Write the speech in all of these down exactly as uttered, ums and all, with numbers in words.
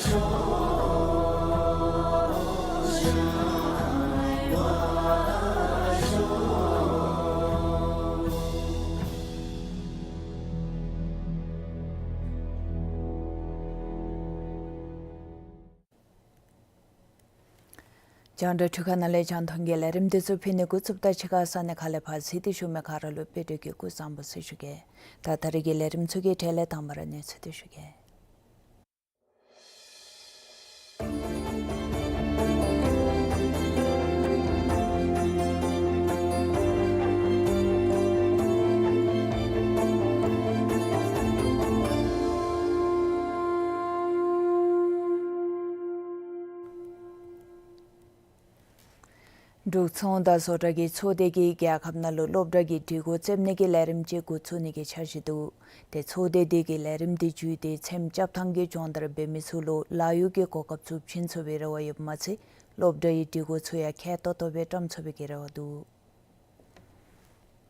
རྒྱང་བསྒྲགས་འཕྲུལ་ཁང་ནང་ལས་རྒྱང་མཐོང་གི་ལས་རིམ་འདི་ཚུ་ཕུལ་ནི་འགོ་བཙུགསཔ་ད་ཕྱི་ཁ་ས་གནས་ཁག་ལས་ཕར་གཟིགས་ཏེ་བཞུགས་མི་ག་ར་ལུ་དཔལ་སྒྲོན་གྱིས་སྐུ་གཟུགས་བཟང་པོ་ཟེར་ཞུ་གེ། ད་ད་རིས་ཀྱི་ལས་རིམ་ཚུ་གི་གྲས་ལས་དང་པ་ར་གནས་ཚུལ་འདི་ཞུ་གེ། འབྲུག་ཚོང་དང་བཟོ་གྲྭ་གི་ཚོགས་སྡེ་གིས་རྒྱལ་ཁབ་ནང་ལུ་སློབ་གྲྭ་གི་སྒྲིག་གོ་བརྩམ་ནི་གི་ལས་རིམ་ཅིག་འགོ་བཙུགས་ནི་གི་འཆར་གཞི་འདུག། ཏེ་ཚོགས་སྡེ་དེ་གིས་ལས་རིམ་དེ་བརྒྱུད་དེ་ཚེམ་རྐྱབ་ཐངས་ཀྱི་སྦྱོང་བརྡར་འབད་མི་ཚུ་ལུ་ལཱ་གཡོག་གི་གོ་སྐབས་ཚུ་བྱིན་ཚུགས་པའི་རེ་བ་ཡོདཔ་མ་ཚད་སློབ་གྲྭའི་སྒྲིག་གོ་ཚུ་ཡང་ཁེ་ཏོག་ཏོ་སྦེ་བཀྲམ་ཚུགས་པའི་གི་རེ་བ་འདུག།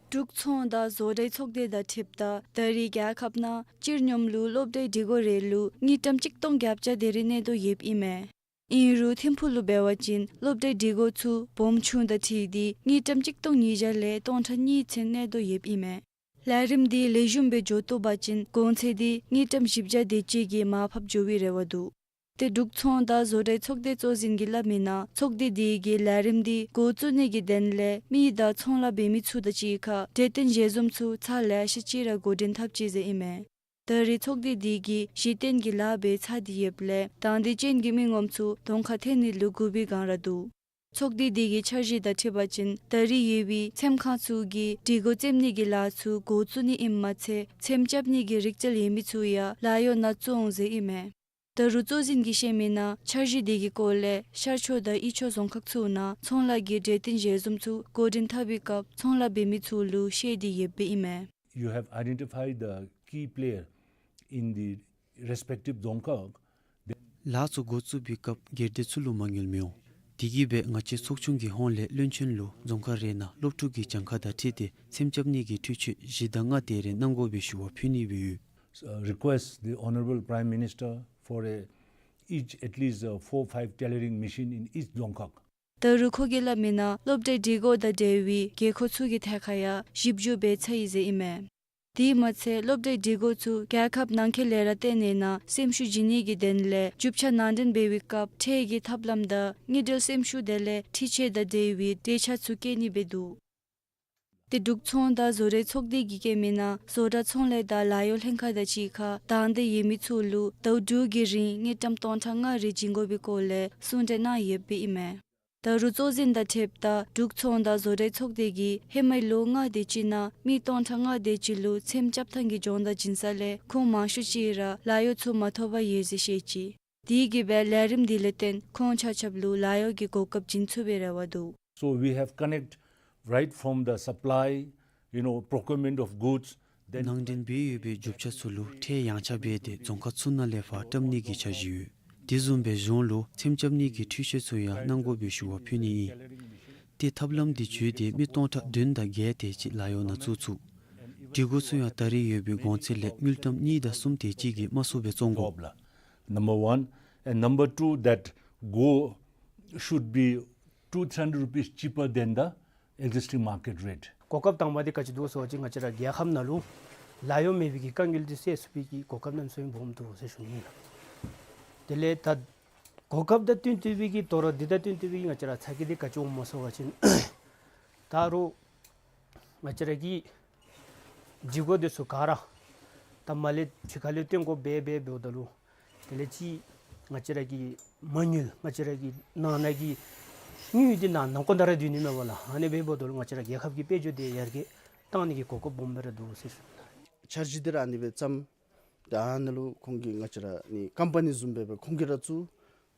འབྲུག་ཚོང་དང་བཟོ་གྲྭའི་ཚོགས་སྡེ་དང་འཁྲིལཝ་ད་ད་རེས་རྒྱལ་ཁབ་ནང་སྤྱིར་སྙོམས་ལུ་སློབ་གྲྭའི་སྒྲིག་གོ་རེ་ལུ་དངུལ་ཀྲམ་གཅིག་སྟོང་བརྒྱད་བརྒྱ་དེ་རེ་གནས་དོ་ཡོདཔ་ཨིན་མས། ཨིན་རུང་ཐིམ་ཕུག་ལུ་འབད་བ་ཅིན་སློབ་གྲྭའི་སྒྲིག་གོ་ཚུ་སྦོམ་ཆུང་དང་འཁྲིལ་ཏེ་དངུལ་ཀྲམ་གཅིག་སྟོང་ཉིས་བརྒྱ་ལས་སྟོང་ཕྲག་གཉིས་ཚུན་གནས་དོ་ཡོདཔ་ཨིན་མས། ལས་རིམ་འདི་ལེགས་ཤོམ་སྦེ་འགྱོ་བཏུབ་པ་ཅིན་གོང་ཚད་འདི་དངུལ་ཀྲམ་བཞི་བརྒྱ་དེ་ཅིག་གིས་མར་ཕབ་འགྱོ་བའི་རེ་བ་འདུག། ཏེ་འབྲུག་ཚོང་དང་བཟོ་གྲྭའི་ཚོགས་སྡེ་གཙོ་འཛིན་གྱིས་སླབ་མིའི་ནང་ཚོགས་སྡེ་དེ་གིས་ལས་རིམ་འདི་འགོ་བཙུགས་ནི་གི་དོན་ལས་མི་དང་ཚོང་ལཱ་འབད་མི་ཚུ་དང་གཅིག་ཁར་གྲོས་བསྟུན་ཞལ་འཛོམས་ཚུ་ཚར་ལེ་ཤ་ཅིག་ར་འགོ་འདྲེན་འཐབ་ཅི་ཟེར་ཨིན་མས། ད་རེས་ཚོགས་སྡེ་དེ་གིས་གཞི་རྟེན་གྱི་ལཱ་འབད་ཚར་ཏེ་ཡོདཔ་ལས་དང་འདོད་ཅན་གྱི་མི་ངོམ་ཚུ་གདོང་ཁར་ཐོན་ནི་ལུ་སྒུག་པའི་བསྒང་ར་འདུག། ཚོགས་སྡེ་དེ་གི་འཆར་གཞི་དང་འཁྲིལ་བ་ཅིན་ད་རེས་ཡོད་པའི་ཚེམ་ཁང་ཚུ་གིས་སྒྲིག་གོ་བརྩམ་ནི་གི་ལཱ་ཚུ་འགོ་བཙུགས་ནི་ཨིནམ་མ་ཚད་ཚེམ་རྐྱབ་ནི་གི་རིག་རྩལ་ཡོད་མི་ཚུ་ཡང་ལཱ་གཡོག་ནང་བཙུགས་འོང་ཟེར་ཨིན་མས། ད་རུང་གཙོ་འཛིན་གྱིས་བཤད་མིའི་ནང་འཆར་གཞི་དེ་གི་སྐོར་ལས་ཤར་ཕྱོགས་དང་དབུས་ཕྱོགས་རྫོང་ཁག་ཚུ་ནང་ཚོང་ལཱ་གི་གྲོས་བསྟུན་ཞལ་འཛོམས་ཚུ་འགོ་འདྲེན་འཐབ་པའི་སྐབས་ཚོང་ལཱ་འབད་མི་ཚུ་ལུ་བཤད་དེ་ཡོདཔ་ཨིན་མས། You have identified the key player in the respective Dzongkhag, then ལཱ་ཚུ་འགོ་བཙུགས་པའི་སྐབས་སྒེར་སྡེ་ཚུ་ལུ་མ་དངུལ་མི་འོང་། དེ་གིས་སྦེ་ང་བཅས་ཚོགས་ཆུང་གི་ཧོངས་ལས་བློན་ཆེན་ལུ་རྫོང་ཁག་རེ་ནང་སློབ་ཕྲུག་གི་གྱངས་ཁ་དང་འཁྲིལ་ཏེ་ཚེམ་རྐྱབ་ནི་གི་འཕྲུལ་ཆས་བཞི་དང་ལྔ་དེ་རེ་གནང་དགོ་པའི་ཞུ་བ་ཕུལ་ནི་སྦེ་ཡོད། Uh, request the Honorable Prime Minister for a, each at least, uh, four, five tailoring machine in each Dzongkhag. ད་རུང་ཁོ་གིས་སླབ་མིའི་ནང་སློབ་གྲྭའི་སྒྲིག་གོ་དང་འབྲེལ་བའི་དགོས་མཁོ་ཚུ་གི་ཐད་ཁར་ཡང་ཞིབ་འཇུག་འབད་ཚར་ཡི་ཟེར་ཨིན་མས། དེ་མ་ཚད་སློབ་གྲྭའི་སྒྲིག་གོ་ཚུ་རྒྱལ་ཁབ་ནང་འཁོད་ལས་ར་བཏོན་ནི་ནང་སེམས་ཤུགས་བྱིན་ནི་གི་དོན་ལས་རྒྱུ་ཆ་ནང་འདྲེན་འབད་བའི་སྐབས་ཁྲལ་གྱི་ཐབས་ལམ་དང་དངུལ་འབྲེལ་སེམས་ཤུགས་དེ་ལས་འཕྲུལ་ཆས་དང་འབྲེལ་བའི་འབྲེལ་ཆ་ཚུ་བཀལ་ནི་སྦེ་འདུག། ཏེ་འབྲུག་ཚོང་དང་བཟོ་གྲྭའི་ཚོགས་སྡེ་གིས་བཀོད་མིའི་ནང་བཟོ་གྲྭ་ཚོང་ལས་དང་ལཱ་གཡོག་ལྷན་ཁག་དང་གཅིག་ཁར་དང་འདོད་ཡོད་མི་ཚུ་ལུ་ཟླཝ་དྲུག་གི་རིང་དངུལ་ཀྲམ་སྟོང་ཕྲག་ལྔ་རེ་བྱིན་དགོ་པའི་སྐོར་ལས་གསུང་གྲོས་གནང་ཡོདཔ་ཨིན་མས། ད་རུང་གཙོ་འཛིན་དང་འཁྲིལཝ་ད་འབྲུག་ཚོང་དང་བཟོ་གྲྭའི་ཚོགས་སྡེ་གིས་ཧེ་མའི་ལོ་ལྔ་དེ་ཅིག་ནང་མི་སྟོང་ཕྲག་ལྔ་དེ་ཅིག་ལུ་ཚེམ་རྐྱབ་ཐངས་ཀྱི་སྦྱོང་བརྡར་བྱིན་ས་ལས་ཁོང་མང་ཤོས་ཅིག་ར་ལཱ་གཡོག་ཚུ་མ་ཐོབ་པར་ཡོད་ཟེར་བཤད་ཅི། དེ་གིས་སྦེ་ལས་རིམ་དེ་ལས་བརྟེན་ཁོང་ཆ་ཁྱབ་ལུ་ལཱ་གཡོག་གི་གོ་སྐབས་བྱིན་ཚུགས་པའི་རེ་བ་འདུག། So we have connect right from the supply, you know, procurement of goods, then ནང་འདྲེན་འབད་ཡོད་པའི་རྒྱུ་ཆ་ཚུ་ལུ་ཁྲལ་ཡངས་ཆག་འབད་དེ་རྫོང་ཁག་ཚུ་ནང་ལས་ཕར་བཀྲམ་ནི་གི་འཆར་གཞི་ཡོད། དེ་བཟུམ་སྦེ་གཞུང་ལུ་ཚེམ་རྐྱབ་ནི་གི་འཕྲུལ་ཆས་ཚུ་ཡང་གནང་དགོ་པའི་ཞུ་བ་ཕུལ་ནི་ཨིན། ཏེ་ཐབས་ལམ་དེ་བརྒྱུད་དེ་མི་སྟོང་ཕྲག་བདུན་དང་བརྒྱད་དེ་ཅིག་ལཱ་གཡོག་ནང་བཙུགས་ཚུགས། སྒྲིག་གོ་ཚུ་ཡང་ད་རེས་ཡོད་པའི་གོང་ཚད་ལས་དངུལ་ཀྲམ་གཉིས་དང་གསུམ་དེ་ཅིག་གིས་དམའ་སུ་སྦེ་བཙོང་དགོ། Number one, and number two, that go should be two, three hundred rupees cheaper than the existing market rate. གོ་སྐབས་དང་པ་འདི་ག་ཅི་འདུག་ཟེར་བ་ཅིན་ང་བཅས་ར་རྒྱལ་ཁབ་ནང་ལུ་ལཱ་གཡོག་མེད་པའི་གི་དཀའ་ངལ་འདི་སེལ་ཚུགས་པའི་གི་གོ་སྐབས་གནམ་མེད་ས་མེད་སྦོམ་འདུག་ཟེར་ཞུ་ནི་ཨིན། དེ་ལས་ད་གོ་སྐབས་དང་བསྟུན་ཏེ་སྦེ་གི་དོ་རུང་འདི་དང་བསྟུན་ཏེ་སྦེ་གི་ང་བཅས་ར་ཚ་གྱང་འདི་ག་ཅི་འོངམ་སྨོ་ཟེར་བ་ཅིན་ད་རུང་ང་བཅས་ར་གི་སྒྲིག་གོ་འདི་ཚུ་ག་ར་ད་མར་ལས་ཕྱི་ཁ་ལས་བཏོན་དགོཔ་སྦེ་འབདཝ་ད་ལུ་དེ་ལས་ཅིག་ང་བཅས་ར་གི་མ་དངུལ་ང་བཅས་ར་གི་ནང་ན་གི་དངུལ་འདི་ནང་ན་ཁོ་ན་ར་སྡོད་ནི་མས་པ་ལགས། ཨ་ནི་འབདཝ་ད་ལུ་ང་བཅས་ར་རྒྱལ་ཁབ་ཀྱི་དཔལ་འབྱོར་འདི་ཡར་རྒྱས་གཏང་ནི་གི་གོ་སྐབས་སྦོམ་སྦེ་ར་འདུག་ཟེར་ཞུ་ནི། འཆར་གཞི་འདི་ར་ཨ་ནི་སྦེ་བརྩམས། ད་ཨ་ནཱ་ལུ་ཁོང་གིས་ང་བཅས་ར་ནི་ཀམ་པ་ནི་བཟུམ་སྦེ་སྦེ་ཁོང་གིས་ར་བཙུགས།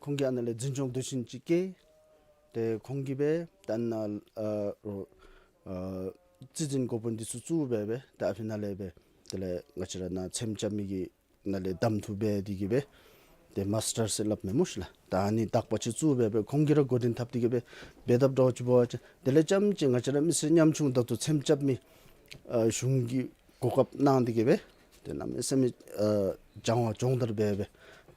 ཁོང་གིས་ཨ་ནཱ་ལས་འཛིན་སྐྱོང་མདོ་ཆེན་ཅིག་བཀལ། ཏེ་ཁོང་གིས་སྦེ་ད་ཨ་ནཱ་ཨ་རོགས་ཨ་རྩིས་འཛིན་འགོ་དཔོན་འདི་ཚུ་བཙུགས་སྦེ་སྦེ་ད་ཨ་ཕི་ནཱ་ལས་སྦེ་དེ་ལས་ང་བཅས་ར་ནཱ་ཚེམ་རྐྱབ་མི་གི་ནཱ་ལས་གདམ་འཐུ་འབད་དེ་གིས་སྦེ་ཏེ་མཱས་ཊར་ཟེར་སླབ་མས་སྨོ་ཤིག་ལགས། ད་ཨ་ནི་དག་པ་ཅིག་བཙུགས་སྦེ་སྦེ་ཁོང་གིས་ར་འགོ་འདྲེན་འཐབ་སྟེ་གིས་སྦེ་འབད་འཐབ་འདྲཝ་ཅིག་འབད་བ་ཅིན་དེ་ལས་རྐྱངམ་ཅིག་ང་བཅས་ར་མི་སེར་ཉམ་ཆུང་དག་ཏུ་ཚེམ་རྐྱབ་མི་ཨ་གཞུང་གིས་གོ་སྐབས་གནང་སྟེ་གིས་སྦེ་ཏེ་གནམ་མེད་ས་མེད་ཨ་སྦྱང་བ་སྦྱོང་བརྡར་འབད་སྦེ་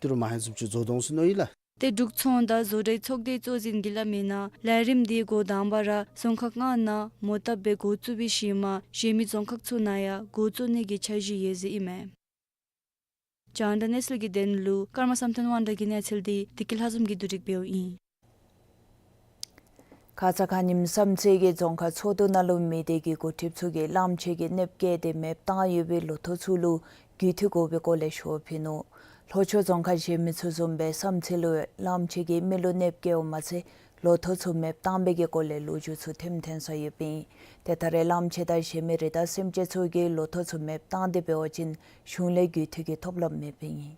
ཏི་རུ་མ་ཧེ་ཟུམ་ཅིག་བཟོ་དོང་ཟེར་མནོ་ཡི་ལགས། ཏེ་འབྲུག་ཚོང་དང་བཟོ་གྲྭའི་ཚོགས་སྡེའི་གཙོ་འཛིན་གྱིས་སླབ་མིའི་ནང་ལས་རིམ་འདི་འགོ་དང་པ་ར་རྫོང་ཁག་ལྔ་ནང་མོ་བཏབ་སྦེ་འགོ་བཙུགས་པའི་ཤུལ་མ་གཞན་མི་རྫོང་ཁག་ཚུ་ནང་ཡང་འགོ་བཙུགས་ནི་གི་འཆར་གཞི་ཡོད་ཟེར་ཨིན་མས། རྒྱང་བསྒྲགས་གནས་ཚུལ་གྱི་དོན་ལུ་ཀརྨ་བསམ་གཏན་དབང་གྲགས་ཀྱི་གནས་ཚུལ་འདི་བདེ་སྐྱིད་ལྷ་འཛོམས་ཀྱིས་བསྡུ་སྒྲིག་འབདཝ་ཨིན། ཁ་ཙ་ཁ་ཉིནམ་བསམ་རྩེ་གི་རྫོང་ཁག་ཚོགས་འདུ་ནང་ལུ་མི་སྡེ་གི་འགོ་ཁྲིདཔ་ཚུ་གིས་གླངམོ་ཆེ་གི་གནོདཔ་བཀལ་ཏེ་མེདཔ་བཏང་ཡོད་པའི་ལོ་ཐོག་ཚུ་ལུ་རྒུད་འཐུས་དགོ་པའི་སྐོར་ལས་ཞུ་བ་ཕུལ་ནུག། ལྷོ་ཕྱོགས་རྫོང་ཁག་གཞན་མི་ཚུ་བཟུམ་སྦེ་བསམ་རྩེ་ལུ་གླངམོ་ཆེ་གིས་མི་ལུ་གནོདཔ་བཀལཝ་མ་ཚད་ལོ་ཐོག་ཚུ་མེདཔ་བཏང་བའི་གི་སྐོར་ལས་ལོ་རྒྱུས་ཚུ་ཐོནམ་ཐོན་ས་ཡོདཔ་ཨིན། ཏེ་ད་རེས་གླངམོ་ཆེ་དང་གཞན་མི་རི་དྭགས་སེམས་ཅན་ཚུ་གིས་ལོ་ཐོག་ཚུ་མེདཔ་བཏང་སྟེ་འབད་བ་ཅིན་གཞུང་ལས་རྒུད་འཐུས་ཀྱི་ཐོབ་ལམ་མེདཔ་ཨིན།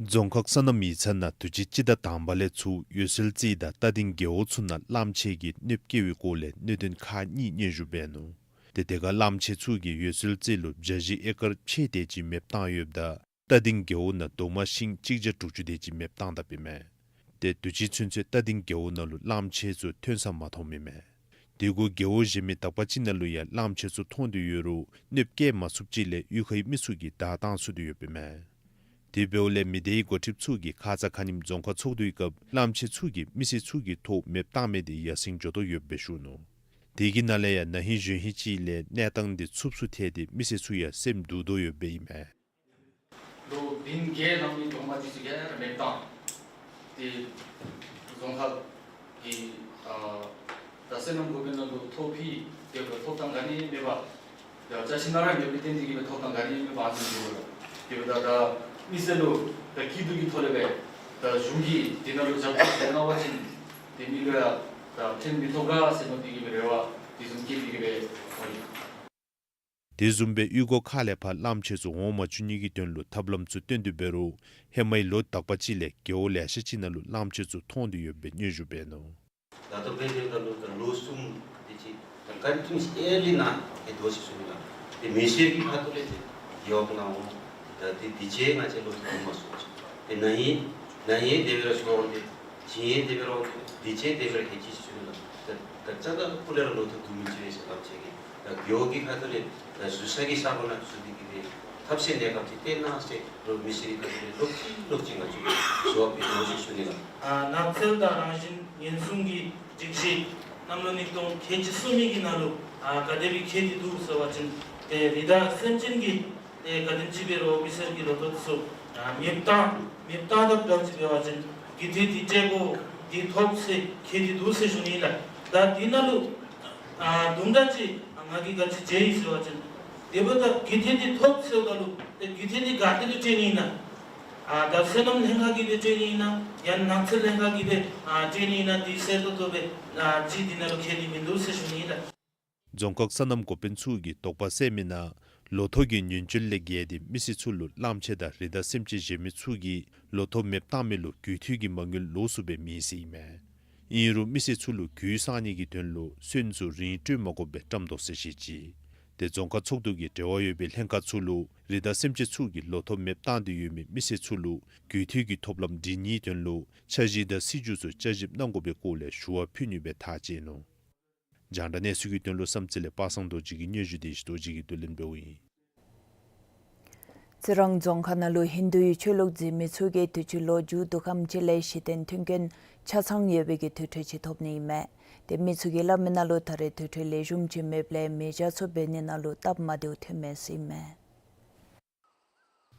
རྫོང་ཁག་སོ་ནམ་ཡིག་ཚང་ནང་དུས་ཅི་སྤྱི་ཟླ་དང་པ་ལས་ཚུར་འོད་གསལ་རྩེ་དང་རྟ་སྡིང་རྒེད་འོག་ཚུ་ནང་གླངམོ་ཆེ་གིས་གནོདཔ་བཀལ་བའི་སྐོར་ལས་གནད་དོན་ཁག་གཉིས་སྙན་ཞུ་འབད་ནུག། ཏེ་དེ་ཁར་གླངམོ་ཆེ་ཚུ་གིས་འོད་གསལ་རྩེ་ལུ་བྱ་ཞིང་ཨེ་ཀར་ཕྱེད་དེ་ཅིག་མེདཔ་བཏང་ཡོདཔ་ད་རྟ་སྡིང་རྒེད་འོག་ནང་རྡོག་མ་ཤིང་གཅིག་བརྒྱ་དྲུག་ཅུ་དེ་ཅིག་མེདཔ་བཏང་དཔ་ཨིན་མས། ཏེ་དུས་ཅི་ཚུན་ཚོད་རྟ་སྡིང་རྒེད་འོག་ནང་ལུ་གླངམོ་ཆེ་ཚུ་ཐོན་ས་མ་མཐོངམ་ཨིན་མས། དེ་གུ་རྒེད་འོག་གཞན་མི་དག་པ་ཅིག་ནང་ལུ་ཡང་གླངམོ་ཆེ་ཚུ་མཐོང་སྟེ་ཡོད་རུང་གནོདཔ་བཀལ་མ་ཚུགསཔ་ཅིག་ལས་གཡུས་ཁའི་མི་ཚུ་གིས་བདའ་བཏང་ཚུགས་ཏེ་ཡོདཔ་ཨིན་མས། དེ་འབདཝ་ལས་མི་སྡེའི་འགོ་ཁྲིདཔ་ཚུ་གིས་ཁ་ཙ་ཁ་ཉིནམ་རྫོང་ཁག་ཚོགས་འདུའི་སྐབས་གླངམོ་ཆེ་ཚུ་གིས་མི་སེར་ཚུ་གི་ཐོག་མེདཔ་བཏང་མི་དེ་ཡར་སེང་འགྱོ་དོ་ཡོདཔ་སྦེ་ཞུ་ནུག། དེ་གི་ནང་ལས་ཡང་ན་ཧིང་གཞེས་ཧིང་ཅིག་ལས་གནས་སྟངས་དེ་འཚུབ་སུ་ཐལ་ཏེ་མི་སེར་ཚུ་ཡང་སེམས་སྡུག་དོ་ཡོདཔ་ཨིན་མས། ལོ་བདུན་བརྒྱད་ལང་མི་གྲོང་པ་འདི་ཚུ་ག་ར་མེདཔ་བཏང་། ཏེ་རྫོང་ཁག་གི་ཨ་ད་སོ་ནམ་འགོ་དཔོན་ནང་ལུ་ཐོ་ཕི་དེ་ལུ་ཐོབ་ཐངས་ག་ནི་མེད་པར་ད་ཅ་ཆས་ནང་ར་མེདཔ་ལས་བརྟེན་ཏེ་གིས་སྦེ་ཐོབ་ཐངས་ག་ནི་མེད་པར་ཨ་ནི་འགྱོ་དོ་ལགས། དེ་འབདཝ་ད་ད་མི་སེར་ལུ་ད་སྐྱིད་སྡུག་གི་ཐོག་ལས་སྦེ་ད་གཞུང་གིས་དེ་ནང་ལུ་རྒྱབ་སྐྱོར་གནང་བ་ཅིན་ཏེ་མི་ལུ་ཡང་ད་ཕན་མི་ཐོགས་ག་ཟེར་མནོ་སྟེ་གིས་སྦེ་རེ་བ་དེ་བཟུམ་བསྐྱེད་དེ་གིས་སྦེ་འོང་ཡི། དེ་བཟུམ་སྦེ་གཡུས་སྒོ་ཁག་ལས་ཕར་གླངམོ་ཆེ་ཚུ་འོང་མ་བཅུག་ནི་གི་དོན་ལུ་ཐབས་ལམ་ཚུ་བཏོན་ཏེ་འབད་རུང་ཧེ་མའི་ལོ་དག་པ་ཅིག་ལས་རྒེད་འོག་ལེ་ཤ་ཅིག་ནང་ལུ་གླངམོ་ཆེ་ཚུ་མཐོང་སྟེ་ཡོདཔ་སྦེ་སྙན་ཞུ་འབད་ནུག། ད་ལྟོ་འབད་དེ་ད་ལུ་ད་ལོ་གསུམ་དེ་ཅིག་ད་ཀན་ཊི་ནིའུ་ཡས་ཨེར་ལི་ནང་ཏེ་དོ་ཅིག་ཞུ་ནི་ལགས། ཏེ་མི་སེར་གྱི་ཁ་ཐུག་ལས་ཏེ་རྒེད་འོག་ནང་འོང་ད་ཏེ་དུས་ཅི་ང་བཅས་ལོ་ཐོག་མ་སོང་ཅིག་ཏེ་ན་ཧིང་ན་ཧིང་དེ་སྦེ་ར་ཤོར་འོང་སྟེ་ཞིང་ཡང་དེ་སྦེ་ར་འོང་སྟེ་དུས་ཅི་དེ་སྦེ་ར་ཧེ་ཅི་ཞུ་ནི་ལགས། ད་ད་ཅ་ད་ཕུ་ལས་ར་ལོ་ཐོག་བསྡུ་མི་ཅིག་རེ་ཟེར་གླངམོ་ཆེ་གིས་ད་རྒེད་འོག་གི་ཁ་ཐུག་ལས་ད་ཟུར་ས་གི་ས་གོ་ནང་ཚུད་དེ་གིས་སྦེ་ཐབས་ཤེས་གནས་སྐབས་ཅིག་བཏོན་གནང་ཟེར་རོགས་མི་སེར་གྱི་ཁ་ཐུག་ལས་ལོག་ཅི་ལོག་ཅི་ང་བཅས་ཞུ་བ་ཕུལ་དོ་ཅིག་ཞུ་ནི་ལགས། ཨ་ནགས་ཚལ་དང་རང་བཞིན་ཉེན་སྲུང་གི་སྒྲིག་གཞི་གནམ་ལོ་ཉིས་སྟོང་ཁལ་གཅིག་གསུམ་གྱི་ནང་ལུ་ཨ་ག་དེ་སྦེ་འཁྱིད་དེ་འདུག་ཟེར་བ་ཅིན་ཏེ་རི་དྭགས་སེམས་ཅན་གྱིས་ཏེ་ག་དེམ་ཅིག་སྦེ་རོགས་མི་སེར་གྱི་ལོ་ཐོག་ཚུ་ཨ་མེདཔ་བཏང་མེདཔ་བཏང་དཔ་འདྲཝ་ཅིག་འབད་བ་ཅིན་རྒུད་འཐུས་འདི་སྤྲོད་དགོ་འདི་ཐོབ་ཟེར་འཁྱིད་དེ་འདུག་ཟེར་ཞུ་ནི་ལགས། ད་འདི་ནང་ལུ་ཨ་དུམ་གྲ་ཅིག་ང་གིས་ག་ཅི་མཇལ་ཡི་ཟེར་བ་ཅིན་དེ་འབདཝ་ད་རྒུད་འཐུས་འདི་ཐོབ་ཟེརཝ་ད་ལུ་ཏེ་རྒུད་འཐུས་འདི་ག་ཏེ་ལུ་སྤྲོད་ནི་ཨིན་ན། ཨ་ད་སོ་ནམ་ལྷན་ཁག་གིས་སྦེ་སྤྲོད་ནི་ཨིན་ན་ཡང་ན་ནགས་ཚལ་ལྷན་ཁག་གིས་སྦེ་ཨ་སྤྲོད་ནི་ཨིན་ན་འདི་གསལ་ཏོག་ཏོ་སྦེ་ཨ་ཅིག་འདི་ནང་ལུ་འཁྱིད་དེ་མིན་འདུག་ཟེར་ཞུ་ནི་ཨིན་ལགས། རྫོང་ཁག་སོ་ནམ་འགོ་དཔོན་ཚུ་གིས་དོགས་པ་སེལ་མི་ནང་ལོ་ཐོག་གི་ཉེན་བཅོལ་ལས་བརྒལ་ཏེ་མི་སེར་ཚུ་ལུ་གླངམོ་ཆེ་དང་རི་དྭགས་སེམས་ཅན་གཞན་མི་ཚུ་གིས་ལོ་ཐོག་མེདཔ་བཏང་མི་ལུ་རྒུད་འཐུས་ཀྱི་མ་དངུལ་ལོགས་སུ་སྦེ་མེད་ཟེར་ཨིན་མས། ཨིན་རུང་མི་སེར་ཚུ་ལུ་རྒུད་གསང་ནི་གི་དོན་ལུ་སོན་ཚུ་རིན་སྤྲོད་མ་དགོཔ་སྦེ་བཀྲམ་དོ་ཟེར་བཤད་ཅི། ཏེ་རྫོང་ཁག་ཚོགས་འདུ་གིས་འབྲེལ་བ་ཡོད་པའི་ལྷན་ཁག་ཚུ་ལུ་རི་དྭགས་སེམས་ཅན་ཚུ་གིས་ལོ་ཐོག་མེདཔ་བཏང་སྟེ་ཡོད་མི་མི་སེར་ཚུ་ལུ་རྒུད་འཐུས་ཀྱི་ཐོབ་ལམ་སྒྲིག་ནིའི་དོན་ལུ་འཆར་གཞི་དང་སྲིད་བྱུས་ཚུ་བསྐྱར་ཞིབ་གནང་དགོ་པའི་སྐོར་ལས་ཞུ་བ་ཕུལ་ནི་སྦེ་ཐག་བཅད་ནུག། རྒྱང་བསྒྲགས་གནས་ཚུལ་གྱི་དོན་ལུ་བསམ་རྩེ་ལས་པ་སངས་རྡོ་རྗེ་གི་སྙན་ཞུ་དེ་ཞི་རྡོ་རྗེ་གིས་བསྡུ་ལེན་འབདཝ་ཨིན། རྩི་རང་རྫོང་ཁག་ནང་ལུ་ཧིན་དུའི་ཆོས་ལུགས་འཛིན་མི་ཚུ་གིས་དུས་ཅི་ལོ་མཇུག་བསྡུ་ཁམས་ཅིག་ལས་གཞི་རྟེན་མཐུན་རྐྱེན་ཆ་ཚང་ཡོད་པའི་གི་དུར་ཁྲོད་ཅིག་ཐོབ་ནི་ཨིན་མས། ཏེ་མི་ཚུ་གིས་སླབ་མི་ནང་ལུ་ད་རེས་དུར་ཁྲོད་ལེགས་ཤོམ་ཅིག་མེདཔ་ལས་མེ་བྱ་ཚུ་འབད་ནི་ནང་ལུ་སྟབས་མ་བདེཝ་ཐོན་མས་ཟེར་ཨིན་མས།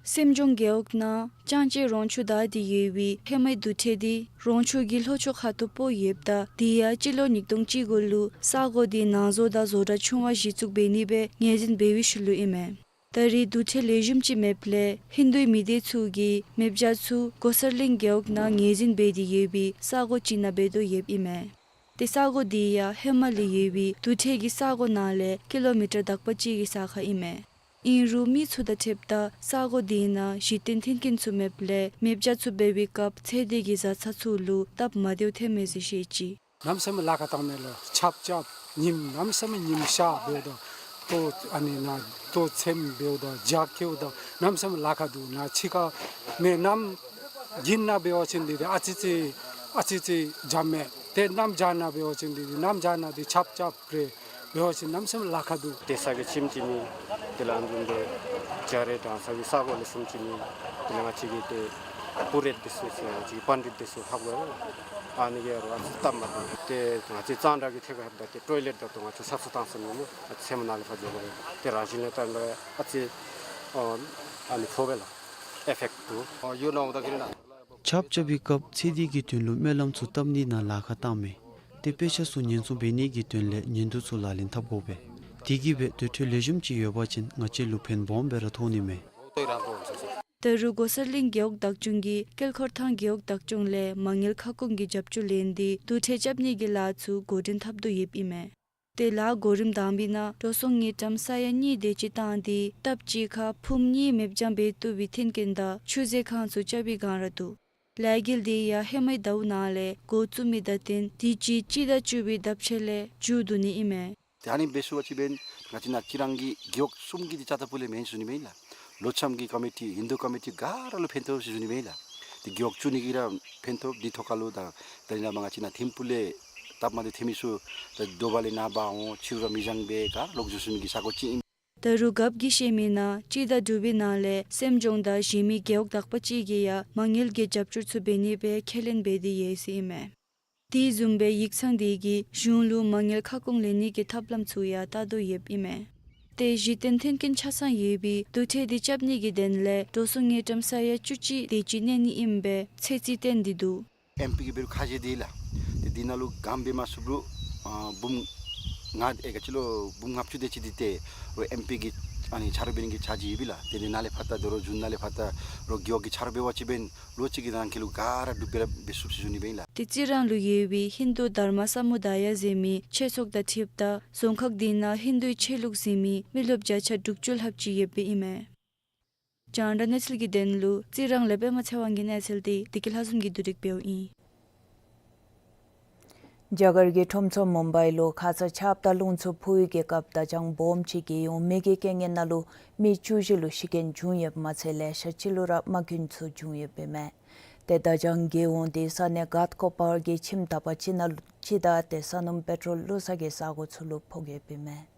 སེམས་ལྗོངས་རྒེད་འོག་ནང་ལྕང་སྐྱའི་རོང་ཆུ་བདའ་སྟེ་ཡོད་པའི་ཧེ་མའི་དུར་ཁྲོད་འདི་རོང་ཆུ་གི་ལྷོ་ཕྱོགས་ཁ་ཐུག་སྤོ་ཡོདཔ་ད་དེ་ཡང་སྤྱི་ལོ་ཉིས་སྟོང་བཅུ་དགུ་ལུ་ས་གོ་དེའི་ནང་བཟོ་དང་བཟོ་གྲྭ་ཆུང་བ་གཞི་བཙུགས་འབད་ནི་སྦེ་ངོས་འཛིན་འབད་བའི་ཤུལ་ལུ་ཨིན་མས། ད་རེས་དུར་ཁྲོད་ལེགས་ཤོམ་ཅིག་མེདཔ་ལས་ཧིན་དུའི་མི་སྡེ་ཚུ་གིས་མེ་བྱ་ཚུ་གོ་སར་གླིང་རྒེད་འོག་ནང་ངོས་འཛིན་འབད་དེ་ཡོད་པའི་ས་གོ་ཅིག་ནང་འབད་དོ་ཡོདཔ་ཨིན་མས། ཏེ་ས་གོ་དེ་ཡང་ཧེ་མ་ལས་ཡོད་པའི་དུར་ཁྲོད་ཀྱི་ས་གོ་ནང་ལས་ཀི་ལོ་མི་ཊར་དག་པ་ཅིག་གི་ས་ཁར་ཨིན་མས། ཨིན་རུང་མི་ཚུ་དང་འཕྲདཔ་ད་ས་གོ་དེ་ནང་གཞི་རྟེན་མཐུན་རྐྱེན་ཚུ་མེདཔ་ལས་མེ་བྱ་ཚུ་འབད་བའི་སྐབས་ཚེ་འདས་ཀྱི་བཟའ་ཚང་ཚུ་ལུ་སྟབས་མ་བདེཝ་ཐོན་མས་ཟེར་བཤད་ཅི། གནམ་མེད་ས་མེད་ལཱ་ཁག་བཏང་མས་ལགས། ཆརཔ་རྐྱབ་ཉིམ་གནམ་མེད་ས་མེད་ཉིམ་ཤར་འབདཝ་ད་ལྟོ་ཨ་ནི་ནང་ལྟོ་ཚེམ་འབདཝ་ད་བྱ་ཁེཝ་ད་གནམ་མེད་ས་མེད་ལཱ་ཁག་འདུག། ནཱ་ཕྱི་ཁར་མེ་གནམ་དགུན་ནང་འབད་བ་ཅིན་འདི་ཏེ་ཨ་ཙི་ཙི་ཨ་ཙི་ཙི་འཇམ་མས། ཏེ་གནམ་བྱཱར་ནང་འབད་བ་ཅིན་འདི་ཏེ་གནམ་བྱཱར་ནང་འདི་ཆརཔ་རྐྱབ་རེ་འབད་བ་ཅིན་གནམ་མེད་ས་མེད་ལཱ་ཁག་འདུག། ཏེ་ས་གི་ཁྱིམ་ཅིག་ནི་དེ་ལས་ཨ་ནི་བཟུམ་སྦེ་བྱཱར་རེ་དྲང་ས་གི་ས་གོ་ལེགས་ཤོམ་ཅིག་ནི་ ང་བཅས་ཀྱི་ཏེ་པུ་རེཊ་འདི་ཚུ་ཟེར་ང་བཅས་ཀྱི་པཱན་ཌིཊ་འདི་ཚུ་ལྷབ་དགོ་པས། ཨ་ནི་གིས་ར་ཨ་ཙི་སྟབས་མ་བདེ། ཏེ་ང་བཅས་གཙང་སྦྲ་གི་ཐད་ཁར་ལྷབ་ད་ཏེ་ཊོའི་ལེཊ་དང་ཏེ་ང་བཅས་ས་ཚུ་བཏང་ས་མེད་སྨོ། ཨ་ཙི་མ་ནཱ་ལས་ཕར་འགྱོ་མ་ཡོད། ཏེ་རང་བཞིན་ལས་ད་ཨ་ཙི་ཨ་ཨ་ནི་ཕོག་པས་ལགས། ཨེ་ཕེཀཊ་འདུག། ཨ་ཡོད་ནོ་ད་གི་རེ་ན། ཆརཔ་རྐྱབ་པའི་སྐབས་ཚེ་འདས་ཀྱི་དོན་ལུ་སྨོན་ལམ་ཚུ་བཏབ་ནི་ནང་ལཱ་ཁག་བཏངམ་མས། ཏེ་དཔེ་ཆ་ཚུ་ཉེན་སྲུང་འབད་ནི་གི་དོན་ལས་ཉེན་དུ་ཚུ་ལག་ལེན་འཐབ་དགོ་པས། དེ་གིས་སྦེ་དེ་འཕྲོ་ལེགས་ཤོམ་ཅིག་ཡོད་པ་ཅིན་ང་བཅས་ལུ་ཕན་སྦོམ་སྦེ་ར་ཐོགས་ནི་མས། ད་རུང་གོ་སར་གླིང་རྒེད་འོག་བདག་སྐྱོང་གིས་དཀྱིལ་འཁོར་ཐང་རྒེད་འོག་བདག་སྐྱོང་ལས་མ་དངུལ་ཁ་སྐོང་གི་རྒྱབ་སྐྱོར་ལེན་ཏེ་དུར་ཁྲོད་རྐྱབ་ནི་གི་ལཱ་ཚུ་འགོ་འདྲེན་འཐབ་དོ་ཡོདཔ་ཨིན་མས། ཏེ་ལཱ་གོ་རིམ་དང་པའི་ནང་འགྲོ་སོང་དངུལ་ཀྲམ་ས་ཡ་གཉིས་དེ་ཅིག་བཏང་སྟེ་སྟབས་གཅིག་ཁར་ཕུངམ་གཉིས་མེ་སྦྱང་འབད་བཏུབ་པའི་མཐུན་རྐྱེན་དང་ཆུ་མཛོད་ཁང་ཚུ་རྐྱབ་པའི་བསྒང་ར་འདུག། ལས་འགུལ་དེ་ཡང་ཧེ་མའི་ཟླཝ་ནང་ལས་འགོ་བཙུགས་མི་དང་བསྟུན་དུས་ཅི་སྤྱི་ཟླ་བཅུ་པའི་ཟླཝ་ཕྱེད་ལས་མཇུག་བསྡུ་ནི་ཨིན་མས། ཏེ་ཨ་ནི་འབད་ཚུགས་པ་ཅིན་ང་བཅས་ནཱ་ཅི་རང་གི་རྒེད་འོག་གསུམ་གྱི་ཏེ་བཅའ་ལྟ་ཕུལ་ལས་མེན་ཟེར་ཞུ་ནི་མེན་ལགས། ལོ་ཆམ་གྱི་ཀོ་མི་ཊི་ཧིན་དུ་ཀོ་མི་ཊི་ག་ར་ལུ་ཕན་ཐོགས་ཟེར་ཞུ་ནི་མེན་ལགས། ཏེ་རྒེད་འོག་བཙུགས་ནི་གི་ར་ཕན་ཐོགས། དེ་ཐོག་ཁ་ལུ་ད་ད་རིས་ནངས་པ་ང་བཅས་ནཱ་ཐིམ་ཕུག་ལས་སྟབས་མ་བདེ་ཐོན་མི་ཚུ་ད་དོ་བ་ལས་ནཱ་འབག་འོང་ཕྱི་རུ་ར་མེ་སྦྱང་འབད་ག་ར་ལོག་འགྱོ་ཚུགས་མི་གི་ས་གོ་ཅིག་ཨིན། ད་རུང་རྒཔོ་གིས་བཤད་མི་ནང་སྤྱི་ཟླ་དྲུག་པའི་ནང་ལས་སེམས་ལྗོངས་དང་གཞན་མི་རྒེད་འོག་དག་པ་ཅིག་གིས་ཡང་མ་དངུལ་གྱི་རྒྱབ་སྐྱོར་ཚུ་འབད་ནི་སྦེ་ཁས་ལེན་འབད་དེ་ཡོད་ཟེར་ཨིན་མས། དེ་བཟུམ་སྦེ་ཡིག་ཚང་དེ་གིས་གཞུང་ལུ་མ་དངུལ་ཁ་སྐོང་ལེན་ནི་གི་ཐབས་ལམ་ཚུ་ཡང་བལྟ་དོ་ཡོདཔ་ཨིན་མས། ཏེ་གཞི་རྟེན་མཐུན་རྐྱེན་ཆ་ཚང་ཡོད་པའི་དུར་ཁྲོད་དེ་རྐྱབ་ནི་གི་དོན་ལས་འགྲོ་སོང་དངུལ་ཀྲམ་ས་ཡ་བཅུ་གཅིག་དེ་ཅིག་གནས་ནི་ཨིནམ་སྦེ་ཚོད་རྩིས་བཏོན་ཏེ་འདུག། ཨེམ་པི་གིས་འབད་རུང་ཁ་བཞེས་དེས་ལགས། ཏེ་དེ་ནང་ལུ་གམ་འབད་མ་ཚུགས་རུང་ཨ་འབུམ་ལྔ་ཨེ་ག་ཅི་ལོ་འབུམ་ལྔ་བཅུ་དེ་ཅིག་འདི་ཏེ་རོགས་ཨེམ་པི་གི་ཨ་ནི་ཆ་རོགས་འབད་ནི་གི་ཆ་རྒྱུས་ཡོད་པས་ལགས། ཏེ་དེ་ནང་ལས་ཕར་ད་དོ་རུང་གཞུང་ནང་ལས་ཕར་ད་རོགས་རྒེད་འོག་གི་ཆ་རོགས་འབད་བ་ཅིན་འབདན་ལོ་གཅིག་གི་ནང་འཁོད་ལུ་ག་ར་འགྲུབ་སྦེ་ར་འབད་ཚུགས་ཟེར་ཞུ་ནི་མེན་ལགས། ཏེ་རྩི་རང་ལུ་ཡོད་པའི་ཧིན་དུ་དྷརྨ་ས་མུ་དཱ་ཡ་ཟེར་མི་ཆོས་ཚོགས་དང་འཁྲིལཝ་ད་རྫོང་ཁག་དེ་ནང་ཧིན་དུའི་ཆོས་ལུགས་འཛིན་མི་མི་རློབས་བརྒྱ་ཆ་དྲུག་ཅུ་ལྷགཔ་ཅིག་ཡོདཔ་ཨིན་མས། རྒྱང་བསྒྲགས་གནས་ཚུལ་གྱི་དོན་ལུ་རྩི་རང་ལས་པདྨ་ཚེ་དབང་གི་གནས་ཚུལ་དེ་བདེ་སྐྱིད་ལྷ་འཛོམས་ཀྱིས་བསྡུ་སྒྲིག་འབདཝ་ཨིན། རྒྱ་གར་གྱི་ཁྲོམ་ཚོགས་མུམ་བའི་ལུ་ཁ་ཙ་ཆརཔ་དང་རླུང་འཚུབ་ཕུ་བའི་གི་སྐབས་དྲག་སྦྱང་སྦོམ་ཅིག་རྒྱས་འོང་མི་གི་རྐྱེན་ངན་ནང་ལུ་མི་བཅུ་བཞི་ལུ་ཤི་རྐྱེན་བྱུང་ཡོདཔ་མ་ཚད་ལེ་ཤ་ཅིག་ལུ་ར་རྨ་སྐྱོན་ཚུ་བྱུང་ཡོདཔ་ཨིན་མས། ཏེ་དྲག་སྦྱང་རྒྱས་འོང་སྟེ་ས་གནས་གྷཊ་ཀོ་པར་གྱི་ཁྱིམ་དག་པ་ཅིག་ནང་ལུ་ཅིག་དང་ཏེ་ས་སྣུམ་པེ་ཊོལ་བླུགས་ས་གི་ས་གོ་ཚུ་ལུ་ཕོག་ཡོདཔ་ཨིན་མས།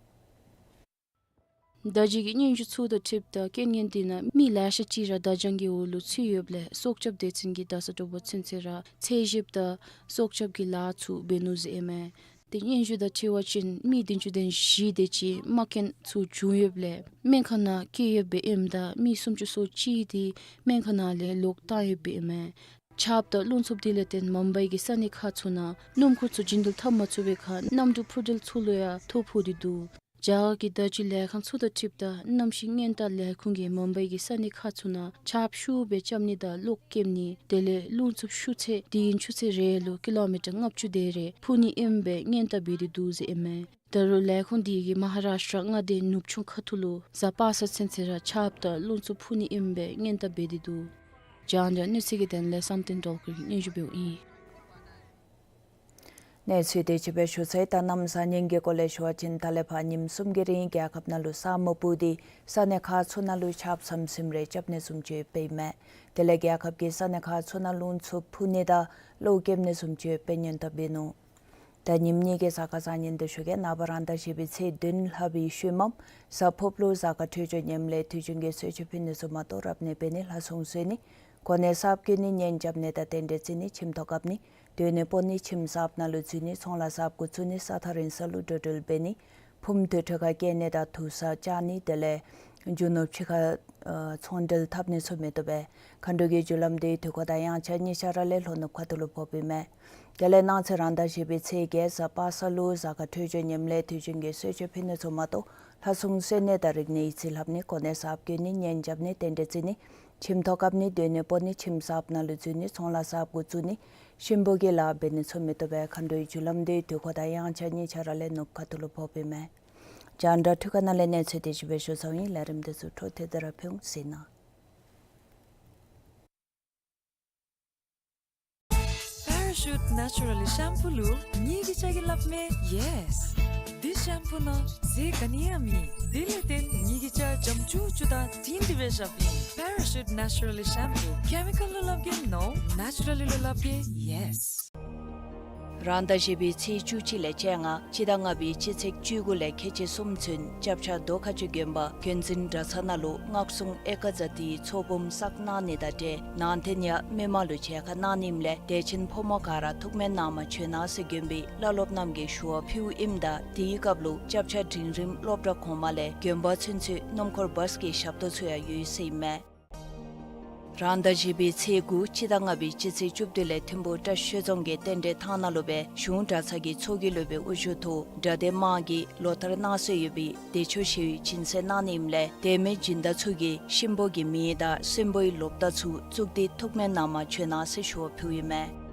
ད་ཅི་གི་སྙན་ཞུ་ཚུ་དང་འཁྲིལཝ་ད་རྐྱེན་ངན་དེ་ནང་མི་ལེ་ཤ་ཅིག་ར་དྲག་སྦྱང་གི་འོག་ལུ་ཚུད་ཡོདཔ་ལས་སྲོག་སྐྱབས་སྡེ་ཚན་གྱིས་ད་ས་དྲོ་པ་ཚུན་ཚོད་ར་འཚོལ་ཞིབ་དང་སྲོག་སྐྱབས་ཀྱི་ལཱ་ཚུ་འབད་ནུག་ཟེར་ཨིན་མས། ཏེ་སྙན་ཞུ་དང་འཁྲིལ་བ་ཅིན་མི་བདུན་ཅུ་དོན་བཞི་དེ་ཅིག་རྨ་སྐྱོན་ཚུ་བྱུང་ཡོདཔ་ལས་སྨན་ཁང་ནང་བསྐྱལ་ཡོདཔ་ཨིནམ་ད་མི་སུམ་ཅུ་སོ་གཅིག་དེ་སྨན་ཁང་ནང་ལས་ལོག་བཏང་ཡོདཔ་ཨིན་མས། ཆརཔ་དང་རླུང་འཚུབ་དེ་ལས་བརྟེན་མུམ་བའི་གི་ས་གནས་ཁག་ཚུ་ནང་སྣུམ་འཁོར་ཚུ་བྱིན་འགྲུལ་འཐབ་མ་ཚུགས་པའི་ཁར་གནམ་གྲུ་འཕུར་འགྲུལ་ཚུ་ལུ་ཡང་ཐོ་ཕོག་སྟེ་འདུག། རྒྱ་གར་གྱི་བརྡ་བརྒྱུད་ལས་ཁང་ཚུ་དང་འཁྲིལཝ་ད་གནམ་གཤིས་སྔོན་བརྟག་ལས་ཁུངས་ཀྱིས་མུམ་བའི་གི་ས་གནས་ཁག་ཚུ་ནང་ཆརཔ་ཤུགས་སྦེ་རྐྱབ་ནི་དང་གློག་ཀེམ་ནི་དེ་ལས་རླུང་འཚུབ་ཤུགས་ཚད་དུས་ཡུན་ཆུ་ཚོད་རེ་ལུ་ཀི་ལོ་མི་ཊར་ལྔ་བཅུ་དེ་རེ་འཕུ་ནི་ཨིནམ་སྦེ་སྔོན་བརྟག་འབད་དེ་འདུག་ཟེར་ཨིན་མས། ད་རུང་ལས་ཁུངས་དེ་གིས་མ་ཧ་རཱཤ་ཊྲ་མངའ་སྡེའི་ནུབ་བྱང་ཁ་ཐུག་ལུ་གཟའ་པ་སངས་ཚུན་ཚོད་ར་ཆརཔ་དང་རླུང་འཚུབ་ཕུ་ནི་ཨིནམ་སྦེ་སྔོན་བརྟག་འབད་དེ་འདུག། རྒྱང་བསྒྲགས་གནས་ཚུལ་གྱི་དོན་ལས་བསམ་གཏན་སྒྲོལ་དཀར་གྱིས་སྙན་ཞུ་འབདཝ་ཨིན། གནས་ཚུལ་དེ་ཅིག་སྦེ་ཞུ་ཚར་ཡི། ད་གནམ་གཤིས་ཉིན་གྱི་སྐོར་ལས་ཞུ་བ་ཅིན་ད་ལས་ཕར་ཉིནམ་གསུམ་གྱི་རིང་རྒྱལ་ཁབ་ནང་ལུ་ས་སྨུག་སྤུབས་ཏེ་ས་གནས་ཁག་ཚུ་ནང་ལུ་ཆརཔ་ཟམ་ཟིམ་རེ་རྐྱབ་ནི་བཟུམ་ཅིག་འབདཝ་མས། དེ་ལས་རྒྱལ་ཁབ་ཀྱི་ས་གནས་ཁག་ཚུ་ནང་རླུང་འཚུབ་ཕུ་ནི་དང་གློག་ཀེམ་ནི་བཟུམ་ཅིག་ཡོདཔ་སྦེ་སྔོན་བརྟག་འབད་ནུག། ད་ཉིནམ་གཉིས་ཀྱི་གཟའ་སྐར་བཟང་ངན་དེ་ཞུ་གེ། ནངས་པ་རང་ཟླ་བཞི་པའི་ཚེས་བདུན་ལྷག་པའི་ཤུལ་མམ་གཟའ་ཕུརཔ་ལུ་གཟའ་སྐར་འཕྲོད་སྦྱོར་ངནམ་ལས་དུས་རྒྱུན་གྱི་གསོལ་མཆོད་ཕུལ་ནི་ཚུ་མ་གཏོགས་རབ་གནས་འབད་ནི་ལྷ་སྲུང་གསོལ་ནི་གོ་གནས་གསརཔ་བསྐོ་ནི་གཉེན་རྐྱབ་ནི་དང་རྟེན་འབྲེལ་བརྩི་ནི་ཁྱིམ་ཐོག་བཀབ་ནི་སྡོད་གནས་སྤོ་ནི་ཁྱིམ་གསརཔ་ནང་ལུ་འཛུལ་ནི་ཚོང་ལཱ་གསརཔ་གུ་བཙུགས་ནི་ས་ཐག་རིང་ས་ལུ་འགྲོ་འགྲུལ་འབད་ནི་ཕུངམ་དུར་ཁྲོད་ཁར་བསྐྱལ་ནི་དང་དུར་ས་བཅག་ནི་དེ་ལས་རྒྱུ་ནོར་ཕྱི་ཁར་ཨ་ཚོང་འབྲེལ་འཐབ་ནི་ཚུ་མི་བཏུབ་པས། མཁའ་འགྲོ་གི་རྒྱུ་ལམ་དེ་དུས་འཁོར་དང་དབྱངས་འཆར་གཉིས་ཆ་ར་ལས་ལྷོ་ནུབ་ཁ་ཐུག་ལུ་ཕོགཔ་ཨིན་མས། དེ་ལས་གནངས་ཚེ་རང་ཟླ་བཞི་པའི་ཚེས་བརྒྱད་གཟའ་པ་སངས་ལུ་གཟའ་སྐར་འཕྲོད་སྦྱོར་ངནམ་ལས་དུས་རྒྱུན་གྱི་གསོལ་མཆོད་ཕུལ་ནི་ཚུ་མ་གཏོགས་ལྷ་སྲུང་གསོལ་ནི་དང་རིག་གནས་ཡིག་རྩིས་ལྷབ་ནི་གོ་གནས་གསརཔ་བསྐོ་ནི་གཉེན་རྐྱབ་ནི་རྟེན་འབྲེལ་བརྩི་ནི་ཁྱིམ་ཐོག་བཀབ་ནི་སྡོད་གནས་སྤོ་ནི་ཁྱིམ་གསརཔ་ནང་ལུ་འཛུལ་ནི་ཚོང་ལཱ་གསརཔ་གུ་བཙུགས་ནི་གཤིན་པོ་གི་ལཱ་འབད་ནི་ཚུ་མི་བཏུབ་པས། མཁའ་འགྲོའི་རྒྱུ་ལམ་དེ་དུས་འཁོར་དང་དབྱངས་འཆར་གཉིས་ཆ་ར་ལས་ནུབ་ཁ་ཐུག་ལུ་ཕོགཔ་ཨིན་མས། རྒྱང་བསྒྲགས་འཕྲུལ་ཁང་ནང་ལས་གནས་ཚུལ་དེ་ཅིག་སྦེ་ཞུ་ཚརཝ་ཨིན། ལས་རིམ་དེ་ཚུ་འཕྲོ་མཐུད་དེ་ར་ཕུལ་འོང་ཟེར་ནི། པེ་ར་ཤུཊ་ནེ་ཅུ་ར་ལི་ཤམ་པུ་ལུ་ངེ་གི་ཅ་གི་སླབ་མས་ཡེས། འདི་ཤམ་པུ་ནང་ཟས་ག་ནི་ཡང་མེད། དེ་ལས་བརྟེན་ངེ་གི་ཅ་འཇམ་ཅུག་ཅུ་དང་དྲིང་དྲི་སྦེ་བཞགཔ་ཨིན། པེ་ར་ཤུཊ་ནེ་ཅུ་ར་ལི་ཤམ་པུ་ཀེ་མི་ཀཱལ་ལུ་སླབ་གེ་ནོ། ནེ་ཅུ་ར་ལི་ལུ་སླབ་གེ་ཡེས། རང་ཟླ་བཞི་པའི་ཚེས་བཅུ་གཅིག་ལས་བཅོ་ལྔ་སྤྱི་ཟླ་ལྔ་པའི་སྤྱི་ཚེས་བཅུ་དགུ་ལས་ཁལ་གཅིག་གསུམ་ཚུན་སྐྱབས་ཆ་རྡོ་ཁ་ཆུ་དགོན་པ་དགོན་འཛིན་གྲྭ་ཚང་ནང་ལུ་སྔགས་སྲུང་ཨེ་ཀ་ཛ་ཏིའི་ཚོགས་འབུམ་བསགས་གནང་ནི་དང་འབྲེལ་ནང་རྟེན་ཡང་མི་མང་ལུ་མཇལ་ཁ་གནང་ནི་ཨིནམ་ལས་དད་ཅན་ཕོ་མོ་ག་ར་ཐུགས་སྨོན་གནང་མ་བྱོན་གནང་ཟེར་དགོན་པའི་བླ་སློབ་རྣམས་ཀྱིས་ཞུ་བ་ཕུལཝ་ཨིནམ་ད་དེའི་སྐབས་ལུ་སྐྱབས་ཆ་འབྲིང་རིམ་སློབ་གྲྭ་གོང་མ་ལས་དགོན་པ་ཚུན་ཚོད་སྣུམ་འཁོར་བཱས་ཀྱི་ཞབས་ཏོག་ཚུ་ཡང་ཡོད་ཟེར་ཨིན་མས། རང་ཟླ་བཞི་པའི་ཚེས་དགུ་སྤྱི་ཟླ་ལྔ་པའི་སྤྱི་ཚེས་བཅུ་བདུན་ལས་ཐིམ་ཕུག་བཀྲ་ཤིས་ཆོས་རྫོང་གི་རྟེན་འབྲེལ་ཐང་ནང་ལུ་སྦེ་གཞུང་གྲྭ་ཚང་གི་ཚོགས་ཀྱི་སློབ་དཔོན་དབུ་བཞུགས་ཐོག་གྲྭ་སྡེ་དམངས་ཀྱིས་ལོ་ལྟར་གནང་སྲོལ་ཡོད་པའི་བདེ་མཆོག་ཞི་བའི་སྦྱིན་སྲེག་གནང་ནི་ཨིནམ་ལས་དད་མོས་སྦྱིན་བདག་ཚུ་གིས་གཤིན་པོ་གི་མེ་དང་གསོན་པོའི་ལོ་རྟགས་ཚུ་བཙུགས་ཏེ་ཐུགས་སྨོན་གནང་མ་བྱོན་གནང་ཟེར་ཞུ་བ་ཕུལཝ་ཨིན་མས།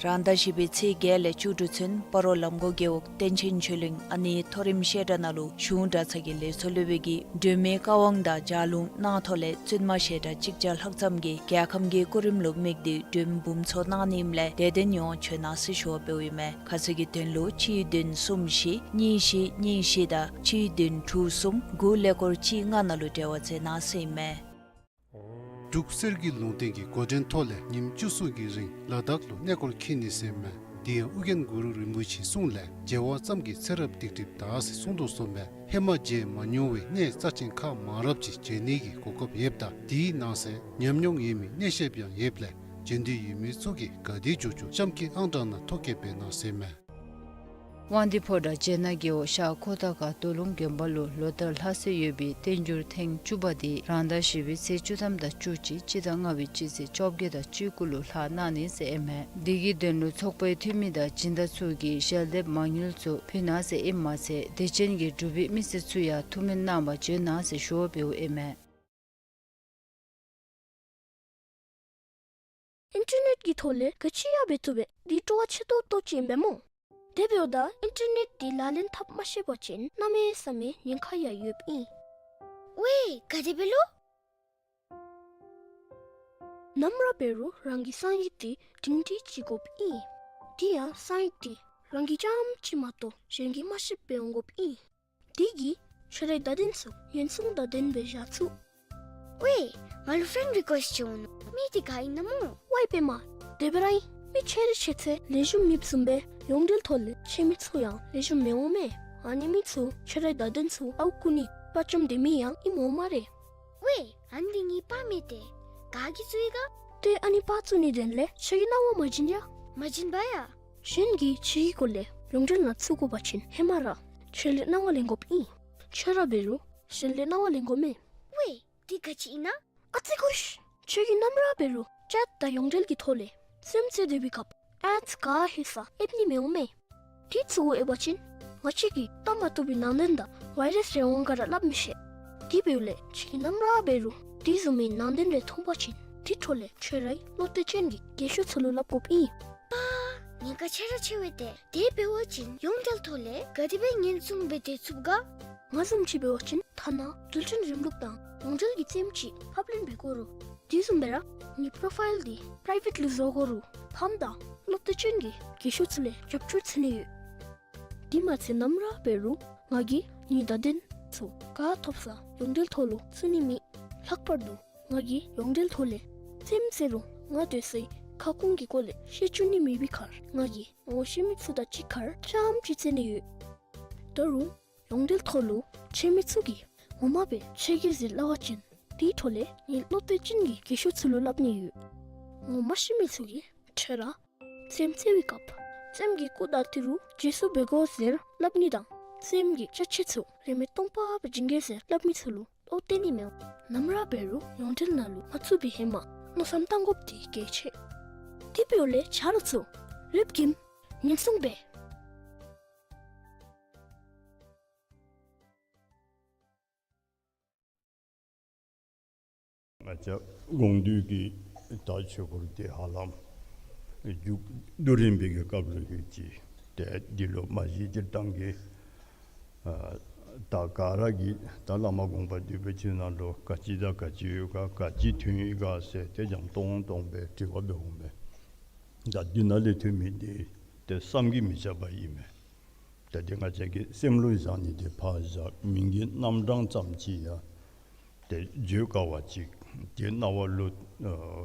རང་ཟླ་བཞི་པའི་ཚེས་བརྒྱད་ལས་བཅུ་དྲུག་ཚུན་སྤ་རོ་ལམ་གོང་རྒེད་འོག་བསྟན་ཆེན་ཆོས་གླིང་ཨ་ནེ་མཐོ་རིམ་བཤད་གྲྭ་ནང་ལུ་གཞུང་གྲྭ་ཚང་གི་ལས་ཚོགས་སློབ་དཔོན་གྱིས་སྒྲོལ་མའི་བཀའ་དབང་དང་ལྗགས་ལུང་གནང་ཐོག་ལས་བཙུན་མ་བཤད་གྲྭ་གཅིག་བརྒྱ་ལྷག་ཙམ་གྱིས་རྒྱལ་ཁམས་ཀྱི་སྐུ་རིམ་ལུ་དམིགས་ཏེ་སྒྲོལ་འབུམ་ཚོགས་གནང་ནི་ཨིནམ་ལས་དད་ལྡན་ཡོངས་བྱོན་གནང་ཟེར་ཞུ་བ་ཕུལཝ་ཨིན་མས། ཁ་གསལ་གྱི་དོན་ལུ་གཅིག་བདུན་གསུམ་བཞི་གཉིས་བཞི་གཉིས་བཞི་དང་གཅིག་བདུན་དྲུག་གསུམ་དགུ་ཀླད་ཀོར་གཅིག་ལྔ་ནང་ལུ་འབྲེལ་བ་མཛད་གནང་ཟེར་ཨིན་མས། འབྲུག་གསེར་གྱི་ལུང་བསྟན་གྱི་འགོ་འདྲེན་ཐོག་ལས་ཉིནམ་བཅུ་གསུམ་གྱི་རིང་ལ་དྭགས་ལུ་གནས་སྐོར་འཁྱིད་ནི་ཟེར་མས། དེ་ཡང་ཨོ་རྒྱན་གུ་རུ་རིན་པོ་ཆེའི་གསུང་ལས་མཇལ་བ་ཙམ་གྱིས་ཚེ་རབས་སྡིག་སྒྲིབ་དག་ཟེར་གསུངས་དོ་བཟུམ་སྦེ་ཧེ་མ་མཇལ་མ་མྱོང་བའི་གནས་རྩ་ཆེན་ཁག་མང་རབས་ཅིག་མཇལ་ནི་གི་གོ་སྐབས་ཡོདཔ་ད་དེའི་ནང་གསེས་ཉམས་མྱོང་ཡོད་མི་གནས་བཤདཔ་ཡང་ཡོདཔ་ལས་མཇལ་འདོད་ཡོད་མི་ཚུ་གིས་ག་དེ་མགྱོགས་མགྱོགས་གཤམ་གྱི་ཨང་གྲངས་ནང་ཐོ་བཀོད་འབད་གནང་ཟེར་མས། དབང་འདུས་ཕོ་བྲང་སྤྱན་སྔ་རྒེད་འོག་ཤར་ཁོ་ཐང་ཁ་རྡོ་ལུང་དགོན་པ་ལུ་ལོ་ལྟར་ལྷག་སྲོལ་ཡོད་པའི་བསྟན་འགྱུར་ཐེངས་བཅུ་པ་དེ་རང་ཟླ་བཞི་པའི་ཚེས་བཅུ་ཐམ་དང་བཅུ་གཅིག་སྤྱི་ཟླ་ལྔ་པའི་སྤྱི་ཚེས་བཅོ་བརྒྱད་དང་བཅུ་དགུ་ལུ་ལྷག་གནང་ནི་ཟེར་ཨིན་མས། དེ་གི་དོན་ལུ་ཚོགས་པའི་འཐུས་མི་དང་སྦྱིན་བདག་ཚུ་གིས་ཞལ་འདེབས་མ་དངུལ་ཚུ་ཕུལ་གནང་ཟེར་ཨིནམ་མ་ཚད་དད་ཅན་གྱི་འབྲུག་པའི་མི་སེར་ཚུ་ཡང་ཐུགས་སྨོན་གནང་བར་བྱོན་གནང་ཟེར་ཞུ་བ་ཕུལཝ་ཨིན་མས། ཨིན་ཊར་ནེཊ་ཀྱི་ཐོག་ལས་ག་ཅི་ཡང་འབད་བཏུབ་པས། འདི་སྤྲོ་བ་ཆེ་ཏོག་ཏོ་ཅིག་ཨིན་པས་སྨོ། དེ་འབདཝ་ད་ཨིན་ཊར་ནེཊ་འདི་ལག་ལེན་འཐབ་མ་ཤེས་པ་ཅིན་གནམ་མེད་ས་མེད་ཉེན་ཁ་ཡང་ཡོདཔ་ཨིན། ཝའེ་ག་དེ་སྦེ་ལོ། ནམ་ར་འབད་རུང་རང་གི་གསང་ཡིག་དེ་སྒྲིང་སྒྲི་ཅིག་དགོཔ་ཨིན། དེ་ཡང་གསང་ཡིག་དེ་རང་གིས་རྐྱངམ་ཅིག་མ་གཏོགས་གཞན་གྱིས་མ་ཤེསཔ་སྦེ་འོང་དགོཔ་ཨིན། དེ་གིས་ཁྱོད་རའི་བརྡ་དོན་ཚུ་ཉེན་སྲུང་དང་ལྡནམ་སྦེ་བཞག་ཚུགས། ཝའེ་ང་ལུ་ཕེན་རི་ཀུ་ཨེསཊ་ཅིག་འོང་ནུག། མི་དེ་ག་ཨིན་ན་སྨོ། ཝའེ་པདྨ། དེ་སྦེ་ར་ཨིན། མི་ཁྱོད་ར་ཁྱོད་ཚེ་ལེགས་ཤོམ་མེདཔ་བཟུམ་སྦེ་ཡོངས་འབྲེལ་ཐོག་ལས་ཁྱོད་མི་ཚུ་ཡང་ལེགས་ཤོམ་མི་འོང་མས། ཨ་ནི་མི་ཚུ་ཁྱོད་རའི་བརྡ་དོན་ཚུ་ཨརཝ་རྐུ་ནི་དཔའ་བཅམ་སྡོད་མི་ཡང་ཨིནམ་འོང་སྨ་རེ། ཝའེ་ཨ་ནི་ངེའི་པར་མས་ཏེ། ག་གིས་བཙུགས་ཡི་ག། ཏེ་ཨ་ནི་པར་བཙུགས་ནི་དོན་ལས་ཁྱོད་ཀྱིས་གནང་བ་མ་བྱིན་ཡ། མ་བྱིན་པ་ཡ། གཞན་གྱིས་ཁྱོད་ཀྱི་སྐོར་ལས་ཡོངས་འབྲེལ་ནང་བཙུགས་དགོ་པ་ཅིན་ཧེ་མ་ར་ཁྱོད་ལས་གནང་བ་ལེན་དགོཔ་ཨིན། ཁྱོད་ར་འབད་རུང་གཞན་ལས་གནང་བ་ལེན་དགོ་མས། ཝའེ་དེ་ག་ཅི་ཨིན་ན། ཨ་ཙི་ཁུ་ཤི། ཁྱོད་ཀྱིས་ནམ་ར་འབད་རུང་ཅེཊ་དང་ཡོངས་འབྲེལ་གྱི་ཐོག་ལས་རྩེདམོ་རྩེ་སྡོད་པའི་སྐབས་ཨེཌསི་ག་ཧེ་ས་ཨེབ་ནི་མི་འོང་མས། དེ་བཙུགས་དགོ་ཨེབ་པ་ཅིན་ང་བཅས་ཀྱིས་བལྟ་མ་བཏུབ་པའི་ནང་དོན་དང་ཝའི་རཱསི་རེ་འོང་ག་ར་སླབ་མི་ཤེས། དེ་འབདཝ་ལས་ཁྱོད་ཀྱིས་ནམ་ར་འབད་རུང་དེ་བཟུམ་མའི་ནང་དོན་རེ་མཐོང་པ་ཅིན་དེ་འཕྲོ་ལས་ཁྱོད་རའི་བློ་གཏད་ཅན་གྱི་རྒས་ཤོས་ཚུ་ལུ་སླབ་དགོཔ་ཨིན། ཨ་ཉེན་ཁ་ཆེ་ར་ཆེ་བས་ཏེ། དེ་འབད་བ་ཅིན་ཡོངས་འབྲེལ་ཐོག་ལས་ག་དེ་སྦེ་ཉེན་སྲུང་འབད་དེ་ཚུགས་ག། ང་བཟུམ་ཅིག་འབད་བ་ཅིན་ཐ་ན་རྡུལ་ཕྲན་རིམ་ལུགས་དང་ཡོངས་འབྲེལ་གྱི་རྩེདམོ་ཅིག་ཕབ་ལེན་འབད་དགོ་རུང་དེ་བཟུམ་སྦེ་ར་ངེའི་པོ་རོ་ཕའིལ་འདི་པི་རའི་ཝེཊ་ལུ་བཟོ་དགོ་རུང་ཕམ་དང་བློ་གཏད་ཅན་གྱི་རྒས་ཤོས་ཚུ་ལས་རྒྱབ་སྐྱོར་འཚོལ་ནི་ཡོད། དེ་མ་ཚད་ནམ་ར་འབད་རུང་ང་གིས་ངེའི་བརྡ་དོན་ཚུ་ག་ཐོབ་ས་ཡོངས་འབྲེལ་ཐོག་ལུ་བཙུགས་ནི་མེད། ལྷག་པར་དུ་ང་གིས་ཡོངས་འབྲེལ་ཐོག་ལས་རྩེདམོ་རྩེ་རུང་ང་སྡོད་སའི་ཁ་སྐོང་གི་སྐོར་ལས་བཤད་བཅུག་ནི་མེད་པའི་ཁར་ང་གིས་ངོ་ཤེས་མི་ཚུ་དང་གཅིག་ཁར་རྐྱངམ་ཅིག་རྩེ་ནི་ཡོད། ད་རུང་ཡོངས་འབྲེལ་ཐོག་ལུ་ཁྱོད་མི་ཚུ་གིས་ངོ་མ་སྦེ་ཁྱོད་ཀྱིས་ཟེར་སླབ་པ་ཅིན་དེ་འཕྲོ་ལས་ངེའི་བློ་གཏད་ཅན་གྱི་རྒས་ཤོས་ཚུ་ལུ་སླབ་ནི་ཡོད། ངོ་མ་ཤེས་མི་ཚུ་གིས་ཁྱོད་ར་རྩེདམོ་རྩེ་བའི་སྐབས་རྩེདམོ་གི་སྐུ་དང་ཏི་རུ་རྗེས་སུ་འབད་དགོ་ཟེར་སླབ་ནི་དང་རྩེདམོ་གི་ཅ་ཆས་ཚུ་རིན་མེད་སྟོང་པ་སྦེ་བྱིན་གེ་ཟེར་སླབ་མི་ཚུ་ལུ་བློ་གཏད་ནི་མི་འོང་། ནམ་ར་འབད་རུང་ཡོངས་འབྲེལ་ནང་ལུ་མ་བཙུགས་པའི་ཧེ་མ་མནོ་བསམ་བཏང་དགོཔ་དེ་གལ་ཆེ། དེ་འབདཝ་ལས་ཆ་རོགས་ཚུ་ལེགས་ཤོམ་ཉེན་སྲུང་འབད། ང་བཅས་དགོངས་འདུས་ཀྱི་ད་ཆོས་སྐོར་དེ་ཧ་ལམ་མཇུག་བསྡུ་རན་པའི་གི་སྐབས་ལུ་ཡོད་ཅི། ཏེ་འདི་ལུ་མ་གཞི་སྤྱིར་བཏང་གི་ཨ་ད་ག་ར་གིས་ད་བླ་མ་དགོངས་པ་འདུས་པའི་ཆོས་ནང་ལུ་ག་ཅི་དང་ག་ཅི་ཡོད་ག་ག་ཅི་ཐོན་ཡི་ག་ཟེར་ཏེ་འཇམ་ཏོང་ཏོ་སྦེ་དྲི་བ་འབད་འོང་མས། ད་འདི་ནང་ལས་ཐོན་མི་འདི་ཏེ་བསམ་གྱིས་མི་ཁྱབ་པ་ཨིན་མས། ད་འདི་ང་བཅས་ཀྱིས་སེམས་ལུ་བཞག་ནི་དེ་ཕར་བཞག་མིང་གི་རྣམ་གྲངས་ཙམ་ཅིག་ཡང་ཏེ་བརྗོད་དཀའ་བ་ཅིག་ཏེ་རྣ་བ་ལུ་ཨ་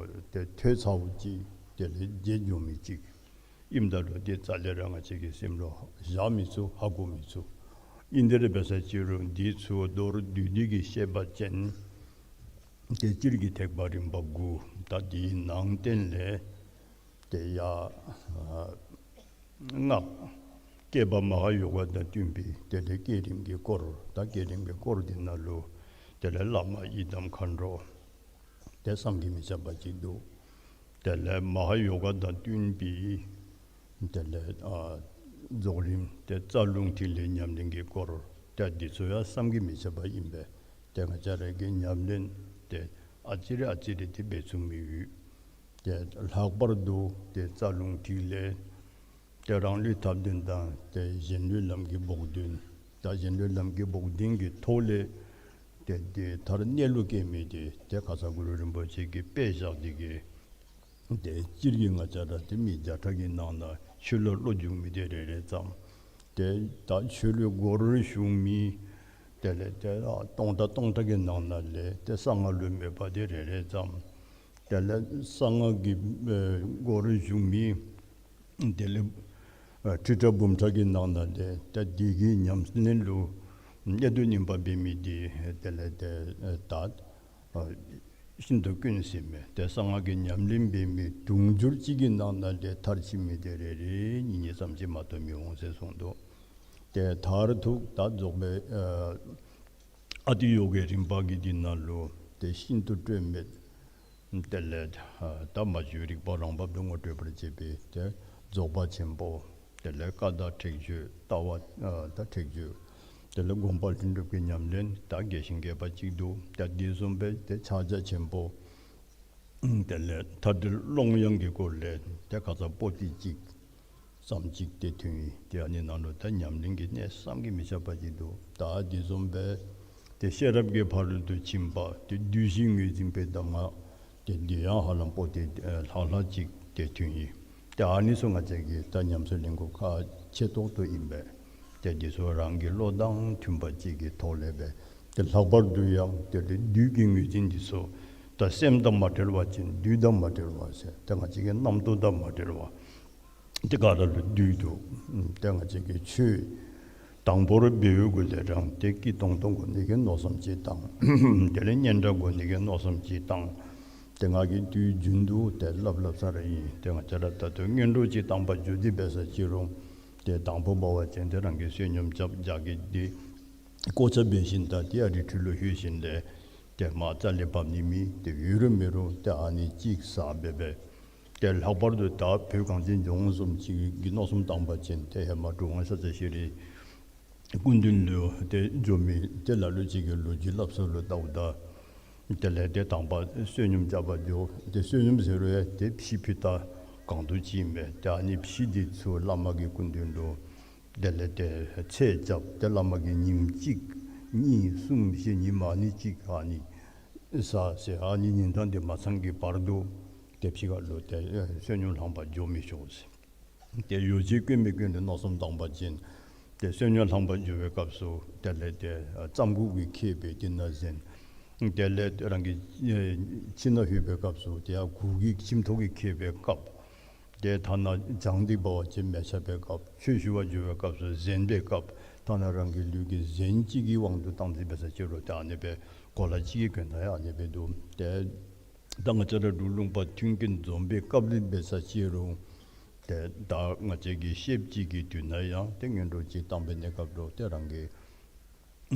ཏེ་ཐོས་ཚརཝ་ཅིག་དེ་ལས་བརྗེད་འགྱོ་མི་ཅིག་ ཨིནམ་ད་ལུ་འདི་རྩ་ལས་ར་ང་བཅས་ཀྱི་སེམས་ལུ་བཞག་མི་ཚུགས། ཧ་གོ་མི་ཚུགས། ཨིན་དེ་ར་འབད་ས་ཅིག་རུང་འདི་ཚུ་མདོར་བསྡུས་ཏེ་གིས་བཤད་པ་ཅིན་ཏེ་སྤྱིར་གྱི་ཐེག་པ་རིམ་པ་དགུ། ད་འདིའི་ནང་བསྟན་ལས་ཏེ་ཡ་ཨ་སྔགས་བསྐྱེད་པ་མ་ཧཱ་ཡོ་ག་དང་བསྟུན་པའི་དེ་ལས་བསྐྱེད་རིམ་གྱི་སྐོར། ད་བསྐྱེད་རིམ་གྱི་སྐོར་འདི་ནང་ལུ་དེ་ལས་བླ་མ་ཡི་དམ་མཁའ་འགྲོ་ཏེ་བསམ་གྱིས་མི་ཁྱབ་པ་ཅིག་འདུག། དེ་ལས་མ་ཧཱ་ཡོ་ག་དང་བསྟུན་པའི་དེ་ལས་ཨ་རྫོགས་རིམ་ཏེ་རྩ་རླུང་ཐིག་ལེ་ཉམས་ལེན་གྱི་སྐོར། ཏེ་འདི་ཚུ་ཡང་བསམ་གྱིས་མི་ཁྱབ་པ་ཨིན་པས། ཏེ་ང་བཅས་ར་གིས་ཉམས་ལེན་ཏེ་ཨ་ཙི་རེ་ཨ་ཙི་རེ་ཏེ་འབད་ཚུགས་མི་ཡོད། ཏེ་ལྷག་པར་དུ་ཏེ་རྩ་རླུང་ཐིག་ལེ་ཏེ་རང་ལུས་ཐབས་ལྡན་དང་ཏེ་གཞན་ལུས་ལམ་གྱི་བོགས་འདོན། ད་གཞན་ལུས་ལམ་གྱི་བོགས་འདོན་གྱི་ཐོག་ལས་ཏེ་འདི་མཐར་གནས་ལུགས་སྐྱེ་མི་འདི་ཏེ་ཁ་ཙ་གུ་རུ་རིན་པོ་ཆེ་གིས་དཔེ་བཞག་སྟེ་གིས་ཏེ་སྤྱིར་གྱི་ང་བཅས་ར་ཏེ་མི་བརྒྱ་ཕྲག་གི་ནང་ན་ཆོས་ལུ་བློ་འཇུག་མི་འདི་རེ་རེ་ཙམ། ཏེ་ད་ཆོས་ལུ་སྒོར་ཞུགས་མི་དེ་ལས་ཏེ་སྟོང་ཕྲག་སྟོང་ཕྲག་གི་ནང་ན་ལས་ཏེ་གསང་སྔགས་ལུ་མོས་པ་འདི་རེ་རེ་ཙམ། དེ་ལས་གསང་སྔགས་ཀྱི་ཨེ་སྒོར་ཞུགས་མི་དེ་ལས་ཨ་ཁྲི་ཕྲག་འབུམ་ཕྲག་གི་ནང་ན་ལས་ཏེ་འདི་གི་ཉམས་ལེན་ལུ་གནད་དུ་སྨིན་པ་འབད་མི་འདི་དེ་ལས་ཏེ་ཨེ་ད་ཨ་ཤིན་ཏུ་དཀོན་ཟེར་མས། ཏེ་གསང་སྔགས་ཀྱི་ཉམས་ལེན་འབད་མི་དུང་ཕྱུར་གཅིག་གི་ནང་ན་ལས་མཐར་ཕྱིན་མི་འདི་རེ་རེ་གཉིས་གཉིས་ཙམ་ཅིག་མ་གཏོགས་མི་འོང་ཟེར་གསུངས་འདུག། ཏེ་མཐར་ཐུག་ད་རྫོགས་པའི་ཨ་ཨ་ཏི་ཡོ་གའི་རིམ་པ་གི་འདི་ནང་ལུ་ཏེ་ཤིན་ཏུ་སྤྲོས་མེད། དེ་ལས་ཨ་ད་མ་བཅོས་རིག་པ་རང་བབས་སུ་ངོ་སྤྲོད་པར་བྱེད་པའི་ཏེ་རྫོགས་པ་ཆེན་པོ། དེ་ལས་བཀའ་དང་ཁྲེགས་ཆོད་ལྟ་བ་ཨ་ད་ཁྲེགས་ཆོད། དེ་ལས་སྒོམ་པ་ལྷུན་གྲུབ་ཀྱི་ཉམས་ལེན་ད་རྒྱས་ཤིང་རྒྱས་པ་ཅིག་འདུག། ད་འདི་བཟུམ་སྦེ་ཏེ་ཕྱག་རྒྱ་ཆེན་པོ། དེ་ལས་མཐའ་བྲལ་ཀློང་ཡངས་ཀྱི་སྐོར་ལས་ཏེ་ཁ་ཙ་པོ་ཏི་གཅིག་ཙམ་ཅིག་ཏེ་ཐོན་ཡི། ཏེ་ཨ་ནི་ནང་ལུ་ད་ཉམས་ལེན་གྱི་གནད་བསམ་གྱིས་མི་ཁྱབ་པ་ཅིག་འདུག། ད་འདི་བཟུམ་སྦེ་ཏེ་ཤེས་རབ་ཀྱི་ཕ་རོལ་ཏུ་ཕྱིན་པ་ཏེ་བདུད་བཞི་ངོས་འཛིན་པའི་གདམས་ངག་ཏེ་འདི་ཡང་ཧ་ལམ་པོ་ཏི་ཨེ་ལྷག་ལྷག་ཅིག་ཏེ་ཐོན་ཡི། ཏེ་ཨ་ནི་ཚུ་ང་བཅས་ཀྱིས་ད་ཉམས་སུ་ལེན་དགོཔ་ཁག་ཆེ་ཏོག་ཏོ་ཨིན་པས། ཏེ་འདི་ཚུ་རང་གི་བློ་དང་མཐུན་པ་ཅིག་གི་ཐོག་ལས་སྦེ་ཏེ་ལྷག་པར་དུ་ཡང་ཏེ་བདུད་ཀྱི་ངོས་འཛིན་འདི་ཚུ་ད་སེམས་དང་མ་བྲལ་བ་ཅིན་བདུད་དང་མ་བྲལ་བ་ཟེར་ཏེ་ང་བཅས་ཀྱི་རྣམ་རྟོག་དང་མ་བྲལ་བ། ཏེ་ག་ར་ལུ་བདུད་འདུག། ཏེ་ང་བཅས་ཀྱིས་ཆོས་དང་པོར་འབད་བའི་གུ་ལས་རང་ཏེ་སྐྱིད་ཏོང་ཏོ་དགོ་ནི་གི་མནོ་བསམ་ཅིག་བཏང་། དེ་ལས་སྙན་གྲགས་དགོ་ནི་གི་མནོ་བསམ་ཅིག་བཏང་། ཏེ་ང་གིས་དུས་རྒྱུན་དུ་ཏེ་སླབ་སླབ་ས་ར་ཨིན། ཏེ་ང་བཅས་ར་ད་ལྟོ་སྔོན་འགྲོ་ཅིག་བཏང་པར་འགྱོ་སྟེ་འབད་ས་ཅིག་རུང་ཏེ་དང་པོ་འབད་བ་ཅིན་ཏེ་རང་གིས་བསོད་སྙོམས་རྐྱབ་རྒྱགས་ཀྱི་འདི་བཀོ་ཆ་འབད་ཞིནམ་ད་ཏེ་ཨ་རིའི་ཁྲི་ལུ་ལྷོད་ཞིནམ་ལས་ཏེ་མར་རྩ་ལས་འབབ་ནི་མེད། ཏེ་ཡོད་རུང་མེད་རུང་ཏེ་ཨ་ནི་ཅིག་ཟ་སྦེ་སྦེ། ཏེ་ལྷག་པར་དུ་ད་བོད་གངས་ཅན་ལྗོངས་བཟུམ་ཅིག་གི་མནོ་བསམ་བཏང་པ་ཅིན་ཏེ་ཧེ་མ་གྲུབ་དབང་ཤཱཀྱ་ཤྲཱི་སྐུ་མདུན་ལུ་ཏེ་འགྱོ་མི་ཏེ་ལ་ལུ་ཅིག་གིས་ལོ་རྒྱུས་སླབ་ས་ལུ་བལྟཝ་ད་དེ་ལས་ཏེ་དང་པ་བསོད་སྙོམས་རྐྱབ་པར་འགྱོ། ཏེ་བསོད་སྙོམས་ཟེར་རུང་ཡང་ཏེ་ཕྱེ་ཕུད་ཏ་གང་དུ་ཅིག་ཨིན་པས། ཏེ་ཨ་ནི་ཕྱེ་འདི་ཚུ་བླ་མ་གི་སྐུ་མདུན་ལུ་དེ་ལས་ཏེ་ཚད་རྐྱབ། ཏེ་བླ་མ་གིས་ཉིནམ་གཅིག་གཉིས་གསུམ་བཞི་ཉིནམ་ཨ་ནི་གཅིག་ཨ་ནི་ཟ་ཟེར། ཨ་ནི་ཉིན་གྲངས་འདི་མ་ཚང་གི་བར་དུ་ཏེ་ཕྱི་ཁ་ལུ་ཏེ་ཨེ་བསོད་སྙོམས་ལྷང་པར་འགྱོ་མི་ཆོག་ཟེར། ཏེ་ཡོ་བྱད་དཀོན་མི་དཀོན་ལུ་མནོ་བསམ་བཏང་པ་ཅིན་ཏེ་བསོད་སྙོམས་ལྷང་པར་འགྱོ་བའི་སྐབས་སུ་དེ་ལས་ཏེ་ཨ་རྩམ་ཁུག་གི་ཁེབས་སྦེ་དེ་ནང་གཟན། དེ་ལས་རང་གི་ཨེ་ཁྱིམ་ནང་ལྷོད་པའི་སྐབས་སུ་ཏེ་ཡར་གུར་གྱི་ཁྱིམ་ཐོག་གི་ཁེབས་སྦེ་བཀབ། ཏེ་ཐ་ན་གྱང་འདི་འབད་བ་ཅིན་མལ་ཆ་སྦེ་བཀབ། ཆོས་ཞུ་བར་འགྱོ་བའི་སྐབས་སུ་གཟན་སྦེ་བཀབ། ཐ་ན་རང་གི་ལུས་ཀྱི་གཟན་གཅིག་གི་དབང་དུ་བཏང་སྟེ་འབད་ས་ཅིག་རུང་ཏེ་ཨ་ནི་སྦེ་གོ་ལ་གཅིག་གི་གྱོན་ཐངས་ཡང་ཨ་ནི་སྦེ་འདུག། ཏེ་ད་ང་བཅས་ར་འབྲུག་ལུང་པ་མཐུན་རྐྱེན་འཛོམས་པའི་སྐབས་ལུ་འབད་ས་ཅིག་རུང་ཏེ་ད་ང་བཅས་ཀྱི་བཤདཔ་ཅིག་གི་དུས་ན་ཡང་ཏེ་སྔོན་འགྲོ་ཅིག་བཏང་པའི་གནས་སྐབས་ལུ་ཏེ་རང་གི་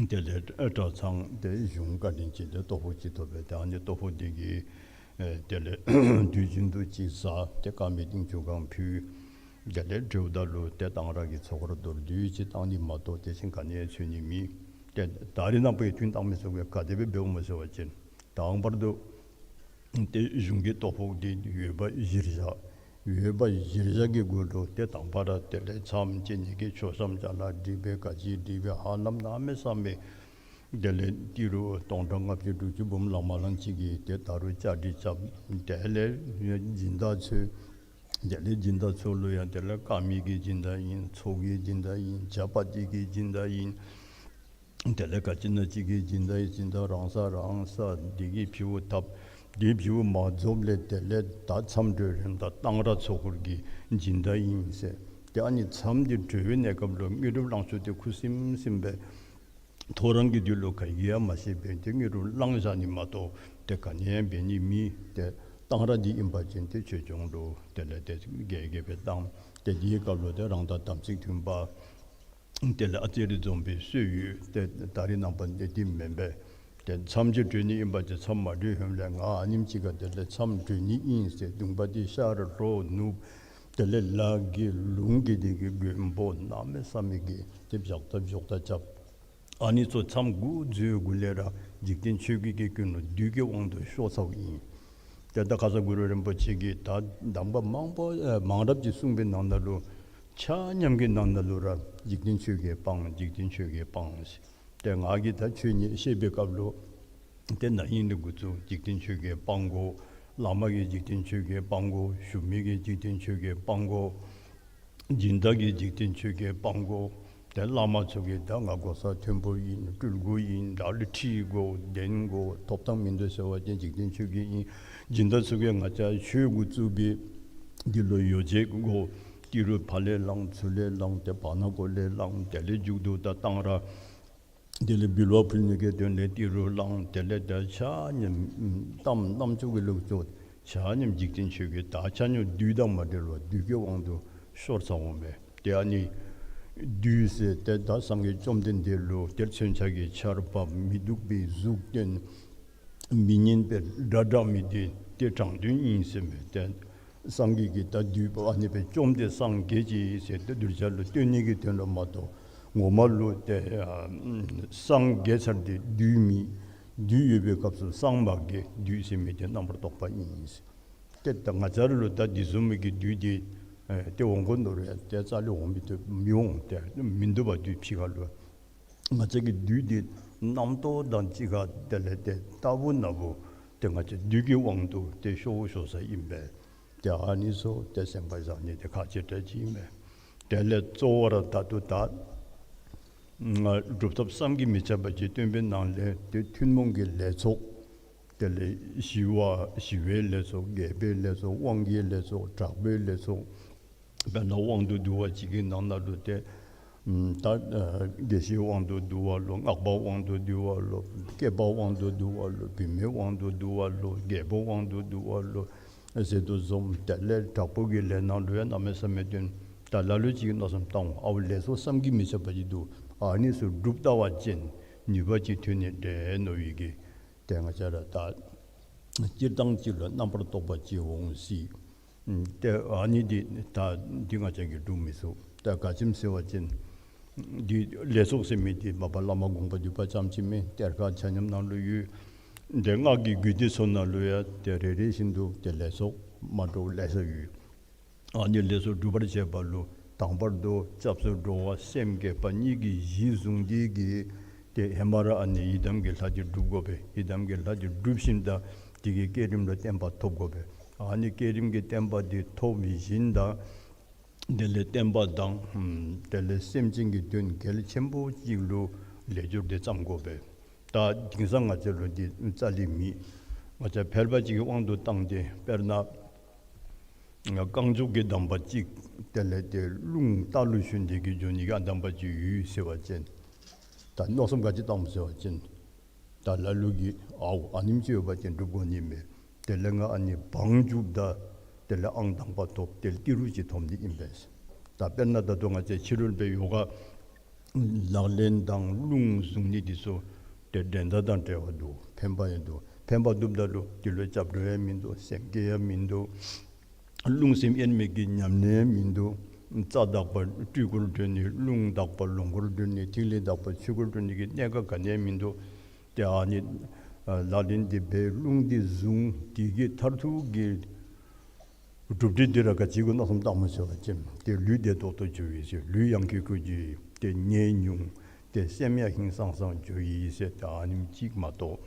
དེ་ལས་གྲྭ་ཚང་དེ་གཞུང་བཀའ་དྲིན་ཅན་དེ་ལྟོ་ཕོགས་ཅིག་ཐོབ་པས། ཏེ་ཨ་ནི་ལྟོ་ཕོགས་དེ་གིས་ཨེ་དེ་ལས་དུས་རྒྱུན་དུ་ཅིག་ཟ། ཏེ་དཀར་མེ་ཏིང་ཆུ་གང་ཕུལ། དེ་ལས་འབྲེལཝ་ད་ལུ་ཏེ་གཏང་རག་གི་ཚོགས་འཁོར་མདོར་བསྡུས་ཅིག་བཏང་ནི་མ་གཏོགས་དེ་བཞིན་ག་ནི་ཡང་འཚོལ་ནི་མེད། ཏེ་ད་རེས་ནངས་པ་ཡང་ཐུན་བཏང་མི་ཚུ་གིས་ག་དེ་སྦེ་འབདཝ་སྨོ་ཟེར་བ་ཅིན་དང་པར་དུ་ཏེ་གཞུང་གི་ལྟོ་ཕོགས་འདི་ཡོད་པ་གཞིར་བཞག། ཡོད་པ་གཞིར་བཞག་གི་གུ་ལུ་ཏེ་དང་པ་ར་དེ་ལས་ཕྱག་འཚལ་ནི་གི་མཆོད་བཤམས་ཅ་ལ་སྒྲིག་སྦེ་ག་ཅི་སྒྲིག་སྦེ་ཧ་ལམ་གནམ་མེད་ས་མེད། དེ་ལས་ཏི་རུ་སྟོང་ཕྲག་ལྔ་བཅུ་དྲུག་ཅུ་འབུམ་ལང་མ་ལང་ཅིག་གིས་ཏེ་ད་རུང་བཅའ་སྒྲིག་རྐྱབ། དེ་ལས་སྦྱིན་བདག་འཚོལ། དེ་ལས་སྦྱིན་བདག་ཚུ་ལུ་ཡང་དེ་ལས་དཀར་མེ་གི་སྦྱིན་བདག་ཨིན། ཚོགས་ཀྱི་སྦྱིན་བདག་ཨིན། ཇ་པ་ཏི་གི་སྦྱིན་བདག་ཨིན། དེ་ལས་ག་ཅི་ཨིན་ན་ཅིག་གི་སྦྱིན་བདག་ཨིན། སྦྱིན་བདག་རང་ས་རང་ས་འདི་གིས་ཕྱེཝ་བཏབ། དེ་བཞིན་མ་རྫོགས་ལས་དེ་ལས་ད་མཚམས་གྲོལ་རན་ད་གཏང་རག་ཚོགས་འཁོར་གྱི་སྦྱིན་བདག་ཨིན་ཟེར། ཏེ་ཨ་ནི་མཚམས་འདི་གྲོལ་བའི་གནས་སྐབས་ལུ་དངོས་གྲུབ་གླང་ཆེན་འདི་ཁུ་སིམ་སིམ་སྦེ་ཐོ་རངས་ཀྱི་དུས་ལུ་ག་གིས་ཡང་མ་ཤེས་པར་ཏེ་དངོས་གྲུབ་བླངས་བཞག་ནི་མ་གཏོགས་ཏེ་ག་ནི་ཡང་འབད་ནི་མེད། ཏེ་གཏང་རག་འདི་ཨིན་པ་ཅིན་ཏེ་ཆོས་སྐྱོང་ལུ་དེ་ལས་ཏེ་རྒྱས་རྒྱས་སྦེ་གཏང་། ཏེ་དེའི་སྐབས་ལུ་ཏེ་རང་དང་དམ་ཚིག་མཐུན་པ་དེ་ལས་ཨ་ཙི་རེ་འཛོམས་པའི་སྲོལ་ཡོད། ཏེ་ད་རེས་ནངས་པ་འདི་འདི་མེན་པས། ཏེ་མཚམས་ཅིག་གྲོལ་ནི་ཨིན་པ་ཅིན་མཚམས་མ་གྲོལ་ཧེ་ལས་ང་ཨ་ནེམ་ཅིག་ཁར་དེ་ལས་མཚམས་གྲོལ་ནི་ཨིན་ཟེར་གདོང་པ་འདི་ཤར་ལྷོ་ནུབ་དེ་ལས་ལ་གི་ལུང་གི་དེ་གི་མགོན་པོ་གནམ་མེད་ས་མེད་ཀྱི་ཏེ་བཞག་ད་བཞག་ད་རྐྱབ། ཨ་ནི་ཚུ་མཚམས་འགོ་བཙུགས་འགོ་ལས་ར་འཇིག་རྟེན་ཆོས་བརྒྱད་ཀྱི་ཀུན་སློང་བདུད་ཀྱི་དབང་དུ་ཤོར་ཚརཝ་ཨིན། ཏེ་ད་ཁ་ཙ་གུ་རུ་རིན་པོ་ཆེ་གིས་ད་གདམས་པ་མང་པོ་ཨེ་མང་རབས་ཅིག་གསུངས་པའི་ནང་ན་ལུ་ཆ་མཉམ་གྱི་ནང་ན་ལུ་ར་འཇིག་རྟེན་ཆོས་བརྒྱད་སྤང་། འཇིག་རྟེན་ཆོས་བརྒྱད་སྤང་ཟེར། ཏེ་ང་གིས་ད་ཆོས་ཉིད་བཤད་པའི་སྐབས་ལུ་ཏེ་ན་ཧིང་ལས་འགོ་བཙུགས་འཇིག་རྟེན་ཆོས་བརྒྱད་སྤང་དགོ། བླ་མ་གིས་འཇིག་རྟེན་ཆོས་བརྒྱད་སྤང་དགོ། ཞུ་མི་གིས་འཇིག་རྟེན་ཆོས་བརྒྱད་སྤང་དགོ། སྦྱིན་བདག་གིས་འཇིག་རྟེན་ཆོས་བརྒྱད་སྤང་དགོ། ཏེ་བླ་མ་ཚུ་གིས་ད་ང་གོ་ས་མཐོན་པོ་ཨིན། སྤྲུལ་སྐུ་ཨིན། དགྲ་ལུ་ཁྲིད་དགོ། བདེན་དགོ། ཐོབ་ཐང་མིན་འདུག་ཟེར་བ་ཅིན་འཇིག་རྟེན་ཆོས་བརྒྱད་ཨིན། སྦྱིན་བདག་ཚུ་གིས་ང་བཅས་ཆོས་འགོ་བཙུགས་པའི་འདི་ལུ་ཡོ་བྱད་དགོ། ཏི་རུ་ཕར་ལས་བླངས་ཚུར་ལས་བླངས་ཏེ་བར་ན་གོ་ལས་བླངས། དེ་ལས་མཇུག་ཏུ་ད་གཏང་རག་དེ་ལས་འབུལ་བ་ཕུལ་ནི་གི་དོན་ལས་ཏི་རུ་བླངས། དེ་ལས་ད་ཆ་མཉམ་གཏམ་རྣམ་ཅོ་གི་ལུགས་སུ་ཆ་མཉམ་འཇིག་རྟེན་ཆོས་བརྒྱད་ད་ཆ་མཉམ་བདུད་དང་མ་བྲལ་བར་བདུད་ཀྱི་དབང་དུ་ཤོར་ཚརཝ་མས། ཏེ་ཨ་ནི་བདུད་ཟེར་ཏེ་ད་སངས་རྒྱས་བཅོམ་ལྡན་འདས་ལུ་ཏེ་མཚོན་ཆ་གི་ཆརཔ་མི་སྡུག་པའི་གཟུགས་སྟོན་མི་སྙན་པའི་སྒྲ་བསྒྲགས་མི་འདི་ཏེ་དྲང་དོན་ཨིན་ཟེར་མས། ཏེ་སངས་རྒྱས་ཀྱིས་ད་བདུད་པོ་ཨ་ནི་སྦེ་བཅོམ་སྟེ་སངས་རྒྱས་ཅི་ཟེར་ཏེ་གདུལ་བྱ་ལུ་སྟོན་ནི་གི་དོན་ལུ་མ་གཏོགས་ངོ་མ་ལུ་ཏེ་ཨ་སངས་རྒྱས་ཚར་ཏེ་བདུད་མི་བདུད་ཡོད་པའི་སྐབས་སུ་སངས་མ་རྒྱས། བདུད་ཟེར་མི་དེ་རྣམ་པར་རྟོག་པ་ཨིན། ཏེ་ད་ང་བཅས་ར་ལུ་ད་འདི་བཟུམ་མའི་གི་བདུད་འདི་ཨེ་ཏེ་འོང་དགོ་མནོ་རུང་ཏེ་རྩ་ལས་འོང་མི་ཐུབ་མི་འོང་། ཏེ་མིན་འདུག་པ་བདུད་ཕྱི་ཁ་ལུ། ང་བཅས་ཀྱི་བདུད་འདི་རྣམ་རྟོག་དང་གཅིག་ཁར་དེ་ལས་ཏེ་རྟག་བུ་ན་བུ་ཏེ་ང་བཅས་བདུད་ཀྱི་དབང་དུ་ཏེ་ཤོར་ཤོར་ས་ཨིན་པས། ཏེ་ཨ་ནི་ཚུ་ཏེ་སེམས་ཁར་བཞག་ནི་ཏེ་ཁག་ཆེ་དྲགས་ཅིག་ཨིན་པས། དེ་ལས་གཙོ་བོ་ར་ད་ལྟོ་ད་སྒྲུབ་ཐབས་བསམ་གྱིས་མི་ཁྱབ་པ་ཅིག་སྟོན་པའི་ནང་ལས་ཏེ་ཐུན་མོང་གི་ལས་ཚོགས་དེ་ལས་ཞི་བ་ཞི་བའི་ལས་ཚོགས། རྒྱས་པའི་ལས་ཚོགས། དབང་གི་ལས་ཚོགས། དྲག་པོའི་ལས་ཚོགས། དཔེར་ན་དབང་དུ་བསྡུ་བ་ཅིག་གི་ནང་ན་ལུ་ཏེ་ད་ཨ་དགེ་བཤེས་དབང་དུ་བསྡུ་བ་ལོ། སྔགས་པ་དབང་དུ་བསྡུ་བ་ལོ། སྐྱེས་པ་དབང་དུ་བསྡུ་བ་ལོ། བུད་མེད་དབང་དུ་བསྡུ་བ་ལོ། རྒྱལ་པོ་དབང་དུ་བསྡུ་བ་ལོ་ཟེར་དོ་བཟུམ། དེ་ལས་དྲག་པོ་གི་ལས་ནང་ལུ་ཡང་གནམ་མེད་ས་མེད་སྟོན། ད་ལ་ལུ་ཅིག་མནོ་བསམ་བཏང་འོང་། ཨའུ་ལས་ཚོགས་བསམ་གྱིས་མི་ཁྱབ་པ་ཅིག་འདུག། ཨ་ནི་ཚུ་སྒྲུབ་ད་བ་ཅིན་ནུས་པ་ཅིག་ཐོན་ནི་འདྲས་མནོ་བའི་གི་ཏེ་ང་བཅས་ར་ད་སྤྱིར་བཏང་ཅིག་ལུ་རྣམ་པར་རྟོག་པ་ཅིག་འོང་སྲིད། ཏེ་ཨ་ནི་འདི་ད་འདི་ང་བཅས་ཀྱིས་སྒྲུབ་མི་ཚུགས། ད་ག་ཅི་སྨོ་ཟེར་བ་ཅིན་འདི་ལས་ཚོགས་ཟེར་མི་འདི་མ་པ་བླ་མ་དགོངས་པ་འདུས་པ་ཙམ་ཅིག་མེན། གཏེར་ཁ་ཆ་མཉམ་ནང་ལུ་ཡོད། ཏེ་སྔགས་ཀྱི་རྒྱུད་སྡེ་ཚུ་ནང་ལུ་ཡང་ཏེ་རེ་རེ་བཞིན་དུ་ཏེ་ལས་ཚོགས་མ་འདྲཝ་ལེ་ཤ་ཡོད། ཨ་ནི་ལས་ཚོགས་སྒྲུབ་པར་བྱེད་པ་ལུ་དང་པར་དུ་སྐྱབས་སུ་འགྲོ་བ་སེམས་བསྐྱེད་པ་གཉིས་ཀྱི་གཞི་བཟུང་སྟེ་གིས་ཏེ་ཧེ་མ་ར་ཨ་ནི་ཡི་དམ་གྱི་ལྷ་འདི་སྒྲུབ་དགོ་པས། ཡི་དམ་གྱི་ལྷ་འདི་སྒྲུབ་ཞིནམ་ད་དེ་གི་བསྐྱེད་རིམ་ལུ་བརྟན་པ་ཐོབ་དགོ་པས། ཨ་ནི་བསྐྱེད་རིམ་གྱི་བརྟན་པ་འདི་ཐོབ་ཞིནམ་ད་དེ་ལས་བསྟན་པ་དང་དེ་ལས་སེམས་ཅན་གྱི་དོན་གལ་ཆེན་པོ་ཅིག་ལུ་ལས་སྦྱོར་འདི་བརྩམ་དགོ་པས། ད་དེང་སང་ང་བཅས་ལུ་འདི་རྩ་ལས་མེད། ང་བཅས་ཕལ་པ་ཅིག་གི་དབང་དུ་བཏང་སྟེ་དཔེར་ན་རྐང་མགྱོགས་ཀྱི་གདམས་པ་ཅིག་དེ་ལས་ཏེ་རླུང་རྟ་ལུ་ཞོན་ཏེ་གིས་འགྱོ་ནི་གི་ཨ་གདམས་པ་ཅིག་ཡོད་ཟེར་བ་ཅིན་ད་མནོ་བསམ་ག་ཅི་བཏངམ་ཟེར་བ་ཅིན་ད་ལ་ལུ་གིས་ཨའུ་ཨ་ནེམ་ཅིག་ཡོད་པ་ཅིན་སྒྲུབ་དགོ་ནི་མས། དེ་ལས་ང་ཨ་ནི་བང་རྒྱུགཔ་ད་དེ་ལས་ཨང་དང་པ་ཐོབ། དེ་ལས་ཏི་རུ་ཅིག་ཐོབ་ནི་ཨིན་པས། ད་དཔེར་ན་ད་ལྟོ་ང་བཅས་ཕྱི་རོལ་པའི་ཡོ་ག་ལག་ལེན་དང་རླུང་བཟུང་ནི་འདི་ཚུ་ཏེ་འགྲན་ཟླ་དང་བྲལ་བ་འདུག། ཕན་པ་ཡང་འདུག། ཕན་པ་ཐོབ་ད་ལུ་འདི་ལུ་སྐྱབས་འགྲོ་ཡང་མིན་འདུག། སེམས་བསྐྱེད་ཡང་མིན་འདུག། རླུང་སེམས་དབྱེར་མེད་ཀྱི་ཉམས་ལེན་ཡང་མིན་འདུག། རྩ་དག་པ་སྤྲུལ་སྐུར་གྲོལ་ནི། རླུང་དག་པ་ལོངས་སྐུར་གྲོལ་ནི། ཐིག་ལེ་དག་པ་ཆོས་སྐུར་གྲོལ་ནི་གི་གནད་འགག་ག་ནི་ཡང་མིན་འདུག། ཏེ་ཨ་ནི་ཨ་ལག་ལེན་འདི་འབད་རླུང་འདི་བཟུང་། དེ་གི་མཐར་ཐུག་གི་གྲུབ་འབྲས་འདི་ར་ག་ཅི་གུ་མནོ་བསམ་བཏངམ་ཟེར་བ་ཅིན་ཏེ་ལུས་བདེ་ཏོག་ཏོ་འགྱོ་ཡི་ཟེར། ལུས་ཡང་ཁེ་ཁུ་འགྱོ་ཡི། ཏེ་ནད་ཉུང་། ཏེ་སེམས་ཡང་ཧིང་སངས་སངས་འགྱོ་ཡི་ཟེར། ཏེ་ཨ་ནེམ་ཅིག་མ་གཏོགས་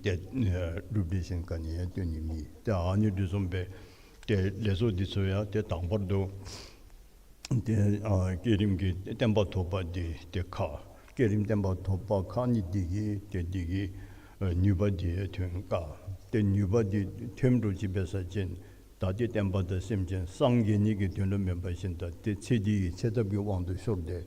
ཏེ་ཨེ་གྲུབ་འབྲས་གཞན་ག་ནི་ཡང་སྟོན་ནི་མེད། ཏེ་ཨ་ནི་འདི་བཟུམ་སྦེ་ཏེ་ལས་ཚོགས་འདི་ཚུ་ཡང་ཏེ་དང་པར་དུ་ཏེ་ཨ་བསྐྱེད་རིམ་གྱི་བརྟན་པ་ཐོབ་པ་འདི་ཏེ་ཁག། བསྐྱེད་རིམ་བརྟན་པ་ཐོབ་པ་ཁག་ནི་འདི་གིས་ཏེ་འདི་གི་ཨེ་ནུས་པ་འདི་ཐོན་དཀའ། ཏེ་ནུས་པ་འདི་ཐོན་འགྲོ་ཅི་འབད་ས་ཅིན་ད་ཏེ་བསྟན་པ་དང་སེམས་ཅན་སངས་རྒྱས་ནི་གི་དོན་ལུ་མེན་པ་ཅིན་ད་ཏེ་ཚེ་འདི་གི་ཚེ་ཐབས་ཀྱི་དབང་དུ་ཤོར་ཏེ་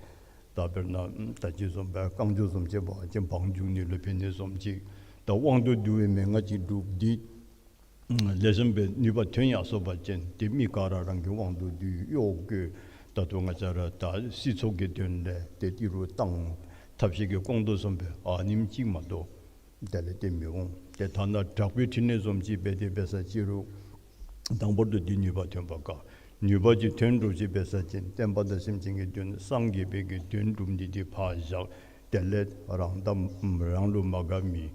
ད་དཔེར་ན་ད་ཅི་བཟུམ་སྦེ་རྐང་མགྱོགས་བཟུམ་ཅིག་འབད་བ་ཅིན་བང་རྒྱུག་ནི་ལུ་ཕན་ནི་བཟུམ་ཅིག་ད་དབང་དུ་བསྡུ་བའི་མན་ངག་ཅིག་སྒྲུབ་སྟེ་ལེགས་ཤོམ་སྦེ་ནུས་པ་ཐོན་ཡར་སོ་པ་ཅིན་ཏེ་མི་ག་ར་རང་གི་དབང་དུ་བསྡུ་གཡོག་བཀོལ། ད་ལྟོ་ང་བཅས་ར་ད་སྲིད་ཚོགས་ཀྱི་དོན་ལས་ཏེ་ཏི་རུ་བཏང་ཐབས་ཤེས་ཀྱིས་སྐོང་དོ་བཟུམ་སྦེ་ཨ་ནེམ་ཅིག་མ་གཏོགས་དེ་ལས་ཏེ་མི་འོང་། ཏེ་ཐ་ན་དྲག་པོའི་ཕྲིན་ལས་བཟུམ་ཅིག་འབད་དེ་འབད་ས་ཅི་རུང་དང་པོར་དུ་འདི་ནུས་པ་ཐོན་པ་དཀའ། ནུས་པ་ཅིག་ཐོན་འགྲོ་ཅི་འབད་ས་ཅིན་བསྟན་པ་དང་སེམས་ཅན་གྱི་དོན་སངས་རྒྱས་པའི་གི་དོན་སྒྲུབ་ནི་འདི་ཕར་བཞག། དེ་ལས་རང་དང་རང་ལུ་མ་དགའ་མི་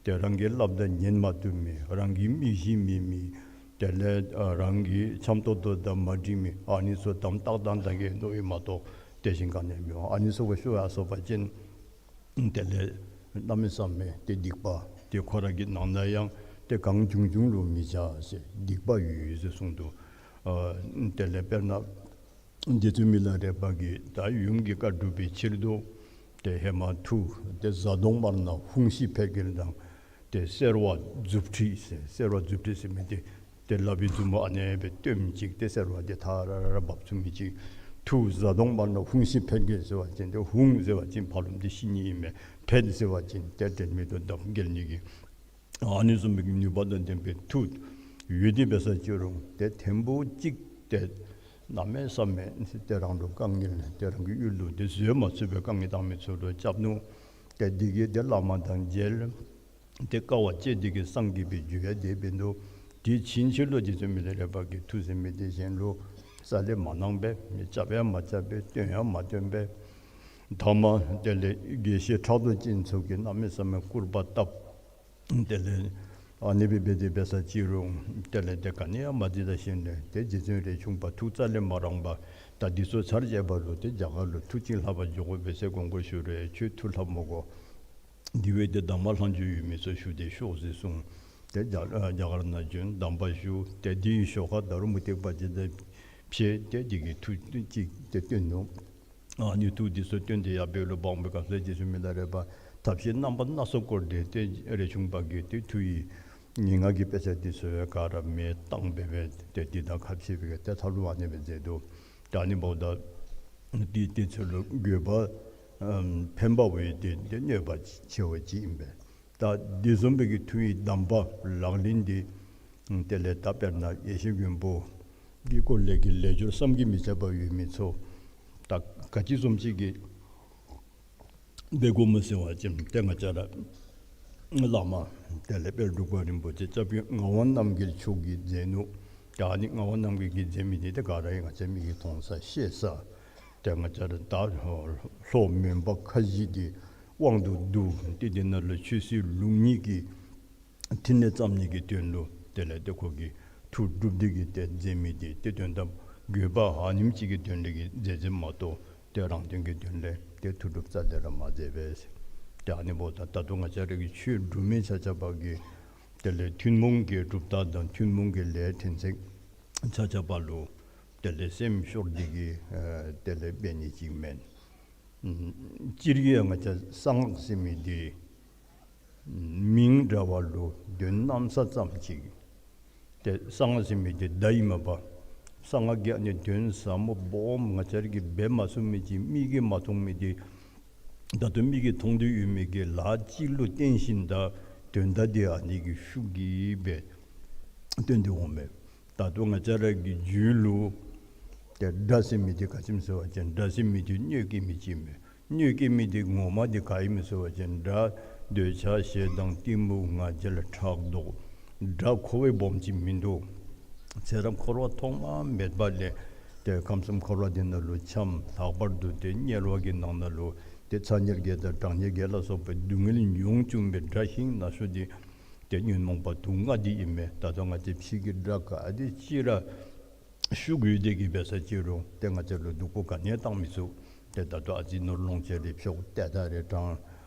ཏེ་རང་གི་སླབ་དང་ཉན་མ་བཏུབ་མི་རང་གི་མི་ཤེས་མི་མི་དེ་ལས་ཨ་རང་གི་འཆམ་ཏོག་ཏོ་དང་མ་འགྲིག་མི་ཨ་ནི་ཚུ་དམ་ཏག་ཏག་ད་གི་མནོ་ཡི་མ་གཏོགས་དེ་བཞིན་ག་ནི་ཡང་མི་འོང་། ཨ་ནི་ཚུ་གུ་ཤོར་ཡར་སོ་པ་ཅིན་དེ་ལས་གནམ་མེད་ས་མེད་ཏེ་སྡིག་པ་ཏེ་ཁོ་ར་གི་ནང་ན་ཡང་ཏེ་གང་བྱུང་བྱུང་ལུ་མི་བྱ་ཟེར་སྡིག་པ་ཡོད་ཡོད་ཟེར་གསུངས་འདུག། ཨ་དེ་ལས་དཔེར་ན་རྗེ་བཙུན་མི་ལ་རས་པ་གིས་ད་ཡུམ་གྱི་བཀའ་སྒྲུབ་པའི་ཕྱིར་དུ་ཏེ་ཧེ་མ་མཐུ་ཏེ་གཟའ་གདོང་དམར་ནག་ཧཱུྃ་ཤི་འཕེལ་རྒྱས་དང་ཏེ་སེར་བ་མཛུབ་ཁྲིད་ཟེར། སེར་བ་མཛུབ་ཁྲིད་ཟེར་མི་འདི་ཏེ་ལག་པའི་མཛུབ་མོ་ཨ་ནེ་སྦེ་སྟོནམ་ཅིག་ཏེ་སེར་བ་འདི་ཐ་ར་ར་འབབ་ཚུགས་མི་ཅིག། མཐུ་གཟའ་གདོང་དམར་ནག་ཧཱུྃ་ཤི་འཕེལ་རྒྱས་ཟེར་བ་ཅིན་ཏེ་ཧཱུྃ་ཟེར་བ་ཅིན་ཕར་ལུ་འདི་ཤི་ནི་ཨིན་མས། འཕེལ་ཟེར་བ་ཅིན་ཏེ་དྲན་མེད་དུ་འདབ་འགྱེལ་ནི་གི་ཨ་ནི་བཟུམ་མའི་ནུས་པ་དང་ལྡན་པའི་མཐུ་ཡོད་དེ་འབད་ས་ཅི་རུང་ཏེ་ཐེངས་པོ་གཅིག་ཏེ་གནམ་མེད་ས་མེད་ཏེ་རང་ལུ་དཀའ་ངལ་ཏེ་རང་གི་ཡུལ་ལུ་ཏེ་བཟོད་མ་ཚུགས་པའི་དཀའ་ངལ་བཏང་མི་ཚུ་ལུ་སྐྱབས་ནུག། ཏེ་འདི་གིས་ཏེ་བླ་མ་དང་མཇལ། ཏེ་དཀའ་བ་སྤྱད་དེ་གིས་སངས་རྒྱས་པའི་རྒྱུ་ཡང་དེ་འབད་ནུག། དེ་ཕྱིན་ཆད་ལུ་རྗེ་བཙུན་མི་ལ་རས་པ་གི་མཐུ་ཟེར་མི་འདི་གཞན་ལུ་རྩ་ལས་མ་གནང་པས། མི་རྐྱབ་ཡང་མ་རྐྱབ་པས། སྟོན་ཡང་མ་སྟོན་པས། ཐ་མ་དེ་ལས་དགེ་བཤེས་ཕྲག་དོག་ཅན་ཚུ་གིས་གནམ་མེད་ས་མེད་སྐུར་པ་བཏབ། དེ་ལས་ཨ་ནི་སྦེ་འབད་དེ་འབད་ས་ཅི་རུང་དེ་ལས་ཏེ་ག་ནི་ཡང་མ་འདི་ད་ཞིནམ་ལས་ཏེ་རྗེ་བཙུན་རས་ཆུང་པ་ཐུགས་རྩ་ལས་མ་རངས་པར་ད་འདི་ཚུ་ཚར་བཅད་པ་ལུ་ཏེ་རྒྱ་གར་ལུ་མཐུ་ཅིག་ལྷག་པར་འགྱོ་དགོ་པས་ཟེར་དགོངས་སྐོར་ཞུ་རུང་ཁྱོད་མཐུ་ལྷག་མི་དགོ། དེ་བས་ཏེ་གདམས་པ་ལྷག་འཇུག་ཡོད་མི་ཚུ་ཞུ་སྟེ་ཤོག་ཟེར་གསུངས། ཏེ་རྒྱ་རྒྱ་གར་ནང་བྱོན་གདམས་པ་ཞུ། ཏེ་དེའི་ཞོར་ཁར་ད་རུང་མུ་སྟེགས་པ་ཅིག་དང་ཕྱད་དེ་དེ་གི་མཐུ་ཅིག་ཏེ་སྟོན་ནུག། ཨ་ནི་མཐུ་འདི་ཚུ་སྟོན་ཏེ་ཡར་འབད་རུང་འབག་པའི་སྐབས་སུ་རྗེ་བཙུན་མི་ལ་རས་པ་ཐབས་ཤེས་རྣམ་པ་སྣ་ཚོགས་བསྐོར་ཏེ་ཏེ་རས་ཆུང་པ་གི་ཏེ་མཐུ་ཡི་ངན་སྔགས་ཀྱི་དཔེ་ཆ་འདི་ཚུ་ག་ར་མེ་བཏང་སྦེ་སྦེ་ཏེ་འདི་དང་ཁ་ཕྱེ་སྦེ་ཏེ་ཐར་ལུ་ཨ་ནེ་སྦེ་མཛད་དོ། ད་ཨ་ནི་འབདཝ་ད་འདི་དེ་ཚུ་ལུ་དགོས་པ་ཨམ་ཕན་པ་བས་ཏེ་ཏེ་གནོད་པ་ཆེ་བ་ཅིག་ཨིན་པས། ད་འདི་བཟུམ་སྦེ་གི་མཐུ་ཡི་གདམས་པ་ལག་ལེན་འདི་དེ་ལས་ད་དཔེར་ན་ཡེ་ཤེས་མགོན་པོ་གི་སྐོར་ལས་ཀྱི་ལས་སྦྱོར་བསམ་གྱིས་མི་ཁྱབ་པ་ཡོད་མི་ཚུ་ད་ག་ཅི་བཟུམ་ཅིག་གི་འབད་དགོཔ་སྨོ་ཟེར་བ་ཅིན་ཏེ་ང་བཅས་ར་བླ་མ་དེ་ལས་དཔལ་འབྲུག་པ་རིན་པོ་ཆེ་སྐྱབས་རྗེ་ངག་དབང་རྣམ་རྒྱལ་མཆོག་གིས་མཛད་ནུག། ད་ཨ་ནི་ངག་དབང་རྣམ་རྒྱལ་གྱིས་མཛད་མི་འདི་ཏེ་ག་ར་ཡང་ང་བཅས་མིག་གིས་མཐོང་ས་ཤེས་ས། ཏེ་ང་བཅས་ར་ད་ལྷོ་མོན་པ་ཁ་བཞི་འདི་དབང་དུ་བསྡུ་སྟེ་དེ་ནང་ལུ་ཆོས་སྲིད་ལུགས་གཉིས་ཀྱི་ཕྲིན་ལས་བརྩམ་ནི་གི་དོན་ལུ་དེ་ལས་ཏེ་ཁོ་གིས་མཐུ་སྒྲུབ་སྟེ་གིས་ཏེ་མཛད་མི་འདི་ཏེ་དོན་དམ་དགོས་པ་ཨ་ནེམ་ཅིག་གི་དོན་ལས་ཀྱི་མཛད་མཛདཔ་མ་གཏོགས་ཏེ་རང་དོན་གྱི་དོན་ལས་ཏེ་མཐུ་སྒྲུབ་རྩ་ལས་ར་མ་མཛད་པས། ཏེ་ཨ་ནི་འབདཝ་ད་ད་ལྟོ་ང་བཅས་ར་གི་ཆོས་སྒྲུབ་མི་ཆ་ཁྱབ་ཀྱིས་དེ་ལས་ཐུན་མོང་གི་གྲུབ་རྟགས་དང་ཐུན་མོང་གི་ལས་ཕྲན་ཚེགས་ཆ་ཁྱབ་ལུ་དེ་ལས་སེམས་ཤོར་ཏེ་གིས་ཨ་དེ་ལས་འབད་ནི་ཅིག་མེན། ཨམ་སྤྱིར་གྱིས་ཡང་ང་བཅས་གསང་སྔགས་ཟེར་མི་འདི་མིང་འདྲ་བ་ལུ་དོན་གནམ་ས་ཙམ་ཅིག། ཏེ་གསང་སྔགས་ཟེར་མི་འདི་བརྡ་ཨིན་མས་པ། གསང་སྔགས་ཀྱི་ཨ་ནི་དོན་ཟབ་མོ་སྦོམ་ང་བཅས་ར་གིས་འབད་མ་ཚུགས་མི་ཅིག་མིག་གིས་མ་མཐོང་མི་འདི་ད་ལྟོ་མིག་གིས་མཐོང་སྟེ་ཡོད་མི་གི་ལཱ་ཅིག་ལུ་བརྟེན་ཞིནམ་ད་དོན་དག་འདི་ཨ་ནི་གི་ཤུགས་ཀྱིས་སྦེ་སྟོན་ཏེ་འོང་མས། ད་ལྟོ་ང་བཅས་ར་གི་རྒྱུད་ལུ་ཏེ་དགྲ་ཟེར་མི་འདི་ག་ཅི་སྨོ་ཟེར་བ་ཅིན་དགྲ་ཟེར་མི་འདི་གནོད་བསྐྱལ་མི་ཅིག་མས། གནོད་བསྐྱལ་མི་འདི་ངོ་མ་འདི་ག་ཨིན་མས་ཟེར་བ་ཅིན་དགྲ་འདོད་ཆགས་ཞེ་སྡང་གཏི་མུག་ང་རྒྱལ་ཕྲག་དོག། དགྲ་འཁོར་བའི་སྦོམ་ཅིག་མིན་འདུག། ཚེ་རབས་འཁོར་བ་ཐོག་མ་མེད་པ་ལས་ཏེ་ཁམས་གསུམ་འཁོར་བ་འདི་ནང་ལུ་འཁྱམས། ལྷག་པར་དུ་ཏེ་དམྱལ་བ་གི་ནང་ན་ལུ་ཏེ་ཚ་དམྱལ་བརྒྱད་དང་གྲང་དམྱལ་བརྒྱད་ལ་སོགས་པའི་སྡུག་བསྔལ་མྱོང་བཅུག་པའི་དགྲ་ཤིང་ན་ཤོ་འདི་ཏེ་ཉོན་མོངས་པ་དུག་ལྔ་འདི་ཨིན་མས། ད་ལྟོ་ང་བཅས་ཕྱི་གི་དགྲ་ག་དེ་ཅིག་ར་ཤུགས་ཡོད་དེ་གིས་འབད་ས་ཅིག་རུང་ཏེ་ང་བཅས་ལུ་སྡུག་པོ་ག་ནི་ཡང་བཏང་མི་ཚུགས། ཏེ་ད་ལྟོ་ཨ་ཙི་ནོར་ལོངས་སྤྱོད་རེ་འཕྱོག་ཏེ་ད་རེ་དྲང་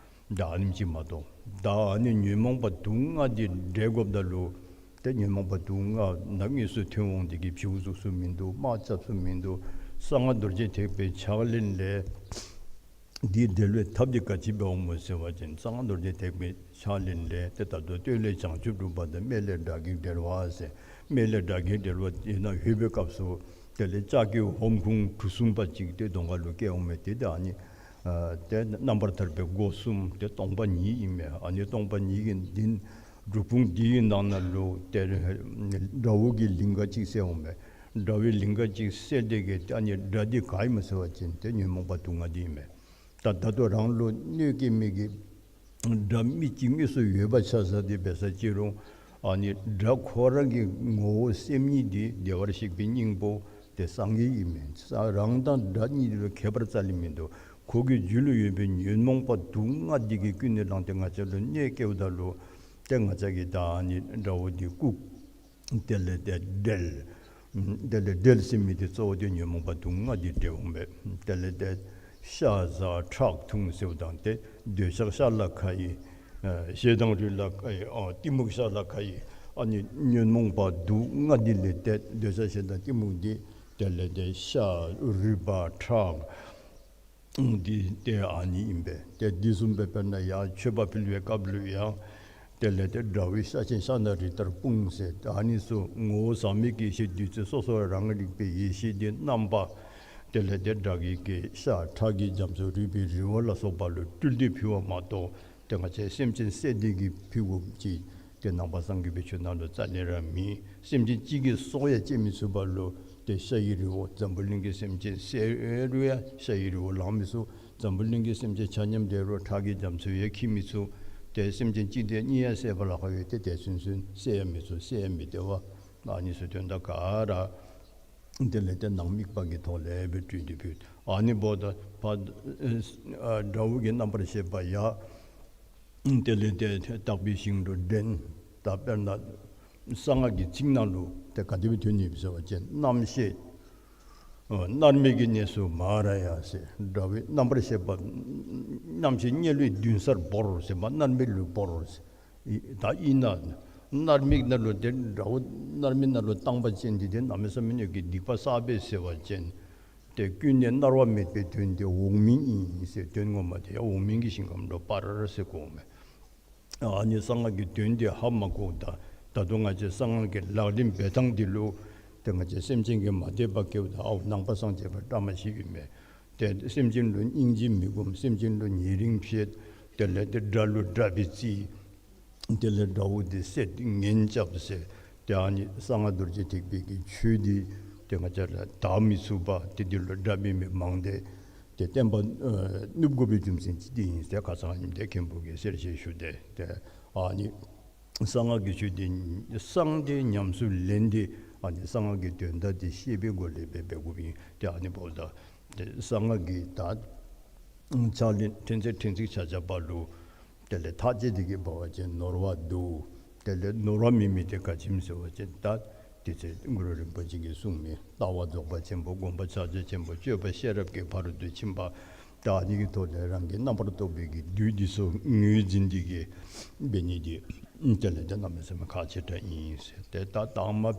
ད་ཨ་ནེམ་ཅིག་མ་གཏོགས། ད་ཨ་ནི་ཉོན་མོངས་པ་དུག་ལྔ་འདི་བསྒྲལ་དགོཔ་ད་ལུ་ཏེ་ཉོན་མོངས་པ་དུག་ལྔ་ནང་དངོས་སུ་ཐོན་འོང་དེ་གིས་བྱིའུ་གཟུགས་སུ་མིན་འདུག། དམག་རྐྱབ་སུ་མིན་འདུག། གསང་སྔགས་རྡོ་རྗེ་ཐེག་པའི་ཕྱག་ལེན་ལས་ འདི་འབྲེལ་བའི་ཐབས་འདི་ག་ཅི་འབདཝ་སྨོ་ཟེར་བ་ཅིན་གསང་སྔགས་རྡོ་རྗེ་ཐེག་པའི་ཕྱག་ལེན་ལས་ཏེ་ད་ལྟོ་སྟོད་ལས་བྱང་ཆུབ་སྒྲུབ་པ་དང་སྨད་ལས་དགྲ་བགེགས་བསྒྲལ་བ་ཟེར། སྨད་ལས་དགྲ་བགེགས་བསྒྲལ་བ་ཡིན་ན་ལྷོད་པའི་སྐབས་སུ་དེ་ལས་ལྕགས་ཀྱི་ཧོམ་ཁུང་གྲུ་གསུམ་པ་ཅིག་ཏེ་གདོང་ཁ་ལུ་བཀལ་འོང་མས། ཏེ་ད་ཨ་ནི་ཨ་ཏེ་རྣམ་པར་ཐར་པའི་སྒོ་གསུམ་ཏེ་སྟོང་པ་ཉིད་ཨིན་མས། ཨ་ནི་སྟོང་པ་ཉིད་ཀྱི་འདི་སྒྲུབ་ཁུང་འདི་གི་ནང་ན་ལུ་ཏེ་དགྲ་བོ་གི་ལིང་ག་ཅིག་གསལ་འོང་མས། དགྲ་བོའི་ལིང་ག་ཅིག་གསལ་ཏེ་གི་ཏེ་ཨ་ནི་དགྲ་འདི་ག་ཨིན་མས་ཟེར་བ་ཅིན་ཏེ་ཉོན་མོངས་པ་དུག་ལྔ་འདི་ཨིན་མས། ད་ད་ལྟོ་རང་ལུ་གནོད་སྐྱེལ་མི་གི་དགྲ་མི་གཅིག་དངོས་སུ་ཡོད་པ་ཆ་བཞག་སྟེ་འབད་ས་ཅི་རུང་ཨ་ནི་དགྲ་ཁོ་རང་གི་ངོ་བོ་སེམས་ཉིད་འདི་བདེ་བར་གཤེགས་པའི་སྙིང་པོ་ཏེ་སངས་རྒྱས་ཨིན་མས། རང་དང་དགྲ་གཉིས་ལུ་ཁྱད་པར་རྩ་ལས་མིན་འདུག། ཁོ་གི་རྒྱུད་ལུ་ཡོད་པའི་ཉོན་མོངས་པ་དུག་ལྔ་འདི་གིས་ཀུན་ནས་བསླངས་ཏེ་ང་བཅས་ལུ་གནོད་སྐྱེལཝ་ད་ལུ་ཏེ་ང་བཅས་ཀྱིས་ད་ཨ་ནི་དགྲ་བོ་འདི་བཀུག། དེ་ལས་ཏེ་བསྒྲལ། དེ་ལས་བསྒྲལ་ཟེར་མི་འདི་གཙོ་བོ་འདི་ཉོན་མོངས་པ་དུག་ལྔ་འདི་བསྒྲལ་འོང་མས། དེ་ལས་ཏེ་ཤ་ཟ་ཁྲག་འཐུང་ཟེརཝ་དང་ཏེ་འདོད་ཆགས་ཤ་ལ་ཁ་ཡི། ཨ་ཞེ་སྡང་རུས་ལ་ཁ་ཡི། ཨ་གཏི་མུག་ཤ་ལ་ཁ་ཡི། ཨ་ནི་ཉོན་མོངས་པ་དུག་ལྔ་འདི་ལས་ཏེ་འདོད་ཆགས་ཞེ་སྡང་གཏི་མུག་འདི་དེ་ལས་ཏེ་ཤ་རུས་པ་ཁྲག་འདི་ཏེ་ཨ་ནི་ཨིན་པས། ཏེ་འདི་བཟུམ་སྦེ་དཔེར་ན་ཡང་མཆོད་པ་ཕུལ་བའི་སྐབས་ལུ་ཡང་དེ་ལས་ཏེ་དགྲ་བོའི་ཤ་ཆེན་ཤ་ནག་རི་ལྟར་སྤུངས་ཟེར། ཨ་ནི་ཚུ་ངོ་བོ་ཟག་མེད་ཀྱི་ཡེ་ཤེས་བདུད་རྩི་སོ་སོ་རང་རིག་པའི་ཡེ་ཤེས་འདི་རྣམ་པ་དེ་ལས་ཏེ་དགྲ་བགེགས་ཀྱི་ཤ་ཁྲག་གི་རྒྱ་མཚོ་རུས་པའི་རི་བོ་ལ་སོགས་པ་ལུ་སྤྲུལ་ཏེ་ཕུལ་བ་མ་གཏོགས་ཏེ་ང་བཅས་སེམས་ཅན་བསད་དེ་གི་ཕུལ་དགོཔ་ཅིག་ཏེ་ནང་པ་སངས་རྒྱས་པའི་ཆོས་ནང་ལུ་རྩ་ལས་ར་མེད། སེམས་ཅན་གཅིག་གི་སྲོག་ཡང་བཅད་མི་ཚུགས་པ་ལུ་ཏེ་ཤ་ཡི་རི་བོ་འཛམ་བུ་གླིང་གི་སེམས་ཅན་བསད་རུང་ཡང་ཤ་ཡི་རི་བོ་ལང་མི་ཚུགས། འཛམ་བུ་གླིང་གི་སེམས་ཅན་ཆ་མཉམ་བསད་རུང་ཁྲག་གི་རྒྱ་མཚོ་ཡང་འཁྱིལ་མི་ཚུགས། ཏེ་སེམས་ཅན་གཅིག་དང་གཉིས་ཡང་བསད་པ་ལཱ་ཁག་ཡོད། ཏེ་དེ་ཚུན་ཚོད་བསད་ཡང་མི་ཚུགས། བསད་ཡང་མི་བདེ་བ། ཨ་ནི་ཚུ་དོན་དག་ག་ར་དེ་ལས་ཏེ་ནང་དམིགས་པ་གི་ཐོག་ལས་སྦེ་སྤྲུལ་ཏེ་ཕུལ། ཨ་ནི་འབདཝ་ད་ཕར་ཨ་དགྲ་བོ་གི་རྣམ་པར་ཤེས་པ་ཡང་དེ་ལས་ཏེ་དག་པའི་ཞིང་དུ་འདྲེན། ད་དཔེར་ན་གསང་སྔགས་ཀྱི་ཚིག་ནང་ལུ་ཏེ་ག་དེ་སྦེ་ཐོན་ནི་ཡོད་ཟེར་བ་ཅིན་རྣམ་ཤེས་ཨ་མནར་མེད་ཀྱི་གནས་སུ་མ་ར་ཡ་ཟེར། དགྲ་བོའི་རྣམ་པར་ཤེས་པ་རྣམ་ཤེས་དམྱལ་བའི་མདུན་སར་བོར་ཟེར་མ་མནར་མེད་ལུ་བོར་ཟེར། ད་ཨིན་ན་མནར་མེད་ནང་ལུ་ཏེ་དགྲ་བོ་མནར་མེད་ནང་ལུ་བཏང་པ་ཅིན་འདི་ཏེ་གནམ་མེད་ས་མེད་ཀྱི་སྡིག་པ་བསགས་པས་ཟེར་བ་ཅིན་ཏེ་ཀུན་ནས་མནར་བ་མེད་པའི་དོན་དེ་འོག་མིན་ཨིན་ཟེར། དོན་ངོ་མ་དེ་ཡང་འོག་མིན་གྱི་ཞིང་ཁམས་ལུ་སྤར་ཟེར་གོཝ་མས། ཨ་ནི་གསང་སྔགས་ཀྱི་དོན་དེ་ཧ་མ་གོཝ་ད་ད་ལྟོ་ང་བཅས་གསང་སྔགས་ཀྱི་ལག་ལེན་འབད་ཐངས་འདི་ལུ་ཏེ་ང་བཅས་སེམས་ཅན་གྱིས་མ་དད་པ་སྐྱེཝ་ད་ཨའོ་ནང་པ་སངས་རྒྱས་པ་བཀྲ་མ་ཤིས་ཨིན་མས། ཏེ་སེམས་ཅན་ལུ་སྙིང་རྗེ་མི་སྒོམ། སེམས་ཅན་ལུ་ཉེ་རིང་བྱེད། དེ་ལས་ཏེ་དགྲ་ལུ་དགྲ་སྦེ་བརྩི། དེ་ལས་དགྲ་བོ་དེ་བསད་ངན་རྐྱབ་ཟེར། ཏེ་ཨ་ནི་གསང་སྔགས་རྡོ་རྗེ་ཐེག་པའི་གི་ཆོས་འདི་ཏེ་ང་བཅས་ལུ་དར་མི་ཚུགས་པ་ཏེ་འདི་ལུ་དགྲ་འབད་མི་མང་སྟེ་ཏེ་བསྟན་པ་ཨ་ནུབ་དགོ་པའི་རྒྱུ་མཚན་ཅིག་འདི་ཨིན་ཟེར་ཁ་ཙ་ཨ་ནི་འདི་མཁན་པོ་གིས་གསལ་བཤད་ཞུ་སྟེ། ཏེ་ཨ་ནི་གསང་སྔགས་ཀྱི་ཆོས་འདི་གསང་སྟེ་ཉམས་སུ་ལེན་ཏེ་ཨ་ནི་གསང་སྔགས་ཀྱི་དོན་དག་འདི་ཤེས་པའི་སྒོ་ལས་འབད་འབད་དགོཔ་ཨིན། ཏེ་ཨ་ནི་འབདཝ་ད་ཏེ་གསང་སྔགས་ཀྱི་ད་ཕྱག་ལེན་ཕྲན་ཚེགས་ཕྲན་ཚེགས་ཆ་ཁྱབ་པ་ལུ་དེ་ལས་ཐག་བཅད་དེ་གི་འབད་བ་ཅིན་ནོར་བ་འདུག། དེ་ལས་ནོར་བ་མེད་མི་དེ་ག་ཅི་སྨོ་ཟེར་བ་ཅིན་ད་དེ་ཚེ་གུ་རུ་རིན་པོ་ཆེ་གིས་གསུངས་མི་ལྟ་བ་རྫོགས་པ་ཆེན་པོ། སྒོམ་པ་ཕྱག་རྒྱ་ཆེན་པོ། སྤྱོད་པ་ཤེས་རབ་ཀྱི་ཕ་རོལ་ཏུ་ཕྱིན་པ། ད་ཨ་ནི་གི་ཐོག་ལས་རང་གི་རྣམ་པར་རྟོག་པའི་གི་བདུད་འདི་ཚུ་ངོས་འཛིན་འདི་གིས་འབད་ནི་འདི་དེ་ལས་ཏེ་གནམ་མེད་ས་མེད་ཁག་ཆེ་དྲགས་ཨིན་ཟེར། ཏེ་ད་དང་པ་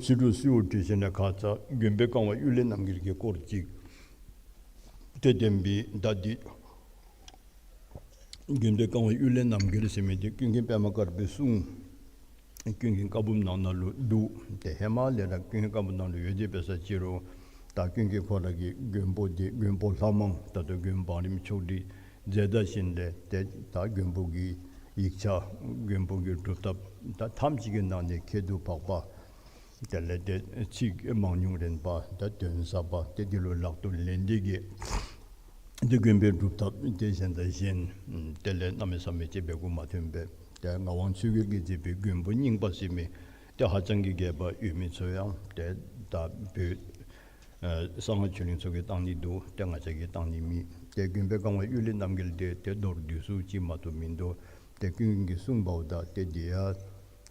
ཕྱི་དྲོ་གསོལཝ་བཏབ་ཞིནམ་ལས་ཁ་ཙ་མགོན་པོའི་བཀའ་བ་གཡུལ་ལས་རྣམ་རྒྱལ་གྱི་སྐོར་ཅིག་ཏེ་བསྟན་པའི་ད་འདི་མགོན་པོའི་བཀའ་བ་གཡུལ་ལས་རྣམ་རྒྱལ་ཟེར་མི་འདི་ཀུན་མཁྱེན་པདྨ་དཀར་པོའི་གསུང་ཀུན་མཁྱེན་བཀའ་འབུམ་ནང་ན་ལུ་འདུག། ཏེ་ཧེ་མ་ལས་ར་ཀུན་མཁྱེན་བཀའ་འབུམ་ནང་ལུ་ཡོད་དེ་འབད་ས་ཅི་རུང་ད་ཀུན་མཁྱེན་ཁོ་ར་གི་མགོན་པོ་འདི་མགོན་པོ་ལྷ་མང་ད་ལྟོ་མགོན་པོ་བང་རིམ་ཆོག་སྒྲིག་མཛད་ད་ཞིནམ་ལས་ཏེ་ད་མགོན་པོ་གི་ཡིག་ཆ་མགོན་པོ་གི་སྒྲུབ་ཐབས་ད་ཐམས་ཅད་ཀྱི་ནང་ནས་ཁྱད་དུ་འཕགས་པ། དེ་ལས་ཏེ་ཚིག་མང་ཉུང་རན་པ་ད་དོན་ཟབ་པ་ཏེ་འདི་ལུ་ལག་ཏུ་ལེན་ཏེ་གི་ཏེ་མགོན་པོའི་སྒྲུབ་ཐབས་ཏེ་གཞན་དང་གཞན་དེ་ལས་གནམ་མེད་ས་མེད་ཅིག་འབད་དགོཔ་མ་ཐོན་པས། ཏེ་ངག་དབང་ཆོས་རྒྱལ་གྱིས་མཛད་པའི་མགོན་པོ་རྙིང་པ་ཟེར་མི་ཏེ་ཧ་ཅང་གི་རྒྱས་པ་ཡོད་མི་ཚུ་ཡང་ཏེ་ད་བོད་ཨ་གསང་སྔགས་ཆོས་གླིང་ཚུ་གིས་བཏང་ནི་འདུག། ཏེ་ང་བཅས་ཀྱིས་བཏང་ནི་མེད། ཏེ་མགོན་པོའི་བཀའ་བ་གཡུལ་ལས་རྣམ་རྒྱལ་འདི་ཏེ་མདོར་བསྡུས་སུ་ཅིག་མ་གཏོགས་མིན་འདུག། ཏེ་ཀུན་མཁྱེན་གྱིས་གསུངས་པ་འོ་ད་ཏེ་འདི་ཡང་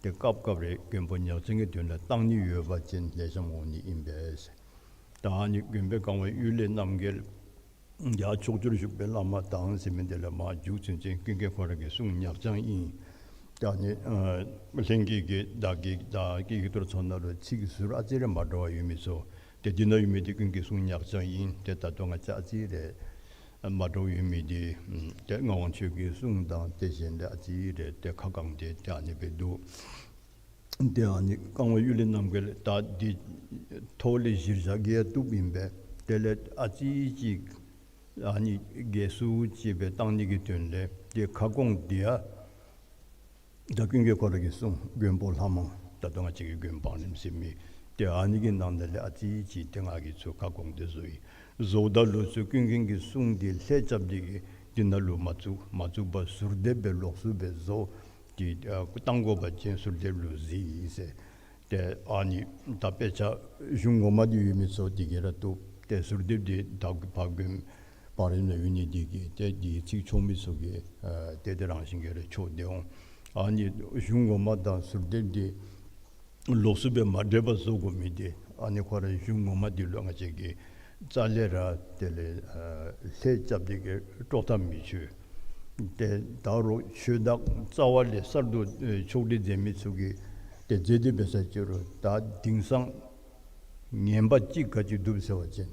ཏེ་སྐབས་སྐབས་རེ་མགོན་པོ་ཉག་ཅན་གྱི་དོན་ལུ་བཏང་ནི་ཡོད་པ་ཅིན་ལེགས་ཤོམ་འོང་ནི་ཨིན་པས། ད་ཨ་ནི་མགོན་པོའི་བཀའ་བ་གཡུལ་ལས་རྣམ་རྒྱལ་ཡང་ཕྱོགས་བཅུར་བཞུགས་པའི་བླ་མ་དང་ཟེར་མི་འདི་ལས་མར་མཇུག་ཚུན་ཚོད་ཀུན་མཁྱེན་ཁོ་ར་གི་གསུང་ཉག་ཅན་ཨིན། ད་ཨ་ནི་ཨ་ལྷན་རྒྱས་ཀྱི་བདག་གི་བདག་གི་ཡིག་ཐོར་ཚུ་ནང་ལུ་ཚིག་ཟུར་ཨ་ཙི་རེ་མ་འདྲཝ་ཡོད་མི་ཚུ་ཏེ་འདི་ནང་ཡོད་མི་འདི་ཀུན་མཁྱེན་གསུང་ཉག་ཅན་ཨིན། ཏེ་ད་ལྟོ་ང་བཅས་ཨ་ཙི་རེ་ མ་འདྲཝ་ཡོད་མི་འདི་ཏེ་ངག་དབང་ཆོས་ཀྱི་གསུང་དང་ཏེ་གཞན་ལས་ཨ་ཙི་རེ་ཏེ་ཁ་བསྐངས་ཏེ་ཏེ་ཨ་ནི་སྦེ་འདུག། ཏེ་ཨ་ནི་བསྐང་བ་གཡུལ་ལས་རྣམ་རྒྱལ་ད་འདི་ཐོག་ལས་གཞིར་བཞག་གི་ཡང་བཏུབ་ཨིན་པས། དེ་ལས་ཨ་ཙི་ཅིག་ཨ་ནི་རྒྱས་སུ་ཅིག་སྦེ་བཏང་ནི་གི་དོན་ལས་ཏེ་ཁ་སྐོང་འདི་ཡང་ད་ཀུན་མཁྱེན་ཁོ་ར་གི་གསུང་མགོན་པོ་ལྷ་མང་ད་ལྟོ་ང་བཅས་ཀྱི་མགོན་པོ་འཕགས་ལམ་ཟེར་མི་ཏེ་ཨ་ནི་གི་ནང་ན་ལས་ཨ་ཙི་ཅིག་ཏེ་ང་གིས་ཚུར་ཁ་སྐོང་སྟེ་བཟོ་ཡི། བཟོཝ་ད་ལུ་ཚུར་ཀུན་མཁྱེན་གྱི་གསུང་འདི་ལྷད་རྐྱབ་སྟེ་གིས་འདི་ནང་ལུ་མ་བཙུགས། མ་བཙུགས་པར་ཟུར་འདེབས་སྦེ་ལོགས་སུ་སྦེ་བཟོ། ཏེ་ཨ་བཏང་དགོ་པ་ཅིན་ཟུར་འདེབས་ལུ་གཟིགས་ཟེར། ཏེ་ཨ་ནི་ད་དཔེ་ཆ་གཞུང་ངོ་མ་འདི་ཡོད་མི་ཚུ་འདི་གིས་ར་བཏུབ། ཏེ་ཟུར་འདེབས་འདི་ད་ཕར་མགོན་པོ་འཕགས་ལམ་ལུ་ཡོད་ནི་འདི་གིས་ཏེ་འདི་ཚིག་ཆོག་མི་ཚུ་གིས་ཨ་ཏེ་དེ་རང་བཞིན་གྱིས་ར་ཆོག་སྟེ་འོང་། ཨ་ནི་གཞུང་ངོ་མ་དང་ཟུར་འདེབས་འདི་ལོགས་སུ་སྦེ་མ་འདྲེས་པར་བཟོ་དགོ་མི་འདི་ཨ་ནི་ཁོ་ར་གཞུང་ངོ་མ་འདི་ལུ་ང་བཅས་ཀྱིས་རྩ་ལས་ར་དེ་ལས་ཨ་ལྷད་རྐྱབ་སྟེ་གིས་དཀྲོག་ཐག་མི་ཆོད། ཏེ་ད་རུང་ཆོས་བདག་རྩ་བ་ལས་གསར་དུ་ཨེ་ཕྱོགས་སྒྲིག་མཛད་མི་ཚུ་གིས་ཏེ་མཛད་དེ་འབད་ས་ཅིག་རུང་ད་དེང་སང་ངན་པ་ཅིག་ག་ཅི་འདུག་ཟེར་བ་ཅིན་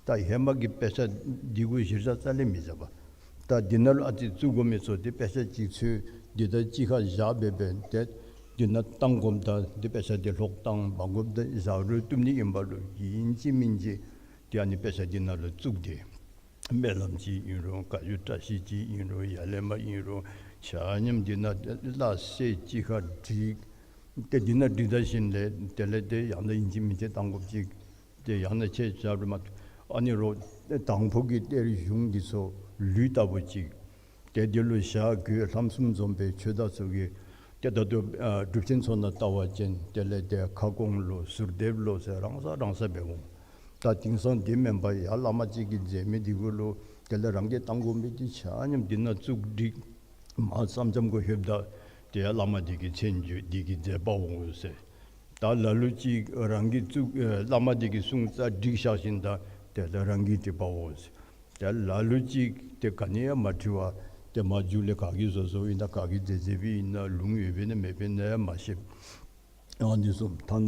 ད་ཧེ་མ་གི་དཔེ་ཆ་འདི་གུ་གཞིར་བཞག་རྩ་ལས་མི་བཞག་པར་ད་འདི་ནང་ལུ་ཨ་ཙི་བཙུགས་དགོ་མི་ཚུ་ཏེ་དཔེ་ཆ་ཅིག་འཚོལ་འདི་ད་གཅིག་ཁར་བཞག་སྦེ་འབད་དེ་འདི་ནང་བཏང་དགོཔ་ད་འདི་དཔེ་ཆ་འདི་ལྷོག་བཏང་མ་དགོཔ་ད་བཞག་རུང་བཏུབ་ནི་ཨིན་པ་ལུ་ཨིན་ཅི་མིན་ཅི་ཏེ་ཨ་ནི་དཔེ་ཆ་འདི་ནང་ལུ་བཙུགས་ཏེ་སྨོན་ལམ་ཅིག་ཨིན་རུང་བཀའ་བརྒྱུད་བཀྲ་ཤིས་ཅིག་ཨིན་རུང་ཡར་ལས་མར་ཨིན་རུང་ཆ་མཉམ་འདི་ནང་སླ་བསྲེ་གཅིག་ཁར་བསྒྲིགས། ཏེ་འདི་ནང་བསྒྲིགས་ད་ཞིནམ་ལས་དེ་ལས་ཏེ་ཡང་ན་ཨིན་ཅི་མིན་ཅི་བཏང་དགོཔ་ཅིག་ཏེ་ཡང་ན་ཁྱེད་ཅག་རུ་མ་ཨ་ནི་རོགས་དང་ཕུ་གི་གཏེར་གཞུང་འདི་ཚུ་ལུད་ལྟ་བུ་ཅིག་ཏེ་འདི་ལུ་བཞག་དགོས། ལྷ་གསུམ་འཛོམས་པའི་ཆོས་བདག་ཚུ་གིས་ཏེ་ད་ལྟོ་ཨ་སྒྲུབ་ཆེན་ཚུ་ནང་བལྟ་བ་ཅིན་དེ་ལས་ཏེ་ཁ་སྐོང་ལོ་ཟུར་འདེབས་ལོ་ཟེར་རང་ས་རང་ས་འབད་འོང་། ད་དེང་སང་འདི་མེན་པར་ཡར་བླ་མ་ཅིག་གིས་མཛད་མི་འདི་གུ་ལུ་དེ་ལས་རང་གིས་བཏང་དགོ་མི་འདི་ཆ་མཉམ་འདི་ནང་བཙུགས་བསྒྲིགས། མར་མཚམས་མཚམས་གུ་ལྷོདཔ་ད་ཏེ་ཡར་བླ་མ་འདི་གི་མཚན་བརྗོད་འདི་གིས་མཛད་པ་འོང་ཟེར། ད་ལ་ལུ་ཅིག་རང་གིས་བཙུགས་ཨེ་བླ་མ་འདི་གི་གསུང་རྩ་བསྒྲིགས་བཞག་ཞིནམ་ད་དེ་ལས་རང་གིས་བྲིས་པ་འོང་ཟེར། ཏེ་ལ་ལུ་ཅིག་ཏེ་ག་ནི་ཡང་མ་བྲི་བར་ཏེ་མར་མཇུག་ལས་ག་གིས་བཟོ་བཟོཝ་ཨིན་ན་ག་གིས་མཛད་མཛདཔ་ཨིན་ན་ལུང་ཡོདཔ་ཨིན་ན་མེདཔ་ཨིན་ན་ཡང་མ་ཤེས། ཨ་ནི་གསུངས། ཐ་ན་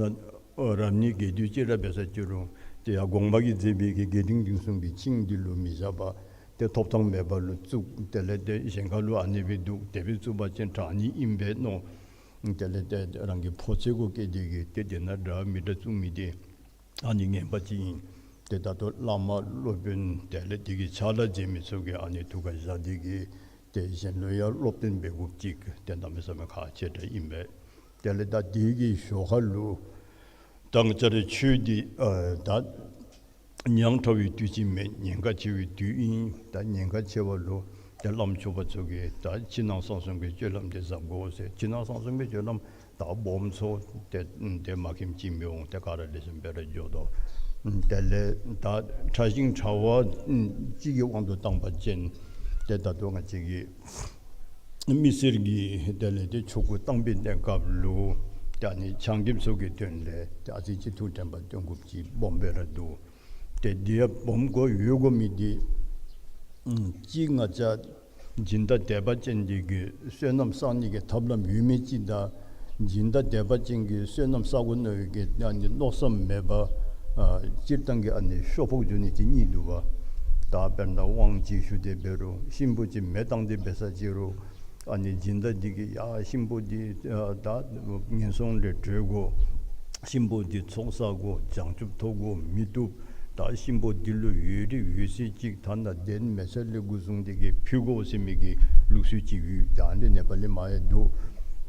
རབ་གནས་རྒྱས་བསྡུས་ཅིག་ར་འབད་ས་ཅིག་རུང་ཏེ་ཡར་དགོངས་པ་གིས་མཛད་པའི་གི་རྒྱས་འབྲིང་བསྡུས་གསུམ་གྱི་ཆིངས་འདི་ལུ་མི་བཞག་པར་ཏེ་ཐོབ་ཐང་མེད་པ་ལུ་བཙུགས། དེ་ལས་ཏེ་གཞན་ཁ་ལུ་ཨ་ནི་སྦེ་འདུག། དེ་སྦེ་བཙུགས་པ་ཅིན་དྲག་ནི་ཨིན་པས་མནོ། དེ་ལས་ཏེ་རང་གི་ཕོ་ཚོད་གུ་བསྐྱེད་དེ་གིས་ཏེ་དེ་ནང་འདྲ་མི་འདྲ་བཙུགས་མི་འདི་ཨ་ནི་ངན་པ་ཅིག་ཨིན། ཏེ་ད་ལྟོ་བླ་མ་སློབ་དཔོན་དེ་ལས་དེ་གི་ཕྱག་ལཱ་མཛད་མི་ཚུ་གིས་ཨ་ནི་ཐུགས་ཁར་བཞག་སྟེ་གིས་ཏེ་གཞན་ལུ་ཡང་སློབ་སྟོན་འབད་དགོཔ་ཅིག་ཏེ་གནམ་མེད་ས་མེད་ཁག་ཆེ་དྲགས་ཨིན་པས། དེ་ལས་ད་དེ་གི་ཞོར་ཁ་ལུ་ད་ང་བཅས་རའི་ཆོས་འདི་ཨ་ད་ཉག་ཕྲ་བའི་དུས་ཅིག་མེན། ཉེན་ཁ་ཆེ་བའི་དུས་ཨིན། ད་ཉེན་ཁ་ཆེ་བ་ལུ་ཏེ་བླམ་ཆོསཔ་ཚུ་གིས་ད་ཕྱི་ནང་གསང་གསུམ་གྱི་སྤྱོད་ལམ་འདི་གཟབ་དགོ་ཟེར། ཕྱི་ནང་གསང་གསུམ་གྱི་སྤྱོད་ལམ་ད་སྦོམ་ཚུ་ཏེ་ཏེ་མ་མཁྱེནམ་ཅིག་མི་འོང་། ཏེ་ག་ར་ལེགས་ཤོམ་སྦེ་ར་འགྱོ་དོ། དེ་ལས་ད་ཕྲ་ཞིང་ཕྲ་བ་ཅིག་གི་དབང་དུ་བཏང་པ་ཅིན་ཏེ་ད་ལྟོ་ང་བཅས་ཀྱི་མི་སེར་གྱི་དེ་ལས་ཏེ་ཆོ་ག་བཏང་པའི་གནས་སྐབས་ལུ་ཏེ་ཨ་ནི་ཆང་རྐྱབ་ཚུ་གི་དོན་ལས་ཏེ་ཨ་ཙི་ཅིག་ཐུགས་དྲན་པ་བཏོན་དགོཔ་ཅིག་སྦོམ་སྦེ་ར་འདུག། ཏེ་འདི་ཡང་སྦོམ་དགོ་ཡོད་དགོ་མི་འདི་ཨམ་གཅིག་ང་བཅས་སྦྱིན་བདག་དད་པ་ཅན་འདི་གིས་བསོད་ནམས་བསག་ནི་གི་ཐབས་ལམ་ཡོད་མི་ཅིག་དང་སྦྱིན་བདག་དད་པ་ཅན་གྱིས་བསོད་ནམས་བསག་དགོ་མནོ་བའི་གི་ཨ་ནི་མནོ་བསམ་མེད་པར་ཨ་སྤྱིར་བཏང་གི་ཨ་ནི་ཤོ་ཕོག་འགྱོ་ནི་ཅིག་གཉིས་འདུག་པ། ད་དཔེར་ན་དབང་ཅིག་ཞུ་སྟེ་འབད་རུང་གཤིན་པོ་ཅིག་མེ་བཏང་སྟེ་འབད་ས་ཅིག་རུང་ཨ་ནི་སྦྱིན་བདག་འདི་གིས་ཡ་གཤིན་པོ་འདི་ཨ་ད་ངན་སོང་ལས་གྲོལ་དགོ། གཤིན་པོ་འདི་ཚོགས་བསགས་དགོ། བྱང་ཆུབ་ཐོབ་དགོ་མི་བཏུབ། ད་གཤིན་པོ་འདི་ལུ་ཡོད་རིགས་ཡོད་ཚད་ཅིག་ཐ་ན་གདན་མེ་ཆ་ལས་འགོ་བཟུང་སྟེ་གིས་ཕུལ་དགོ་ཟེར་མི་གི་ལུགས་སྲོལ་ཅིག་ཡོད། ད་འདི་ནེ་པ་ལི་མ་ཡང་འདུག།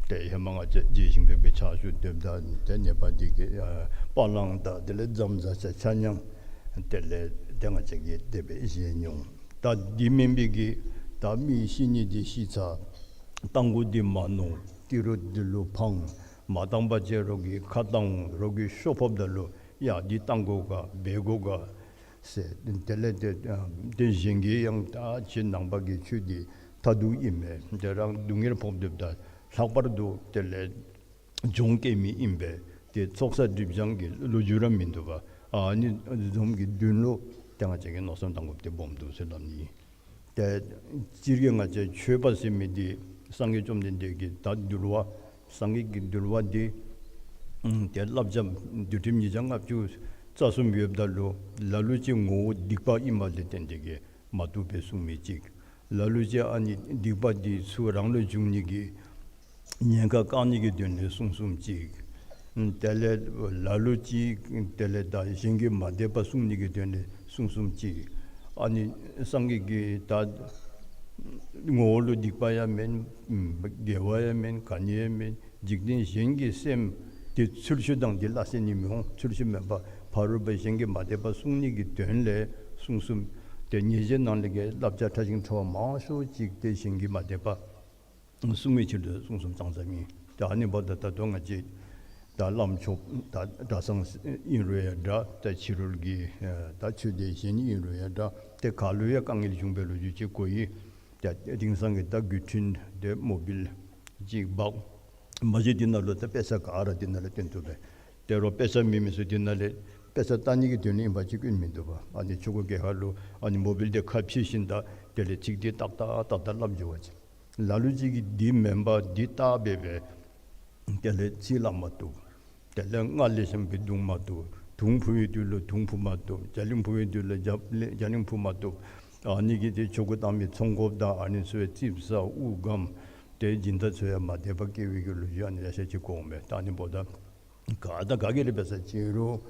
ཏེ་ཧེ་མ་ང་བཅས་རྗེ་ཞིང་ཕེབས་ཀྱི་ཕྱག་ཞུ་སྡོདཔ་ད་ཏེ་ནེ་པ་འདི་གི་ཨ་པ་ལང་དང་དེ་ལས་རྫམ་ཟ་ཆ་ཆ་མཉམ་དེ་ལས་ཏེ་ང་བཅས་ཀྱིས་དེ་སྦེ་བཞེས་མྱོང་། ད་འདི་མེན་པའི་གི་ད་མི་ཤི་ནི་འདི་ཤི་ཚར། བཏང་དགོ་འདི་མ་མནོ། ཏི་རུ་འདི་ལུ་འཕང་། མ་བཏང་པ་ཅིན་རོགས་ཀྱིས་ཁ་བཏང་འོང་། རོགས་ཀྱིས་ཤོ་ཕོགཔ་ད་ལུ་ཡ་འདི་བཏང་དགོ་ག་འབད་དགོ་ག་ཟེར། དེ་ལས་ཏེ་ཨ་ཏེ་གཞན་གྱིས་ཡང་ད་ཁྱེད་ནང་པ་གི་ཆོས་འདི་མཐར་ཐུག་ཨིན་མས། ཏེ་རང་སྡུག་བསྔལ་ཕོག་སྡོདཔ་ད་ལྷག་པར་དུ་དེ་ལས་གྱོང་བཀལ་མི་ཨིན་པས། ཏེ་ཚོགས་བསགས་སྒྲིབ་སྦྱང་གི་ལོ་རྒྱུས་ར་མིན་འདུག་པ། ཨ་ནི་བཟུམ་གྱི་དོན་ལུ་ཏེ་ང་བཅས་ཀྱིས་མནོ་བསམ་བཏང་དགོཔ་འདི་སྦོམ་འདུག་ཟེར་སླབ་ནི། ཏེ་སྤྱིར་གྱིས་ང་བཅས་ཆོས་པ་ཟེར་མི་འདི་སངས་རྒྱས་བཅོམ་ལྡན་འདས་ཀྱི་ད་འདུལ་བ་སངས་རྒྱས་ཀྱི་འདུལ་བ་འདི་ཨམ་ཏེ་བསླབ་བྱ་འདུལ་ཁྲིམས་ཉིས་བརྒྱ་ལྔ་བཅུ་ རྩ་གསུམ་ཡོདཔ་ད་ལུ་ལ་ལུ་ཅིག་ངོ་བོ་སྡིག་པ་ཨིནམ་ལས་བརྟེན་ཏེ་གིས་མ་བཏུབ་པའི་གསུང་མི་ཅིག། ལ་ལུ་ཅིག་ཨ་ནི་སྡིག་པ་འདི་ཚུ་རང་ལུ་འབྱུང་ནི་གི་ཉེན་ཁ་བཀག་ནི་གི་དོན་ལས་གསུང་གསུངམ་ཅིག། དེ་ལས་ལ་ལུ་ཅིག་དེ་ལས་ད་གཞན་གྱི་མ་དད་པ་བསྲུང་ནི་གི་དོན་ལས་གསུང་གསུངམ་ཅིག། ཨ་ནི་སངས་རྒྱས་ཀྱིས་ད་ངོ་བོ་ལུ་སྡིག་པ་ཡང་མེན། དགེ་བ་ཡང་མེན། ག་ནི་ཡང་མེན། འཇིག་རྟེན་གཞན་གྱི་སེམས་དེ་ཚུལ་ཤུལ་དང་དེ་སླ་བསྲེ་ནི་མི་འོང་། ཚུལ་ཤུལ་མེན་པར་ཕ་རོལ་པོ་གཞན་གྱི་མ་དད་པ་བསྲུང་ནི་གི་དོན་ལས་གསུང་གསུངམ། དེ་ཉེས་བྱས་ནང་ལས་ཀྱི་བསླབ་བྱ་ཕྲ་ཞིང་ཕྲ་བ་མང་ཤོས་ཅིག་དེ་གཞན་གྱི་མ་དད་པ་བསྲུང་བའི་ཕྱིར་དུ་གསུང་གསུངམ་ཙང་ཙ་ཨིན། ད་ཨ་ནི་འབདཝ་ད་ད་ལྟོ་ང་བཅས་ད་བླམ་ཆོསཔ་ད་གྲྭ་ཚང་ཨིན་རུང་ཡང་འདྲ། ད་ཕྱི་རོལ་གྱི་ད་ཆོས་སྡེ་གཞན་ཨིན་རུང་ཡང་འདྲ། དེ་ག་ལུ་ཡང་དཀའ་ངལ་བྱུང་བའི་ལོ་རྒྱུས་ཅིག་གོ་ཡི། ད་དེང་སང་གི་ད་བརྒྱུད་འཕྲིན་དེ་མོ་བཱའིལ་ཅིག་འབག། མ་གཞི་དེ་ནང་ལུ་ད་དཔེ་ཆ་ག་ར་དེ་ནང་ལས་སྟོན་བཏུབ་པས། དེ་རུང་དཔེ་ཆ་མེད་མི་ཚུ་དེ་ནང་ལས་དཔེ་ཆ་ལྟ་ནི་གི་དོན་ལས་ཨིན་པ་ཅིན་སྐྱོན་མིན་འདུག་པ། ཨ་ནི་ཆོས་སྐུ་གི་ཁ་ལུ་ཨ་ནི་མོ་བཱའིལ་དེ་ཁ་ཕྱེ་ཞིནམ་ད་དེ་ལས་ཚིག་དེ་ཏག་ཏག་ཏག་ཏག་སླབ་འགྱོ་བ་ཅིན། ལ་ལུ་ཅིག་གིས་འདི་མེན་པར་འདི་བལྟ་སྦེ་སྦེ་དེ་ལས་ཚིག་སླབ་མ་བཏུབ། དེ་ལས་སྔགས་ལེགས་ཤོམ་སྦེ་བརྡུང་མ་བཏུབ། དུང་ཕུ་བའི་དུས་ལུ་དུང་ཕུ་མ་བཏུབ། རྒྱ་གླིང་ཕུ་བའི་དུས་ལུ་རྒྱ་རྒྱ་གླིང་ཕུ་མ་བཏུབ། ཨ་ནི་གིས་དེ་ཆོ་ག་བཏང་མི་ཚོང་དཔོན་དང་ཨ་ནི་ཚུ་ཡང་རྩིགཔ་ཟ་དབུགས་སྒམ། དེ་སྦྱིན་བདག་ཚུ་ཡང་མ་དད་པ་སྐྱེ་བའི་གི་ལོ་རྒྱུས་ཨ་ནི་ལེ་ཤ་ཅིག་གོཝ་མས། ད་ཨ་ནི་འབདཝ་ད་ག་དང་ག་གིས་ར་འབད་ས་ཅིན་རུང་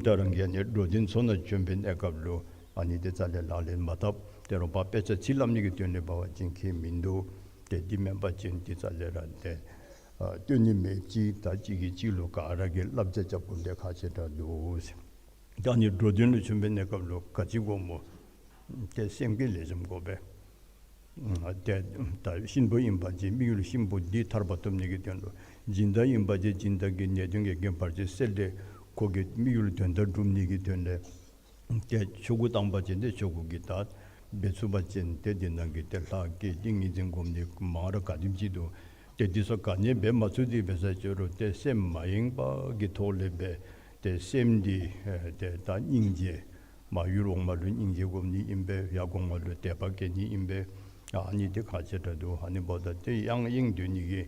ད་རང་གིས་ཨ་ནི་འགྲོ་དོན་ཚུ་ནང་བྱོན་པའི་གནས་སྐབས་ལུ་ཨ་ནི་དེ་རྩ་ལས་ལག་ལེན་མ་འཐབ། དེ་རུང་ཕར་དཔེ་ཆ་ཚིག་སླབ་ནི་གི་དོན་ལས་འབད་བ་ཅིན་ཁྱད་མིན་འདུག། དེ་འདི་མེན་པ་ཅིན་དེ་རྩ་ལས་ར་དེ་ཨ་སྟོན་ནི་མེདཔ་ཅིག། ད་གཅིག་གིས་གཅིག་ལུ་ག་ར་གིས་བསླབ་བྱ་རྐྱབ་དགོཔ་དེ་ཁག་ཆེ་དྲགས་འདུག་ཟེར། ད་ཨ་ནི་འགྲོ་དོན་ལུ་བྱོན་པའི་གནས་སྐབས་ལུ་ག་ཅི་དགོཔ་སྨོ། དེ་སེམས་བསྐྱེད་ལེགས་ཤོམ་དགོ་པས། ཨ་དེ་ད་གཤིན་པོ་ཨིན་པ་ཅིན་དམིགས་ཡུལ་གཤིན་པོ་འདི་ཐར་པ་ཐོབ་ནི་གི་དོན་ལུ། སྦྱིན་བདག་ཨིན་པ་ཅིན་སྦྱིན་བདག་གི་ནད་གདོན་གྱི་རྐྱེན་བར་ཆད་སེལ་ཏེ་ཁོ་གི་དམིགས་ཡུལ་དོན་དག་སྒྲུབ་ནི་གི་དོན་ལས། དེ་ཆོ་ག་བཏང་པ་ཅིན་དེ་ཆོ་ག་གི་ད་འབད་ཚུགས་པ་ཅིན་དེ་དེ་ནང་གི་དེ་ལྷ་བསྐྱེད་ཏིང་ངེ་འཛིན་སྒོམ་ནི་མང་རབས་ག་དེམ་ཅིག་འདུག། དེ་དེ་ཚུ་ག་ནི་འབད་མ་ཚུགས་ཏེ་འབད་ས་ཅིན་རུང་དེ་སེམས་མ་ཡེངས་པ་གི་ཐོག་ལས་འབད། དེ་སེམས་འདི་ཨེ་དེ་ད་སྙིང་རྗེ། མར་ཡུལ་འོག་མ་ལུ་སྙིང་རྗེ་སྒོམ་ནི་ཨིན་པས། ཡར་གོང་མ་ལུ་དད་པ་བསྐྱེད་ནི་ཨིན་པས། ཨ་ནི་དེ་ཁག་ཆེ་དྲགས་འདུག། ཨ་ནི་འབདཝ་ད་དེ་ཡང་ཡེངས་སྡོད་ནི་གི་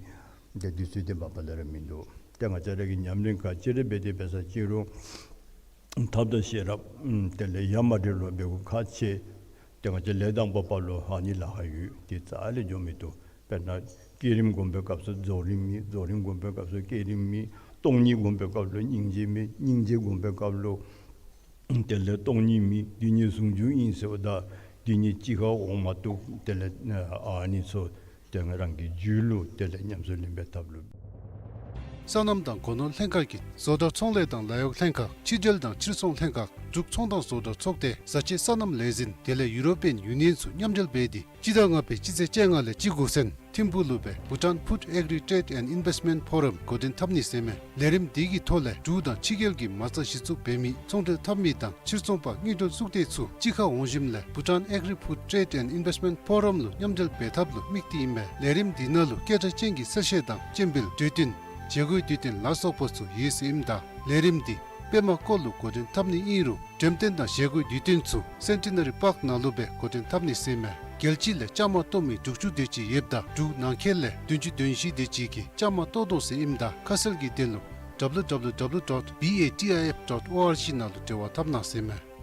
དེ་དུས་ཚོད་དེ་མ་པ་ལས་ར་མིན་འདུག། དེ་ང་བཅས་ར་གིས་ཉམས་ལེན་ག་ཅི་ར་འབད་དེ་འབད་ས་ཅིན་རུང་ཐབས་དང་ཤེས་རབ་ཨམ་དེ་ལས་ཡ་མ་བྲལ་བར་འབད་དགོཔ་ཁག་ཆེ། དེ་ང་བཅས་ལས་དང་པོ་པ་ལུ་ཨ་ནི་ལཱ་ཁག་ཡོད། དེ་རྩ་ལས་འགྱོ་མི་བཏུབ། དཔེར་ན་བསྐྱེད་རིམ་སྒོམ་པའི་སྐབས་སུ་རྫོགས་རིམ་མེད། རྫོགས་རིམ་སྒོམ་པའི་སྐབས་སུ་བསྐྱེད་རིམ་མེད། སྟོང་ཉིད་སྒོམ་པའི་སྐབས་ལུ་སྙིང་རྗེ་མེད། སྙིང་རྗེ་སྒོམ་པའི་སྐབས་ལུ་དེ་ལས་སྟོང་ཉིད་མེད། འདི་གཉིས་ཟུང་འཇུག་ཨིན་ཟེརཝ་ད་འདི་གཉིས་གཅིག་ཁར་འོང་མ་བཏུབ། དེ་ལས་ཨ་ནི་ཚུ་དེ་ང་རང་གི་རྒྱུད་ལུ་དེ་ལས་ཉམས་སུ་ལེན་པའི་ཐབས་ལུ། སོ་ནམ་དང་སྒོ་ནོར་ལྷན་ཁག་གིས་བཟོ་གྲྭ་ཚོང་ལས་དང་ལཱ་གཡོག་ལྷན་ཁག་ཕྱི་འབྲེལ་དང་ཕྱིར་ཚོང་ལྷན་ཁག་འབྲུག་ཚོང་དང་བཟོ་གྲྭ་ཚོགས་སྡེ་བཟའ་ཆས་སོ་ནམ་ལས་འཛིན་དེ་ལས་ཡུ་རོ་པི་ཡན་ཡུ་ནི་ཡན་ཚུ་མཉམ་འབྲེལ་འབད་དེ་སྤྱི་ཟླ་ལྔ་པའི་སྤྱི་ཚེས་བཅོ་ལྔ་ལས་བཅུ་དགུ་ཚུན་ཐིམ་ཕུག་ལུ་སྦེ་Bhutan Food Agri Trade and Investment Forum འགོ་འདྲེན་འཐབ་ནི་ཟེར་མས། ལས་རིམ་འདི་གི་ཐོག་ལས་འབྲུག་དང་ཕྱི་རྒྱལ་གྱི་མ་རྩ་གཞི་བཙུགས་འབད་མི་ཚོང་འབྲེལ་འཐབ་མི་དང་ཕྱིར་ཚོང་པ་དངུལ་འབྲེལ་གཙུག་སྡེ་ཚུ་གཅིག་ཁར་འོང་ཞིནམ་ལས་Bhutan Agri Food Trade and Investment Forum ལུ་མཉམ་འབྲེལ་འབད་ཐབས་ལུ་དམིགས་ཏེ་ཨིན་པས། ལས་རིམ་འདི་ནང་ལུ་སྐད་གྲགས་ཅན་གྱི་གསལ་བཤད་དང་སྤྱན་འབུལ་གྲོས་བསྟུན་བཞེས་སྒོའི་དུས་སྟོན་ལ་སོགས་པ་ཚུ་ཡོད་ཟེར་ཨིནམ་ད་ལས་རིམ་འདི་པདྨ་བཀོད་ལུ་འགོ་འདྲེན་འཐབ་ནི་ཨིན་རུང་འགྲེམས་སྟོན་དང་བཞེས་སྒོའི་དུས་སྟོན་ཚུ་སེན་ཊི་ནེ་རི་པཱརཀ་ནང་ལུ་སྦེ་འགོ་འདྲེན་འཐབ་ནི་ཟེར་མས། རྒྱལ་སྤྱི་ལས་བཅའ་མར་གཏོགས་མི་དྲུག་ཅུ་དེ་ཅིག་ཡོདཔ་ད་འབྲུག་ནང་འཁོད་ལས་བདུན་ཅུ་དོན་བཞི་དེ་ཅིག་གིས་བཅའ་མར་གཏོགས་དོ་ཟེར་ཨིནམ་ད་ཁ་གསལ་གྱི་དོན་ལུ་W W W dot B A T I F dot O R G ནང་ལུ་འབྲེལ་བ་འཐབ་གནང་ཟེར་མས།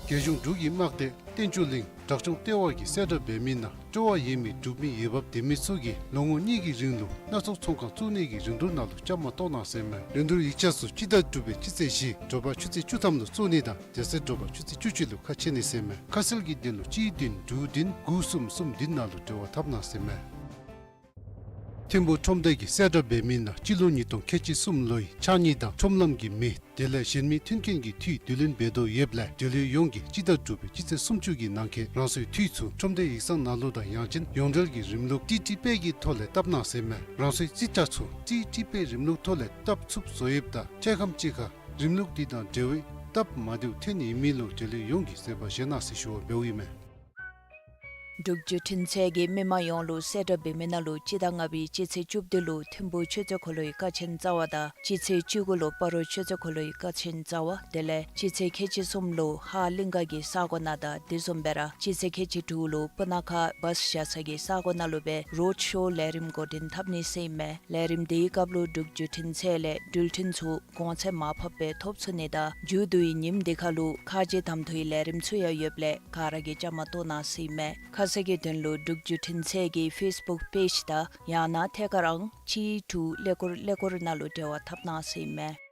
རྒྱལ་གཞུང་འབྲུག་གི་དམག་སྡེ་བསྟན་ཆོས་གླིང་བྲག་ལྗོངས་ལྟེ་བ་གིས་གསལ་བསྒྲགས་འབད་མི་ནང་སྤྲོ་བ་ཡོད་མི་འབྲུག་མི་འོས་འབབ་ལྡན་མི་ཚུ་གིས་ལོ་ངོ་གཉིས་ཀྱི་རིང་ལུ་སྣ་ཚོགས་ཚོང་ཁང་བཙུགས་ནི་གི་རིན་བསྡུར་ནང་ལུ་བཅའ་མར་གཏོགས་གནང་ཟེར་མས། རིན་བསྡུར་ཡིག་ཆ་ཚུ་སྤྱི་ཟླ་དྲུག་པའི་སྤྱི་ཚེས་བཞི་དྲོ་པ་ཆུ་ཚོད་བཅུ་ཐམ་ལུ་བཙུགས་ནི་དང་དེ་ཚེ་དྲོ་པ་ཆུ་ཚོད་བཅུ་གཅིག་ལུ་ཁ་ཕྱེ་ནི་ཟེར་མས། ཁ་གསལ་གྱི་དོན་ལུ་གཅིག་བདུན་དྲུག་བདུན་དགུ་གསུམ་གསུམ་བདུན་ནང་ལུ་འབྲེལ་བ་འཐབ་གནང་ཟེར་མས། ཐིམ་ཕུག་ཁྲོམ་སྡེ་གིས་གསལ་བསྒྲགས་འབད་མི་ནང་སྤྱི་ལོ་ཉིས་སྟོང་ཁལ་གཅིག་གསུམ་ལོའི་ཕྱགས་སྙིགས་དང་ཁྲོམ་ལམ་གྱི་མེ་དེ་ལས་གཞན་མི་མཐུན་རྐྱེན་གྱི་འཐུས་བསྡུ་ལེན་འབད་དོ་ཡོདཔ་ལས་འབྲེལ་ཡོད་ཡོངས་ཀྱིས་སྤྱི་ཟླ་དྲུག་པའི་སྤྱི་ཚེས་སུམ་ཅུ་གི་ནང་འཁོད་རང་སོའི་འཐུས་ཚུ་ཁྲོམ་སྡེ་ཡིག་ཚང་ནང་ལུ་དང་ཡང་ཅིན་ཡོངས་འབྲེལ་གྱི་རིམ་ལུགས་ཊི་ཊི་པེ་གི་ཐོག་ལས་བཏབ་གནང་ཟེར་མས། རང་སོའི་རྩིས་ཁྲ་ཚུ་ཊི་ཊི་པེ་རིམ་ལུགས་ཐོག་ལས་བཏབ་ཚུགསཔ་བཟོ་ཡོདཔ་ད་འཕྲལ་ཁམས་ཅིག་ཁར་རིམ་ལུགས་འདི་དང་འབྲེལ་བའི་སྟབས་མ་བདེཝ་ཐོན་ནི་ཨིན་མི་ལུ་འབྲེལ་ཡོད་ཡོངས་ཀྱིས་བཟོད་པ་བཞེས་གནང་ཟེར་ཞུ་བ་འབདཝ་ཨིན་མས། འབྲུག་བརྒྱུད་འཕྲིན་ཚད་ཀྱིས་མི་མང་ཡོངས་ལུ་གསལ་བསྒྲགས་འབད་མི་ནང་ལུ་སྤྱི་ཟླ་ལྔ་པའི་སྤྱི་ཚེས་བཅུ་བདུན་ལུ་ཐིམ་ཕུག་ཆུ་ཚོད་འཁོར་ལོའི་ཀ་ཆེན་རྩ་བ་དང་སྤྱི་ཚེས་བཅུ་དགུ་ལུ་སྤ་རོ་ཆུ་ཚོད་འཁོར་ལོའི་ཀ་ཆེན་རྩ་བ་དེ་ལས་སྤྱི་ཚེས་ཁལ་གཅིག་གསུམ་ལུ་ཧཱ་གླིང་ག་གི་ས་གོ་ནང་དང་དེ་བཟུམ་སྦེ་ར་སྤྱི་ཚེས་ཁལ་གཅིག་དྲུག་ལུ་སྤུ་ན་ཁ་བཱས་བཞག་ས་གི་ས་གོ་ནང་ལུ་སྦེ་རོཌ་ཤོ་ལས་རིམ་འགོ་འདྲེན་འཐབ་ནི་ཟེར་ཨིན་མས། ལས་རིམ་དེའི་སྐབས་ལུ་འབྲུག་བརྒྱུད་འཕྲིན་ཚད་ལས་འགྲུལ་འཕྲིན་ཚུ་གོང་ཚད་མར་ཕབ་སྦེ་ཐོབ་ཚུགས་ནི་དང་མཇུག་བསྡུའི་ཉིནམ་དེ་ཁར་ལུ་ཁ་རྗེ་གདམ་འཐུའི་ལས་རིམ་ཚུ་ཡང་ཡོདཔ་ལས་ག་ར་གིས་བཅའ་མར་གཏོགས་གནང་ཟེར་ཨིན་མས། ཁ་གསལ་གྱི་དོན་ལུ་འབྲུག་བརྒྱུད་འཕྲིན་ཚད་ཀྱི་ཕེསི་བུཀ་པེཇ་དང་ཡང་ན་ཐད་ཀར་ཨང་གཅིག་དྲུག་ཀླད་ཀོར་ཀླད་ཀོར་ནང་ལུ་འབྲེལ་བ་འཐབ་གནང་ཟེར་ཨིན་མས།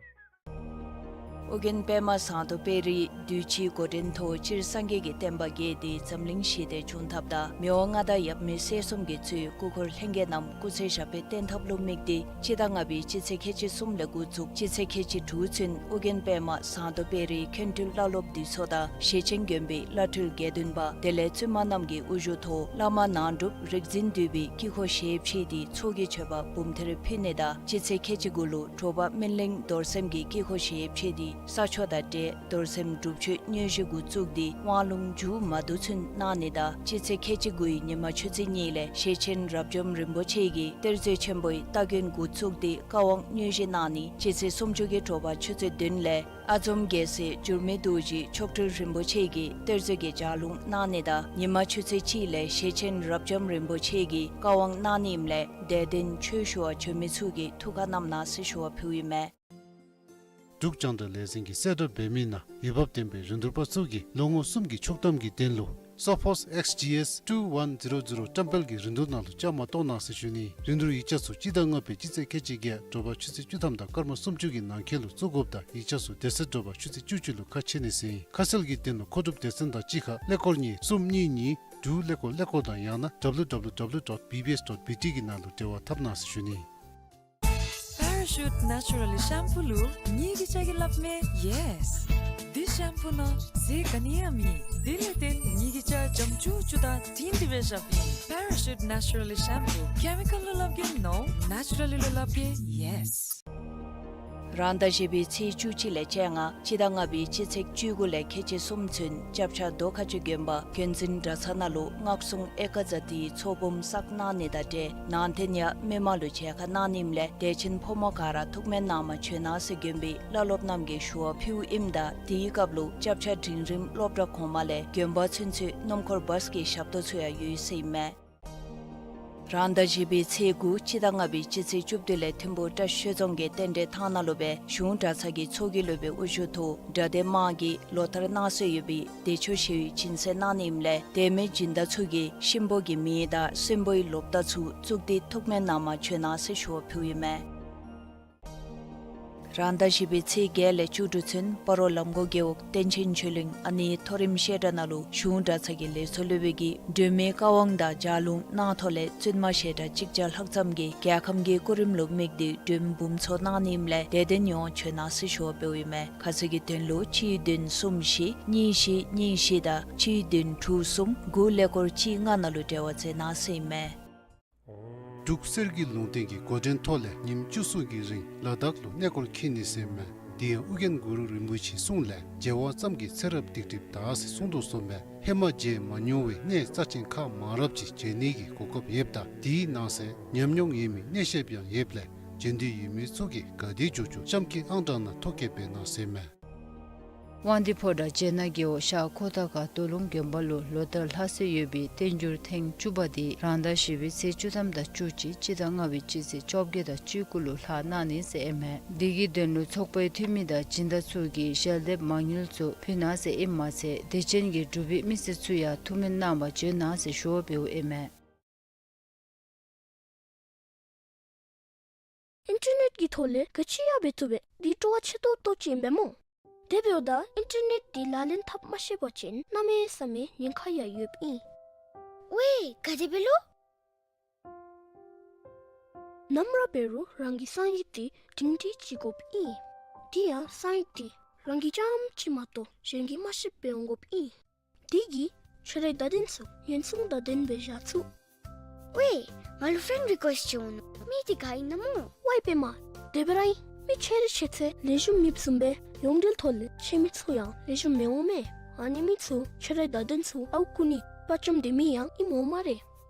ཨོ་རྒྱན་པདྨ་ཟངས་མདོག་དཔལ་རིའི་དུས་ཅི་འགོ་འདྲེན་ཐོག་སྤྱིར་སངས་རྒྱས་ཀྱི་བསྟན་པ་རྒྱས་ཏེ་འཛམ་གླིང་ཞི་བདེ་འབྱུང་ཐབས་དང་མི་དབང་མངའ་བདག་ཡབ་མེས་སྲས་གསུམ་གྱིས་གཙོས་སྐུ་འཁོར་ལྷན་རྒྱས་རྣམས་སྐུ་ཚེ་ཞབས་པད་བརྟན་ཐབས་ལུ་དམིགས་ཏེ་སྤྱི་ཟླ་ལྔ་པའི་སྤྱི་ཚེས་ཁལ་གཅིག་གསུམ་ལས་འགོ་བཙུགས་སྤྱི་ཚེས་ཁལ་གཅིག་དྲུག་ཚུན་ཨོ་རྒྱན་པདྨ་ཟངས་མདོག་དཔལ་རིའི་མཁན་སྤྲུལ་བླ་སློབ་འདུས་ཚོགས་དང་ཞེ་ཆེན་དགོན་པའི་བླ་སྤྲུལ་དགེ་འདུན་པ་དེ་ལས་བཙུན་མ་རྣམས་ཀྱི་དབུ་བཞུགས་ཐོག་བླ་མ་ནང་སྒྲུབ་རིག་འཛིན་འདུས་པའི་དཀྱིལ་འཁོར་ཞལ་ཕྱེ་སྟེ་ཚོགས་ཀྱི་མཆོད་པ་འབུམ་ཐེར་ཕུལ་ནི་དང་སྤྱི་ཚེས་ཁལ་གཅིག་དགུ་ལུ་དྲོ་པ་སྨིན་གླིང་རྡོར་སེམས་ཀྱི་དཀྱིལ་འཁོར་ཞལ་ཕྱེ་སྟེ་ས་ཆོག་དང་འབྲེལ་རྡོར་སེམས་སྒྲུབ་མཆོད་དངོས་གཞི་འགོ་བཙུགས་ཏེ་དབང་ལུང་མཇུག་མ་བསྡུ་ཚུན་གནང་ནི་དང་སྤྱི་ཚེས་ཁལ་གཅིག་དགུའི་ཉིན་མ་ཆུ་ཚོད་གཉིས་ལས་ཞེ་ཆེན་རབ་འབྱམས་རིན་པོ་ཆེ་གིས་གཏེར་མཛོད་ཆེན་པོའི་སྟ་གོན་འགོ་བཙུགས་ཏེ་བཀའ་དབང་དངོས་གཞི་གནང་ནི། སྤྱི་ཚེས་སུམ་ཅུ་གི་དྲོ་པ་ཆུ་ཚོད་བདུན་ལས་ཨ་འཛོམ་རྒྱལ་སྲས་འགྱུར་མེད་རྡོ་རྗེ་མཆོག་སྤྲུལ་རིན་པོ་ཆེ་གིས་གཏེར་མཛོད་ཀྱི་ལྗགས་ལུང་གནང་ནི་དང་ཉིན་མ་ཆུ་ཚོད་གཅིག་ལས་ཞེ་ཆེན་རབ་འབྱམས་རིན་པོ་ཆེ་གིས་བཀའ་དབང་གནང་ནི་ཨིནམ་ལས་དད་ལྡན་ཆོས་ཞུ་བར་འབྱོན་མི་ཚུ་གིས་ཐུགས་ཁར་བསྣམས་གནང་ཟེར་ཞུ་བ་ཕུལཝ་ཨིན་མས། འབྲུག་རྒྱང་བསྒྲགས་ལས་འཛིན་གྱིས་གསལ་བསྒྲགས་འབད་མི་ནང་འོས་འབབ་ལྡན་པའི་རིན་བསྡུར་པ་ཚུ་གིས་ལོ་ངོ་གསུམ་གྱི་ཆོག་ཐམ་གྱི་དོན་ལུ་Sophos X G S two one zero zero བཀྲམ་སྤེལ་གྱི་རིན་བསྡུར་ནང་ལུ་བཅའ་མར་གཏོགས་གནང་ཟེར་ཞུ་ནི། རིན་བསྡུར་ཡིག་ཆ་ཚུ་སྤྱི་ཟླ་ལྔ་པའི་སྤྱི་ཚེས་ཁལ་གཅིག་བརྒྱད་དྲོ་པ་ཆུ་ཚོད་བཅུ་ཐམ་དང་སྐར་མ་སུམ་ཅུ་གི་ནང་འཁོད་ལུ་བཙུགས་དགོཔ་དང་ཡིག་ཆ་ཚུ་དེ་ཚེ་དྲོ་པ་ཆུ་ཚོད་བཅུ་གཅིག་ལུ་ཁ་ཕྱེ་ནི་ཟེར་ཨིན། ཁ་གསལ་གྱི་དོན་ལུ་མཁོ་སྒྲུབ་སྡེ་ཚན་དང་གཅིག་ཁར་ཀླད་ཀོར་གཉིས་གསུམ་གཉིས་གཉིས་དྲུག་ཀླད་ཀོར་ཀླད་ཀོར་དང་ཡང་ན་W W W dot B B S dot B T གི་ནང་ལུ་འབྲེལ་བ་འཐབ་གནང་ཟེར་ཞུ་ནི། Parachute Naturally Shampoo ལུ་ངེ་གི་ཅ་གི་སླབ་མས། Yes། འདི་ཤེམ་པུ་ནང་ཟས་ག་ནི་ཡང་མེད། དེ་ལས་བརྟེན་ངེ་གི་ཅ་འཇམ་ཅུག་ཅུ་དང་དྲིང་དྲི་སྦེ་བཞགཔ་ཨིན། Parachute Naturally Shampoo། ཀེ་མི་ཀཱལ་ལུ་སླབ་གེ་ནོ། ནེ་ཅུ་ར་ལི་ལུ་སླབ་གེ་ཡེས། རང་ཟླ་བཞི་པའི་ཚེས་བཅུ་གཅིག་ལས་བཅོ་ལྔ་སྤྱི་ཟླ་ལྔ་པའི་སྤྱི་ཚེས་བཅུ་དགུ་ལས་ཁལ་གཅིག་གསུམ་ཚུན་སྐྱབས་ཆ་རྡོ་ཁ་ཆུ་དགོན་པ་དགོན་འཛིན་གྲྭ་ཚང་ནང་ལུ་སྔགས་སྲུང་ཨེ་ཀ་ཛ་ཏིའི་ཚོགས་འབུམ་བསགས་གནང་ནི་དང་འབྲེལ་ནང་རྟེན་ཡང་མི་མང་ལུ་མཇལ་ཁ་གནང་ནི་ཨིནམ་ལས་དད་ཅན་ཕོ་མོ་ག་ར་ཐུགས་སྨོན་གནང་མར་བྱོན་གནང་ཟེར་དགོན་པའི་བླ་སློབ་རྣམས་ཀྱིས་ཞུ་བ་ཕུལཝ་ཨིནམ་ད་དེའི་སྐབས་ལུ་སྐྱབས་ཆ་འབྲིང་རིམ་སློབ་གྲྭ་གོང་མ་ལས་དགོན་པ་ཚུན་ཚོད་སྣུམ་འཁོར་བཱས་ཀྱི་ཞབས་ཏོག་ཚུ་ཡང་ཡོད་ཟེར་ཨིན་མས། རང་ཟླ་བཞི་པའི་ཚེས་དགུ་སྤྱི་ཟླ་ལྔ་པའི་སྤྱི་ཚེས་བཅུ་བདུན་ལས་ཐིམ་ཕུག་བཀྲ་ཤིས་ཆོས་རྫོང་གི་རྟེན་འབྲེལ་ཐང་ནང་ལུ་སྦེ་གཞུང་གྲྭ་ཚང་གི་ཚོགས་ཀྱི་སློབ་དཔོན་དབུ་བཞུགས་ཐོག་གྲྭ་སྡེ་དམངས་ཀྱིས་ལོ་ལྟར་གནང་སྲོལ་ཡོད་པའི་བདེ་མཆོག་ཞི་བའི་སྦྱིན་སྲེག་གནང་ནི་ཨིནམ་ལས་དད་མོས་སྦྱིན་བདག་ཚུ་གིས་གཤིན་པོ་གི་མིང་དང་གསོན་པོའི་ལོ་རྟགས་ཚུ་བཙུགས་ཏེ་ཐུགས་སྨོན་གནང་མར་བྱོན་གནང་ཟེར་ཞུ་བ་ཕུལཝ་ཨིན་མས། རང་ཟླ་བཞི་པའི་ཚེས་བརྒྱད་ལས་བཅུ་དྲུག་ཚུན་སྤ་རོ་ལམ་གོང་རྒེད་འོག་བསྟན་ཆེན་ཆོས་གླིང་ཨ་ནེའི་མཐོ་རིམ་བཤད་གྲྭ་ནང་ལུ་གཞུང་གྲྭ་ཚང་གི་ལས་ཚོགས་སློབ་དཔོན་གྱིས་སྒྲོལ་མའི་བཀའ་དབང་དང་ལྗགས་ལུང་གནང་ཐོག་ལས་བཙུན་མ་ཞལ་གྲངས་གཅིག་བརྒྱ་ལྷག་ཙམ་གྱིས་རྒྱལ་ཁམས་ཀྱི་སྐུ་རིམ་ལུ་དམིགས་ཏེ་སྒྲོལ་འབུམ་ཚོགས་གནང་ནི་ཨིནམ་ལས་དད་ལྡན་ཡོངས་བྱོན་གནང་ཟེར་ཞུ་བ་འབདཝ་ཨིན་མས། ཁ་གསལ་གྱི་དོན་ལུ་གཅིག་བདུན་གསུམ་བཞི་གཉིས་བཞི་གཉིས་བཞི་དང་གཅིག་བདུན་དྲུག་གསུམ་དགུ་ཀླད་ཀོར་གཅིག་ལྔ་ནང་ལུ་འབྲེལ་བ་མཛད་གནང་ཟེར་ཨིན་མས། འབྲུག་གསེར་གྱི་ལུང་བསྟན་གྱི་འགོ་འདྲེན་ཐོག་ལས་ཉིནམ་བཅུ་གསུམ་གྱི་རིང་ལ་དྭགས་ལུ་གནས་སྐོར་འཁྱིད་ནི་ཟེར་ཨིན་མས། དེ་ཡང་ཨོ་རྒྱན་གུ་རུ་རིན་པོ་ཆེའི་གསུང་ལས་མཇལ་བ་ཙམ་གྱིས་ཚེ་རབས་སྡིག་སྒྲིབ་དག་ཟེར་གསུངས་དོ་བཟུམ་སྦེ་ཧེ་མ་མཇལ་མ་མྱོང་བའི་གནས་རྩ་ཆེན་ཁག་མང་རབས་ཅིག་མཇལ་ནི་གི་གོ་སྐབས་ཡོདཔ་ད་དེའི་ནང་གསེས་ཉམས་མྱོང་ཡོད་མི་གནས་ཤེསཔ་ཡང་ཡོདཔ་ལས་མཇལ་འདོད་ཡོད་མི་ཚུ་གིས་ག་དེ་མགྱོགས་མགྱོགས་གཤམ་གྱི་ཨང་གྲངས་ནང་ཐོ་བཀོད་འབད་གནང་ཟེར་ཨིན་མས། དབང་འདུས་ཕོ་བྲང་སྤྱན་སྔ་རྒེད་འོག་ཤར་ཁོ་ཐང་ཁ་རྡོ་ལུང་དགོན་པ་ལུ་ལོ་ལྟར་ལྷག་སྲོལ་ཡོད་པའི་བསྟན་འགྱུར་ཐེངས་བཅུ་པ་དེ་རང་ཟླ་བཞི་པའི་ཚེས་བཅུ་ཐམ་དང་བཅུ་གཅིག་སྤྱི་ཟླ་ལྔ་པའི་སྤྱི་ཚེས་བཅོ་བརྒྱད་དང་བཅུ་དགུ་ལུ་ལྷག་གནང་ནི་ཟེར་ཨིན་མས། དེ་གི་དོན་ལུ་ཚོགས་པའི་འཐུས་མི་དང་སྦྱིན་བདག་ཚུ་གིས་ཞལ་འདེབས་མང་ཉུང་ཚུ་ཕུལ་གནང་ཟེར་ཨིནམ་མ་ཚད་དད་ཅན་གྱི་འབྲུག་པའི་མི་སེར་ཚུ་ཡང་ཐུགས་སྨོན་གནང་བར་བྱོན་གནང་ཟེར་ཞུ་བ་འབདཝ་ཨིན་མས། ཨིན་ཊར་ནེཊ་གི་ཐོག་ལས་ག་ཅི་ཡང་འབད་བཏུབ་པས། འདི་སྤྲོ་བ་ཆེ་ཏོག་ཏོ་ཅིག་ཨིན་པས་སྨོ། དེ་འབདཝ་ད་ཨིན་ཊར་ནེཊ་འདི་ལག་ལེན་འཐབ་མ་ཤེས་པ་ཅིན་གནམ་མེད་ས་མེད་ཉེན་ཁ་ཡང་ཡོདཔ་ཨིན། ཝའེ་ག་དེ་སྦེ་ལོ། ནམ་ར་འབད་རུང་རང་གི་གསང་ཡིག་དེ་སྒྲིང་སྒྲི་བྱིན་དགོཔ་ཨིན། དེ་ཡང་གསང་ཡིག་དེ་རང་གིས་རྐྱངམ་གཅིག་མ་གཏོགས་གཞན་གྱིས་མ་ཤེསཔ་སྦེ་འོང་དགོཔ་ཨིན། དེ་གིས་ཁྱོད་རའི་བརྡ་དོན་ཚུ་ཉེན་སྲུང་དང་ལྡནམ་སྦེ་བཞག་ཚུགས། ཝའེ་ང་ལུ་ཕེན་རི་ཀུ་ཨེསཊ་ཅིག་འོང་ནུག། མི་དེ་ག་ཨིན་ན་སྨོ། ཝའེ་པདྨ། དེ་སྦེ་ར་ཨིན། མི་ཆེ་རིགས་ཆེ་ཚེ་ལེགས་ཤོམ་མེདཔ་བཟུམ་སྦེ་ཡོངས་འབྲེལ་ཐོག་ལས་ཆེ་མི་ཚུ་ཡང་ལེགས་ཤོམ་མི་འོང་མས། ཨ་ནི་མི་ཚུ་ཁྱོད་རའི་བརྡ་དོན་ཚུ་ཨརཝ་རྐུ་ནི་ པ་བཅོམ་དེ་མི་ཡང་ཨིནམ་འོང་སྨ་རེ།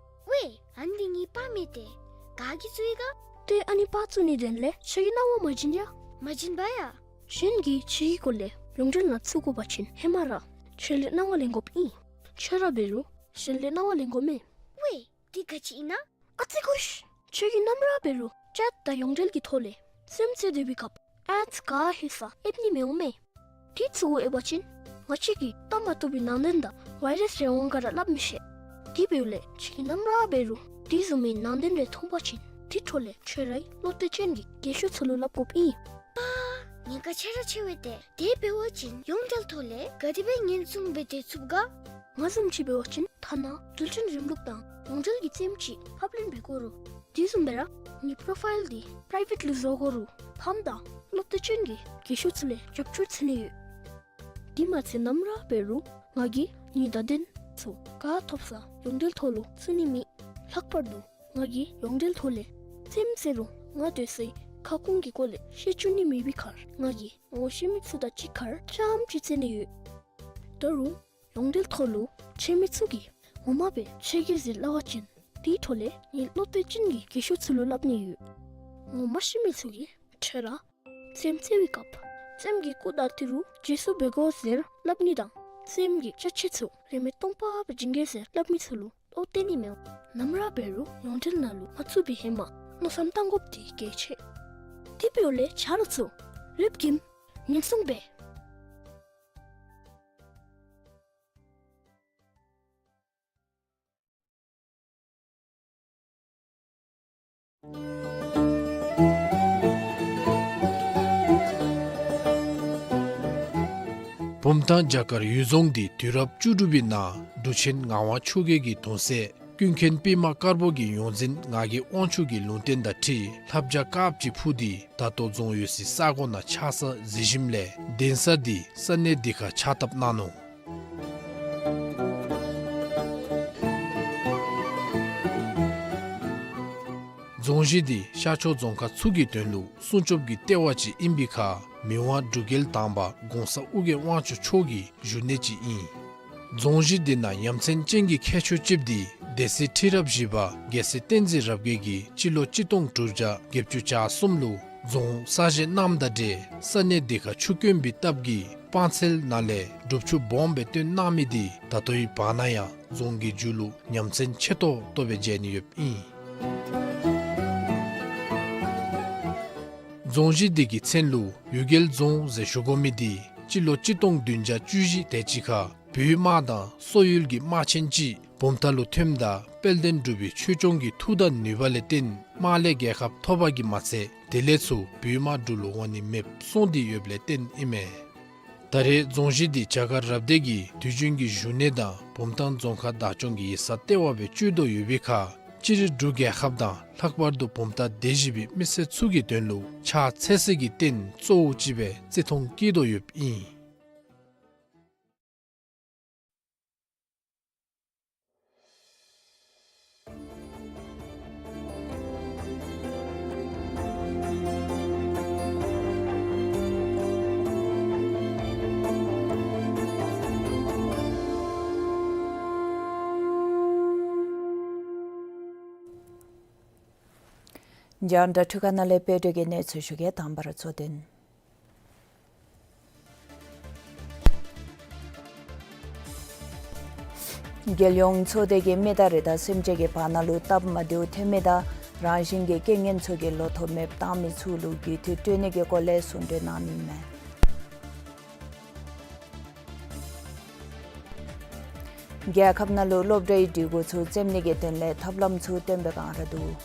ཝེ། ཨ་ནི་འདི་ངེའི་པར་མས་ཏེ། ག་གིས་བཙུགས་ཡི་ག། ཏེ་ཨ་ནི་པར་བཙུགས་ནིའི་དོན་ལས་ཁྱོད་ཀྱིས་གནང་བ་མ་བྱིན་ཡ། མ་བྱིན་པ་ཡ། གཞན་གྱིས་ཁྱོད་ཀྱི་སྐོར་ལས་ཡོངས་འབྲེལ་ནང་བཙུགས་དགོ་པ་ཅིན་ཧེ་མ་ར་ཁྱོད་ལས་གནང་བ་ལེན་དགོཔ་ཨིན། ཁྱོད་ར་འབད་རུང་གཞན་ལས་གནང་བ་ལེན་དགོ་མས། ཝེ། འདི་ག་ཅི་ཨིན་ན། ཨ་ཙི་གུ་ཤ། ཁྱོད་ཀྱིས་ནམ་ར་འབད་རུང་ཅེཊ་དང་ཡོངས་འབྲེལ་གྱི་ཐོག་ལས་རྩེདམོ་རྩེ་སྡོད་པའི་སྐབས་ཨེཌསི་ག་ཧེ་ས་ཨེབ་ནི་མི་འོང་མས། དེ་ཚུ་གུ་ཨེབ་པ་ཅིན་ང་བཅས་ཀྱིས་བལྟ་མ་བཏུབ་པའི་ནང་དོན་དང་ཝའི་རཱསི་རེ་འོང་ག་ར་སླབ་མི་ཤེས། དེ་འབདཝ་ལས་ཁྱོད་ཀྱིས་ནམ་ར་འབད་རུང་དེ་བཟུམ་མའི་ནང་དོན་རེ་མཐོང་པ་ཅིན་དེ་འཕྲོ་ལས་ཁྱོད་རའི་བློ་གཏད་ཅན་གྱི་རྒན་ཤོས་ཚུ་ལུ་སླབ་དགོཔ་ཨིན། ཨ་ཉེན་ཁ་ཆེ་ར་ཆེ་བས་ཏེ། དེ་འབད་བ་ཅིན་ཡོངས་འབྲེལ་ཐོག་ལས་ག་དེ་སྦེ་ཉེན་སྲུང་འབད་དེ་ཚུགས་ག། ང་བཟུམ་ཅིག་འབད་བ་ཅིན་ཐ་ན་རྡུལ་ཕྲན་རིམ་ལུགས་དང་ཡོངས་འབྲེལ་གྱི་རྩེདམོ་ཅིག་ཕབ་ལེན་འབད་དགོ་རུང་དེ་བཟུམ་སྦེ་ར་ངེའི་པྲོ་ཕའིལ་འདི་པྲའི་བེཊ་ལུ་བཟོ་དགོ་རུང་ཕམ་དང་བློ་གཏད་ཅན་གྱི་རྒན་ཤོས་ཚུ་ལས་རྒྱབ་སྐྱོར་འཚོལ་ནི་ཡོད། དེ་མ་ཚད་ནམ་ར་འབད་རུང་ང་གིས་ངེའི་བརྡ་དོན་ཚུ་ག་ཐོབ་ས་ཡོངས་འབྲེལ་ཐོག་ལུ་བཙུགས་ནི་མེད། ལྷག་པར་དུ་ང་གིས་ཡོངས་འབྲེལ་ཐོག་ལས་རྩེདམོ་རྩེ་རུང་ང་སྡོད་སའི་ཁ་སྐོང་གི་སྐོར་ལས་བཤད་བཅུག་ནི་མེད་པའི་ཁར་ང་གིས་ངོ་ཤེས་མི་ཚུ་དང་གཅིག་ཁར་རྐྱངམ་ཅིག་རྩེ་ནི་ཡོད། ད་རུང་ཡོངས་འབྲེལ་ཐོག་ལུ་ཁྱད་མེད་ཚུ་གིས་ངོ་མ་སྦེ་ཁྱོད་ཀྱིས་ཟེར་སླབ་པ་ཅིན་དེའི་འཕྲོ་ལས་ངེའི་བློ་གཏད་ཅན་གྱི་རྒན་ཤོས་ཚུ་ལུ་སླབ་ནི་ཡོད། ངོ་མ་ཤེས་མི་ཚུ་གིས་ཁྱོད་ར་རྩེདམོ་རྩེ་བའི་སྐབས་རྩེདམོ་གི་སྐུ་དང་ཏི་རུ་རྗེས་སུ་འབད་དགོ་ཟེར་སླབ་ནི་དང་རྩེདམོ་གི་ཅ་ཆས་ཚུ་རིན་མེད་སྟོང་པ་སྦེ་བྱིན་གེ་ཟེར་སླབ་མི་ཚུ་ལུ་བློ་གཏད་ནི་མི་འོང་། ནམ་ར་འབད་རུང་ཡོངས་འབྲེལ་ནང་ལུ་མ་བཙུགས་པའི་ཧེ་མ་མནོ་བསམ་བཏང་དགོཔ་འདི་གལ་ཆེ། དེ་འབདཝ་ལས་ཆ་རོགས་ཚུ་ལེབ་གིམ་ཉེན་སྲུང་འབད། བུམ་ཐང་བྱ་དཀར་གཡུལ་རྫོང་འདི་དུས་རབས་བཅུ་དྲུག་པའི་ནང་འབྲུག་ཆེན་ངག་དབང་ཆོས་རྒྱལ་གྱི་གདུང་སྲས་ཀུན་མཁྱེན་པདྨ་དཀར་པོ་གི་ཡོངས་འཛིན་ངག་གི་དབང་ཕྱུག་གི་ལུང་བསྟན་དང་འཁྲིལ་ལྷ་བྱ་དཀརཔོ་ཅིག་འཕུར་ཏེ་ད་ལྟོ་རྫོང་ཡོད་སའི་ས་གོ་ནང་ཆགས་ས་གཟིགས་ཞིནམ་ལས་གདན་ས་འདི་ས་གནས་འདི་ཁར་ཕྱག་བཏབ་གནང་ནུག། རྫོང་གཞི་འདི་ཤར་ཕྱོགས་རྫོང་ཁག་ཚུ་གི་དོན་ལུ་སྲུང་སྐྱོབ་ཀྱི་ལྟེ་བ་ཅིག་ཨིན་པའི་ཁར་མི་དབང་འབྲུག་རྒྱལ་དང་པ་གོང་ས་ཨོ་རྒྱན་དབང་ཕྱུག་མཆོག་གི་བཞུགས་གནས་ཅིག་ཨིན། རྫོང་གཞི་འདི་ནང་ཡ་མཚན་ཅན་གྱི་ཁྱད་ཆོས་ཅིག་འདི་སྡེ་སྲིད་ཁྲི་རབས་བཞི་པ་རྒྱལ་སྲས་བསྟན་འཛིན་རབ་རྒྱས་ཀྱིས་སྤྱི་ལོ་གཅིག་སྟོང་དྲུག་བརྒྱ་བརྒྱད་ཅུ་གྱ་གསུམ་ལུ་རྫོང་གསར་བཞེངས་གནངམ་དང་འབྲེལ་ས་གནས་འདི་ཁར་ཆུ་དཀོན་པའི་སྟབས་ཀྱིས་སྤང་ཚལ་ནང་ལས་སྒྲུབ་ཆུ་སྦོམ་སྦེ་བཏོན་གནང་མི་འདི་ད་ལྟོའི་བར་ན་ཡང་རྫོང་གི་མཇུག་ལུ་ཉམས་མཚར་ཆེ་ཏོག་ཏོ་སྦེ་མཇལ་ནི་ཡོདཔ་ཨིན། རྫོང་གཞི་འདི་གི་མཚན་ལུ་གཡུལ་རྒྱལ་རྫོང་ཟེར་ཞུ་དགོ་མི་འདི་སྤྱི་ལོ་གཅིག་སྟོང་བདུན་བརྒྱ་བཅུ་བཞི་དེ་ཅིག་ཁར་བོད་དམག་དང་སོག་ཡུལ་གྱི་དམག་ཆེན་ཅིག་བུམ་ཐང་ལུ་ཐོནམ་ད་དཔལ་ལྡན་འབྲུག་པའི་ཆོས་སྐྱོང་གི་མཐུ་དང་ནུས་པ་ལས་བརྟེན་དམག་ལས་རྒྱལ་ཁ་ཐོབ་པ་གིས་མ་ཚད་དེ་ལས་ཚུར་བོད་དམག་འབྲུག་ལུ་འོང་ནི་མེདཔ་སོང་སྟེ་ཡོདཔ་ལས་བརྟེན་ཨིན་མས། ད་རེས་རྫོང་གཞི་འདི་བྱ་དཀར་རབ་སྡེ་གི་དུས་རྒྱུན་གྱི་བཞུགས་གནས་དང་བུམ་ཐང་རྫོང་ཁག་བདག་སྐྱོང་གི་ཡིག་ཚང་ལྟེ་བ་སྦེ་སྤྱོད་དོ་ཡོད་པའི་ཁར་སྤྱིར་འབྲུག་རྒྱལ་ཁབ་དང་ལྷག་པར་དུ་བུམ་ཐང་སྡེ་བཞི་པའི་མི་སེར་ཚུ་གི་དོན་ལུ་ཕྱག་འཚལ་སའི་རྟེན་གཙོ་བོ་ཅིག་སྦེ་བརྩི་མཐོང་བསྐྱེད་དོ་ཡོདཔ་ཨིན། རྒྱང་བསྒྲགས་འཕྲུལ་ཁང་ནང་ལས་དཔལ་སྒྲོན་གྱིས་གནས་ཚུལ་ཞུ་གེ། དང་པ་ར་གཙོ་དོན། རྒྱལ་ཡོངས་ཚོགས་སྡེ་གིས་མི་དང་རི་དྭགས་སེམས་ཅན་གྱི་བར་ན་ལུ་སྟབས་མ་བདེཝ་ཐོན་མི་དང་རང་བཞིན་གྱི་རྐྱེན་ངན་ཚུ་གིས་ལོ་ཐོག་མེདཔ་བཏང་མི་ཚུ་ལུ་རྒུད་འཐུས་སྤྲོད་ནི་གི་སྐོར་ལས་གསུང་གྲོས་གནང་ནི་མས། རྒྱལ་ཁབ་ནང་ལུ་སློབ་གྲྭའི་སྒྲིག་གོ་ཚུ་བཙེམ་ནི་གི་དོན་ལས་ཐབས་ལམ་ཚུ་བཏོན་པའི་བསྒང་ར་འདུག།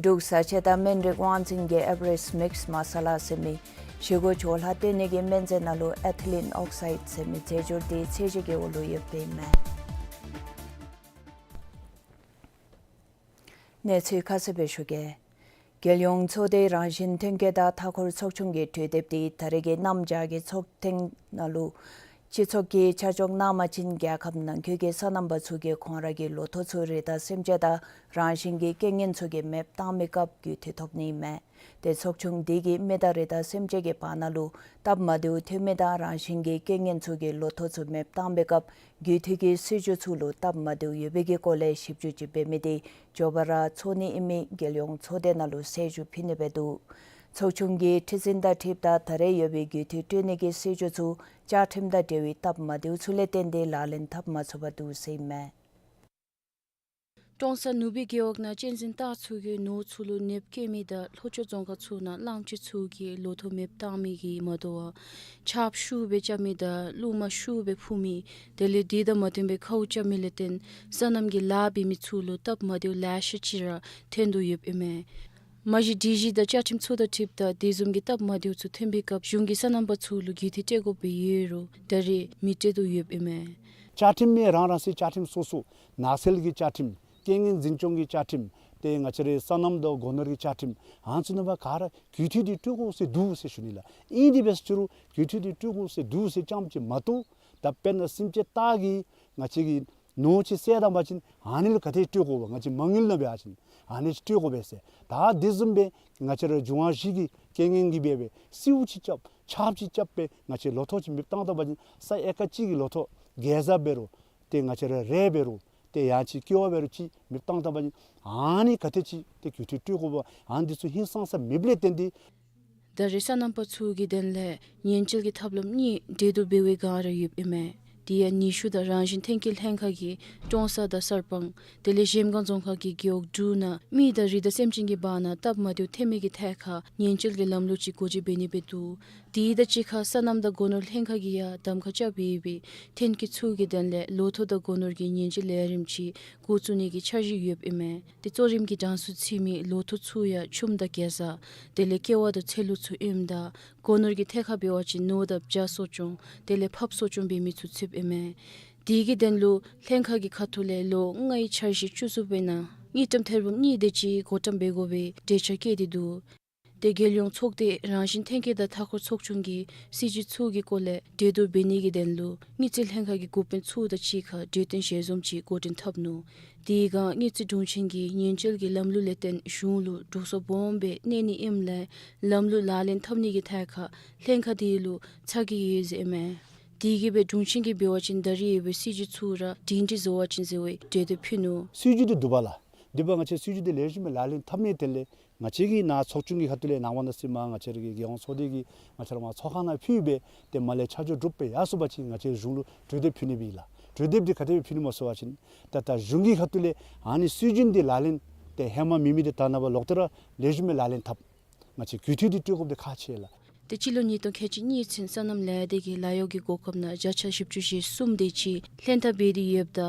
འབྲུག་བཟའ་ཆས་དང་སྨན་རིགས་དབང་འཛིན་གྱིས་ཨེ་བ་རེསཊ་མིགས་མ་ས་ལ་ཟེར་མི་བཞེས་སྒོ་ཇོ་ལྷག་བཏོན་ནི་གི་སྨན་རྫས་ནང་ལུ་ཨེ་ཐི་ལིན་ཨོག་སའིཌ་ཟེར་མི་རྫས་སྦྱོར་འདི་ཚད་གཞི་གི་འོག་ལུ་ཡོདཔ་ཨིན་མས། གནས་ཚུལ་ཁ་གསལ་སྦེ་ཞུ་གེ། རྒྱལ་ཡོངས་ཚོགས་སྡེའི་རང་བཞིན་ཐོན་སྐྱེད་དང་མཐའ་འཁོར་ཚོགས་ཆུང་གི་གྲོས་དེབ་འདི་ད་རེས་ཀྱི་གནམ་བྱཱར་གྱི་ཚོགས་ཐེངས་ནང་ལུ་ སྤྱི་ཚོགས་ཀྱིས་ཆ་འཇོག་གནང་བ་ཅིན་རྒྱལ་ཁབ་ནང་འཁོད་ཀྱི་སོ་ནམ་པ་ཚུ་གིས་ཁོང་ར་གི་ལོ་ཐོག་ཚུ་རི་དྭགས་སེམས་ཅན་དང་རང་བཞིན་གྱི་རྐྱེན་ངན་ཚུ་གི་མེདཔ་བཏང་མི་སྐབས་རྒུད་འཐུས་ཐོབ་ནི་ཨིན་མས། ཏེ་ཚོགས་ཆུང་འདི་གིས་མི་དང་རི་དྭགས་སེམས་ཅན་གྱི་བར་ན་ལུ་སྟབས་མ་བདེཝ་ཐོན་མི་དང་རང་བཞིན་གྱི་རྐྱེན་ངན་ཚུ་གིས་ལོ་ཐོག་ཚུ་མེདཔ་བཏང་པའི་སྐབས་རྒུད་འཐུས་ཀྱི་སྲིད་བྱུས་ཚུ་ལུ་སྟབས་མ་བདེཝ་ཡོད་པའི་གི་སྐོར་ལས་ཞིབ་འཇུག་ཅིག་འབད་མི་དེ་མགྱོགས་པ་ར་ཚོགས་ནི་ཨིན་མི་རྒྱལ་ཡོངས་ཚོགས་སྡེ་ནང་ལུ་གསལ་ཞུ་ཕུལ་ནི་སྦེ་འདུག། ཚོགས་ཆུང་གི་ཁྲི་འཛིན་དང་འཁྲིལཝ་ད་ད་རེས་ཡོད་པའི་རྒུད་འཐུས་སྤྲོད་ནི་གི་སྲིད་བྱུས་ཚུ་བཅའ་ཁྲིམས་དང་འབྲེལ་བའི་སྟབས་མ་བདེཝ་ཚུ་ལས་བརྟེན་ཏེ་ལག་ལེན་འཐབ་མ་ཚུགས་པར་འདུག་ཟེར་ཨིན་མས། ཀྲོང་གསར་ནུ་སྦིས་རྒེད་འོག་ནང་གཅན་གཟན་སྟག་ཚུ་གིས་ནོར་ཚུ་ལུ་གནོདཔ་བཀལ་མི་དང་ལྷོ་ཕྱོགས་རྫོང་ཁག་ཚུ་ནང་གླངམོ་ཆེ་ཚུ་གིས་ལོ་ཐོག་མེདཔ་བཏང་མི་གིས་མ་དོ་བར་ཆརཔ་ཤུགས་སྦེ་རྐྱབ་མི་དང་རླུང་མ་ཤུགས་སྦེ་འཕུ་མི་དེ་ལས་དེ་དང་མ་བསྟུན་པའི་ཁཝ་རྐྱབ་མི་ལས་བརྟེན་སོ་ནམ་གྱི་ལཱ་འབད་མི་ཚུ་ལུ་སྟབས་མ་བདེཝ་ལེ་ཤ་ཅིག་ར་ཐོན་དོ་ཡོདཔ་ཨིན་མས། མ་གཞི་སྒྲིག་གཞི་དང་བཅའ་ཁྲིམས་ཚུ་དང་འཁྲིལཝ་ད་དེ་བཟུམ་གྱི་སྟབས་མ་བདེཝ་ཚུ་ཐོན་པའི་སྐབས་གཞུང་གིས་སོ་ནམ་པ་ཚུ་ལུ་རྒུད་འཐུས་སྤྲོད་དགོཔ་སྦེ་ཡོད་རུང་ད་རེས་མི་སྤྲོད་དོ་ཡོདཔ་ཨིན་མས། བཅའ་ཁྲིམས་མེད། རང་རང་སོའི་བཅའ་ཁྲིམས་སོ་སོ། ནགས་ཚལ་གྱི་བཅའ་ཁྲིམས། རྐྱེན་ངན་འཛིན་སྐྱོང་གི་བཅའ་ཁྲིམས། ཏེ་ང་བཅས་རའི་སོ་ནམ་དང་སྒོ་ནོར་གྱི་བཅའ་ཁྲིམས། ཨ་ནི་ཚུ་ནང་པ་ག་ར་རྒུད་འཐུས་འདི་སྤྲོད་དགོ་ཟེར་འདུག་ཟེར་ཞུ་ནི་ལགས། ཨིན་དེ་འབད་ཟེར་རུང་རྒུད་འཐུས་འདི་སྤྲོད་དགོ་ཟེར་འདུག་ཟེར་རྐྱངམ་ཅིག་མ་གཏོགས་ད་དཔེར་ན་སེམས་ཅན་སྟག་གིས་ང་བཅས་ཀྱི་ནོར་ཅིག་བསད་བཏང་པ་ཅིན་ཨ་ནི་ལུ་ག་དེ་སྤྲོད་དགོ་པས། ང་བཅས་མ་དངུལ་ནང་འབད་བ་ཅིན་ཨ་ནི་སྤྲོད་དགོ་པས་ཟེར། ད་དེ་བཟུམ་སྦེ་ང་བཅས་ར་འབྱུང་བ་བཞི་གི་རྐྱེན་ངན་གྱིས་འབད་བའི་སེརཝ་ཅིག་རྐྱབ་ཆརཔ་ཅིག་རྐྱབ་སྦེ་ང་བཅས་ལོ་ཐོག་ཅིག་མེདཔ་བཏང་ད་པ་ཅིན་ས་ཨེ་ཀར་གཅིག་གི་ལོ་ཐོག་གེ་ཛ་འབད་རུང་ཏེ་ང་བཅས་ར་རེ་འབད་རུང་ཏེ་ཡང་ཅིན་ཀེ་བ་འབད་རུང་ཅིག་མེདཔ་བཏང་ད་པ་ཅིན་ཨ་ནི་ག་དེ་ཅིག་ཏེ་རྒུད་འཐུས་སྤྲོད་དགོ་པས། ཨ་ནི་འདི་ཚུ་ཧིང་སངས་ས་མེདཔ་ལས་བརྟེན་ཏེ། ད་རེས་སོ་ནམ་པ་ཚུ་གི་དོན་ལས་ཉེན་བཅོལ་གྱི་ཐབས་ལམ་གཉིས་གྲོས་བསྡུར་འབད་བའི་སྒང་ར་ཡོདཔ་ཨིན་མས། དེ་ཡང་ནུས་ཤུགས་དང་རང་བཞིན་ཐོན་སྐྱེད་ལྷན་ཁག་གིས་ཀྲོང་གསར་དང་གསར་སྤང་དེ་ལས་གཞལམ་སྒང་རྫོང་ཁག་གི་རྒེད་འོག་དྲུག་ནང་མི་དང་རི་དྭགས་སེམས་ཅན་གྱི་བར་ན་སྟབས་མ་བདེཝ་ཐོན་མི་གི་ཐད་ཁར་ཉེན་བཅོལ་གྱི་ལམ་ལུགས་ཅིག་འགོ་འབྱེད་འབད་ནི་སྦེ་འདུག། དེ་དང་གཅིག་ཁར་སོ་ནམ་དང་སྒོ་ནོར་ལྷན་ཁག་གིས་ཡང་གདམ་ཁ་རྐྱབ་ཡོད་པའི་ཐོན་སྐྱེད་ཚུ་གི་དོན་ལས་ལོ་ཐོག་དང་སྒོ་ནོར་གྱི་ཉེན་བཅོལ་ལས་རིམ་ཅིག་འགོ་བཙུགས་ནི་གི་འཆར་གཞི་ཡོདཔ་ཨིན་མས། ཏེ་གཙོ་རིམ་གྱི་གྲངས་སུ་ཚུད་མི་ལོ་ཐོག་ཚུ་ཡང་ཆུམ་དང་གེ་ཛ་དེ་ལས་ཀེ་བ་དང་ཚལ་ལུ་ཚུ་ཨིནམ་ད་སྒོ་ནོར་གྱི་ཐད་ཁར་འབད་བ་ཅིན་ནོར་དང་བྱ་གསོ་སྐྱོང་དེ་ལས་ཕགཔ་གསོ་སྐྱོང་འབད་མི་ཚུ་ཚུདཔ་ཨིན་མས། དེ་གི་དོན་ལུ་ལྷན་ཁག་གི་ཁ་ཐུག་ལས་ལོ་ལྔའི་འཆར་གཞི་བཅུ་གསུམ་པའི་ནང་དངུལ་ཀྲམ་ཐེར་འབུམ་གཉིས་དེ་ཅིག་བགོ་བཀྲམ་འབད་དགོ་པའི་གྲོས་འཆར་བཀོད་དེ་འདུག། ཏེ་རྒྱལ་ཡོངས་ཚོགས་སྡེ་རང་བཞིན་ཐོན་སྐྱེད་དང་མཐའ་འཁོར་ཚོགས་ཆུང་གིས་སྲིད་བྱུས་ཚུ་གི་སྐོར་ལས་གྲོས་བསྡུར་འབད་ནི་གི་དོན་ལུ་དངུལ་རྩིས་ལྷན་ཁག་གི་འགོ་དཔོན་ཚུ་དང་གཅིག་ཁར་གྲོས་བསྟུན་ཞལ་འཛོམས་ཅིག་འགོ་འདྲེན་འཐབ་ནུག། དེའི་སྒང་དངུལ་རྩིས་དྲུང་ཆེན་གྱིས་ཉེན་བཅོལ་གྱི་ལམ་ལུགས་ལས་བརྟེན་གཞུང་ལུ་འགྲོ་སོང་སྦོམ་སྦེ་གནས་ནི་ཨིནམ་ལས་ལམ་ལུགས་ལག་ལེན་འཐབ་ནི་གི་ཐད་ཁར་ལྷན་ཁག་དེ་ལུ་ཚ་གྱང་ཡོད་ཟེར་ཨིན་མས། དེ་གིས་སྦེ་དྲུང་ཆེན་གྱིས་འབད་བ་ཅིན་ད་རེས་ཡོད་པའི་སྲིད་བྱུས་ཚུ་ར་སྒྲིང་སྒྲི་བཟོ་བ་ཅིན་ཟེར་བའི་གྲོས་འདེབས་ཕུལ་ནུག། སྲིད་བྱུས་འདི་འདུག་པ་ལགས། འདི་འབདཝ་ད་ང་བཅས་སྲིད་བྱུས་འདི་ལེགས་ཤོམ་སྦེ་ལག་ལེན་འཐབ་ནིའི་དོན་ལས་ང་བཅས་ཀྱིས་ནཱ་ཚོགས་ཆུང་གི་ཁ་ཐུག་ལས་ནངས་པ་གནངས་ཚེ་མ་ང་བཅས་ར་གི་རྒྱལ་ཡོངས་ཚོགས་སྡེ་གི་ང་བཅས་ར་མར་ཚོགས་ཁང་ནང་ཕུལ་སྦེ་ཏེ་མར་ལས་ཆ་འཇོག་གྲུབ་སྦེ་ཡར་སོང་པ་ཅིན་ང་བཅས་གཞུང་ལུ་གྲོས་འདེབས་ཕུལ་ནི་སྦེ་ཨིན་ལགས། གྲོས་འདེབས་འདི་ག་དེ་སྦེ་ཕུལ་ནི་སྨོ་ཟེར་བ་ཅིན་ད་ད་གཞུང་གི་ཁ་ཐུག་ལས་ཨ་ནི་སྲིད་བྱུས་འདི་ལག་ལེན་ཏེ་ཧེ་མ་མེད་མི་འདི་ད་ནངས་པ་ལོག་སྟེ་ར་ལེགས་ཤོམ་སྦེ་ལག་ལེན་འཐབ། ང་བཅས་རྒུད་འཐུས་འདི་སྤྲོད་དགོཔ་འདི་ཁག་ཆེ་ལགས། ཏེ་སྤྱི་ལོ་ཉིས་སྟོང་ཁལ་གཅིག་གཉིས་ཚུན་སོ་ནམ་ལས་སྡེ་གིས་ལཱ་གཡོག་གི་གོ་སྐབས་ནང་བརྒྱ་ཆ་བཞི་བཅུ་ཞེ་གསུམ་དེ་ཅིག་ལྷན་ཐབས་འབད་དེ་ཡོདཔ་ད་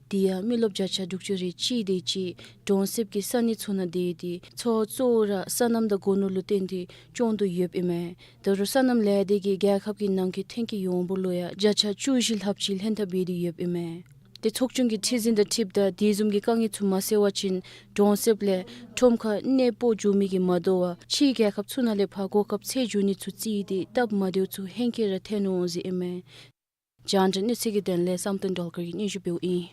དེ་ཡང་མི་རློབས་བརྒྱ་ཆ་དྲུག་ཅུ་རེ་གཅིག་དེ་ཅིག་གྲོང་གསེབ་ཀྱི་ས་གནས་ཚུ་ནང་སྡོད་དེ་འཚོ་བ་གཙོ་བོ་ར་སོ་ནམ་དང་སྒོ་ནོར་ལུ་བརྟེན་ཏེ་སྐྱོང་དོ་ཡོདཔ་ཨིན་མས། ད་རུང་སོ་ནམ་ལས་སྡེ་གིས་རྒྱལ་ཁབ་ཀྱི་ནང་འཁོད་ཐོན་སྐྱེད་ཡོངས་འབོར་ལུ་ཡང་བརྒྱ་ཆ་བཅུ་བཞི་ལྷགཔ་ཅིག་ལྷན་ཐབས་འབད་དེ་ཡོདཔ་ཨིན་མས། ཏེ་ཚོགས་ཆུང་གི་ཁྲི་འཛིན་དང་འཁྲིལཝ་ད་དེ་བཟུམ་གྱི་དཀའ་ངལ་ཚུ་མ་སེལ་བ་ཅིན་གྲོང་གསེབ་ལས་ཁྲོམ་ཁར་གནས་སྤོ་འགྱོ་མི་གིས་མ་དོ་བར་ཕྱིའི་རྒྱལ་ཁབ་ཚུ་ནང་ལས་ཕར་གོ་སྐབས་འཚོལ་འགྱོ་ནི་ཚུ་བརྩིས་ཏེ་སྟབས་མ་བདེཝ་ཚུ་ཧེང་སྐལ་ར་ཐོན་འོང་ཟེར་ཨིན་མས། རྒྱང་བསྒྲགས་གནས་ཚུལ་གྱི་དོན་ལས་བསམ་གཏན་སྒྲོལ་དཀར་གྱིས་སྙན་ཞུ་འབདཝ་ཨིན།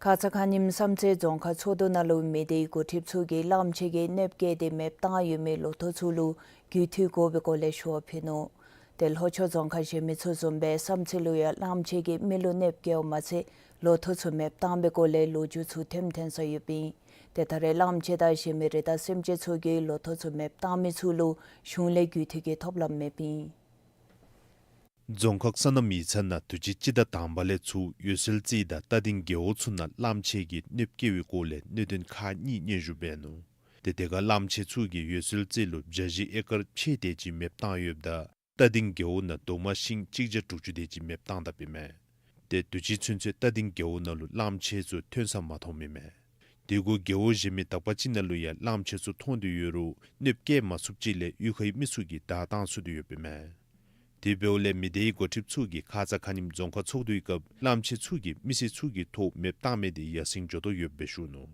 ཁ་ཙ་ཁ་ཉིནམ་བསམ་རྩེ་རྫོང་ཁག་ཚོགས་འདུ་ནང་ལུ་མི་སྡེའི་འགོ་ཁྲིདཔ་ཚུ་གིས་གླངམོ་ཆེ་གིས་གནོདཔ་བཀལ་ཏེ་མེདཔ་བཏང་ཡོད་མི་ལོ་ཐོག་ཚུ་ལུ་རྒུད་འཐུས་དགོ་པའི་སྐོར་ལས་ཞུ་བ་ཕུལ་ནུག། ཏེ་ལྷོ་ཕྱོགས་རྫོང་ཁག་གཞན་མི་ཚུ་བཟུམ་སྦེ་བསམ་རྩེ་ལུ་ཡང་གླངམོ་ཆེ་གིས་མི་ལུ་གནོདཔ་བཀལཝ་མ་ཚད་ལོ་ཐོག་ཚུ་མེདཔ་བཏང་བའི་སྐོར་ལས་ལོ་རྒྱུས་ཚུ་ཐོནམ་ཐོན་ས་ཡོདཔ་ཨིན། ཏེ་ད་རེས་གླངམོ་ཆེ་དང་གཞན་མི་རི་དྭགས་སེམས་ཅན་ཚུ་གིས་ལོ་ཐོག་ཚུ་མེདཔ་བཏང་མི་ཚུ་ལུ་གཞུང་ལས་རྒུད་འཐུས་ཀྱི་ཐོབ་ལམ་མེདཔ་ཨིན། རྫོང་ཁག་སོ་ནམ་ཡིག་ཚང་ནང་དུས་ཅི་སྤྱི་ཟླ་དང་པ་ལས་ཚུར་འོད་གསལ་རྩེ་དང་རྟ་སྡིང་རྒེད་འོག་ཚུ་ནང་གླངམོ་ཆེ་གིས་གནོདཔ་བཀལ་བའི་སྐོར་ལས་གནད་དོན་ཁག་གཉིས་སྙན་ཞུ་འབད་ནུག། ཏེ་དེ་ཁར་གླངམོ་ཆེ་ཚུ་གིས་འོད་གསལ་རྩེ་ལུ་བྱ་བཞི་ཨེ་ཀར་ཕྱེད་དེ་ཅིག་མེདཔ་བཏང་ཡོདཔ་ད་རྟ་སྡིང་རྒེད་འོག་ནང་རྡོག་མ་ཤིང་གཅིག་བརྒྱ་དྲུག་ཅུ་དེ་ཅིག་མེདཔ་བཏང་དཔ་ཨིན་མས། ཏེ་དུས་ཅི་ཚུན་ཚོད་རྟ་སྡིང་རྒེད་འོག་ནང་ལུ་གླངམོ་ཆེ་ཚུ་ཐོན་ས་མ་མཐོངམ་ཨིན་མས། དེ་གུ་རྒེད་འོག་གཞན་མི་དག་པ་ཅིག་ནང་ལུ་ཡང་གླངམོ་ཆེ་ཚུ་མཐོང་སྟེ་ཡོད་རུང་གནོདཔ་བཀལ་མ་ཚུགསཔ་ཅིག་ལས་གཡུས་ཁའི་མི་ཚུ་གིས་བདའ་བཏང་ཚུགས་ཏེ་ཡོདཔ་ཨིན་མས། དེ་འབདཝ་ལས་མི་སྡེའི་འགོ་ཁྲིདཔ་ཚུ་གིས་ཁ་ཙ་ཁ་ཉིནམ་རྫོང་ཁག་ཚོགས་འདུའི་སྐབས་གླངམོ་ཆེ་ཚུ་གིས་མི་སེར་ཚུ་གི་ཐོག་མེདཔ་བཏང་མི་དེ་ཡར་སེང་འགྱོ་དོ་ཡོདཔ་སྦེ་ཞུ་ནུག།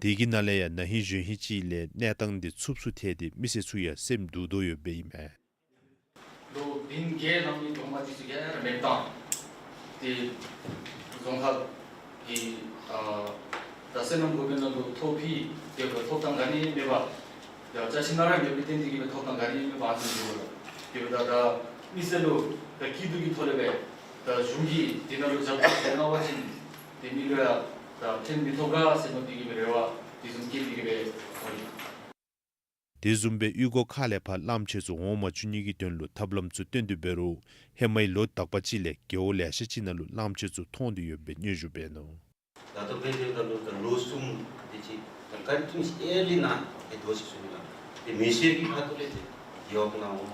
དེ་གི་ནང་ལས་ཡང་ན་ཧིང་གཞེས་ཧིང་ཅིག་ལས་གནས་སྟངས་དེ་འཚུབ་སུ་ཐལ་ཏེ་མི་སེར་ཚུ་ཡང་སེམས་སྡུག་དོ་ཡོདཔ་ཨིན་མས། ལོ་ རིང་བརྒལ་གནང་མི་གྲོང་པ་འདི་ཚུ་གིས་མེདཔ་བཏང་། ཏེ་རྫོང་ཁག་གི་ཨ་ད་སོ་ནམ་འགོ་དཔོན་ནང་ལུ་ཐོ་ཕི་དེ་ཐོབ་ཐངས་ག་ནི་མེད་པར་ཡང་ཅ་ཆས་ནང་ར་མེདཔ་ལས་བརྟེན་ཏེ་གིས་སྦེ་ཐོབ་ཐངས་ག་ནི་མེད་པར་ཨ་ནི་འགྱོཝ་ད། དེ་འབདཝ་ད་ད་མི་སེར་ལུ་ད་སྐྱིད་སྡུག་གི་ཐོག་ལས་སྦེ་ད་གཞུང་གིས་དེ་ནང་ལུ་རྒྱབ་སྐྱོར་གནང་བ་ཅིན་ཏེ་མི་ལུ་ཡང་ད་ཕན་མི་ཐོགས་ག་ཟེར་མནོ་སྟེ་གིས་སྦེ་རེ་བ་དེ་བཟུམ་བསྐྱེད་དེ་གིས་སྦེ་འོང་ཡི། དེ་བཟུམ་སྦེ་གཡུས་སྒོ་ཁག་ལས་ཕར་གླངམོ་ཆེ་ཚུ་འོང་མ་བཅུག་ནི་གི་དོན་ལུ་ཐབས་ལམ་ཚུ་སྟོན་ཏེ་འབད་རུང་ཧེ་མའི་ལོ་དག་པ་ཅིག་ལས་རྒེད་འོག་ལེ་ཤ་ཅིག་ནང་ལུ་གླངམོ་ཆེ་ཚུ་ཐོན་ཏེ་ཡོདཔ་སྦེ་སྙན་ཞུ་འབད་ནུག། ད་ལྟོ་འབད་འབདཝ་ད་ལུ་ད་ལོ་གསུམ་དེ་ཅིག་ད་ཀན་ཊིན་ཨེར་ལི་ནང་ཏེ་དོ་ཟེར་ཞུ་ནི་ལགས། ཏེ་མི་སེར་གྱི་ཁ་ཐུག་ལས་ཏེ་རྒེད་འོག་ནང་འོང་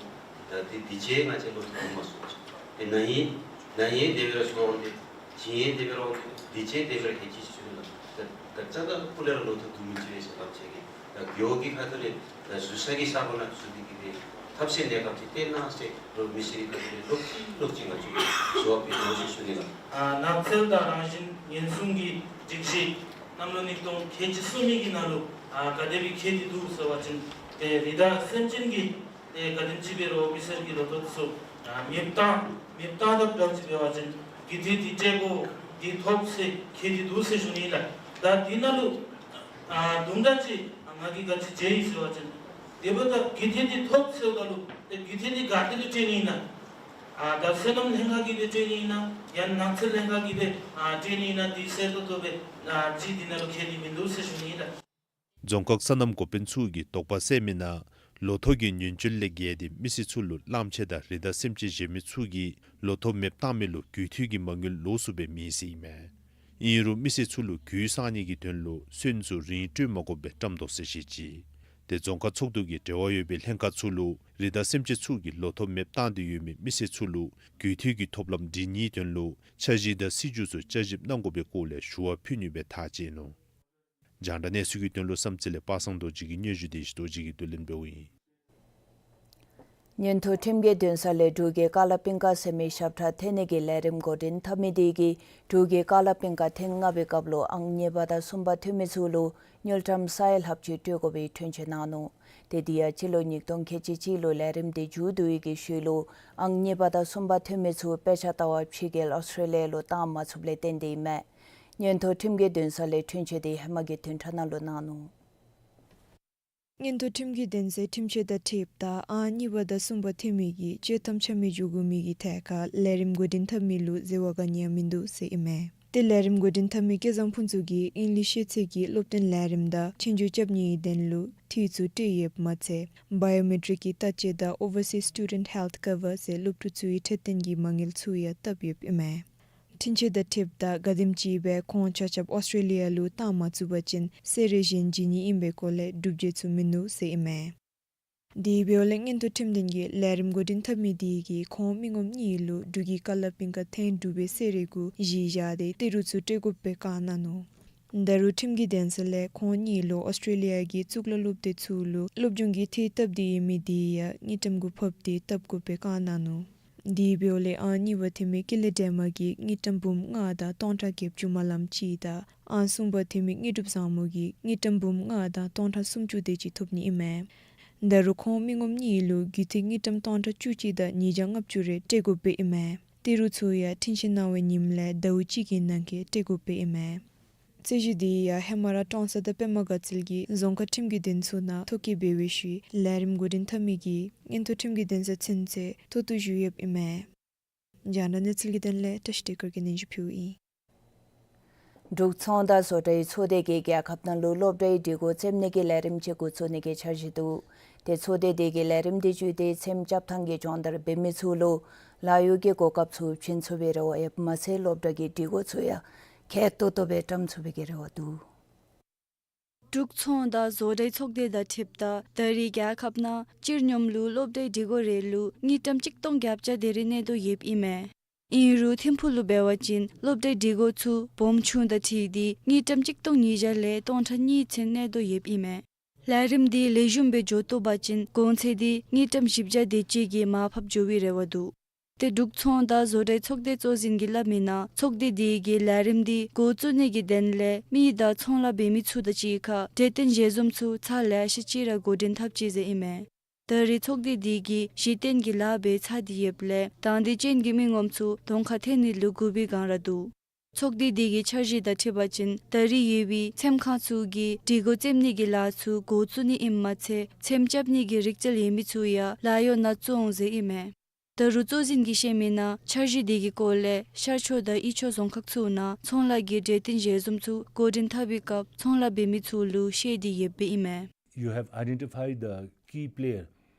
ད་ཏེ་དུས་ཅི་ང་བཅས་ལོ་ཐོན་མ་ཚུགས། ཏེ་ན་ཧིང་ན་ཧིང་དེ་སྦེ་ར་ཚུར་འོང་སྟེ་ཅིན་དེ་སྦེ་ར་འོང་སྟེ་དུས་ཅི་དེ་སྦེ་ར་ལྷོད་ཅི་ཟེར་ཞུ་ནི་ལགས། ད་ད་ཅ་ད་ཕུ་ལས་ར་ལོ་ཐོན་བཏུབ་མི་ཅིག་རེ་ཟེར་སླབ་ཅི་གི། ད་རྒེད་འོག་གི་ཁ་ཐུག་ལས་ད་ཟུར་ས་གི་ས་གོ་ནང་ཚུད་དེ་གིས་ཏེ་ཐབས་ཤེས་གནས་སྐབས་ཅིག་སྟོན་གནང་ཟེར་ལོ་མི་སེར་གྱི་ཁ་ཐུག་ལས་ལོག་ཅི་ལོག་ཅི་ང་བཅས་ཀྱིས་ཞུ་བ་འབད་དོ་ཟེར་ཞུ་ནི་ལགས། ཨ་ནགས་ཚལ་དང་རང་བཞིན་ཉེན་སྲུང་གི་སྒྲིག་གཞི་གནམ་ལོ་ཉིས་སྟོང་ཁལ་གཅིག་གསུམ་གྱི་ནང་ལུ་ཨ་ག་དེ་སྦེ་ཁྱད་དེ་འདུག་ཟེར་བ་ཅིན་ཏེ་རི་དྭགས་སེམས་ཅན་གྱི་ཏེ་ག་དེམ་ཅིག་འབད་རུང་མི་སེར་གྱི་ལོ་ཐོག་ཚུ་ཨ་མེདཔ་བཏང་མེདཔ་བཏང་དཔ་ཅིག་འབད་བ་ཅིན་རྒུད་འཐུས་འདི་སྤྲོད་དགོ་འདི་ཐོབ་ཟེར་ཁྱད་དེ་འདུག་ཟེར་ཞུ་ནི་ལགས། ད་འདི་ནང་ལུ་ཨ་དུམ་གྲ་ཅིག་ང་གིས་ག་ཅི་བརྗེད་ཡི་ཟེར་བ་ཅིན་དེ་འབདཝ་ད་རྒུད་འཐུས་འདི་ཐོབ་ཟེརཝ་ད་ལུ་ཏེ་རྒུད་འཐུས་འདི་ག་ཏེ་ལུ་སྤྲོད་ནི་ཨིན་ན། ཨ་ད་སོ་ནམ་ལྷན་ཁག་གིས་སྦེ་སྤྲོད་ནི་ཨིན་ན་ཡང་ནགས་ཚལ་ལྷན་ཁག་གིས་སྦེ་ཨ་སྤྲོད་ནི་ཨིན་ན་འདི་གསལ་ཏོག་ཏོ་སྦེ་ཨ་ཅིག་འདི་ནང་ལུ་ཁྱད་དེ་མིན་འདུག་ཟེར་ཞུ་ནི་ལགས། རྫོང་ཁག་སོ་ནམ་འགོ་དཔོན་ཚུ་གིས་དོགས་པ་སེལ་མི་ནང་ལོ་ཐོག་གི་ཉེན་བཅོལ་ལས་བརྒལ་ཏེ་མི་སེར་ཚུ་ལུ་གླངམོ་ཆེ་དང་རི་དྭགས་སེམས་ཅན་གཞན་མི་ཚུ་གིས་ལོ་ཐོག་མེདཔ་བཏང་མི་ལུ་རྒུད་འཐུས་ཀྱི་མ་དངུལ་ལོགས་སུ་སྦེ་མེད་ཟེར་ཨིན་མས། ཨིན་རུང་མི་སེར་ཚུ་ལུ་རྒུད་གསང་ནི་གི་དོན་ལུ་སོན་ཚུ་རིན་སྤྲོད་མ་དགོཔ་སྦེ་བཀྲམ་དོ་ཟེར་བཤད་ཅི། ཏེ་རྫོང་ཁག་ཚོགས་འདུ་གིས་འབྲེལ་བ་ཡོད་པའི་ལྷན་ཁག་ཚུ་ལུ་རི་དྭགས་སེམས་ཅན་ཚུ་གིས་ལོ་ཐོག་མེདཔ་བཏང་སྟེ་ཡོད་མི་མི་སེར་ཚུ་ལུ་རྒུད་འཐུས་ཀྱི་ཐོབ་ལམ་སྒྲིག་ནིའི་དོན་ལུ་འཆར་གཞི་དང་སྲིད་བྱུས་ཚུ་བསྐྱར་ཞིབ་གནང་དགོ་པའི་སྐོར་ལས་ཞུ་བ་ཕུལ་ནུག་སྦེ་ཐག་བཅད་ནུག། རྒྱང་བསྒྲགས་གནས་ཚུལ་གྱི་དོན་ལུ་བསམ་རྩེ་ལས་པ་སངས་རྡོ་རྗེ་གི་སྙན་ཞུ་དེ་ཞིག་རྡོ་རྗེ་གིས་བསྡུ་ལེན་འབདཝ་ཨིན། མངོན་མཐོ་ཁྲིམས་ཀྱི་འདུན་ས་ལས་འབྲུག་གི་ཀ་ལ་པིང་ཀ་ཟེར་མི་ཞབས་ཁྲ་འཐེན་ནི་གི་ལས་རིམ་འགོ་འདྲེན་འཐབ་མི་དེ་གིས་འབྲུག་གི་ཀ་ལ་པིང་ཀ་ཐེངས་ལྔ་པའི་སྐབས་ལུ་ཨང་གཉིས་པ་དང་གསུམ་པ་ཐོན་མི་ཚུ་ལུ་དངུལ་ཀྲམ་ས་ཡ་ལྷགཔ་ཅིག་སྤྲོད་དགོ་པའི་འཁྲུན་ཆོད་གནང་ནུག། ཏེ་དེ་ཡང་སྤྱི་ལོ་ཉིས་སྟོང་ཁལ་གཅིག་གཅིག་ལུ་ལས་རིམ་དེ་མཇུག་བསྡུ་བའི་གི་ཤུལ་ལུ་ཨང་གཉིས་པ་དང་གསུམ་པ་ཐོན་མི་ཚུ་དཔེ་ཆ་ལྟ་བར་ཕྱི་རྒྱལ་ཨོསི་ཊྲེ་ལི་ཡ་ལུ་བཏང་མ་ཚུགསཔ་ལས་བརྟེན་ཏེ་ཨིན་མས། མངོན་མཐོ་ཁྲིམས་ཀྱི་འདུན་ས་ལས་འཁྲུན་ཆོད་དེ་ཧེ་མ་གི་བདུན་ཕྲག་ནང་ལུ་གནང་ནུག། མངོན་མཐོ་ཁྲིམས་ཀྱི་འདུན་སའི་ཁྲིམས་གཅོད་དང་འཁྲིལཝ་ད་ཨང་གཉིས་པ་དང་གསུམ་པ་ཐོན་མི་གིས་བཅད་ཐམ་ཆ་མེད་འགྱོ་དགོ་མི་གི་ཐད་ཁར་ལས་རིམ་འགོ་འདྲེན་འཐབ་མི་ལུ་འཛོལ་བ་ག་ནི་ཡང་མིན་འདུག་ཟེར་ཨིན་མས། ཏེ་ལས་རིམ་འགོ་འདྲེན་འཐབ་མི་སྐལ་བཟང་ཕུན་ཚོགས་ཀྱིས་ཨིང་ལིཤ་ཤེས་ཚད་ཀྱི་སློབ་སྟོན་ལས་རིམ་དང་ཆོས་རྒྱུགས་རྐྱབ་ནིའི་དོན་ལུ་འཐུས་ཚུ་སྤྲོད་ཡོདཔ་མ་ཚད་བའི་ཡོ་མེ་ཊིཀ་གི་བརྟག་དཔྱད་དང་Overseas Student Health Cover ཟེར་སློབ་ཕྲུག་ཚུའི་འཕྲོད་བསྟེན་གྱི་མ་དངུལ་ཚུ་ཡང་བཏབ་ཡོདཔ་ཨིན་མས། འཁྲུན་ཆོད་དང་འཁྲིལཝ་ད་ག་དེམ་ཅིག་སྦེ་ཁོང་ཆ་ཁྱབ་ཨོསི་ཊྲེ་ལི་ཡ་ལུ་བཏང་མ་ཚུགས་པ་ཅིན་གསོལ་རས་གཞན་བྱིན་ནི་ཨིན་པའི་སྐོར་ལས་སྒྲུབ་བྱེད་ཚུ་མིན་འདུག་ཟེར་ཨིན་མས། དེ་འབདཝ་ལས་མངོན་མཐོ་ཁྲིམས་འདུན་གྱི་ལས་རིམ་འགོ་འདྲེན་འཐབ་མི་དེ་གིས་ཁོང་མི་ངོམ་གཉིས་ལུ་འབྲུག་གི་ཀ་ལ་པིང་ཀ་ཐེངས་དྲུག་པའི་གསོལ་རས་གུ་གཞི་བཞག་སྟེ་ཏི་རུ་ཚུ་སྤྲོད་དགོ་པའི་བཀའ་གནང་ནུག། ད་རུང་ཁྲིམས་ཀྱི་འདུན་ས་ལས་ཁོང་གཉིས་ལུ་ཨོསི་ཊྲེ་ལི་ཡ་གི་གཙུག་ལག་སློབ་སྡེ་ཚུ་ལུ་སློབ་སྦྱོང་གི་འཐུས་བཏབ་སྟེ་ཡོད་མི་དེ་ཡང་དངུལ་ཀྲམ་གུ་ཕབ་སྟེ་བཏབ་དགོ་པའི་བཀའ་གནང་ནུག། དེ་འབདཝ་ལས་ཨང་གཉིས་པ་ཐོན་མི་ཀི་ལི་སྒྲོལ་མ་གིས་དངུལ་ཀྲམ་འབུམ་ལྔ་དང་སྟོང་ཕྲག་བརྒྱད་ཅུ་མ་ལངམ་ཅིག་དང་ཨང་གསུམ་པ་ཐོན་མི་དངོས་གྲུབ་བཟང་མོ་གིས་དངུལ་ཀྲམ་འབུམ་ལྔ་དང་སྟོང་ཕྲག་སུམ་ཅུ་དེ་ཅིག་ཐོབ་ནི་ཨིན་མས། ད་རུང་ཁོང་མི་ངོམ་གཉིས་ལུ་རྒུད་འཐུས་དངུལ་ཀྲམ་སྟོང་ཕྲག་བཅུ་གཅིག་དང་ཉིས་བརྒྱ་ལྔ་བཅུ་རེ་སྤྲོད་དགོ་པའི་ཨིན་མས། ཏི་རུ་ཚུ་ཡང་འཁྲུན་ཆོད་གནང་བའི་ཉིནམ་ལས་ཟླཝ་གཅིག་གི་ནང་འཁོད་སྤྲོད་དགོ་པའི་ཨིན་མས། རྩོད་གཞི་དེ་ཡང་ཧེ་མ་ར་ཀྲོང་གསར་དང་པདྨ་དགའ་ཚལ་གྱི་རྫོང་ཁག་ཁྲིམས་ཀྱི་འདུན་ཚོགས་ནང་ཐོ་བཀོད་འབད་བའི་ཤུལ་ལས་རིམ་འགོ་འདྲེན་འཐབ་མི་གིས་མངོན་མཐོ་ཁྲིམས་ཀྱི་འདུན་ས་ཚུན་ཚོད་ཐོ་བཀོད་ཞུ་ཡོདཔ་ཨིན་མས། རྒྱང་བསྒྲགས་གནས་ཚུལ་གྱི་དོན་ལས་བཀྲ་ཤིས་བདེ་སྐར་གྱིས་སྙན་ཞུ་ཕུལཝ་ཨིན། འབྲུག་ཚོང་དང་བཟོ་གྲྭའི་ཚོགས་སྡེ་གིས་རྒྱལ་ཁབ་ནང་ལུ་སློབ་གྲྭའི་སྒྲིག་གོ་འཚེམ་ནི་གི་ལས་རིམ་ཅིག་འགོ་བཙུགས་ནི་གི་འཆར་གཞི་འདུག། ཏེ་ཚོགས་སྡེ་དེ་གིས་ལས་རིམ་དེ་བརྒྱུད་དེ་འཚེམ་རྐྱབ་ཐངས་ཀྱི་སྦྱོང་བརྡར་འབད་མི་ཚུ་ལུ་ལཱ་གཡོག་གི་གོ་སྐབས་ཚུ་བྱིན་ཚུགས་པའི་རེ་བ་ཡོདཔ་མ་ཚད་སློབ་གྲྭ་གི་སྒྲིག་གོ་ཚུ་ཡང་ཁྱད་ཏོག་ཏོ་སྦེ་བཀྲམ་ཚུགས་པའི་གི་རེ་བ་འདུག། འབྲུག་ཚོང་དང་བཟོ་གྲྭའི་ཚོགས་སྡེ་དང་འཁྲིལཝ་ད་ད་རེས་རྒྱལ་ཁབ་ནང་སྤྱིར་སྙོམས་ལུ་སློབ་གྲྭའི་སྒྲིག་གོ་རེ་ལུ་དངུལ་ཀྲམ་གཅིག་སྟོང་བརྒྱད་བརྒྱ་དེ་རེ་གནས་དོ་ཡོདཔ་ཨིན་མས། ཨིན་རུང་ཐིམ་ཕུག་ལུ་འབད་བ་ཅིན་སློབ་གྲྭའི་སྒྲིག་གོ་ཚུ་སྦོམ་ཆུང་དང་འཁྲིལ་ཏེ་དངུལ་ཀྲམ་གཅིག་སྟོང་ཉིས་བརྒྱ་ལས་སྟོང་ཕྲག་གཉིས་ཚུན་གནས་དོ་ཡོདཔ་ཨིན་མས། ལས་རིམ་དེ་ལེགས་ཤོམ་སྦེ་འགྱོ་བཏུབ་པ་ཅིན་གོང་ཚད་དེ་དངུལ་ཀྲམ་བཞི་བརྒྱ་དེ་ཅིག་གིས་མར་ཕབ་འགྱོ་བའི་རེ་བ་འདུག། ཏེ་འབྲུག་ཚོང་དང་བཟོ་གྲྭའི་ཚོགས་སྡེ་གཙོ་འཛིན་གྱིས་སླབ་མི་ནང་ཚོགས་སྡེ་དེ་གིས་ལས་རིམ་དེ་འགོ་བཙུགས་ནི་གི་དོན་ལས་མི་དང་ཚོང་ལཱ་འབད་མི་ཚུ་དང་གཅིག་ཁར་གྲོས་བསྟུན་ཞལ་འཛོམས་ཚུ་ཚར་ལེ་ཤ་ཅིག་ར་འགོ་འདྲེན་འཐབ་ཅི་ཟེར་ཨིན་མས། ད་རེས་ཚོགས་སྡེ་འདི་གིས་གཞི་རྟེན་གྱི་ལཱ་འབད་ཚར་ཏེ་ཡོདཔ་ལས་དང་འདོད་ཅན་གྱི་མི་ངོམ་ཚུ་གདོང་ཁར་ཐོན་ནི་ལུ་བསྒུག་པའི་བསྒང་ར་འདུག། ཚོགས་སྡེ་འདི་གི་འཆར་གཞི་དང་འཁྲིལ་བ་ཅིན་ད་རེས་ཡོད་པའི་ཚེམ་ཁང་ཚུ་གིས་སྒྲིག་གོ་བཙེམ་ནི་གི་ལཱ་ཚུ་འགོ་བཙུགས་ནི་ཨིནམ་མ་ཚད་ཚེམ་རྐྱབ་ནི་གི་རིག་རྩལ་ཡོད་མི་ཚུ་ཡང་ལཱ་གཡོག་ནང་བཙུགས་འོང་ཟེར་ཨིན་མས། ད་རུང་གཙོ་འཛིན་གྱིས་བཤད་མི་ནང་འཆར་གཞི་འདི་གི་སྐོར་ལས་ཤར་ཕྱོགས་དང་དབུས་ཕྱོགས་རྫོང་ཁག་ཚུ་ནང་ཚོང་ལཱ་གི་གྲོས་བསྟུན་ཞལ་འཛོམས་ཚུ་འགོ་འདྲེན་འཐབ་པའི་སྐབས་ཚོང་ལཱ་འབད་མི་ཚུ་ལུ་བཤད་དེ་ཡོདཔ་ཨིན་མས། You have identified the key player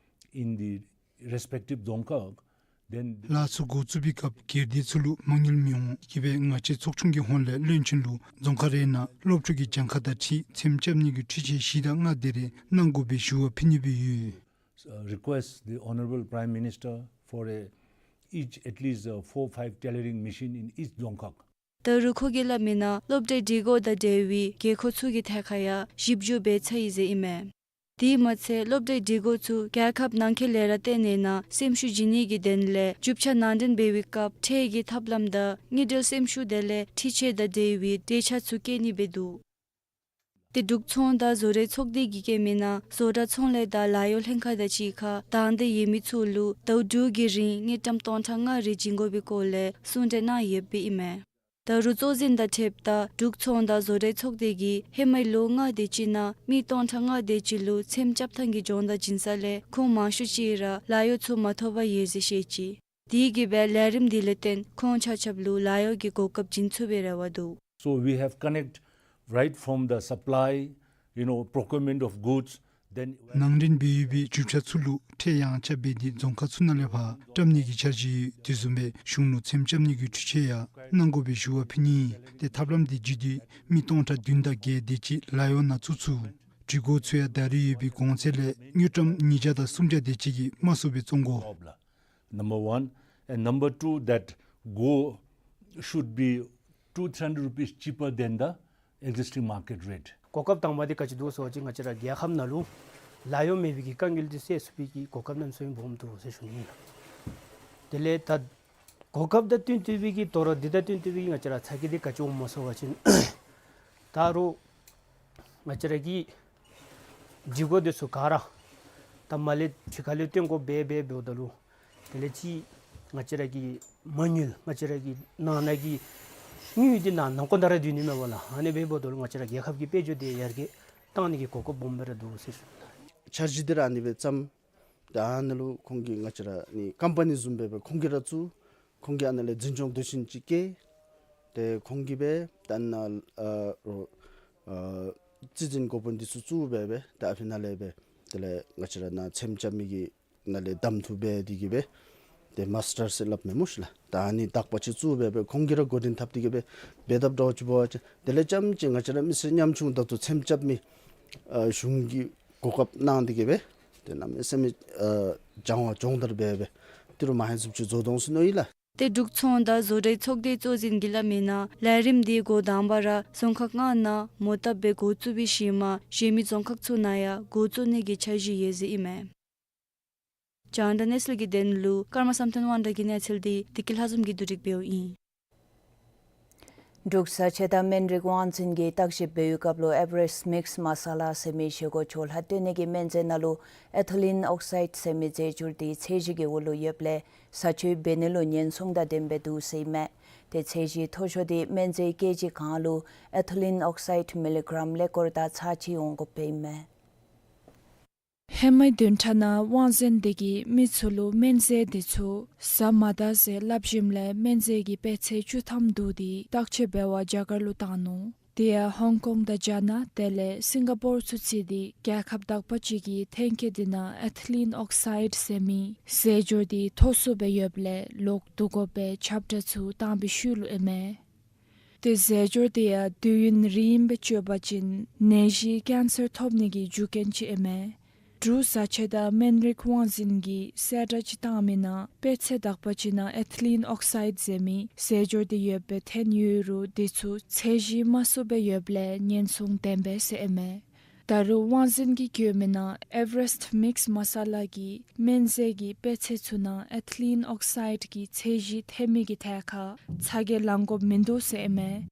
in the respective Dzongkhag, then ལཱ་ཚུ་འགོ་བཙུགས་པའི་སྐབས་སྒེར་སྡེ་ཚུ་ལུ་མ་དངུལ་མི་འོང་། དེ་གིས་སྦེ་ང་བཅས་ཚོགས་ཆུང་གི་ཧོངས་ལས་བློན་ཆེན་ལུ་རྫོང་ཁག་རེ་ནང་སློབ་ཕྲུག་གི་གྱངས་ཁ་དང་འཁྲིལ་ཚེམ་རྐྱབ་ནི་གི་འཕྲུལ་ཆས་བཞི་དང་ལྔ་དེ་རེ་གནང་དགོ་པའི་ཞུ་བ་ཕུལ་ནི་སྦེ་ཡོད། Uh, request the Honorable Prime Minister for a each at least uh, four five tailoring machine in each Dzongkhag. ད་རུང་ཁོ་གིས་སླབ་མི་ནང་སློབ་གྲྭའི་སྒྲིག་གོ་དང་འབྲེལ་བའི་དགོས་མཁོ་ཚུ་གི་ཐད་ཁར་ཡང་ཞིབ་འཇུག་འབད་ཚར་ཡི་ཟེར་ཨིན་མས། དེ་མ་ཚད་སློབ་གྲྭའི་སྒྲིག་གོ་ཚུ་རྒྱལ་ཁབ་ནང་འཁོད་ལས་ར་བཏོན་ནི་ནང་སེམས་ཤུགས་བྱིན་ནི་གི་དོན་ལས་རྒྱུ་ཆ་ནང་འདྲེན་འབད་བའི་སྐབས་ཁྲལ་གྱི་ཐབས་ལམ་དང་དངུལ་འབྲེལ་སེམས་ཤུགས་དེ་ལས་འཕྲུལ་ཆས་དང་འབྲེལ་བའི་འབྲེལ་ཆ་ཚུ་བཀལ་ནི་སྦེ་འདུག། ཏེ་འབྲུག་ཚོང་དང་བཟོ་གྲྭའི་ཚོགས་སྡེ་གིས་བཀོད་མི་ནང་བཟོ་གྲྭ་ཚོང་ལས་དང་ལཱ་གཡོག་ལྷན་ཁག་དང་གཅིག་ཁར་དང་འདོད་ཡོད་མི་ཚུ་ལུ་ཟླཝ་དྲུག་གི་རིང་དངུལ་ཀྲམ་སྟོང་ཕྲག་ལྔ་རེ་བྱིན་དགོ་པའི་སྐོར་ལས་གསུང་གྲོས་གནང་ཡོདཔ་ཨིན་མས། ད་རུང་གཙོ་འཛིན་དང་འཁྲིལཝ་ད་འབྲུག་ཚོང་དང་བཟོ་གྲྭའི་ཚོགས་སྡེ་གིས་ཧེ་མའི་ལོ་ལྔ་དེ་ཅིག་ནང་མི་སྟོང་ཕྲག་ལྔ་དེ་ཅིག་ལུ་ཚེམ་རྐྱབ་ཐངས་ཀྱི་སྦྱོང་བརྡར་བྱིན་ས་ལས་ཁོང་མང་ཤོས་ཅིག་ར་ལཱ་གཡོག་ཚུ་མ་ཐོབ་པར་ཡོད་ཟེར་བཤད་ཅི། དེ་གིས་སྦེ་ལས་རིམ་འདི་ལས་བརྟེན་ཁོང་ཆ་ཁྱབ་ལུ་ལཱ་གཡོག་གི་གོ་སྐབས་བྱིན་ཚུགས་པའི་རེ་བ་འདུག། So we have connect right from the supply, you know, procurement of goods, then ནང་འདྲེན་འབད་ཡོད་པའི་རྒྱུ་ཆ་ཚུ་ལུ་ཁྲལ་ཡང་ཆ་འབད་དེ་རྫོང་ཁག་ཚུ་ནང་ལས་ཕར་བཀྲམ་ནི་གི་འཆར་གཞི་ཡོད། དེ་བཟུམ་སྦེ་གཞུང་ལུ་ཚེམ་རྐྱབ་ནི་གི་འཕྲུལ་ཆས་ཡང་གནང་དགོ་པའི་ཞུ་བ་ཕུལ་ནི། ཏེ་ཐབས་ལམ་འདི་བརྒྱུད་དེ་མི་སྟོང་ཕྲག་བདུན་དང་བརྒྱད་དེ་ཅིག་ལཱ་གཡོག་ནང་བཙུགས་ཚུགས། སྒྲིག་གོ་ཚུ་ཡང་ད་རེས་ཡོད་པའི་གོང་ཚད་ལས་དངུལ་ཀྲམ་ཉིས་བརྒྱ་དང་སུམ་བརྒྱ་དེ་ཅིག་གིས་མ་སོང་པར་བཙོང་དགོ། Number one, and number two, that go should be two, three hundred rupees cheaper than the existing market rate. གོ་སྐབས་དང་པ་འདི་ག་ཅི་འདུག་ཟེར་བ་ཅིན་ང་བཅས་ར་རྒྱལ་ཁབ་ནང་ལུ་ལཱ་གཡོག་མེད་པའི་གི་དཀའ་ངལ་འདི་སེལ་ཚུགས་པའི་གི་གོ་སྐབས་གནམ་མེད་ས་མེད་སྦོམ་འདུག་ཟེར་ཞུ་ནི་ཨིན། དེ་ལས་ད་གོ་སྐབས་དང་བསྟུན་ཏེ་སྦེ་གི་དོ་རུང་འདི་དང་བསྟུན་ཏེ་སྦེ་གི་ང་བཅས་ར་ཚ་གྱང་འདི་ག་ཅི་འོང་སྨོ་ཟེར་བ་ཅིན་ད་རུང་ང་བཅས་ར་གི་སྒྲིག་གོ་འདི་ཚུ་ག་ར་ད་མར་ལས་ཕྱི་ཁ་ལས་བཏོན་དགོཔ་སྦེ་འབདཝ་ད་ལུ་དེ་ལས་ཅིག་ང་བཅས་ར་གི་མ་དངུལ་ང་བཅས་ར་གི་ནང་ན་གི་དངུལ་འདི་ནང་ན་ཁོ་ན་ར་སྡོད་ནི་མས་པ་ལགས། ཨ་ནི་འབདཝ་ད་ལུ་ང་བཅས་ར་རྒྱལ་ཁབ་ཀྱི་དཔལ་འབྱོར་འདི་ཡར་རྒྱས་གཏང་ནི་གི་གོ་སྐབས་སྦོམ་སྦེ་ར་འདུག་ཟེར་ཞུ་ནི་ལགས། འཆར་གཞི་འདི་ར་ཨ་ནི་སྦེ་བརྩམས། ད་ཨ་ནཱ་ལུ་ཁོང་གིས་ང་བཅས་ར་ནི་ཀམ་པ་ནི་བཟུམ་སྦེ་སྦེ་ཁོང་གིས་ར་བཙུགས། ཁོང་གིས་ཨ་ནཱ་ལས་འཛིན་སྐྱོང་སྡེ་ཚན་ཅིག་བཀལ། ཏེ་ཁོང་གིས་སྦེ་ད་ནཱ་ཨ་རོགས་ཨ་རྩིས་འཛིན་འགོ་དཔོན་འདི་ཚུ་བཙུགས་སྦེ་སྦེ་ད་ཨ་ཕི་ནཱ་ལས་སྦེ་དེ་ལས་ང་བཅས་ར་ནཱ་ཚེམ་རྐྱབ་མི་གི་ནཱ་ལས་གདམ་འཐུ་འབད་དེ་གིས་སྦེ་ཏེ་མཱས་ཊར་ཟེར་སླབ་མས་སྨོ་ཤིག་ལགས། ད་ཨ་ནི་དག་པ་ཅིག་བཙུགས་སྦེ་སྦེ་ཁོང་གིས་ར་འགོ་འདྲེན་འཐབ་སྟེ་གིས་སྦེ་འབད་དཔ་འདྲཝ་ཅིག་འབད་བ་ཅིན་དེ་ལས་རྐྱངམ་ཅིག་ང་བཅས་ར་མི་སེར་ཉམ་ཆུང་དང་དུ་ཚེམ་རྐྱབ་མི་ཨ་གཞུང་གིས་གོ་སྐབས་གནང་སྟེ་གིས་སྦེ་ཏེ་གནམ་མེད་ས་མེད་ཨ་སྦྱང་བ་སྦྱོང་བརྡར་འབད་སྦེ་ཏི་རུ་མ་ཧེ་བཟུམ་ཅིག་བཟོ་དོ་འོང་ཟེར་མནོ་ཡི་ལགས། ཏེ་འབྲུག་ཚོང་དང་བཟོ་གྲྭའི་ཚོགས་སྡེའི་གཙོ་འཛིན་གྱིས་སླབ་མི་ནང་ལས་རིམ་འདི་འགོ་དང་པ་ར་རྫོང་ཁག་ལྔ་ནང་མོ་བཏབ་སྦེ་འགོ་བཙུགས་པའི་ཤུལ་མ་གཞན་མི་རྫོང་ཁག་ཚུ་ནང་ཡང་འགོ་བཙུགས་ནི་གི་འཆར་གཞི་ཡོད་ཟེར་ཨིན་མས། རྒྱང་བསྒྲགས་གནས་ཚུལ་གྱི་དོན་ལུ་ཀརྨ་བསམ་གཏན་དབང་གྲགས་ཀྱི་གནས་ཚུལ་འདི་བདེ་སྐྱིད་ལྷ་འཛོམས་ཀྱིས་བསྡུ་སྒྲིག་འབདཝ་ཨིན། འབྲུག་བཟའ་ཆས་དང་སྨན་རིགས་དབང་འཛིན་གྱིས་བརྟག་ཞིབ་འབད་བའི་སྐབས་ལུ་ཨེ་བ་རེསཊ་མིགསི་མ་ས་ལ་ཟེར་མི་བཞེས་སྒོ་ཆོག་ལྷ་བཏོན་ནི་གི་སྨན་རྫས་ནང་ལུ་ཨེ་ཐི་ལིན་ཨོག་སའིཌ་ཟེར་མི་རྫས་སྦྱོར་འདི་ཚད་གཞི་གི་འོག་ལུ་ཡོདཔ་ལས་བཟའ་སྤྱོད་འབད་ནི་ལུ་ཉེན་སྲུང་དང་ལྡནམ་སྦེ་འདུག་ཟེར་ཨིན་མས། ཏེ་ཚད་གཞི་མཐོ་ཤོས་འདི་སྨན་རྫས་ཀེ་ཇི་གང་ལུ་ཨེ་ཐི་ལིན་ཨོག་སའིཌ་མི་ལི་གྲམ་ཀླད་ཀོར་དང་ཚག་གཅིག་འོང་དགོཔ་སྦེ་ཨིན་མས། ཧེ་མའི་བདུན་ཕྲག་ནང་དབང་འཛིན་འདི་གིས་མི་ཚུ་ལུ་སྨན་རྫས་འདི་ཚུ་བཟའ་མ་ད་ཟེར་སླབ་ཞིནམ་ལས་སྨན་རྫས་ཀྱི་དཔེ་ཚད་བཅུ་ཐམ་བསྡུ་སྟེ་བརྟག་དཔྱད་འབད་བར་རྒྱ་གར་ལུ་བཏང་ནུག། དེ་ཡང་ཧོང་ཀོང་དང་རྒྱ་ནག་དེ་ལས་སིང་ག་པོར་ཚུ་རྩིས་ཏེ་རྒྱལ་ཁབ་དག་པ་ཅིག་གིས་ཐོན་སྐྱེད་འདི་ནང་ཨེ་ཐི་ལིན་ཨོག་སའིཌ་ཟེར་མི་རྫས་སྦྱོར་འདི་མཐོ་སུ་སྦེ་ཡོདཔ་ལས་ལོག་བསྡུ་དགོ་པའི་ཁྱབ་བསྒྲགས་ཚུ་བཏང་བའི་ཤུལ་ལུ་ཨིན་མས། ཏེ་རྫས་སྦྱོར་འདི་ཡང་དུས་ཡུན་རིངམོ་སྦེ་སྤྱོད་པ་ཅིན་ནད་གཞི་ཀེན་སར་ཐོབ་ནི་གི་རྒྱུ་རྐྱེན་ཅིག་ཨིན་མས། འབྲུག་བཟའ་ཆས་དང་སྨན་རིགས་དབང་འཛིན་གྱིས་གསལ་བསྒྲགས་ཅིག་བཏང་མི་ནང་དཔེ་ཚད་དག་པ་ཅིག་ནང་ཨེ་ཐི་ལིན་ཨོག་སའིཌ་ཟེར་མི་རྫས་སྦྱོར་འདི་ཡོདཔ་སྦེ་ཐོན་ཡོད་རུང་འདི་ཚུ་ཚད་གཞི་དམའ་སུ་སྦེ་ཡོདཔ་ལས་ཉེན་སྲུང་ལྡནམ་སྦེ་ཟེར་ཨིན་མས། ད་རུང་དབང་འཛིན་གྱིས་བཀོད་མི་ནང་ཨེ་བ་རེསཊ་མིགསི་མ་ས་ལ་གི་སྨན་རྫས་ཀྱི་དཔེ་ཚད་ཚུ་ནང་ཨེ་ཐི་ལིན་ཨོག་སའིཌ་གི་ཚད་གཞི་ཐོན་མི་གི་ཐད་ཁར་ཚ་གྱང་ལང་དགོཔ་མིན་འདུག་ཟེར་ཨིན་མས།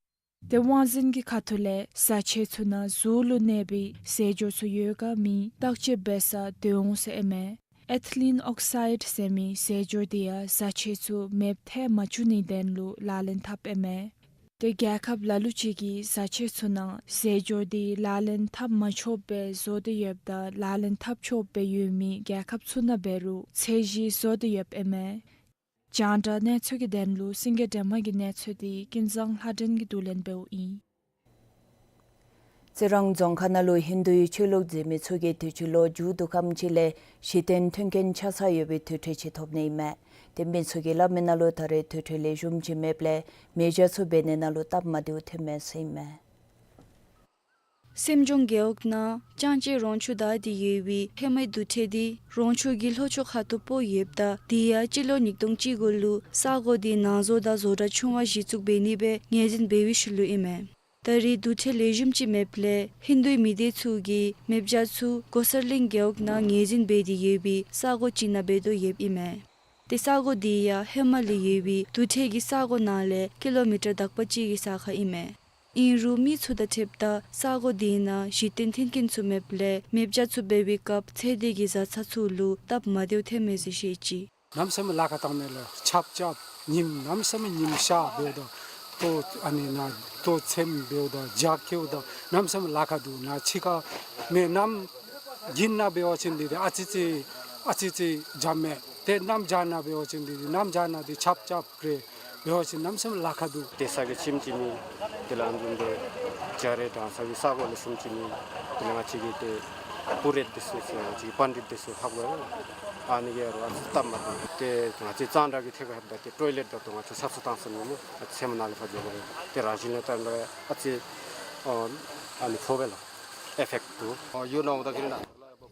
ཏེ་དབང་འཛིན་གྱི་ཁ་ཐུག་ལས་བཟའ་ཆས་ཚུ་ནང་གཟུགས་ལུ་གནོད་པའི་རྫས་སྦྱོར་ཚུ་ཡོད་ག་མེད་བརྟག་དཔྱད་འབད་སར་སྡོད་འོང་ཟེར་ཨིན་མས། ཨེ་ཐི་ལིན་ཨོག་སའིཌ་ཟེར་མི་ཟས་སྦྱོར་དེ་ཡང་བཟའ་ཆས་ཚུ་མེདཔ་ཐལ་མ་བཅུག་ནིའི་དོན་ལུ་ལག་ལེན་འཐབ་ཨིན་མས། ཏེ་རྒྱལ་ཁབ་ལ་ལུ་ཅིག་གིས་བཟའ་ཆས་ཚུ་ནང་ཟས་སྦྱོར་དེ་ལག་ལེན་འཐབ་མ་ཆོགཔ་སྦེ་བཟོ་སྟེ་ཡོདཔ་དང་ལག་ལེན་འཐབ་ཆོགཔ་སྦེ་ཡོད་མི་རྒྱལ་ཁབ་ཚུ་ནང་འབད་རུང་ཚད་གཞི་བཟོ་སྟེ་ཡོདཔ་ཨིན་མས། རྒྱང་བསྒྲགས་གནས་ཚུལ་གྱི་དོན་ལུ་སེང་གེ་སྒྲོལ་མ་གི་གནས་ཚུལ་དེ་ཀུན་བཟང་ལྷ་སྒྲོན་གྱིས་བསྡུ་ལེན་འབདཝ་ཨིན། རྩི་རང་རྫོང་ཁག་ནང་ལུ་ཧིན་དུའི་ཆོས་ལུགས་འཛིན་མི་ཚུ་གིས་དུས་ཅི་ལོ་མཇུག་བསྡུ་ཁམས་ཅིག་ལས་གཞི་རྟེན་མཐུན་རྐྱེན་ཆ་ཚང་ཡོད་པའི་དུར་ཁྲོད་ཅིག་ཐོབ་ནི་ཨིན་མས། ཏེ་མི་ཚུ་གིས་སླབ་མི་ནང་ལུ་ད་རེས་དུར་ཁྲོད་ལེགས་ཤོམ་ཅིག་མེདཔ་ལས་མེ་སྦྱང་ཚུ་འབད་ནི་ནང་ལུ་སྟབས་མ་བདེཝ་ཐོན་མས་ཟེར་ཨིན་མས། སེམས་ལྗོངས་རྒེད་འོག་ནང་ལྕང་སྤྱེ་རོང་ཆུ་བདའ་སྟེ་ཡོད་པའི་ཧེ་མའི་དུར་ཁྲོད་དེ་རོང་ཆུ་གི་ལྷོ་ཕྱོགས་ཁ་ཐུག་སྤོ་ཡོདཔ་ད་དེ་ཡང་སྤྱི་ལོ་ཉིས་སྟོང་བཅུ་དགུ་ལུ་ས་གོ་དེ་ནང་བཟོ་དང་བཟོ་གྲྭ་ཆུང་བ་གཞི་བཙུགས་འབད་ནི་སྦེ་ངོས་འཛིན་འབད་བའི་ཤུལ་ལུ་ཨིན་མས། ད་རེས་དུར་ཁྲོད་ལེགས་ཤོམ་ཅིག་མེདཔ་ལས་ཧིན་དུའི་མི་སྡེ་ཚུ་གིས་མེ་སྦྱང་ཚུ་གོ་སར་གླིང་རྒེད་འོག་ནང་ངོས་འཛིན་འབད་དེ་ཡོད་པའི་ས་གོ་ཅིག་ནང་འབད་དོ་ཡོདཔ་ཨིན་མས། ཏེ་ས་གོ་དེ་ཡང་ཧེ་མ་ལས་ཡོད་པའི་དུར་ཁྲོད་ཀྱི་ས་གོ་ནང་ལས་ཀི་ལོ་མི་ཊར་དག་པ་ཅིག་གི་ས་ཁར་ཨིན་མས། ཨིན་རུང་མི་ཚུ་དང་འཁྲིལཝ་ད་ས་གོ་དེ་ནང་གཞི་རྟེན་མཐུན་རྐྱེན་ཚུ་མེདཔ་ལས་མེ་སྦྱང་ཚུ་འབད་བའི་སྐབས་ཚེ་འདས་ཀྱི་བཟའ་ཚང་ཚུ་ལུ་སྟབས་མ་བདེཝ་ཐོན་མས་ཟེར་བཤད་ཅི། གནམ་མེད་ས་མེད་ལཱ་ཁག་བཏང་མས་ལགས། ཆརཔ་རྐྱབ་ཉིམ་གནམ་མེད་ས་མེད་ཉིམ་ཤར་འབདཝ་ད་ལྟོ་ཨ་ནི་ནང་ལྟོ་ཚེམ་འབདཝ་ད་རྒྱ་བཀལཝ་ད་གནམ་མེད་ས་མེད་ལཱ་ཁག་འདུག། ནཱ་ཕྱི་ཁར་མེ་གནམ་དགུན་ནང་འབད་བ་ཅིན་འདི་ཨ་ཙི་ཙི་ཨ་ཙི་ཙི་འཇམ་མས། ཏེ་གནམ་བྱཱར་ནང་འབད་བ་ཅིན་འདི་གནམ་བྱཱར་ནང་འདི་ཆརཔ་རྐྱབ་རེ་འབད་བ་ཅིན་གནམ་མེད་ས་མེད་ལཱ་ཁག་འདུག། ཏེ་ས་གི་ཁྱིམ་ཅིག་ནི་དེ་ལས་ཨ་ནི་བཟུམ་སྦེ་རྒྱ་རེ་དྲང་ས་གི་ས་གོ་ལེགས་ཤོམ་ཅིག་ནི་དེ་ལས་ང་བཅས་ཀྱི་ཏེ་པུ་རེཊ་འདི་ཚུ་ཟེར་ང་བཅས་ཀྱི་པཎྜི་ཏ་འདི་ཚུ་ཧ་གོ་ཡི་ལགས། ཨ་ནི་གིས་ར་ཨ་ཙི་སྟབས་མ་བདེ། ཏེ་ང་བཅས་གཙང་སྦྲ་གི་ཐད་ཁར་ད་ཏེ་ཊོའི་ལེཊ་ད་ལྟོ་ང་བཅས་ས་ཚུ་བཏང་ས་མེད་སྨོ། ཨ་ཙི་མ་ནཱ་ལས་ཕར་འགྱོ་དགོ་པས། ཏེ་རང་བཞིན་ལས་ད་ཨ་ཙི་ཨ་ཨ་ནི་ཕོག་པས་ལགས། ཨེ་ཕེཀཊ་འདུག། ཨ་ཡོད་ནོ་ད་གི་ན།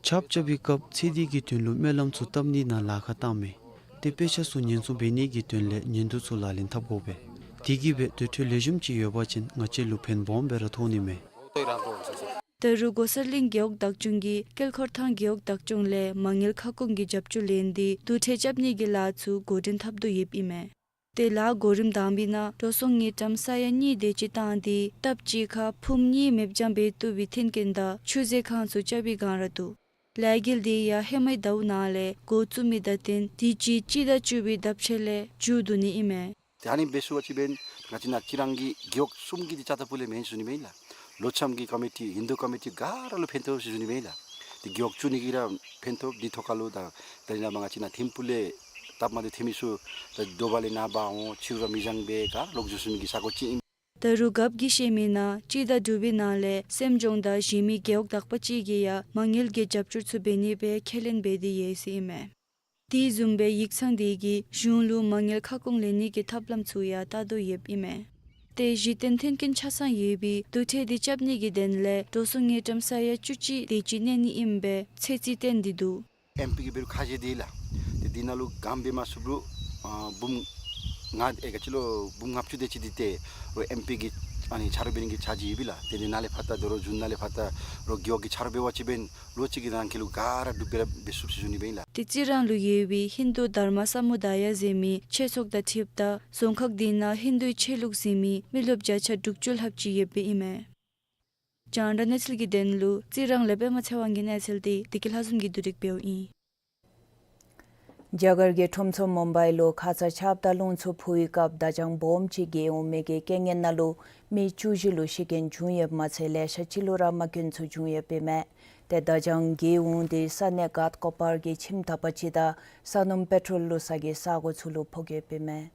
ཆརཔ་རྐྱབ་པའི་སྐབས་ཚེ་འདས་ཀྱི་དོན་ལུ་སྨོན་ལམ་ཚུ་བཏབ་ནི་ནང་ལཱ་ཁག་བཏངམ་མས། ཏེ་དཔེ་ཆ་ཚུ་ཉེན་སྲུང་འབད་ནི་གི་དོན་ལས་ཉིན་དུ་ཚུ་ལག་ལེན་འཐབ་དགོ་པས། དེ་གིས་སྦེ་དུར་ཁྲོད་ལེགས་ཤོམ་ཅིག་ཡོད་པ་ཅིན་ང་བཅས་ལུ་ཕན་སྦོམ་སྦེ་ར་ཐོགས་ནི་མས། ད་རུང་གོ་སར་གླིང་རྒེད་འོག་བདག་སྐྱོང་གིས་དཀྱིལ་འཁོར་ཐང་རྒེད་འོག་བདག་སྐྱོང་ལས་མ་དངུལ་ཁ་སྐོང་གི་རྒྱབ་སྐྱོར་ལེན་ཏེ་དུར་ཁྲོད་རྐྱབ་ནི་གི་ལཱ་ཚུ་འགོ་འདྲེན་འཐབ་དོ་ཡོདཔ་ཨིན་མས། ཏེ་ལཱ་གོ་རིམ་དང་པའི་ནང་འགྲོ་སོང་དངུལ་ཀྲམ་ས་ཡ་གཉིས་དེ་ཅིག་བཏང་སྟེ་ལྟབ་གཅིག་ཁར་ཕུངམ་གཉིས་མེ་སྦྱང་འབད་བཏུབ་པའི་མཐུན་རྐྱེན་དང་ཆུ་མཛོད་ཁང་ཚུ་རྐྱབ་པའི་སྒང་ར་འདུག། ལས་འགུལ་དེ་ཡང་ཧེ་མའི་ཟླཝ་ནང་ལས་འགོ་བཙུགས་མི་དང་བསྟུན་དུས་ཅི་སྤྱི་ཟླ་བཅུ་པའི་ཟླཝ་ཕྱེད་ལས་མཇུག་བསྡུ་ནི་ཨིན་མས། ཏེ་ཨ་ནི་འབད་ཚུགས་པ་ཅིན་འབདན་ང་བཅས་ནཱ་རྩི་རང་གི་རྒེད་འོག་གསུམ་གྱི་འདི་རྩ་ལྟ་བུ་ལས་མེན་ཟེར་ཞུ་ནི་མེན་ལགས། ལོ་ལྕམ་གྱི་ཀོ་མི་ཊི་ཧིན་དུ་ཀོ་མི་ཊི་ག་ར་ལུ་ཕན་ཐོགས་ཟེར་ཞུ་ནི་མེན་ལགས། ཏེ་རྒེད་འོག་བཙུགས་ནི་གིས་ར་ཕན་ཐོགས། འདི་ཐོག་ཁར་ལུ་ད་ད་རེས་ནངས་པ་ང་བཅས་ནཱ་ཐིམ་ཕུག་ལས་སྟབས་མ་བདེཝ་ཐོན་མི་ཚུ་ད་དོ་བ་ལས་ནཱ་འབག་འོང་། ཕྱི་རུ་མི་བཟང་སྦེ་ག་ར་ལོག་འགྱོ་ཚུགས་མི་གི་ས་གོ་ཅིག་ཨིན། ད་རུང་རྒཔོ་གིས་བཤད་མི་ནང་སྤྱི་ཟླ་དྲུག་པའི་ནང་ལས་སེམས་ལྗོངས་དང་གཞན་མི་རྒེད་འོག་དག་པ་ཅིག་གིས་ཡང་མ་དངུལ་གྱི་རྒྱབ་སྐྱོར་ཚུ་འབད་ནི་སྦེ་ཁས་ལེན་འབད་དེ་ཡོད་ཟེར་ཨིན་མས། དེ་བཟུམ་སྦེ་ཡིག་ཚང་དེ་གིས་གཞུང་ལུ་མ་དངུལ་ཁ་སྐོང་ལེན་ནི་གི་ཐབས་ལམ་ཚུ་ཡང་བལྟ་དོ་ཡོདཔ་ཨིན་མས། ཏེ་གཞི་རྟེན་མཐུན་རྐྱེན་ཆ་ཚང་ཡོད་པའི་དུར་ཁྲོད་དེ་རྐྱབ་ནི་གི་དོན་ལས་འགྲོ་སོང་དངུལ་ཀྲམ་ས་ཡ་བཅུ་གཅིག་དེ་ཅིག་གནས་ནི་ཨིནམ་སྦེ་ཚོད་རྩིས་བཏོན་ཏེ་འདུག། ཨེམ་པི་གིས་འབད་རུང་ཁ་བཞེས་དེས་ལགས། ཏེ་འདི་ནང་ལུ་ག་འབད་མ་ཚུགས་རུང་ཨ་འབུམ་ལྔ་ཨེ་ག་ཅི་ལོ་འབུམ་ལྔ་བཅུ་དེ་ཅིག་འདི་ཏེ་རོགས་ཨེམ་པི་གི་ཨ་ནི་ཆ་རོགས་འབད་ནི་གི་ཆ་རྒྱུས་ཡོད་པས་ལགས། ཏེ་འདི་ནཱ་ལས་ཕར་ད་དོ་རུང་ཇུན་ནཱ་ལས་ཕར་ད་རོགས་རྒེད་འོག་གི་ཆ་རོགས་འབད་བ་ཅིན་འབདན་ལོ་གཅིག་གི་ནང་འཁོད་ལུ་ག་ར་འགྲུབ་སྦེ་ར་འབད་ཚུགས་ཟེར་ཞུ་ནི་མེན་ལགས། ཏེ་རྩི་རང་ལུ་ཡོད་པའི་ཧིན་དུ་དྷརྨ་ས་མུ་དཱ་ཡ་ཟེར་མི་ཆོས་ཚོགས་དང་འཁྲིལཝ་ད་རྫོང་ཁག་འདི་ནང་ཧིན་དུའི་ཆོས་ལུགས་འཛིན་མི་མི་རློབས་བརྒྱ་ཆ་དྲུག་ཅུ་ལྷགཔ་ཅིག་ཡོདཔ་ཨིན་མས། རྒྱང་བསྒྲགས་གནས་ཚུལ་གྱི་དོན་ལུ་རྩི་རང་ལས་པདྨ་ཚེ་དབང་གི་གནས་ཚུལ་དེ་བདེ་སྐྱིད་ལྷ་འཛོམས་ཀྱིས་བསྡུ་སྒྲིག་འབདཝ་ཨིན། རྒྱ་གར་གྱི་ཁྲོམ་ཚོགས་མུམ་བྷའི་ལུ་ཁ་ཙ་ཆརཔ་དང་རླུང་འཚུབ་འཕུ་བའི་སྐབས་བརྡ་བྱང་སྦོམ་ཅིག་གྱེས་འོང་མི་གི་རྐྱེན་ངན་ནང་ལུ་མི་བཅུ་བཞི་ལུ་ཤི་རྐྱེན་བྱུང་ཡོདཔ་མ་ཚད་ལེ་ཤ་ཅིག་ལུ་ར་རྨ་སྐྱོན་ཚུ་བྱུང་ཡོདཔ་ཨིན་མས། ཏེ་བརྡ་བྱང་གྱེས་འོང་དེ་ས་གནས་གྷཊ་ཀོ་པར་གྱི་ཁྱིམ་དག་པ་ཅིག་དང་ས་སྣུམ་པེ་ཊོལ་བླུག་ས་གི་ས་གོ་ཚུ་ལུ་ཕོག་ཡོདཔ་ཨིན་མས།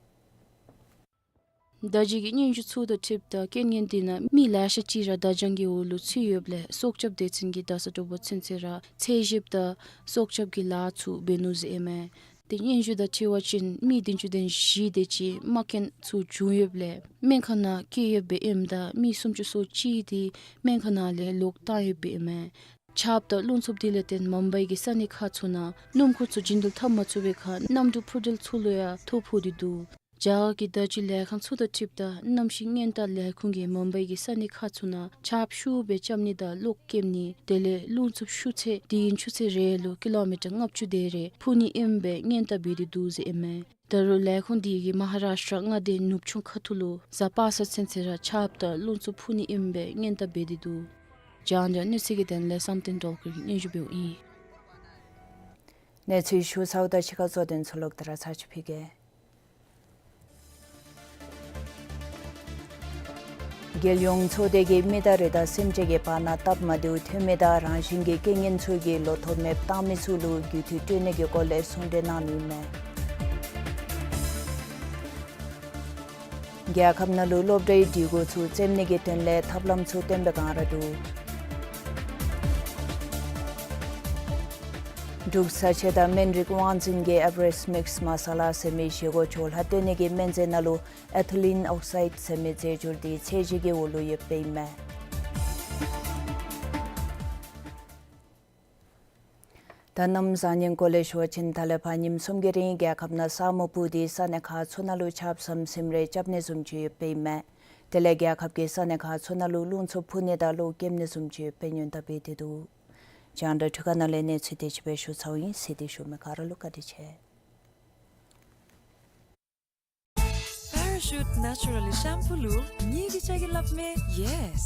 བརྡ་བརྒྱུད་ཀྱི་སྙན་ཞུ་ཚུ་དང་འཁྲིལཝ་ད་རྐྱེན་ངན་དེ་ནང་མི་ལེ་ཤ་ཅིག་ར་བརྡ་བྱང་གི་འོག་ལུ་ཚུད་ཡོདཔ་ལས་སྲོག་སྐྱབས་སྡེ་ཚན་གྱིས་ད་ས་དྲོ་པ་ཚུན་ཚོད་ར་ཚད་ཞིབ་དང་སྲོག་སྐྱབས་ཀྱི་ལཱ་ཚུ་འབད་ནུག་ཟེར་ཨིན་མས། ཏེ་སྙན་ཞུ་དང་འཁྲིལ་བ་ཅིན་མི་བདུན་ཅུ་དོན་བཞི་དེ་ཅིག་རྨ་སྐྱོན་ཚུ་བྱུང་ཡོདཔ་ལས་སྨན་ཁང་ནང་བསྐྱལ་ཡོདཔ་ཨིནམ་ད་མི་སུམ་ཅུ་སོ་གཅིག་དེ་སྨན་ཁང་ནང་ལས་ལོག་བཏང་ཡོདཔ་ཨིན་མས། ཆརཔ་དང་རླུང་འཚུབ་དེ་ལས་བརྟེན་མུམ་བྷའི་གི་ས་གནས་ཁག་ཚུ་ནང་སྣུམ་འཁོར་ཚུ་འགྲུལ་འཕྲིན་འཐབ་མ་ཚུགས་པའི་ཁར་གནམ་གྲུ་འཕུར་འགྲུལ་ཚུ་ལུ་ཡང་ཐོ་ཕོག་སྟེ་འདུག། རྒྱ་གར་གྱི་བརྡ་བརྒྱུད་ལས་ཁང་ཚུ་དང་འཁྲིལཝ་ད་གནམ་གཤིས་ཉེན་བརྡ་ལས་ཁུངས་ཀྱིས་མུམ་བྷའི་གི་ས་གནས་ཁག་ཚུ་ནང་ཆརཔ་ཤུགས་སྦེ་རྐྱབ་ནི་དང་གློག་ཀེམ་ནི་དེ་ལས་རླུང་འཚུབ་ཤུགས་ཚད་དེ་ཡི་ཆུ་ཚོད་རེ་ལུ་ཀི་ལོ་མི་ཊར་ལྔ་བཅུ་དེ་རེ་འཕུ་ནི་ཨིནམ་སྦེ་ཉེན་བརྡ་འབད་དེ་འདུག་ཟེར་ཨིན་མས། ད་རུང་ལས་ཁུངས་དེ་གིས་མ་ཧཱ་རཱཤ་ཊྲ་མངའ་སྡེ་ནུབ་ཕྱོགས་ཁ་ཐུག་ལུ་གཟའ་པ་སངས་ཚུན་ཚོད་ར་ཆརཔ་དང་རླུང་འཚུབ་འཕུ་ནི་ཨིནམ་སྦེ་ཉེན་བརྡ་འབད་དེ་འདུག། རྒྱང་བསྒྲགས་གནས་ཚུལ་གྱི་དོན་ལས་བསམ་གཏན་སྒྲོལ་དཀར་གྱིས་སྙན་ཞུ་འབདཝ་ཨིན། གནས་ཚུལ་ཞུ་ཚརཝ་ད་ཕྱི་ཁ་གཙོ་དོན་ཚུ་ལོག་སྟེ་ར་ཚར་ཅིག་ཕུལ་གེ། རྒྱལ་ཡོངས་ཚོགས་སྡེ་གིས་མི་དང་རི་དྭགས་སེམས་ཅན་གྱི་བར་ན་སྟབས་མ་བདེཝ་ཐོན་མི་དང་རང་བཞིན་གྱི་རྐྱེན་ངན་ཚུ་གིས་ལོ་ཐོག་མེདཔ་བཏང་མི་ཚུ་ལུ་རྒུད་འཐུས་སྤྲོད་ནི་གི་སྐོར་ལས་གསུང་གྲོས་གནང་ནི་ཨིན་མས། རྒྱལ་ཁབ་ནང་ལུ་སློབ་གྲྭའི་སྒྲིག་གོ་ཚུ་བཙེམ་ནི་གི་དོན་ལས་ཐབས་ལམ་ཚུ་བཏོན་པའི་སྒང་ར་འདུག། འབྲུག་བཟའ་ཆས་དང་སྨན་རིགས་དབང་འཛིན་གྱིས་ཨེ་བི་རེསཊ་མིགསི་མ་ས་ལ་ཟེར་མི་བཞེས་སྒོ་ཆོག་ལྷག་བཏོན་ནི་གི་སྨན་རྫས་ནང་ལུ་ཨེ་ཐི་ལིན་ཨོག་སའིཌ་ཟེར་མི་རྫས་སྦྱོར་དེ་ཚད་གཞི་གི་འོག་ལུ་ཡོདཔ་ཨིན་མས། ད་གནམ་བཟང་ངན་སྐོར་ལས་ཞུ་བ་ཅིན་ད་ལས་ཕར་ཉིནམ་གསུམ་གྱི་རིང་རྒྱལ་ཁབ་ནང་ས་སྨུག་སྤུབས་ཏེ་ས་གནས་ཁག་ཚུ་ནང་ལུ་ཆརཔ་ཟམ་ཟིམ་རས་རྐྱབ་ནི་བཟུམ་ཅིག་ཡོདཔ་ཨིན་མས། དེ་ལས་རྒྱལ་ཁབ་ཀྱི་ས་གནས་ཁག་ཚུ་ནང་ལུ་རླུང་འཚུབ་འཕུ་ནི་དང་གློག་ཀེམ་ནི་བཟུམ་ཅིག་ཡོདཔ་སྙན་ཐོ་སྤེལ་ཏེ་འདུག། རྒྱང་བསྒྲགས་འཕྲུལ་ཁང་ནང་ལས་གནས་ཚུལ་དེ་ཅིག་སྦེ་ཞུ་ཚརཝ་ཨིན། གཟིགས་ཏེ་བཞུགས་མི་ག་ར་ལུ་བཀའ་དྲིན་ཆེ། པེ་ར་ཤུཊ་ནེ་ཅུ་ར་ལི་ཤམ་པུ་ལུ་ངེའི་གི་ཅ་གི་སླབ་མས་ཡེས།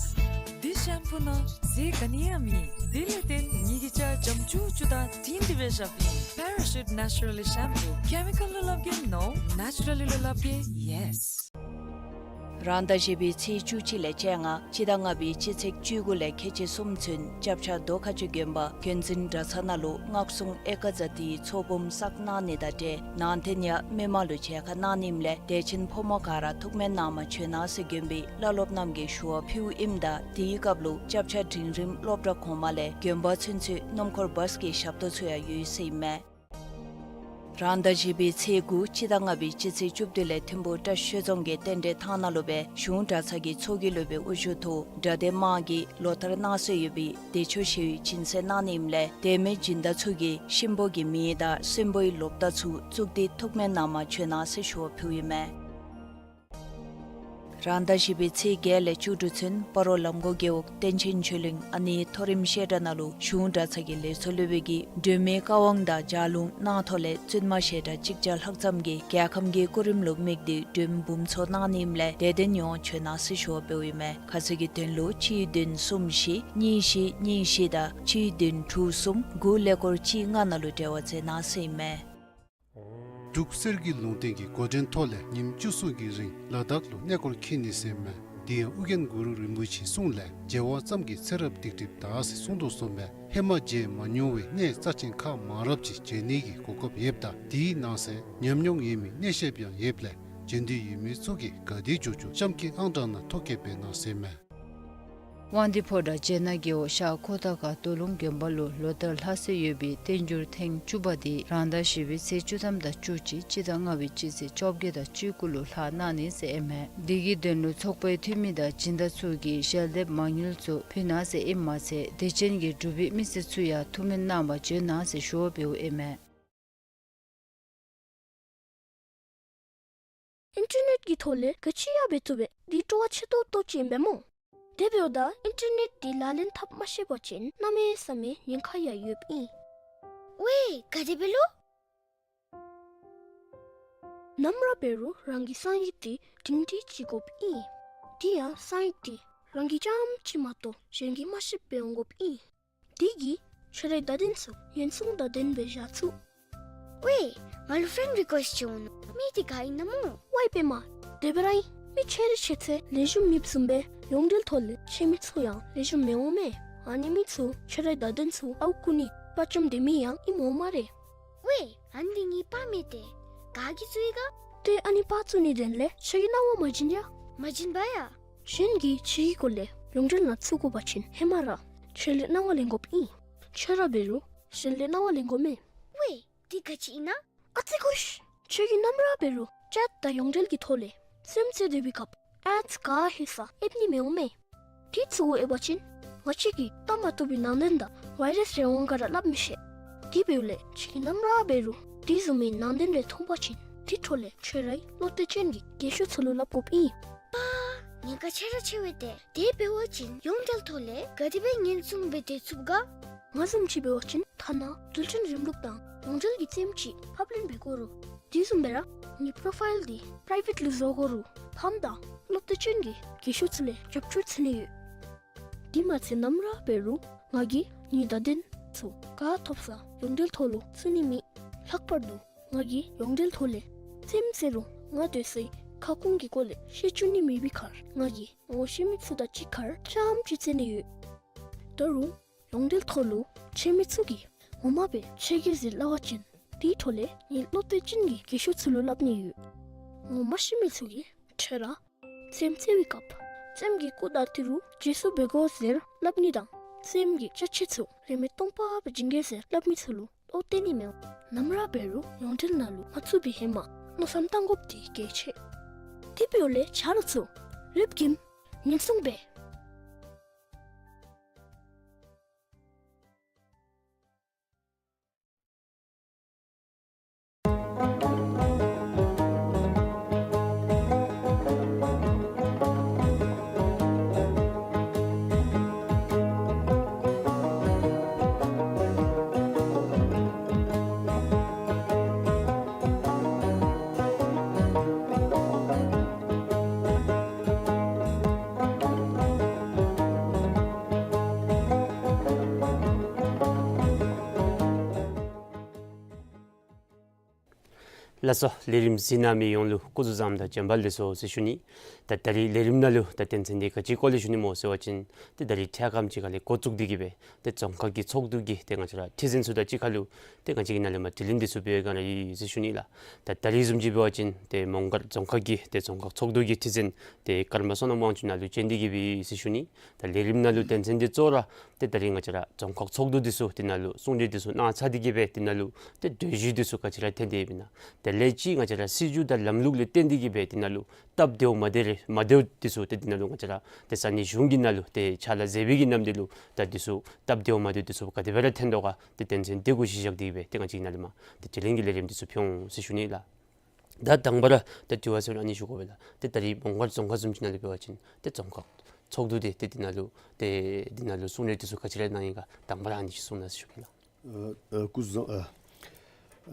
འདི་ཤམ་པུ་ནང་རྫས་ག་ནི་ཡང་མེད། དེ་ལས་བརྟེན་ངེའི་གི་ཅ་འཇམ་ཅུག་ཅུ་དང་དྲིང་དྲི་སྦེ་བཞགཔ་ཨིན། པེ་ར་ཤུཊ་ནེ་ཅུ་ར་ལི་ཤམ་པུ། ཀེ་མི་ཀཱལ་ལུ་སླབ་གེ་ནོ། ནེ་ཅུ་ར་ལི་ལུ་སླབ་གེ་ཡེས། རང་ཟླ་བཞི་པའི་ཚེས་བཅུ་གཅིག་ལས་བཅོ་ལྔ། སྤྱི་ཟླ་ལྔ་པའི་སྤྱི་ཚེས་བཅུ་དགུ་ལས་ཁལ་གཅིག་གསུམ་ཚུན་སྐྱབས་ཆ་རྡོ་ཁ་ཆུ་དགོན་པ་དགོན་འཛིན་གྲྭ་ཚང་ནང་ལུ་སྔགས་སྲུང་ཨེ་ཀ་ཛ་ཏིའི་ཚོགས་འབུམ་བསགས་གནང་ནི་དང་འབྲེལ་ནང་རྟེན་ཡང་མི་མང་ལུ་མཇལ་ཁ་གནང་ནི་ཨིནམ་ལས་དད་ཅན་ཕོ་མོ་ག་ར་ཐུགས་སྨོན་གནང་མ་བྱོན་གནང་ཟེར་དགོན་པའི་བླ་སློབ་རྣམས་ཀྱིས་ཞུ་བ་ཕུལཝ་ཨིནམ་ད་དེའི་སྐབས་ལུ་སྐྱབས་ཆ་འབྲིང་རིམ་སློབ་གྲྭ་གོང་མ་ལས་དགོན་པ་ཚུན་ཚོད་སྣུམ་འཁོར་བཱས་ཀྱི་ཞབས་ཏོག་ཚུ་ཡང་ཡོད་ཟེར་ཨིན་མས། རང་ཟླ་བཞི་པའི་ཚེས་དགུ་སྤྱི་ཟླ་ལྔ་པའི་སྤྱི་ཚེས་བཅུ་བདུན་ལས་ཐིམ་ཕུག་བཀྲ་ཤིས་ཆོས་རྫོང་གི་རྟེན་འབྲེལ་ཐང་ནང་ལུ་སྦེ་གཞུང་གྲྭ་ཚང་གི་ཚོགས་ཀྱི་སློབ་དཔོན་དབུ་བཞུགས་ཐོག་གྲྭ་སྡེ་དམངས་ཀྱིས་ལོ་ལྟར་གནང་སྲོལ་ཡོད་པའི་བདེ་མཆོག་ཞི་བའི་སྦྱིན་སྲེག་གནང་ནི་ཨིནམ་ལས་དད་མོས་སྦྱིན་བདག་ཚུ་གིས་གཤིན་པོ་གི་མེ་དང་གསོན་པོའི་ལོ་རྟགས་ཚུ་བཙུགས་ཏེ་ཐུགས་སྨོན་གནང་མ་བྱོན་གནང་ཟེར་ཞུ་བ་ཕུལཝ་ཨིན་མས། རང་ཟླ་བཞི་པའི་ཚེས་བརྒྱད་ལས་བཅུ་དྲུག་ཚུན་སྤ་རོ་ལམ་གོང་རྒེད་འོག་བསྟན་ཆེན་ཆོས་གླིང་ཨ་ནེའི་མཐོ་རིམ་བཤད་གྲྭ་ནང་ལུ་གཞུང་གྲྭ་ཚང་གི་ལས་ཚོགས་སློབ་དཔོན་གྱིས་སྒྲོལ་མའི་བཀའ་དབང་དང་ལྗགས་ལུང་གནང་ཐོག་ལས་བཙུན་མ་བཤད་གྲྭ་གཅིག་བརྒྱ་ལྷག་ཙམ་གྱིས་རྒྱལ་ཁམས་ཀྱི་སྐུ་རིམ་ལུ་དམིགས་ཏེ་སྒྲོལ་འབུམ་ཚོགས་གནང་ནི་ཨིནམ་ལས་དད་ལྡན་ཡོངས་བྱོན་གནང་ཟེར་ཞུ་བ་ཕུལཝ་ཨིན་མས། ཁ་གསལ་གྱི་དོན་ལུ་གཅིག་བདུན་གསུམ་བཞི་གཉིས་བཞི་གཉིས་བཞི་དང་གཅིག་བདུན་དྲུག་གསུམ་དགུ་ཀླད་ཀོར་གཅིག་ལྔ་ནང་ལུ་འབྲེལ་བ་མཛད་གནང་ཟེར་ཨིན་མས། འབྲུག་གསེར་གྱི་ལུང་བསྟན་གྱི་འགོ་འདྲེན་ཐོག་ལས་ཉིནམ་བཅུ་གསུམ་གྱི་རིང་ལ་དྭགས་ལུ་གནས་སྐོར་འཁྱིད་ནི་ཟེར་མས། དེ་ཡང་ཨོ་རྒྱན་གུ་རུ་རིན་པོ་ཆེའི་གསུང་ལས་མཇལ་བ་ཙམ་གྱིས་ཚེ་རབས་སྡིག་སྒྲིབ་དག་ཟེར་གསུངས་དོ་བཟུམ་སྦེ་ཧེ་མ་མཇལ་མ་མྱོང་བའི་གནས་རྩ་ཆེན་ཁག་མང་རབས་ཅིག་མཇལ་ནི་གི་གོ་སྐབས་ཡོདཔ་ད་དེའི་ནང་གསེས་ཉམས་མྱོང་ཡོད་མི་གནས་བཤདཔ་ཡང་ཡོདཔ་ལས་མཇལ་འདོད་ཡོད་མི་ཚུ་གིས་ག་དེ་མགྱོགས་མགྱོགས་གཤམ་གྱི་ཨང་གྲངས་ནང་ཐོ་བཀོད་འབད་གནང་ཟེར་མས། དབང་འདུས་ཕོ་བྲང་སྤྱན་སྔ་རྒེད་འོག་ཤར་ཁོ་ཐང་ཁ་རྡོ་ལུང་དགོན་པ་ལུ་ལོ་ལྟར་ལྷག་སྲོལ་ཡོད་པའི་བསྟན་འགྱུར་ཐེངས་བཅུ་པ་དེ་རང་ཟླ་བཞི་པའི་ཚེས་བཅུ་ཐམ་དང་བཅུ་གཅིག་སྤྱི་ཟླ་ལྔ་པའི་སྤྱི་ཚེས་བཅོ་བརྒྱད་དང་བཅུ་དགུ་ལུ་ལྷག་གནང་ནི་ཟེར་ཨིན་མས། དེ་གི་དོན་ལུ་ཚོགས་པའི་འཐུས་མི་དང་སྦྱིན་བདག་ཚུ་གིས་ཞལ་འདེབས་མ་དངུལ་ཚུ་ཕུལ་གནང་ཟེར་ཨིནམ་མ་ཚད་དད་ཅན་གྱི་འབྲུག་པའི་མི་སེར་ཚུ་ཡང་ཐུགས་སྨོན་གནང་བར་བྱོན་གནང་ཟེར་ཞུ་བ་འབདཝ་ཨིན་མས། ཨིན་ཊར་ནེཊ་ཀྱི་ཐོག་ལས་ག་ཅི་ཡང་འབད་བཏུབ་པས། འདི་སྤྲོ་བ་ཆེ་ཏོག་ཏོ་ཅིག་ཨིན་པས་སྨོ། དེ་འབདཝ་ད་ཨིན་ཊར་ནེཊ་འདི་ལག་ལེན་འཐབ་མ་ཤེས་པ་ཅིན་གནམ་མེད་ས་མེད་ཉེན་ཁ་ཡང་ཡོདཔ་ཨིན། ཝའེ་ག་དེ་སྦེ་ལོ། ནམ་ར་འབད་རུང་རང་གི་གསང་ཡིག་འདི་སྒྲིང་སྒྲི་ཅིག་དགོཔ་ཨིན། དེ་ཡང་གསང་ཡིག་འདི་རང་གི་རྐྱངམ་གཅིག་མ་གཏོགས་གཞན་གྱིས་མ་ཤེསཔ་སྦེ་འོང་དགོཔ་ཨིན། དེ་གིས་ཁྱོད་རའི་བརྡ་དོན་ཚུ་ཉེན་སྲུང་དང་ལྡནམ་སྦེ་བཞག་ཚུགས། ཝའེ་ང་ལུ་ཕེན་རི་ཀུ་ཨེསཊ་ཅིག་འོང་ནུག། མི་འདི་ག་ཨིན་ན་སྨོ། ཝའེ་པདྨ། དེ་སྦེ་ར་ཨིན། མི་ཆེ་རི་ཆེ་ཚད་ལེགས་ཤོམ་མེདཔ་བཟུམ་སྦེ་ཡོངས་འབྲེལ་ཐོག་ལས་ཆེ་མི་ཚུ་ཡང་ལེགས་ཤོམ་མི་འོང་མས། ཨ་ནི་མི་ཚུ་ཁྱོད་རའི་བརྡ་དོན་ཚུ་ཨརཝ་རྐུ་ནི་དཔའ་བཅམ་སྡོད་མི་ཡང་ཨིནམ་འོང་སྨ་རེ། ཝའེ་ཨ་ནི་འདི་ངེའི་པར་མས་ཏེ། ག་གིས་བཙུགས་ཡི་ག། ཏེ་ཨ་ནི་པར་བཙུགས་ནིའི་དོན་ལས་ཁྱོད་ཀྱིས་གནང་བ་མ་བྱིན་ཡ། མ་བྱིན་པ་ཡ། གཞན་གྱིས་ཁྱོད་ཀྱི་སྐོར་ལས་ཡོངས་འབྲེལ་ནང་བཙུགས་དགོ་པ་ཅིན་ཧེ་མ་ར་ཁྱོད་ལས་གནང་བ་ལེན་དགོཔ་ཨིན། ཁྱོད་ར་འབད་རུང་གཞན་ལས་གནང་བ་ལེན་དགོ་མས། ཝའེ་འདི་ག་ཅི་ཨིན་ན། ཨ་ཙི་ཁུ་ཤ། ཁྱོད་ཀྱིས་ནམ་ར་འབད་རུང་ཅེཊ་དང་ཡོངས་འབྲེལ་གྱི་ཐོག་ལས་སེམས་ཙིག་སྡོད་པའི་སྐབས་ཨེཌསི་ག་ཧེ་ས་ཨེབ་ནི་མི་འོང་མས། དེ་བཙུགས་དགོ་ཨིན་པ་ཅིན་ང་བཅས་ཀྱིས་བལྟ་མ་བཏུབ་པའི་ནང་དོན་དང་ཝའི་རཱསི་རེ་འོང་ག་ར་སླབ་མི་ཤེས། དེ་འབདཝ་ལས་ཁྱོད་ཀྱིས་ནམ་ར་འབད་རུང་དེ་བཟུམ་མའི་ནང་དོན་རེ་མཐོང་པ་ཅིན་དེ་འཕྲོ་ལས་ཁྱོད་རའི་བློ་གཏད་ཅན་གྱི་རྒན་ཤོས་ཚུ་ལུ་སླབ་དགོཔ་ཨིན། པ། ཉེན་ཁ་ཆེ་ར་ཆེ་བས་ཏེ། དེ་འབད་བ་ཅིན་ཡོངས་འབྲེལ་ཐོག་ལས་ག་དེ་སྦེ་ཉེན་སྲུང་འབད་དེ་ཚུགས་ག། ང་བཟུམ་ཅིག་འབད་བ་ཅིན་ཐ་ན་རྡུལ་ཕྲན་རིམ་ལུགས་དང་ཡོངས་འབྲེལ་གྱི་རྩེདམོ་ཅིག་ཕབ་ལེན་འབད་དགོ་རུང་དེ་བཟུམ་སྦེ་ར་ངེའི་པོ་རོ་ཕའིལ་འདི་པི་རའི་ཝེཊ་ལུ་བཟོ་དགོ་རུང་ཕམ་དང་བློ་གཏད་ཅན་གྱི་རྒན་ཤོས་ཚུ་ལས་རྒྱབ་སྐྱོར་འཚོལ་ནི་ཡོད། དེ་མ་ཚད་ནམ་ར་འབད་རུང་ང་གིས་ངེའི་བརྡ་དོན་ཚུ་ག་ཐོབ་ས་ཡོངས་འབྲེལ་ཐོག་ལུ་བཙུགས་ནི་མེད། ལྷག་པར་དུ་ང་གིས་ཡོངས་འབྲེལ་ཐོག་ལས་ཙེམ་ཟེར་རུང་ང་སྡོད་སའི་ཁ་སྐོང་གི་སྐོར་ལས་བཤད་བཅུག་ནི་མེད་པའི་ཁར་ང་གིས་ངོ་ཤེས་མི་ཚུ་དང་གཅིག་ཁར་ཆ་ཙམ་ཅིག་རྩེད་ནི་ཡོད། ད་རུང་ཡོངས་འབྲེལ་ཐོག་ལུ་ཆེ་མི་ཚུ་གིས་ངོ་མ་སྦེ་ཆེ་གེ་ཟེར་སླབ་པ་ཅིན་དེའི་ཐོག་ལས་ངེའི་བློ་གཏད་ཅན་གྱི་རྒས་ཤོས་ཚུ་ལུ་སླབ་ནི་ཡོད། ངོ་མ་ཤེས་མི་ཚུ་གིས་ཁྲོས་ར་ཙེམ་རྩེ་བའི་སྐབས་ཙེམ་གྱི་སྐུ་དང་ཏི་རུ་བརྗེ་སོར་འབད་དགོ་ཟེར་སླབ་ནི་དང་ཙེམ་གྱི་ཅ་ཆས་ཚུ་རིན་མེད་སྟོང་པ་སྦེ་བྱིན་གེ་ཟེར་སླབ་མི་ཚུ་ལུ་བློ་གཏད་ནི་མེད། ནམ་ར་འབད་རུང་ཡོངས་འབྲེལ་ནང་ལུ་མ་ཚུད་པའི་ཧེ་མ་མནོ་བསམ་བཏང་དགོཔ་འདི་གལ་ཆེ། དེ་འབདཝ་ལས་ཆ་རོགས་ཚུ་ལེགས་ཤོམ་ཉན་སྲུང་འབད། ལགས་སོ། ལས་རིམ་གཟིགས་གནང་མི་ཡོངས་ལུ་སྐུ་གཟུགས་བཟང་དང་བྱོན་པ་ལེགས་སོ་ཟེར་ཞུ་ནི། ད་ད་རིས་ལས་རིམ་ནང་ལུ་ད་དོན་ཚན་འདི་ག་ཅིའི་སྐོར་ལས་ཞུ་ནི་སྨོ་ཟེར་བ་ཅིན་ཏེ་ད་རིས་འཕྲལ་ཁམས་ཅིག་ཁ་ལས་འགོ་བཙུགས་ཏེ་གི་སྦེ་ཏེ་རྫོང་ཁག་གི་ཚོགས་འདུ་གི་ཏེ་ང་བཅས་ར་ཁྲི་འཛིན་ཚུ་དང་གཅིག་ཁར་ལུ་ཏེ་ང་བཅས་ཀྱིས་ནཱ་ལས་མར་དྲི་ལན་འདི་ཚུ་འབད་བའི་སྒང་ར་ཡོད་ཟེར་ཞུ་ནི་ལགས། ད་ད་རིས་བཟུམ་ཅིག་འབད་བ་ཅིན་ཏེ་མོང་སྒར་རྫོང་ཁག་གི་ཏེ་རྫོང་ཁག་ཚོགས་འདུ་གི་ཁྲི་འཛིན་ཏེ་ཀརྨ་བསོད་ནམས་དབང་ཕྱུག་ནཱ་ལུ་བྱོན་ཏེ་གི་སྦེ་ཡོད་ཟེར་ཞུ་ནི། ད་ལས་རིམ་ནང་ལུ་དོན་ཚན་འདི་གཙོ་བོ་ར་ཏེ་ད་རིས་ང་བཅས་ར་རྫོང་ཁག་ཚོགས་འདུ་འདི་ཚུ་འདི་ནང་ལུ་གསུང་གྲོས་འདི་ཚུ་གནང་ཚར་ཏེ་གི་སྦེ་འདི་ནང་ལུ་ཏེ་གྲོས་གཞི་འདི་ཚུ་ག་ཅི་ར་ཐོན་ཏེ་ཡོདཔ་ཨིན་ན། དེ་ལས་ཅིག་ང་བཅས་ར་སྲིད་བྱུས་དང་ལམ་ལུགས་ལས་བརྟེན་ཏེ་གི་སྦེ་འདི་ནང་ལུ་སྟབས་བདེཝ་མ་བདེ་རེ་མ་བདེཝ་འདི་ཚུ་ཏེ་འདི་ནང་ལུ་ང་བཅས་ར་ཏེ་ས་གནས་གཞུང་གི་ནང་ལུ་ཏེ་ཕྱག་ལཱ་མཛད་པའི་གི་ནམ་འདི་ལུ་ད་འདི་ཚུ་སྟབས་བདེཝ་མ་བདེཝ་འདི་ཚུ་ག་དེ་སྦེ་ར་ཐོན་དོ་ག་ཏེ་དོན་ཚན་འདི་གུ་གཞི་བཞག་སྟེ་གི་སྦེ་ཏེ་ང་བཅས་ནཱ་ལས་མར་ཏེ་དྲི་ལན་གྱི་ལས་རིམ་འདི་ཚུ་ཕུལ་འོང་ཟེར་ཞུ་ནི་ལགས། ད་དང་པ་ར་ད་དྲི་བ་ཟེར་རུང་ཨ་ནི་ཞུ་དགོ་པས་ལགས། ཏེ་ད་རིས་མོང་སྒར་རྫོང་ཁག་བཟུམ་ཅིག་ནང་ལུ་འབད་བ་ཅིན་ཏེ་རྫོང་ཁག་ཚོགས་འདུ་འདི་ཏེ་འདི་ནང་ལུ་ཏེ་འདི་ནང་ལུ་གསུང་གྲོས་འདི་ཚུ་ག་ཅི་ར་གནང་ཡི་ག་དང་པ་ར་ཨ་ནི་ཅིག་གསུང་གནང་ཟེར་ཞུ་གེ་ལགས། ཨ་ཨ་སྐུ་གཟུགས་བཟང་། ཨ་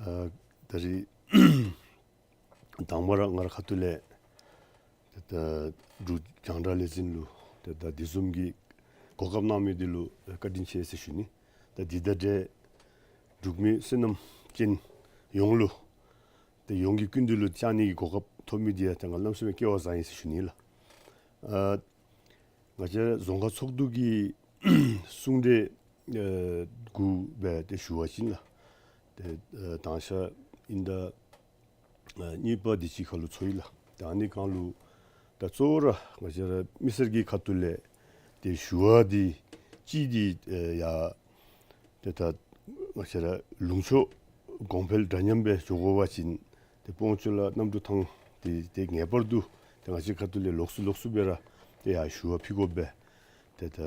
ཨ་ད་རིས་དང་པ་ར་ང་རའི་ཁ་ཐུག་ལས་ཏེ་ད་འབྲུག་རྒྱང་བསྒྲགས་ལས་འཛིན་ལུ་ཏེ་ད་འདི་བཟུམ་གྱི་གོ་སྐབས་གནང་མི་འདི་ལུ་བཀའ་དྲིན་ཆེ་ཟེར་ཞུ་ནི། ད་འདི་དང་འབྲེལ་འབྲུག་མི་བསོད་ནམས་ཅན་ཡོངས་ལུ་ཏེ་ཡོངས་ཀྱི་སྐུ་མདུན་ལུ་བཅར་ནི་གི་གོ་སྐབས་ཐོབ་མི་འདི་ཡང་ཏེ་ང་གནམ་མེད་ས་མེད་སྐལ་བ་བཟང་ཡི་ཟེར་ཞུ་ནི་ལགས། ཨ་ང་བཅས་རྫོང་ཁག་ཚོགས་འདུ་གི་གསུང་གྲོས་ཨ་གུ་སྦེ་ཏེ་ཞུ་བ་ཅིན་ལགས། ཏེ་ཨ་དང་ཤ་ཨིན་ད་ཨ་གཉིས་པ་འདི་ཅིག་ཁར་ལུ་ཚོར་ཡི་ལགས། ཏེ་ཨ་ནི་སྒང་ལུ་ད་གཙོ་བོ་ར་ང་བཅས་ར་མི་སེར་གྱི་ཁ་ཐུག་ལས་ཏེ་ཞུ་བ་འདི་གཅིག་འདི་ཨ་ཡར་ཏེ་ད་ང་བཅས་ར་ལུང་ཕྱོགས་གོང་འཕེལ་འདྲ་མཉམ་སྦེ་འགྱོ་དགོ་པ་ཅིན་ཏེ་སྤོང་ཆུ་ལ་གནམ་གྲུ་ཐང་འདི་ཏེ་ངེས་པར་དུ་ཏེ་ང་བཅས་ཁ་ཐུག་ལས་ལོགས་སུ་ལོགས་སུ་སྦེ་ར་ཏེ་ཡར་ཞུ་བ་ཕུལ་དགོ་པས། ཏེ་ད་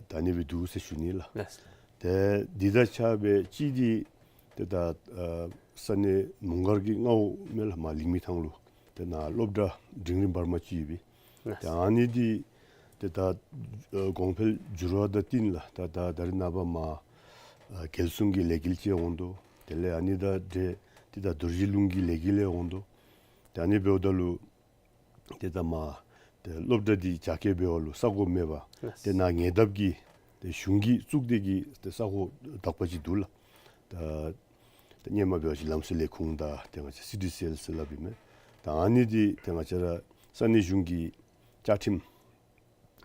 ད་ཨ་ནི་སྦེ་འདུག་ཟེར་ཞུ་ནི་ལགས། ལགས། ཏེ་འདི་དང་ཆ་བཞག་སྦེ་གཅིག་འདི་ཏེ་ད་ཨ་ས་གནས་མོང་སྒར་གྱི་མངའ་འོག་མས་ལགས། མར་ལིང་མི་ཐང་ལུ་ཏེ་ནཱ་སློབ་གྲྭ་འབྲིང་རིམ་བར་མ་ཅིག་ཡོད་པས། ལགས། ཏེ་ཨ་ནི་འདི་ཏེ་ད་ཨ་གོང་འཕེལ་འགྱུར་བ་དང་བསྟུན་ལགས། ད་ད་ད་རིས་ནངས་པ་མར་ཨ་རྒྱལ་སྲུང་གི་ལས་འགུལ་ཅིག་འོང་དོ། དེ་ལས་ཨ་ནི་དང་འབྲེལ་ཏེ་ད་རྡོ་རྗེ་ལུང་གི་ལས་འགུལ་ལས་འོང་དོ། ཏེ་ཨ་ནི་འབདཝ་ད་ལུ་ཏེ་ད་མར་ཏེ་སློབ་གྲྭ་འདི་རྒྱ་སྐྱེད་འབད་བ་ལུ་ས་གོ་མེད་པར་ལགས། ཏེ་ནཱ་ཉེ་འདབས་ཀྱི་ཏེ་གཞུང་གིས་བཙུགས་ཏེ་གི་ཏེ་ས་གོ་དག་པ་ཅིག་འདུག་ལགས། ད་ཏེ་སྔོན་མ་འབད་བ་ཅིན་ལམ་སྲོལ་ལས་ཁུངས་དང་ཏེ་ང་བཅས་སི་ཌི་སི་ཨེལ་ཟེར་སླབ་ཨིན་མས། ད་ཨ་ནི་འདི་ཏེ་ང་བཅས་ར་ས་གནས་གཞུང་གི་བཅའ་ཁྲིམས་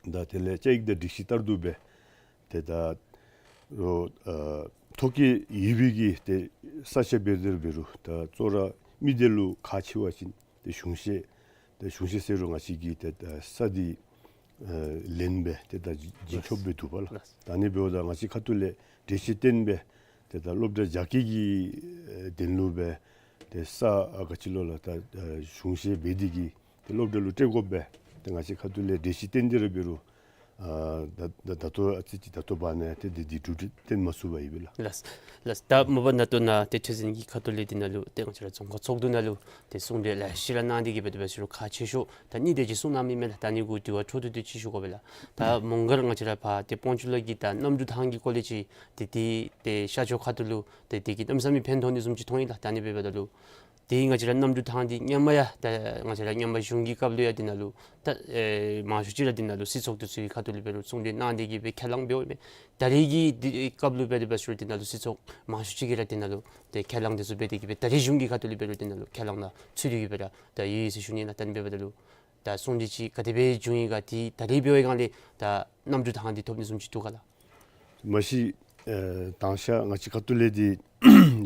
དང་དེ་ལས་བཅའ་ཡིག་དང་སྒྲིག་གཞི་ལྟར་དུ་སྦེ་ཏེ་ད་རོགས་ཨ་ཐོ་བཀོད་ཡོད་པའི་གི་ཏེ་ས་ཆ་འབད་དེ་ར་འབད་རུང་ད་གཙོ་བོ་ར་མི་སྡེ་ལུ་ཁག་ཆེ་བ་ཅིན་ཏེ་གཞུང་བཞེས་ཏེ་གཞུང་བཞེས་ཟེར་རུང་ང་བཅས་ཀྱིས་ཏེ་ད་ས་འདི་ཨ་ལེན་སྦེ་ཏེ་ད་བྱིན་ཆོགཔ་སྦེ་འདུག་པ་ལགས། ལགས། ད་ཨ་ནི་འབདཝ་ད་ང་བཅས་ཁ་ཐུག་ལས་གྲོས་གཞི་བཏོན་སྦེ་ཏེ་ད་སློབ་གྲྭ་རྒྱ་སྐྱེད་ཀྱི་ཨ་དོན་ལུ་སྦེ་ཏེ་ས་ཨ་ག་ཅི་ལོ་ལགས། ད་ཨ་གཞུང་བཞེས་འབད་དེ་གི་ཏེ་སློབ་གྲྭ་ལུ་སྤྲོད་དགོ་པས། ཏེ་ང་བཅས་ཁ་ཐུག་ལས་གྲོས་གཞི་བཏོན་ཏེ་ར་འབད་རུང་ཨ་ད་ད་ད་ལྟོ་ཨ་ཙི་ཅིག་ད་ལྟོ་བར་ན་ཏེ་འདི་འདི་གྲུབ་འབྲས་བཏོན་མ་ཚུགས་པར་ཡོད་པས་ལགས། ལགས། ལགས། ད་མ་པ་ནཱ་ལྟོ་ནཱ་ཏེ་ཁྲི་འཛིན་གྱི་ཁ་ཐུག་ལས་འདི་ནང་ལུ་ཏེ་ང་བཅས་ར་རྫོང་ཁག་ཚོགས་འདུ་ནང་ལུ་ཏེ་གསུང་གྲོས་ལེ་ཤ་ར་གནང་སྟེ་གི་སྦེ་ཏེ་འབད་ཟེར་རུང་ཁག་ཆེ་ཤོས་ད་གཉིས་དེ་ཅིག་གསུང་གནངམ་ཨིན་མས་ལགས། ད་ཨ་ནི་གུ་དྲི་བ་འཕྲོ་མཐུད་དེ་ཅིག་ཞུ་དགོ་པས་ལགས། ད་མོང་སྒར་ང་བཅས་ར་ཕར་ཏེ་སྤོང་ཆུ་ལ་གི་ད་གནམ་གྲུ་ཐང་གི་སྐོར་ལས་ཅིག་ཏེ་འདི་ཏེ་ཤར་ཕྱོགས་ཁ་ཐུག་ལུ་ཏེ་འདི་གིས་གནམ་མེད་ས་མེད་ཕན་ཐོགས་ནི་བཟུམ་ཅིག་མཐོང་ཡི་ལགས། ད་ཨ་ནི་སྦེ་འབདཝ་ད་ལུ་ དེ་ང་བཅས་ར་གནམ་གྲུ་ཐང་འདི་སྔོན་མ་ཡང་ད་ང་བཅས་ར་སྔོན་མ་གཞུང་གི་སྐབས་ལུ་ཡང་འདི་ནང་ལུ་ད་ཨེ་མང་ཤོས་ཅིག་ར་འདི་ནང་ལུ་སྲིད་ཚོགས་འདི་ཚུ་གི་ཁ་ཐུག་ལས་འབད་རུང་གསུང་གྲོས་གནང་སྟེ་གི་སྦེ་ཁས་བླངས་འབདཝ་ཨིན་མས། ད་རེས་ཀྱི་འདི་སྐབས་ལུ་འབད་དེ་འབད་ཞུ་རུང་འདི་ནང་ལུ་སྲིད་ཚོགས་མང་ཤོས་ཅིག་གིས་ར་འདི་ནང་ལུ་ཏེ་ཁས་བླངས་འདི་ཚུ་འབད་དེ་གི་སྦེ་ད་རེས་གཞུང་གི་ཁ་ཐུག་ལས་འབད་རུང་འདི་ནང་ལུ་ཁས་བླངས་ནང་ཚུད་དེ་གི་སྦེ་ར་ད་ཡོད་ཡོད་ཟེར་ཞུ་ནི་ལགས། ད་ཨ་ནི་འབདཝ་ད་ལུ་ད་གསུང་གྲོས་ཅིག་ག་དེ་སྦེ་བྱུང་ཡི་ག། ཏེ་ད་རེས་འབད་བའི་སྒང་ལས་ད་གནམ་གྲུ་ཐང་འདི་ཐོབ་ནི་བཟུམ་ཅིག་འདུག་ག་ལགས། མ་གཞི་ཨེ་དང་ཤ་ང་བཅས་ཁ་ཐུག་ལས་འདི་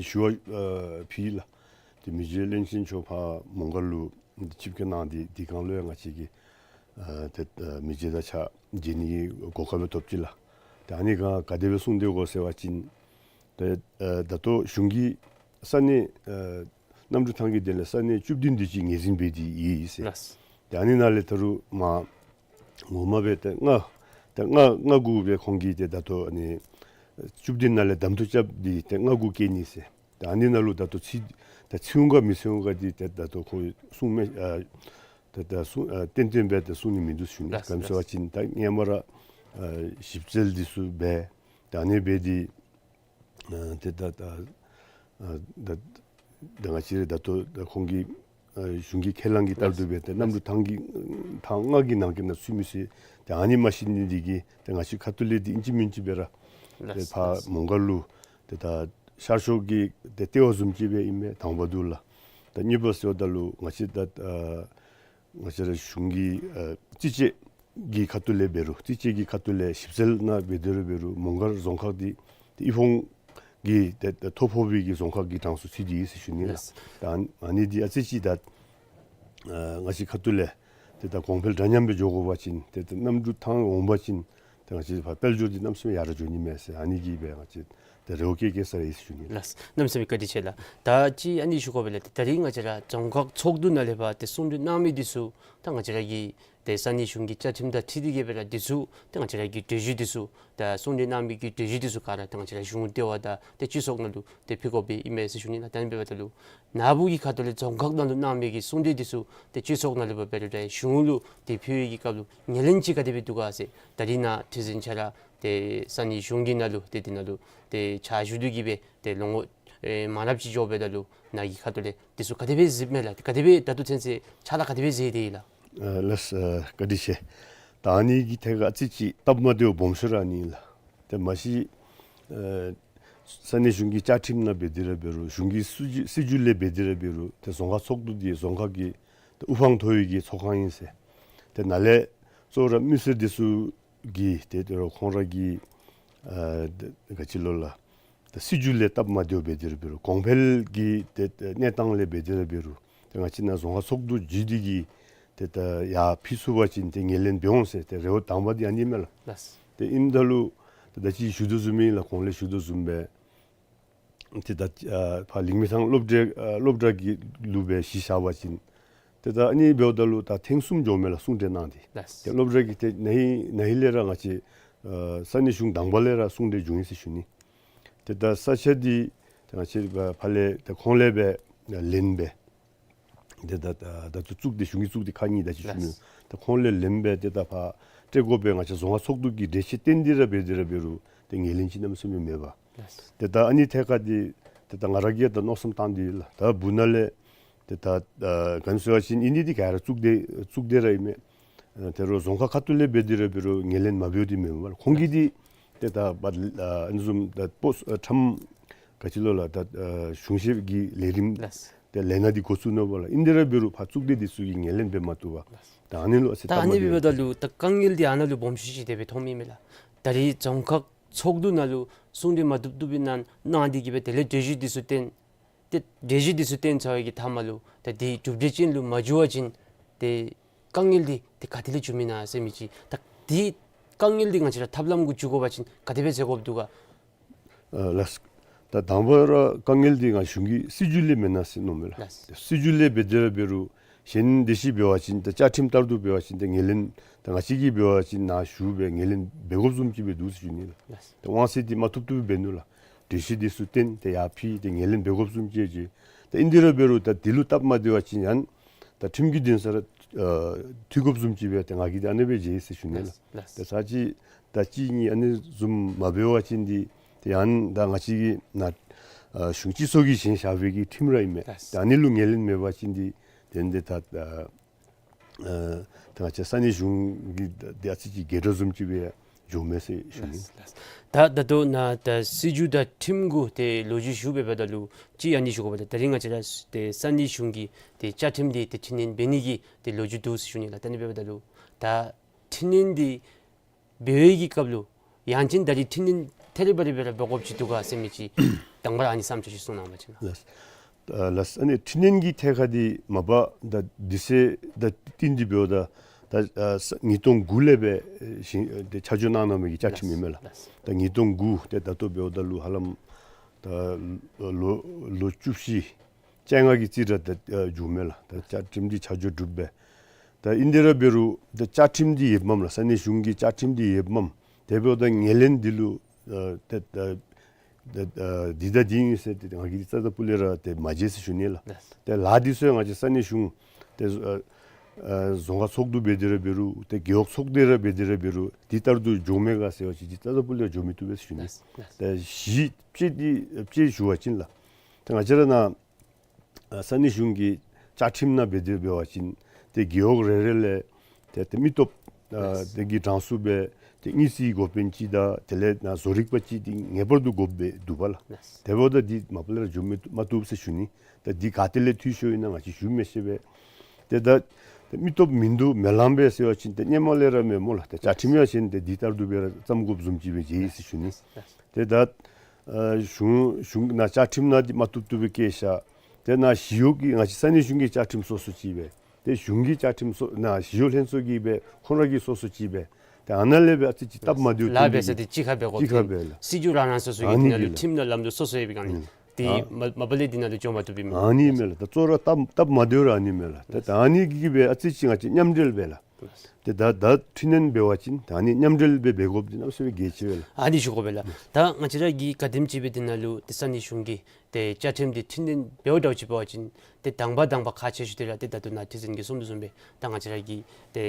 ཞུ་བ་ཨེ་ཕུལ་ཡི་ལགས། ཏེ་མི་རྗེ་བློན་ཆེན་མཆོག་ཕར་མོང་སྒར་ལུ་འདི་ཆིབས་བསྐྱོད་གནང་སྟེ་དེ་སྒང་ལུ་ཡང་ང་བཅས་ཀྱིས་ཨེ་ཏེ་ཨེ་མི་རྗེ་དང་ཕྱག་མཇལ་ནི་གི་གོ་སྐབས་ཐོབ་ཅི་ལགས། ཏེ་ཨ་ནི་སྒང་ག་དེ་སྦེ་གསུང་སྟེ་གོ་ཟེར་བ་ཅིན་ཏེ་ཨེ་ད་ལྟོ་གཞུང་གིས་ས་གནས་ཨེ་གནམ་གྲུ་ཐང་གི་དོན་ལས་ས་གནས་བཅུ་བདུན་དེ་ཅིག་ངོས་འཛིན་འབད་དེ་ཡོད་ཡོད་ཟེར། ལགས། ཏེ་ཨ་ནི་ནང་ལས་ད་རུང་མ་ངོ་མ་སྦེ་ཏེ་ལྔ་ཏེ་ལྔ་ལྔ་དགུ་སྦེ་ཁོང་གིས་ཏེ་ད་ལྟོ་ཨ་ནི་བཅུ་བདུན་ནང་ལས་གདམ་འཐུ་རྐྱབ་སྟེ་ཏེ་ལྔ་དགུ་བཀལ་ནི་ཟེར། ཏེ་ཨ་ནི་ནང་ལུ་ད་ལྟོ་ཚུད་ད་ཚུད་འོང་ག་མི་ཚུད་འོང་ག་འདི་ཏེ་ད་ལྟོ་ཁོ་གསུང་མི་ཨ་ཏེ་ད་གསུང་ཨ་ཏན་ཏན་སྦེ་ཏེ་གསུང་ནི་མིན་འདུག་ཞུ་ནི། ལགས་ག་ཅི་ཟེར་བ་ཅིན་ད་སྔོན་མ་ར་ཨ་ཞིབ་འཚོལ་འདི་ཚུ་འབད་ད་ཨ་ནི་འབད་དེ་ཨ་ཏེ་ད་ད་ཨ་ད་ད་ང་བཅས་ར་ད་ལྟོ་ད་ཁོང་གི་ཨ་གཞུང་གི་ཁས་བླངས་ཀྱི་ལྟར་དུ་སྦེ་ཏེ་གནམ་གྲུ་ཐང་གི་ཐང་ལྔ་གི་ནང་གི་ནང་ཚུད་མི་ཚུད་ཏེ་ཨ་ནི་མ་ཤེས་ནི་འདི་གིས་ཏེ་ང་བཅས་ཁ་ཐུག་ལས་འདི་ཨིན་ཅི་མིན་ཅི་སྦེ་ར་ཏེ་ལགས་ཕར་ལགས། མོང་སྒར་ལུ་ཏེ་ད་ཤར་ཕྱོགས་ཀྱི་ཏེ་ལྟེ་བ་བཟུམ་ཅིག་སྦེ་ཨིན་མས། དང་པ་འདི་ལགས། ད་གཉིས་པ་ཟེརཝ་ད་ལུ་ང་བཅས་ད་ཨ་ང་བཅས་ར་གཞུང་གི་ཨ་རྩིས་དཔྱད་ཀྱི་ཁ་ཐུག་ལས་འབད་རུང་རྩིས་དཔྱད་ཀྱི་ཁ་ཐུག་ལས་ཞིབ་འཚོལ་ནང་འབད་དེ་ར་འབད་རུང་མོང་སྒར་རྫོང་ཁག་འདི་ཏེ་དབུལ་ཕོངས་ཀྱི་ཏེ་ཏེ་ཐོ་ཕོག་པའི་གི་རྫོང་ཁག་གི་གྲངས་སུ་ཚུད་དེ་ཡོད་ཟེར་ཞུ་ནི་ལགས། ལགས། ད་ཨ་ནི་འདི་ཨ་ཙི་ཅིག་ད་ཨ་ང་བཅས་ཁ་ཐུག་ལས་ཏེ་ད་གོང་འཕེལ་འདྲ་མཉམ་སྦེ་འགྱོ་དགོ་པ་ཅིན་ཏེ་ཏེ་གནམ་གྲུ་ཐང་འོང་པ་ཅིན་ཏེ་ང་བཅས་ཕར་དཔལ་འབྱོར་འདི་གནམ་མེད་ས་མེད་ཡར་འགྱོ་ནི་མས་ཟེར་ཨ་ནི་གིས་སྦེ་ང་བཅས་ཏེ་རེ་བ་བསྐྱེད་བསྐྱེད་ས་ར་ཡོད་ཟེར་ཞུ་ནི་ལགས། ལགས། གནམ་མེད་ས་མེད་བཀའ་དྲིན་ཆེ་ལགས། ད་ཅི་ཨ་ནི་ཞུ་དགོ་པས་ལགས། ད་རིས་ང་བཅས་ར་རྫོང་ཁག་ཚོགས་འདུ་ནང་ལས་ཕར་ཏེ་གསུང་གྲོས་གནང་མི་འདི་ཚུ་ད་ང་བཅས་ར་གི་ཏེ་ས་གནས་གཞུང་གི་བཅའ་ཁྲིམས་དང་འཁྲིལ་ཏེ་གི་སྦེ་ར་འདི་ཚུ་ཏེ་ང་བཅས་ར་གི་གྲོས་གཞི་འདི་ཚུ་ད་གསུང་གྲོས་གནང་མི་གི་གྲོས་གཞི་འདི་ཚུ་ག་ར་ཏེ་ང་བཅས་ར་གཞུང་ལྟེ་བ་དང་ཏེ་སྤྱི་ཚོགས་ནང་ལུ་ཏེ་ཕུལ་དགོཔ་ཨིན་མས་ཟེར་ཞུ་ནི་ལགས། ད་ཨ་ནི་འབདཝ་ད་ལུ་ནཱ་བུ་གི་ཁ་ཐུག་ལས་རྫོང་ཁག་ནང་ལུ་གནང་མི་གི་གསུང་གྲོས་འདི་ཚུ་ཏེ་སྤྱི་ཚོགས་ནང་ལུ་འབད་རུང་ར་གཞུང་ལུ་ཏེ་ཕུལ་བའི་གི་སྐབས་ལུ་ངོས་ལེན་ཅིག་ག་དེ་སྦེ་འདུག་ག་ཟེར། ད་རིས་ནཱ་ཁྲི་འཛིན་ཁྱོད་ར་ཏེ་ས་གནས་གཞུང་གི་ནང་ལུ་ཏེ་འདི་ནང་ལུ་ཏེ་ཕྱག་ཞུ་སྟེ་གི་སྦེ་ཏེ་ལོ་ངོ་ཨེ་མང་རབས་ཅིག་འགྱོ་འབདཝ་ད་ལུ་ནཱ་གི་ཁ་ཐུག་ལས་འདི་ཚུ་ག་དེ་སྦེ་གཟིགསཔ་མས་ལགས། ག་དེ་སྦེ་ད་ལྟོ་ཚུན་ཚོད་ཕྱག་ལཱ་ག་དེ་སྦེ་མཛད་དེ་ཡོད་ལགས། ཨ་ལགས་སོ། བཀའ་དྲིན་ཆེ། ད་ཨ་ནི་གི་ཐད་ཁར་ཨ་ཙི་ཅིག་སྟབས་མ་བདེཝ་སྦོམ་ཤོས་ར་ཨ་ནི་ལགས། ཏེ་མ་གཞི་ཨ་ས་གནས་གཞུང་གི་བཅའ་ཁྲིམས་ནང་འབད་དེ་ར་འབད་རུང་གཞུང་གི་སྲིད་བྱུས་སྲིད་བྱུས་ལས་འབད་དེ་ར་འབད་རུང་ཏེ་རྫོང་ཁག་ཚོགས་འདུ་འདི་རྫོང་ཁག་གི་ཏེ་དབུ་འཕང་མཐོ་བའི་གི་ཚོགས་ཁང་ཨིན་ཟེར། ཏེ་ནཱ་ལས་གཙོ་བོ་ར་མི་སེར་འདི་ཚུ་གིས་ཏེ་ཏེ་རོགས་ཁོང་ར་གི་ཨ་ཏེ་ག་ཅི་ལོ་ལགས། ཏེ་སྲིད་བྱུས་ལས་སྟབས་མ་བདེཝ་འབད་དེ་ར་འབད་རུང་གོང་འཕེལ་གྱི་ཏེ་ཏེ་གནས་སྟངས་ལས་འབད་དེ་ར་འབད་རུང་ཏེ་ང་བཅས་ནཱ་རྫོང་ཁག་ཚོགས་འདུ་བརྒྱུད་དེ་གི་ཏེ་ད་ཡར་ཕུལ་ཚུགས་པ་ཅིན་ཏེ་ངོས་ལེན་འབད་འོང་ཟེར་ཏེ་རེ་བ་དང་པ་འདི་ཨ་ནི་མས་ལགས། ལགས། ཏེ་ཨིནམ་ད་ལུ་ཏེ་ད་ཅི་ཞུ་དོ་བཟུམ་ཨིན་ལགས། གོང་ལས་ཞུ་དོ་བཟུམ་སྦེ་ཏེ་ད་ཨ་ཕར་ལིང་མི་ཐང་སློབ་གྲྭ་ཨ་སློབ་གྲྭ་གི་ལུ་སྦེ་གཞི་བཞག་པ་ཅིན་ཏེ་ད་ཨ་ནི་འབདཝ་ད་ལུ་ད་ཐེངས་གསུམ་འགྱོཝ་མས་ལགས་གསུང་གྲོས་གནང་སྟེ། ལགས། ཏེ་སློབ་གྲྭ་གི་ཏེ་ནཱ་ཧིང་ནཱ་ཧིང་ལས་ར་ང་བཅས་ཨ་ས་གནས་གཞུང་དང་པ་ལས་ར་གསུང་གྲོས་བྱུང་ཡི་ཟེར་ཞུ་ནི། ཏེ་ད་ས་ཆ་འདི་ཏེ་ང་བཅས་ཕར་ལས་ཏེ་ཁོང་ལས་སྦེ་ལེན་སྦེ་ཏེ་ད་ད་ད་ལྟོ་བཙུགས་ཏེ་གཞུང་གིས་བཙུགས་ཏེ་ཁ་ཉིནམ་ད་ཅིག་ཞུ་ནི། ལགས། ཏེ་ཁོང་ལས་ལེན་སྦེ་ཏེ་ད་ཕར་སྤྲོད་དགོ་པའི་ང་བཅས་རྫོང་ཁག་ཚོགས་འདུ་གི་གྲོས་ཆོད་བཏོན་ཏེ་ར་འབད་དེ་ར་འབད་རུང་ཏེ་ངོས་ལེན་ཅིག་གནམ་མེད་ས་མེད་མེད་པས། ལགས། ཏེ་ད་ཨ་ནི་ཐད་ཁར་འདི་ཏེ་ད་ང་ར་གིས་ད་མནོ་བསམ་བཏང་སྟེ་ཡོད་ལགས། ད་བུ་ནཱ་ལས་ཏེ་ད་ཨ་ག་ནི་ཟེར་བ་ཅིན་ཨིན་ནི་འདི་ག་ར་བཙུགས་ཏེ་བཙུགས་ཏེ་ར་ཨིན་མས། ཨ་ད་རུང་རྫོང་ཁག་ཁ་ཐུག་ལས་འབད་དེ་ར་འབད་རུང་ངོས་ལེན་མ་འབདཝ་འདི་མེན་པས་ལགས། ཁོང་གིས་འདི་ཏེ་ད་ཨ་ཨ་ནི་བཟུམ་ད་པོསཊ་ཨ་ཁྲམ་ག་ཅི་ལོ་ལགས། ད་ཨ་གཞུང་ཞབས་ཀྱི་ལས་རིམ་ལགས། ཏེ་ལས་སྣ་འདི་འགོ་བཙུགས་ནུག་པ་ལགས། ཨིན་དེ་ར་འབད་རུང་ཕར་བཙུགས་ཏེ་འདི་ཚུ་གིས་ངོས་ལེན་འབད་མ་བཏུབ་པས། ད་ཨ་ནི་ལུ་ཨ་ཙི་ད་ཨ་ནི་སྟབས་མ་བདེཝ་འབདཝ་ད་ལུ་ད་དཀའ་ངལ་འདི་ཨ་ནཱ་ལུ་སྦོམ་ཤོས་ཅིག་དེ་སྦེ་མཐོངམ་ཨིན་མས་ལགས། ད་རིས་རྫོང་ཁག་ཚོགས་འདུ་ནང་ལུ་གསུང་གྲོས་མ་བཏུབ་བཏུབ་པའི་ནང་གནང་སྟེ་གི་སྦེ་དེ་ལས་གྲོས་གཞི་འདི་ཚུ་བཏོན། ཏེ་གྲོས་གཞི་འདི་ཚུ་བཏོན་ཚར་བའི་གི་མཐའ་མ་ལུ་ཏེ་འདི་གྲུབ་འབྲས་ཅན་ལུ་མ་འགྱུར་བ་ཅིན་ཏེ་དཀའ་ངལ་འདི་ཏེ་ག་ཏེ་ལས་བྱུངམ་ཨིན་ན་ཟེར་མི་ཅིག། ད་འདི་དཀའ་ངལ་འདི་ང་བཅས་ར་ཐབས་ལམ་གུ་འཇུག་དགོ་པ་ཅིན་ག་དེ་སྦེ་མཛད་དགོཔ་འདུག་ག། ཨ་ལགས། ད་དང་པ་ར་དཀའ་ངལ་འདི་ང་གཞུང་གི་སྲིད་བྱུས་ལས་མེན་ན་ཟེར་མནོཝ་མས་ལགས། ལགས། སྲིད་བྱུས་ལས་འབད་དེ་ར་འབད་རུང་གཞན་དེ་ཅིག་འབད་བ་ཅིན་ད་བཅའ་ཁྲིམས་ལྟར་དུ་འབད་བ་ཅིན་ད་ངོས་ལེན་ད་ང་བཅས་ཀྱིས་འབད་བ་ཅིན་ནཱ་ཞུ་སྦེ་ངོས་ལེན་འབད་དགོཔ་བཟུམ་ཅིག་སྦེ་འདུག་ཟེར་ཞུ་ནི་ལགས། ལགས། ད་དབང་ཚད་འདི་མ་བཏུབ་བཏུབ་སྦེ་འབད་ནུག་ལགས། གྲོས་གཞི་འདི་ཚུ་བཏོན་ཏེ་ཡར་ཕུལ་ཏེ་ངོས་ལེན་འབད་དགོཔ་བཟུམ་ཅིག་ཅིག། ད་ཨིན་དེ་ར་འབད་རུང་ད་འདི་ལུ་སྟབས་མ་བདེ་བ་ཅིན་ཡང་ད་ཁྲིམས་ཀྱི་འདུན་ས་ར་ཨ་འཐུས་དགོཔ་བཟུམ་ཅིག་སྦེ་ཏེ་ང་གིས་ཏེ་ཨ་ནེ་སྦེ་མཇལ་ཡི་ཟེར་ཞུ་ནི་ལགས། ལགས། ད་ཚར་གཅིག་ད་གཅིག་གཉིས་ཨ་ནི་བཟུམ་མ་འབད་བ་ཅིན་འདི་ཏེ་ཡང་ད་ང་བཅས་ཀྱི་ནཱ་ ཨ་གཞུང་སྤྱི་ཚོགས་ཀྱིས་བཞེངས་བཞག་པའི་གི་ཁྲིམས་ར་ཨིན་མས། ལགས། ད་ཨ་ནི་ལུ་ངོས་ལེན་མེད་པ་ཅིན་འདི་དེ་འདི་ད་ཨ་ཨ་ད་ང་བཅས་ས་གནས་གཞུང་གི་འདི་ཨ་ཙི་ཅིག་འགལ་འགྲོ་བཟུམ་ཅིག་སྦེ་འགྱོཝ་མས་ཟེར་ཞུ་ནི། ལགས། ད་ད་ལྟོ་ནཱ་ད་སྲིད་བྱུས་དང་ཁྲིམས་གུ་ཏེ་ལོ་རྒྱུས་ཞུ་བའི་བར་ན་ལུ་ཅིག་ཨ་ནི་ཞུ་དགོ་པས། ད་ད་རིས་ང་བཅས་ར་ཏེ་ས་གནས་གཞུང་གི་ཏེ་བཅའ་ཁྲིམས་འདི་ཏེ་འཕྲི་སྣོན་འབད་ནི་གི་ཏེ་ལོ་རྒྱུས་འདུག་ཟེར་ཞུ་ནི་ལགས། ད་ཨ་ནི་འབདཝ་ད་ལུ་ད་འཕྲི་སྣོན་འདི་འབད་བའི་གི་སྐབས་ལུ་ཡང་ཅིན་ད་རིས་འཕྲི་སྣོན་ཐད་རི་བ་རི་སྦེ་ར་འབད་དགོཔ་ཅིག་འདུག་ག་ཟེར་མི་ཅིག་དང་པ་ར་ཨ་ནི་བསམ་ཚུལ་ཅིག་གསུང་གནང་བ་ཅིན་ལགས། ལགས། ཨ་ནི་འཕྲི་སྣོན་གྱི་ཐད་ཁར་འདི་མ་པ་ད་དུས་ཚོད་ད་བསྟུན་ཏེ་འབདཝ་ད་ད་ཨ་ས་ཉིས་སྟོང་དགུ་ལས་སྦེ་ཨེ་ཞིང་ཨེ་ཏེ་ཆ་འཇོག་གནང་གནང་མི་གི་བཅའ་ཁྲིམས་ཨིན་མས་ལགས། ལགས། ད་ཉིས་སྟོང་དགུ་ཏེ་ད་ལྟོ་འབདཝ་ད་ལུ་ཧ་ལམ་ད་ལོ་ལོ་བཅུ་བཞི་བཅོ་ལྔ་གི་རྩིས་ར་ད་ཨ་འགྱོཝ་མས་ལགས། ད་བཅའ་ཁྲིམས་འདི་ཆ་འཇོག་གྲུབ་སྦེ། ད་ཨིན་དེ་ར་འབད་རུང་ད་བཅའ་ཁྲིམས་འདི་ཡོདཔ་མས་ལགས། ས་གནས་གཞུང་གི་བཅའ་ཁྲིམས་འདི་ཡོདཔ་མས། དེ་འབདཝ་ད་ངོས་ལེན་འདི་ལུ་ཨ་ད་ད་ད་ཨ་འདི་དང་འདི་ཨིན་ཟེར་ཏེ་ང་གིས་རྩ་རྩ་བུ་ལས་ར་ཏེ་མ་མཇལ་ཟེར་ཞུ་ནི་ལགས། ལགས། ཏེ་ལཱ་འདི་ཚུ་ང་བཅས་ས་གནས་གཞུང་ཏེ་ཨ་ཨ་རྫོང་ཁག་ཚོགས་འདུ་འབད་དེ་ར་འབད་རུང་ཏེ་རྒེད་འོག་ཚོགས་སྡེ་ར་འབད་དེ་ར་འབད་རུང་འདི་ལྟར་དུ་འགྱོཝ་མས་ག་ཟེར་བ་ཅིན་འདི་རྩ་རྩ་བུ་ལས་འགྱོ་མི་བཏུབ་པས་ཟེར་ཞུ་ནི། ལགས། ལགས། ཏེ་གཞི་དཔྱེ་འདི་དཔྱེ་ཞུ་བ་ཅིན་ལགས། ཏེ་ང་བཅས་ར་ནཱ་ཨ་ས་གནས་གཞུང་གི་བཅའ་ཁྲིམས་ནང་འབད་དེ་འབད་བ་ཅིན་ཏེ་རྒེད་འོག་རེ་རེ་ལས་ཏེ་ཏེ་མི་སྟོབས་ཨ་ལགས། དེ་གི་གྲངས་སུ་སྦེ་ཏེ་དངུལ་རྩིས་འགོ་དཔོན་ཅིག་དང་དེ་ལས་ནཱ་བཟོ་རིག་པ་ཅིག་འདི་ངེས་པར་དུ་དགོཔ་སྦེ་འདུག་པ་ལགས། ལགས། དེ་འབདཝ་ད་འདི་མ་པ་ལས་ར་འགྱོ་མི་མ་བཏུབ་ཟེར་ཞུ་ནི། ད་འདི་ག་ཏེ་ལས་འཐུས་ཤོར་ཨིན་ན་ང་བཅས་ཞུ་མི་ཤེས་པས། ཏེ་ད་ཏེ་མི་སྟོབས་མིན་འདུག་མེད་ལམ་སྦེ་ཟེར་བ་ཅིན་ཏེ་སྔོན་མ་ལས་ར་མེད་སྨོ་ལགས། ཏེ་བཅའ་ཁྲིམས་ཡང་བཞེངས་ཏེ་འདི་ལྟར་དུ་སྦེ་ར་བརྩམ་དགོཔ་བཟུམ་ཅིག་སྦེ་མཇལ་ཡི་ཟེར་ཞུ་ནི། ལགས། ཏེ་ད་ཨ་གཞུང་གཞུང་ནཱ་བཅའ་ཁྲིམས་ནང་འདི་མ་བཏུབ་བཏུབ་སྦེ་བཀལ་བཞག། ཏེ་ནཱ་ཞི་གཡོག་གི་ང་བཅས་ས་གནས་གཞུང་གི་བཅའ་ཁྲིམས་སོ་སོ་ཅིག་སྦེ། ཏེ་གཞུང་གི་བཅའ་ཁྲིམས་སོ་ནཱ་ཞི་གཡོག་ལྷན་ཚོགས་ཀྱིས་སྦེ་ཁོང་ར་གི་སོ་སོ་ཅིག་སྦེ། ཏེ་ཨ་ནཱ་ལས་སྦེ་ཨ་ཙི་ཅིག་སྟབས་མ་བདེཝ་ལཱ་འབད་ས་འདི་གཅིག་ཁར་འབད་དགོ། གཅིག་ཁར་འབད་ལགས། སྲིད་བྱུས་རང་རང་སོ་སོ་ཨ་གི་ནི་ནང་ལུ་ལགས། ཁྲིམས་དང་ལམ་ལུགས་སོ་སོ་ཡོད་པའི་སྒང་ལས། ཨ་ཏེ་ཨ་མ་མ་པ་ལས་འདི་ནང་ལུ་འགྱོ་མ་བཏུབ་པས་མས། ཨ་ནི་མས་ལགས། ད་གཙོ་བོ་ར་སྟབས་སྟབས་མ་བདེཝ་ར་ཨ་ནི་མས་ལགས། ད་ད་ཨ་ནི་གིས་སྦེ་ཨ་ཙི་ཅིག་ང་བཅས་མཉམ་འབྲེལ་འབད་ལགས། ཏེ་ད་ད་འཕྲི་སྣོན་འབད་བ་ཅིན་ད་ཨ་ནི་མཉམ་འབྲེལ་སྦེ་འབད་དགོཔ་འདི་གནམ་མེད་ས་མེད་གལ་ཆེ་བས་ལགས། ཨ་ནི་ཞུ་དགོ་པས་ལགས། ད་ང་བཅས་ར་གིས་ག་དེམ་ཅིག་སྦེ་འདི་ནང་ལུ་ཏེ་ས་གནས་གཞུང་གི་ཏེ་བཅའ་ཁྲིམས་འདི་འཕྲི་སྣོན་འབདཝ་འདྲཝ་ཅིག་འབད་བ་ཅིན་ཏེ་དང་པ་དང་པ་ཁག་ཆེ་ཤོས་འདི་ར་ཏེ་ད་ལྟོ་ནཱ་ཁྲི་འཛིན་གྱིས་གསུངས་དོ་བཟུམ་སྦེ་ད་ང་བཅས་ར་གི་ཏེ་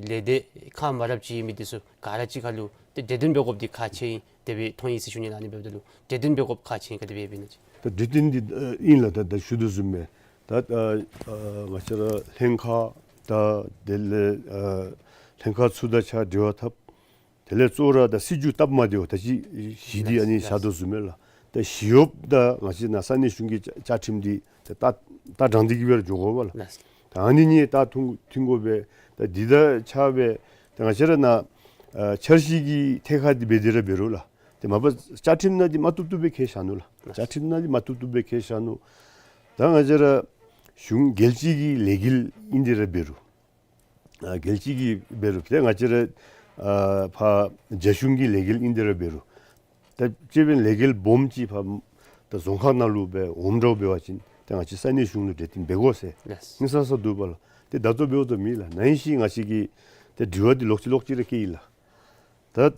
ལས་སྡེ་ཁག་མ་འདྲཝ་ཅིག་ཨིན་མི་འདི་ཚུ་ག་ར་གཅིག་ཁར་ལུ་ཏེ་གྲོས་བསྟུན་འབད་དགོཔ་འདི་ཁག་ཆེ་ཨིན་དེ་སྦེ་མཐོང་ཡི་ཟེར་ཞུ་ནི་ལགས། ཨ་ནི་འབདཝ་ད་ལུ་གྲོས་བསྟུན་འབད་དགོཔ་ཁག་ཆེ་ཨིན་ག་དེ་སྦེ་ཡོདཔ་ཨིན་ན་ཅིག། ད་གྲོས་བསྟུན་འདི་ཨ་ཨིན་ལགས། ད་ད་ཞུ་དོ་བཟུམ་སྦེ་ད་ཨ་ཨ་ང་བཅས་ར་ལྷན་ཁག་དང་དེ་ལས་ཨ་ལྷན་ཁག་ཚུ་དང་ཕྱག་འབྲེལ་བ་འཐབ། དེ་ལས་གཙོ་བོ་ར་ད་སྲིད་བྱུས་སྟབས་མ་བདེཝ་ད་ཅི་ཞི་འདི་ཨ་ནི་བཞག་དོ་བཟུམ་སྦེ་ལགས། ད་ཞི་གཡོགཔ་དང་ང་བཅས་ནཱ་ས་གནས་གཞུང་གི་བཅའ་བཅའ་ཁྲིམས་འདི་ད་ད་ད་དྲང་སྟེ་གི་སྦེ་ར་འགྱོ་དགོ་པས་ལགས། ད་ཨ་ནི་གཉིས་ད་མཐུན་མཐུན་དགོ་པས། ད་འདི་དང་ཕྱག་སྦེ་ད་ང་བཅས་ར་ནཱ་ཨ་འཆར་གཞི་གི་ཐད་ཁར་འདི་འབད་དེ་ར་འབད་རུང་ལགས། ཏེ་མ་པ་བཅའ་ཁྲིམས་ནང་འདི་མ་བཏུབ་བཏུབ་སྦེ་བཀལ་བཞག་ནུག་ལགས། བཅའ་ཁྲིམས་ནང་འདི་མ་བཏུབ་བཏུབ་སྦེ་བཀལ་བཞག་ནུག། ད་ང་བཅས་ར་གཞུང་རྒྱལ་སྤྱི་གི་ལས་འགུལ་ཨིན་དེ་ར་འབད་རུང་ཨ་རྒྱལ་སྤྱི་གི་འབད་རུང་ཏེ་ང་བཅས་ར་ཨ་ཕར་རྒྱ་གཞུང་གི་ལས་འགུལ་ཨིན་དེ་ར་འབད་རུང་ད་དཔྱེ་འབད་ན་ལས་འགུལ་སྦོམ་ཅིག་ཕར་ད་རྫོང་ཁག་ནང་ལུ་སྦེ་འོངམ་འདྲཝ་འབད་བ་ཅིན་ཏེ་ང་བཅས་ས་གནས་གཞུང་ལུ་གྲོས་བསྟུན་འབད་དགོ་ཟེར་ལགས། ཨིན་ས་ས་འདུག་པ་ལགས། ཏེ་ད་ལྟོ་འབདཝ་ད་མེད་ལགས། ནང་བཞིན་ང་བཅས་ཀྱིས་ཏེ་དྲི་བ་འདི་ལོག་ཅི་ལོག་ཅི་ར་བཀོད་ཡི་ལགས། ད་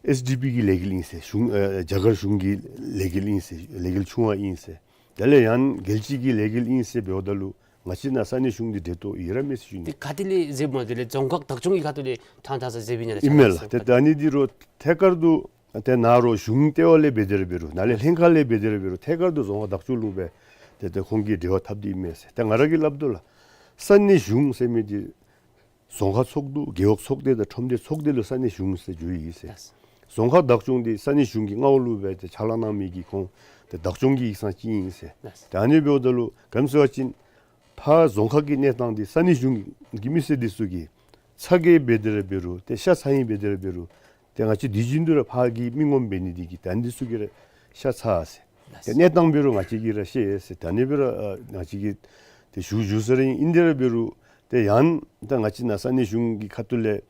ཨེསི་ཌི་པི་གི་ལས་འགུལ་ཨིན་ཟེར་གཞུང་ཨ་རྒྱ་གར་གཞུང་གི་ལས་འགུལ་ཨིན་ཟེར་ལས་འགུལ་ཆུང་བ་ཨིན་ཟེར་དེ་ལས་ཡང་རྒྱལ་སྤྱི་གི་ལས་འགུལ་ཨིན་ཟེར་འབདཝ་ད་ལུ་ང་བཅས་ནཱ་ས་གནས་གཞུང་འདི་འབྲེལ་གཏོགས་ཡོད་ར་མེད་ཟེར་ཞུ་ནི། ཏེ་ག་ཏེ་ལས་མཛདཔ་མས། དེ་ལས་རྫོང་ཁག་བདག་སྐྱོང་གི་ཁ་ཐུག་ལས་ཐང་ཐང་ས་མཛདཔ་ཨིན་ན་ལགས། ཨིན་མས་ལགས། ཏེ་ད་ཨ་ནི་འདི་རུང་ཐད་ཀར་དུ་ཏེ་ནཱ་རུང་གཞུང་ལྟེ་བ་ལས་འབད་དེ་ར་འབད་རུང་ནཱ་ལས་ལྷན་ཁག་ལས་འབད་དེ་ར་འབད་རུང་ཐད་ཀར་དུ་རྫོང་ཁག་བདག་སྐྱོང་ལུ་སྦེ་ཏེ་ཏེ་ཁོང་གིས་འབྲེལ་བ་འཐབ་སྟེ་ཨིན་མས་ཟེར། ཏེ་ང་ར་གིས་སླབ་དོ་ལགས། ས་གནས་གཞུང་ཟེར་མི་འདི་རྫོང་ཁག་ཚོགས་འདུ་རྒེད་འོག་ཚོགས་སྡེ་དང་ཁྲོམ་སྡེ་ཚོགས་སྡེ་ལུ་ས་གནས་གཞུང་ཟེར་བརྗོད་ཡི་ཟེར། ལགས། རྫོང་ཁག་བདག་སྐྱོང་འདི་ས་གནས་གཞུང་གི་མངའ་འོག་ལུ་སྦེ་ཏེ་ཕྱག་ལཱ་གནང་མི་གི་ཁོང་ཏེ་བདག་སྐྱོང་གི་ཡིག་ཚང་ཅིག་ཨིན་ཟེར། ལགས། ཏེ་ཨ་ནི་འབདཝ་ད་ལུ་ག་ཅི་སྨོ་ཟེར་བ་ཅིན་ཕར་རྫོང་ཁག་གི་གནས་སྟངས་འདི་ས་གནས་གཞུང་གི་མི་སེར་འདི་ཚུ་གིས་ཚ་གྱང་འབད་དེ་ར་འབད་རུང་ཏེ་ཤ་ཚ་ཡི་འབད་དེ་ར་འབད་རུང་ཏེ་ང་བཅས་དུས་རྒྱུན་དུ་ར་ཕར་གྱི་མི་ངོམ་འབད་ནི་འདི་གིས་ད་འདི་ཚུ་གིས་ར་ཤ་ཚ་ཟེར། ཏེ་གནས་སྟངས་འབད་རུང་ང་བཅས་ཀྱིས་ར་ཤེས་ཟེར། ད་ཨ་ནི་འབད་རུང་ཨ་ང་བཅས་ཀྱིས་ཏེ་ཞུ་ཞུ་ས་ར་ཨིན། ཨིན་དེ་ར་འབད་རུང་ཏེ་ཡང་ད་ང་བཅས་ནཱ་ས་གནས་གཞུང་གི་ཁ་ཐུག་ལས་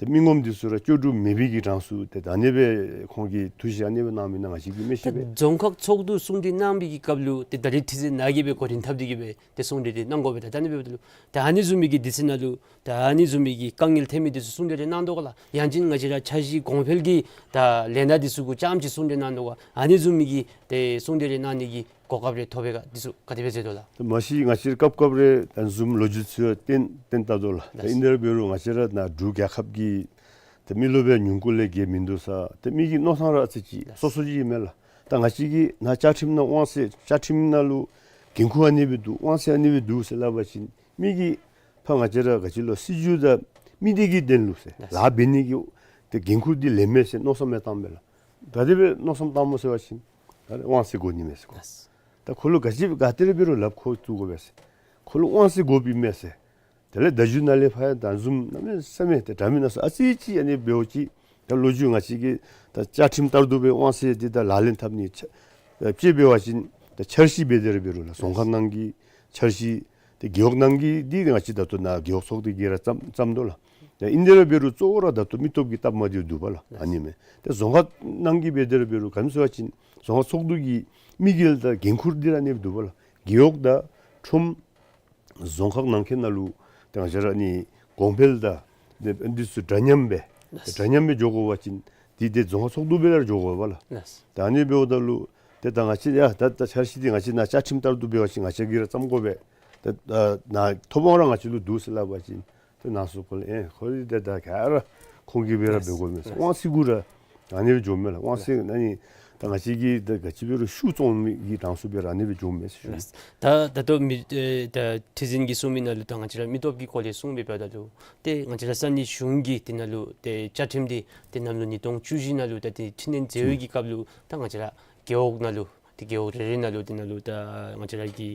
ཏེ་མི་ངོམ་འདི་ཚུ་ར་ལྕོགས་གྲུབ་མེད་པའི་གི་གྲངས་སུ་ཏེ་ད་ཨ་ནི་སྦེ་ཁོང་གིས་ཐུགས་བཞེད་ཨ་ནི་སྦེ་གནང་མི་ནང་ང་བཅས་ཀྱིས་མི་ཤེས་པས། ད་རྫོང་ཁག་ཚོགས་འདུ་གསུང་གྲོས་གནང་བའི་གི་སྐབས་ལུ་ཏེ་ད་རིས་ཁྲི་འཛིན་ནཱ་གིས་སྦེ་གོ་རིམ་འཐབ་སྟེ་གི་སྦེ་ཏེ་གསུང་གྲོས་འདི་གནང་དགོ་པས། ད་ད་ཨ་ནི་འབདཝ་ད་ལུ་ད་ཨ་ནི་བཟུམ་མའི་གི་དུས་ཚོད་ནང་ལུ་ད་ཨ་ནི་བཟུམ་མའི་གི་དཀའ་ངལ་འཐོན་མི་འདི་ཚུ་གསུང་གྲོས་རེ་གནང་དོ་ག་ལགས། ཡང་ཅིན་ང་བཅས་ར་འཆར་གཞི་གོང་འཕེལ་གྱི་ད་ལས་སྣ་འདི་ཚུ་གུ་རྐྱངམ་ཅིག་གསུང་གྲོས་གནང་དོ་ག། ཨ་ནི་བཟུམ་མའི་གི་ཏེ་གསུང་གྲོས་རེ་གནང་ནི་གི་གོ་སྐབས་རེ་ཐོབ་པས་ག། འདི་ཚུ་ག་དེ་སྦེ་མཛད་དོ་ལགས། ད་མ་གཞི་ང་བཅས་ར་སྐབས་སྐབས་རེ་ད་བཟུམ་ལོ་རྒྱུས་ཚུ་བཏོན་བཏོན་བལྟ་དོ་ལགས། ད་ལགས། ཨིན་དེ་ར་འབད་རུང་ང་བཅས་ར་ནཱ་འབྲུག་རྒྱལ་ཁབ་ཀྱི་ད་མི་རློབས་སྦེ་ཉུང་ཀུ་ལས་བརྒལ་མིན་འདུག་ས། ད་མི་གི་མནོ་ཐངས་ར་ཨ་ཙི་ཅིག་ལགས། སོ་སོ་ཅིག་ཨིན་མས་ལགས། ད་ང་བཅས་ཀྱི་ནཱ་བཅའ་ཁྲིམས་ནང་དབང་ཚད་བཅའ་ཁྲིམས་ནང་ལུ་འགན་ཁུར་ཨ་ནི་སྦེ་འདུག། དབང་ཚད་ཨ་ནི་སྦེ་འདུག་ཟེར་སླབ་པ་ཅིན་མི་གིས་ཕར་ང་བཅས་ར་ག་ཅི་ལོ་སྲིད་བྱུས་དང་མི་སྡེ་གི་དོན་ལུ་ཟེར་ལཱ་འབད་ནི་གི་ཏེ་འགན་ཁུར་འདི་ལེན་མས་ཟེར་མནོ་བསམ་ཡང་བཏངམ་མས་ལགས། ག་དེ་སྦེ་མནོ་བསམ་བཏངམ་སྨོ་ཟེར་བ་ཅིན་ད་དབང་ཚད་དགོ་ནི་མས་ཟེར་གོ། ད་ཁོ་ལུ་ག་ཅི་ག་དེ་ར་འབད་རུང་ལགཔ་ཁོ་བཙུགས་དགོ་པས་ཟེར། ཁོ་ལུ་དབང་ཚད་དགོཔ་ཨིན་མས་ཟེར། དེ་ལས་བརྡ་བརྒྱུད་ནང་ལས་ཕར་ཡང་ད་བཟུམ་གནམ་མེད་ས་མེད་ཏེ་འདྲ་མིན་སྣ་ཚོགས་ཨ་ཙི་ཅིག་ཨ་ནི་འབདཝ་ཅིག་ད་ལོ་རྒྱུས་ང་བཅས་ཀྱི་ད་བཅའ་ཁྲིམས་ལྟར་དུ་སྦེ་དབང་ཚད་འདི་ད་ལག་ལེན་འཐབ་ནི་ཆ་ཨ་དཔྱེ་འབད་བ་ཅིན་ད་འཆར་གཞི་འབད་དེ་ར་འབད་རུང་ལགས། རྫོང་ཁག་ནང་གི་འཆར་གཞི་ཏེ་རྒེད་འོག་ནང་གི་འདི་ང་བཅས་ད་ལྟོ་ནཱ་རྒེད་འོག་ཚོགས་སྡེ་གིས་ར་བརྩམ་བརྩམ་དོ་ལགས། ད་ཨིན་དེ་ར་འབད་རུང་གཙོ་བོ་ར་ད་ལྟོ་མི་སྟོབས་ཀྱི་སྟབས་མ་བདེཝ་འདུག་པ་ལགས། ཨ་ནི་མས། ཏེ་རྫོང་ཁག་ནང་གི་འབད་དེ་ར་འབད་རུང་ག་ཅི་སྨོ་ཟེར་བ་ཅིན་རྫོང་ཁག་ཚོགས་འདུ་གི་དམིགས་ཡུལ་དང་འགན་ཁུར་འདི་ར་ཨ་ནི་འདུག་པ་ལགས། རྒེད་འོག་དང་ཁྲོམ་རྫོང་ཁག་ནང་འཁོད་ནང་ལུ་ཏེ་ང་བཅས་ར་ཨ་ནི་གོང་འཕེལ་དང་ཏེ་འདི་ཚུ་འདྲ་མཉམ་སྦེ་ལགས། འདྲ་མཉམ་སྦེ་འགྱོ་དགོ་པ་ཅིན་འདི་ཏེ་རྫོང་ཁག་ཚོགས་འདུ་སྦེ་ར་འགྱོ་དགོ་པ་ལགས། ལགས། ད་ཨ་ནི་འབདཝ་ད་ལུ་ཏེ་ད་ང་བཅས་ཡ་ད་ད་འཆར་གཞི་འདི་ང་བཅས་ནཱ་བཅའ་ཁྲིམས་ལྟར་དུ་འབད་བ་ཅིན་ང་བཅས་ཀྱིས་ར་བརྩམ་དགོ་པས། ཏེ་ད་ནཱ་ཐོབ་དབང་ར་ང་བཅས་ལུ་འདུག་ཟེར་སླབ་པ་ཅིན་ཏེ་ནཱ་ཚུ་ཁོ་ལས་ཨེ་ཁོ་འདི་ད་ག་ར་ཁོང་གིས་སྦེ་ར་ལགས། འབད་དགོ་མས་ཟེར། ལགས། དབང་ཚད་གུ་ར་ཨ་ནི་སྦེ་འགྱོཝ་མས་ལགས། དབང་ཚད་ཨ་ནི་ད་ང་བཅས་ཀྱིས་ད་ག་ཅི་འབད་རུང་ཤུགས་བཙོང་མི་གི་གྲངས་སུ་སྦེ་ར་ཨ་ནི་སྦེ་འགྱོཝ་མས་ཟེར་ཞུ་ནི། ལགས། ད་ད་ལྟོ་མི་ཨེ་ད་ཁྲི་འཛིན་གྱིས་གསུངས་མི་ནང་ལུ་ད་ང་བཅས་ར་མི་སྟོབས་ཀྱི་སྐོར་ལས་གསུངས་པའི་བར་ད་ལུ་ཏེ་ང་བཅས་ར་ས་གནས་གཞུང་གི་དེ་ནང་ལུ་ཏེ་བཅའ་ཁྲིམས་འདི་ཏེ་གནམ་ལོ་ཉིས་སྟོང་བཅུ་བཞི་ནང་ལུ་ད་ཏེ་འཕྲི་སྣོན་མཛད་པའི་གི་སྐབས་ལུ་ད་ང་བཅས་ར་རྒེད་འོག་ནང་ལུ་ཏེ་རྒེད་འོག་རེ་རེ་ནང་ལུ་དེ་ནང་ལུ་ད་ང་བཅས་ར་གི་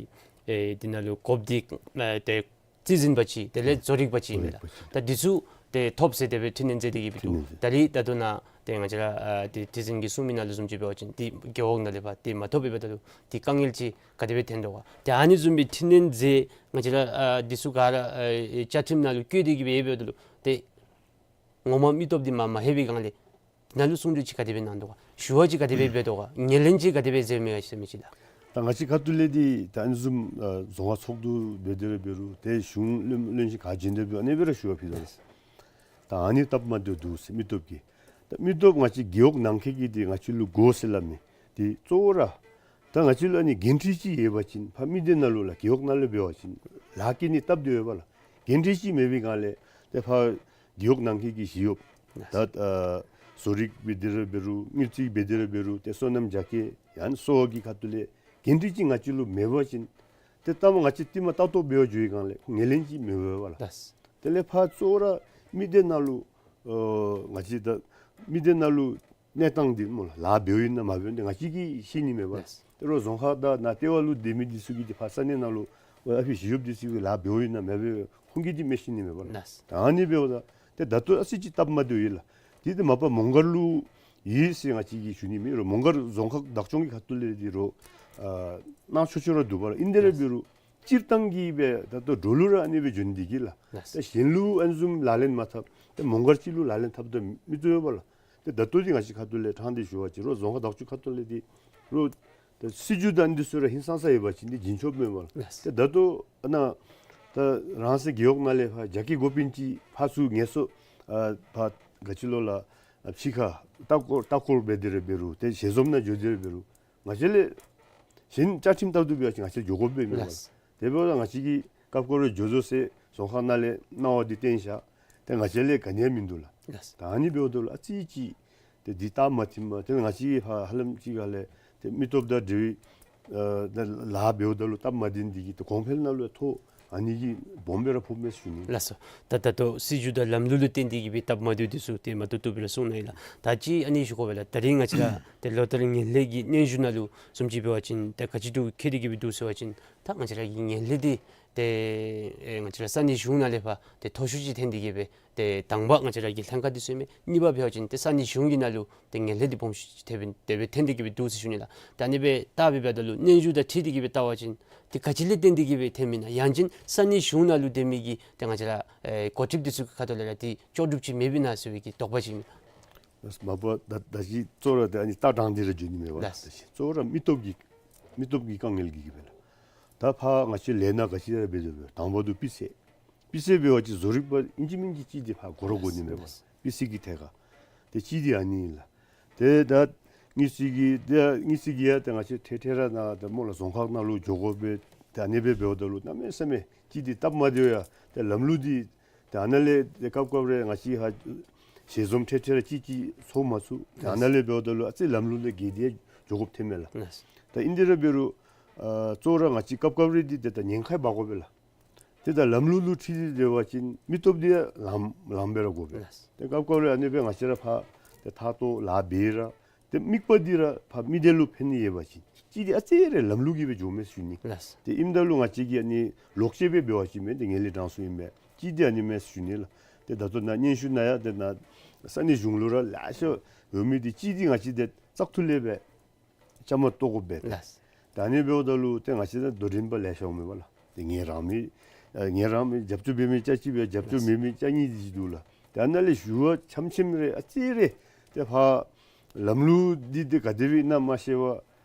ཨེ་དེ་ནང་ལུ་དགོཔ་འདི་ཨེ་ཏེ་རྩིས་འཛིན་པ་ཅིག་དེ་ལས་བཟོ་རིག་པ་ཅིག་ཨིན་མས་ལགས། ད་འདི་ཚུ་ཏེ་ཐོབ་ཟེར་དེ་སྦེ་འཕྲི་སྣོན་མཛད་དེ་གི་སྦེ་འདུག། འཕྲི་སྣོན་མཛད། ད་རིས་ད་ལྟོ་ནཱ་ཏེ་ང་བཅས་ར་ཨ་ཏེ་ཁྲི་འཛིན་གྱིས་གསུངས་མི་ནང་ལུ་བཟུམ་ཅིག་འབད་བ་ཅིན་ཏེ་རྒེད་འོག་ནང་ལས་ཕར་ཏེ་མ་ཐོབ་པའི་བར་ད་ལུ་ཏེ་དཀའ་ངལ་ཅིག་ག་དེ་སྦེ་ཐོན་དོ་ག། ཏེ་ཨ་ནི་བཟུམ་སྦེ་འཕྲི་སྣོན་མཛད་ང་བཅས་ར་ཨ་འདི་ཚུ་ག་ར་ཨ་བཅའ་ཁྲིམས་ནང་ལུ་བཀོད་དེ་གི་སྦེ་ཡོདཔ་ད་ལུ་ཏེ་ངོ་མ་མི་སྟོབས་འདི་མ་མ་ལྷོད་པའི་སྒང་ལས་ནཱ་ལུ་གསུང་གྲོས་ཅིག་ག་དེ་སྦེ་གནང་དོ་ག། ཞུ་བ་ཅིག་ག་དེ་སྦེ་འབད་དོ་ག། ངོས་ལེན་ཅིག་ག་དེ་སྦེ་མཛད་མི་ག་ཟེར་མི་ཅིག་ལགས། ད་ང་བཅས་ཁ་ཐུག་ལས་འདི་ད་ཨ་ནི་བཟུམ་ཨ་རྫོང་ཁག་ཚོགས་འདུ་འབད་དེ་ར་འབད་རུང་ཏེ་གཞུང་བློན་བློན་ཆེན་ག་བྱོན་ཏེ་འབད་ཨ་ནི་སྦེ་ར་ཞུ་བ་ཕུལ་དོ་ཟེར། ད་ཨ་ནི་སྟབས་མ་བདེཝ་འདུག་ཟེར་མི་སྟོབས་ཀྱིས། ད་མི་སྟོབས་ང་བཅས་རྒེད་འོག་ནང་འཁོད་ཀྱི་འདི་ང་བཅས་ལུ་དགོ་ཟེར་སླབ་མི་འདི་གཙོ་བོ་ར་ད་ང་བཅས་ལུ་ཨ་ནི་འགན་འཁྲི་ཅིག་ཡོད་པ་ཅིན་ཕར་མི་སྡེ་ནང་ལུ་ལགས་རྒེད་འོག་ནང་ལུ་འབད་བ་ཅིན་ལཱ་བཀལ་ནི་སྟབས་བདེ་ཡོད་པ་ལགས། འགན་འཁྲི་ཅིག་མེད་པའི་སྒང་ལས་ཏེ་ཕར་རྒེད་འོག་ནང་འཁོད་ཀྱི་ཞི་གཡོགཔ་ད་ཨ་བཟོ་རིག་འབད་དེ་ར་འབད་རུང་དངུལ་རྩིས་འབད་དེ་ར་འབད་རུང་ཏེ་སོ་ནམ་རྒྱ་སྐྱེད་ཡང་ན་གསོ་བ་གི་ཁ་ཐུག་ལས་འགན་འཁྲི་ཅིག་ང་བཅས་ལུ་མེད་པ་ཅིན་ཏེ་ལྟ་མ་ང་བཅས་རྟིང་མ་ལྟ་རྟོག་འབད་བར་འགྱོ་བའི་སྒང་ལས་ཁོ་ངོས་ལེན་ཅིག་མི་འབད་བས་ལགས། ལགས། དེ་ལས་ཕར་གཙོ་བོ་ར་མི་སྡེ་ནང་ལུ་ཨ་ང་བཅས་ད་མི་སྡེ་ནང་ལུ་གནས་སྟངས་འདི་སྨོ་ལགས་ལཱ་འབདཝ་ཨིན་ན་མ་འབདཝ་ཨིན་ན་ང་བཅས་ཀྱིས་ཤེས་ནི་མེད་པ། ལགས། དེ་རུང་རྫོང་ཁག་དང་ནཱ་ལྟེ་བ་ལུ་སྡོད་མི་འདི་ཚུ་གིས་འདི་ཕར་ས་གནས་ནང་ལུ་ཨ་ཕི་ཞི་གཡོགཔ་འདི་ཚུ་གིས་ལཱ་འབདཝ་ཨིན་ན་མ་འབདཝ་ཁོང་གིས་འདི་མི་ཤེས་ནི་མེད་པ་ལགས། ལགས། ད་ཨ་ནི་འབདཝ་ད་ཏེ་ད་ལྟོ་ཨ་ཙི་ཅིག་སྟབས་མ་བདེཝ་ཡོད་ལགས། འདི་ཏེ་མ་པ་མོང་སྒར་ལུ་ཡོད་ཟེར་ང་བཅས་ཀྱིས་ཞུ་ནི་མེད་རུང་མོང་སྒར་རྫོང་ཁག་བདག་སྐྱོང་གི་ཁ་ཐུག་ལས་འདི་རུང་ཨ་གནང་ཆོག་ཆོག་ར་འདུག་པ་ལགས། ཨིན་དེ་ར་འབད་རུང་སྤྱིར་བཏང་གི་སྦེ་ད་ལྟོ་འབྲོག་ལུ་ར་ཨ་ནི་སྦེ་འགྱོ་ནི་འདི་གིས་ལགས། ལགས། ད་གཞན་ལུ་ཨ་ནི་བཟུམ་ལག་ལེན་མ་འཐབ་ཏེ་མོང་སྒར་ཅིག་ལུ་ལག་ལེན་འཐབ་ད་མི་བཏུབ་པས་ལགས། ཏེ་ད་ལྟོ་འདི་ང་བཅས་ཁ་ཐུག་ལས་དྲང་སྟེ་ཞུ་བ་ཅིན་རུང་རྫོང་ཁག་བདག་སྐྱོང་ཁ་ཐུག་ལས་འདི་རུང་ཏེ་སྲིད་བྱུས་དང་འདི་ཚུ་ར་ཧིང་སངས་ས་ཡོད་པ་ཅིན་འདི་བྱིན་ཆོགཔ་མེད་པ་ལགས། ལགས། ཏེ་ད་ལྟོ་ཨ་ནཱ་ད་རང་སོའི་རྒེད་འོག་ནང་ལས་ཕར་རྒྱ་སྐྱེད་འགོ་དཔོན་ཅིག་ཕར་ཚུར་ངལ་གསོ་ཨ་ཕར་ག་ཅི་ལོ་ལགས་ཨ་ཕྱི་ཁར་ལྟ་སྐོར་ལྟ་སྐོར་འབད་དེ་ར་འབད་རུང་ཏེ་ཞལ་འཛོམས་ནང་འགྱོ་དེ་ར་འབད་རུང་ང་བཅས་ལས་གཞན་བཅའ་ཁྲིམས་ལྟར་དུ་འབད་བ་ཅིན་ང་བཅས་འགྱོ་དགོཔ་མེད་པ་ལགས། ལགས། དེ་འབདཝ་ད་ང་བཅས་ཀྱིས་སྐབས་སྐབས་རེ་འགྱོ་བཟོ་ཟེར་རྫོང་ཁག་ནང་ལས་གནང་བ་འདི་བཏོན་བཞག། ཏེ་ང་བཅས་ལས་ག་ནི་ཡང་མིན་འདུག་ལགས། ལགས། ད་ཨ་ནི་འབདཝ་ད་ལུ་ཨ་ཙི་ཅིག་ཏེ་འདི་སྟབས་མ་བདེཝ་མས། ཏེ་ང་བཅས་ཀྱིས་ཧ་ཧ་ལམ་ཅིག་ཁ་ལས་ཏེ་མི་སྟོབས་དང་འབྲེལ་བའི་ཨ་ད་ལཱ་འབདཝ་ད་ལུ་སྟབས་མ་བདེ་འདི་གིས་ཏེ་གོང་འཕེལ་ནང་ལུ་ཐོ་ཨ་ནི་གིས་སྦོམ་སྦེ་ར་ཕོགཔ་མས་ཟེར་ཞུ་ནི། ལགས་སོ། ད་ད་ལྟོ་སྲིད་བྱུས་དང་ལམ་ལུགས་ལུ་བརྟེན་ཏེ་གི་སྦེ་སྟབས་མ་བདེཝ་འདི་ཚུ་ཏེ་མ་བཏུབ་བཏུབ་སྦེ་ར་གསུངས་གནང་ཡི་ལགས། ད་ཅི་ཨ་ནི་ཞུ་དགོ་པས་ལགས། ད་རིས་ང་བཅས་ར་ཏེ་ལོ་ལྟར་ངན་ལྷད་ཀྱི་སྙན་ཞུ་ནང་ལུ་བཟུམ་ཅིག་འབད་བ་ཅིན་ཏེ་ག་ཅི་ཐུག་འཁྱིད་དེ་གི་སྦེ་འདུག་ཟེར་བ་ཅིན་ད་ང་བཅས་ར་གི་ངན་ལྷད་འདི་ཏེ་ཨེ་ང་བཅས་ར་ས་གནས་གཞུང་ནང་ལས་ཕར་ཏེ་མཐོ་ཤོས་ཅིག་ཐོན་ཏེ་གི་སྦེ་ཏེ་དང་པ་ང་བཅས་ར་གི་ལྷན་ཁག་འདི་ཚུ་ཨིན་མས། གཉིས་པ་འབད་བ་ཅིན་ཏེ་ས་གནས་གཞུང་གི་ནང་ལུ་ཏེ་ངན་ལྷད་འདི་སྦོམ་ཤོས་ཅིག་ཐོན་སྦེ་དེ་སྦེ་ཐོན་ཏེ་གི་སྦེ་འདུག་ཟེར་ཞུ་ནི་ལགས། ད་ཨ་ནི་སྦེ་བལྟ་སྦེ་འབདཝ་ད་ལུ་སྙན་ཞུ་དང་འཁྲིལ་ཏེ་གི་སྦེ་བལྟ་བ་ཅིན་ཏེ་ག་ཅི་ལས་བརྟེན་ཏེ་གི་སྦེ་ཐོནམ་ཨིན་ན། ཡང་ཅིན་ས་གནས་གཞུང་ནང་ལུ་སྡོད་མི་གི་ཏེ་ང་བཅས་ར་ཨེ་འགོ་ཁྲིདཔ་འདི་ཚུ་གི་ཁ་ཐུག་ལས་ར་ཏེ་ལྕོགས་གྲུབ་ཅིག་མེདཔ་ཨིན་ན་ཟེར་བའི་གི་དོགས་པ་ཅིག་ཨིན་མས། མ་པ་ད་ད་ཅི་གཙོ་བོ་ར་ཏེ་ཨ་ནི་ལྟ་སྟངས་འདི་ར་འགྱོ་ནི་མས་པ། ལགས། ད་ཅི་གཙོ་བོ་ར་མི་སྟོབས་ཀྱི་མི་སྟོབས་ཀྱི་དཀའ་ངལ་གྱི་གི་སྦེ་ལགས། ད་ཕར་ང་བཅས་ལས་སྣ་ག་ཅི་ར་འབད་དོ་འབད་དང་པ་དུ་སྤུས་ཚད། སྤུས་ཚད་འབད་བ་ཅིན་བཟོ་རིག་པ་ཨིན་ཅི་མིན་ཅི་ཅིག་འདི་ཕར་དགོ་ར་དགོ་ནི་མས་པ། ལགས། སྤུས་ཚད་ཀྱི་ཐད་ཁར། ཏེ་གཅིག་འདི་ཨ་ནི་ཨིན་ལགས། ཏེ་ད་དངུལ་རྩིས་ཀྱི་ད་དངུལ་རྩིས་ཀྱི་ཡང་ཏེ་ང་བཅས་ཐད་ཐད་ར་ནཱ་ད་སྨོ་ལགས་རྫོང་ཁག་ནང་ལུ་འགྱོ་དགོ་པས། ཏེ་ཨ་ནི་སྦེ་འབདཝ་ད་ལུ་གནམ་མེད་ས་མེད་ཅིག་འདི་སྟབས་མ་བདེཝ་ཡང་ཏེ་ལམ་ལུགས་འདི་ཏེ་ཨ་ནཱ་ལས་ཏེ་སྐབས་སྐབས་རེ་ང་བཅས་ཧ་ཞལ་འཛོམས་ཐད་ཐད་ར་ཅིག་ཅིག་ཚོགས་མ་ཚུགས། ཏེ་ཨ་ནཱ་ལས་འབདཝ་ད་ལུ་ཨ་ཙི་ལམ་ལུགས་ལས་འགལ་ཏེ་ འགྱོ་དགོཔ་ཐོནམ་མས་ལགས། ལགས། ད་ཨིན་དེ་ར་འབད་རུང་ཨ་གཙོ་བོ་ར་ང་བཅས་སྐབས་སྐབས་རེ་འདི་ཏེ་ད་ཉེན་ཁ་འབག་དགོ་པས་ལགས། ཏེ་ད་ལམ་ལུགས་ལུ་འཁྲིལ་ཏེ་འབད་བ་ཅིན་མི་སྟོབས་འདི་ཡང་ལངམ་ལངམ་སྦེ་ར་དགོ་པས། ལགས། ཏེ་སྐབས་སྐབས་རེ་ཨ་ནི་སྦེ་ང་བཅས་ར་ཕར་ཏེ་ཐག་ཏོ་ལཱ་འབད་ར་ཏེ་དམིགས་པ་འདི་ར་ཕར་མི་སྡེ་ལུ་ཕན་ནི་ཡོད་པ་ཅིན་ཅིག་འདི་ཨ་ཙི་རེ་ལམ་ལུགས་ཀྱིས་སྦེ་འགྱོཝ་མས་ཟེར་ཞུ་ནི། ལགས། ཏེ་ཨིནམ་ད་ལུ་ང་བཅས་ཀྱིས་ཨ་ནི་ལོག་སྤྱོད་སྦེ་འབད་བ་ཅིན་མེན་ཏེ་ངན་ལྷད་དྲག་སོང་ཨིན་མས། ཅིག་འདི་ཨ་ནི་མས་ཟེར་ཞུ་ནི་ལགས། ཏེ་ད་ལྟོ་ནཱ་སྙན་ཞུ་ནང་ཡང་ཏེ་ནཱ་ས་གནས་གཞུང་ལུ་ར་ལེ་ཤ་འོང་མི་འདི་ཅིག་འདི་ང་བཅས་ཏེ་བཙག་འཐུ་ལས་སྦེ་བཅའ་མར་གཏོགས་དགོ་པས། ལགས། ད་ཨ་ནི་འབདཝ་ད་ལུ་ཏེ་ང་བཅས་ད་དོ་འགྲན་པ་ལེ་ཤ་འོང་མས་པ་ལགས། ཏེ་ངལ་རངས་མི་ཨ་ངལ་རངས་མི་རྒྱབ་སྐྱོར་འབད་མི་ཆ་གཅིག་སྦེ་རྒྱབ་སྐྱོར་མེད་མི་ཆ་གཉིས་འདི་ཅིག་འདུག་ལགས། ཏེ་ཨ་ནཱ་ལས་ཞུ་བ་ཆམ་ཆིམ་རེ་ཨ་ཙི་རེ་ཏེ་ཕར་ལམ་ལུགས་འདི་ཏེ་ག་དེ་སྦེ་ཨིན་ན་མ་ཤེས་པར་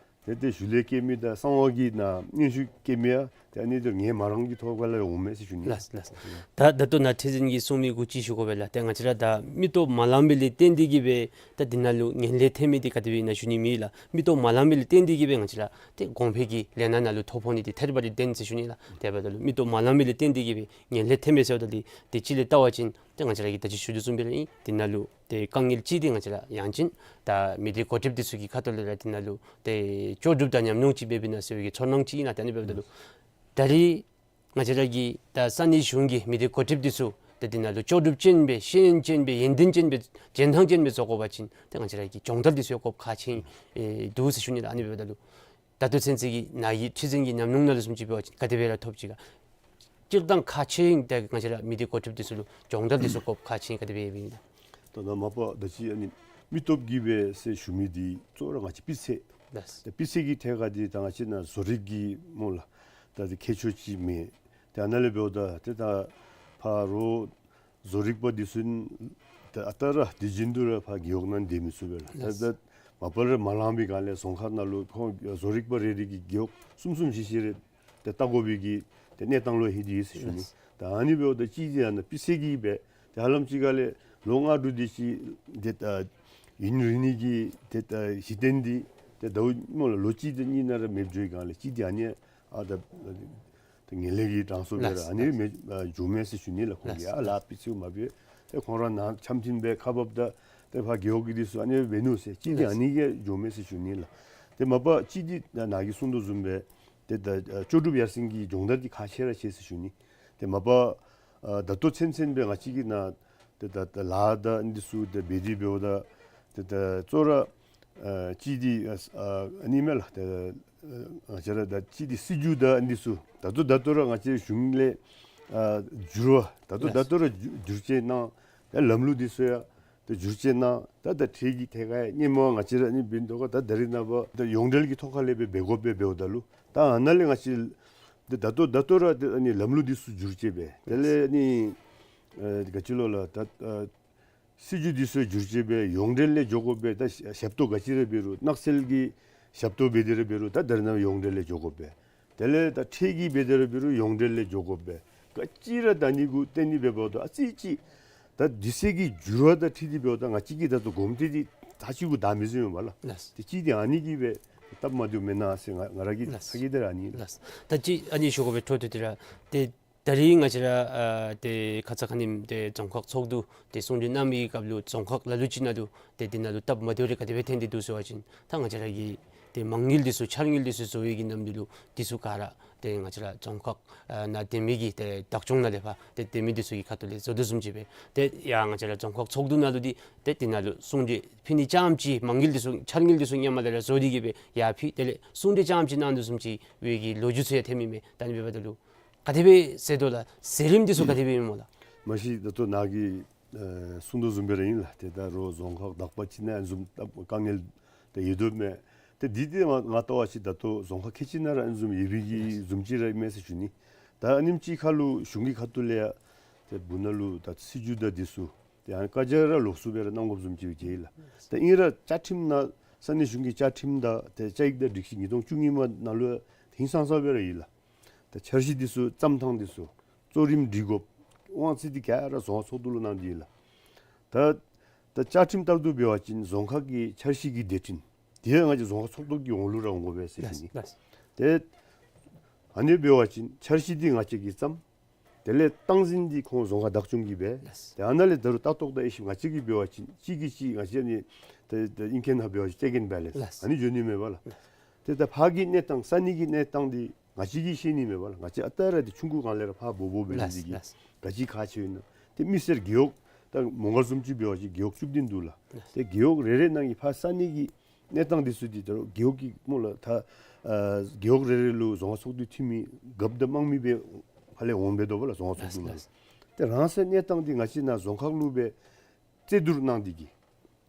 ཏེ་ཏེ་ཞུ་ལས་བཀལ་མི་དང་གསང་བ་གི་ནང་སྙན་ཞུ་བཀལ་མི་ཡང་ཏེ་ཨ་ནི་ཏེ་ངལ་མ་རངས་ཀྱི་ཐོག་ཁ་ལས་འོང་མས་ཟེར་ཞུ་ནི། ལགས་ལགས། ད་ད་ལྟོ་ནཱ་ཁྲི་འཛིན་གྱིས་གསུང་མི་གུ་ཅིག་ཞུ་དགོ་པས་ལགས། ཏེ་ང་བཅས་ར་ད་མི་སྟོབས་མ་ལངམ་པའི་ལས་བརྟེན་ཏེ་གིས་སྦེ་ད་འདི་ནང་ལུ་ངན་ལྷད་ཐོན་མི་འདི་ག་དེ་སྦེ་ཨིན་ན་ཞུ་ནི་མེད་ལགས། མི་སྟོབས་མ་ལངམ་པའི་ལས་བརྟེན་ཏེ་གིས་སྦེ་ང་བཅས་ར་ཏེ་གོང་འཕེལ་གྱི་ལས་སྣ་ནང་ལུ་ཐོ་ཕོག་ནི་འདི་ཐད་རི་བ་རི་བདེན་ཟེར་ཞུ་ནི་ལགས། དེ་འབདཝ་ད་ལུ་མི་སྟོབས་མ་ལངམ་པའི་ལས་བརྟེན་ཏེ་གིས་སྦེ་ངན་ལྷད་ཐོནམ་མས་ཟེརཝ་ད་ལུ་ཏེ་ཅིག་ལས་བལྟ་བ་ཅིན་ཏེ་ང་བཅས་ར་གིས་ད་ཅི་ཞུ་དོ་བཟུམ་སྦེ་ར་ཨིན། འདི་ནང་ལུ་ཏེ་དཀའ་ངལ་ཅིག་འདི་ང་བཅས་ར་ཡང་ཅིན་ད་མི་སྡེ་འགོ་ཁྲིདཔ་འདི་ཚུ་གི་ཁ་ཐུག་ལས་ར་འདི་ནང་ལུ་ཏེ་ལྕོགས་གྲུབ་དང་ཉམས་མྱོང་ཅིག་འབད་བའི་ན་ཟེར་བའི་གི་ཚོར་སྣང་ཅིག་ཨིན་ན། ད་ཨ་ནི་འབདཝ་ད་ལུ་ད་རིས་ང་བཅས་ར་གི་ད་ས་གནས་གཞུང་གི་མི་སྡེ་འགོ་ཁྲིདཔ་འདི་ཚུ་ད་འདི་ནང་ལུ་ལྕོགས་གྲུབ་ཅན་སྦེ་ཤེས་ཡོན་ཅན་སྦེ་ཡོན་ཏན་ཅན་སྦེ་འཇོན་ཐང་ཅན་སྦེ་བཟོ་དགོ་པ་ཅིན་ད་ང་བཅས་ར་གིས་སྦྱོང་བརྡར་འདི་ཚུ་ཡང་དགོཔ་ཁག་ཆེ་ཨེ་འདུག་ཟེར་ཞུ་ནི་ལགས། ཨ་ནི་འབདཝ་ད་ལུ་ད་ལྟོ་ཚུན་ཚོད་ཀྱི་ནཱ་གི་ཁྲི་འཛིན་གྱི་ཉམས་མྱོང་ནང་ལུ་བཟུམ་ཅིག་འབད་བ་ཅིན་ག་དེ་སྦེ་ར་ཐོབ་ཅི་ག། སྤྱིར་བཏང་ཁག་ཆེ་ཨིན། ཏེ་ང་བཅས་ར་མི་སྡེ་འགོ་ཁྲིདཔ་འདི་ཚུ་ལུ་སྦྱོང་བརྡར་འདི་ཚུ་དགོཔ་ཁག་ཆེ་ཨིན་ག་དེ་སྦེ་ཡོདཔ་ཨིན་ན། ད་ནཱ་མ་པ་ད་ཅི་ཨ་ནི་མི་སྟོབས་ཀྱིས་སྦེ་ཟེར་ཞུ་མི་འདི་གཙོ་བོ་ར་ང་བཅས་སྤུས་ཚད། ལགས། ཏེ་སྤུས་ཚད་ཀྱི་ཐད་ཁར་འདི་ད་ང་བཅས་ནཱ་བཟོ་རིག་གི་སྨོ་ལགས། ད་འདི་ཁྱད་ཆོས་ཅིག་མེད། ཏེ་ཨ་ནཱ་ལས་འབདཝ་ད་ཏེ་ད་ཕར་རོགས་བཟོ་རིག་པ་འདི་ཚུ་ད་ཨ་རྟག་ར་དུས་རྒྱུན་དུ་ར་ཕར་རྒེད་འོག་ནང་སྡོད་མི་ཚུགས་པས་ལགས། ད་ལགས། ད་མ་པ་ར་མ་ལངམ་པའི་སྒང་ལས་རྫོང་ཁག་ནང་ལུ་ཁོང་བཟོ་རིག་པ་རེ་རེ་གིས་རྒེད་འོག་གསུམ་གསུམ་བཞི་བཞི་རེ་ཏེ་བལྟ་དགོ་པའི་གི་ཏེ་གནས་སྟངས་ལུ་ལྷོད་དེ་ཡོད་ཟེར་ཞུ་ནི། ལགས། ད་ཨ་ནི་འབདཝ་ད་ཅིག་འདི་ཨ་ནཱ་སྤུས་ཚད་ཀྱིས་སྦེ་ཏེ་ཧ་ལམ་ཅིག་ཁ་ལས་ལོ་ལྔ་དྲུག་དེ་ཅིག་ཏེ་ད་ཡུན་རིང་ནི་གི་ཏེ་ད་གཞི་རྟེན་འདི་ཏེ་ད་སྨོ་ལགས་ལོ་གཅིག་དང་གཉིས་ནང་ར་མེདཔ་འགྱོ་བའི་སྒང་ལས་ཅིག་འདི་ཨ་ནི་ཨ་ད་ཏེ་ངན་ལྷད་ཀྱིས་དྲངས་སོང་སྦེ་ར་ལགས། ཨ་ནི་ལགས། མེདཔ་ཨ་འགྱོཝ་མས་ཟེར་ཞུ་ནི་ལགས། ཁོང་གིས་ལགས། ཨ་ལགས། སྤུས་ཚད་མ་འབད་ཏེ་ཁོང་ར་ནཱ་འཆམ་མཐུན་སྦེ་ཁ་འབབ་ད་ཏེ་ཕར་རྒེད་འོག་གི་འདི་ཚུ་ཨ་ནི་སྦེ་འབད་ནུག་ཟེར་ཅིག་འདི་ལགས། ཨ་ནི་གིས་འགྱོཝ་མས་ཟེར་ཞུ་ནི་ལགས། ཏེ་མ་པ་ཅིག་འདི་ནཱ་གིས་གསུང་དོ་བཟུམ་སྦེ་ཏེ་ད་ལྕོགས་གྲུབ་ཡར་སེང་གི་སྦྱོང་བརྡར་འདི་ཁག་ཆེ་ར་ཆེ་ཟེར་ཞུ་ནི། ཏེ་མ་པ་ཨ་ད་ལྟོ་ཚུན་ཚོད་སྦེ་ང་བཅས་ཀྱི་ནཱ་ཏེ་ད་ད་ལཱ་དང་འདི་ཚུ་ཏེ་འབད་དེ་འབདཝ་ད་ཏེ་ད་གཙོ་བོ་ར་ཨ་ཅིག་འདི་ཨ་ཨ་ནི་མས་ལགས། ཏེ་ཨ་ང་བཅས་ར་ད་ཅིག་འདི་སྲིད་བྱུས་དང་འདི་ཚུ་ད་ལྟོ་ད་ལྟོ་ར་ང་བཅས་གཞུང་ལས་ཨ་བསྒྱུར་བ་ད་ལྟོ་ད་ལྟོ་ར་བསྒྱུར་བསྒྱུར་བཅོས་གནང་། ད་ལམ་ལུགས་འདི་ཚུ་ཡང་ད་བསྒྱུར་བཅོས་གནང་། ད་ད་ཁྲལ་གྱི་ཐད་ཁར་ཡང་སྔོན་མ་ང་བཅས་ར་ཨ་ནི་འབད་དོ་ག། ད་ད་རིས་ནངས་པ་ད་ཡོངས་འབྲེལ་གྱི་ཐོག་ཁ་ལས་སྦེ་འབད་དགོཔ་སྦེ་འབདཝ་ད་ལུ་ད་ཨ་ནཱ་ལས་ང་བཅས་ད་ད་ལྟོ་ད་ལྟོ་ར་ད་ཨ་ནི་ལམ་ལུགས་འདི་ཚུ་བསྒྱུར་བཅོས་འབད། དེ་ལས་ཨ་ནི་ཨ་ག་ཅི་ལོ་ལགས། ད་ཨ་སྲིད་བྱུས་འདི་ཚུ་བསྒྱུར་བཅོས་འབད་ཡོངས་འབྲེལ་ལས་འགྱོ་དགོ་པས། ད་ཞབས་ཏོག་ག་ཅི་ར་འབད་རུང་ནགས་ཚལ་གྱི་ཞབས་ཏོག་འབད་དེ་ར་འབད་རུང་ད་ད་རིས་ནངས་པ་ཡོངས་འབྲེལ་ལས་འགྱོ་དགོ་པས། དེ་ལས་ད་ཁྲལ་གྱི་འབད་དེ་ར་འབད་རུང་ཡོངས་འབྲེལ་ལས་འགྱོ་དགོ་པས། ག་ཅི་ར་ད་ཨ་ནི་གུ་བརྟེན་ནི་འབདཝ་ད་ཨ་ཙི་ཅིག་ད་དུས་ཚོད་ཀྱི་འགྱུར་བ་དང་འཁྲིལ་ཏེ་འབདཝ་ད་ང་བཅས་ཀྱི་ད་ལྟོ་གོམ་ཏེ་འདི་ད་ཅི་གུ་ད་མི་བཟུམ་ཡོད་པ་ལགས། ལགས། ཏེ་ཅིག་འདི་ཨ་ནི་གིས་སྦེ་སྟབས་མ་བདེཝ་མེན་ན་ཟེར་ང་ང་ར་གི་ལགས། ཚ་གྱང་འདི་ར་ཨ་ནི་ལགས། ད་ཅི་ཨ་ནི་ཞུ་དགོ་པའི་འཕྲོ་མཐུད་དེ་ར་ཏེ་ད་རིས་ང་བཅས་ར་ཨ་ཏེ་ཁ་ཙ་ཁ་ཉིནམ་ཏེ་རྫོང་ཁག་ཚོགས་འདུ་ཏེ་གསུང་གྲོས་གནང་མི་གི་སྐབས་ལུ་རྫོང་ཁག་ལ་ལུ་ཅིག་ནང་ལུ་ཏེ་འདི་ནང་ལུ་སྟབས་མ་བདེཝ་རེ་ག་དེ་སྦེ་ཐོན་ཏེ་འདུག་ཟེར་བ་ཅིན་ད་ང་བཅས་ར་གི་ཏེ་མ་དངུལ་འདི་ཚུ་འཆར་དངུལ་འདི་ཚུ་བཟོ་བའི་གི་ནམ་དུས་ལུ་འདི་ཚུ་ག་ར་ཏེ་ང་བཅས་ར་རྫོང་ཁག་ཨ་ནང་སྡོད་མི་གི་ཏེ་བདག་སྐྱོང་ནང་ལས་ཕར་ཏེ་སྡོད་མི་འདི་ཚུ་གི་ཁ་ཐུག་ལས་བཟོ་དོ་བཟུམ་ཅིག་སྦེ་ཏེ་ཡ་ང་བཅས་ར་རྫོང་ཁག་ཚོགས་འདུ་ནང་ལུ་འདི་ཏེ་འདི་ནང་ལུ་གསུང་གྲོས་ཕུལ་ནི་རྐྱངམ་ཅིག་མ་དངུལ་འདི་ཚུ་འཆར་དངུལ་འདི་ཚུ་སྔོན་མ་ལས་ར་བཟོ་སྟེ་གིས་སྦེ་ཡར་ཕུལ། དེ་ལས་གསུང་གྲོས་རྐྱངམ་ཅིག་གནང་དོ་བཟུམ་ཅིག་སྦེ་གི་ལོ་རྒྱུས་ཚུ་ཡང་ཐོན་མི་མས། ད་ཨ་ནི་འབདཝ་ད་ལུ་ག་དེ་སྦེ་ཟེར་དོ་ལགས། ཟེར་རིམ་འདི་ཚུ་ག་དེ་སྦེ་ཨིན་མོ་ལགས། མ་གཞི་ད་ལྟོ་ནཱ་གིས་ཨེ་གསུང་དོ་བཟུམ་སྦེ་ར་ཨིན་ལགས། ཏེ་ད་རོགས་རྫོང་ཁག་དག་པ་ཅིག་ནང་ཨ་ནི་བཟུམ་ད་དཀའ་ངལ་ད་ཡོད་དོ་མས། ཏེ་འདི་ཏེ་ང་ང་བལྟ་བ་ཅིན་ད་ལྟོ་རྫོང་ཁག་ཁལ་གཅིག་ནང་ར་ཨ་ནི་བཟུམ་ཡོད་པའི་གི་བཟུམ་ཅིག་ར་ཨིན་མས་ཟེར་ཞུ་ནི། ད་ཨ་ནེམ་ཅིག་ཁར་ལུ་གཞུང་གི་ཁ་ཐུག་ལས་ཡང་ཏེ་སྦུག་ན་ལུ་ད་སྲིད་བྱུས་དང་འདི་ཚུ་ཏེ་ཡང་བཀའ་རྒྱ་ར་ལོགས་སུ་སྦེ་ར་གནང་དགོཔ་བཟུམ་ཅིག་ཡོད་ཅི་ལགས། ད་ཨིན་ར་བཅའ་ཁྲིམས་ནང་ས་གནས་གཞུང་གི་བཅའ་ཁྲིམས་དང་ཏེ་བཅའ་ཡིག་དང་སྒྲིག་གཞི་ཉིས་སྟོང་བཅུ་གཉིས་མ་ནང་ལུ་ཧིང་སངས་ས་སྦེ་ར་ཡོད་ལགས། ད་འཆར་གཞི་འདི་ཚུ་བརྩམ་ཐངས་འདི་ཚུ་གཙོ་རིམ་སྒྲིག་དགོཔ་དབང་ཚད་འདི་ག་ར་རྫོང་ཁག་ཚོགས་འདུ་ལུ་གནང་སྟེ་ཡོད་ལགས། ད་ད་བཅའ་ཁྲིམས་ལྟར་དུ་འབད་བ་ཅིན་རྫོང་ཁག་གི་འཆར་གཞི་གི་སྡེ་ཕྲན་འདི་ཡང་ང་བཅས་རྫོང་ཁག་ཚོགས་འདུ་གི་འོག་ལུ་ར་འོང་དགོ་པས་ཟེར་ཞུ་ནི། ལགས། ཏེ་ཨ་ནི་འབད་བ་ཅིན་འཆར་གཞི་འདི་ང་བཅས་ཀྱིས་བརྩམ། དེ་ལས་སྟངས་འཛིན་འདི་ཁོང་རྫོང་ཁག་བདག་སྐྱོང་གིས་འབད། ལགས། ཏེ་ཨ་ནཱ་ལས་ད་རུང་ལྟ་རྟོག་དང་དབྱེ་ཞིབ་ང་བཅས་ཀྱིས་འབད་བ་ཅིན་གཅིག་གིས་གཅིག་ང་བཅས་ནི་ ཏེ་ཏེ་ཨིང་སྐད་ནང་འབད་བ་ཅིན་ཅེཀ་ཨེན་བེ་ལེནསི་ལགས། ཨ་ནི་འགྱོ་ནི་མས་པ་ལགས། ལགས། ཏེ་ད་ཕར་གྱི་གནས་སྟངས་ས་གནས་ཀྱི་གནས་སྟངས་འདི་ང་བཅས་ཀྱིས་ཤེས་ནི་མས་པ་ལགས། ང་བཅས་ཨ་རྟག་ར་འདི་ཆུང་ཀུ་སྒང་ལས་ར་ཕར་འབོ་འབོཝ་འབད་ནི་འདི་གིས་ལགས། ག་ཅི་ཁག་ཆེ་ཡོད་ན། ཏེ་མི་སེར་རྒེད་འོག་ད་མོང་སྒར་བཟུམ་ཅིག་འབད་བ་ཅིན་རྒེད་འོག་བཅུ་བདུན་འདུག་ལགས། ལགས། ཏེ་རྒེད་འོག་རེ་རེ་ནང་གི་ཕར་ས་གནས་ཀྱི་གནས་སྟངས་འདི་ཚུ་འདི་ད་རུང་རྒེད་འོག་གི་སྨོ་ལགས། ད་ཨ་རྒེད་འོག་རེ་རེ་ལུ་རྫོང་ཁག་ཚོགས་འདུ་འཐུས་མི་རྒཔོ་དང་དམངས་མི་སྦེ་ཕར་ལས་འོང་སྦེ་དོ་པ་ལགས། རྫོང་ཁག་ཚོགས་འདུ་ནང་། ལགས། ཏེ་རང་སའི་གནས་སྟངས་འདི་ང་བཅས་ནཱ་རྫོང་ཁག་ལུ་སྦེ་རྩོད་བསྡུར་གནང་སྟེ་གིས།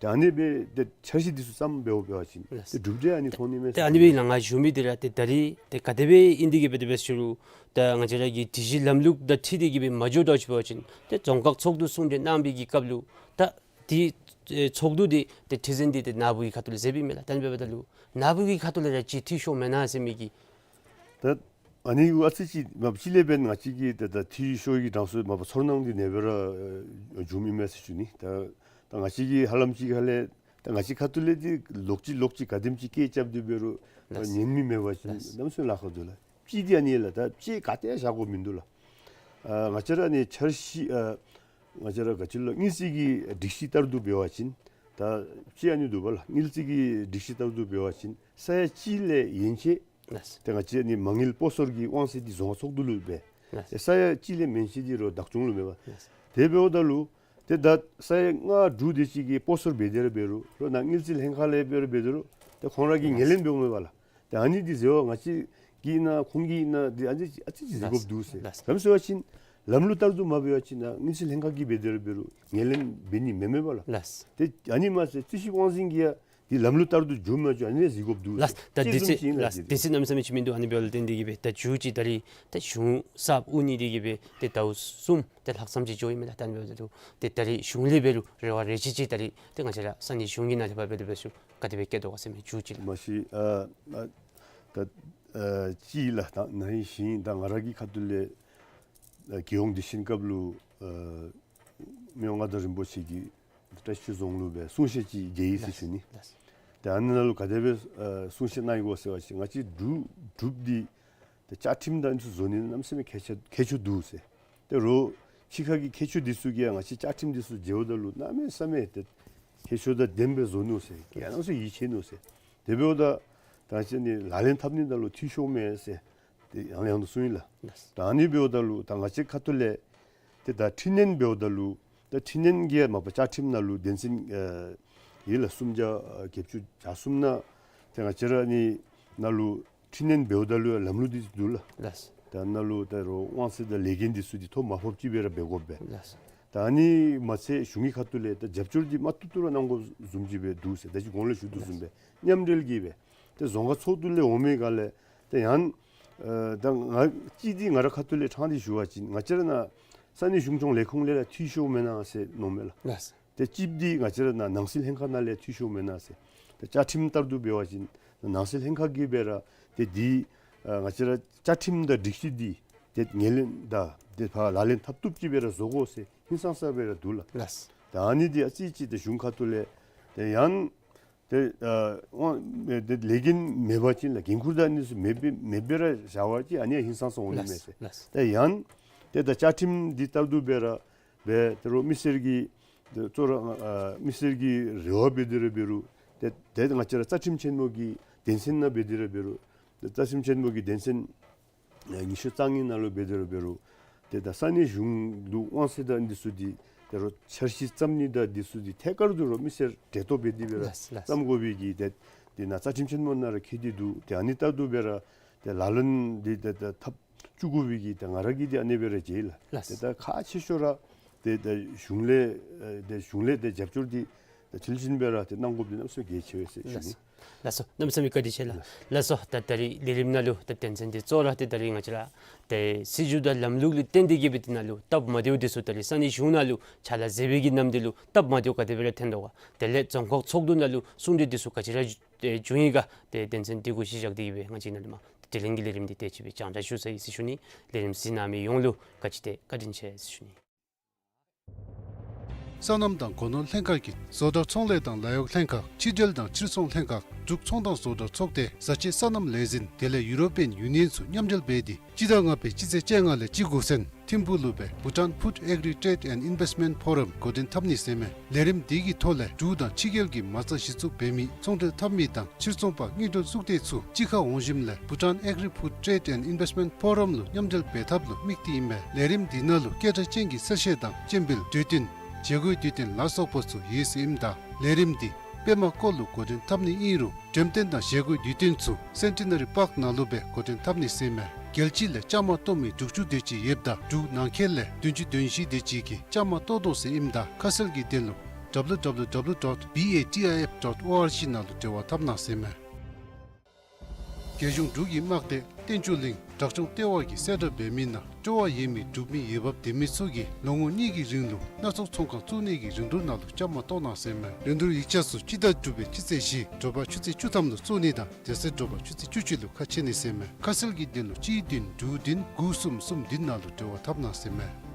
ད་ཨ་ནི་སྦེ་ཏེ་འཆར་གཞི་འདི་ཚུ་བརྩམས་འབདཝ་འབད་བ་ཅིན། ལགས། ཏེ་གྲུབ་འབྲས་ཨ་ནི་ཐོན་ནི་མས་ཟེར། ཏེ་ཨ་ནི་སྦེ་ང་ཞུ་མི་འདི་ར་ཏེ་ད་རིས་ཏེ་ག་དེ་སྦེ་ཨིན་ཏེ་གིས་སྦེ་དེ་སྦེ་ཞུ་རུང་ད་ང་བཅས་ར་གི་སྒྲིག་གཞི་ལམ་ལུགས་དང་འཁྲིལ་ཏེ་གིས་སྦེ་མ་འགྱོ་དོ་ཅིག་འབད་བ་ཅིན་ཏེ་རྫོང་ཁག་ཚོགས་འདུ་གསུང་གྲོས་གནང་བའི་གི་སྐབས་ལུ་ད་འདི་ཨེ་ཚོགས་འདུ་འདི་ཏེ་ཁྲི་འཛིན་འདི་ཏེ་ནཱ་བུ་གི་ཁ་ཐུག་ལས་མཛད་པའི་མས་ལགས། ད་ཨ་ནི་འབདཝ་ད་ལུ་ནཱ་བུ་གི་ཁ་ཐུག་ལས་ར་ཅིག་འཐུས་ཤོར་མེན་ན་ཟེར་མི་གི། ད་ཨ་ནི་ཨ་ཙི་ཅིག་མ་པ་ཅིག་ལས་འབདན་ང་བཅས་ཀྱི་ད་ད་འཐུས་ཤོར་གྱི་གྲངས་སུ་མ་པ་ཚོར་སྣང་འདི་ཨ་ནེ་སྦེ་ར་ཨེ་བྱུང་མི་མས་ཟེར་ཞུ་ནི། ད་ད་ང་བཅས་ཀྱིས་ཧ་ལམ་ཅིག་ཧ་ལས་ད་ང་བཅས་ཁ་ཐུག་ལས་འདི་ལོག་ཅི་ལོག་ཅི་ག་དེམ་ཅིག་སྐད་རྐྱབ་སྟེ་འབད་རུང་ད་ལགས། ཉན་མི་མེད་པ་ཅིན། ལགས། གནམ་མེད་ས་མེད་ལཱ་ཁག་འདུག་ལགས། ཅིག་འདི་ཨ་ནི་ལགས། ད་ཅིག་ག་ཏེ་བཞག་དགོཔ་མིན་འདུག་ལགས། ཨ་ང་བཅས་ར་ཨ་ནི་འཆར་གཞི་ཨ་ང་བཅས་ར་ག་ཅི་ལོ་དངུལ་རྩིས་ཀྱི་སྒྲིག་གཞི་ལྟར་དུ་འབད་བ་ཅིན་ད་ཅིག་ཨ་ནི་འདུག་པ་ལགས། དངུལ་རྩིས་ཀྱི་སྒྲིག་གཞི་ལྟར་དུ་འབད་བ་ཅིན་ས་ཡ་གཅིག་ལས་ཡན་ཆད། ལགས། ཏེ་ང་བཅས་ཨ་ནི་མ་དངུལ་སྤོ་སོར་གྱི་དབང་ཚད་འདི་རྫོང་ཁག་ཚོགས་འདུ་ལུ་འབད། ལགས། ཏེ་ས་ཡ་གཅིག་ལས་མན་ཆད་འདི་རོགས་བདག་སྐྱོང་ལུ་མེད་པ། ལགས། དེ་འབདཝ་ད་ལུ་ཏེ་ད་ས་ཡ་ལྔ་དྲུག་དེ་ཅིག་གིས་སྤོ་སོར་འབད་དེ་ར་འབད་རུང་རོགས་ནཱ་དངུལ་རྩིས་ལྷན་ཁག་ལས་འབད་རུང་འབད་དེ་རུང་ཏེ་ཁོང་ར་གིས་ངོས་ལེན་འབདཝ་མས་པ་ལགས། ཏེ་ཨ་ནི་འདི་ཟེར་བ་ང་བཅས་ཀྱིས་ཨིན་ན་ཁོང་གིས་ཨིན་ན་འདི་ཨ་ཙི་ཨ་ཙི་ཅིག་གཟིགས་དགོཔ་འདུག་ཟེར། ལགས། ག་དེམ་ཟེར་བ་ཅིན་ལམ་ལུགས་ལྟར་དུ་མ་འབད་བ་ཅིན་ནཱ་དངུལ་རྩིས་ལྷན་ཁག་གིས་འབད་དེ་ར་འབད་རུང་ངོས་ལེན་འབད་ནི་མེད་མས་པ་ལགས། ལགས། ཏེ་ཨ་ནི་མ་ཚད་རྩིས་ཞིབ་དབང་འཛིན་གྱིས་ཡང་འདི་ལམ་ལུགས་ལྟར་དུ་འགྱོ་མ་འགྱོ་ཨ་ནི་གཟིགས་དགོཔ་འདུག་ལགས། ད་དེ་ཅིག་ཚུན་ཅིག་ཨིན་ལགས། ལགས། དེ་ཅིག་གནམ་མེད་ས་མེད་ཅིག་མིན་འདུག། ཨ་ནི་འབདཝ་ལས་བརྟེན་ཏེ་གིས་སྦེ་ད་མཇུག་ཅིག་ད་རིས་ད་གཞུང་གསརཔ་དབུ་བརྙེས་ཏེ་གིས་སྦེ་ཏེ་ཟླཝ་གསུམ་ཏེ་ལྷག་ཙམ་ཅིག་འགྱོ་ཡི་མས་ལགས། ད་ཨ་ནི་འབདཝ་ད་ལུ་ཏེ་ད་རིས་གཞུང་ལས་འབད་རུང་རེ་བ་རེ་ཆེ་ཅིག་ད་རིས་ཏེ་ང་བཅས་ར་ས་གནས་གཞུང་གི་ནང་ལས་ཕར་འབད་དེ་འབད་ཞུ་ག་དེ་སྦེ་བསྐྱེད་དོ་ག་ཟེར་མི་མཇུག་ཅིག་ལགས། མ་གཞི་ཨ་ཨ་ད་ཨ་ཅིག་ལགས། ད་ནཱ་ཨིན་ཞིན་ད་ང་ར་གི་ཁ་ཐུག་ལས་ཨ་རྒྱལ་ཡོངས་དུས་ཆེན་སྐབས་ལུ་ཨ་མི་དབང་མངའ་བདག་རིན་པོ་ཆེ་གིས་བཀྲ་ཤིས་རྫོང་ལུ་སྦེ་གསུང་བཤད་ཅིག་མཇལ་ཡི་ཟེར་ཞུ་ནི། ལགས། ཏེ་ཨ་ནཱ་ལུ་ག་དེ་སྦེ་ཨ་གསུང་བཤད་གནང་ཡི་གོ་ཟེར་བ་ཅིན་ང་བཅས་འབྲུག་འབྲུགཔ་འདི་ཏེ་བཅའ་ཁྲིམས་དང་འདི་ཚུ་བཟོ་ནི་གནམ་མེད་ས་མེད་ཁག་ཆེ་ཁག་ཆེཝ་འདུག་ཟེར། ཏེ་རོགས་ཕྱི་ཁ་གི་མཁས་མཆོག་འདི་ཚུ་གིས་ཡང་ང་བཅས་བཅའ་ཁྲིམས་འདི་ཚུ་མཇལཝ་ད་ལུ་གནམ་མེད་ས་མེད་ཏེ་ཁག་ཆེཝ་དང་ལྡནམ་སྦེ་བཟོ་ནུག་ཟེར། གནམ་མེད་ས་མེད་ཡིད་ཆེས་ནུག་ཟེར། དེ་འབདཝ་ད་ད་ཅི་ཨ་ནི་ལག་ལེན་འཐབ་ནི་ནང་ལུ་འཐུས་ཤོར་མས་ཟེར། ཏེ་ཡང་ཡང་དུ་གསུངས་ཡི་ལགས། ལགས། ད་ཨ་ནི་འབདཝ་ད་ལུ་ད་ང་བཅས་ཁ་ཐུག་ལས་ཏེ་ད་ཁྲིམས་ནན་འབདཝ་ད་ལུ་ད་ཁྲིམས་ནན་གྱི་མ་པ་བཅའ་ཁྲིམས་ནང་ལུ་དོན་ཚན་ཨ་ཡོད་ལགས། སུམ་བརྒྱ་ཨ་བརྒྱད་ཅུ་གྱ་གསུམ་ནང་ཏེ་ང་བཅས་ར་ཨ་ནི་ནང་ལུ་ཁྲིམས་ནན་འབདཝ་ད་ལུ་ལམ་ལུགས་འདི་འདུག་ལགས། ལགས། ད་ནཱ་ལུ་ད་རོགས་དབང་ཚད་དང་ལས་འགན་འདི་ཚུ་འདི་ཐོ་མ་ཕོགཔ་ཅིག་སྦེ་ར་འབད་དགོ་པས། ལགས། ད་ཨ་ནི་མ་ཚད་གཞུང་གི་ཁ་ཐུག་ལས་ད་རྒྱབ་སྐྱོར་འདི་མ་ཐུབ་ཐུབ་ར་གནང་དགོཔ་བཟུམ་ཅིག་སྦེ་འདུག་ཟེར། ད་ཅི་གོང་ལས་ཞུ་དོ་བཟུམ་སྦེ་མཉམ་འབྲེལ་གྱིས་སྦེ་ཏེ་རྫོང་ཁག་ཚོགས་འདུ་ལས་འོང་མི་ག་ལས་ཏེ་ཡང་ཨ་ད་ང་ཅིག་འདི་ང་ར་ཁ་ཐུག་ལས་ཕྲང་སྟེ་ཞུ་བ་ཅིན་ང་བཅས་ར་ནཱ་ས་གནས་གཞུང་སྐྱོང་ལས་ཁུངས་ལས་ར་འཐུས་ཤོར་མེན་ན་ཟེར་མནོཝ་མས་ལགས། ལགས། ཏེ་ཅིག་འདི་ང་བཅས་ར་ནཱ་ནང་སྲིད་ལྷན་ཁག་ནང་ལས་འཐུས་ཤོར་མེན་ན་ཟེར། ཏེ་བཅའ་ཁྲིམས་ལྟར་དུ་འབད་བ་ཅིན་ནང་སྲིད་ལྷན་ཁག་གིས་སྦེ་ར་ཏེ་འདི་ཨ་ང་བཅས་ར་བཅའ་ཁྲིམས་དང་སྒྲིག་གཞི་འདི་ཏེ་ངོས་ལེན་དང་ཏེ་ཕར་ལག་ལེན་འཐབ་བཏུབ་ཅིག་སྦེ་ར་བཟོ་དགོ་ཟེར་ཧིང་སངས་ས་སྦེ་ར་འདུག་ལགས། ལགས། ད་ཨ་ནི་འདི་ཨ་ཙི་ཅིག་ཏེ་གཞུང་ཁ་ཐུག་ལས་ཏེ་ཡང་ཏེ་ཨ་དབང་ཏེ་ལས་འགན་མེད་པ་ཅིན་ལགས་འགན་ཁུར་དང་ཨ་ནི་ཚུ་མེད་པའི་མེད་པའི་ར་བཞག་པ་ཅིན་ཨ་ནི་ཡང་ཧིང་སངས་ས་འོང་ནི་མས་ཟེར། ལགས། ཏེ་ཡང་ཏེ་ད་བཅའ་ཁྲིམས་འདི་ལྟར་དུ་སྦེ་ར་སྦེ་ཏེ་རོགས་མི་སེར་གྱི་ཏེ་གཙོ་ར་ཨ་མི་སེར་གྱི་རེ་བ་འབད་དེ་ར་འབད་རུང་ཏེ་ཏེ་ང་བཅས་ར་རྩ་ཁྲིམས་ཆེན་མོ་གི་དོན་ཚན་ནང་འབད་དེ་ར་འབད་རུང་ཏེ་རྩ་ཁྲིམས་ཆེན་མོ་གི་དོན་ཚན་ཨ་ཉི་ཤུ་རྩ་གཉིས་ནང་ལུ་འབད་དེ་ར་འབད་རུང་ཏེ་ད་ས་གནས་གཞུང་ལུ་དབང་ཚད་དང་འདི་ཚུ་འདི་ཏེ་རོགས་འཆར་གཞི་བརྩམ་ནི་དང་འདི་ཚུ་འདི་ཐད་ཀར་དུ་རོགས་མི་སེར་འབྲེལ་གཏོགས་འབད་དེ་སྦེ་ར་ལགས་ལགས། བརྩམ་དགོ་པའི་གི་ཏེ་འདི་ནང་རྩ་ཁྲིམས་ཆེན་མོ་ནང་ར་འཁོད་དེ་འདུག། ཏེ་ཨ་ནི་ལྟར་དུ་སྦེ་ར་ཏེ་ལག་ལེན་འདི་ཏེ་ཏེ་འཐབ་བཅུག་དགོ་པའི་གི་ཏེ་ང་ར་གིས་འདི་ཨ་ནི་སྦེ་ར་མཇལ་ལགས། ལགས། ཏེ་ད་ཁག་ཆེ་ཤོས་ར་ཏེ་ད་གཞུང་ལས་ཨ་ཏེ་གཞུང་ལས་ཏེ་རྒྱབ་སྐྱོར་འདི་ཏེ་མཐིལ་ཕྱིན་སྦེ་ར་ཏེ་གནང་དགོཔ་འདི་གནམ་མེད་ས་མེད་གལ་ཆེ་བས་ཟེར་ཞུ་ནི། ལགས་སོ། ལགས་སོ། གནམ་མེད་ས་མེད་བཀའ་དྲིན་ཆེ་ལགས། ལགས་སོ། ད་ད་རིས་ལས་རིམ་ནང་ལུ་ད་དོན་ཚན་འདི་གཙོ་བོ་ར་ཏེ་ད་རིས་ང་བཅས་ར་ཏེ་སྲིད་བྱུས་དང་ལམ་ལུགས་ལུ་བརྟེན་ཏེ་གིས་སྦེ་འདི་ནང་ལུ་སྟབས་མ་བདེཝ་འདི་ཚུ་ད་རིས་ས་གནས་གཞུང་ནང་ལུ་ཕྱག་ལཱ་མཛད་པའི་གི་ནམ་དུས་ལུ་སྟབས་མ་བདེཝ་ག་དེ་སྦེ་ར་ཐོན་དོ་ག། དེ་ལས་རྫོང་ཁག་ཚོགས་འདུ་ནང་ལུ་གསུང་གྲོས་འདི་ཚུ་ག་ཅི་ར་ཏེ་བྱུང་ཡི་ག། ཏེ་དོན་ཚན་འདི་གུ་གཞི་བཞག་སྟེ་གིས་སྦེ་ང་བཅས་ནཱ་ལས་མར་ཏེ་དེ་རིང་གི་ལས་རིམ་འདི་དེ་ཅིག་སྦེ་ཅང་ཅ་ཞུ་ཚར་ཡི་ཟེར་ཞུ་ནི། ལས་རིམ་གཟིགས་གནང་མི་ཡོངས་ལུ་བཀའ་དྲིན་ཆེ་བཀའ་དྲིན་ཆེ་ཟེར་ཞུ་ནི། སོ་ནམ་དང་སྒོ་ནོར་ལྷན་ཁག་གིས་བཟོ་གྲྭ་ཚོང་ལས་དང་ལཱ་གཡོག་ལྷན་ཁག་ཕྱི་འབྲེལ་དང་ཕྱིར་ཚོང་ལྷན་ཁག་འབྲུག་ཚོང་དང་བཟོ་གྲྭ་ཚོགས་སྡེ་བཟའ་ཆས་སོ་ནམ་ལས་འཛིན་དེ་ལས་ཡུ་རོ་པི་ཡན་ཡུ་ནི་ཡན་ཚུ་མཉམ་འབྲེལ་འབད་དེ་སྤྱི་ཟླ་ལྔ་པའི་སྤྱི་ཚེས་བཅོ་ལྔ་ལས་བཅུ་དགུ་ཚུན་ཐིམ་ཕུག་ལུ་སྦེ་Bhutan Food Agri Trade and Investment Forum འགོ་འདྲེན་འཐབ་ནི་ཟེར་མས། ལས་རིམ་འདི་གི་ཐོག་ལས་འབྲུག་དང་ཕྱི་རྒྱལ་གྱི་མ་རྩ་གཞི་བཙུགས་འབད་མི་ཚོང་འབྲེལ་འཐབ་མི་དང་ཕྱིར་ཚོང་པ་དངུལ་འབྲེལ་གཙུག་སྡེ་ཚུ་གཅིག་ཁར་འོང་ཞིནམ་ལས་Bhutan Agri Food Trade and Investment Forum ལུ་མཉམ་འབྲེལ་འབད་ཐབས་ལུ་དམིགས་ཏེ་ཨིན་མས། ལས་རིམ་འདི་ནང་ལུ་སྐད་གྲགས་ཅན་གྱི་གསལ་བཤད་དང་སྤྱན་འབུལ་གྲོས་བསྟུན་བཞེས་སྒོའི་དུས་སྟོན་ལ་སོགས་པ་ཚུ་ཡོད་ཟེར་ཨིནམ་ད་ལས་རིམ་འདི་པདྨ་བཀོད་ལུ་འགོ་འདྲེན་འཐབ་ནི་ཨིན་རུང་འགྲེམས་སྟོན་དང་བཞེས་སྒོའི་དུས་སྟོན་ཚུ་སེན་ཊི་ནེ་རི་པཱརཀ་ནང་ལུ་སྦེ་འགོ་འདྲེན་འཐབ་ནི་ཟེར་མས། རྒྱལ་སྤྱི་ལས་བཅའ་མར་གཏོགས་མི་དྲུག་ཅུ་དེ་ཅིག་ཡོདཔ་ད་འབྲུག་ནང་འཁོད་ལས་བདུན་ཅུ་དོན་བཞི་དེ་ཅིག་གིས་བཅའ་མར་གཏོགས་དོ་ཟེར་ཨིནམ་ད་ཁ་གསལ་གྱི་དོན་ལུ་W W W dot B A T I F dot O R G ནང་ལུ་འབྲེལ་བ་འཐབ་གནང་ཟེར་མས། རྒྱལ་གཞུང་འབྲུག་གི་དམག་སྡེ་བསྟན་ཆོས་གླིང་དྲག་སྦྱོང་ལྟེ་བ་གིས་གསལ་བསྒྲགས་འབད་མི་ནང་སྤྲོ་བ་ཡོད་མི་འབྲུག་མི་འོས་འབབ་ལྡན་མི་ཚུ་གིས་ལོ་ངོ་གཉིས་ཀྱི་རིང་ལུ་སྣ་ཚོགས་ཚོང་ཁང་བཙུགས་ནི་གི་རིན་བསྡུར་ནང་ལུ་བཅའ་མར་གཏོགས་གནང་ཟེར་མས། རིན་བསྡུར་ཡིག་ཆ་ཚུ་སྤྱི་ཟླ་དྲུག་པའི་སྤྱི་ཚེས་བཞི་དྲོ་པ་ཆུ་ཚོད་བཅུ་ཐམ་ལུ་བཙུགས་ནི་དང་དེ་ཚེ་དྲོ་པ་ཆུ་ཚོད་བཅུ་གཅིག་ལུ་ཁ་ཕྱེ་ནི་ཟེར་མས། ཁ་གསལ་གྱི་དོན་ལུ་གཅིག་བདུན་དྲུག་བདུན་དགུ་གསུམ་གསུམ་བདུན་ནང་ལུ་འབྲེལ་བ་འཐབ་གནང་ཟེར་མས།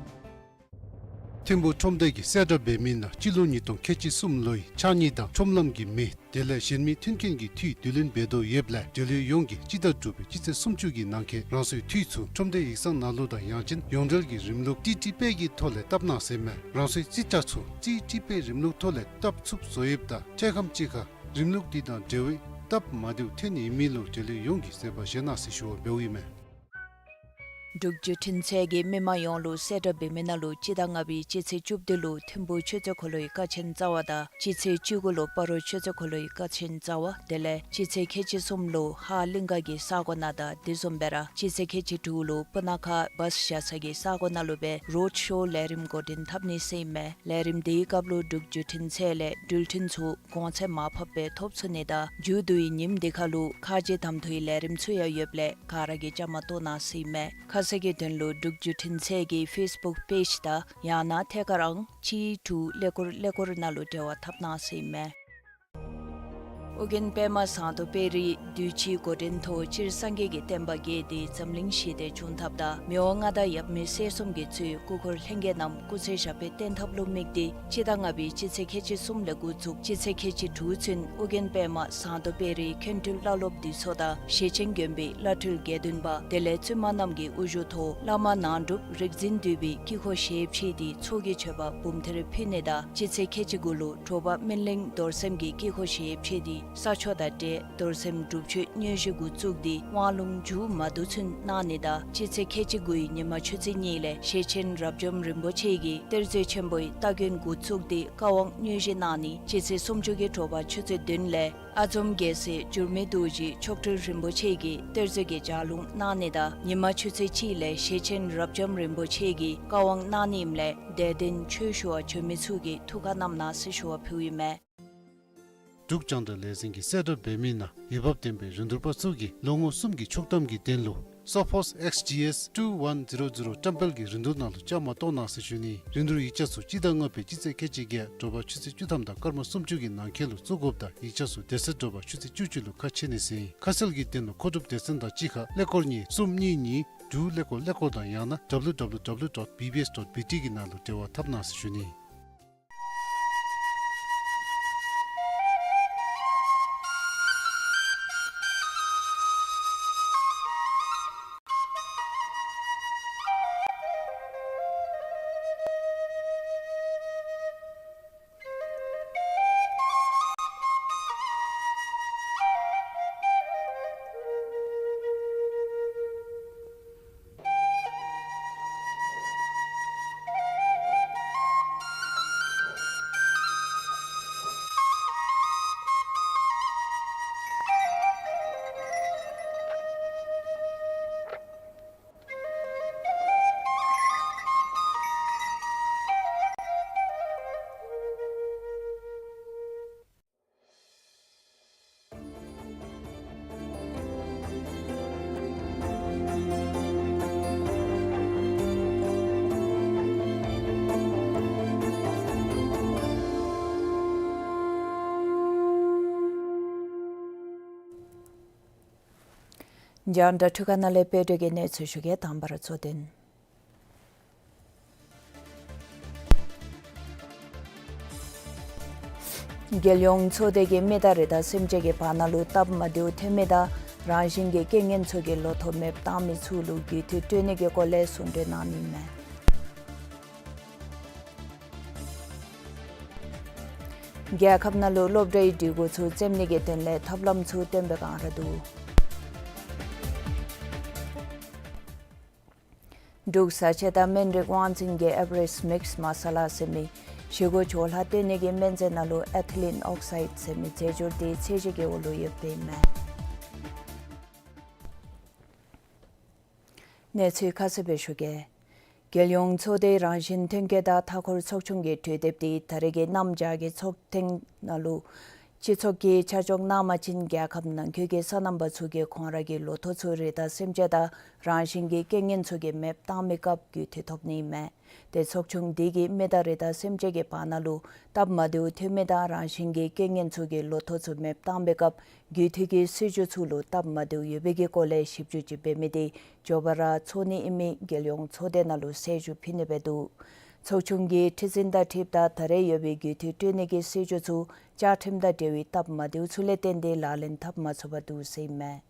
ཐིམ་ཕུག་ཁྲོམ་སྡེ་གིས་གསལ་བསྒྲགས་འབད་མི་ནང་སྤྱི་ལོ་ཉིས་སྟོང་ཁལ་གཅིག་གསུམ་ལོའི་ཕྱགས་སྙིགས་དང་ཁྲོམ་ལམ་གྱི་མེ་དེ་ལས་གཞན་མི་མཐུན་རྐྱེན་གྱི་འཐུས་བསྡུ་ལེན་འབད་དོ་ཡོདཔ་ལས་འབྲེལ་ཡོད་ཡོངས་ཀྱིས་སྤྱི་ཟླ་དྲུག་པའི་སྤྱི་ཚེས་སུམ་ཅུ་གི་ནང་འཁོད་རང་སོའི་འཐུས་ཚུ་ཁྲོམ་སྡེ་ཡིག་ཚང་ནང་ལུ་དང་ཡང་ཅིན་ཡོངས་འབྲེལ་གྱི་རིམ་ལུགས་ཊི་ཊི་པེ་གི་ཐོག་ལས་བཏབ་གནང་ཟེར་མས། རང་སོའི་རྩིས་ཁྲ་ཚུ་ཊི་ཊི་པེ་རིམ་ལུགས་ཐོག་ལས་བཏབ་ཚུགསཔ་བཟོ་ཡོདཔ་ད་འཕྲལ་ཁམས་ཅིག་ཁར་རིམ་ལུགས་འདི་དང་འབྲེལ་བའི་སྟབས་མ་བདེཝ་ཐོན་ནི་ཨིན་མི་ལུ་འབྲེལ་ཡོད་ཡོངས་ཀྱིས་བཟོད་པ་བཞེས་གནང་ཟེར་ཞུ་བ་འབདཝ་ཨིན་མས། འབྲུག་བརྒྱུད་འཕྲིན་ཚད་ཀྱིས་མི་མང་ཡོངས་ལུ་གསལ་བསྒྲགས་འབད་མི་ནང་ལུ་སྤྱི་ཟླ་ལྔ་པའི་སྤྱི་ཚེས་བཅུ་བདུན་ལུ་ཐིམ་ཕུག་ཆུ་ཚོད་འཁོར་ལོའི་ཀ་ཆེན་རྩ་བ་དང་སྤྱི་ཚེས་བཅུ་དགུ་ལུ་སྤ་རོ་ཆུ་ཚོད་འཁོར་ལོའི་ཀ་ཆེན་རྩ་བ་དེ་ལས་སྤྱི་ཚེས་ཁལ་གཅིག་གསུམ་ལུ་ཧཱ་གླིང་ག་གི་ས་གོ་ནང་དང་དེ་བཟུམ་སྦེ་ར་སྤྱི་ཚེས་ཁལ་གཅིག་དྲུག་ལུ་སྤུ་ན་ཁ་བཱས་བཞག་ས་གི་ས་གོ་ནང་ལུ་སྦེ་རོཌ་ཤོ་ལས་རིམ་འགོ་འདྲེན་འཐབ་ནི་ཟེར་ཨིན་མས། ལས་རིམ་དེའི་སྐབས་ལུ་འབྲུག་བརྒྱུད་འཕྲིན་ཚད་ལས་འགྲུལ་འཕྲིན་ཚུ་གོང་ཚད་མར་ཕབ་སྦེ་ཐོབ་ཚུགས་ནི་དང་མཇུག་བསྡུ་བའི་ཉིནམ་དེ་ཁར་ལུ་ཁ་རྗེ་གདམ་འཐུའི་ལས་རིམ་ཚུ་ཡང་ཡོདཔ་ལས་ག་ར་གིས་བཅའ་མར་གཏོགས་གནང་ཟེར་ཨིན་མས། ཁ་གསལ་གྱི་དོན་ལུ་འབྲུག་བརྒྱུད་འཕྲིན་ཚད་ཀྱི་ཕེསི་བུཀ་པེཇ་དང་ཡང་ན་ཐད་ཀར་ཨང་གཅིག་དྲུག་ཀླད་ཀོར་ཀླད་ཀོར་ནང་ལུ་འབྲེལ་བ་འཐབ་གནང་ཟེར་ཨིན་མས། ཨོ་རྒྱན་པདྨ་ཟངས་མདོག་དཔལ་རིའི་གདུལ་བྱའི་འགོ་འདྲེན་ཐོག་སྤྱིར་སངས་རྒྱས་ཀྱི་བསྟན་པ་རྒྱས་ཏེ་འཛམ་གླིང་ཞི་བདེ་འབྱུང་ཐབས་དང་མི་དབང་མངའ་བདག་ཡབ་མེས་སྲས་གསུམ་གྱིས་གཙོས་སྐུ་འཁོར་ལྷན་རྒྱས་རྣམས་སྐུ་ཚེ་ཞབས་པད་བརྟན་ཐབས་ལུ་དམིགས་ཏེ་སྤྱི་ཟླ་ལྔ་པའི་སྤྱི་ཚེས་ཁལ་གཅིག་གསུམ་ལས་འགོ་བཙུགས་སྤྱི་ཚེས་ཁལ་གཅིག་དྲུག་ཚུན་ཨོ་རྒྱན་པདྨ་ཟངས་མདོག་དཔལ་རིའི་མཁན་སྤྲུལ་བླ་སློབ་འདུས་ཚོགས་དང་ཞེ་ཆེན་དགོན་པའི་བླ་སྤྲུལ་དགེ་འདུན་པ་དེ་ལས་བཙུན་མ་རྣམས་ཀྱི་དབུ་བཞུགས་ཐོག་བླ་མ་ནང་སྒྲུབ་རིག་འཛིན་འདུས་པའི་དཀྱིལ་འཁོར་ཞལ་ཕྱེ་སྟེ་ཚོགས་ཀྱི་མཆོད་པ་འབུམ་ཐེར་ཕུལ་ནི་དང་སྤྱི་ཚེས་ཁལ་གཅིག་དགུ་ལུ་དྲོ་པ་སྨིན་གླིང་རྡོར་སེམས་ཀྱི་དཀྱིལ་འཁོར་ཞལ་ཕྱེ་སྟེ་ས་ཆོག་དང་འབྲེལ་རྡོར་སེམས་སྒྲུབ་མཆོད་དངོས་གཞི་འགོ་བཙུགས་ཏེ་དབང་ལུང་མཇུག་མ་བསྡུ་ཚུན་གནང་ནི་དང་སྤྱི་ཚེས་ཁལ་གཅིག་དགུའི་ཉི་མ་ཆུ་ཚོད་གཉིས་ལས་ཞེ་ཆེན་རབ་འབྱམས་རིན་པོ་ཆེ་གིས་གཏེར་མཛོད་ཆེན་པོའི་སྟ་གོན་འགོ་བཙུགས་ཏེ་བཀའ་དབང་དངོས་གཞི་གནང་ནི། སྤྱི་ཚེས་སུམ་ཅུ་གི་དྲོ་པ་ཆུ་ཚོད་བདུན་ལས་ཨ་འཛོམ་རྒྱལ་སྲས་འགྱུར་མེད་རྡོ་རྗེ་མཆོག་སྤྲུལ་རིན་པོ་ཆེ་གིས་གཏེར་མཛོད་ཀྱི་ལྗགས་ལུང་གནང་ནི་དང་ཉི་མ་ཆུ་ཚོད་གཅིག་ལས་ཞེ་ཆེན་རབ་འབྱམས་རིན་པོ་ཆེ་གིས་བཀའ་དབང་གནང་ནི་ཨིནམ་ལས་དད་ལྡན་ཆོས་ཞུ་བར་བྱོན་མི་ཚུ་གིས་ཐུགས་ཁར་བསྣམས་གནང་ཟེར་ཞུ་བ་ཕུལཝ་ཨིན་མས། འབྲུག་རྒྱང་བསྒྲགས་ལས་འཛིན་གྱིས་གསལ་བསྒྲགས་འབད་མི་ནང་འོས་འབབ་ལྡན་པའི་རིན་བསྡུར་པ་ཚུ་གིས་ལོ་ངོ་གསུམ་གྱི་ཆོག་ཐམ་གྱི་དོན་ལུ་Sophos X G S two one zero zero བཀྲམ་སྤེལ་གྱི་རིན་བསྡུར་ནང་ལུ་བཅའ་མར་གཏོགས་གནང་ཟེར་ཞུ་ནི། རིན་བསྡུར་ཡིག་ཆ་ཚུ་སྤྱི་ཟླ་ལྔ་པའི་སྤྱི་ཚེས་ཁལ་གཅིག་བརྒྱད་དྲོ་པ་ཆུ་ཚོད་བཅུ་ཐམ་དང་སྐར་མ་སུམ་ཅུ་གི་ནང་འཁོད་ལུ་བཙུགས་དགོཔ་དང་ཡིག་ཆ་ཚུ་དེ་ཚེ་དྲོ་པ་ཆུ་ཚོད་བཅུ་གཅིག་ལུ་ཁ་ཕྱེ་ནི་ཟེར་ཨིན། ཁ་གསལ་གྱི་དོན་ལུ་མཁོ་སྒྲུབ་སྡེ་ཚན་དང་གཅིག་ཁར་ཀླད་ཀོར་གཉིས་གསུམ་གཉིས་གཉིས་དྲུག་ཀླད་ཀོར་ཀླད་ཀོར་དང་ཡང་ན་W W W dot B B S dot B T གི་ནང་ལུ་འབྲེལ་བ་འཐབ་གནང་ཟེར་ཞུ་ནི། རྒྱང་བསྒྲགས་འཕྲུལ་ཁང་ནང་ལས་དཔལ་སྒྲོན་གྱིས་གནས་ཚུལ་ཞུ་གེ། དང་པ་ར་གཙོ་དོན། རྒྱལ་ཡོངས་ཚོགས་སྡེ་གིས་མི་དང་རི་དྭགས་སེམས་ཅན་གྱི་བར་ན་ལུ་སྟབས་མ་བདེཝ་ཐོན་མི་དང་རང་བཞིན་གྱི་རྐྱེན་ངན་ཚུ་གིས་ལོ་ཐོག་མེདཔ་བཏང་མི་ཚུ་ལུ་རྒུད་འཐུས་སྤྲོད་ནི་གི་སྐོར་ལས་གསུང་གྲོས་གནང་ནི་མས། རྒྱལ་ཁབ་ནང་ལུ་སློབ་གྲྭའི་སྒྲིག་གོ་ཚུ་བཙེམ་ནི་གི་དོན་ལས་ཐབས་ལམ་ཚུ་བཏོན་པའི་བསྒང་ར་འདུག། འབྲུག་བཟའ་ཆས་དང་སྨན་རིགས་དབང་འཛིན་གྱིས་ཨེ་བ་རེསཊ་མིགས་མ་ས་ལ་ཟེར་མི་བཞེས་སྒོ་བཙོག་ལྷག་བཏོན་ནི་གི་སྨན་རྫས་ནང་ལུ་ཨེ་ཐི་ལིན་ཨོག་སའིཌ་ཟེར་མི་རྫས་འགྱུར་དེ་ཚད་གཞི་གི་འོག་ལུ་ཡོདཔ་ཨིན་མས། གནས་ཚུལ་ཁ་གསལ་སྦེ་ཞུ་གེ། རྒྱལ་ཡོངས་ཚོགས་སྡེ་རང་བཞིན་ཐོན་སྐྱེད་དང་མཐའ་འཁོར་ཚོགས་ཆུང་གི་གྲོས་དེབ་དེ་ད་རེས་ཀྱི་གནམ་བྱཱར་གྱི་ཚོགས་ཐེངས་ནང་ལུ་སྤྱི་ཚོགས་ཀྱིས་ཆ་འཇོག་གནང་བ་ཅིན་རྒྱལ་ཁབ་ནང་འཁོད་ཀྱི་སོ་ནམ་པ་ཚུ་གིས་ཁོང་ར་གི་ལོ་ཐོག་ཚུ་རི་དྭགས་སེམས་ཅན་དང་རང་བཞིན་གྱི་རྐྱེན་ངན་ཚུ་གིས་མེདཔ་བཏང་མི་སྐབས་རྒུད་འཐུས་ཐོབ་ནི་མས། ཏེ་ཚོགས་ཆུང་དེ་གིས་མི་དང་རི་དྭགས་སེམས་ཅན་གྱི་བར་ན་ལུ་སྟབས་མ་བདེཝ་ཐོན་མི་དང་རང་བཞིན་གྱི་རྐྱེན་ངན་ཚུ་གིས་ལོ་ཐོག་ཚུ་མེདཔ་བཏང་པའི་སྐབས་རྒུད་འཐུས་ཀྱི་སྲིད་བྱུས་ཚུ་ལུ་སྟབས་མ་བདེཝ་ཡོད་པའི་གི་སྐོར་ལས་ཞིབ་འཚོལ་ཅིག་འབད་མི་དེ་མགྱོགས་པ་ར་ཚོགས་ནི་ཨིན་མི་རྒྱལ་ཡོངས་ཚོགས་སྡེ་ནང་ལུ་གསལ་ཞུ་ཕུལ་ནི་སྦེ་འདུག། ཚོགས་ཆུང་གི་ཁྲི་འཛིན་དང་འཁྲིལཝ་ད་ད་རེས་ཡོད་པའི་རྒུད་འཐུས་སྤྲོད་ནི་གི་སྲིད་བྱུས་ཚུ་བཅའ་ཁྲིམས་དང་འབྲེལ་བའི་སྟབས་མ་བདེཝ་ཚུ་ལས་བརྟེན་ཏེ་ལག་ལེན་འཐབ་མ་ཚུགས་པར་འདུག་ཟེར་ཨིན་མས།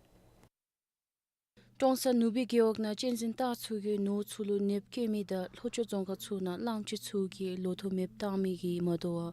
ཀྲོང་གསར་ནུབ་སྦིས་རྒེད་འོག་ནང་གཅན་གཟན་སྟག་ཚུ་གིས་ནོར་ཚུ་ལུ་ནདཔ་བཀལ་མི་དང་ལྷོ་ཕྱོགས་རྫོང་ཁག་ཚུ་ནང་གླང་ཆེན་ཚུ་གིས་ལོ་ཐོག་མེདཔ་བཏང་མི་གིས་མ་དོ་བར་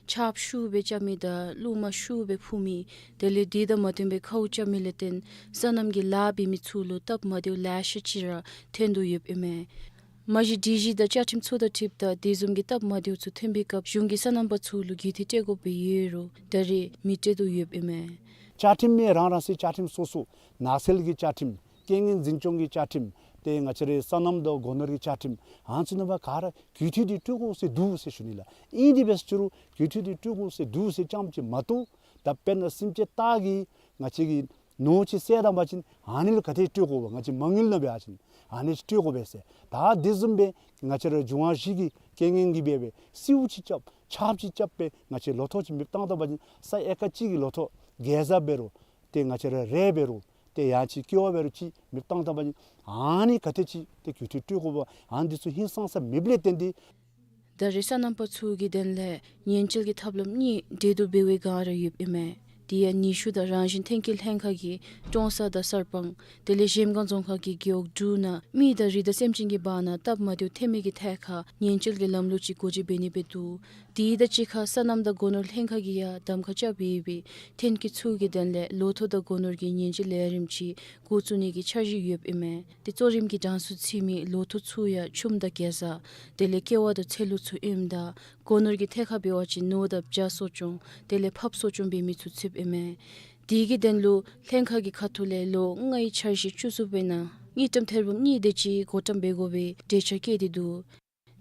ཆརཔ་ཤུགས་སྦེ་རྐྱབ་མི་དང་རླུང་མ་ཤུགས་སྦེ་འཕུ་མི་དེ་ལས་དེ་དང་མ་བསྟུན་པའི་ཁཝ་རྐྱབ་མི་ལས་བརྟེན་སོ་ནམ་གྱི་ལཱ་འབད་མི་ཚུ་ལུ་སྟབས་མ་བདེཝ་ལེ་ཤ་ཅིག་ར་ཐོན་དོ་ཡོདཔ་ཨིན་མས། མ་གཞི་སྒྲིག་གཞི་དང་བཅའ་ཁྲིམས་ཚུ་དང་འཁྲིལཝ་ད་དེ་བཟུམ་གྱི་སྟབས་མ་བདེཝ་ཚུ་ཐོན་པའི་སྐབས་གཞུང་གིས་སོ་ནམ་པ་ཚུ་ལུ་རྒུད་འཐུས་སྤྲོད་དགོཔ་སྦེ་ཡོད་རུང་ད་རེས་མི་སྤྲོད་དོ་ཡོདཔ་ཨིན་མས། བཅའ་ཁྲིམས་མི་རང་རང་སོའི་བཅའ་ཁྲིམས་སོ་སོ་ནགས་ཚལ་གྱི་བཅའ་ཁྲིམས་རྐྱེན་ངན་འཛིན་སྐྱོང་གི་བཅའ་ཁྲིམས་ཏེ་ང་བཅས་རའི་སོ་ནམ་དང་སྒོ་ནོར་གྱི་བཅའ་ཁྲིམས་ཨ་ནི་ཚུ་ནང་ཕར་ག་ར་རྒུད་འཐུས་འདི་སྤྲོད་དགོ་ཟེར་འདུག་ཟེར་ཞུ་ནི་ལགས། ཨིན་དེ་འབད་རུང་རྒུད་འཐུས་འདི་སྤྲོད་དགོ་ཟེར་འདུག་ཟེར་རྐྱངམ་ཅིག་མ་གཏོགས་ད་དཔེར་ན་སེམས་ཅན་སྟག་གིས་ང་བཅས་ཀྱི་ནོར་ཅིག་བསད་ད་པ་ཅིན་ཨ་ནི་ལུ་ག་དེ་སྤྲོད་དགོ་པས། ང་བཅས་མ་དངུལ་ནང་འབད་བ་ཅིན་ཨ་ནི་ཅིག་སྤྲོད་དགོ་པས་ཟེར། ད་དེ་བཟུམ་སྦེ་ང་བཅས་ར་འབྱུང་བ་བཞི་གི་རྐྱེན་ངན་གྱིས་འབད་བའི་སེརཝ་ཅིག་རྐྱབ་ཆརཔ་ཅིག་རྐྱབ་སྦེ་ང་བཅས་ལོ་ཐོག་ཅིག་མེདཔ་བཏང་ད་པ་ཅིན་ས་ཨེ་ཀར་གཅིག་གི་ལོ་ཐོག་གེ་ཛ་འབད་རུང་ཏེ་ང་བཅས་ར་རེ་འབད་རུང་ཏེ་ཡང་ཅིན་ཀེ་བ་འབད་རུང་ཅིག་མེདཔ་བཏང་ད་པ་ཅིན་ཨ་ནི་ག་དེ་ཅིག་ཏེ་རྒུད་འཐུས་སྤྲོད་དགོ་པས། ཨ་ནི་འདི་ཚུ་ཧིང་སངས་ས་མེདཔ་ལས་བརྟེན་ཏེ། ད་རེས་སོ་ནམ་པ་ཚུ་གི་དོན་ལས་ཉེན་བཅོལ་གྱི་ཐབས་ལམ་གཉིས་གྲོས་བསྡུར་འབད་བའི་བསྒང་ར་ཡོདཔ་ཨིན་མས། དེ་ཡང་ནུས་ཤུགས་དང་རང་བཞིན་ཐོན་སྐྱེད་ལྷན་ཁག་གིས་ཀྲོང་གསར་དང་གསར་སྤང་དེ་ལས་གཞལམ་སྒང་རྫོང་ཁག་གི་རྒེད་འོག་དྲུག་ནང་མི་དང་རི་དྭགས་སེམས་ཅན་གྱི་བར་ན་སྟབས་མ་བདེཝ་ཐོན་མི་གི་ཐད་ཁར་ཉེན་བཅོལ་གྱི་ལམ་ལུགས་ཅིག་འགོ་འདྲེན་འབད་ནི་སྦེ་འདུག། དེ་དང་གཅིག་ཁར་སོ་ནམ་དང་སྒོ་ནོར་ལྷན་ཁག་གིས་ཡང་གདམ་ཁ་རྐྱབ་སྦེ་ཐོན་སྐྱེད་ཚུ་གི་དོན་ལས་ལོ་ཐོག་དང་སྒོ་ནོར་གྱི་ཉེན་བཅོལ་ལས་རིམ་ཅིག་འགོ་བཙུགས་ནི་གི་འཆར་གཞི་ཡོདཔ་ཨིན་མས། ཏེ་གཙོ་རིམ་གྱི་གྲངས་སུ་ཚུད་མི་ལོ་ཐོག་ཚུ་ཡང་ཆུམ་དང་གེ་ཛ་དེ་ལས་ཀེ་བ་དང་ཚལ་ལུ་ཚུ་ཨིནམ་ད་སྒོ་ནོར་གྱི་ཐད་ཁར་འབད་བ་ཅིན་ནོར་དང་བྱ་གསོ་སྐྱོང་དེ་ལས་ཕགཔ་གསོ་སྐྱོང་འབད་མི་ཚུ་ཚུདཔ་ཨིན་མས། དེ་གི་དོན་ལུ་ལྷན་ཁག་གི་ཁ་ཐུག་ལས་ལོ་ལྔའི་འཆར་གཞི་བཅུ་གསུམ་པའི་ནང་དངུལ་ཀྲམ་ཐེར་འབུམ་གཉིས་དེ་ཅིག་བགོ་བཀྲམ་འབད་དགོ་པའི་གྲོས་འཆར་བཀོད་དེ་འདུག།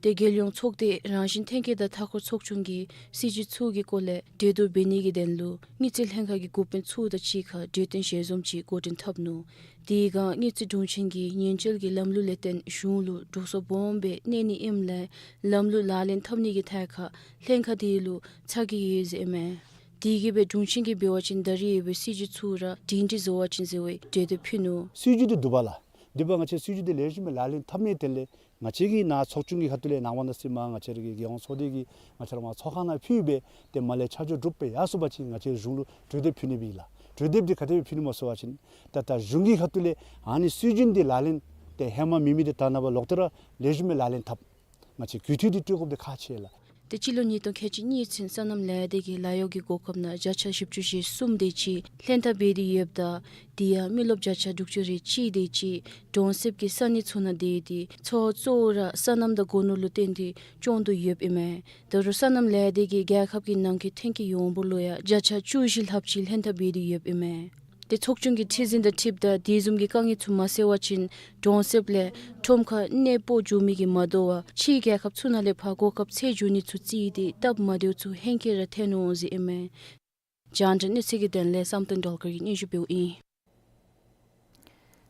ཏེ་རྒྱལ་ཡོངས་ཚོགས་སྡེ་རང་བཞིན་ཐོན་སྐྱེད་དང་མཐའ་འཁོར་ཚོགས་ཆུང་གིས་སྲིད་བྱུས་ཚུ་གི་སྐོར་ལས་གྲོས་བསྡུར་འབད་ནི་གི་དོན་ལུ་དངུལ་རྩིས་ལྷན་ཁག་གི་འགོ་དཔོན་ཚུ་དང་གཅིག་ཁར་གྲོས་བསྟུན་ཞལ་འཛོམས་ཅིག་འགོ་འདྲེན་འཐབ་ནུག། དེ་སྒང་དངུལ་རྩིས་དྲུང་ཆེན་གྱིས་ཉེན་བཅོལ་གྱི་ལམ་ལུགས་ལས་བརྟེན་གཞུང་ལུ་འགྲོ་སོང་སྦོམ་སྦེ་གནས་ནི་ཨིནམ་ལས་ལམ་ལུགས་ལག་ལེན་འཐབ་ནི་གི་ཐད་ཁར་ལྷན་ཁག་དེ་ལུ་ཚ་གྱང་ཡོད་ཟེར་ཨིན་མས། དེ་གིས་སྦེ་དྲུང་ཆེན་གྱིས་འབད་བ་ཅིན་ད་རེས་ཡོད་པའི་སྲིད་བྱུས་ཚུ་ར་སྒྲིང་སྒྲི་བཟོ་བ་ཅིན་ཟེར་བའི་གྲོས་འདེབས་ཕུལ་ནུག། སྲིད་བྱུས་འདི་འདུག་པ་ལགས། འདི་འབདཝ་ང་བཅས་སྲིད་བྱུས་འདི་ལེགས་ཤོམ་སྦེ་ལག་ལེན་འཐབ་ནིའི་དོན་ལས་ང་བཅས་ཀྱི་ནཱ་ཚོགས་ཆུང་གི་ཁ་ཐུག་ལས་ནངས་པ་གནངས་ཚེ་མར་ང་བཅས་ར་གི་རྒྱལ་ཡོངས་ཚོགས་སྡེ་གིས་ང་བཅས་ར་མར་ཚོགས་ཁང་ནང་ཕུལ་སྦེ་ཏེ་མར་ལས་ཆ་འཇོག་གྲུབ་སྦེ་ཡར་སོང་པ་ཅིན་ང་བཅས་གཞུང་ལུ་གྲོས་འདེབས་ཕུལ་ནི་སྦེ་ཨིན་ལགས། གྲོས་འདེབས་འདི་ག་དེ་སྦེ་ཕུལ་ནི་སྨོ་ཟེར་བ་ཅིན་ད་ད་གཞུང་གི་ཁ་ཐུག་ལས་ཨ་ནི་སྲིད་བྱུས་འདི་ལག་ལེན་ཏེ་ཧེ་མ་མེད་མི་འདི་ད་ནངས་པ་ལོག་སྟེ་ར་ལེགས་ཤོམ་སྦེ་ལག་ལེན་འཐབ། ང་བཅས་རྒུད་འཐུས་འདི་སྤྲོད་དགོཔ་འདི་ཁག་ཆེ་ལགས། ཏེ་སྤྱི་ལོ་ཉིས་སྟོང་ཁལ་གཅིག་གཉིས་ཚུན་སོ་ནམ་ལས་སྡེ་གིས་ལཱ་གཡོག་གི་གོ་སྐབས་ནང་བརྒྱ་ཆ་བཞི་བཅུ་ཞེ་གསུམ་དེ་ཅིག་ལྷན་ཐབས་འབད་དེ་ཡོདཔ་ད་དེ་ཡང་མི་རློབས་བརྒྱ་ཆ་དྲུག་ཅུ་རེ་གཅིག་དེ་ཅིག་གྲོང་གསེབ་ཀྱི་ས་གནས་ཚུ་ནང་སྡོད་དེ་འཚོ་བ་གཙོ་བོ་ར་སོ་ནམ་དང་སྒོ་ནོར་ལུ་བརྟེན་ཏེ་སྐྱོང་དོ་ཡོདཔ་ཨིན་མས། ད་རུང་སོ་ནམ་ལས་སྡེ་གིས་རྒྱལ་ཁབ་ཀྱི་ནང་འཁོད་ཐོན་སྐྱེད་ཡོངས་འབོར་ལུ་ཡང་བརྒྱ་ཆ་བཅུ་བཞི་ལྷགཔ་ཅིག་ལྷན་ཐབས་འབད་དེ་ཡོདཔ་ཨིན་མས། ཏེ་ཚོགས་ཆུང་གི་ཁྲི་འཛིན་དང་འཁྲིལཝ་ད་དེ་བཟུམ་གྱི་དཀའ་ངལ་ཚུ་མ་སེལ་བ་ཅིན་གྲོང་གསེབ་ལས་ཁྲོམ་ཁར་གནས་སྤོ་འགྱོ་མི་གིས་མ་དོ་བར་ཕྱིའི་རྒྱལ་ཁབ་ཚུ་ནང་ལས་ཕར་གོ་སྐབས་འཚོལ་འགྱོ་ནི་ཚུ་བརྩིས་ཏེ་སྟབས་མ་བདེཝ་ཚུ་ཧེང་སྐལ་ར་ཐོན་འོང་ཟེར་ཨིན་མས། རྒྱང་བསྒྲགས་གནས་ཚུལ་གྱི་དོན་ལས་བསམ་གཏན་སྒྲོལ་དཀར་གྱིས་སྙན་ཞུ་འབདཝ་ཨིན།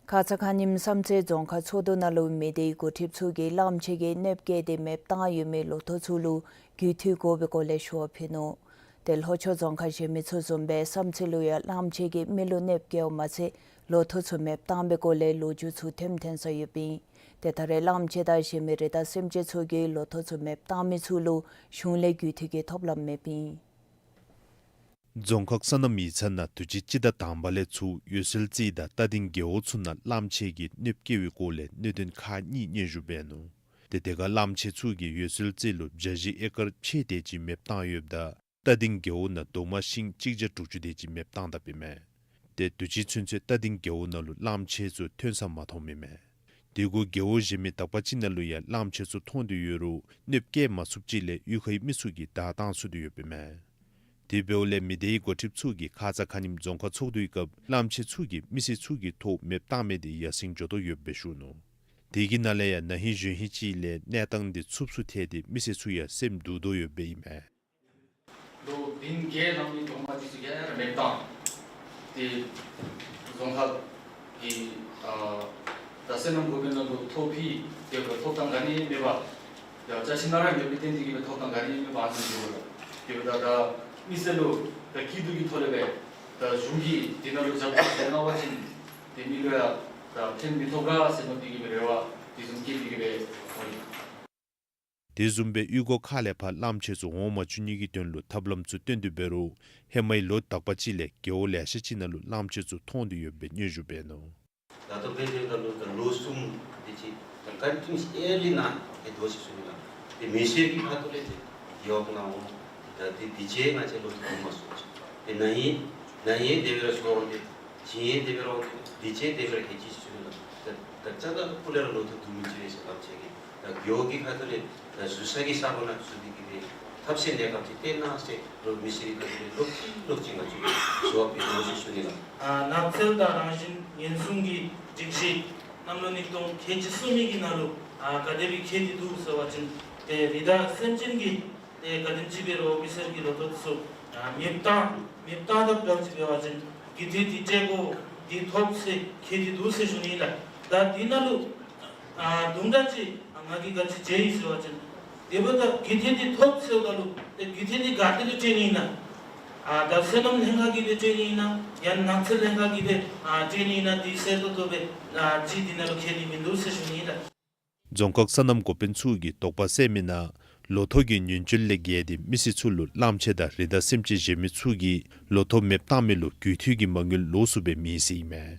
ཁ་ཙ་ཁ་ཉིནམ་བསམ་རྩེ་རྫོང་ཁག་ཚོགས་འདུ་ནང་ལུ་མི་སྡེའི་འགོ་ཁྲིདཔ་ཚུ་གིས་གླངམོ་ཆེ་གིས་གནོདཔ་བཀལ་ཏེ་མེདཔ་བཏང་ཡོད་མི་ལོ་ཐོག་ཚུ་ལུ་རྒུད་འཐུས་དགོ་པའི་སྐོར་ལས་ཞུ་བ་ཕུལ་ནུག། ཏེ་ལྷོ་ཕྱོགས་རྫོང་ཁག་གཞན་མི་ཚུ་བཟུམ་སྦེ་བསམ་རྩེ་ལུ་ཡང་གླངམོ་ཆེ་གིས་མི་ལུ་གནོདཔ་བཀལཝ་མ་ཚད་ལོ་ཐོག་ཚུ་མེདཔ་བཏང་པའི་སྐོར་ལས་ལོ་རྒྱུས་ཚུ་ཐོནམ་ཐོན་ས་ཡོདཔ་ཨིན། ཏེ་ད་རེས་གླངམོ་ཆེ་དང་གཞན་མི་རི་དྭགས་སེམས་ཅན་ཚུ་གིས་ལོ་ཐོག་ཚུ་མེདཔ་བཏང་མི་ཚུ་ལུ་གཞུང་ལས་རྒུད་འཐུས་ཀྱི་ཐོབ་ལམ་མེདཔ་ཨིན། རྫོང་ཁག་སོ་ནམ་ཡིག་ཚང་ནང་དུས་ཅི་སྤྱི་ཟླ་དང་པ་ལས་ཚུར་འོད་གསལ་རྩེ་དང་རྟ་སྡིང་རྒེད་འོག་ཚུ་ནང་གླངམོ་ཆེ་གིས་གནོདཔ་བཀལ་བའི་སྐོར་ལས་གནད་དོན་ཁག་གཉིས་སྙན་ཞུ་འབད་ནུག། ཏེ་དེ་ཁར་གླངམོ་ཆེ་ཚུ་གིས་འོད་གསལ་རྩེ་ལུ་བྱ་བཞི་ཨེ་ཀར་ཕྱེད་དེ་ཅིག་མེདཔ་བཏང་ཡོདཔ་ད་རྟ་སྡིང་རྒེད་འོག་ནང་རྡོག་མ་ཤིང་གཅིག་བརྒྱ་དྲུག་ཅུ་དེ་ཅིག་མེདཔ་བཏང་དཔ་ཨིན་མས། ཏེ་དུས་ཅི་ཚུན་ཚོད་རྟ་སྡིང་རྒེད་འོག་ནང་ལུ་གླངམོ་ཆེ་ཚུ་ཐོན་ས་མ་མཐོངམ་ཨིན་མས། དེ་གུ་རྒེད་འོག་གཞན་མི་དག་པ་ཅིག་ནང་ལུ་ཡང་གླངམོ་ཆེ་ཚུ་མཐོང་དོ་ཡོད་རུང་གནོདཔ་བཀལ་མ་ཚུགསཔ་ཅིག་ལས་གཡུས་ཁའི་མི་ཚུ་གིས་བདའ་བཏང་ཚུགས་དོ་ཡོདཔ་ཨིན་མས། དེ་འབདཝ་ལས་མི་སྡེའི་འགོ་ཁྲིདཔ་ཚུ་གིས་ཁ་ཙ་ཁ་ཉིནམ་རྫོང་ཁག་ཚོགས་འདུའི་སྐབས་གླངམོ་ཆེ་ཚུ་གིས་མི་སེར་ཚུ་གི་ཐོག་མེདཔ་བཏང་མི་དེ་ཡར་སེང་འགྱོ་དོ་ཡོདཔ་སྦེ་ཞུ་ནུག། དེ་གི་ནང་ལས་ཡང་ན་ཧིང་གཞེས་ཧིང་ཅིག་ལས་གནས་སྟངས་དེ་འཚུབ་སུ་ཐལ་ཏེ་མི་སེར་ཚུ་ཡང་སེམས་སྡུག་དོ་ཡོདཔ་ཨིན་མས། ལོ་བདུན་བརྒྱད་ལང་མི་རྡོག་མ་འདི་ཚུ་ག་ར་མེདཔ་བཏང་། ཏེ་རྫོང་ཁག་གི་ཨ་ད་སོ་ནམ་འགོ་དཔོན་ནང་ལུ་ཐོ་ཕུལ་ཏེ་ཐོབ་ཐང་ག་ནི་མེད་པར་ཡང་ཅ་ཆས་ནང་ར་མེད་པའི་རྟེན་འབྲེལ་གྱི་ཐོབ་ཐང་ག་ནི་མེད་པར་ཨ་ནི་འགྱོཝ་ལགས། དེ་འབདཝ་ད་ད་མི་སེར་ལུ་ད་སྐྱིད་སྡུག་གི་ཐོག་ལས་སྦེ་ད་གཞུང་གིས་དེ་ནང་ལུ་རྒྱབ་སྐྱོར་གནང་བ་ཅིན་ཏེ་མི་ལུ་ཡང་ད་ཕན་མི་ཐོགས་ག་ཟེར་མནོ་སྟེ་གི་སྦེ་རེ་བ་དེ་བཟུམ་བསྐྱེད་དེ་གི་སྦེ་འོང་ཡི། དེ་བཟུམ་སྦེ་གཡུས་སྒོ་ཁག་ལས་ཕར་གླངམོ་ཆེ་ཚུ་འོང་མ་བཅུག་ནི་གི་དོན་ལུ་ཐབས་ལམ་ཚུ་བཏོན་ཏེ་འབད་རུང་ཧེ་མའི་ལོ་དག་པ་ཅིག་ལས་རྒེད་འོག་ལེ་ཤ་ཅིག་ནང་ལུ་གླངམོ་ཆེ་ཚུ་མཐོང་དོ་ཡོདཔ་སྦེ་སྙན་ཞུ་འབད་ནུག། ད་ལྟོ་འབད་བ་ཅིན་ད་ལོ་ད་ལོ་གསུམ་དེ་ཅིག་ད་ཀན་ཊི་ནིའུ་སི་ཡར་ལི་ནང་ཨེ་འདུག་ཟེར་ཞུ་ནི་ལགས། ཏེ་མི་སེར་གྱི་ཁ་ཐུག་ལས་ཏེ་ཡོག་ནང་འོང་ད་ཏེ་དུས་ཅི་ང་བཅས་ལོ་ཐོབ་མ་ཚུགས། ཏེ་ན་ཧིང་ན་ཧིང་དེ་སྦེ་ར་ཚུར་འོང་སྟེ་ཅི་ཡང་དེ་སྦེ་ར་འོང་སྟེ་དུས་ཅི་དེ་སྦེ་ར་ཧེ་ཅི་ཞུ་ནི་ལགས། ད་ད་ཅ་ད་ཕུ་ལས་ར་ལོ་ཐོབ་བསྡུ་མི་ཅིག་རེ་ཟེར་གླངམོ་ཆེ་གིས་ད་རྒེད་འོག་གི་ཁ་ཐུག་ལས་ད་ཟུར་ས་གི་ས་གོ་ནང་ཚུད་དེ་གི་སྦེ་ཐབས་ཤེས་གནས་སྐབས་ཅིག་བཏོན་གནང་ཟེར་ལོག་མི་སེར་གྱི་ཁ་ཐུག་ལས་ལོག་ཅི་ལོག་ཅི་ང་བཅས་ཞུ་བ་ཕུལ་དོ་ཟེར་ཞུ་ནི་ལགས། ཨ་ནགས་ཚལ་དང་རང་བཞིན་ཉེན་སྲུང་གི་སྒྲིག་གཞི་གནམ་ལོ་ཉིས་སྟོང་ཁལ་གཅིག་གསུམ་གྱི་ནང་ལུ་ཨ་ག་དེ་སྦེ་འཁྱིད་དེ་འདུག་ཟེར་བ་ཅིན་ཏེ་རི་དྭགས་སེམས་ཅན་གྱི་ཏེ་ག་དེམ་ཅིག་འབད་རུང་མི་སེར་གྱི་ལོ་ཐོག་ཚུ་ཨ་མེདཔ་བཏང་མེདཔ་བཏང་དཔ་འདྲཝ་ཅིག་འབད་བ་ཅིན་རྒུད་འཐུས་འདི་སྤྲོད་དགོ་འདི་ཐོབ་ཟེར་འཁྱིད་དེ་འདུག་ཟེར་ཞུ་ནི་ལགས། ད་འདི་ནང་ལུ་ཨ་དུམ་གྲ་ཅིག་ཨ་ང་གིས་ག་ཅི་མཇལ་ཡི་ཟེར་བ་ཅིན་དེ་འབདཝ་ད་རྒུད་འཐུས་འདི་ཐོབ་ཟེརཝ་ད་ལུ་ཏེ་རྒུད་འཐུས་འདི་ག་ཏེ་ལུ་སྤྲོད་ནི་ཨིན་ན། ཨ་ད་སོ་ནམ་ལྷན་ཁག་གིས་སྦེ་སྤྲོད་ནི་ཨིན་ན་ཡང་ན་ནགས་ཚལ་ལྷན་ཁག་གིས་སྦེ་ཨ་སྤྲོད་ནི་ཨིན་ན་འདི་གསལ་ཏོག་ཏོ་སྦེ་ཨ་ཅིག་འདི་ནང་ལུ་འཁྱིད་དེ་མིན་འདུག་ཟེར་ཞུ་ནི་ཨིན་ལགས། རྫོང་ཁག་སོ་ནམ་འགོ་དཔོན་ཚུ་གིས་དོགས་པ་སེལ་མི་ནང་ལོ་ཐོག་གི་ཉེན་བཅོལ་ལས་བརྒལ་ཏེ་མི་སེར་ཚུ་ལུ་གླངམོ་ཆེ་དང་རི་དྭགས་སེམས་ཅན་གཞན་མི་ཚུ་གིས་ལོ་ཐོག་མེདཔ་བཏང་མི་ལུ་རྒུད་འཐུས་ཀྱི་མ་དངུལ་ལོགས་སུ་སྦེ་མེད་ཟེར་ཨིན་མས།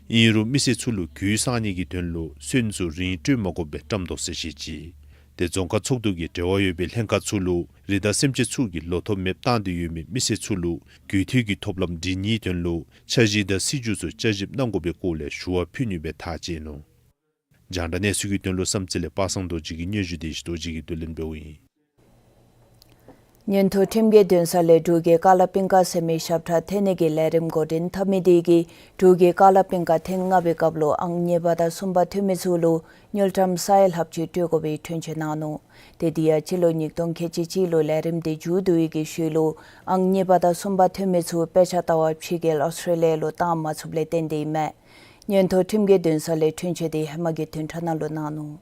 ཨིན་རུང་མི་སེར་ཚུ་ལུ་རྒུད་གསང་ནི་གི་དོན་ལུ་སོན་ཚུ་རིན་སྤྲོད་མ་དགོཔ་སྦེ་བཀྲམ་དོ་ཟེར་བཤད་ཅི། ཏེ་རྫོང་ཁག་ཚོགས་འདུ་གིས་འབྲེལ་བ་ཡོད་པའི་ལྷན་ཁག་ཚུ་ལུ་རི་དྭགས་སེམས་ཅན་ཚུ་གིས་ལོ་ཐོག་མེདཔ་བཏང་སྟེ་ཡོད་མི་མི་སེར་ཚུ་ལུ་རྒུད་འཐུས་ཀྱི་ཐོབ་ལམ་སྒྲིག་ནིའི་དོན་ལུ་འཆར་གཞི་དང་སྲིད་བྱུས་ཚུ་བསྐྱར་ཞིབ་གནང་དགོ་པའི་སྐོར་ལས་ཞུ་བ་ཕུལ་ནི་སྦེ་ཐག་བཅད་ནུག། རྒྱང་བསྒྲགས་གནས་ཚུལ་གྱི་དོན་ལུ་བསམ་རྩེ་ལས་པ་སངས་རྡོ་རྗེ་གི་སྙན་ཞུ་དེ་ཞིག་རྡོ་རྗེ་གིས་བསྡུ་ལེན་འབདཝ་ཨིན། མངོན་མཐོ་ཁྲིམས་ཀྱི་འདུན་ས་ལས་འབྲུག་གི་ཀ་ལ་པིང་ཀ་ཟེར་མི་ཞབས་ཁྲ་འཐེན་ནི་གི་ལས་རིམ་འགོ་འདྲེན་འཐབ་མི་དེ་གིས་འབྲུག་གི་ཀ་ལ་པིང་ཀ་ཐེངས་ལྔ་པའི་སྐབས་ལུ་ཨང་གཉིས་པ་དང་གསུམ་པ་ཐོན་མི་ཚུ་ལུ་དངུལ་ཀྲམ་ས་ཡ་ལྷགཔ་ཅིག་སྤྲོད་དགོ་པའི་འཁྲུན་ཆོད་གནང་ནུག། ཏེ་འདི་ཡང་སྤྱི་ལོ་ཉིས་སྟོང་ཁལ་གཅིག་གཅིག་ལུ་ལས་རིམ་དེ་མཇུག་བསྡུ་བའི་གི་ཤུལ་ལུ་ཨང་གཉིས་པ་དང་གསུམ་པ་ཐོན་མི་ཚུ་དཔེ་ཆ་ལྟ་བར་ཕྱི་རྒྱལ་ཨོསི་ཊྲེ་ལི་ཡ་ལུ་བཏང་མ་ཚུགསཔ་ལས་བརྟེན་ཏེ་ཨིན་མས། མངོན་མཐོ་ཁྲིམས་ཀྱི་འདུན་ས་ལས་འཁྲུན་ཆོད་དེ་ཧེ་མ་གི་བདུན་ཕྲག་ནང་ལུ་གནང་ནུག།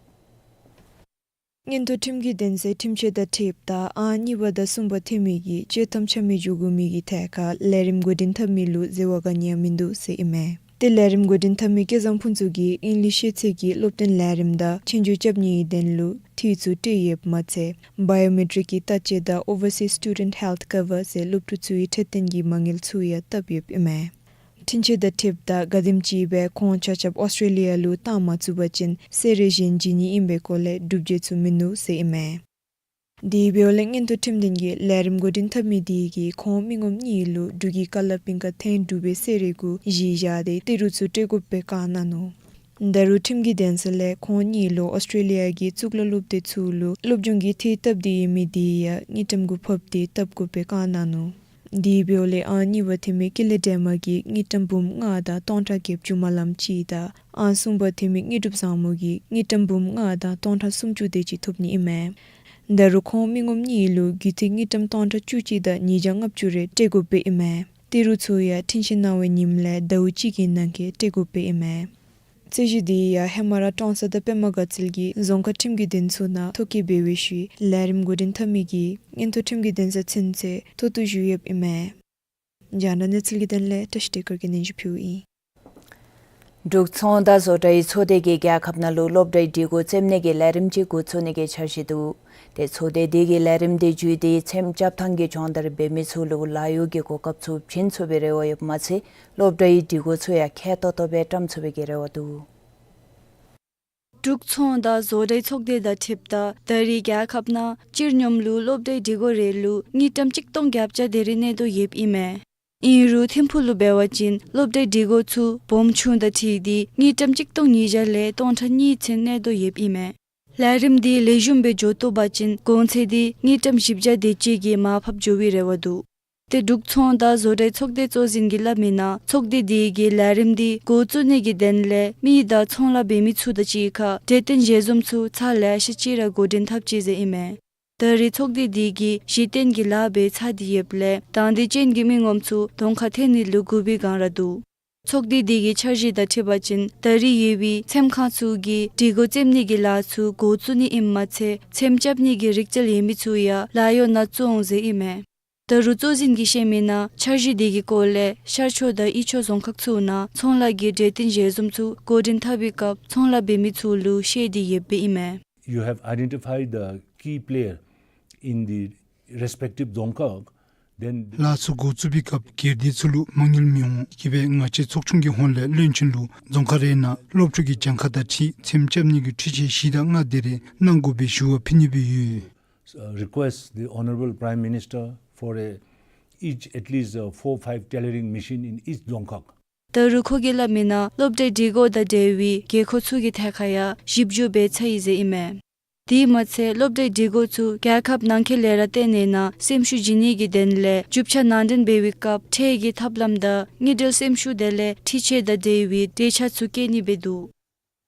མངོན་མཐོ་ཁྲིམས་ཀྱི་འདུན་སའི་ཁྲིམས་ཆད་དང་འཁྲིལཝ་ད་ཨང་གཉིས་པ་དང་གསུམ་པ་ཐོན་མི་གིས་བཅད་ཐམ་རྐྱབ་མི་འགྱོ་དགོ་མི་གི་ཐད་ཁར་ལས་རིམ་འགོ་འདྲེན་འཐབ་མི་ལུ་འཛོལ་བ་ག་ནི་ཡང་མིན་འདུག་ཟེར་ཨིན་མས། ཏེ་ལས་རིམ་འགོ་འདྲེན་འཐབ་མི་སྐལ་བཟང་ཕུན་ཚོགས་ཀྱིས་ཨིང་ལིཤ་ཤེས་ཚད་ཀྱི་སློབ་སྟོན་ལས་རིམ་དང་ཆོས་རྒྱུགས་རྐྱབ་ནིའི་དོན་ལུ་འཐུས་ཚུ་སྤྲོད་ཡོདཔ་མ་ཚད་བའི་ཡོ་མེ་ཊིཀ་གི་བརྟག་དཔྱད་དང་Overseas Student Health Cover ཟེར་སློབ་ཕྲུག་ཚུའི་འཕྲོད་བསྟེན་གྱི་མ་དངུལ་ཚུ་ཡང་བཏབ་ཡོདཔ་ཨིན་མས། འཁྲུན་ཆོད་དང་འཁྲིལཝ་ད་ག་དེམ་ཅིག་སྦེ་ཁོང་ཆ་ཁྱབ་ཨོསི་ཊྲེ་ལི་ཡ་ལུ་བཏང་མ་ཚུགས་པ་ཅིན་གསོལ་རས་གཞན་བྱིན་ནི་ཨིན་པའི་སྐོར་ལས་སྒྲུབ་བྱེད་ཚུ་མིན་འདུག་ཟེར་ཨིན་མས། དེ་འབདཝ་ལས་མངོན་མཐོ་ཁྲིམས་འདུན་གྱིས་ལས་རིམ་འགོ་འདྲེན་འཐབ་མི་དེ་གིས་ཁོང་མི་ངོམ་གཉིས་ལུ་འབྲུག་གི་ཀ་ལ་པིང་ཀ་ཐེངས་དྲུག་པའི་གསོལ་རས་གུ་གཞི་བཞག་སྟེ་ཏི་རུ་ཚུ་སྤྲོད་དགོཔ་སྦེ་བཀའ་གནང་ནུག། ད་རུང་ཁྲིམས་ཀྱི་འདུན་ས་ལས་ཁོང་གཉིས་ལུ་ཨོསི་ཊྲེ་ལི་ཡ་གི་གཙུག་ལག་སློབ་སྡེ་ཚུ་ལུ་སློབ་སྦྱོང་གི་འཐུས་བཏབ་སྟེ་ཡོད་མི་དེ་ཡང་དངུལ་ཀྲམ་གུ་ཕབ་སྟེ་བཏབ་དགོཔ་སྦེ་བཀའ་གནང་ནུག། དེ་འབདཝ་ལས་ཨང་གཉིས་པ་ཐོན་མི་ཀི་ལི་ཌེ་མ་གིས་དངུལ་ཀྲམ་འབུམ་ལྔ་དང་སྟོང་ཕྲག་བརྒྱད་ཅུ་མ་ལངམ་ཅིག་དང་ཨང་གསུམ་པ་ཐོན་མི་དངོས་གྲུབ་བཟང་མོ་གིས་དངུལ་ཀྲམ་འབུམ་ལྔ་དང་སྟོང་ཕྲག་སུམ་ཅུ་དེ་ཅིག་ཐོབ་ནི་ཨིན་མས། ད་རུང་ཁོང་མི་ངོམ་གཉིས་ལུ་རྒུད་འཐུས་དངུལ་ཀྲམ་སྟོང་ཕྲག་བཅུ་གཅིག་དང་ཉིས་བརྒྱ་ལྔ་བཅུ་རེ་སྤྲོད་དགོཔ་སྦེ་ཨིན་མས། ཏི་རུ་ཚུ་ཡང་འཁྲུན་ཆོད་གནང་བའི་ཉིནམ་ལས་ཟླཝ་གཅིག་གི་ནང་འཁོད་སྤྲོད་དགོཔ་སྦེ་ཨིན་མས། ཚད་གཞི་དེ་ཡང་ཧེ་མ་ར་ཀྲོང་གསར་དང་པདྨ་དགའ་ཚལ་གྱི་རྫོང་ཁག་ཁྲིམས་ཀྱི་འདུན་ཚོགས་ནང་ཐོ་བཀོད་འབད་བའི་ཤུལ་ལས་རིམ་འགོ་འདྲེན་འཐབ་མི་གིས་མངོན་མཐོ་ཁྲིམས་ཀྱི་འདུན་ས་ཚུན་ཚོད་མཐོ་གཏུགས་ཞུ་ཡོདཔ་ཨིན་མས། རྒྱང་བསྒྲགས་གནས་ཚུལ་གྱི་དོན་ལས་བཀྲ་ཤིས་བདེ་སྐར་གྱིས་སྙན་ཞུ་ཕུལཝ་ཨིན། འབྲུག་ཚོང་དང་བཟོ་གྲྭའི་ཚོགས་སྡེ་གིས་རྒྱལ་ཁབ་ནང་ལུ་སློབ་གྲྭའི་སྒྲིག་གོ་བཙེམ་ནི་གི་ལས་རིམ་ཅིག་འགོ་བཙུགས་ནི་གི་འཆར་གཞི་འདུག། ཏེ་ཚོགས་སྡེ་འདི་གིས་ལས་རིམ་འདི་བརྒྱུད་དེ་ཚེམ་རྐྱབ་ཐངས་ཀྱི་སྦྱོང་བརྡར་འབད་མི་ཚུ་ལུ་ལཱ་གཡོག་གི་གོ་སྐབས་ཚུ་བྱིན་ཚུགས་པའི་རེ་བ་ཡོདཔ་མ་ཚད་སློབ་གྲྭའི་སྒྲིག་གོ་ཚུ་ཡང་ཁེ་ཏོག་ཏོ་སྦེ་བཀྲམ་ཚུགས་པའི་གི་རེ་བ་འདུག། འབྲུག་ཚོང་དང་བཟོ་གྲྭའི་ཚོགས་སྡེ་དང་འཁྲིལཝ་ད་ད་རེས་རྒྱལ་ཁབ་ནང་སྤྱིར་སྙོམས་ལུ་སློབ་གྲྭའི་སྒྲིག་གོ་རེ་ལུ་དངུལ་ཀྲམ་གཅིག་སྟོང་བརྒྱད་བརྒྱ་དེ་རེ་གནས་དོ་ཡོདཔ་ཨིན་མས། ཨིན་རུང་ཐིམ་ཕུག་ལུ་འབད་བ་ཅིན་སློབ་གྲྭའི་སྒྲིག་གོ་ཚུ་སྦོམ་ཆུང་དང་འཁྲིལ་ཏེ་དངུལ་ཀྲམ་གཅིག་སྟོང་ཉིས་བརྒྱ་ལས་སྟོང་ཕྲག་གཉིས་ཚུན་གནས་དོ་ཡོདཔ་ཨིན་མས། ལས་རིམ་འདི་ལེགས་ཤོམ་སྦེ་འགྱོ་བཏུབ་པ་ཅིན་གོང་ཚད་འདི་དངུལ་ཀྲམ་བཞི་བརྒྱ་དེ་ཅིག་གིས་མར་ཕབ་འགྱོ་བའི་རེ་བ་འདུག། ཏེ་འབྲུག་ཚོང་དང་བཟོ་གྲྭའི་ཚོགས་སྡེ་གཙོ་འཛིན་གྱིས་སླབ་མིའི་ནང་ཚོགས་སྡེ་འདི་གིས་ལས་རིམ་འདི་འགོ་བཙུགས་ནི་གི་དོན་ལས་མི་དང་ཚོང་ལཱ་འབད་མི་ཚུ་དང་གཅིག་ཁར་གྲོས་བསྟུན་ཞལ་འཛོམས་ཚུ་ཚར་ལེ་ཤ་ཅིག་ར་འགོ་འདྲེན་འཐབ་ཅི་ཟེར་ཨིན་མས། ད་རེས་ཚོགས་སྡེ་འདི་གིས་གཞི་རྟེན་གྱི་ལཱ་འབད་ཚར་ཏེ་ཡོདཔ་ལས་དང་འདོད་ཅན་གྱི་མི་ངོམ་ཚུ་གདོང་ཁར་ཐོན་ནི་ལུ་སྒུག་པའི་བསྒང་ར་འདུག། ཚོགས་སྡེ་འདི་གི་འཆར་གཞི་དང་འཁྲིལ་བ་ཅིན་ད་རེས་ཡོད་པའི་ཚེམ་ཁང་ཚུ་གིས་སྒྲིག་གོ་བཙེམ་ནི་གི་ལཱ་ཚུ་འགོ་བཙུགས་ནི་ཨིནམ་མ་ཚད་ཚེམ་རྐྱབ་ནི་གི་རིག་རྩལ་ཡོད་མི་ཚུ་ཡང་ལཱ་གཡོག་ནང་བཙུགས་འོང་ཟེར་ཨིན་མས། ད་རུང་གཙོ་འཛིན་གྱིས་བཤད་མིའི་ནང་འཆར་གཞི་འདི་གི་སྐོར་ལས་ཤར་ཕྱོགས་དང་དབུས་ཕྱོགས་རྫོང་ཁག་ཚུ་ནང་ཚོང་ལཱ་གི་གྲོས་བསྟུན་ཞལ་འཛོམས་ཚུ་འགོ་འདྲེན་འཐབ་པའི་སྐབས་ཚོང་ལཱ་འབད་མི་ཚུ་ལུ་བཤད་དེ་ཡོདཔ་ཨིན་མས། You have identified the key player in the respective Dzongkhag, then ལཱ་ཚུ་འགོ་བཙུགས་པའི་སྐབས་སྒེར་སྡེ་ཚུ་ལུ་མ་དངུལ་མི་འོང་། དེ་གིས་སྦེ་ང་བཅས་ཚོགས་ཆུང་གི་ཧོངས་ལས་བློན་ཆེན་ལུ་རྫོང་ཁག་རེ་ནང་སློབ་ཕྲུག་གི་གྱངས་ཁ་དང་འཁྲིལ་ཚེམ་རྐྱབ་ནི་གི་འཕྲུལ་ཆས་བཞི་དང་ལྔ་དེ་རེ་གནང་དགོ་པའི་ཞུ་བ་ཕུལ་ནི་སྦེ་ཡོད། Uh, request the Honorable Prime Minister for a each at least uh, four five tailoring machine in each Dzongkhag. ད་རུང་ཁོ་གིས་སླབ་མིའི་ནང་སློབ་གྲྭའི་སྒྲིག་གོ་དང་འབྲེལ་བའི་དགོས་མཁོ་ཚུ་གི་ཐད་ཁར་ཡང་ཞིབ་འཇུག་འབད་ཚར་ཡི་ཟེར་ཨིན་མས། དེ་མ་ཚད་སློབ་གྲྭའི་སྒྲིག་གོ་ཚུ་རྒྱལ་ཁབ་ནང་འཁོད་ལས་ར་བཏོན་ནི་ནང་སེམས་ཤུགས་བྱིན་ནི་གི་དོན་ལས་རྒྱུ་ཆ་ནང་འདྲེན་འབད་བའི་སྐབས་ཁྲལ་གྱི་ཐབས་ལམ་དང་དངུལ་འབྲེལ་སེམས་ཤུགས་དེ་ལས་འཕྲུལ་ཆས་དང་འབྲེལ་བའི་འབྲེལ་ཆ་ཚུ་བཀལ་ནི་སྦེ་འདུག།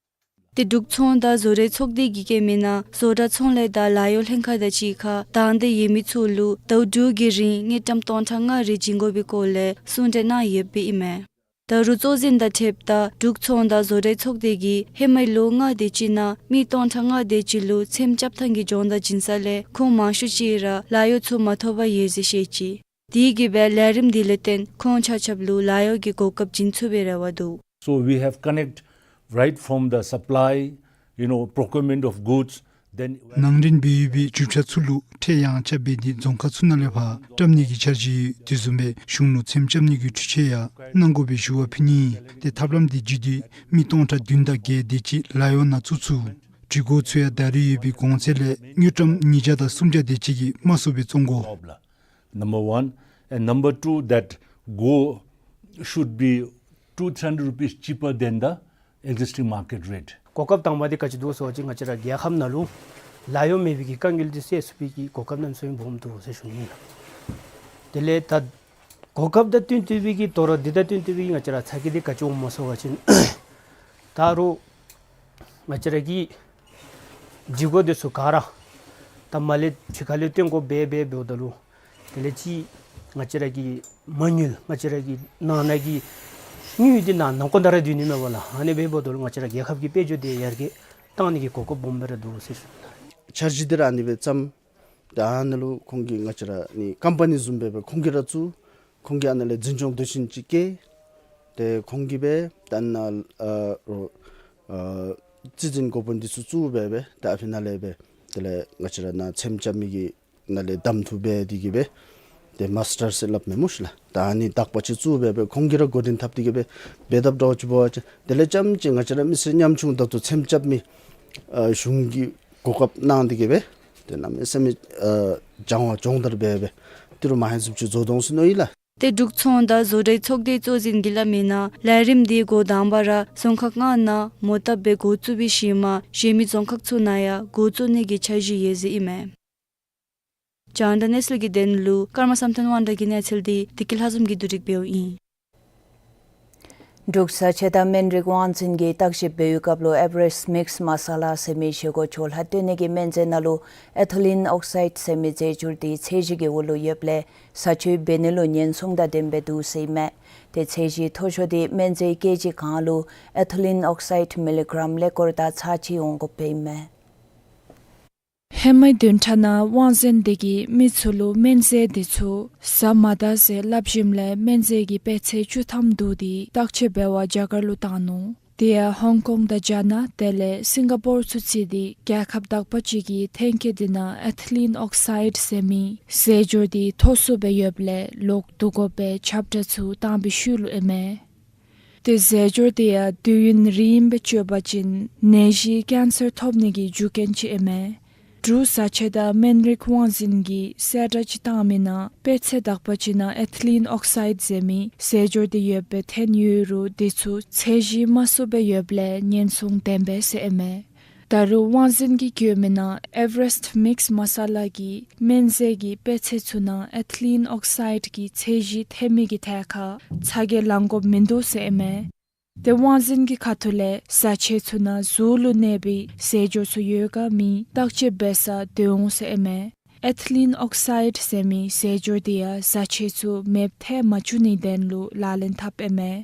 ཏེ་འབྲུག་ཚོང་དང་བཟོ་གྲྭའི་ཚོགས་སྡེ་གིས་བཀོད་མིའི་ནང་བཟོ་གྲྭ་ཚོང་ལས་དང་ལཱ་གཡོག་ལྷན་ཁག་དང་གཅིག་ཁར་དང་འདོད་ཡོད་མི་ཚུ་ལུ་ཟླཝ་དྲུག་གི་རིང་དངུལ་ཀྲམ་སྟོང་ཕྲག་ལྔ་རེ་བྱིན་དགོ་པའི་སྐོར་ལས་གསུང་གྲོས་གནང་ཡོདཔ་ཨིན་མས། ད་རུང་གཙོ་འཛིན་དང་འཁྲིལཝ་ད་འབྲུག་ཚོང་དང་བཟོ་གྲྭའི་ཚོགས་སྡེ་གིས་ཧེ་མའི་ལོ་ལྔ་དེ་ཅིག་ནང་མི་སྟོང་ཕྲག་ལྔ་དེ་ཅིག་ལུ་ཚེམ་རྐྱབ་ཐངས་ཀྱི་སྦྱོང་བརྡར་བྱིན་ས་ལས་ཁོང་མང་ཤོས་ཅིག་ར་ལཱ་གཡོག་ཚུ་མ་ཐོབ་པར་ཡོད་ཟེར་བཤད་ཅི། དེ་གིས་སྦེ་ལས་རིམ་འདི་ལས་བརྟེན་ཁོང་ཆ་ཁྱབ་ལུ་ལཱ་གཡོག་གི་གོ་སྐབས་བྱིན་ཚུགས་པའི་རེ་བ་འདུག། So we have connect right from the supply, you know, procurement of goods, then ནང་འདྲེན་འབད་ཡོད་པའི་རྒྱུ་ཆ་ཚུ་ལུ་ཁྲལ་ཡང་ཆག་འབད་དེ་རྫོང་ཁག་ཚུ་ནང་ལས་ཕར་བཀྲམ་ནི་གི་འཆར་གཞི་ཡོད། དེ་བཟུམ་སྦེ་གཞུང་ལུ་ཚེམ་རྐྱབ་ནི་གི་འཕྲུལ་ཆས་ཡང་གནང་དགོ་པའི་ཞུ་བ་ཕུལ་ནི། ཏེ་ཐབས་ལམ་འདི་བརྒྱུད་དེ་མི་སྟོང་ཕྲག་བདུན་དང་བརྒྱད་དེ་ཅིག་ལཱ་གཡོག་ནང་བཙུགས་ཚུགས། སྒྲིག་གོ་ཚུ་ཡང་ད་རེས་ཡོད་པའི་གོང་ཚད་ལས་དངུལ་ཀྲམ་ཉིས་བརྒྱ་དང་སུམ་བརྒྱ་དེ་ཅིག་གིས་མ་སོར་བར་བཙོང་དགོ། Number one, and number two, that go should be two, three hundred rupees cheaper than the existing market rate. གོ་སྐབས་དང་པ་འདི་ག་ཅི་འདུག་ཟེར་བ་ཅིན་ང་བཅས་ར་རྒྱལ་ཁབ་ནང་ལུ་ལཱ་གཡོག་མེད་པའི་གི་དཀའ་ངལ་འདི་སེལ་ཚུགས་པའི་གི་གོ་སྐབས་གནམ་མེད་ས་མེད་སྦོམ་འདུག་ཟེར་ཞུ་ནི་ཨིན། དེ་ལས་ད་གོ་སྐབས་དང་བསྟུན་ཏེ་སྦེ་གི་དོ་རུང་འདི་དང་བསྟུན་ཏེ་སྦེ་གི་ང་བཅས་ར་ཚ་གྱང་འདི་ག་ཅི་འོང་སྨོ་ཟེར་བ་ཅིན་ད་རུང་ང་བཅས་ར་གི་སྒྲིག་གོ་འདི་ཚུ་ག་ར་ད་མར་ལས་ཕྱི་ཁ་ལས་བཏོན་དགོཔ་སྦེ་འབདཝ་ད་ལུ་དེ་ལས་ཅིག་ང་བཅས་ར་གི་མ་དངུལ་ང་བཅས་ར་གི་ནང་ན་གི་དངུལ་འདི་ནང་ན་ཁོ་ན་ར་སྡོད་ནི་མས་པ་ལགས། ཨ་ནི་འབདཝ་ད་ལུ་ང་བཅས་ར་རྒྱལ་ཁབ་ཀྱི་དཔལ་འབྱོར་འདི་ཡར་རྒྱས་གཏང་ནི་གི་གོ་སྐབས་སྦོམ་སྦེ་ར་འདུག་ཟེར་ཞུ་ནི། འཆར་གཞི་འདི་ར་ཨ་ནི་སྦེ་བརྩམས། ད་ཨ་ནཱ་ལུ་ཁོང་གིས་ང་བཅས་ར་ནི་ཀམ་པ་ནི་བཟུམ་སྦེ་སྦེ་ཁོང་གིས་ར་བཙུགས། ཁོང་གིས་ཨ་ནཱ་ལས་འཛིན་སྐྱོང་སྡེ་ཚན་ཅིག་བཀལ། ཏེ་ཁོང་གིས་སྦེ་ད་ཨ་ནཱ་ཨ་རོགས་ཨ་རྩིས་འཛིན་འགོ་དཔོན་འདི་ཚུ་བཙུགས་སྦེ་སྦེ་ད་ཨ་ཕི་ནང་ལས་སྦེ་དེ་ལས་ང་བཅས་ར་ནཱ་ཚེམ་རྐྱབ་མི་གི་ནང་ལས་གདམ་འཐུ་འབད་དེ་གིས་སྦེ་ཏེ་མཱས་ཊར་ཟེར་སླབ་མས་སྨོ་ཤིག་ལགས། ད་ཨ་ནི་དག་པ་ཅིག་བཙུགས་སྦེ་སྦེ་ཁོང་གིས་ར་འགོ་འདྲེན་འཐབ་སྟེ་གིས་སྦེ་འབད་འཐབ་འདྲཝ་ཅིག་འབད་བ་ཅིན་དེ་ལས་རྐྱངམ་ཅིག་ང་བཅས་ར་མི་སེར་ཉམ་ཆུང་ད་ལྟོ་ཚེམ་རྐྱབ་མི་ཨ་གཞུང་གིས་གོ་སྐབས་གནང་སྟེ་གིས་སྦེ་ཏེ་གནམ་མེད་ས་མེད་ཨ་སྦྱང་བ་སྦྱོང་བརྡར་འབད་སྦེ་ཏི་རུ་མ་ཧེན་བཟུམ་ཅིག་བཟོ་དོ་འོང་ཟེར་མནོ་ཡི་ལགས། ཏེ་འབྲུག་ཚོང་དང་བཟོ་གྲྭའི་ཚོགས་སྡེའི་གཙོ་འཛིན་གྱིས་སླབ་མིའི་ནང་ལས་རིམ་འདི་འགོ་དང་པ་ར་རྫོང་ཁག་ལྔ་ནང་མོ་བཏབ་སྦེ་འགོ་བཙུགས་པའི་ཤུལ་མ་གཞན་མི་རྫོང་ཁག་ཚུ་ནང་ཡང་འགོ་བཙུགས་ནི་གི་འཆར་གཞི་ཡོད་ཟེར་ཨིན་མས། རྒྱང་བསྒྲགས་གནས་ཚུལ་གྱི་དོན་ལུ་ཀརྨ་བསམ་གཏན་དབང་གྲགས་ཀྱི་གནས་ཚུལ་འདི་བདེ་སྐྱིད་ལྷ་འཛོམས་ཀྱིས་བསྡུ་སྒྲིག་འབདཝ་ཨིན། འབྲུག་བཟའ་ཆས་དང་སྨན་རིགས་དབང་འཛིན་གྱིས་བརྟག་ཞིབ་འབད་བའི་སྐབས་ལུ་ཨེ་བ་རེསཊ་མིགས་མ་ས་ལ་ཟེར་མི་བཞེས་སྒོ་ཆོག་ལྷག་བཏོན་ནི་གི་སྨན་རྫས་ནང་ལུ་ཨེ་ཐི་ལིན་ཨོག་སའིཌ་ཟེར་མི་རྫས་འགྱུར་ཏེ་ཚད་གཞི་གི་འོག་ལུ་ཡོདཔ་ལས་བཟའ་སྤྱོད་འབད་ནི་ལུ་ཉེན་སྲུང་དང་ལྡནམ་སྦེ་འདུག་ཟེར་ཨིན་མས། ཏེ་ཚད་གཞི་མཐོ་ཤོས་འདི་སྨན་རྫས་ཀེ་ཇི་གང་ལུ་ཨེ་ཐི་ལིན་ཨོག་སའིཌ་མི་ལི་གྲམ་ཀླད་ཀོར་དང་ཚག་གཅིག་འོང་དགོཔ་སྦེ་ཨིན་མས། ཧེ་མའི་བདུན་ཕྲག་ནང་དབང་འཛིན་འདི་གིས་མི་ཚུ་ལུ་སྨན་རྫས་འདི་ཚུ་བཟའ་མ་ད་ཟེར་སླབ་ཞིནམ་ལས་སྨན་རྫས་ཀྱི་དཔེ་ཚད་བཅུ་ཐམ་བསྡུ་སྟེ་བརྟག་དཔྱད་འབད་བར་རྒྱ་གར་ལུ་བཏང་ནུག། དེ་ཡང་ཧོང་ཀོང་དང་རྒྱ་ནག་དེ་ལས་སིང་ག་པོར་ཚུ་རྩིས་ཏེ་རྒྱལ་ཁབ་དག་པ་ཅིག་གིས་ཐོན་སྐྱེད་དེ་ནང་ཨེ་ཐི་ལིན་ཨོག་སའིཌ་ཟེར་མི་ཟས་སྦྱོར་དེ་མཐོ་སུ་སྦེ་ཡོདཔ་ལས་ལོག་བསྡུ་དགོ་པའི་ཁྱབ་བསྒྲགས་ཚུ་བཏང་བའི་ཤུལ་ལུ་ཨིན་མས། ཏེ་ཟས་སྦྱོར་དེ་ཡང་དུས་ཡུན་རིངམོ་སྦེ་སྤྱོད་པ་ཅིན་ནད་གཞི་ཀེན་སར་ཐོབ་ནི་གི་རྒྱུ་རྐྱེན་ཅིག་ཨིན་མས། འབྲུག་བཟའ་ཆས་དང་སྨན་རིགས་དབང་འཛིན་གྱིས་གསལ་བསྒྲགས་ཅིག་བཏང་མི་ནང་དཔེ་ཚད་དག་པ་ཅིག་ནང་ཨེ་ཐི་ལིན་ཨོག་སའིཌ་ཟེར་མི་ཟས་སྦྱོར་དེ་ཡོདཔ་སྦེ་ཐོན་ཡོད་རུང་དེ་ཚུ་ཚད་གཞི་དམའ་སུ་སྦེ་ཡོདཔ་ལས་ཉེན་སྲུང་ལྡན་པས་ཟེར་ཨིན་མས། ད་རུང་དབང་འཛིན་གྱིས་བཀོད་མི་ནང་ཨེ་ཝ་རེསཊ་མིགས་མ་ས་ལ་གི་སྨན་རྫས་ཀྱི་དཔེ་ཚད་ཚུ་ནང་ཨེ་ཐི་ལིན་ཨོག་སའིཌ་གི་ཚད་གཞི་ཐོན་མི་གི་ཐད་ཁར་ཚ་གྱང་ལང་དགོཔ་མིན་འདུག་ཟེར་ཨིན་མས། ཏེ་དབང་འཛིན་གྱི་ཁ་ཐུག་ལས་བཟའ་ཆས་ཚུ་ནང་གཟུགས་ལུ་གནོད་པའི་ཟས་སྦྱོར་ཚུ་ཡོད་ག་མེད་བརྟག་དཔྱད་འབད་སར་སྡོད་འོང་ཟེར་ཨིན་མས། ཨེ་ཐི་ལིན་ཨོག་སའིཌ་ཟེར་མི་ཟས་སྦྱོར་དེ་ཡང་བཟའ་ཆས་ཚུ་མེདཔ་ཐལ་མ་བཅུག་ནིའི་དོན་ལུ་ལག་ལེན་འཐབ་ཨིན་མས།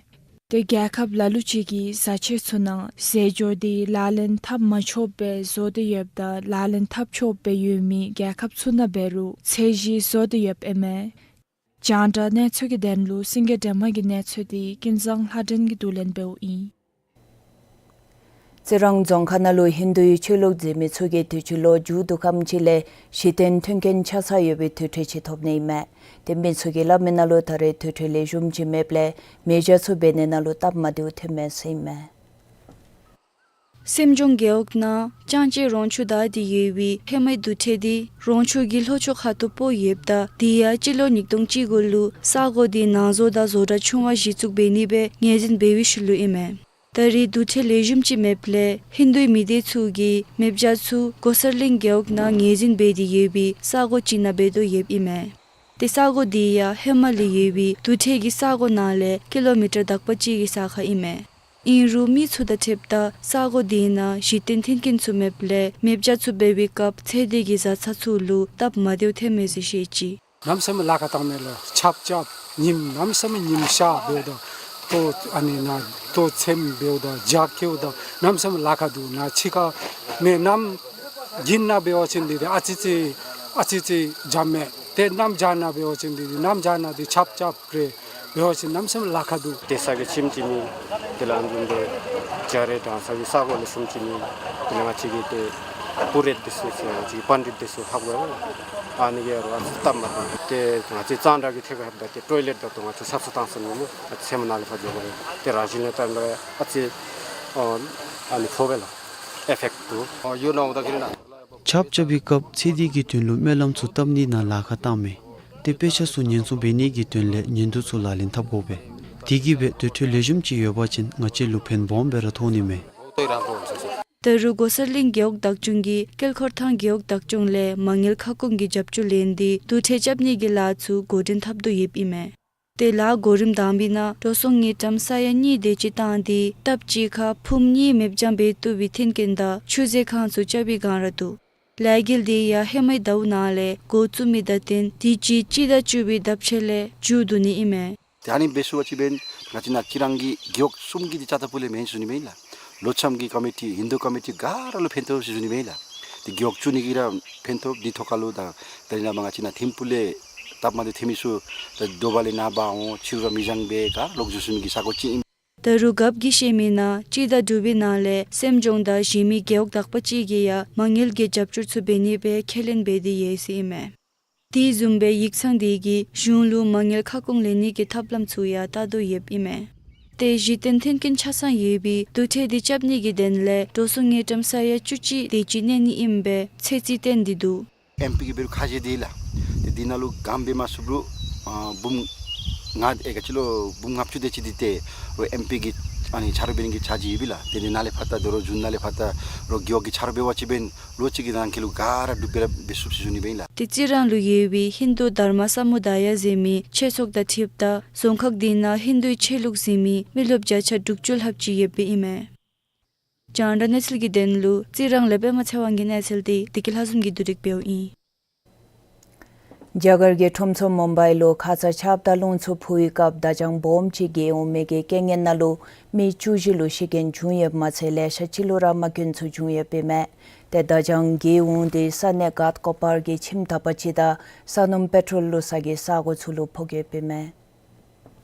ཏེ་རྒྱལ་ཁབ་ལ་ལུ་ཅིག་གིས་བཟའ་ཆས་ཚུ་ནང་ཟས་སྦྱོར་དེ་ལག་ལེན་འཐབ་མ་ཆོགཔ་སྦེ་བཟོ་སྟེ་ཡོདཔ་དང་ལག་ལེན་འཐབ་ཆོགཔ་སྦེ་ཡོད་མི་རྒྱལ་ཁབ་ཚུ་ནང་འབད་རུང་ཚད་གཞི་བཟོ་སྟེ་ཡོདཔ་ཨིན་མས། རྒྱང་བསྒྲགས་གནས་ཚུལ་གྱི་དོན་ལུ་སེང་གེ་སྒྲོལ་མ་གི་གནས་ཚུལ་དེ་ཀུན་བཟང་ལྷ་སྒྲོན་གྱིས་བསྡུ་ལེན་འབདཝ་ཨིན། རྩི་རང་རྫོང་ཁག་ནང་ལུ་ཧིན་དུའི་ཆོས་ལུགས་འཛིན་མི་ཚུ་གིས་དུས་ཅི་ལོ་མཇུག་བསྡུ་ཁམས་ཅིག་ལས་གཞི་རྟེན་མཐུན་རྐྱེན་ཆ་ཚང་ཡོད་པའི་དུར་ཁྲོད་ཅིག་ཐོབ་ནི་ཨིན་མས། ཏེ་མི་ཚུ་གིས་སླབ་མི་ནང་ལུ་ད་རེས་དུར་ཁྲོད་ལེགས་ཤོམ་ཅིག་མེདཔ་ལས་མེ་སྦྱང་ཚུ་འབད་ནི་ནང་ལུ་སྟབས་མ་བདེཝ་ཐོན་མས་ཟེར་ཨིན་མས། སེམས་ལྗོངས་རྒེད་འོག་ནང་ལྕང་སྐྱེས་རོང་ཆུ་བདའ་སྟེ་ཡོད་པའི་ཧེ་མའི་དུར་ཁྲོད་དེ་རོང་ཆུ་གི་ལྷོ་ཕྱོགས་ཁ་ཐུག་སྤོ་ཡོདཔ་ད་དེ་ཡང་སྤྱི་ལོ་ཉིས་སྟོང་བཅུ་དགུ་ལུ་ས་གོ་དེ་ནང་བཟོ་དང་བཟོ་གྲྭ་ཆུང་བ་གཞི་བཙུགས་འབད་ནི་སྦེ་ངོས་འཛིན་འབད་བའི་ཤུལ་ལུ་ཨིན་མས། ད་རེས་དུར་ཁྲོད་ལེགས་ཤོམ་ཅིག་མེདཔ་ལས་ཧིན་དུའི་མི་སྡེ་ཚུ་གིས་མེ་སྦྱང་ཚུ་གོ་སར་གླིང་རྒེད་འོག་ནང་ངོས་འཛིན་འབད་དེ་ཡོད་པའི་ས་གོ་ཅིག་ནང་འབད་དོ་ཡོདཔ་ཨིན་མས། ཏེ་ས་གོ་དེ་ཡང་ཧེ་མ་ལས་ཡོད་པའི་དུར་ཁྲོད་ཀྱི་ས་གོ་ནང་ལས་ཀི་ལོ་མི་ཊར་དག་པ་ཅིག་གི་ས་ཁར་ཨིན་མས། ཨིན་རུང་མི་ཚུ་དང་འཁྲིལཝ་ད་ས་གོ་དེ་ནང་གཞི་རྟེན་མཐུན་རྐྱེན་ཚུ་མེདཔ་ལས་མེ་སྦྱང་ཚུ་འབད་བའི་སྐབས་ཚེ་འདས་ཀྱི་བཟའ་ཚང་ཚུ་ལུ་སྟབས་མ་བདེཝ་ཐོན་མས་ཟེར་བཤད་ཅི། གནམ་མེད་ས་མེད་ལཱ་ཁག་བཏང་མས་ལགས། ཆརཔ་རྐྱབ་ཉིམ་གནམ་མེད་ས་མེད་ཉིམ་ཤར་འབདཝ་ད་ལྟོ་ཨ་ནི་ནང་ལྟོ་ཚེམ་འབདཝ་ད་རྒྱ་བཀལཝ་ད་གནམ་མེད་ས་མེད་ལཱ་ཁག་འདུག། ནཱ་ཕྱི་ཁ་མེ་གནམ་དགུན་ནང་འབད་བ་ཅིན་འདི་འདི་ཨ་ཙི་ཙི་ཨ་ཙི་ཙི་འཇམ་མས། ཏེ་གནམ་བྱཱར་ནང་འབད་བ་ཅིན་འདི་འདི་གནམ་བྱཱར་ནང་འདི་ཆརཔ་རྐྱབ་རེ་འབད་བ་ཅིན་གནམ་མེད་ས་མེད་ལཱ་ཁག་འདུག། ཏེ་ས་གི་ཁྱིམ་ཅིག་མེད། དེ་ལས་ཨ་ནི་བཟུམ་སྦེ་རྒྱ་རེ་དང་ས་གི་ས་གོ་ལེགས་ཤོམ་ཅིག་མེད། དེ་ལས་ང་བཅས་ཀྱི་ཏེ་པུ་རོ་ཧིཏ་འདི་ཚུ་ཟེར་ང་བཅས་ཀྱི་པཎྜི་ཏ་འདི་ཚུ་ལྷག་པ་ཨ་ནི་གིས་ར་ཨ་ཙི་སྟབས་མ་བདེ། ཏེ་ང་བཅས་གཙང་སྦྲ་གི་ཐད་ཁར་ད་ཏེ་ཊོའི་ལེཊ་ད་ལྟོ་ང་བཅས་སབ་སུ་བཏང་ས་མེད་སྨོ། ཨ་ཙི་མ་ནཱ་ལས་ཕར་འགྱོ་དགོ་པས། ཏེ་རང་བཞིན་ལས་ད་ཨ་ཙི་ཨ་ནི་ཕོག་པས་ལགས། ཨེ་ཕེཀཊ་འདུག། ཨ་ཡོད་ནའང་ད་གིན་ན་ཆརཔ་རྐྱབ་པའི་སྐབས་ཚེ་འདས་ཀྱི་དོན་ལུ་སྨོན་ལམ་ཚུ་བཏབ་ནི་ནང་ལཱ་ཁག་བཏངམ་མས། ཏེ་དཔེ་ཆ་ཚུ་ཉེན་སྲུང་འབད་ནི་གི་དོན་ལས་ཉིན་དུ་ཚུ་ལག་ལེན་འཐབ་དགོ་པས། དེ་གིས་སྦེ་དུར་ཁྲོད་ལེགས་ཤོམ་ཅིག་ཡོད་པ་ཅིན་ང་བཅས་ལུ་ཕན་སྦོམ་སྦེ་ར་ཐོགས་ནི་མས། ད་རུང་གོ་སར་གླིང་རྒེད་འོག་བདག་སྐྱོང་གིས་དཀྱིལ་འཁོར་ཐང་རྒེད་འོག་བདག་སྐྱོང་ལས་མ་དངུལ་ཁ་སྐོང་གི་རྒྱབ་སྐྱོར་ལེན་ཏེ་དུར་ཁྲོད་རྐྱབ་ནི་གི་ལཱ་ཚུ་འགོ་འདྲེན་འཐབ་དོ་ཡོདཔ་ཨིན་མས། ཏེ་ལཱ་གོ་རིམ་དང་པའི་ནང་འགྲོ་སོང་དངུལ་ཀྲམ་ས་ཡ་གཉིས་དེ་ཅིག་བཏང་སྟེ་ལྟབ་གཅིག་ཁར་ཕུངམ་གཉིས་མེ་སྦྱང་འབད་བཏུབ་པའི་མཐུན་རྐྱེན་དང་ཆུ་མཛོད་ཁང་ཚུ་རྐྱབ་པའི་བསྒང་ར་འདུག། ལས་འགུལ་དེ་ཡང་ཧེ་མའི་ཟླཝ་ནང་ལས་འགོ་བཙུགས་མི་དང་བསྟུན་དུས་ཅི་སྤྱི་ཟླ་བཅུ་པའི་ཟླཝ་ཕྱེད་ལས་མཇུག་བསྡུ་ནི་ཨིན་མས། ཏེ་ཨ་ནི་འབད་ཚུགས་པ་ཅིན་འབདན་ང་བཅས་ནཱ་རྩི་རང་གི་རྒེད་འོག་གསུམ་གྱི་འདི་ཅ་ཏ་པུ་ལས་མེན་ཟེར་ཞུ་ནི་མས་ལགས། ལོ་ལྕམ་གྱི་ཀོ་མི་ཊི་ཧིན་དུ་ཀོ་མི་ཊི་ག་ར་ལུ་ཕན་ཐོགས་ཟེར་ཞུ་ནི་མས་ལགས། ཏེ་རྒེད་འོག་བཙུགས་ནི་གིས་ར་ཕན་ཐོགས། འདི་ཐོག་ཁ་ལུ་ད་ད་རེས་ནངས་པ་ང་བཅས་ནཱ་ཐིམ་ཕུག་ལས་སྟབས་མ་བདེཝ་ཐོན་མི་ཚུ་ད་དོ་བ་ལས་ནཱ་འབག་འོང་ཕྱི་རུ་ར་མེ་སྦྱང་འབད་ག་ར་ལོག་འགྱོ་ཚུགས་མི་གི་ས་གོ་ཅིག་ཨིན། ད་རུང་རྒཔོ་གིས་བཤད་མི་ནང་སྤྱི་ཟླ་དྲུག་པའི་ནང་ལས་སེམས་ལྗོངས་དང་གཞན་མི་རྒེད་འོག་དག་པ་ཅིག་གིས་ཡང་མ་དངུལ་གྱི་རྒྱབ་སྐྱོར་ཚུ་འབད་ནི་སྦེ་ཁས་ལེན་འབད་དེ་ཡོད་ཟེར་ཨིན་མས། དེ་བཟུམ་སྦེ་ཡིག་ཚང་དེ་གིས་གཞུང་ལུ་མ་དངུལ་ཁ་སྐོང་ལེན་ནི་གི་ཐབས་ལམ་ཚུ་ཡང་བལྟ་དོ་ཡོདཔ་ཨིན་མས། ཏེ་གཞི་རྟེན་མཐུན་རྐྱེན་ཆ་ཚང་ཡོད་པའི་དུར་ཁྲོད་དེ་རྐྱབ་ནི་གི་དོན་ལས་འགྲོ་སོང་དངུལ་ཀྲམ་ས་ཡ་བཅུ་གཅིག་དེ་ཅིག་གནས་ནི་ཨིནམ་སྦེ་ཚོད་རྩིས་བཏོན་ཏེ་འདུག། ཨེམ་པི་གིས་འབད་རུང་ཁ་བཞེས་དེ་ལགས། ཏེ་དེ་ནང་ལུ་ག་དེམ་འབད་མ་ཚུགས་རུང་ཨ་འབུམ་ལྔ་ཨེ་ག་ཅི་ལོ་འབུམ་ལྔ་བཅུ་དེ་ཅིག་འདི་ཏེ་རོགས་ཨེམ་པི་གིས་ཨ་ནི་ཆ་རོགས་འབད་ནི་གི་འཆར་གཞི་ཡོད་པས་ལགས། ཏེ་དེ་ནང་ལས་ཕར་ད་དོ་རུང་གཞུང་ནང་ལས་ཕར་ད་རོགས་རྒེད་འོག་གིས་ཆ་རོགས་འབད་བ་ཅིན་འབདན་ལོ་གཅིག་གི་ནང་འཁོད་ལུ་ག་ར་འགྲུབ་སྦེ་ར་འབད་ཚུགས་ཟེར་ཞུ་ནི་མས་ལགས། ཏེ་རྩི་རང་ལུ་ཡོད་པའི་ཧིན་དུ་དྷརྨ་ས་མུ་དཱ་ཡ་ཟེར་མི་ཆོས་ཚོགས་དང་འཁྲིལཝ་ད་རྫོང་ཁག་དེ་ནང་ཧིན་དུའི་ཆོས་ལུགས་འཛིན་མི་མི་རློབས་བརྒྱ་ཆ་དྲུག་ཅུ་ལྷགཔ་ཅིག་ཡོདཔ་ཨིན་མས། རྒྱང་བསྒྲགས་གནས་ཚུལ་གྱི་དོན་ལུ་རྩི་རང་ལས་པདྨ་ཚེ་དབང་གི་གནས་ཚུལ་དེ་བདེ་སྐྱིད་ལྷ་འཛོམས་ཀྱིས་བསྡུ་སྒྲིག་འབདཝ་ཨིན། རྒྱ་གར་གྱི་ཁྲོམ་ཚོགས་མུམ་བྷའི་ལུ་ཁ་ཙ་ཆརཔ་དང་རླུང་འཚུབ་འཕུ་བའི་སྐབས་བརྡ་བྱང་སྦོམ་ཅིག་གས་འོང་མི་གི་རྐྱེན་ངན་ནང་ལུ་མི་བཅུ་བཞི་ལུ་ཤི་རྐྱེན་བྱུང་ཡོདཔ་མ་ཚད་ལེ་ཤ་ཅིག་ལུ་ར་རྨ་སྐྱོན་ཚུ་བྱུང་ཡོདཔ་ཨིན་མས། ཏེ་བརྡ་བྱང་གས་འོང་དེ་ས་གནས་གྷཊ་ཀོ་པར་གྱི་ཁྱིམ་དག་པ་ཅིག་དང་ས་སྣུམ་པེ་ཊོལ་བླུག་ས་གི་ས་གོ་ཚུ་ལུ་ཕོག་ཡོདཔ་ཨིན་མས།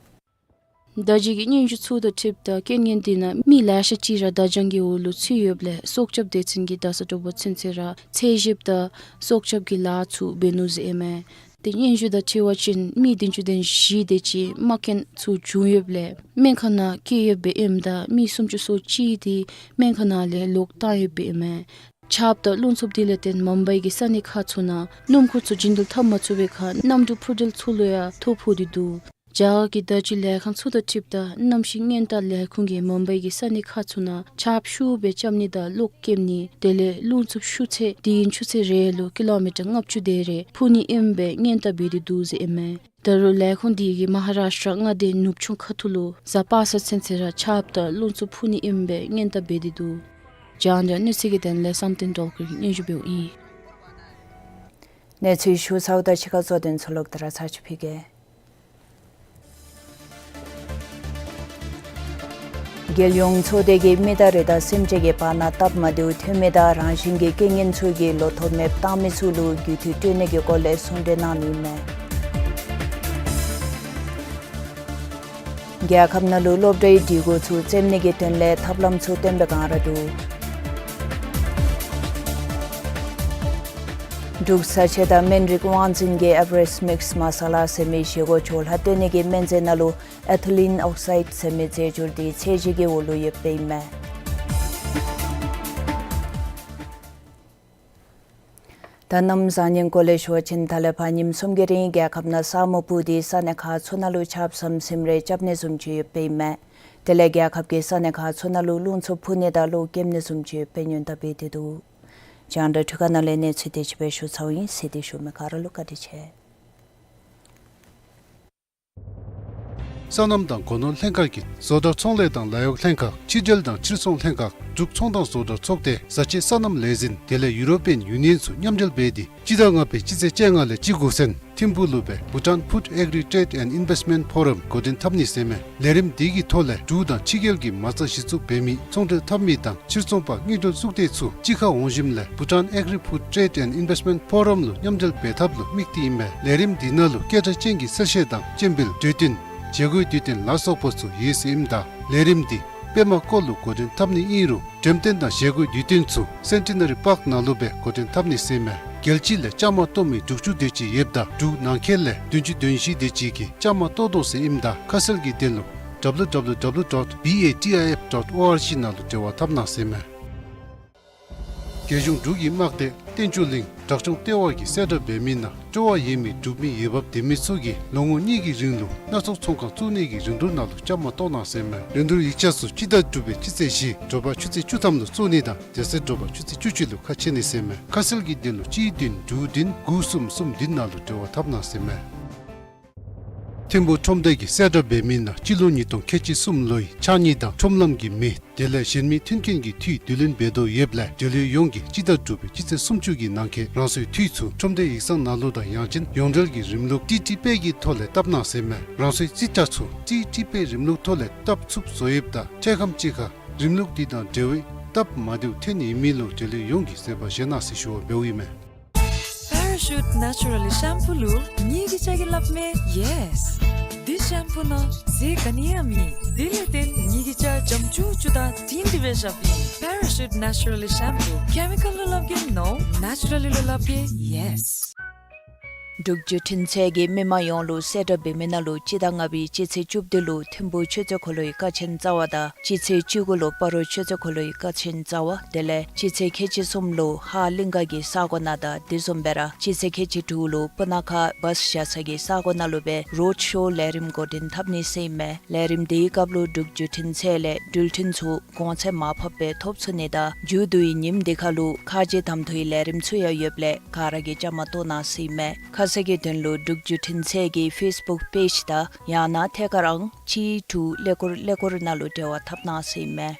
ད་ཅི་གི་སྙན་ཞུ་ཚུ་དང་འཁྲིལཝ་ད་རྐྱེན་ངན་འདི་ནང་མི་ལེ་ཤ་ཅིག་ར་བརྡ་བྱང་གི་འོག་ལུ་ཚུད་ཡོདཔ་ལས་སྲོག་སྐྱབས་སྡེ་ཚན་གྱིས་ད་ས་དྲོ་པ་ཚུན་ཚོད་ར་འཚོལ་ཞིབ་དང་སྲོག་སྐྱབས་ཀྱི་ལཱ་ཚུ་འབད་ནུག་ཟེར་ཨིན་མས། ཏེ་སྙན་ཞུ་དང་འཁྲིལ་བ་ཅིན་མི་བདུན་ཅུ་དོན་བཞི་དེ་ཅིག་རྨ་སྐྱོན་ཚུ་བྱུང་ཡོདཔ་ལས་སྨན་ཁང་ནང་བསྐྱལ་ཡོདཔ་ཨིནམ་ད་མི་སུམ་ཅུ་སོ་གཅིག་དེ་སྨན་ཁང་ནང་ལས་ལོག་བཏང་ཡོདཔ་ཨིན་མས། ཆརཔ་དང་རླུང་འཚུབ་དེ་ལས་བརྟེན་མུམ་བའི་གི་ས་གནས་ཁག་ཚུ་ནང་སྣུམ་འཁོར་ཚུ་འགྲོ་འགྲུལ་འཐབ་མ་ཚུགས་པའི་ཁར་གནམ་གྲུ་འཕུར་འགྲུལ་ཚུ་ལུ་ཡང་ཐོ་ཕོག་སྟེ་འདུག། རྒྱ་གར་གྱི་བརྡ་བརྒྱུད་ལས་ཁང་ཚུ་དང་འཁྲིལཝ་ད་གནམ་གཤིས་ཉེན་བརྡ་ལས་ཁུངས་ཀྱིས་མུམ་བའི་གི་ས་གནས་ཁག་ཚུ་ནང་ཆརཔ་ཤུགས་སྦེ་རྐྱབ་ནི་དང་གློག་ཀེམ་ནི་དེ་ལས་རླུང་འཚུབ་ཤུགས་ཚད་དེ་ཡི་ཆུ་ཚོད་རེ་ལུ་ཀི་ལོ་མི་ཊར་ལྔ་བཅུ་དེ་རེ་འཕུ་ནི་ཨིནམ་སྦེ་ཉེན་བརྡ་འབད་དེ་འདུག་ཟེར་ཨིན་མས། ད་རུང་ལས་ཁུངས་དེ་གིས་མ་ཧ་རཱཤ་ཊྲ་མངའ་སྡེའི་ནུབ་ཕྱོགས་ཁ་ཐུག་ལུ་གཟའ་པ་སངས་ཚུན་ཚོད་ར་ཆརཔ་དང་རླུང་འཚུབ་འཕུ་ནི་ཨིནམ་སྦེ་ཉེན་བརྡ་འབད་དེ་འདུག། རྒྱང་བསྒྲགས་གནས་ཚུལ་གྱི་དོན་ལས་བསམ་གཏན་སྒྲོལ་དཀར་གྱིས་སྙན་ཞུ་འབདཝ་ཨིན། གནས་ཚུལ་ཞུ་ཚརཝ་ད་ཕྱི་ཁ་གཙོ་དོན་ཚུ་ལོག་སྟེ་ར་ཚར་ཅིག་ཕུལ་གེ། རྒྱལ་ཡོངས་ཚོགས་སྡེ་གིས་མི་དང་རི་དྭགས་སེམས་ཅན་གྱི་བར་ན་སྟབས་མ་བདེཝ་ཐོན་མི་དང་རང་བཞིན་གྱི་རྐྱེན་ངན་ཚུ་གིས་ལོ་ཐོག་མེདཔ་བཏང་མི་ཚུ་ལུ་རྒུད་འཐུས་སྤྲོད་ནི་གི་སྐོར་ལས་གསུང་གྲོས་གནང་ནི་ཨིན་མས། རྒྱལ་ཁབ་ནང་ལུ་སློབ་གྲྭའི་སྒྲིག་གོ་ཚུ་བཙེམ་ནི་གི་དོན་ལས་ཐབས་ལམ་ཚུ་བཏོན་པའི་བསྒང་ར་འདུག། འབྲུག་བཟའ་ཆས་དང་སྨན་རིགས་དབང་འཛིན་གྱིས་ཨེ་ཝེ་རེསཊ་མིགསི་མ་ས་ལ་ཟེར་མི་བཞེས་སྒོ་ཚུ་ལྷག་བཏོན་ནི་གི་སྨན་རྫས་ནང་ལུ་ཨེ་ཐི་ལིན་ཨོག་སའིཌ་ཟེར་མི་རྫས་འགྱུར་དེ་ཚད་གཞི་གི་འོག་ལུ་ཡོདཔ་ཨིན་མས། ད་གནམ་བཟང་ངན་སྐོར་ལས་ཞུ་བ་ཅིན་ད་ལས་ཕར་ཉིནམ་གསུམ་གྱི་རིང་རྒྱལ་ཁབ་ནང་ས་སྨུག་སྤུབས་ཏེ་ས་གནས་ཁག་ཚུ་ནང་ལུ་ཆརཔ་ཟམ་ཟིམ་རེ་རྐྱབ་ནི་བཟུམ་ཅིག་ཡོདཔ་ཨིན་མས། དེ་ལས་རྒྱལ་ཁབ་ཀྱི་ས་གནས་ཁག་ཚུ་ནང་ལུ་རླུང་འཚུབ་འཕུ་ནི་དང་གློག་ཀེམ་ནི་བཟུམ་ཅིག་ཡོདཔ་སྦེ་ཉེན་བརྡ་འབད་དེ་འདུག། རྒྱང་བསྒྲགས་འཕྲུལ་ཁང་ནང་ལས་གནས་ཚུལ་དེ་ཅིག་སྦེ་ཞུ་ཚརཝ་ཨིན། གཟིགས་ཏེ་བཞུགས་མི་ག་ར་ལུ་བཀའ་དྲིན་ཆེ། སོ་ནམ་དང་སྒོ་ནོར་ལྷན་ཁག་གིས་བཟོ་གྲྭ་ཚོང་ལས་དང་ལཱ་གཡོག་ལྷན་ཁག་ཕྱི་འབྲེལ་དང་ཕྱིར་ཚོང་ལྷན་ཁག་འབྲུག་ཚོང་དང་བཟོ་གྲྭ་ཚོགས་སྡེ་བཟའ་ཆས་སོ་ནམ་ལས་འཛིན་དེ་ལས་ཡུ་རོ་པིའན་ཡུ་ནི་ཡཱན་ཚུ་མཉམ་འབྲེལ་འབད་དེ་སྤྱི་ཟླ་ལྔ་པའི་སྤྱི་ཚེས་བཅོ་ལྔ་ལས་སྤྱི་གོ་ཟན་ཐིམ་ཕུག་ལུ་སྦེ་Bhutan Food Agri Trade and Investment Forum འགོ་འདྲེན་འཐབ་ནི་ཟེར་མས། ལས་རིམ་དེ་གི་ཐོག་ལས་འབྲུག་དང་ཕྱི་རྒྱལ་གྱི་མ་རྩ་གཞི་བཙུགས་འབད་མི་ཚོང་འབྲེལ་འཐབ་མི་དང་ཕྱིར་ཚོང་པ་དངུལ་འབྲེལ་གཙུག་སྡེ་ཚུ་གཅིག་ཁར་འོང་ཞིནམ་ལས་Bhutan Agri Food Trade and Investment Forum ལུ་མཉམ་འབྲེལ་འབད་ཐབས་ལུ་དམིགས་ཏེ་ཨིན་པས། ལས་རིམ་འདི་ནང་ལུ་སྐད་གྲགས་ཅན་གྱི་གསལ་བཤད་དང་སྤྱན་འབུལ་དུས་སྟོན་བཞེས་སྒོའི་དུས་སྟོན་ལ་སོགས་པ་ཚུ་ཡོད་ཟེར་ཨིནམ་ད་ལས་རིམ་འདི་པདྨ་བཀོད་ལུ་འགོ་འདྲེན་འཐབ་ནི་ཨིན་རུང་འགྲེམས་སྟོན་དང་བཞེས་སྒོའི་དུས་སྟོན་ཚུ་སེན་ཊི་ནེ་རི་པཱརཀ་ནང་ལུ་སྦེ་འགོ་འདྲེན་འཐབ་ནི་ཟེར་མས། རྒྱལ་སྤྱི་ལས་བཅའ་མར་གཏོགས་མི་དྲུག་ཅུ་དེ་ཅིག་ཡོདཔ་ད་འབྲུག་ནང་འཁོད་ལས་བདུན་ཅུ་དོན་བཞི་དེ་ཅིག་གིས་བཅའ་མར་གཏོགས་དོ་ཟེར་ཨིནམ་ད་ཁ་གསལ་གྱི་དོན་ལུ་W W W dot B A T I F dot O R G ནང་ལུ་འབྲེལ་བ་འཐབ་གནང་ཟེར་མས། རྒྱལ་གཞུང་འབྲུག་གི་དམག་སྡེ་བསྟན་ཆོས་གླིང་དྲག་སྦྱོང་ལྟེ་བ་གིས་གསལ་བསྒྲགས་འབད་མི་ནང་སྤྲོ་བ་ཡོད་མི་འབྲུག་མི་འོས་འབབ་ལྡན་མི་ཚུ་གིས་ལོ་ངོ་གཉིས་ཀྱི་རིང་ལུ་སྣ་ཚོགས་ཚོང་ཁང་བཙུགས་ནི་གི་རིན་བསྡུར་ནང་ལུ་བཅའ་མར་གཏོགས་གནང་ཟེར་མས། རིན་བསྡུར་ཡིག་ཆ་ཚུ་སྤྱི་ཟླ་དྲུག་པའི་སྤྱི་ཚེས་བཞི་དྲོ་པ་ཆུ་ཚོད་བཅུ་ཐམ་ལུ་བཙུགས་ནི་དང་དེ་ཚེ་དྲོ་པ་ཆུ་ཚོད་བཅུ་གཅིག་ལུ་ཁ་ཕྱེ་ནི་ཟེར་མས། ཁ་གསལ་གྱི་དོན་ལུ་གཅིག་བདུན་དྲུག་བདུན་དགུ་གསུམ་གསུམ་བདུན་ནང་ལུ་འབྲེལ་བ་འཐབ་གནང་ཟེར་མས། ཐིམ་ཕུག་ཁྲོམ་སྡེ་གིས་གསལ་བསྒྲགས་འབད་མི་ནང་སྤྱི་ལོ་ཉིས་སྟོང་ཁལ་གཅིག་གསུམ་ལོའི་ཕྱགས་སྙིགས་དང་ཁྲོམ་ལམ་གྱི་མེ་དེ་ལས་གཞན་མི་མཐུན་རྐྱེན་གྱི་འཐུས་བསྡུ་ལེན་འབད་དོ་ཡོདཔ་ལས་འབྲེལ་ཡོད་ཡོངས་ཀྱིས་སྤྱི་ཟླ་དྲུག་པའི་སྤྱི་ཚེས་སུམ་ཅུ་གི་ནང་འཁོད་རང་སོའི་འཐུས་ཚུ་ཁྲོམ་སྡེ་ཡིག་ཚང་ནང་ལུ་དང་ཡང་ཅིན་ཡོངས་འབྲེལ་གྱི་རིམ་ལུགས་ཊི་ཊི་པེ་གི་ཐོག་ལས་བཏབ་གནང་ཟེར་མས། རང་སོའི་རྩིས་ཁྲ་ཚུ་ཊི་ཊི་པེ་རིམ་ལུགས་ཐོག་ལས་བཏབ་ཚུགསཔ་བཟོ་ཡོདཔ་ད་འཕྲལ་ཁམས་ཅིག་ཁར་རིམ་ལུགས་འདི་དང་འབྲེལ་བའི་སྟབས་མ་བདེཝ་ཐོན་ནི་ཨིན་མི་ལུ་འབྲེལ་ཡོད་ཡོངས་ཀྱིས་བཟོད་པ་བཞེས་གནང་ཟེར་ཞུ་བ་འབདཝ་ཨིན་མས། Parachute Naturally Shampoo ལུ་ངེ་གི་སྐྱ་གིས་སླབ་མས་ཡེས། འདི་ཤེམ་པུ་ནང་ཟས་ག་ནི་ཡང་མེད། དེ་ལས་བརྟེན་ངེ་གི་སྐྱ་འཇམ་ཅུག་ཅུ་དང་དྲིང་དྲི་སྦེ་ཤརཝ་ཨིན། Parachute Naturally Shampoo. Chemical ལུ་སླབ་གེ་no, naturally ལུ་སླབ་གེ་ཡེས། འབྲུག་བརྒྱུད་འཕྲིན་ཚད་ཀྱིས་མི་མང་ཡོངས་ལུ་གསལ་བསྒྲགས་འབད་མི་ནང་ལུ་སྤྱི་ཟླ་ལྔ་པའི་སྤྱི་ཚེས་བཅུ་བདུན་ལུ་ཐིམ་ཕུག་ཆོས་རྩེ་འཁོར་ལོའི་ཀ་ཆེན་རྩ་བ་དང་སྤྱི་ཚེས་བཅུ་དགུ་ལུ་སྤ་རོ་ཆོས་རྩེ་འཁོར་ལོའི་ཀ་ཆེན་རྩ་བ་དེ་ལས་སྤྱི་ཚེས་ཁལ་གཅིག་གསུམ་ལུ་ཧཱ་གླིང་ག་གི་ས་གོ་ནང་དང་དེ་བཟུམ་སྦེ་ར་སྤྱི་ཚེས་ཁལ་གཅིག་དྲུག་ལུ་སྤུ་ན་ཁ་བཱས་བཞག་ས་གི་ས་གོ་ནང་ལུ་སྦེ་རོཌ་ཤོ་ལས་རིམ་འགོ་འདྲེན་འཐབ་ནི་ཟེར་ཨིན་མས། ལས་རིམ་དེའི་སྐབས་ལུ་འབྲུག་བརྒྱུད་འཕྲིན་ཚད་ལས་འགྲུལ་འཕྲིན་ཚུ་གོང་ཚད་མར་ཕབ་སྦེ་ཐོབ་ཚུགས་ནི་དང་མཇུག་བསྡུའི་ཉིནམ་དེ་ཁར་ལུ་ཁ་རྗེ་གདམ་འཐུའི་ལས་རིམ་ཚུ་ཡང་ཡོདཔ་ལས་ག་ར་གིས་བཅའ་མར་གཏོགས་གནང་ཟེར་ཨིན་མས། ཁ་གསལ་གྱི་དོན་ལུ་འབྲུག་བརྒྱུད་འཕྲིན་ཚད་ཀྱི་ཕེསི་བུཀ་པེཇ་དང་ཡང་ན་ཐད་ཀར་ཨང་གཅིག་དྲུག་ཀླད་ཀོར་ཀླད་ཀོར་ནང་ལུ་འབྲེལ་བ་འཐབ་གནང་ཟེར་ཨིན་མས།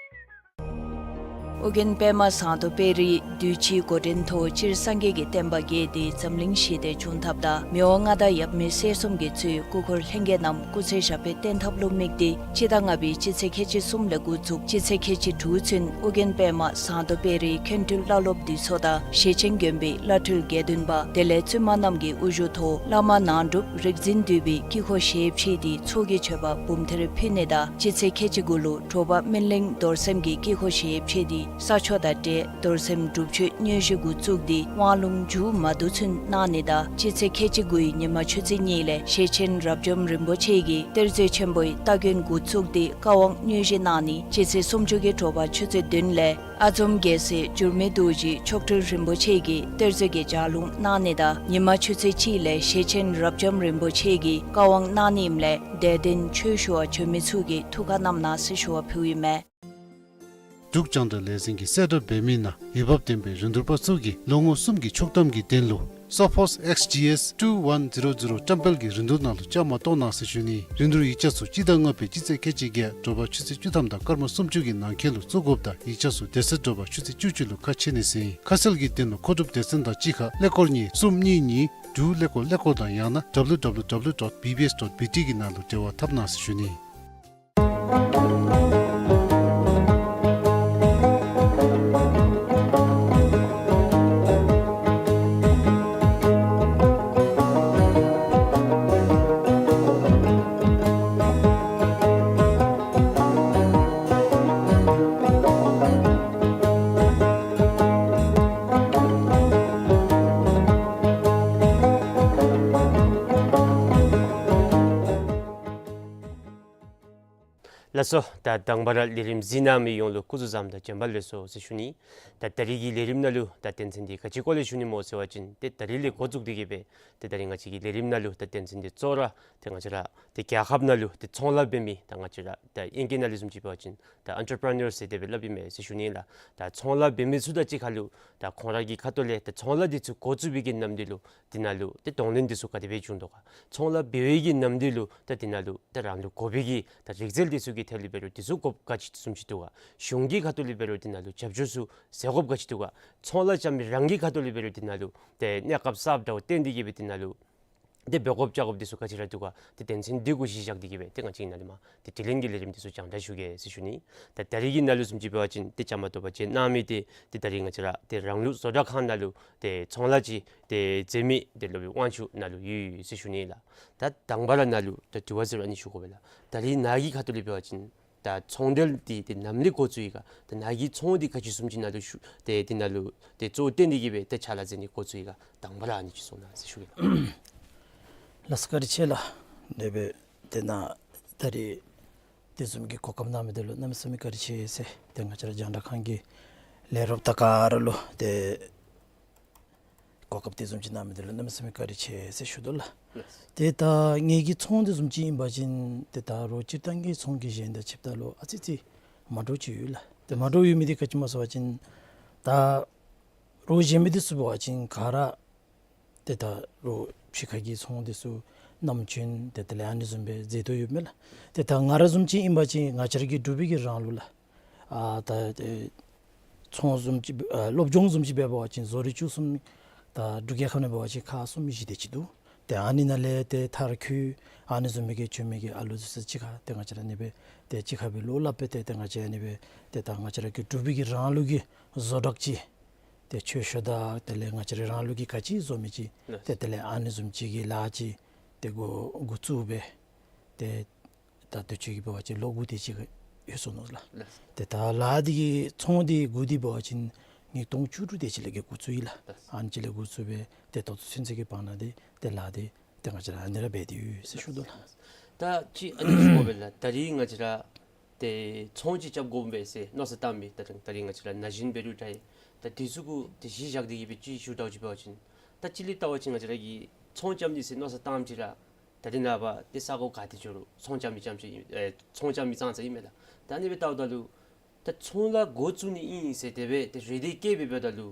ཨོ་རྒྱན་པདྨ་ཟངས་མདོག་དཔལ་རིའི་དུས་ཅི་འགོ་འདྲེན་ཐོག་སྤྱིར་སངས་རྒྱས་ཀྱི་བསྟན་པ་རྒྱས་ཏེ་འཛམ་གླིང་ཞི་བདེ་འབྱུང་ཐབས་དང་མི་དབང་མངའ་བདག་ཡབ་མེས་སྲས་གསུམ་གྱིས་གཙོས་སྐུ་འཁོར་ལྷན་རྒྱས་རྣམས་སྐུ་ཚེ་ཞབས་པད་བརྟན་ཐབས་ལུ་དམིགས་ཏེ་སྤྱི་ཟླ་ལྔ་པའི་སྤྱི་ཚེས་ཁལ་གཅིག་གསུམ་ལས་འགོ་བཙུགས་སྤྱི་ཚེས་ཁལ་གཅིག་དྲུག་ཚུན་ཨོ་རྒྱན་པདྨ་ཟངས་མདོག་དཔལ་རིའི་མཁན་སྤྲུལ་བླ་སློབ་འདུས་ཚོགས་དང་ཞེ་ཆེན་དགོན་པའི་བླ་སྤྲུལ་དགེ་འདུན་པ་དེ་ལས་བཙུན་མ་རྣམས་ཀྱི་དབུ་བཞུགས་ཐོག་བླ་མ་ནང་སྒྲུབ་རིག་འཛིན་འདུས་པའི་དཀྱིལ་འཁོར་ཞལ་ཕྱེ་སྟེ་ཚོགས་ཀྱི་མཆོད་པ་འབུམ་ཐེར་ཕུལ་ནི་དང་སྤྱི་ཚེས་ཁལ་གཅིག་དགུ་ལུ་དྲོ་པ་སྨིན་གླིང་རྡོར་སེམས་ཀྱི་དཀྱིལ་འཁོར་ཞལ་ཕྱེ་སྟེ་ས་ཆོག་དང་འབྲེལ་རྡོར་སེམས་སྒྲུབ་མཆོད་དངོས་གཞི་འགོ་བཙུགས་ཏེ་དབང་ལུང་མཇུག་མ་བསྡུ་ཚུན་གནང་ནི་དང་སྤྱི་ཚེས་ཁལ་གཅིག་དགུའི་ཉི་མ་ཆུ་ཚོད་གཉིས་ལས་ཞེ་ཆེན་རབ་འབྱམས་རིན་པོ་ཆེ་གིས་གཏེར་མཛོད་ཆེན་པོའི་སྟ་གོན་འགོ་བཙུགས་ཏེ་བཀའ་དབང་དངོས་གཞི་གནང་ནི། སྤྱི་ཚེས་སུམ་ཅུ་གི་དྲོ་པ་ཆུ་ཚོད་བདུན་ལས་ཨ་འཛོམ་རྒྱལ་སྲས་འགྱུར་མེད་རྡོ་རྗེ་མཆོག་སྤྲུལ་རིན་པོ་ཆེ་གིས་གཏེར་མཛོད་ཀྱི་ལྗགས་ལུང་གནང་ནི་དང་ཉི་མ་ཆུ་ཚོད་གཅིག་ལས་ཞེ་ཆེན་རབ་འབྱམས་རིན་པོ་ཆེ་གིས་བཀའ་དབང་གནང་ནི་ཨིནམ་ལས་དད་ལྡན་ཆོས་ཞུ་བར་བྱོན་མི་ཚུ་གིས་ཐུགས་ཁར་བསྣམས་གནང་ཟེར་ཞུ་བ་ཕུལཝ་ཨིན་མས། འབྲུག་རྒྱང་བསྒྲགས་ལས་འཛིན་གྱིས་གསལ་བསྒྲགས་འབད་མི་ནང་འོས་འབབ་ལྡན་པའི་རིན་བསྡུར་པ་ཚུ་གིས་ལོ་ངོ་གསུམ་གྱི་ཆོག་ཐམ་གྱི་དོན་ལུ་Sophos X G S two one zero zero བཀྲམ་སྤེལ་གྱི་རིན་བསྡུར་ནང་ལུ་བཅའ་མར་གཏོགས་གནང་ཟེར་ཞུ་ནི། རིན་བསྡུར་ཡིག་ཆ་ཚུ་སྤྱི་ཟླ་ལྔ་པའི་སྤྱི་ཚེས་ཁལ་གཅིག་བརྒྱད་དྲོ་པ་ཆུ་ཚོད་བཅུ་ཐམ་དང་སྐར་མ་སུམ་ཅུ་གི་ནང་འཁོད་ལུ་བཙུགས་དགོཔ་དང་ཡིག་ཆ་ཚུ་དེ་ཚེ་དྲོ་པ་ཆུ་ཚོད་བཅུ་གཅིག་ལུ་ཁ་ཕྱེ་ནི་ཟེར་ཨིན། ཁ་གསལ་གྱི་དོན་ལུ་མཁོ་སྒྲུབ་སྡེ་ཚན་དང་གཅིག་ཁར་ཀླད་ཀོར་གཉིས་གསུམ་གཉིས་གཉིས་དྲུག་ཀླད་ཀོར་ཀླད་ཀོར་དང་ཡང་ན་W W W dot B B S dot B T གི་ནང་ལུ་འབྲེལ་བ་འཐབ་གནང་ཟེར་ཞུ་ནི། ལགས་སོ། ད་དང་པ་ར་ལས་རིམ་གཟིགས་གནང་མི་ཡོངས་ལུ་སྐུ་གཟུགས་བཟང་དང་བྱོན་པ་ལེགས་སོ་ཟེར་ཞུ་ནི། ད་ད་རིས་ཀྱི་ལས་རིམ་ནང་ལུ་ད་དོན་ཚན་འདི་ག་ཅི་སྐོར་ལས་ཞུ་ནི་སྨོ་ཟེར་བ་ཅིན་ཏེ་ད་རིས་ལས་འགོ་བཙུགས་ཏེ་གི་སྦེ་ཏེ་ད་རིས་ང་བཅས་ཀྱི་ལས་རིམ་ནང་ལུ་ད་དོན་ཚན་འདི་གཙོ་བོ་ར་ཏེ་ང་བཅས་ར་ཏེ་རྒྱལ་ཁབ་ནང་ལུ་ཏེ་ཚོང་ལཱ་འབད་མི་ད་ང་བཅས་ར་ད་ཨིང་སྐད་ནང་ལུ་བཟུམ་ཅིག་འབད་བ་ཅིན་ད་entrepreneur ཟེར་དེ་སྦེ་སླབ་ཨིན་མས་ཟེར་ཞུ་ནི་ལགས། ད་ཚོང་ལཱ་འབད་མི་ཚུ་དང་གཅིག་ཁར་ལུ་ད་ཁོང་ར་གི་ཁ་ཐུག་ལས་ད་ཚོང་ལཱ་འདི་ཚུ་འགོ་བཙུགས་པའི་གི་ནམ་དུས་ལུ་དེ་ནང་ལུ་ཏེ་གདོང་ལེན་འདི་ཚུ་ག་དེ་སྦེ་བྱུང་དོ་ག། ཚོང་ལཱ་འབད་བའི་གི་ནམ་དུས་ལུ་ད་དེ་ནང་ལུ་ད་རང་ལུ་དགོ་པའི་གི་ད་རིག་རྩལ་འདི་ཚུ་གི་ཐད་ལུ་འབད་རུང་འདི་ཚུ་དགོཔ་ག་ཅི་བཟུམ་ཅིག་འདུག་ག། གཞུང་གི་ཁ་ཐུག་ལས་འབད་རུང་དེ་ནང་ལུ་རྒྱབ་སྐྱོར་ཚུ་ཟེར་དགོཔ་ག་ཅི་འདུག་ག། ཚོང་ལཱ་རྐྱབ་མི་རང་གི་ཁ་ཐུག་ལས་འབད་རུང་དེ་ནང་ལུ་ཏེ་གནས་སྐབས་གསརཔ་འདྲཝ་བཏོན་ཏེ་གི་སྦེ་དེ་ནང་ལུ་ཏེ་འབད་དགོཔ་རྐྱབ་དགོཔ་འདི་ཚུ་ག་ཅི་ར་འདུག་ག། ཏེ་དོན་ཚན་འདི་གུ་གཞི་བཞག་སྟེ་གི་སྦེ་ཏེ་ང་བཅས་ནཱ་ལས་མར་ཏེ་དྲི་ལན་གྱི་ལས་རིམ་འདི་ཚུ་རྒྱང་བསྒྲགས་ཞུ་གེ་ཟེར་ཞུ་ནི། ད་ད་རིས་ཀྱི་ནང་ལུ་བཟུམ་ཅིག་འབད་བ་ཅིན་ཏེ་བཅའ་མར་གཏོགས་པ་བཅས་གནང་མི་འདི་ཏེ་ད་རིས་ང་བཅས་ར་ཏེ་རང་ལུགས་བཟོ་གྲྭ་ཁང་ནང་ལུ་ཏེ་ཚོང་ལཱ་ཅིག་ཏེ་མཛད་མི་ཏེ་སློབ་དཔོན་དབང་ཕྱུག་ནཱ་ལུ་ཡོད་ཟེར་ཞུ་ནི་ལགས། ད་དང་པ་ར་ནཱ་ལུ་ད་དྲི་བ་ཟེར་རུང་ཨ་ནི་ཞུ་དགོ་པས་ལགས། ད་རིས་ནཱ་གི་ཁ་ཐུག་ལས་འབད་བ་ཅིན་ད་ཚོང་འབྲེལ་འདི་ཏེ་ནམ་ལས་འགོ་བཙུགས་ཡི་ག། ད་ནཱ་གི་ཚོང་འདི་ག་ཅི་བཟུམ་ཅིག་ནཱ་ལུ་ཞུ་ཏེ་དེ་ནང་ལུ་ཏེ་གཙོ་བོ་བཏོན་ཏེ་གི་སྦེ་ཏེ་ཕྱག་ལཱ་མཛད་ནི་འགོ་བཙུགས་ཡི་ག། དང་པ་ར་ཨ་ནི་ཅིག་གསུང་གནང་ཟེར་ཞུ་གེ་ལགས། ལགས་སོ་བཀའ་དྲིན་ཆེ་ལགས། དེ་སྦེ་ཏེ་ནཱ་ད་རིས་དེ་བཟུམ་གྱི་གོ་སྐབས་གནང་མི་འདི་ལུ་གནམ་མེད་ས་མེད་བཀའ་དྲིན་ཆེ་ཟེར་ཏེ་ང་བཅས་ར་རྒྱང་བསྒྲགས་ཁང་གི་ལས་རོགསཔ་དང་ག་ར་ལུ་ཏེ་གོ་སྐབས་དེ་བཟུམ་ཅིག་གནང་མི་འདི་ལུ་གནམ་མེད་ས་མེད་བཀའ་དྲིན་ཆེ་ཟེར་ཞུ་དོ་ལགས། ལགས། ཏེ་ད་ངེ་གི་ཚོང་དེ་བཟུམ་ཅིག་ཨིན་པ་ཅིན་ཏེ་ད་རོགས་སྤྱིར་བཏང་གི་ཚོང་གི་གཞན་དང་ཕྱདཔ་ད་ལུ་ཨ་ཙི་ཙི་མ་འདྲཝ་ཅིག་ཡོད་ལགས། ཏེ་མ་འདྲཝ་ཡོད་མི་འདི་ག་ཅི་སྨོ་ཟེར་བ་ཅིན་ད་རོགས་གཞན་མི་འདི་ཚུ་འབད་བ་ཅིན་ག་ར་ཏེ་ད་རོགས་ཕྱི་ཁ་གི་ཚོང་འདི་ཚུ་ནམ་རྒྱུན་ཏེ་དེ་ལས་ཨ་ནི་བཟུམ་སྦེ་མཛད་དོ་ཡོདཔ་མས་ལགས། ཏེ་ད་ང་ར་བཟུམ་ཅིག་ཨིན་པ་ཅིན་ང་བཅས་ར་གི་འབྲུག་པའི་གི་རང་ལུགས་ལགས། ཨ་ད་ཏེ་ཚོང་བཟུམ་ཅིག་ཨ་སློབ་སྦྱོང་བཟུམ་ཅིག་འབད་བ་ཅིན་བཟོ་རིག་བཅུ་གསུམ་ད་འབྲུག་རྒྱལ་ཁབ་ནང་འབད་བ་ཅིན་ཁག་གསུམ་བཞི་དེ་ཅིག་འདུག། ཏེ་ཨ་ནི་ནང་ལས་ཏེ་མཐར་འཁྱོལ་ཨ་ནི་བཟུམ་མའི་གི་བྱོན་མི་གི་ཨ་ལུ་འདི་ཚུ་གཅིག་ཁར་ཏེ་ང་བཅས་ར་ཨ་ནི་སྦེ་ཏེ་གཅིག་ཁར་སྦེ་བློ་སླབ་སྦེ་ཏེ་ཏེ་ང་བཅས་ཨ་ནི་སྦེ་ཏེ་ད་ང་བཅས་ར་གི་འབྲུག་པའི་གི་རང་ལུགས་ཀྱི་བཟོ་གྲྭ་ཅིག་ཏེ་ཆོས་ཤོག་དང་དེ་ལས་ང་བཅས་ར་རང་ལུགས་ཀྱི་ག་ཅི་བཟོ་མི་ཅིག་ལགས། ཏེ་དེ་ལས་ཨ་ནི་བཟུམ་ཅིག་གི་ལཱ་ཅིག་ཏེ་འགོ་འགོ་བཙུགས་སྦེ་ཏེ་ད་དུས་ཅི་གི་འབད་བ་ཅིན་ལོ་དགུ་དེ་ཅིག་ཡོད་སོ་ནུག་ལགས། ལགས། ཏེ་ད་ལཱ་འདི་གི་ཚོང་འདི་འགོ་འདི་འབད་བ་ཅིན་ཉིས་སྟོང་བཅུ་དྲུག་དེ་ཅིག་ལས་འགོ་བཙུགས་ཡི་ལགས། ལགས། ཨ་ནི་ཅིག་ལས་འགོ་བཙུགས་སྦེ་ཏེ་ད་ལྟོ་ཚུན་ཚོད་ཀྱི་བར་ན་འདི་ཏེ་ལཱ་འདི་ཏེ་ང་བཅས་ར་ཨ་ནི་ར་འབད་དེ་ཡོད་ཟེར་ཞུ་དོ་ལགས། ད་ཅི་ཨ་ནི་ཞུ་དགོ་པས་ལགས། ད་རིས་ང་བཅས་ར་ཏེ་ཚོང་ཅིག་རྐྱབ་དགོ་པས་ཟེར་མནོ་བསམ་བཏང་མི་ད་ད་རིས་ང་བཅས་ར་ན་གཞོན་འབད་རུང་འདྲ་ཡི། ད་འདི་ཚུ་གུ་ཏེ་གཞི་བཞག་སྟེ་གི་སྦེ་ཅིག་ཞུ་དོ་ཅིག་འབད་བ་ཅིན་ད་ཅི་ལས་བལྟ་བ་ཅིན་ང་བཅས་ར་གིས་ཚོང་རྐྱབ་ནི་ཟེར་མནོ་བསམ་བཏངམ་ཅིག་ར་ད་རིས་ནངས་པ་ཏེ་ས་གོ་ག་ཏེ་འགྱོ་རུང་ཚོང་རྐྱབ་མི་རྐྱངམ་ཅིག་ཨིན་ཨེ་ཚོང་རྐྱབ་མི་ཙང་ཙ་ཨིན་མས་ལགས། ད་ཨ་ནི་སྦེ་བལྟཝ་ད་ལུ་ད་ཚོང་ལཱ་འགོ་བཙུགས་ནི་ཨིན་ཟེར་དེ་སྦེ་ཏེ་རེ་འདུན་བསྐྱེད་སྦེ་འབདཝ་ད་ལུ་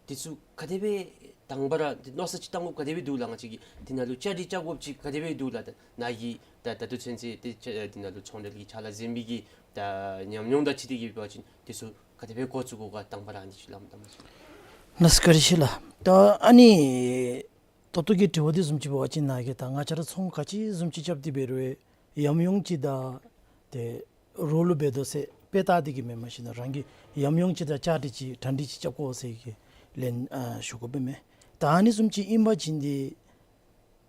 འདི་ཚུ་ག་དེ་སྦེ་ དང་པ་ར་འདི་མནོ་བསམ་ཅིག་བཏང་དགོཔ་ག་དེ་སྦེ་འདུག་ལགས། ང་བཅས་ཀྱིས་འདི་ནང་ལུ་བཅའ་སྒྲིག་རྐྱབ་དགོཔ་ཅིག་ག་དེ་སྦེ་འདུག་ལགས། ད་ནཱ་གིས་ད་ད་ལྟོ་ཚུན་ཚོད་འདི་ཆ་འདི་ནང་ལུ་ཚོང་འབྲེལ་གྱི་ཕྱག་ལཱ་གཟིགས་མི་གི་ད་ཉམས་མྱོང་དང་འཁྲིལ་ཏེ་གིས་འབད་བ་ཅིན་འདི་ཚུ་ག་དེ་སྦེ་འགོ་བཙུགས་དགོ་ག། དང་པ་ར་ཨ་ནི་ཅིག་ལམ་དང་པ་ཅིག། ལགས་བཀའ་དྲིན་ཆེ་ལགས། ད་ཨ་ནི་ད་ལྟོ་གི་དྲི་བ་འདི་བཟུམ་ཅིག་འབད་བ་ཅིན་ནཱ་གིས་ད་ང་བཅས་ར་ཚོང་ག་ཅི་བཟུམ་ཅིག་རྐྱབ་སྟེ་འབད་རུང་ཡང་ཡང་ཅིག་ད་ཏེ་རོགས་ལུ་འབད་དོ་ཟེར་དཔེ་བལྟ་སྟེ་གིས་མེན། མ་གཞི་ནཱ་རང་གིས་ཡང་ཡང་ཅིག་ད་བཅའ་སྒྲིག་ཅིག་གྲ་སྒྲིག་ཅིག་རྐྱབ་དགོ་ཟེར་གི་ལན་ཨ་ཞུ་དགོ་པས་མས། ད་ཨ་ནི་བཟུམ་ཅིག་ཨིན་པ་ཅིན་འདི་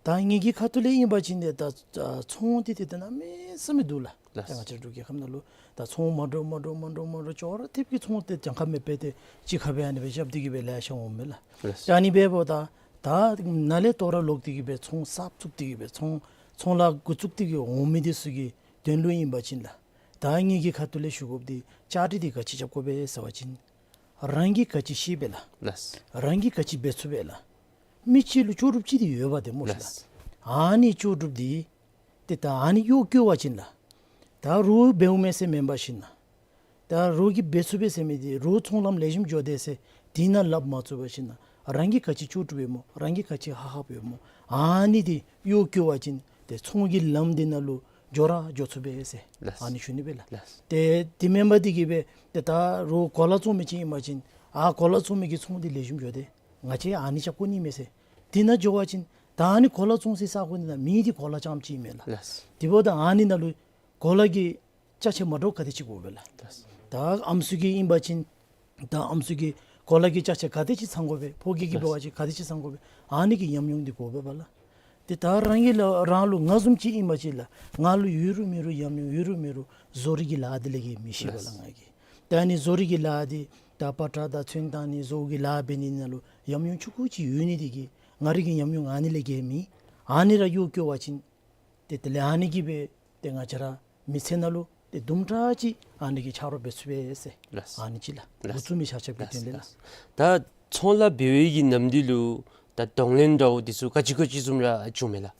ད་ངེ་གི་ཁ་ཐུག་ལས་ཨིན་པ་ཅིན་འདི་ད་ད་ཚོང་འདི་ཏེ་ད་གནམ་མེད་ས་མེད་འདུག་ལགས། ལགས། ད་ང་བཅས་ར་འབྲུག་རྒྱལ་ཁབ་ནང་ལུ་ད་ཚོང་མ་འདྲཝ་མ་འདྲཝ་མ་འདྲཝ་མ་འདྲཝ་ཅོག་ར་འཐདཔ་གི་ཚོང་འདི་གྱངས་ཁ་མེད་པར་ཏེ་གཅིག་ཁར་སྦེ་ཨ་ནི་སྦེ་རྐྱབ་སྟེ་གིས་སྦེ་ལེ་ཤ་འོངམ་མས་ལགས། ལགས། ད་ཨ་ནི་འབདཝ་ད་ད་ནཱ་ལས་དོ་རུང་ལོག་སྟེ་གིས་སྦེ་ཚོང་གསརཔ་བཙུགས་ཏེ་གིས་སྦེ་ཚོང་ཚོང་ལཱ་འགོ་བཙུགས་ཏེ་གིས་འོང་མི་འདི་ཚུ་གི་དོན་ལུ་ཨིན་པ་ཅིན་ལགས། ད་ངེ་གི་ཁ་ཐུག་ལས་ཞུ་དགོཔ་འདི་བཅའ་སྒྲིག་འདི་ག་ཅི་རྐྱབ་དགོ་པས་ཟེར་བ་ཅིན་རང་གིས་ག་ཅི་ཤེས་པས་ལགས། ལགས། རང་གིས་ག་ཅི་འབད་ཚུགས་པས་ལགས། མི་གཅིག་ལུ་ལྕོགས་གྲུབ་ཅིག་འདི་ཡོདཔ་འདི་སྨོ་ལགས། ལགས། ཨ་ནི་ལྕོགས་གྲུབ་འདི་ཏེ་ད་ཨ་ནི་གཡོག་བཀོལ་བ་ཅིན་ལགས། ད་རོགས་འབདཝ་མས་ཟེར་མེན་པར་ཞིན་ན་ད་རོགས་ཀྱིས་འབད་ཚུགས་པས་ཟེར་མི་འདི་རོགས་ཚོང་ལམ་ལེགས་ཤོམ་འགྱོ་དེས་ཟེར་དེ་ནང་ལགཔ་མ་བཙུགས་པར་ཞིན་ན་རང་གི་ག་ཅི་ལྕོགས་གྲུབ་ཡོད་སྨོ། རང་གི་ག་ཅི་ཧ་ཧབ་ཡོད་སྨོ། ཨ་ནི་འདི་གཡོག་བཀོལ་བ་ཅིན་ཏེ་ཚོང་གི་ལམ་འདི་ནང་ལུ་འགྱོ་ར་འགྱོ་ཚུགས་པས་ཟེར། ལགས། ཨ་ནི་ཞུ་ནི་སྦེ་ལགས། ལགས། ཏེ་དེ་མེན་པར་འདི་གིས་སྦེ་ཏེ་ད་རོགས་གོ་ལ་བཙོང་མི་ཅིག་ཨིན་པ་ཅིན་ཨ་གོ་ལ་བཙོང་མི་གི་ཚོང་འདི་ལེགས་ཤོམ་འགྱོ་དེས། ང་བཅས་ཨ་ནི་རྐྱབ་དགོ་ནི་མས་ཟེར། དེ་ནང་འགྱོ་བ་ཅིན་ད་ཨ་ནི་གོ་ལ་བཙོང་སའི་ས་གོ་འདི་ནང་མི་འདི་གོ་ལ་རྐྱངམ་ཅིག་ཨིན་མས་ལགས། ལགས། དེ་འབདཝ་ད་ཨ་ནི་ནང་ལུ་གོ་ལ་གི་ཅ་ཆས་མ་འདྲཝ་ག་དེ་ཅིག་དགོ་པས་ལགས། ལགས། ད་ཨམ་སྲུ་གི་ཨིན་པ་ཅིན་ད་ཨམ་སྲུ་གི་གོ་ལ་གི་ཅ་ཆས་ག་དེ་ཅིག་ཚང་དགོ་པས། ཕོ་སྐྱེས་ཀྱི་འབད་བ་ཅིན་ག་དེ་ཅིག་ཚང་དགོ་པས། ཨ་ནི་གི་ཉམས་མྱོང་འདི་དགོ་པས་པ་ལགས། ཏེ་ད་རང་གི་ལ་རང་ལུ་ང་བཟུམ་ཅིག་ཨིན་པ་ཅིན་ལགས་ང་ལུ་ཡོད་རུང་མེད་རུང་ཉམས་མྱོང་ཡོད་རུང་མེད་རུང་བཟོ་རིག་གི་ལཱ་འདི་ལས་གི་མི་ཤེས་པས་ལགས། ལགས། ང་གིས་ད་ཨ་ནི་བཟོ་རིག་གི་ལཱ་འདི་ད་པ་ཏྲ་དང་ཚོན་བཏང་ནི་བཟོ་གི་ལཱ་འབད་ནི་ནང་ལུ་ཉམས་མྱོང་ཆུང་ཀུ་ཅིག་ཡོད་ནི་འདི་གིས་ང་རའི་གི་ཉམས་མྱོང་ཨ་ནི་ལས་གི་མེད། ཨ་ནི་ར་གཡོག་བཀོལ་བ་ཅིན་ཏེ་དེ་ལས་ཨ་ནི་གིས་སྦེ་ཏེ་ང་བཅས་ར་མི་ཚེ་ནང་ལུ་ཏེ་དུམ་གྲ་ཅིག་ཨ་ནི་གིས་ཆ་རོགས་འབད་ཚུགས་པས་ཟེར། ལགས། ཨ་ནི་ཅིག་ལགས། ལགས། འགོ་བཙུགས་མི་ཆ་ཁྱབ་ཀྱི་ལགས། དོན་ལས་ལགས། ལགས། ད་ཚོང་ལཱ་འབད་བའི་གི་ནམ་དུས་ལུ་ད་གདོང་ལེན་འདྲཝ་འདི་ཚུ་ག་ཅི་ག་ཅི་བཟུམ་ར་བྱུངམ་མས་ལགས།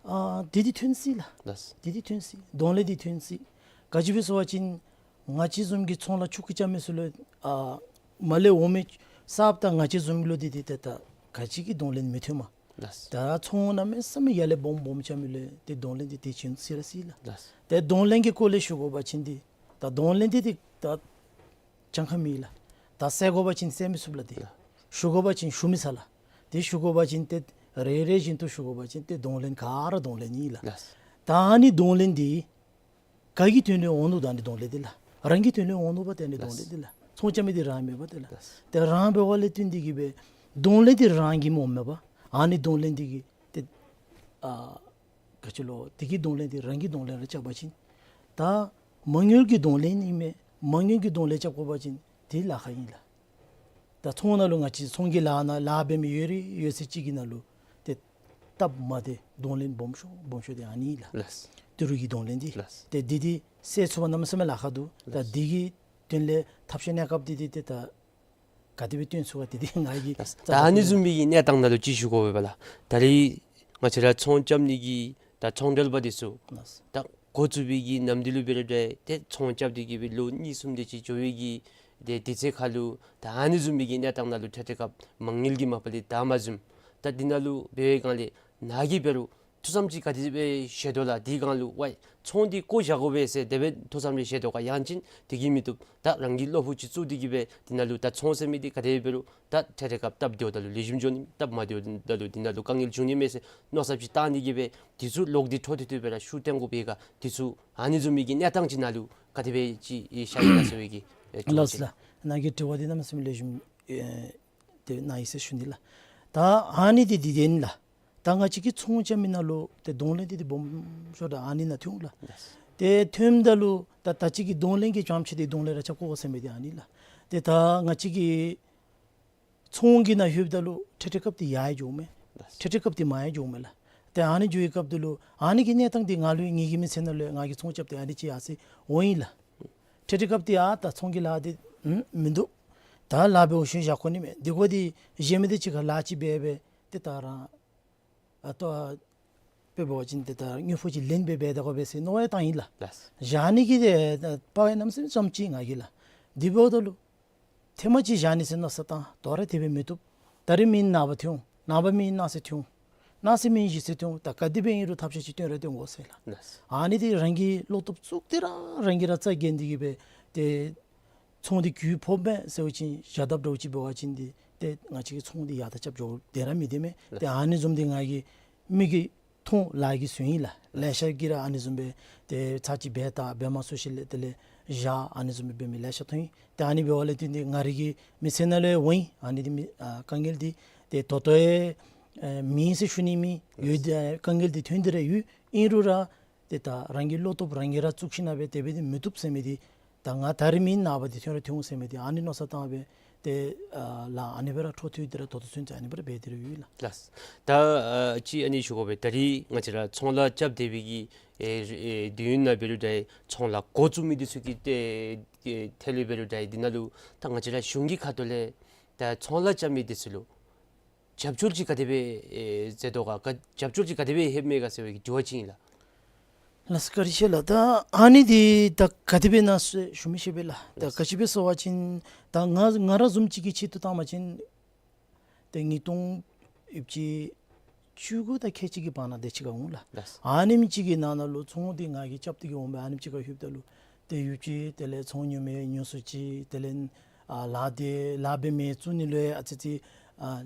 ཨ་འདི་འདི་ཐོན་སྲིད་ལགས། ལགས། འདི་འདི་ཐོན་སྲིད། གདོང་ལེན་འདི་ཐོན་སྲིད། ག་ཅི་སྦེ་ཟེར་བ་ཅིན་ང་བཅས་བཟུམ་གྱི་ཚོང་ལཱ་ཆུང་ཀུ་རྐྱབ་མི་ཚུ་ལུ་ཨ་མར་ལས་འོང་མི་གསརཔ་དང་ང་བཅས་བཟུམ་ལུ་འདི་འདི་ཏེ་ད་ག་ཅི་གི་གདོང་ལེན་མི་ཐོནམ། ལགས། ད་ཚོང་གནམ་མེད་ས་མེད་ཡར་ལས་སྦོམ་སྦོམ་རྐྱབ་མི་ལུ་ཏེ་གདོང་ལེན་འདི་ཏེ་བྱིན་སྲིད་ར་སྲིད་ལགས། ལགས། ཏེ་གདོང་ལེན་གྱི་སྐོར་ལས་ཞུ་དགོ་པ་ཅིན་འདི་ད་གདོང་ལེན་འདི་ཏེ་ད་གྱངས་ཁ་མེད་ལགས། ད་བསད་དགོ་པ་ཅིན་བསད་མི་ཚུགས་ལགས། ཏེ་ལགས། ཞུ་དགོ་པ་ཅིན་ཞུ་མི་ཚར་ལགས། ཏེ་ཞུ་དགོ་པ་ཅིན་ཏེ་རེ་རེ་བཞིན་དུ་ཞུ་དགོ་པ་ཅིན་ཏེ་གདོང་ལེན་ག་ར་གདོང་ལེན་ཨིན་ལགས། ལགས། ད་ཨ་ནི་གདོང་ལེན་འདི་ག་གི་དོན་ལུ་འོང་ནུག། ད་ཨ་ནི་གདོང་ལེན་འདི་ལགས། རང་གི་དོན་ལུ་འོང་ནུག་པ། ཏེ་ཨ་ནི་གདོང་ལེན་འདི་ལགས། ལགས། ཚོང་རྐྱབ་མི་འདི་རང་མེན་པ་ཏེ་ལགས། ལགས། ཏེ་རང་འབདཝ་ལས་བརྟེན་ཏེ་གིས་སྦེ་གདོང་ལེན་འདི་རང་གིས་མ་འོངམ་མས་པ། ཨ་ནི་གདོང་ལེན་འདི་གིས་ཏེ་ཨ་ག་ཅི་ལོ་འདི་གི་གདོང་ལེན་འདི་རང་གི་གདོང་ལེན་ར་རྐྱབ་པ་ཅིན་ད་མ་དངུལ་གྱི་གདོང་ལེན་ཨིན་མས། མ་དངུལ་གྱི་གདོང་ལེན་རྐྱབ་དགོ་པ་ཅིན་འདི་ལཱ་ཁག་ཨིན་ལགས། ད་ཚོང་ནང་ལུ་ང་བཅས་ཚོང་གི་ལཱ་ནང་ལཱ་འབད་མི་ཡོད་རིགས་ཡོད་ཚད་ཅིག་གི་ནང་ལུ་ཏེ་སྟབས་མ་བདེ་གདོང་ལེན་སྦོམ་ཤོས་སྦོམ་ཤོས་འདི་ཨ་ནི་ལགས། ལགས། ཏི་རུ་གི་གདོང་ལེན་འདི། ལགས། ཏེ་འདི་འདི་སེལ་ཚུགས་པ་གནམ་མེད་ས་མེད་ལཱ་ཁག་འདུག། ད་ལགས། འདི་གི་དོན་ལས་ཐབས་ཤེས་གནས་སྐབས་འདི་འདི་ཏེ་ད་ག་དེ་སྦེ་བཏོན་ཚུགས་ག་འདི་འདི་ང་གིས་ལགས། ད་ཨ་ནི་བཟུམ་མའི་གི་གནས་སྟངས་ནང་ལུ་ཅིག་ཞུ་དགོ་པས་པ་ལགས། ད་རེས་ང་བཅས་ར་ཚོང་རྐྱབ་ནི་གི་ད་ཚོང་འབྲེལ་པ་འདི་ཚུ་ལགས། ད་འགོ་བཙུགས་པའི་གི་ནམ་དུས་ལུ་འབད་རུང་ཏེ་ཚོང་རྐྱབ་སྟེ་གིས་སྦེ་ལོ་གཉིས་གསུམ་དེ་ཅིག་འགྱོ་བའི་གི་ཏེ་དུས་ཚོད་ཁར་ལུ་ད་ཨ་ནི་བཟུམ་མའི་གི་གནས་སྟངས་ནང་ལུ་ཏེ་ཏེ་སྐབས་མ་དངུལ་གྱི་མ་པ་ལས་ད་མ་བཟུམ། ད་འདི་ནང་ལུ་འབད་བའི་སྒང་ལས་ནཱ་གིས་འབད་རུང་ཐུགས་བསམ་ཅིག་ག་དེ་སྦེ་བཞེས་དོ་ལགས། དེའི་སྒང་ལུ་ཝའི་ཚོང་འདི་བཀོ་བཞག་དགོ་པས་ཟེར་དེ་སྦེ་ཐུགས་བསམ་རེ་བཞེས་དོ་ག། ཡང་ཅིན་དེ་གིས་མི་བཏུབ། ད་རང་གི་བློ་ཕུགས་ཅིག་བཙུགས་ཏེ་གིས་སྦེ་འདི་ནང་ལུ་ད་ཚོང་ཟེར་མི་འདི་ག་དེ་འབད་རུང་ད་ཏེ་ཏེ་སྐབས་སྟབས་བདེཝ་ད་ལུ་ལེགས་ཤོམ་འགྱོ་ནི་སྟབས་མ་བདེཝ་ད་ལུ་འདི་ནང་ལུ་དཀའ་ངལ་འབྱུང་ནི་མས་ཟེར་མནོ་བསམ་ཅིག་བཏང་ནི་གིས་སྦེ་འདི་ཚུ་ལོག་སྟེ་འཕྲོ་མཐུད་དེ་སྦེ་ར་ཤུགས་བཏོན་དགོ་པས་ག། འདི་ཚུ་ཨ་ནི་བཟུམ་མའི་གི་གནས་སྟངས་ཅིག་ནང་ལུ་ག་དེ་སྦེ་ཅིག་ཨེ་ཤར་ཡི་ན་ཟེར་བའི་གི་ཨེ་ལགས་ལགས། ནཱ་གི་དྲི་བ་འདི་གནམ་མེད་ས་མེད་ལེགས་ཤོམ་ཨེ་དེ་ནཱ་ཡི་ཟེར་ཞུ་ནི་ལགས། ད་ཨ་ནི་འདི་འདི་ཨིན་ལགས། ད་ང་བཅས་ཀྱི་ཚོང་རྐྱབ་མི་ནང་ལུ་ཏེ་གདོང་ལེན་འདི་འདི་སྦོམ་ཤོས་ད་ཨ་ནི་ནང་ཐོན་ལགས། ལགས། ཏེ་ཐོནམ་ད་ལུ་ད་ད་ཅི་གི་གདོང་ལེན་གྱི་རྐྱངམ་ཅིག་འདི་གདོང་ལེན་ར་རྐྱབ་དགོ་ཟེར་མི་འདི་ཨ་ནི་ལགས། ཏེ་ད་ང་བཅས་ཀྱི་ཚོང་གི་ནང་ལྷོདཔ་ད་ལུ་ཏེ་ཏེ་སྐབས་འདི་ཡར་ཡང་འགྱོཝ་མས། ལགས། ཏེ་ཏེ་སྐབས་འདི་མར་ཡང་འགྱོཝ་མས་ལགས། ཏེ་ཨ་ནི་འགྱོ་བའི་སྐབས་འདི་ལུ་ཨ་ནི་གི་གནས་སྟངས་འདི་ང་ལུ་ངེ་གི་མི་ཚེ་ནང་ལུ་ང་གིས་ཚོང་རྐྱབ་སྟེ་ཨ་ནི་ཅིག་ཡར་སོང་ཡི་ལགས། ཏེ་ཏེ་སྐབས་འདི་ཨ་ད་ཚོང་གི་ལཱ་འདི་ཨུམ་མིན་འདུག། ད་ལཱ་འབདཝ་ཤུལ་བཞག་དགོ་ནི་མས། འདི་གོ་འདི་གཞན་མི་འདི་ཅིག་ཁར་ལཱ་ཅིག་འབད་འབད་ཏེ་ད་རང་ཨ་ཏོ་དཔེ་འབད་བ་ཅིན་ཏེ་ད་དངུལ་ཕོགས་ཅིག་ལེན་སྦེ་འབད་དགོ་པས་ཟེར་མནོ་བསམ་བཏང་ཡི་ལགས། ལགས། བཞག་ནི་གི་ཏེ་དཔའ་བའི་རྣམ་སེམས་ཙམ་ཅིག་ང་གིས་ལགས། འདི་འབདཝ་ད་ལུ་ཐེངས་མ་གཅིག་བཞག་ནི་ཟེར་མནོ་བསམ་བཏང་། དོ་རུང་དེ་སྦེ་མི་བཏུབ། ད་རིས་མེན་ནངས་པ་ཐོན་འོང་། ནངས་པ་མེན་གནངས་ཚེ་ཐོན་འོང་། གནངས་ཚེ་མེན་གཞེས་ཚེ་ཐོན་འོང་། ད་ག་དེ་སྦེ་ཨིན་རུང་ཐབས་ཤེས་ཅིག་བཏོན་ར་བཏོན་དགོ་ཟེར་ལགས། ལགས། ཨ་ནི་འདི་རང་གི་བློ་སྟོབས་བཙུགས་ཏེ་ར་རང་གིས་ར་རྩ་འགེངས་ཏེ་གི་སྦེ་ཏེ་ཚོང་འདི་གུ་ཕོགཔ་མས་ཟེར་བ་ཅིན་བཞག་དཔ་འདྲཝ་ཅིག་འབད་བ་ཅིན་འདི་ཏེ་ང་བཅས་ཀྱི་ཚོང་འདི་ཡར་ད་རྐྱབ་འགྱོ་སྟེ་ར་མི་སྡོད་མས། ཏེ་ཨ་ནི་བཟུམ་འདི་ང་གིས་མིག་གིས་མཐོང་ལག་གིས་གཟུང་ཡི་ལགས། ལེ་ཤ་གིས་ར་ཨ་ནི་བཟུམ་སྦེ་ཏེ་ཚར་གཅིག་འབད་ད་འབད་མ་ཚུགས་ཞིནམ་ལས་དེ་ལས་བཞག་ཨ་ནི་བཟུམ་སྦེ་འབད་མི་ལེ་ཤ་མཐོང་ཡི། ཏེ་ཨ་ནི་འབདཝ་ལས་བརྟེན་ཏེ་ང་རའི་གི་མི་ཚེ་ནང་ལུ་འོང་ཡི། ཨ་ནི་འདི་མི་ཨ་དཀའ་ངལ་འདི་ཏེ་ད་ལྟོ་ཡང་ཨེ་མེད་ཟེར་ཞུ་ནི་མེད། ཡོད། ཨེ་དཀའ་ངལ་འདི་ཐོན་ཏེ་ར་ཡོད། ཨིན་རུང་ར་ཏེ་ད་རང་གི་བློ་སྟོབས་རང་གིས་ར་བཙུགས་ཞིནམ་ལས་དེ་སྦེ་འདི་མི་བཏུབ་ཟེར་མི་འདི་ད་ང་ད་རིས་མེན་ནངས་པ་འདི་ཐོན་ར་ཐོན་འོང་ཟེར་མི་འདི་ཨ་ནི་མནོ་བསམ་བཏང་སྦེ་ཏེ་ཨ་ལགས་ཨ་ནི་སྦེ་ར་འཕྲོ་མཐུད་དེ་ར་ད་ལྟོ་ཚུན་ཚོད་ཨ་ནི་སྦེ་ར་འབད་དེ་ར་ཡོད་ལགས། ལགས། ད་ཨ་ཅིག་ཨ་ནི་ཞུ་དགོ་པས། ད་རིས་ང་བཅས་ར་ཚོང་ལཱ་རྐྱབ་སྡོད་པའི་གི་ཨེ་ཨེ་དུས་ཡུན་ནང་འབད་རུང་འདྲ་ཚོང་ལཱ་འགོ་བཙུགས་མི་འདི་ཚུ་གི་ཏེ་ཨེ་ཐད་ལུ་འབད་རུང་འདྲ་འདི་ནང་ལུ་ད་ང་བཅས་ར་གཞུང་གི་ཁ་ཐུག་ལས་ད་ཚོང་ལཱ་རྐྱབ་མི་འདི་ཚུ་ལུ་རྒྱབ་སྐྱོར་ཅིག་ག་དེ་སྦེ་ཨེ་མཛད་དོ་ག་ག་རྒྱབ་སྐྱོར་ཅིག་ག་དེ་སྦེ་ལྷོདཔ་མས་ག་ཟེར་བའི་གི་དྲི་བ་ཅིག་ཨིན་ལགས། ལགས་སོ་བཀའ་དྲིན་ཆེ་ལགས། ད་ཨ་ནི་འདི་ད་ག་དེ་སྦེ་ཨིན་ན་ཞུ་མི་ཤེས་པས་ལགས། ད་ག་ཅི་སྦེ་ཟེར་བ་ཅིན་ད་ང་ང་ར་བཟུམ་ཅིག་གི་ཆེད་དུ་བཏང་བ་ཅིན་ཏེ་ཉིས་སྟོང་ཡུདཔ་ཅིག་བཅུ་དགུ་དང་ཁལ་གཅིག་གི་བར་ན་དེ་ཅིག་ཁར་འོང་ལགས། ལགས། ཨ་ནེམ་ཅིག་གི་ནང་ན་ལུ་ཚོང་འདི་ང་གིས་རྐྱབ་སྟེ་གི་འོང་སྦེ་ཨ་ནེམ་ཅིག་ཁར་ལྷོདཔ་ད་ལུ་ཏེ་ཡུདཔ་ཅིག་དེ་ལས་ཚོང་ཉོ་མི་ཉོ་སུ་ཅིག་དེ་ལས་ཨ་ལཱ་འདི་ལཱ་འབད་མི་བཙུགས་ནི་ལུ་ཨ་ཙི་ཅིག་ཨ་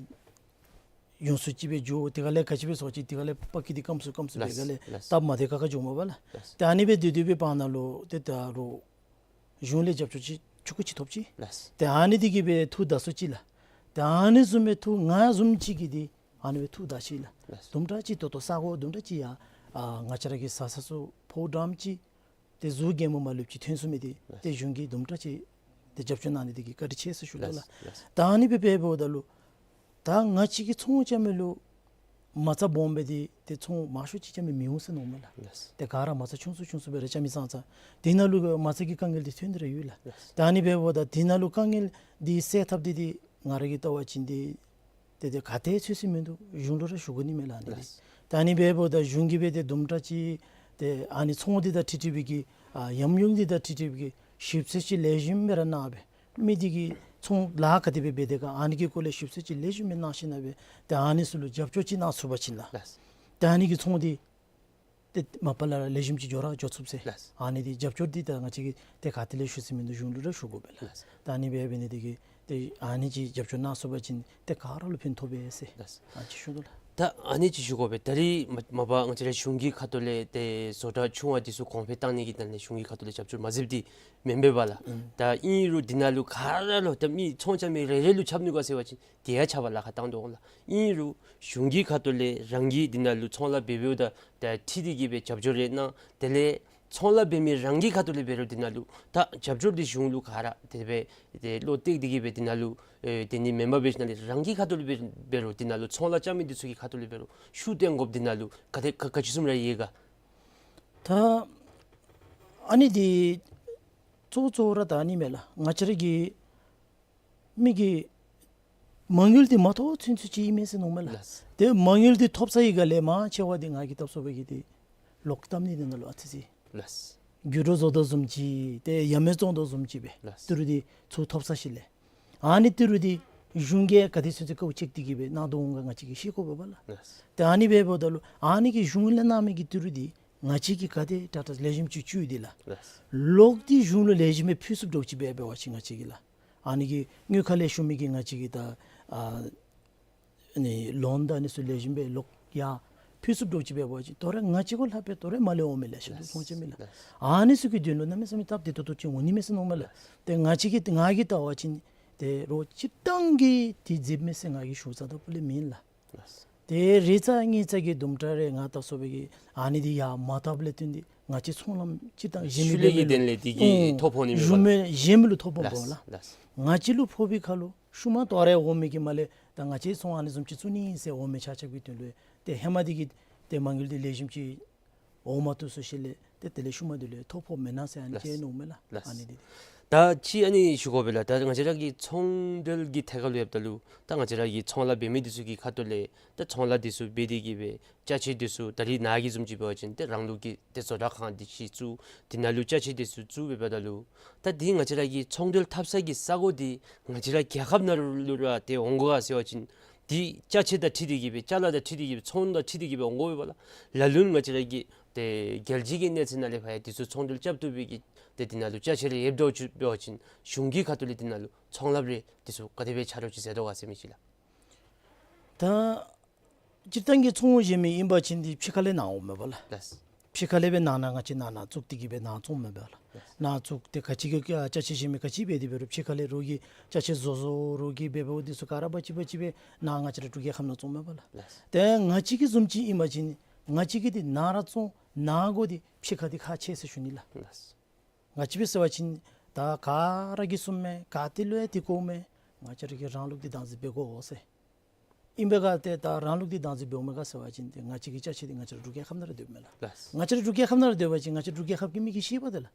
ཡོང་སུ་ཅིག་སྦེ་འགྱོ། དེ་ཁ་ལས་ག་ཅི་སྦེ་ཟེར་བ་ཅིན་དེ་ཁ་ལས་པ་ཀི་འདི་སྐམ་སུ་སྐམ་སུ་སྦེ་ལགས། ག་ལས་ལགས། སྟབས་མ་བདེ་ཁག་ཁ་འགྱོཝ་མས་པ་ལགས། ལགས། ཏེ་ཨ་ནི་སྦེ་སྡོད་སྡོད་པའི་བར་ན་ལུ་ཏེ་ད་རུང་གཞུང་ལས་རྒྱབ་སྐྱོར་ཅིག་ཆུང་ཀུ་ཅིག་ཐོབ་ཅི། ལགས། ཏེ་ཨ་ནི་འདི་གིས་སྦེ་ཐུགས་དགའ་སུ་ཅིག་ལགས། ཏེ་ཨ་ནི་བཟུམ་སྦེ་ཐུགས་ང་བཟུམ་ཅིག་གིས་འདི་ཨ་ནི་སྦེ་ཐུགས་དགའ་ཅི་ལགས། ལགས། དུམ་གྲ་ཅིག་ད་ལྟོ་ས་གོ་དུམ་གྲ་ཅིག་ཡང་ཨ་ང་བཅས་ར་གི་བཟའ་ཚང་ཚུ་ཕོཝ་འགྲངམ་ཅིག་ཏེ་གཟུགས་རྒྱན་མ་ལུསཔ་ཅིག་ཐོན་ཚུགས་མི་འདི་ལགས། ཏེ་གཞུང་གིས་དུམ་གྲ་ཅིག་ཏེ་རྒྱབ་སྐྱོར་གནང་ནི་འདི་གིས་བཀའ་དྲིན་ཆེ་ཟེར་ཞུ་དོ་ལགས། ལགས། ལགས། ད་ཨ་ནི་སྦེ་འབདཝ་ད་ལུ་ད་ང་བཅས་ཀྱི་ཚོང་རྐྱབ་མི་ལུ་མ་རྩ་སྦོམ་སྦེ་འདི་ཏེ་ཚོང་མང་ཤོས་ཅིག་རྐྱབ་མི་མི་འོང་ཟེར་མནོཝ་མས་ལགས། ལགས། ཏེ་ག་ར་མ་རྩ་ཆུང་སུ་ཆུང་སུ་སྦེ་ར་རྐྱབ་མི་ཙང་ཙང་དེ་ནང་ལུ་མ་རྩ་གི་དཀའ་ངལ་འདི་ཐོན་ཏེ་ར་ཡོད་ལགས། ལགས། ད་ཨ་ནི་འབདཝ་ད་དེ་ནང་ལུ་དཀའ་ངལ་འདི་སེལ་ཐབས་འདི་འདི་ང་ར་གིས་བལྟ་བ་ཅིན་འདི་ཏེ་ཏེ་ག་ཏེ་ཚོད་ཅིག་མིན་འདུག། གཞུང་ལུ་ར་ཞུ་དགོ་ནི་མས་ལགས་ཨ་ནི་འདི། ལགས། ད་ཨ་ནི་འབདཝ་ད་གཞུང་གིས་སྦེ་ཏེ་དུམ་གྲ་ཅིག་ཏེ་ཨ་ནི་ཚོང་འདི་དང་འཁྲིལ་འཁྲིལ་བའི་གི་ཨ་ཉམས་མྱོང་འདི་དང་འཁྲིལ་འཁྲིལ་བའི་གི་ཞིབ་འཚོལ་ཅིག་ལེགས་ཤོམ་སྦེ་ར་གནང་སྦེ་མི་འདི་གིས་ཚོང་ལཱ་ག་དེ་སྦེ་འབད་དེས་ག་ཨ་ནི་གི་སྐོར་ལས་ཞིབ་འཚོལ་ཅིག་ལེགས་ཤོམ་སྦེ་གནང་ཞིནམ་ལས་སྦེ་ཏེ་ཨ་ནི་ཚུ་ལུ་རྒྱབ་སྐྱོར་ཅིག་གནང་ཚུགས་པ་ཅིན་ལགས། ལགས། ཏེ་ཨ་ནི་གི་ཚོང་འདི་ཏེ་མ་པ་ལས་ར་ལེགས་ཤོམ་ཅིག་འགྱོ་ར་འགྱོ་ཚུགས་ཟེར། ལགས། ཨ་ནི་འདི་རྒྱབ་སྐྱོར་འདི་ད་ང་བཅས་ཀྱིས་ཏེ་ག་ཏེ་ལས་ཞུ་ས་མིན་འདུག། གཞུང་ལུ་ར་ཞུ་དགོ་པས་ལགས། ལགས། ད་ཨ་ནི་སྦེ་འབད་ནི་འདི་གིས་ཏེ་ཨ་ནི་ཅིག་རྒྱབ་སྐྱོར་གནང་ཚུགས་པ་ཅིན་ཏེ་ག་ར་ལུ་ཕན་ཐོགས་པས་ཟེར། ལགས། ཨ་ཅིག་ཞུ་དོ་ལགས། ད་ཨ་ནི་ཅིག་ཞུ་དགོ་པས། ད་རིས་མ་མ་པ་ང་བཅས་ར་གཞུང་གི་ཁ་ཐུག་ལས་ཏེ་བཟོ་གྲྭ་ཆུང་བ་འདི་ཚུ་གོང་འཕེལ་གཏང་ནི་གི་དོན་ལས་གཞུང་གི་ཁ་ཐུག་ལས་རྒྱབ་སྐྱོར་མ་མཛདཔ་འདི་མེན་པས་པ་ལགས། ཨིན། ད་ཨིན་རུང་འདི་ནང་ལུ་ག་ར་ལུ་ད་མི་ཚོང་རྐྱབ་མི་རེ་རེ་ལུ་ཁྱབ་ནུག་ག་ཟེར་བ་ཅིན་དེ་ཡང་ཁྱབ་པ་ལཱ་ཁག་བཏང་དོ་ལགས། ཨིན་རུང་གཞུང་གི་ཁ་ཐུག་ལས་རང་གིས་འདི་ནང་ལུ་ཚོང་ལཱ་འབད་འབདཝ་ད་ད་འཁྲིལ་ཏེ་གི་སྦེ་རྒྱབ་སྐྱོར་རེ་གནང་། དེ་ལས་ཚོང་ལཱ་འབད་མི་རང་གི་ཁ་ཐུག་ལས་འབད་རུང་འདི་ནང་ལུ་ད་རྒྱབ་སྐྱོར་འདི་གཞུང་ལུ་ག་ར་དེ་སྦེ་ཏེ་བློ་གཏད་དེ་གི་སྦེ་འདི་ནང་ལུ་ཨེ་དེ་ནི་མེན་པར་འབད་ཞིནམ་ལས་རང་གི་ཁ་ཐུག་ལས་འབད་འབད་རུང་འདི་ནང་ལུ་ཚོང་ལཱ་རྐྱབ་མི་འདི་ཚུ་གི་ཁ་ཐུག་ལས་འབད་རུང་ཤུགས་བཏོན་དགོཔ་འདི་ནང་ལུ་ག་དེ་ག་ག་ཅི་བཟུམ་ར་ཡོད་ག། ད་ཨ་ནི་འདི་གཙོ་གཙོ་བོ་ར་ད་ཨ་ནི་མས་ལགས། ང་བཅས་ར་གི་མི་གིས་མ་དངུལ་འདི་མ་ཐོབ་ཚུན་ཚོད་ཅིག་ཨིན་མས་ཟེར་མནོཝ་མས་ལགས། ལགས། ཏེ་མ་དངུལ་འདི་ཐོབ་ཚར་བའི་སྒང་ལས་མང་ཆེ་བ་འདི་ང་གིས་བལྟ་སོང་བའི་གི་འདི་ལོག་བཏབ་ནི་འདི་ནང་ལུ་ཨ་ཙི་ཅིག། ལགས། རྒྱུ་འགྲོ་བཟོ་དོ་བཟུམ་ཅིག་ཏེ་ཡ་མེད་བཙོང་དོ་བཟུམ་ཅིག་སྦེ། ལགས། ཏི་རུ་འདི་ཚུར་ཐོབ་ཚར་ཞིནམ་ལས་ཨ་ནི་ཏི་རུ་འདི་གཞུང་གིས་ག་དེ་ཚུན་ཚོད་དཀའཝ་སྤྱད་དེ་གི་སྦེ་གནང་དོ་འོང་ག་ང་བཅས་ཀྱིས་ཤེས་དགོ་པས་པ་ལགས། ལགས། ཏེ་ཨ་ནི་སྦེ་འབདཝ་ད་ལུ་ཨ་ནི་གི་གཞུང་ལས་གནང་མི་གི་ཏི་རུ་འདི་ང་བཅས་ཀྱིས་ག་དེ་དྲག་དྲག་ལེགས་ཤོམ་ཅིག་བཙུགས་ཏེ་ལགས། ལགས། ལོག་སྟེ་གཞུང་ལུ་ལེགས་ཤོམ་སྦེ་ཕུལ་ཚུགསཔ་འདྲཝ་ཅིག་སྦེ་འབད་བ་ཅིན་ང་བཅས་ཀྱིས་ལགས། ཨ་ནི་གི་དངུལ་ཁང་ལས་ཞུ་མི་གིས་ང་བཅས་ཀྱི་ད་ཨ་ནི་ལོན་དང་ཨ་ནི་ཚུ་ལེགས་ཤོམ་སྦེ་ལོག་ཡར་ཕུལ་ཚུགསཔ་འདྲཝ་ཅིག་འབད་བ་ཅིན་དོ་རུང་ང་བཅས་གུ་ལྷག་སྦེ་དོ་རུང་མ་ལས་འོང་མི་ལེ་ཤ་འདུག། ལགས། ཚོང་རྐྱབ་མི་ལགས། ལགས། ཨ་ནི་ཚུ་གི་དོན་ལུ་གནམ་མེད་ས་མེད་སྟབས་བདེ་ཏོག་ཏོ་ཅིག་འོང་ནི་མས་ཟེར་མནོཝ་མས་ལགས། ལགས། ཏེ་ང་བཅས་ཀྱིས་ང་གིས་བལྟ་བ་ཅིན་ཏེ་རོགས་སྤྱིར་བཏང་གིས་འདི་མཛདཔ་མས་ཟེར་ང་གིས་ཞུ་ཚར་དོ་ལས་མེན་ལགས། ལགས། ཏེ་རེ་ཙམ་གཉིས་ཙམ་གྱི་དུམ་གྲ་རེ་ང་བལྟ་སོང་བའི་གི་ཨ་ནི་འདི་ཡར་མ་བཏབ་ལས་བརྟེན་ཏེ་ང་བཅས་ཚོང་ལམ་སྤྱིར་བཏང་གཞན་མི་ཤུལ་ལས་ཀྱི་དོན་ལས་འདི་གིས་ཨུང་ཐོ་ཕོག་ནི་མེད་པ་ལགས། གཞན་མི་གཞན་མི་ལུ་ཐོ་ཕོགཔ་འོང་ལགས། ལགས། ལགས། ང་བཅས་ལུ་ཕོག་པའི་ཁར་ལུ་ཤུལ་མ་དོ་རུང་འོང་མི་གི་མ་ལས་ད་ང་བཅས་ཚོང་ཨ་ནི་བཟུམ་ཅིག་བཙུགས་ནི་ཟེར་འོང་མི་ཆ་ཁྱབ་ཀྱི་དོན་ལུ་ཏེ་ཧེ་མ་འདི་གི་ཏེ་མ་དངུལ་འདི་ལེགས་ཤོམ་ཅིག་འོང་མ་བཏུབ་སོང་ཞིནམ་ལས་ཏེ་དེ་ལས་ཤུལ་མ་འདི་ལུ་ཐོ་ཕོགཔ་མེན་ན་ཟེར་ཨ་ནི་ལགས། ཅིག་མནོཝ་མས་ལགས། ལགས། ཨ་ནི་འདི། ད་ཅི་ཨ་ནི་ཞུ་དགོ་པས་ལགས། ད་ང་བཅས་ར་གི་ཚོང་འབྲེལ་གྱི་ཐད་ཁར་ལུ་ཡོདཔ་ད་ལུ་ད་ང་བཅས་ར་གི་ཚོང་ལཱ་འབད་མི་འདི་ཚུ་གི་ཁ་ཐུག་ལས་ད་ཚོང་ལཱ་འདི་ཚུ་འབད་དེ་གི་སྦེ་ཅ་ཆས་འདི་ཚུ་ད་རིས་ནཱ་གི་བཟུམ་ཅིག་འབད་བ་ཅིན་ཏེ་རང་ལུགས་ཀྱི་ཏེ་བཟོ་གྲྭ་ཁང་འདི་ཅིག་བཙུགས། དེ་ནང་ལུ་ཅ་ཆས་འདི་ཚུ་བཙུགས་སྦེ་འབདཝ་ད་ལུ་ད་འདི་ང་བཅས་ར་གི་ཚོང་འབྲེལ་འཐབ་ས་གི་ས་གོ་འདི་ང་བཅས་ར་རྒྱལ་ཁབ་ནང་ལུ་ར་ཏེ་འོང་དགོ་ག་ཟེར་བ་ཅིན་འདི་ཅ་ཆས་དང་འཁྲིལ་ཏེ་གི་སྦེ་ཅ་ལ་དང་འཁྲིལ་ཏེ་གི་སྦེ་ཚོང་དང་འཁྲིལ་ཏེ་གི་སྦེ་འོང་དགོ་པས་ལགས། ལ་ལུ་ང་བཅས་ར་གི་ཏེ་རྒྱལ་སྤྱི་གི་གནས་ཚད་ནང་ལས་ཕར་ཡང་འདི་ཚུ་ཚོང་འབྲེལ་རྐྱབ་བཏུབ་པའི་གི་ཏེ་འདི་ནང་ལུ་ཅ་ཆས་རེ་ཡོདཔ་འདྲཝ་ཅིག་འབད་བ་ཅིན་གཞུང་གི་ཁ་ཐུག་ལས་འདི་ནང་ལུ་ཚོང་ལཱ་རེ་འདི་ཚུ་ག་དེ་སྦེ་ཆ་རོགས་ཅིག་མཛད་དོ་ག་ཟེར་མི་ཅིག་ལགས། ད་སྤྱིར་བཏང་གི་ཚོང་ཟེར་མི་ཨིན་པ་ཅིན་འདི་ཕྱི་ཁ་ལས་ནཱ་འོངམ་མས་པ་ལགས། ལགས། ཕྱི་ཁ་ལས་སྦེ་ནཱ་ནཱ་ང་བཅས་ནཱ་ནཱ་བཙུགས་ཏེ་གི་སྦེ་ནཱ་བཙོངམ་མས་པ་ལགས། ལགས། ནཱ་བཙུགས་ཏེ་ག་ཅི་གི་ཨ་ཅ་ཆས་ཟེར་མི་ག་ཅི་འབད་དེ་འབད་རུང་ཕྱི་ཁ་ལས་རོགས་ཀྱིས་ཅ་ཆས་བཟོ་བཟོ་རོགས་ཀྱིས་འབད་འབདཝ་འདི་ཚུ་ག་ར་འབག་ཅི་འབག་ཅི་སྦེ་ནཱ་ང་བཅས་ར་འབྲུག་རྒྱལ་ཁབ་ནང་བཙོངམ་མས་པ་ལགས། ལགས། ཏེ་ང་བཅས་ཀྱི་བཟུམ་ཅིག་ཨིན་པ་ཅིན་ང་བཅས་ཀྱིས་འདི་ནཱ་ར་བཙོང་ནཱ་དགོ། འདི་ཕྱི་ཁ་འདི་ཁག་ཆེ་ཟེར་ཞུ་ནི་ལགས། ལགས། ང་བཅས་འབད་ཟེར་བ་ཅིན་ད་ག་ར་གིས་གསུངམ་མས། ག་ཏེ་ལུ་ཡང་འདི་གོཝ་མས། ང་བཅས་ར་གིས་རང་ལུགས་འདི་བདག་འཛིན་འབད་དགོ་ཟེར། ཨིན་པས་ག་ཏེ་ད་རང་ལུགས་འདི་བདག་འཛིན་འབདཝ་མས་ག་ཟེར་བ་ཅིན་ཏེ་ང་བཅས་ཀྱི་ཅ་ཆས་འདི་ང་བཅས་ར་འབྲུག་རྒྱལ་ཁབ་ནང་ར་སྡོདཔ་མས་ལགས། ལགས། ང་བཅས་ར་འབྲུག་རྒྱལ་ཁབ་ནང་ར་སྡོད་པ་ཅིན་ང་བཅས་ར་འབྲུག་རྒྱལ་ཁབ་ཀྱི་མི་གིས་ཤེས་པས་ཏེ་ལགས།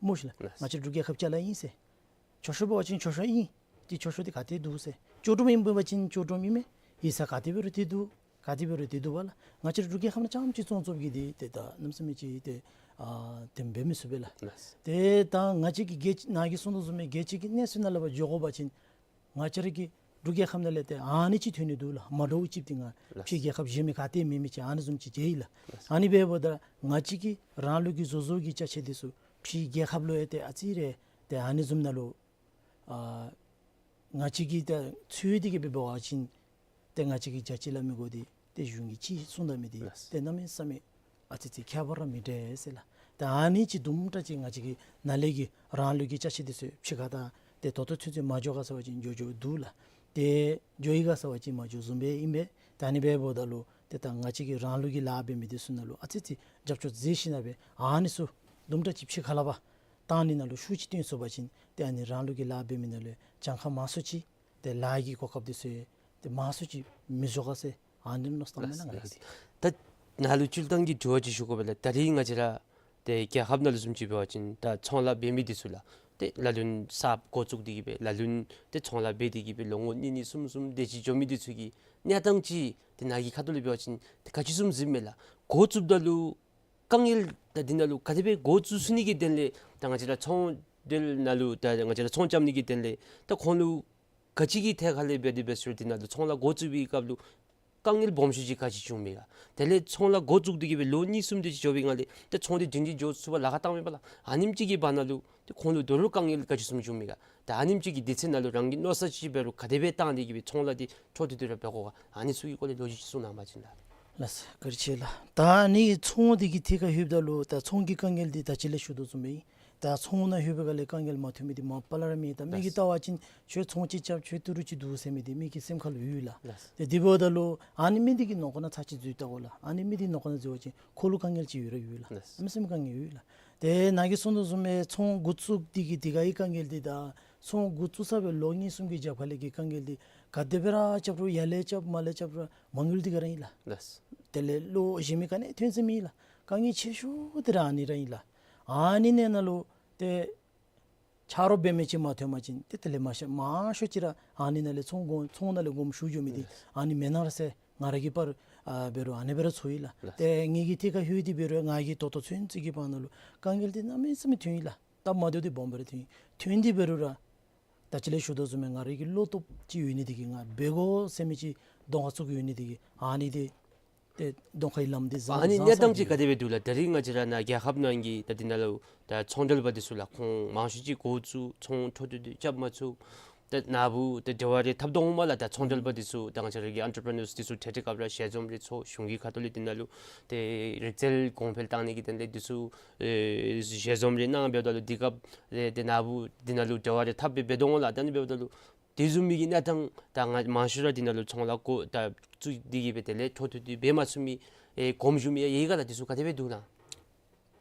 མོ་ཤིག་ལགས། ལགས། ང་བཅས་ར་འབྲུག་རྒྱལ་ཁབ་ཅ་ལ་ཨིན་ཟེར། མཆོད་བཤམ་འབད་བ་ཅིན་མཆོད་བཤམ་ཨིན། ཏེ་མཆོད་བཤམ་འདི་ག་ཏེ་འདུག་ཟེར། ལྕགས་སྒྲོམ་ཨིན་འབད་བ་ཅིན་ལྕགས་སྒྲོམ་ཨིན་མས། ཡིག་ཚང་ག་ཏེ་འབད་རུང་ཏེ་འདུག། ག་ཏེ་འབད་རུང་ཏེ་འདུག་པ་ལགས། ང་བཅས་ར་འབྲུག་རྒྱལ་ཁབ་ནང་རྐྱངམ་ཅིག་བཙོང་བཙོངམ་གིས་འདི་ཏེ་ད་གནམ་མེད་ས་མེད་ཅིག་ཏེ་ཨ་དེ་འབད་མི་ཚུགས་པས་ལགས། ལགས། ཏེ་ད་ང་བཅས་ཀྱི་རྒྱལ་ནཱ་གིས་གསུང་དོ་བཟུམ་སྦེ་རྒྱལ་སྤྱི་གི་གནས་ཚད་ནང་ལས་ཕར་འགྱོ་དགོ་པ་ཅིན་ང་བཅས་ར་གི་འབྲུག་རྒྱལ་ཁབ་ནང་ལས་ཏེ་ཨ་ནི་ཅིག་ཐོན་ནི་འདུག་ལགས། མ་འདྲཝ་ཅིག་འདི་ང་ལགས། ཕྱི་རྒྱལ་ཁབ་གཞན་མི་ག་ཏེ་མེད་མི་ཅིག་ཨ་ནི་བཟུམ་ཅིག་མཇལ་ཡི་ལགས། ལགས། ཨ་ནི་འབདཝ་ད་ང་བཅས་ཀྱི་རང་ལུགས་ཀྱི་བཟོ་བཟོ་གི་ཅ་ཆས་འདི་ཚུ་ཕྱི་རྒྱལ་ཁབ་ལུ་ཡང་ཏེ་ཨ་ཙི་རེ་ཏེ་ཨ་ནི་བཟུམ་ནང་ལུ་ཨ་ང་བཅས་ཀྱིས་ད་འཚོལ་ཏེ་གི་འབད་བ་ཅིན་ཏེ་ང་བཅས་ཀྱིས་རྒྱ་ཆེ་ལ་མི་དགོ། འདི་ཏེ་གཞུང་གིས་ཅིག་གསུངས་ད་མི་འདི་ལགས། ཏེ་གནམ་མེད་ས་མེད་ཨ་ཙི་ཅིག་ཁྱད་པར་ར་མི་འདྲ་ཟེར་ལགས། ད་ཨ་ནི་ཅིག་དུམ་གྲ་ཅིག་ང་བཅས་ཀྱི་ནཱ་ལས་ཀྱི་རང་ལུགས་ཀྱི་ཅ་ཆས་འདི་ཚུ་ཕྱི་ཁ་ད་ཏེ་ད་ལྟོ་ཚུན་ཚོད་མ་འགྱོ་ག་ཟེར་བ་ཅིན་འགྱོ་འགྱོཝ་འདུག་ལགས། ཏེ་འགྱོ་ཡི་ག་ཟེར་བ་ཅིན་མ་འགྱོ་བཟུམ་སྦེ་ཨིན་པས། ད་ཨ་ནི་འབདཝ་ད་ལུ་ཏེ་ད་ང་བཅས་ཀྱི་རང་ལུགས་ཀྱི་ལཱ་འབད་མི་འདི་ཚུ་ནང་ལུ་ཨ་ཙི་ཅིག་རྒྱབ་སྐྱོར་མཛད་ཞིནམ་ལས་ཨ་ནི་ཚུ་དུམ་གྲ་ཅིག་ཕྱི་ཁ་ལས་ཕར་བཏང་ནི་ནང་ལུ་ཤུགས་ཅིག་བཏོན་ཚུགས་པ་ཅིན་ཏེ་ཨ་ནི་རང་ལུགས་ཀྱི་ལཱ་འབད་མི་ནང་ལུ་གྱངས་ཁ་མང་སུ་ཅིག་ཏེ་ལཱ་གི་གོ་སྐབས་འདི་ཚུ་ཏེ་མང་སུ་ཅིག་མི་འགྱོ་ག་ཟེར་ཨ་ནི་མནོ་བསམ་བཏངམ་མས་ལགས། ལགས། ང་གིས་ཏེ་ད་ནཱ་ལུ་སྤྱིར་བཏང་གི་དྲི་བ་ཅིག་ཞུ་དགོ་པས་ལགས། ད་རིས་ང་བཅས་ར་ཏེ་རྒྱལ་ཁབ་ནང་ལུ་བཟུམ་ཅིག་འབད་བ་ཅིན་ད་ཚོང་ལཱ་འབད་མི་འདི་ཚུ་ལགས། ཏེ་ལ་ལུ་ས་འགོ་བཙུགས་ཏེ་གི་སྦེ་ལ་ལུ་ཏེ་ཚོང་ལཱ་འབད་དེ་གི་སྦེ་ལོ་ངོ་གཉིས་གཉིས་གསུམ་གསུམ་དེ་ཅིག་འགྱོ་མི་འདི་ཚུ་གི་གནས་སྟངས་ཅིག་ཏེ་ནཱ་གི་ཁ་ཐུག་ལས་འབད་བ་ཅིན་ཏེ་ག་ཅི་བཟུམ་གཟིགསཔ་མས་ལགས། འགོ་བཙུགསཔ་ད་ལུ་དཀའ་ངལ་ད་འདི་ནང་ལུ་ག་དེ་སྦེ་འགོ་བཙུགས་ཚུགས་ནི་གི་དོན་ལས་ད་ང་བཅས་ར་ཚོང་འབྲེལ་ནང་ལུ་ད་ང་བཅས་ར་ཚོང་རྐྱབ་ནི་གི་དོན་ལས་ད་ཁོང་ལུ་ག་ཅི་གི་ཐད་ཁར་ལས་འབད་དེ་འབད་ཟེར་འདི་ནང་ལུ་ཚོང་ལཱ་འགོ་བཙུགས་པའི་སྐབས་ལུ་དཀའ་ངལ་སྦོམ་ཤོས་ཅིག་ག་ཅི་བྱུངམ་མས་ག། དེ་ལས་ཚོང་ལཱ་འགོ་བཙུགས་ཏེ་གི་སྦེ་ལོ་གཉིས་གསུམ་དེ་ཅིག་འགྱོ་བའི་སྒང་ལས་ཏེ་ཚོང་འདི་སྒྲིང་སྒྲི་འགྱོ་ཚུགས་པར་ལཱ་ཁག་བཏངམ་མས་པ་ལགས། ཨ་ནེམ་ཅིག་གི་བར་ན་ལུ་ཏེ་ཁོང་ལུ་དོ་རུང་དཀའ་ངལ་ག་ཅི་བཟུམ་བྱུངམ་མས་ག། ད་ཨ་ནེམ་ཅིག་གི་དུས་ཚོད་ནང་ལུ་རང་གིས་མནོ་བསམ་ཅིག་འབད་རུང་ག་དེ་སྦེ་བཏང་སྟེ་གི་སྦེ་ཚོང་ལཱ་འདི་འཕྲོ་མཐུད་དེ་ར་འབད་དགོ་ག། ཨ་ནི་ཚུ་གི་སྐོར་ལས་ལོ་རྒྱུས་ཅིག་གསུང་གནང་བ་ཅིན་ལགས། ལགས་སོ། བཀའ་དྲིན་ཆེ་ལགས། ད་ཨ་ནི་ཚོང་འདི་གི་ཐད་ཁར་ལྷོདཔ་ད་ལུ་ད་ཚོང་གི་དཀའ་ངལ་འདི་ད་ཅི་ལས་ཞུ་དོ་བཟུམ་སྦེ་ད་ཚོང་ནང་ལྷོད་པའི་སྒང་ལས་དཀའ་ངལ་མ་ཐོན་མི་འདི་མ་པ་ལས་ར་མེད། ད་མི་གིས་ལྟ་བ་ཅིན་ཁྱོད་ཚོང་ཅིག་རྐྱབ་ཁྱོད་ཏི་རུ་ཅིག་འདུག་ཟེར་མི་འདི་མི་གི་སེམས་ཁར་ལུ་ཡོད་ལགས། ལགས། ཏེ་དེ་འབདཝ་ད་ལུ་ཨ་ནི་མི་འདི་གི་ནང་འཁོད་ནང་ཚར་ཅིག་འཛུལ་བལྟ་དགོ་ལགས། ཨ་ནི་མི་འདི་ནང་འཁོད་ནང་འཛུལ་བ་ཅིན་ཁོ་ལུ་དཀའ་ངལ་ཅིག་ཡོད་ར་ཡོད་ལགས། ལགས། ཨ་ནི་སེམས་དཀའ་ངལ་ཡོད་ལགས། ཏེ་ནཱ་གིས་གསུང་དོ་བཟུམ་སྦེ་ཚོང་འགོ་བཙུགས་འདི་གི་འདི་ག་གི་དཀའ་ངལ་འདི་དང་ཚོང་འགོ་བཙུགས་ཚར་བའི་ལོ་གཉིས་གསུམ་གྱི་རྒྱབ་ཁ་ལས་ཀྱི་དཀའ་ངལ་འདི་ག་དེ་སྦེ་ར་རྐྱབ་རུང་ཡར་ལས་རྐྱབ་མར་ལས་རྐྱབ་རུང་མ་དངུལ་འདི་ག་ར་ཨིན་ལགས། ལགས། དེ་ལས་བློ་གཞན་མི་ག་ནི་ཐོན་ས་མེད་ལགས། དཀའ་ངལ་ཆེ་ཤོས་འདི་ར་ཨ་ནི་ར་ཨིན་ལགས། ཨ་ནི་ནང་ན་ལུ་ཏེ་ཆ་རོགས་འབད་མི་ཅིག་མ་ཐོན་པ་ཅིན་ཏེ་དེ་ལས་མང་ཤོས་མང་ཤོས་ཅིག་ར་ཨ་ནི་ནང་ལས་ཚོང་དགོ་ཚོང་ནང་ལས་དགོངམ་ཞུ་འགྱོ་མི་འདི་ལགས། ཨ་ནི་མེན་ན་ར་ཟེར་ང་ར་གི་པར་ཨ་འབད་རུང་ཨ་ནི་སྦེ་ར་ཚོར་ཡི་ལགས། ལགས། ཏེ་ངེ་གི་ཐད་ཁར་ལྷོད་དེ་འབད་རུང་ང་གིས་ད་ལྟོ་ཚུན་ཚོད་ཀྱི་བར་ན་ལུ་དཀའ་ངལ་འདི་གནམ་མེད་ས་མེད་ཐོན་ཡི་ལགས། སྟབས་མ་བདེཝ་འདི་སྦོམ་སྦེ་ར་ཐོན་ཡི། ཐོན་ཏེ་འབད་རུང་ར་ད་ཅི་ལས་ཞུ་དོ་བཟུམ་སྦེ་ང་ར་གི་བློ་སྟོབས་ཅིག་ཡོད་ནི་འདི་གིས་ང་འབད་དགོ་ཟེར་མི་ཅིག་གདོང་ཁར་བཙུགས་ཡོད་ནི་འདི་གིས་ཨ་ནི་འདི་ཏེ་གདོང་ཁའི་ལམ་འདི་བཟང་ཨ་ནི་བཟང་གནས་སྟངས་ཅིག་ག་དེ་སྦེ་འདུག་ལགས། ད་རིས་ང་བཅས་ར་ནཱ་རྒྱལ་ཁབ་ནང་གི་ད་འདི་ནང་ལུ་ད་ཚོང་འབྲེལ་པ་འདི་ཚུ་ལགས་ཁོང་མང་ཤོས་ཅིག་འགོ་བཙུགས་ཚོང་འཕྲོ་མཐུད་དེ་རྐྱབ་མ་ཚུགས། ད་ནཱ་བུ་ད་འབྲེལ་བ་རེ་འཐབ་དོ་འོང་མས་ལགས། ད་ཚོང་འབྲེལ་པ་འདི་ཚུ་ད་ང་བཅས་ར་གི་ཨེན་ཊར་པི་རི་ནརསི་འདི་ཚུ་འཕྲལ་འཕྲལ་སྐབས་ར་ཞལ་འཛོམས་རེ་ཚོགས་གཞུང་གི་ཁ་ཐུག་ལས་འདི་ནང་ལུ་ཏེ་རིག་རྩལ་གོང་འཕེལ་བཏང་ནི་གི་དོན་ལས་འདི་ཚུ་ཨེ་ཞལ་འཛོམས་རེ་གནང་འབདཝ་ད་ལུ་འདི་སྐབས་རེ་ཏེ་ནཱ་བུ་འདི་ནང་ལུ་འབྲེལ་བ་རེ་འཐབ་སྦེ་འབད་དོ་འོང་ལགས། ད་ཨ་ནི་འབདཝ་ད་ལུ་དེ་བཟུམ་མའི་གི་གནས་སྟངས་ད་ང་མང་ཤོས་ར་འདི་ནང་ལུ་ཚོང་ལཱ་འགོ་ད་བཙུགས་ཏེ་གི་སྦེ་དེ་ལས་འཕྲོ་མཐུད་དེ་འབད་མ་ཚུགས་མི་ཨེ་གོངམ་བཞུགས་མི་ཡང་ཡོད་ག་ལགས། འདི་ཚུ་ག་དེ་སྦེ་འདུག་ལགས།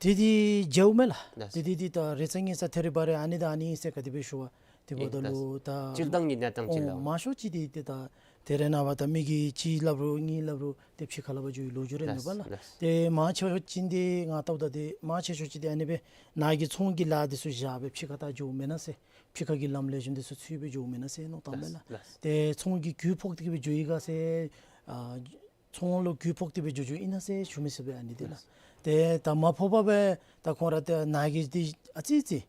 དེ་འདི་མཇལཝ་མས་ལགས། ལགས། དེ་འདི་འདི་ད་རེ་ཚ་ངེ་ཚ་ཐེ་རི་བ་རི་ཨ་ནི་དང་ཨ་ནི་ཨིན་ཟེར་ག་དེ་སྦེ་ཞུ་བ་དེ་འབདཝ་ད་ལུ་ད་སྤྱིར་བཏང་གི་གནས་སྟངས་ཅིག་ལགས། མང་ཤོས་ཅིག་འདི་ཏེ་ད་ དེ་རེ་ནངས་པ་ད་མི་གིས་གཅིག་སླབ་རུང་གཉིས་སླབ་རུང་ཏེ་ཕྱི་ཁར་ལུ་འབག་འགྱོ་བའི་ལོ་རྒྱུས་རེ་ཨིན་པས་ལགས། ལགས། ཏེ་མང་ཆེ་བ་ཅིག་འདི་ང་བལྟཝ་ད་ཏེ་མང་ཆེ་ཤོས་ཅིག་འདི་ཨ་ནི་སྦེ་ནཱ་གི་ཚོང་གི་ལཱ་འདི་ཚུ་བཞག་སྦེ་ཕྱི་ཁར་ད་འགྱོཝ་མེན་ན་ཟེར། ཕྱི་ཁ་གི་ལམ་ལེགས་ཤོམ་འདི་ཚུ་ཚུད་སྦེ་འགྱོཝ་མེན་ན་ཟེར་མནོ་བཏངམ་མས་ལགས། ལགས། ལགས། ཏེ་ཚོང་གི་རྒུད་ཕོག་སྟེ་གི་སྦེ་འགྱོ་ཡི་ག་ཟེར། ཨ་ཚོང་ལུ་རྒུད་ཕོག་སྟེ་སྦེ་འགྱོ་འགྱོཝ་ཨིན་ན་ཟེར་ཞུ་མི་ཚུགས་པས་ཨ་ནི་འདི་ལགས། ཏེ་ད་མ་ཕོག་པར་སྦེ་ད་ཁོང་ར་ཏེ་ནཱ་གི་འདི་ཨ་ཙི་ཙི་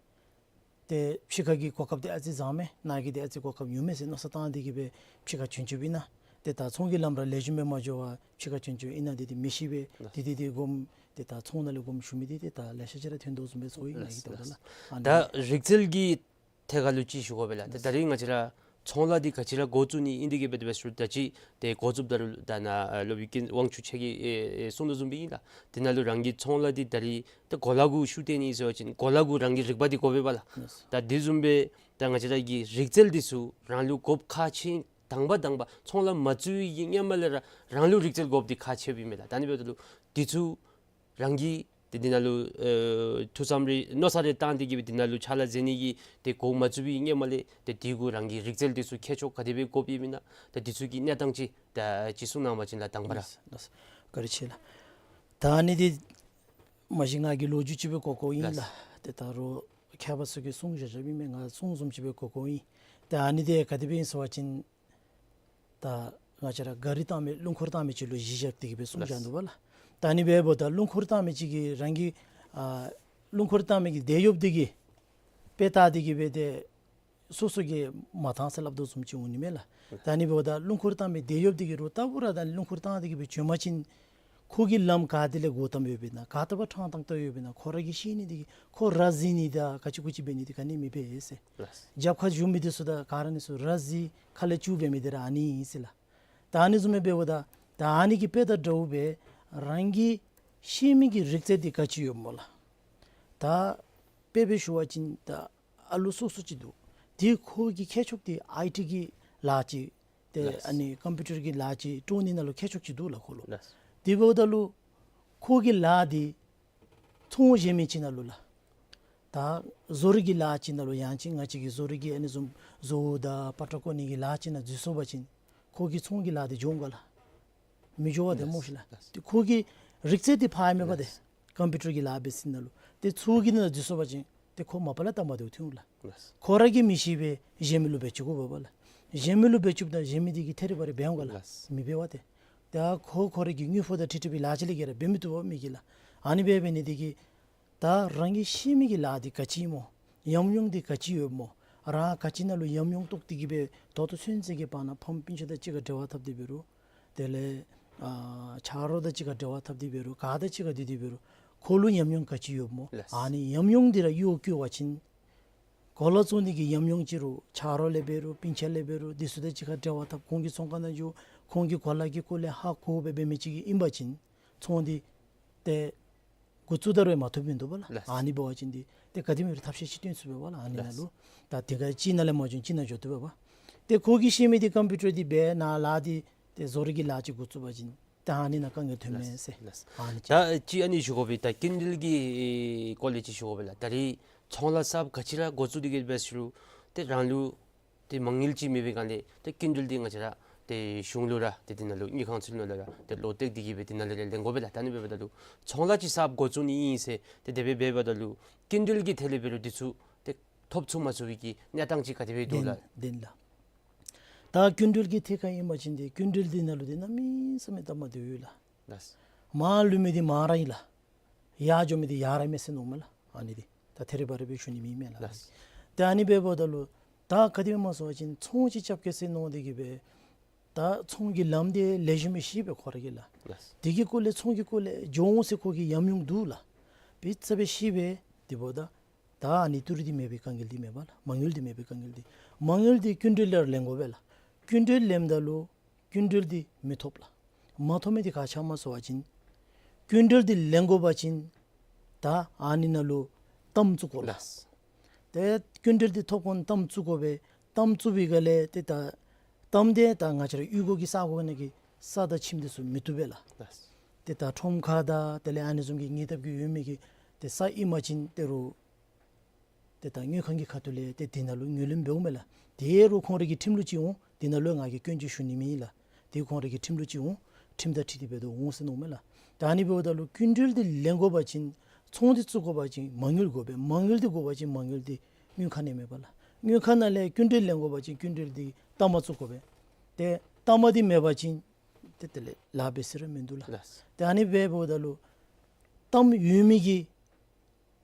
ཏེ་ཕྱི་ཁ་གི་གོ་སྐབས་འདི་ཨ་ཙི་བཟང་མས། ནཱ་གི་འདི་ཨ་ཙི་གོ་སྐབས་ཉུང་མས་ཟེར་མནོ་བསམ་བཏང་སྟེ་གི་སྦེ་ཕྱི་ཁར་བྱོན་བྱོནམ་ཨིན་ན། ཏེ་ད་ཚོང་གི་ལམ་ར་ལེགས་ཤོམ་སྦེ་མ་འགྱོ་བར་ཕྱི་ཁར་བྱོན་བྱོནམ་ཨིན་ན་འདི་འདི་མི་ཤེས་པས། ལགས། འདི་འདི་འདི་དགོངསམ་ཏེ་ད་ཚོང་ནང་ལས་དགོངསམ་ཞུ་མི་འདི་ཏེ་ད་ལེ་ཤ་ཅིག་ར་ཐོན་དོ་བཟུམ་སྦེ་ཚོར་ཡི། ལགས། ནཱ་གི་བལྟཝ་ད་ལགས། ལགས། ཨ་ནི་ད་རིག་རྩལ་གྱི་ཐད་ཁར་ལུ་ཅིག་ཞུ་དགོ་པས་ལགས། ཏེ་ད་རིས་ང་བཅས་ར་ཚོང་ལཱ་འདི་ག་ཅི་ར་འགོ་བཙུགས་ནི་ཨིན་འདི་གིས་སྦེ་དེ་སྦེ་ཞུ་ད་ཅི་ཏེ་འགོ་བཙུགསཔ་ད་རུང་ད་ནཱ་ཨ་སློབ་དཔོན་ཀུན་དབང་ཕྱུག་ཁྱེད་ཀྱིས་ཨེ་ཨེ་གསུངས་དོ་བཟུམ་སྦེ་ཨིན་ལགས། དེ་ནང་ལུ་རང་གི་ཚོང་ལཱ་འདི་ད་རིས་ད་གོ་ལ་གུ་ཤུགས་བཏོན་ནི་ཟེར་བ་ཅིན་གོ་ལ་གུ་རང་གི་རིག་པ་འདི་དགོ་པས་པ་ལགས། ལགས། ད་དེ་བཟུམ་སྦེ་ད་ང་བཅས་ར་གི་རིག་རྩལ་འདི་ཚུ་རང་ལུ་དགོཔ་ཁག་ཆེ་དང་པ་དང་པ་ཚོང་ལཱ་མ་བཙུགས་པའི་གི་སྔོན་མ་ལས་ར་རང་ལུ་རིག་རྩལ་དགོཔ་འདི་ཁག་ཆེཝ་ཨིན་མས་ལགས། ད་ཨ་ནི་འབདཝ་ད་ལུ་འདི་ཚུ་རང་གིས་ཏེ་འདི་ནང་ལུ་ཨེ་ཐུགས་བསམ་རེ་མནོ་བསམ་རེ་བཏང་སྟེ་གི་སྦེ་འདི་ནང་ལུ་ཕྱག་ལཱ་མཛད་ནི་གི་ཏེ་འགོ་མ་བཙུགས་པའི་སྔོན་མ་ལས་ཏེ་དེ་གུ་རང་གི་རིག་རྩལ་འདི་ཚུ་མཁས་མཆོག་ག་དེ་སྦེ་དགོཔ་ཨིན་མེན་ན། ད་འདི་ཚུ་གི་གནས་སྟངས་ཅིག་ད་ཅིག་གསུང་གནང་བ་ཅིན་ལགས་དང་པ་ར། ལགས་སོ། ལགས་སོ། བཀའ་དྲིན་ཆེ་ལགས། ད་ཨ་ནི་འདི་མ་གཞི་ང་གིས་ལོ་རྒྱུས་ཅིག་སྦེ་གོ་གོཝ་ཨིན་ལགས། ལགས། ཏེ་ད་རུང་མཁས་པ་ཚུ་གིས་གསུང་བཞག་བཞགཔ་ཨིན་མས། ང་གསུང་བཟུམ་ཅིག་སྦེ་གོ་གོཝ་ཨིན། ད་ཨ་ནི་འདི་ག་དེ་སྦེ་ཨིན་ཟེར་བ་ཅིན་ད་ང་བཅས་ར་ག་རི་བཏང་མི་རླུང་འཁོར་བཏང་མི་ཅིག་ལུ་གཞི་བཞག་སྟེ་གི་སྦེ་གསུངས་བཞག་འདུག་པ་ལགས། ད་ཨ་ནི་འབདཝ་ད་རླུང་འཁོར་བཏང་མི་ཅིག་གིས་རང་གི་ཨ་རླུང་འཁོར་བཏང་མི་གི་དེད་གཡོགཔ་འདི་གིས་དཔེ་བལྟ་སྟེ་གི་སྦེ་ཏེ་སོ་སོ་གིས་མ་བཏང་ཟེར་སླབ་དོ་བཟུམ་ཅིག་འོང་ནི་མས་ལགས། ད་ཨ་ནི་འབདཝ་ད་རླུང་འཁོར་བཏང་མི་དེད་གཡོགཔ་འདི་གིས་རུང་རྟག་བུ་ར་ད་རླུང་འཁོར་བཏང་སྟེ་གི་སྦེ་བྱོན་པ་ཅིན་ཁོ་གིས་ལམ་ག་ཏེ་ལས་འགོ་བཏངམ་ཡོདཔ་ཨིན་ན་ག་ཏེ་འཕྲང་བཏང་བཏངམ་ཡོདཔ་ཨིན་ན་ཁོ་ར་གིས་ཤེས་ནི་འདི་གིས་ཁོ་ར་བཟི་ནི་དང་ག་ཅི་གུ་ཅི་འབད་ནི་འདི་ག་ནི་མི་འབད་ཟེར། ལགས། རྒྱབ་ཁར་བཞུགས་མི་འདི་ཚུ་དང་ག་ར་ཨ་ནི་ཚུ་ར་བཟི་ཁ་ལས་སྐྱུག་འབད་མི་འདི་ར་ཨ་ནི་ཨིན་ཟེར་ལགས། ད་ཨ་ནི་བཟུམ་སྦེ་འབདཝ་ད་ད་ཨ་ནི་གི་དཔེ་དང་འདྲཝ་སྦེ་རང་གིས་ཤེས་མི་གི་རིག་རྩལ་འདི་ག་ཅི་ཡོདཔ་སྨོ་ལགས། ད་དཔེ་སྦེ་ཞུ་བ་ཅིན་ད་ཨ་ལུ་སོ་སོ་ཅིག་འདུག། དེ་ཁོ་གི་མཁས་མཆོག་འདི་ཨའི་ཊི་གི་ལཱ་ཅིག་ཏེ་ལགས། ཨ་ནི་ཀམ་པིའུ་ཊར་གྱི་ལཱ་ཅིག་དཀྲོག་ནི་ནང་ལུ་མཁས་མཆོག་ཅིག་འདུག་ལགས་ཁོ་ལུ། ལགས། དེ་འབདཝ་ད་ལུ་ཁོ་གི་ལཱ་འདི་ཚོང་གཞན་མི་ཅིག་ནང་ལུ་ལགས། ད་བཟོ་རིག་གི་ལཱ་ཅིག་ནང་ལུ་ཡང་ཅིན་ང་བཅས་ཀྱི་བཟོ་རིག་གི་ཨ་ནི་བཟུམ་བཟོ་བོ་དང་པ་ཏྲ་བརྐོ་ནི་གི་ལཱ་ཅིག་ནང་འཛུལ་སོང་པ་ཅིན་ཁོ་གི་ཚོང་གི་ལཱ་འདི་འགྱོ་འོང་ག་ལགས། མི་འགྱོ་བས་ཏེ་ལགས། སྨོ་ཤིག་ལགས། ལགས། ཏེ་ཁོ་གི་རིག་རྩལ་འདི་ཕར་ཨིན་མས་པ་ཏེ། ལགས། ཀམ་པིའུ་ཊར་གྱི་ལཱ་འབད་ས་ནང་ལུ་ཏེ་ཚོང་གི་ནང་འཛུལ་སོང་པ་ཅིན་ཏེ་ཁོ་མ་པ་ལས་ལྟ་མ་བཏུབ་ཐོན་འོང་ལགས། ལགས། ཁོ་ར་གིས་མི་ཤེས་པས་གཞན་མི་ལུ་འབད་བཅུག་དགོ་པས་ལགས། གཞན་མི་ལུ་འབད་བཅུགཔ་ད་གཞན་མི་འདི་གིས་ཐད་རི་བ་རི་འབད་འོང་ག་ལགས། ལགས། མི་འབད་བས་ཏེ། ད་ཁོ་ཁོ་ར་གི་དངུལ་ཕོགས་དང་འཁྲིལ་འཁྲིལ་བའི་ལཱ་ཅིག་ལས་བརྒལ་ར་འབད་མི་བཏུབ་པས་མི་གིས་ལགས། ཨ་ནི་འབད་འབད་ནི་འདི་གིས་ད་རང་གིས་ཤེས་མི་གི་ལཱ་འདི་ག་ཅི་སྨོ། ཉམས་མྱོང་འདི་ག་ཅི་ཡོདཔ་སྨོ། རང་ག་ཅི་ནང་ལུ་ཉམས་མྱོང་རྟོགས་ཏེ་གི་སྦེ་ད་ལྟོ་ཚུན་ཚོད་ཀྱི་བར་ན་ཕམ་སྤུན་ཆ་དང་གཅིག་ཁར་འབྲེལ་བ་འཐབ་སྟེ་འབད་རུང་དེ་ལས་ཨ་ཆ་རོགས་དང་གཅིག་ཁར་འབྲེལ་བ་འཐབ་སྟེ་འབད་རུང་ག་དང་གཅིག་ཁར་སྡོད་དེ་འབད་རུང་ཁོ་ལུ་ཉམས་མྱོང་ག་ཅི་ཡོདཔ་སྨོ། ལགས། ཨ་ནི་ཉམས་མྱོང་འདི་ར་གཡོག་བཀོལ་བ་ཅིན་གོ་ལ་བཙོང་ནི་གི་ཉམས་མྱོང་ཅིག་རུང་ཆ་རོགས་ལས་འབད་རུང་སྤུན་ཆ་ལས་འབད་རུང་འདི་ཚུ་དང་གཅིག་ཁར་འབྲེལ་བ་འཐབ་ཁོང་གི་ཚོང་ཁང་ནང་འགྱོ་ཁོང་གི་གོ་ལ་གི་སྐོར་ལས་ཧ་གོ་སྦེ་འབད་མི་ཅིག་ཨིན་པ་ཅིན་ཚོང་འདི་ཏེ་འགོ་བཙུགས་ད་རུང་མ་ཐོབ་མི་འདུག་པ་ལགས། ལགས། ཨ་ནི་འབད་བ་ཅིན་འདི་ཏེ་ག་དེམ་ཅིག་ར་ཐབས་ཤེས་ཅིག་སྟོན་ཚུགས་པས་པ་ལགས། ཨ་ནི་ནང་ལུ། ལགས། ད་དེ་ག་གཅིག་ནང་ལས་མ་བྱུང་གཅིག་ནང་འགྱོ་བཏུབ་པས་པ། ཏེ་ཁོ་གིས་ཤེས་མི་འདི་ཀམ་པིའུ་ཊར་འདི་འབད་ནཱ་ལཱ་འདི་ཏེ་བཟོ་རིག་གི་ལཱ་ཅིག་འགོ་བཙུགས་པ་ཅིན་ད་ཨ་ནི་ནང་དཀའ་ངལ་ཐོན་མས་ཟེར། ལགས། ལགས། ཨ་ནི་ཅིག། ད་ཅིག་ཨ་ནི་ཞུ་དགོ་པས། ད་སྐྱིན་འགྲུལ་གྱི་སྐོར་ལས་ཅིག་ཞུ་དགོ་པས་ལགས། ད་རིས་ཚོང་ལཱ་གསརཔ་ག་ཅི་ར་འགོ་བཙུགས་ཏེ་གི་འབད་ཟེར་རུང་ཏེ་རང་ལུ་ཏེ་མ་དངུལ་ཅིག་མེད་པའི་སྒང་ལས་ཏེ་སྐྱིན་འགྲུལ་འདི་ང་བཅས་ར་ཏེ་གཞུང་ལུ་ར་ཏེ་དེ་ནང་ལུ་དངུལ་ཁང་ཚུ་ནང་ལུ་ར་ཏེ་ལོག་སྟེ་གི་སྦེ་དེ་ནང་ལས་ར་ལེན་དགོ་པས་ལགས། ད་ཨ་ནི་འབདཝ་ད་ལུ་ཚོང་ལཱ་ཅིག་གསརཔ་འགོ་བཙུགས་ནི་ཨིན་ཟེར་ཏེ་དེ་སྦེ་འབདཝ་ད་ལུ་སྐྱིན་འགྲུལ་གྱི་ཐད་ལས་འབད་རུང་འདི་ཚུ་ཏེ་ཐོབ་ཚུགས་མ་ཚུགས་པའི་གི་གནས་སྟངས་ཅིག་ག་དེ་སྦེ་འདུག་ལགས། ལྡན་ལགས། ད་སྐྱིན་འགྲུལ་གྱི་ཐད་ཁར་ཨིན་པ་ཅིན་ཏེ་སྐྱིན་འགྲུལ་འདི་ནང་ལུ་ཏེ་གནམ་མེད་ས་མེད་སྟབས་མ་བདེཝ་ཡོད་ལགས། ལགས། མར་ལུས་མི་འདི་མར་ར་ཨིན་ལགས། ཡར་འགྱོ་མི་འདི་ཡར་ར་མས་ཟེར་མནོཝ་མས་ལགས། ཨ་ནི་འདི་ད་ཐད་རི་བ་རི་སྦེ་ཞུ་ནི་མེད་མས་ལགས། ལགས། ཏེ་ཨ་ནི་འབདཝ་ད་ལུ་ད་ག་དེ་སྦེ་སྨོ་ཟེར་བ་ཅིན་ཚོང་ཅིག་རྐྱབ་གེ་ཟེར་མནོ་སྟེ་གི་སྦེ་ད་ཚོང་གི་ལམ་འདི་ལེགས་ཤོམ་སྦེ་ཤེས་པས་ཁོ་ར་གིས་ལགས། ལགས། དེ་གི་སྐོར་ལས་ཚོང་གི་སྐོར་ལས་འགྱོ་འོང་ཟེར་ཁོ་གི་ཉམས་མྱོང་འདུག་ལགས། དཔེ་ཆ་སྦེ་ཤེས་པས། དེ་འབདཝ་ད་ད་ཨ་ནི་ཏི་རུ་འདི་མེད་པའི་དཀའ་ངལ་འདི་མེད་པ་ལགས། མ་དངུལ་འདི་མེད་པའི་དཀའ་ངལ་འདི། མ་དངུལ་འདི་སྐྱིན་འགྲུལ་ལས་ར་ལེན་དགོ་པས་ལགས། སྐྱིན་འགྲུལ་ལེནམ་ད་ལུ་སྐྱིན་འགྲུལ་འདི་མི་ཐོབ་ལགས། མ་ཐོབ་མི་འདི་ག་ཅི་སྨོ་ཟེར་བ་ཅིན་སྐྱིན་འགྲུལ་འདི་ལེན་དགོ་པ་ཅིན་ད་ཨ་ནི་ནང་ལུ་གཏའམ་བཙུགས་དགོ་ལགས། ལགས། ཏེ་སྐྱིན་འགྲུལ་འདི་ཐོབ་གོ་ནི་གཏའམ་བཙུགས་དགོ་པས། གཏའམ་བཙུགས་པའི་སྒང་ལས་ཏེ་ད་གཏའམ་འདི་ད་ང་བཅས་ར་གཡུས་སྒོ་གི་ས་གོ་ནང་གི་ས་དང་ཁྱིམ་འདི་ཚུ་མི་བཏུབ་པས་ལགས། ལགས། ཏེ་ད་ཁྲོམ་ཁ་དང་དེ་ལས་ཨ་ནི་བཟུམ་གྱི་ཉེ་འདབས་ཀྱི་ཡོད་མི་གི་ཏེ་ས་ཨིན་པ་ཅིན་ཏེ་རུང་ཏེ་ད་དངུལ་ཁང་གི་ཁ་ཐུག་ལས་ཏེ་དེ་ནང་ལུ་ངོས་ལེན་འབདཝ་མས་ལགས། དེ་རུང་ཁོང་ར་གི་ཁྲིམས་ལུགས་ཅིག་འོང་། དེ་ནང་ལུ་ང་གིས་སྐྱོན་ཅིག་ཞུ་ནི་མེད་ལགས། དེ་ཁོང་རའི་གི་ཁྲིམས་ལུགས་ཅིག་འོང་། ཁྲིམས་དང་འཁྲིལ་ཏེ་འབད་དོ་འོང་ཟེར་མནོཝ་མས་ལགས། ད་ཨ་ནི་འབདཝ་ད་ལུ་སྐྱིན་འགྲུལ་འདི་ལེན་དགོ་པ་ཅིན་ཚོང་འདི་བཙུགས་དགོ་པ་ཅིན་མ་དངུལ་དགོ་པས། མ་དངུལ་འདི་དགོ་པ་ཅིན་མ་དངུལ་འདི་དངུལ་ཁང་ནང་མེད་པས་ལགས། དངུལ་ཁང་ནང་ལས་སྐྱིན་འགྲུལ་ལེན་དགོ་པ་ཅིན་སྐྱིན་འགྲུལ་འདི་གཏའ་མ་བཙུགས་དགོ་པས། ཏེ་གཏའ་མ་འདི་མེད་པ་ཅིན་ཏེ་དེ་ལས་ལཱ་འབད་ས་ར་མིན་འདུག་ལགས། ལགས། ཏེ་ཨ་ནི་འབདཝ་ད་ལུ་གཏའམ་ཡོད་མི་གིས་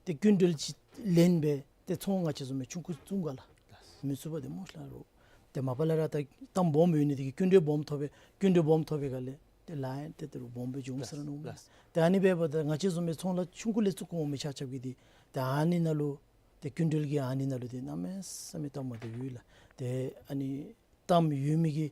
ཏེ་སྐྱིན་འགྲུལ་ཅིག་ལེན་སྦེ་ཏེ་ཚོང་ང་བཅས་བཟུམ་སྦེ་ཆུང་ཀུ་བཙུགས་ག་ལགས། ལགས། མི་ཚུགས་པས་ཏེ་སྨོ་ལགས་རོགས། ཏེ་མ་པ་ལས་ར་ད་གཏའམ་སྦོམ་ཡོད་ནི་དེ་གིས་སྐྱིན་འགྲུལ་སྦོམ་ཐོབ་སྦེ་སྐྱིན་འགྲུལ་སྦོམ་ཐོབ་པའི་སྒང་ལས་ཏེ་ལཱ་ཡང་ཏེ་དེ་རུ་སྦོམ་སྦེ་འབྱུང་ས་ར་མནོཝ་མས། ལགས། ཏེ་ཨ་ནི་འབདཝ་ད་ང་བཅས་བཟུམ་སྦེ་ཚོང་ལཱ་ཆུང་ཀུ་ལས་བཙུགས་འོང་མི་ཆ་ཁྱབ་ཀྱིས་ཏེ་ཏེ་ཨ་ནི་ནང་ལུ་ཏེ་སྐྱིན་འགྲུལ་གྱི་ཨ་ནི་ནང་ལུ་ཏེ་གནམ་མེད་ས་མེད་གཏའ་མ་དེ་ཡོད་ལགས། ཏེ་ཨ་ནི་གཏའམ་ཡོད་མི་གིས་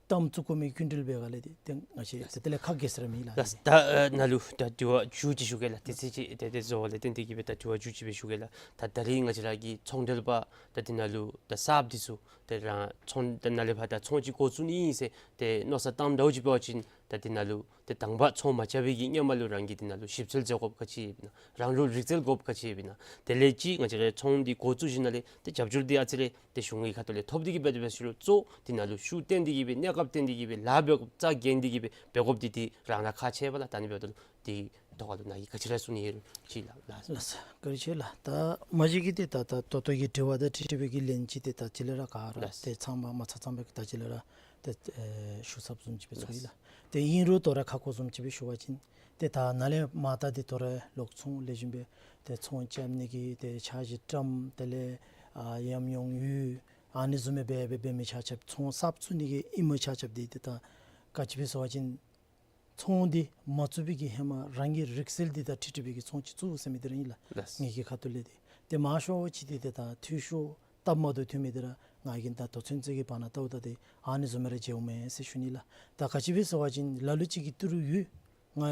གཏའམ་བཙུགས་དགོ་མི་སྐྱིན་འགྲུལ་འབད་སྒང་ལས་ཏེ་ཏེ་ང་བཅས་ཏེ་དེ་ལས་ཁ་གྱེས་ས་ར་མེད་ལགས། ལགས། ད་ཨ་ནཱ་ལུ་ད་དྲི་བ་མཇུག་ཅིག་ཞུ་གེ་ལགས། དུས་ཚོད་ཅིག་ཏེ་ཏེ་འགྱོ་བ་ལས་བརྟེན་ཏེ་གིས་སྦེ་ད་དྲི་བ་མཇུག་ཅིག་སྦེ་ཞུ་གེ་ལགས། ད་ད་རིས་ང་བཅས་ར་གི་ཚོང་འབྲེལ་པ་ད་འདི་ནང་ལུ་ད་གསརཔ་འདི་ཚུ་ཏེ་རང་ཚོང་ད་ནཱ་ལས་ཕར་ད་ཚོང་ཅིག་འགོ་བཙུགས་ནི་ཨིན་ཟེར་ཏེ་མནོ་བསམ་བཏངམ་འདྲཝ་ཅིག་འབད་བ་ཅིན་ད་འདི་ནང་ལུ་ཏེ་དང་པ་ཚོང་མ་རྐྱབ་པའི་གི་སྔོན་མ་ལུ་རང་གིས་འདི་ནང་ལུ་ཞིབ་འཚོལ་མཛད་དགོཔ་ག་ཅི་ཡོདཔ་ཨིན་ན། རང་ལུ་རིག་རྩལ་དགོཔ་ག་ཅི་ཡོདཔ་ཨིན་ན། དེ་ལས་ཅིག་ང་བཅས་རའི་ཚོང་འདི་འགོ་བཙུགས་ཞིནམ་ལས་ཏེ་རྒྱབ་སྐྱོར་འདི་ཨ་ཙི་རེ་ཏེ་གཞུང་གི་ཁ་ཐུག་ལས་ཐོབ་སྟེ་གིས་སྦེ་འབད་དེ་འབད་ཞུ་རུང་གཙོ་འདི་ནང་ལུ་ཤུགས་བཏོན་ཏེ་གིས་སྦེ་གནས་སྐབས་བཏོན་ཏེ་གིས་སྦེ་ལཱ་འབད་དགོཔ་རྩ་འགེངས་ཏེ་གིས་སྦེ་འབད་དགོཔ་འདི་ཏེ་རང་ར་ཁག་ཆེ་བས་ལགས། ད་ཨ་ནི་འབདཝ་ད་ལུ་འདི་ཐོག་ཁ་ལུ་ནཱ་གིས་ག་ཅི་ར་གསུང་ནི་ཡོད་རུང་ཅིག་ལགས། ལགས། ལགས་སོ། བཀའ་དྲིན་ཆེ་ལགས། ད་མ་གཞི་གིས་ཏེ་ད་ད་ད་ལྟོ་གི་དྲི་བ་དང་འཁྲིལ་ཏེ་སྦེ་གི་ལན་ཅིག་ཏེ་ད་ཅི་ལས་ར་ག་ར་ལགས། ཏེ་ཚང་མ་མ་ཚང་ཚང་སྦེ་གི་ད་ཅི་ལས་ར་ཏེ་ཨེ་ཞུ་ཚརཝ་བཟུམ་ཅིག་སྦེ་ཚོར་ཡི་ལགས། ལགས། ཏེ་ཨིན་རུང་དོ་རུང་ཁ་སྐོང་བཟུམ་ཅིག་སྦེ་ཞུ་བ་ཅིན་ཏེ་ད་ནཱ་ལས་མར་ད་འདི་དོ་རུང་ལོག་ཚོང་ལེགས་ཤོམ་སྦེ་ཏེ་ཚོང་རྐྱབ་ནི་གི་ཏེ་འཆར་གཞི་བཀྲམ། དེ་ལས་ཨ་ཉམས་མྱོང་ཡོད། ཨ་ནི་བཟུམ་སྦེ་འབད་འབད་འབད་མི་ཆ་ཁྱབ་ཚོང་གསརཔ་བཙུགས་ནི་གི་ཨིནམ་ཆ་ཁྱབ་འདི་ཏེ་ད་ག་ཅི་སྦེ་ཟེར་བ་ཅིན་ཚོང་འདི་མ་བཙུགས་པའི་གི་ཧེ་མ་རང་གི་རིག་རྩལ་འདི་དང་འཁྲིལ་ཏེ་སྦེ་གི་ཚོང་ཅིག་བཙུགས་ཟེར་མི་འདི་ར་ཨིན་ལགས། ལགས། ངེ་གི་ཁ་ཐུག་ལས་ཏེ་ཏེ་མང་ཤོས་ཅིག་འདི་ཏེ་ད་འཐུས་ཤོར་སྟབས་མ་བདེཝ་ཐོན་མི་འདི་ར་ང་གིས་ད་ད་ཚུན་ཚོད་ཀྱི་བར་ན་ལྟཝ་ད་ཏེ་ཨ་ནི་བཟུམ་སྦེ་ར་མཇལཝ་མས་ཟེར་ཞུ་ནི་ལགས། ད་ག་ཅི་སྦེ་ཟེར་བ་ཅིན་ལ་ལུ་ཅིག་གིས་ཏི་རུ་ཡོད། ང་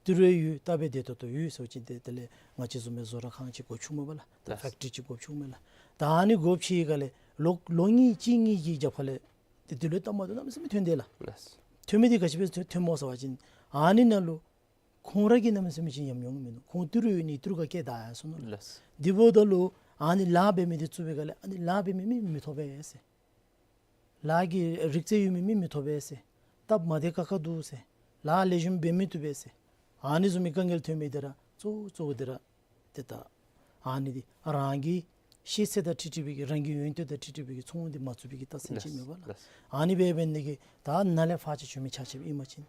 ཏི་རུ་ཡོད། ད་འབད་བདེ་ཏོག་ཏོ་ཡོད་ཟེར་བ་ཅིན་ཏེ་དེ་ལས་ང་བཅས་བཟུམ་སྦེ་བཟོ་གྲྭ་ཁང་ཅིག་སྒོ་ཕྱུག་མས་པ་ལགས། ད་ལགས། ཕེཀ་ཊི་རི་ཅིག་སྒོ་ཕྱུག་མས་ལགས། ད་ཨ་ནི་སྒོ་ཕྱེ་བའི་སྒང་ལས་ལོ་ལོ་གཉིས་གཅིག་གཉིས་ཀྱི་རྒྱབ་ཁ་ལས་ཏེ་འདི་ལུ་སྟབས་མ་བདེཝ་གནམ་མེད་ས་མེད་ཐོན་དེས་ལགས། ལགས། ཐོན་མི་འདི་ག་ཅི་སྦེ་ཐོན་ཐོནམ་སྨོ་ཟེར་བ་ཅིན་ཨ་ནི་ནང་ལུ་ཁོང་ར་གིས་གནམ་མེད་ས་མེད་ཅིག་ཉམས་མྱོང་མིན་འདུག། ཁོང་ཏི་རུ་ཡོད་ནི་ཏི་རུ་ཁར་སྐྱེལ་བཏང་ཡར་སོང་ནུག་ལགས། ལགས། དེ་འབདཝ་ད་ལུ་ཨ་ནི་ལཱ་འབད་མི་འདི་བཙུགས་པའི་སྒང་ལས་ཨ་ནི་ལཱ་འབད་མི་མི་མི་ཐོབ་པས་ཟེར། ལཱ་གི་རིག་རྩལ་ཡོད་མི་མི་མི་ཐོབ་པས་ཟེར། སྟབས་མ་བདེ་ཁག་ཁ་འདུག་ཟེར། ལཱ་ལེགས་ཤོམ་འབད་མི་བཏུབ་པས་ཟེར། ཨ་ནི་བཟུམ་མའི་དཀའ་ངལ་ཐོན་མི་འདི་ར་གཙོ་བོ་གཙོ་བོ་འདི་ར་ཏེ་ད་ཨ་ནི་འདི་རང་གི་ཤེས་ཚད་དང་འཁྲིལ་ཏེ་སྦེ་གི་རང་གི་ཡོན་ཏན་དང་འཁྲིལ་ཏེ་སྦེ་གི་ཚོང་འདི་མ་བཙུགས་པའི་གི་རྟགས་མཚན་ཅིག་མས་པ་ལགས། ལགས། ཨ་ནི་འབད་འབད་ནི་གིས་ད་ནཱ་ལས་ཕར་ཅིག་བྱོན་མི་ཆ་ཁྱབ་ཨིན་པ་ཅིན་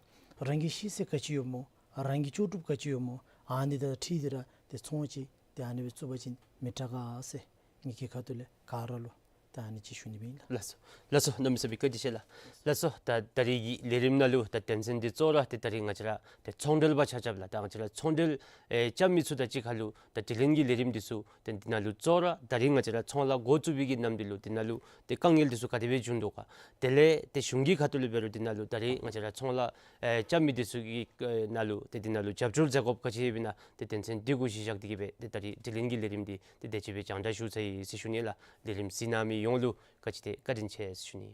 རང་གི་ཤེས་ཚད་ག་ཅི་ཡོདཔ་སྨོ། རང་གི་ལྕོགས་གྲུབ་ག་ཅི་ཡོདཔ་སྨོ། ཨ་ནི་དང་འཁྲིལ་ཏེ་ར་ཏེ་ཚོང་ཅིག་ཏེ་ཨ་ནི་སྦེ་བཙུགས་པ་ཅིན་མི་དྲག་ག་ཟེར་ངེ་གི་ཁ་ཐུག་ལས་ག་ར་ལུ་ད་ཨ་ནི་ཅིག་ཞུ་ནི་སྦེ་ཨིན་ལགས། ལགས་སོ། ལགས་སོ། གནམ་མེད་ས་མེད་བཀའ་དྲིན་ཆེ་ལགས། ལགས་སོ། ད་ད་རིས་ཀྱི་ལས་རིམ་ནང་ལུ་ད་དོན་ཚན་འདི་གཙོ་བོ་ར་ཏེ་ད་རིས་ང་བཅས་ར་ཏེ་ཚོང་འབྲེལ་པ་ཆ་ཁྱབ་ལགས། ད་ང་བཅས་ར་ཚོང་འབྲེལ་ཨེ་རྐྱབ་མི་ཚུ་དང་གཅིག་ཁར་ལུ་ད་དྲི་ལན་གྱི་ལས་རིམ་འདི་ཚུ་ཏེ་འདི་ནང་ལུ་གཙོ་བོ་ར་ད་རིས་ང་བཅས་ར་ཚོང་ལཱ་འགོ་བཙུགས་པའི་གི་ནམ་དུས་ལུ་འདི་ནང་ལུ་ཏེ་དཀའ་ངལ་འདི་ཚུ་ག་དེ་སྦེ་བྱུང་དོ་ག། དེ་ལས་ཏེ་གཞུང་གི་ཁ་ཐུག་ལས་འབད་རུང་འདི་ནང་ལུ་ད་རིས་ང་བཅས་ར་ཚོང་ལཱ་ཨེ་རྐྱབ་མི་འདི་ཚུ་གི་ཨེ་ནང་ལུ་ཏེ་འདི་ནང་ལུ་རྒྱབ་སྐྱོར་མཛད་དགོཔ་ག་ཅི་ཡོདཔ་ཨིན་ན་ཏེ་དོན་ཚན་འདི་གུ་གཞི་བཞག་སྟེ་གིས་སྦེ་ཏེ་ད་རིས་དྲི་ལན་གྱི་ལས་རིམ་འདི་ཏེ་དེ་ཅིག་སྦེ་རྒྱང་བསྒྲགས་ཞུ་ཚར་ཡི་ཟེར་ཞུ་ནི་ལགས། ལས་རིམ་གཟིགས་གནང་མི་ཡོངས་ལུ་བཀའ་དྲིན་ཆེ་བཀའ་དྲིན་ཆེ་ཟེར་ཞུ་ནི།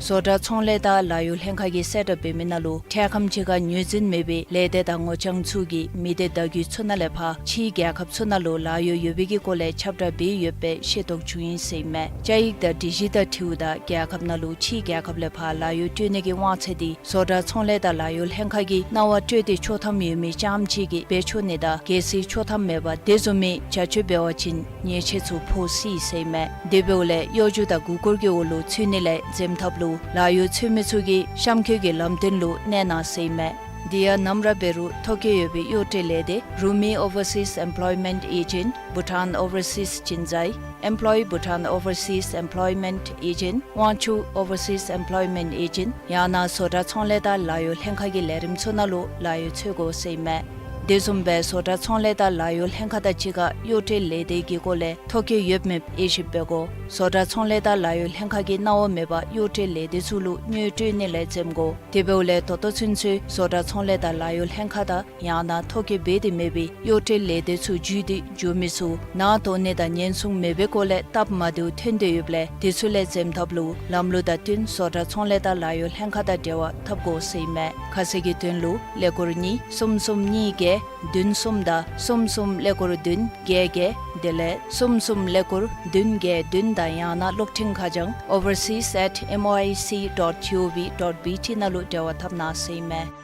བཟོ་གྲྭ་ཚོང་ལས་དང་ལཱ་གཡོག་ལྷན་ཁག་གིས་གསལ་བསྒྲགས་འབད་མི་ནང་ལུ་འཕྲལ་ཁམས་ཅིག་ཁར་ངོས་འཛིན་མེད་པའི་ལས་སྡེ་དང་ངོ་རྐྱང་ཚུ་གིས་མི་སྡེ་བརྡ་བརྒྱུད་ཚུ་ནང་ལས་ཕར་ཕྱིའི་རྒྱལ་ཁབ་ཚུ་ནང་ལུ་ལཱ་གཡོག་ཡོད་པའི་གི་སྐོར་ལས་ཁྱབ་བསྒྲགས་འབད་ཡོད་པའི་ཤེས་རྟོགས་བྱུང་ཡི་ཟེར་ཨིན་མས། བཅའ་ཡིག་དང་སྒྲིག་གཞི་དང་འཁྲིལཝ་ད་རྒྱལ་ཁབ་ནང་ལུ་ཕྱིའི་རྒྱལ་ཁབ་ལས་ཕར་ལཱ་གཡོག་སྤྲོད་ནི་གི་དབང་ཚད་འདི་བཟོ་གྲྭ་ཚོང་ལས་དང་ལཱ་གཡོག་ལྷན་ཁག་གིས་གནང་བ་སྤྲོད་དེ་ཆོག་ཐམ་ཡོད་མི་རྐྱངམ་ཅིག་གིས་འབད་ཆོག་ནི་དང་གལ་སྲིད་ཆོག་ཐམ་མེད་པར་དེ་བཟུམ་མའི་བྱ་སྤྱོད་འབད་བ་ཅིན་ཉེས་ཆད་ཚུ་ཕོག་སྲིད་ཟེར་ཨིན་མས། དེ་འབདཝ་ལས་གཡོ་སྒྱུ་དང་མགུ་སྐོར་གྱི་འོག་ལུ་ཚུད་ནི་ལས་འཛེམ་ཐབས་ལུ་ལཱ་གཡོག་འཚོལ་མི་ཚུ་གིས་གཤམ་འཁོད་ཀྱི་ལམ་སྟོན་ལུ་གནས་གནང་ཟེར་ཨིན་མས། དེ་ཡང་ནམ་ར་འབད་རུང་ཐོ་བཀོད་ཡོད་པའི་གཡོག་སྤྲོད་ལས་སྡེ་Rumi Overseas Employment Agent, Bhutan Overseas Jinsai, Employ Bhutan Overseas Employment Agent, Wangchuck Overseas Employment Agent ཡང་ན་བཟོ་གྲྭ་ཚོང་ལས་དང་ལཱ་གཡོག་ལྷན་ཁག་གི་ལས་རིམ་ཚུ་ནང་ལུ་ལཱ་གཡོག་འཚོལ་དགོ་ཟེར་ཨིན་མས། དེ་བཟུམ་སྦེ་བཟོ་གྲྭ་ཚོང་ལས་དང་ལཱ་གཡོག་ལྷན་ཁག་དང་གཅིག་ཁར་གཡོག་བྲལ་ལས་སྡེ་གི་སྐོར་ལས་ཐོ་བཀོད་ཡོདཔ་མེདཔ་དབྱེ་ཞིབ་འབད་དགོ། བཟོ་གྲྭ་ཚོང་ལས་དང་ལཱ་གཡོག་ལྷན་ཁག་གིས་གནང་བ་མེད་པར་གཡོག་བྲལ་ལས་སྡེ་ཚུ་ལུ་དངུལ་སྤྲོད་ནི་ལས་འཛེམ་དགོ། དེ་འབདཝ་ལས་ད་ལྟོ་ཚུན་ཚོད་བཟོ་གྲྭ་ཚོང་ལས་དང་ལཱ་གཡོག་ལྷན་ཁག་དང་ཡང་ན་ཐོ་བཀོད་འབད་དེ་མེད་པའི་གཡོག་བྲལ་ལས་སྡེ་ཚུ་བརྒྱུད་དེ་འགྱོ་མི་ཚུ་ནང་དོགས་ནི་དང་ཉེན་སྲུང་མེད་པའི་སྐོར་ལས་སྟབས་མ་བདེཝ་ཐོན་ཏེ་ཡོདཔ་ལས་དེ་ཚུ་ལས་འཛེམ་ཐབས་ལུ་ལམ་ལུགས་དང་བསྟུན་བཟོ་གྲྭ་ཚོང་ལས་དང་ལཱ་གཡོག་ལྷན་ཁག་དང་འབྲེལ་བ་འཐབ་དགོ་ཟེར་ཨིན་མས། ཁ་གསལ་གྱི་དོན་ལུ་ཀླད་ཀོར་གཉིས་གསུམ་གསུམ་གཉིས་བརྒྱད་བདུན་གསུམ་དང་གསུམ་གསུམ་ཀླད་ཀོར་བདུན་བརྒྱད་བརྒྱད་དེ་ལས་གསུམ་གསུམ་ཀླད་ཀོར་བདུན་བརྒྱད་བདུན་དང་ཡང་ན་གློག་འཕྲིན་ཁ་བྱང་overseas at M O I C dot G O V dot B T ནང་ལུ་འབྲེལ་བ་འཐབ་གནང་ཟེར་ཨིན་མས།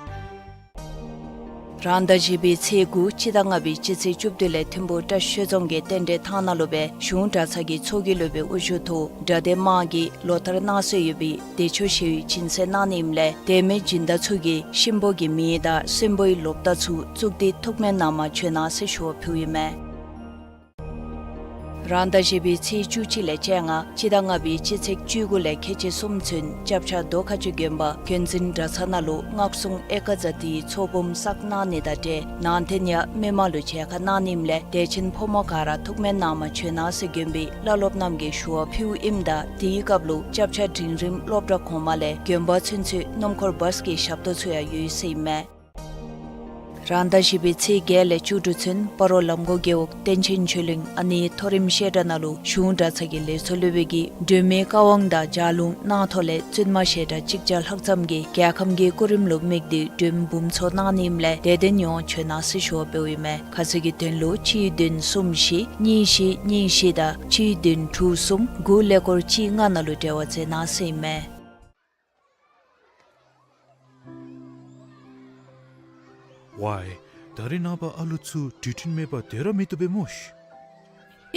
རང་ཟླ་བཞི་པའི་ཚེས་དགུ་སྤྱི་ཟླ་ལྔ་པའི་སྤྱི་ཚེས་བཅུ་བདུན་ལས་ཐིམ་ཕུག་བཀྲ་ཤིས་ཆོས་རྫོང་གི་རྟེན་འབྲེལ་ཐང་ནང་ལུ་སྦེ་གཞུང་གྲྭ་ཚང་གི་ཚོགས་ཀྱི་སློབ་དཔོན་དབུ་བཞུགས་ཐོག་གྲྭ་སྡེ་དམངས་ཀྱིས་ལོ་ལྟར་གནང་སྲོལ་ཡོད་པའི་བདེ་མཆོག་ཞི་བའི་སྦྱིན་སྲེག་གནང་ནི་ཨིནམ་ལས་དེ་མིན་སྦྱིན་བདག་ཚུ་གིས་གཤིན་པོ་གི་མིང་དང་གསོན་པོའི་ལོ་རྟགས་ཚུ་བཙུགས་ཏེ་ཐུགས་སྨོན་གནང་མ་བྱོན་གནང་ཟེར་ཞུ་བ་ཕུལཝ་ཨིན་མས། རང་ཟླ་བཞི་པའི་ཚེས་བཅུ་གཅིག་ལས་བཅོ་ལྔ་སྤྱི་ཟླ་ལྔ་པའི་སྤྱི་ཚེས་བཅུ་དགུ་ལས་ཁལ་གཅིག་གསུམ་ཚུན་སྐྱབས་ཆ་རྡོ་ཁ་ཆུ་དགོན་པ་དགོན་འཛིན་གྲྭ་ཚང་ནང་ལུ་སྔགས་སྲུང་ཨེ་ཀ་ཛ་ཏིའི་ཚོགས་འབུམ་བསགས་གནང་ནི་དང་འབྲེལ་ནང་རྟེན་ཡང་མི་མང་ལུ་མཇལ་ཁ་གནང་ནི་ཨིནམ་ལས་དད་ཅན་ཕོ་མོ་ག་ར་ཐུགས་སྨོན་གནང་མ་བྱོན་གནང་ཟེར་དགོན་པའི་བླ་སློབ་རྣམས་ཀྱིས་ཞུ་བ་ཕུལཝ་ཨིནམ་ད་དེའི་སྐབས་ལུ་སྐྱབས་ཆ་འབྲིང་རིམ་སློབ་གྲྭ་གོང་མ་ལས་དགོན་པ་ཚུན་ཚོད་སྣུམ་འཁོར་བཱས་ཀྱི་ཞབས་ཏོག་ཚུ་ཡང་ཡོད་ཟེར་ཨིན་མས། རང་ཟླ་བཞི་པའི་ཚེས་བརྒྱད་ལས་བཅུ་དྲུག་ཚུན་སྤ་རོ་ལམ་གོང་རྒེད་འོག་བསྟན་ཆེན་ཆོས་གླིང་ཨ་ནེའི་མཐོ་རིམ་བཤད་གྲྭ་ནང་ལུ་གཞུང་གྲྭ་ཚང་གི་ལས་ཚོགས་སློབ་དཔོན་གྱིས་སྒྲོལ་མའི་བཀའ་དབང་དང་ལྗགས་ལུང་གནང་ཐོག་ལས་བཙུན་མ་བཤད་གྲྭ་གཅིག་བརྒྱ་ལྷག་ཙམ་གྱིས་རྒྱལ་ཁམས་ཀྱི་སྐུ་རིམ་ལུ་དམིགས་ཏེ་སྒྲོལ་འབུམ་ཚོགས་གནང་ནི་ཨིནམ་ལས་དད་ལྡན་ཡོངས་བྱོན་གནང་ཟེར་ཞུ་བ་ཕུལཝ་ཨིན་མས། ཁ་གསལ་གྱི་དོན་ལུ་གཅིག་བདུན་གསུམ་བཞི་གཉིས་བཞི་གཉིས་བཞི་དང་གཅིག་བདུན་དྲུག་གསུམ་དགུ་ཀླད་ཀོར་གཅིག་ལྔ་ནང་ལུ་འབྲེལ་བ་མཛད་གནང་ཟེར་ཨིན་མས། ཝའི། ད་རེས་ནངས་པ་ཨ་ལུ་ཚུ་འགྲུལ་འཕྲིན་མེད་པར་སྡོད་ར་མི་བཏུབ་པས་སྨོ་ཤིག།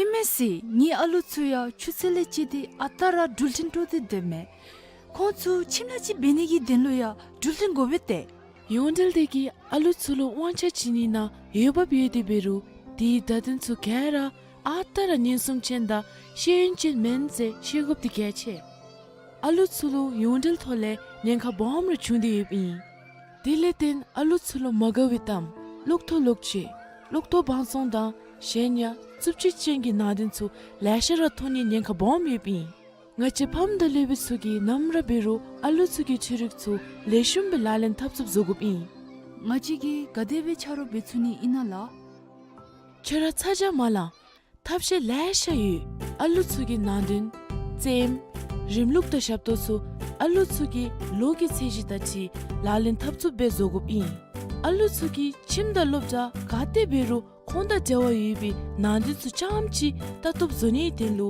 ཨིན་མས་ཟེར། ངེའི་ཨ་ལུ་ཚུ་ཡང་ཆུ་ཚོད་ལས་བཅད་དེ་ཨ་རྟག་ར་འགྲུལ་འཕྲིན་སྤྲོད་དེ་སྡོདཔ་མས། ཁོང་ཚུ་ཁྱིམ་ནང་ཅིག་འབད་ནི་གི་དོན་ལུ་ཡང་འགྲུལ་འཕྲིན་དགོ་པས་ཏེ། ཡོངས་འབྲེལ་དེ་གིས་ཨ་ལུ་ཚུ་ལུ་དབང་ཆ་བྱིན་ནི་ནང་འོས་འབབ་ཡོད་དེ་འབད་རུང་དེའི་བརྡ་དོན་ཚུ་ག་ར་ཨ་རྟག་ར་ཉེན་སྲུང་ཅན་དང་ཤེས་ཡོན་ཅན་མེན་ཟེར་ཤེས་དགོཔ་འདི་གལ་ཆེ། ཨ་ལུ་ཚུ་ལུ་ཡོངས་འབྲེལ་ཐོག་ལས་ཉེན་ཁ་སྦོམ་ར་བྱུང་སྟེ་ཡོདཔ་ཨིན། དེ་ལས་བརྟེན་ཨ་ལུ་ཚུ་ལུ་མ་དགའ་བའི་གཏམ་གློག་ཐོག་ལོག་སྤྱོད་གློག་ཐོག་བང་བཙོང་དང་གཞན་ཡང་རྩུབ་སྤྱོད་ཅན་གྱི་ནང་དོན་ཚུ་ལེ་ཤ་ར་མཐོང་ནིའི་ཉེན་ཁ་སྦོམ་ཡོདཔ་ཨིན། ང་བཅས་ཕམ་དང་སློབ་དཔོན་ཚུ་གིས་ནམ་ར་འབད་རུང་ཨ་ལུ་ཚུ་གི་འཕྲུལ་རིག་ཚུ་ལེགས་ཤོམ་སྦེ་ལག་ལེན་འཐབ་ཚུགསཔ་བཟོ་དགོཔ་ཨིན། ང་བཅས་ཀྱིས་ག་དེ་སྦེ་ཆ་རོགས་འབད་ཚུགས་ནི་ཨིན་ན་ལགས། ཁྱོད་ར་ཚ་གྱང་མ་ལང་། ཐབས་ཤེས་ལེ་ཤ་ཡོད། ཨ་ལུ་ཚུ་གི་ནང་དོན་རྩེདམོ་རིམ་ལུགས་དང་ཞབས་ཏོག་ཚུ་ཨ་ལུ་ཚུ་གི་ལོ་གི་ཚད་གཞི་དང་འཁྲིལ་ལག་ལེན་འཐབ་ཚུགསཔ་སྦེ་བཟོ་དགོཔ་ཨིན། ཨ་ལུ་ཚུ་གིས་ཁྱིམ་དང་སློབ་གྲྭ་ག་ཏེ་འབད་རུང་ཁོང་དང་འབྲེལ་བ་ཡོད་པའི་ནང་དོན་ཚུ་རྐྱངམ་ཅིག་ལྟ་རྟོགཔ་བཟོ་ནིའི་དོན་ལུ་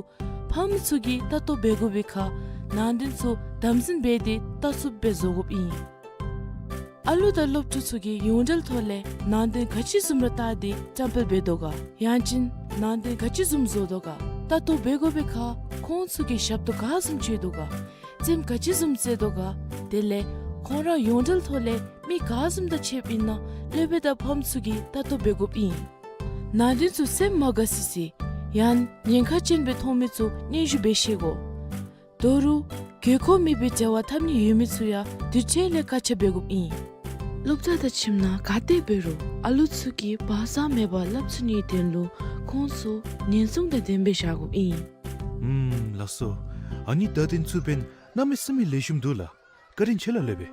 ཕམ་ཚུ་གིས་ལྟ་རྟོག་འབད་དགོ་པའི་ཁར་ནང་དོན་ཚུ་དམ་འཛིན་འབད་དེ་ལྟ་ཚུགསཔ་སྦེ་བཟོ་དགོཔ་ཨིན། ཨ་ལུ་དང་སློབ་ཕྲུག་ཚུ་གིས་ཡོངས་འབྲེལ་ཐོག་ལས་ནང་དོན་ག་ཅི་བཟུམ་ར་བལྟ་སྟེ་བཀྲམ་སྤེལ་འབད་དོ་ག། ཡང་ཅིན་ནང་དོན་ག་ཅི་བཟུམ་བཟོ་དོ་ག། ལྟ་རྟོག་འབད་དགོ་པའི་ཁར་ཁོང་ཚུ་གིས་ཞབས་ཏོག་ག་བཟུམ་སྤྱོད་དོ་ག། རྩེདམོ་ག་ཅི་བཟུམ་རྩེ་དོ་ག། དེ་ལས་ཁོང་ར་ཡོངས་འབྲེལ་ཐོག་ལས་མི་ག་བཟུམ་དང་ཕྱདཔ་ཨིན་ན་སློབ་དཔོན་དང་ཕམ་ཚུ་གིས་ལྟ་རྟོག་འབད་དགོཔ་ཨིན། ནང་དོན་ཚུ་སེམས་མ་དགའ་སི་སི་ཡང་ཉེན་ཁ་ཅན་སྦེ་མཐོང་མི་ཚུ་སྙན་ཞུ་འབད་ཤེས་དགོ། དོ་རུང་དགོས་མཁོ་མེད་པའི་འབྲེལ་བ་འཐབ་ནི་ཡོད་མི་ཚུ་ཡང་དུས་ཚོད་ལས་བཀག་ཆ་འབད་དགོཔ་ཨིན། སློབ་གྲྭ་དང་ཁྱིམ་ནང་ག་ཏེ་འབད་རུང་ཨ་ལུ་ཚུ་གིས་བག་གཙང་མེད་པར་སླབ་ཚུགས་ནིའི་དོན་ལུ་ཁོང་ཚུ་ཉེན་སྲུང་དང་ལྡནམ་སྦེ་བཞག་དགོཔ་ཨིན། ཨུམ་ལགས་སོ། ཨ་ནི་བརྡ་དོན་ཚུ་འབདན་གནམ་མེད་ས་མེད་ལེགས་ཤོམ་འདུག་ལགས། བཀའ་དྲིན་ཆེ་ལགས་སློབ་དཔོན།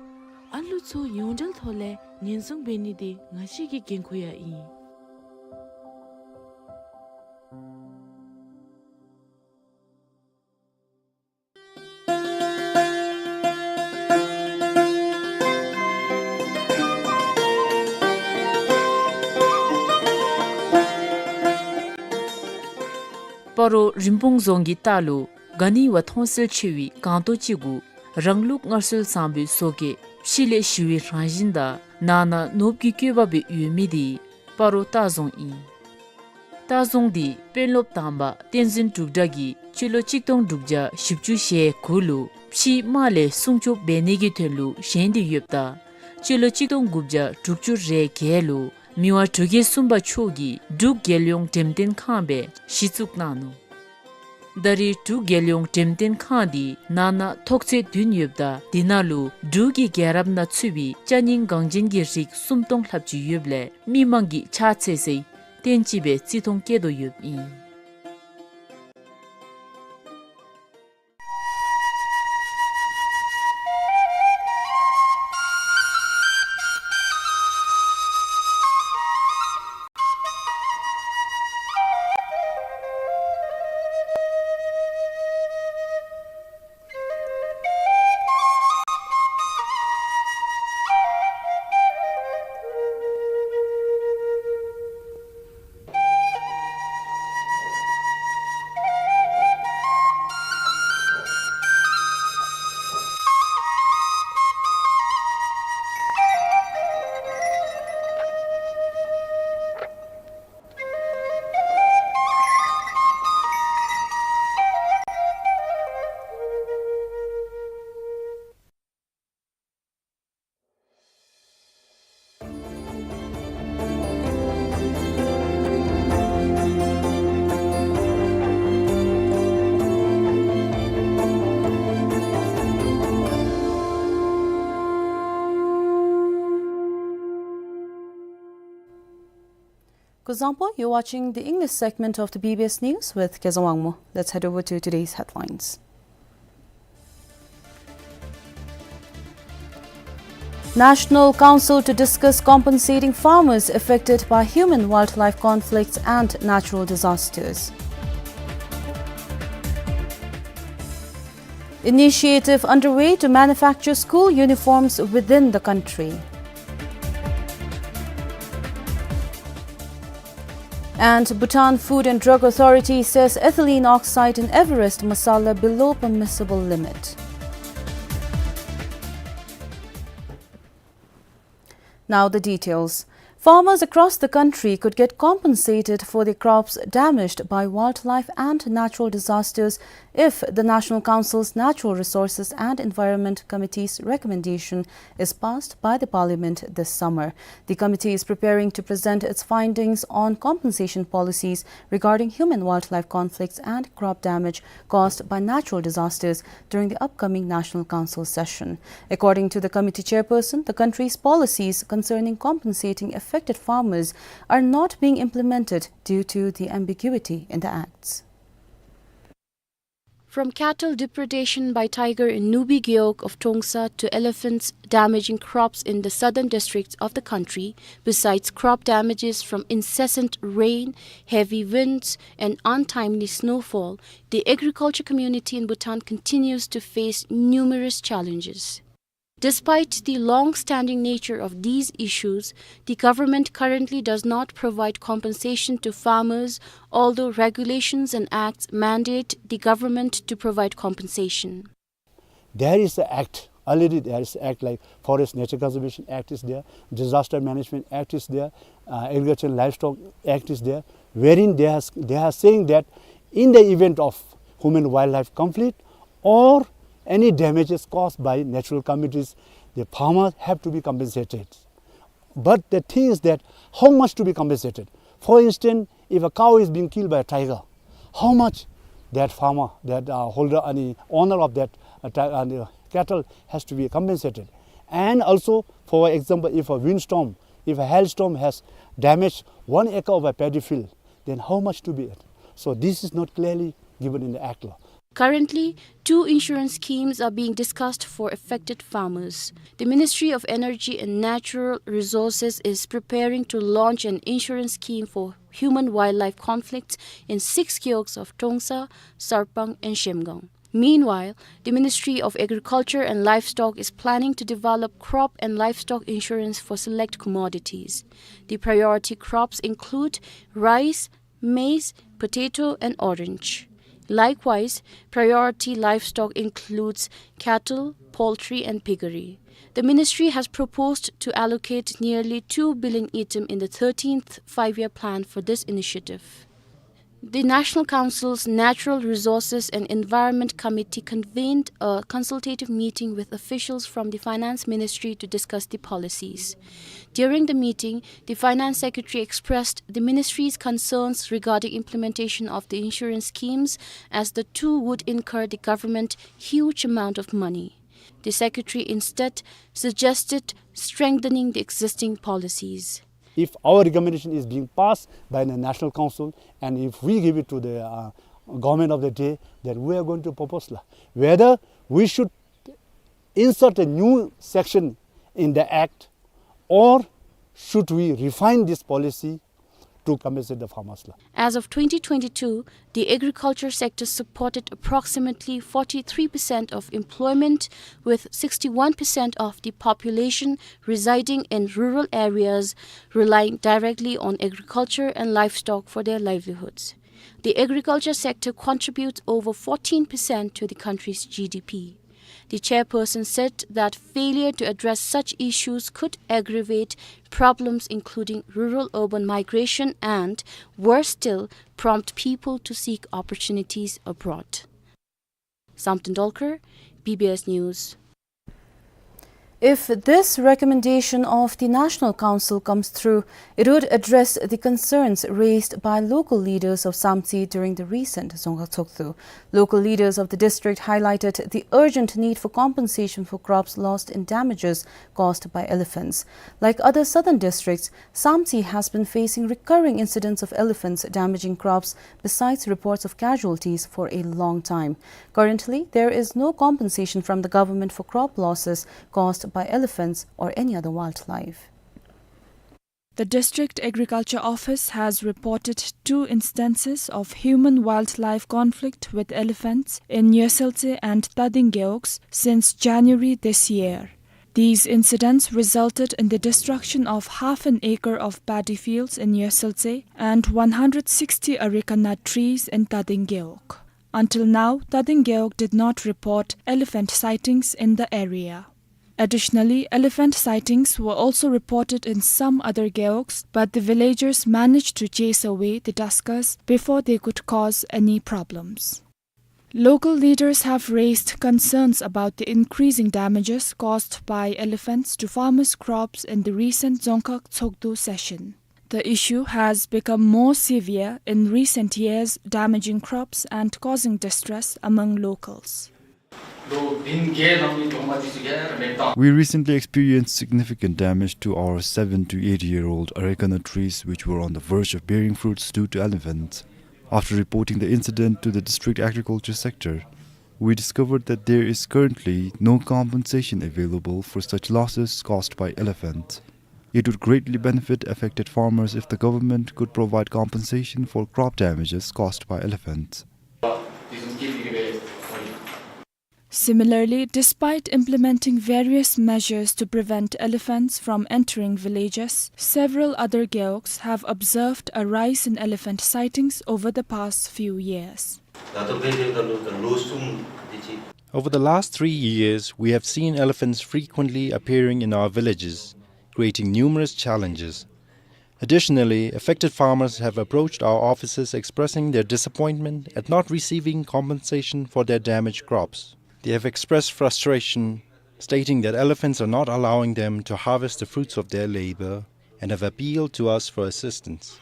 ཨ་ལུ་ཚུ་ཡོངས་འབྲེལ་ཐོག་ལས་ཉེན་སྲུང་འབད་ནི་འདི་ང་བཅས་ཀྱི་འགན་ཁུར་ཡང་ཨིན། སྤ་རོ་རིན་སྤུངས་རྫོང་གི་ལྟག་ལུ་ག་ནི་བ་ཐོང་སེལ་ཆེ་བའི་སྒང་ཏོ་ཅིག་གུ་རང་ལུགས་སྔར་སྲོལ་བཟང་པོའི་བཟོ་བཀོད་ཕྱི་ལས་ཞི་བའི་རང་བཞིན་དང་ནང་ན་ནོར་བུ་གི་བཀོད་པ་སྦེ་ཡོད་མི་འདི་སྤ་རོ་ལྟ་རྫོང་ཨིན། ལྟ་རྫོང་འདི་དཔོན་སློབ་དང་པ་བསྟན་འཛིན་འབྲུག་གྲགས་ཀྱིས་སྤྱི་ལོ་གཅིག་སྟོང་དྲུག་བརྒྱ་བཞི་བཅུ་ཞེ་དགུ་ལུ་ཕྱིའི་དམག་ལས་སྲུང་སྐྱོབ་འབད་ནི་གི་དོན་ལུ་བཞེངས་ཏེ་ཡོདཔ་ད་སྤྱི་ལོ་གཅིག་སྟོང་དགུ་བརྒྱ་དྲུག་ཅུ་རེ་བརྒྱད་ལུ་མི་དབང་འབྲུག་རྒྱལ་གསུམ་པ་མཆོག་གིས་འབྲུག་རྒྱལ་ཡོངས་འགྲེམས་སྟོན་ཁང་སྦེ་གཞི་བཙུགས་གནང་ནུག། ད་རེས་འབྲུག་རྒྱལ་ཡོངས་འགྲེམས་སྟོན་ཁང་འདི་ནང་ན་ཐོག་ཚད་བདུན་ཡོདཔ་ད་དེ་ནང་ལུ་འབྲུག་གི་རྒྱལ་རབས་ནང་ཚུད་པའི་ཅ་རྙིང་འགངས་ཅན་གྱི་རིགས་སུམ་སྟོང་ལྷགཔ་ཅིག་ཡོདཔ་ལས་མི་མང་གིས་ཕྱག་འཚལ་སའི་རྟེན་ཅིག་སྦེ་བརྩི་མཐོང་བསྐྱེད་དོ་ཡོདཔ་ཨིན། Kuzuzangpo, you're watching the English segment of the B B S News with Kezang Wangmo. Let's head over to today's headlines. National Council to discuss compensating farmers affected by human-wildlife conflicts and natural disasters. Initiative underway to manufacture school uniforms within the country. And Bhutan Food and Drug Authority says ethylene oxide in Everest masala below permissible limit. Now the details. Farmers across the country could get compensated for their crops damaged by wildlife and natural disasters if the National Council's Natural Resources and Environment Committee's recommendation is passed by the Parliament this summer. The committee is preparing to present its findings on compensation policies regarding human-wildlife conflicts and crop damage caused by natural disasters during the upcoming National Council session. According to the committee chairperson, the country's policies concerning compensating affected farmers are not being implemented due to the ambiguity in the acts. From cattle depredation by tiger in Nubi Gewog of Trongsa to elephants damaging crops in the southern districts of the country, besides crop damages from incessant rain, heavy winds, and untimely snowfall, the agriculture community in Bhutan continues to face numerous challenges. Despite the long-standing nature of these issues, the government currently does not provide compensation to farmers, although regulations and acts mandate the government to provide compensation. There is an act, already there is act like Forest Nature Conservation Act is there, Disaster Management Act is there, uh, Agriculture and Livestock Act is there, wherein they are, they are saying that in the event of human-wildlife conflict or any damages caused by natural calamities, the farmers have to be compensated. But the thing is that how much to be compensated? For instance, if a cow is being killed by a tiger, how much that farmer, that, uh, holder, any owner of that, uh, ti-, uh, the cattle has to be compensated? And also, for example, if a windstorm, if a hailstorm has damaged one acre of a paddy field, then how much to be it? So this is not clearly given in the Act law. Currently, two insurance schemes are being discussed for affected farmers. The Ministry of Energy and Natural Resources is preparing to launch an insurance scheme for human-wildlife conflicts in six gewogs of Trongsa, Sarpang, and Zhemgang. Meanwhile, the Ministry of Agriculture and Livestock is planning to develop crop and livestock insurance for select commodities. The priority crops include rice, maize, potato, and orange. Likewise, priority livestock includes cattle, poultry, and piggery. The ministry has proposed to allocate nearly two billion ngultrum in the thirteenth Five-Year Plan for this initiative. The National Council's Natural Resources and Environment Committee convened a consultative meeting with officials from the Finance Ministry to discuss the policies. During the meeting, the Finance Secretary expressed the ministry's concerns regarding implementation of the insurance schemes, as the two would incur the government huge amount of money. The Secretary instead suggested strengthening the existing policies. If our recommendation is being passed by the National Council, and if we give it to the, uh, government of the day, then we are going to propose la, whether we should insert a new section in the act, or should we refine this policy to compensate the farmers la. As of twenty twenty-two, the agriculture sector supported approximately forty-three percent of employment, with sixty-one percent of the population residing in rural areas, relying directly on agriculture and livestock for their livelihoods. The agriculture sector contributes over fourteen percent to the country's G D P. The chairperson said that failure to address such issues could aggravate problems including rural-urban migration and, worse still, prompt people to seek opportunities abroad. Samten Dolkar, B B S News. If this recommendation of the National Council comes through, it would address the concerns raised by local leaders of Samtse during the recent Dzongkhag Tshogdu. Local leaders of the district highlighted the urgent need for compensation for crops lost in damages caused by elephants. Like other southern districts, Samtse has been facing recurring incidents of elephants damaging crops, besides reports of casualties, for a long time. Currently, there is no compensation from the government for crop losses caused by elephants or any other wildlife. The District Agriculture Office has reported two instances of human-wildlife conflict with elephants in Yesseltse and Tading Gewogs since January this year. These incidents resulted in the destruction of half an acre of paddy fields in Yesseltse and one hundred sixty areca nut trees in Tading Gewog. Until now, Tading Gewog did not report elephant sightings in the area. Additionally, elephant sightings were also reported in some other gewogs, but the villagers managed to chase away the tuskers before they could cause any problems. Local leaders have raised concerns about the increasing damages caused by elephants to farmers' crops in the recent Dzongkhag Tshogdu session. The issue has become more severe in recent years, damaging crops and causing distress among locals. We recently experienced significant damage to our seven to eight year old areca nut trees, which were on the verge of bearing fruits, due to elephants. After reporting the incident to the district agriculture sector, we discovered that there is currently no compensation available for such losses caused by elephants. It would greatly benefit affected farmers if the government could provide compensation for crop damages caused by elephants. Similarly, despite implementing various measures to prevent elephants from entering villages, several other gewogs have observed a rise in elephant sightings over the past few years. Over the last three years, we have seen elephants frequently appearing in our villages, creating numerous challenges. Additionally, affected farmers have approached our offices expressing their disappointment at not receiving compensation for their damaged crops. They have expressed frustration, stating that elephants are not allowing them to harvest the fruits of their labor, and have appealed to us for assistance.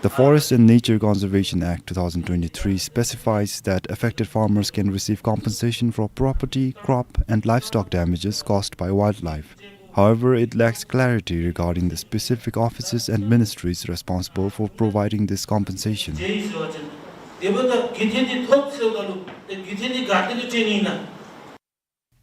The Forest and Nature Conservation Act two thousand twenty-three specifies that affected farmers can receive compensation for property, crop, and livestock damages caused by wildlife. However, it lacks clarity regarding the specific offices and ministries responsible for providing this compensation.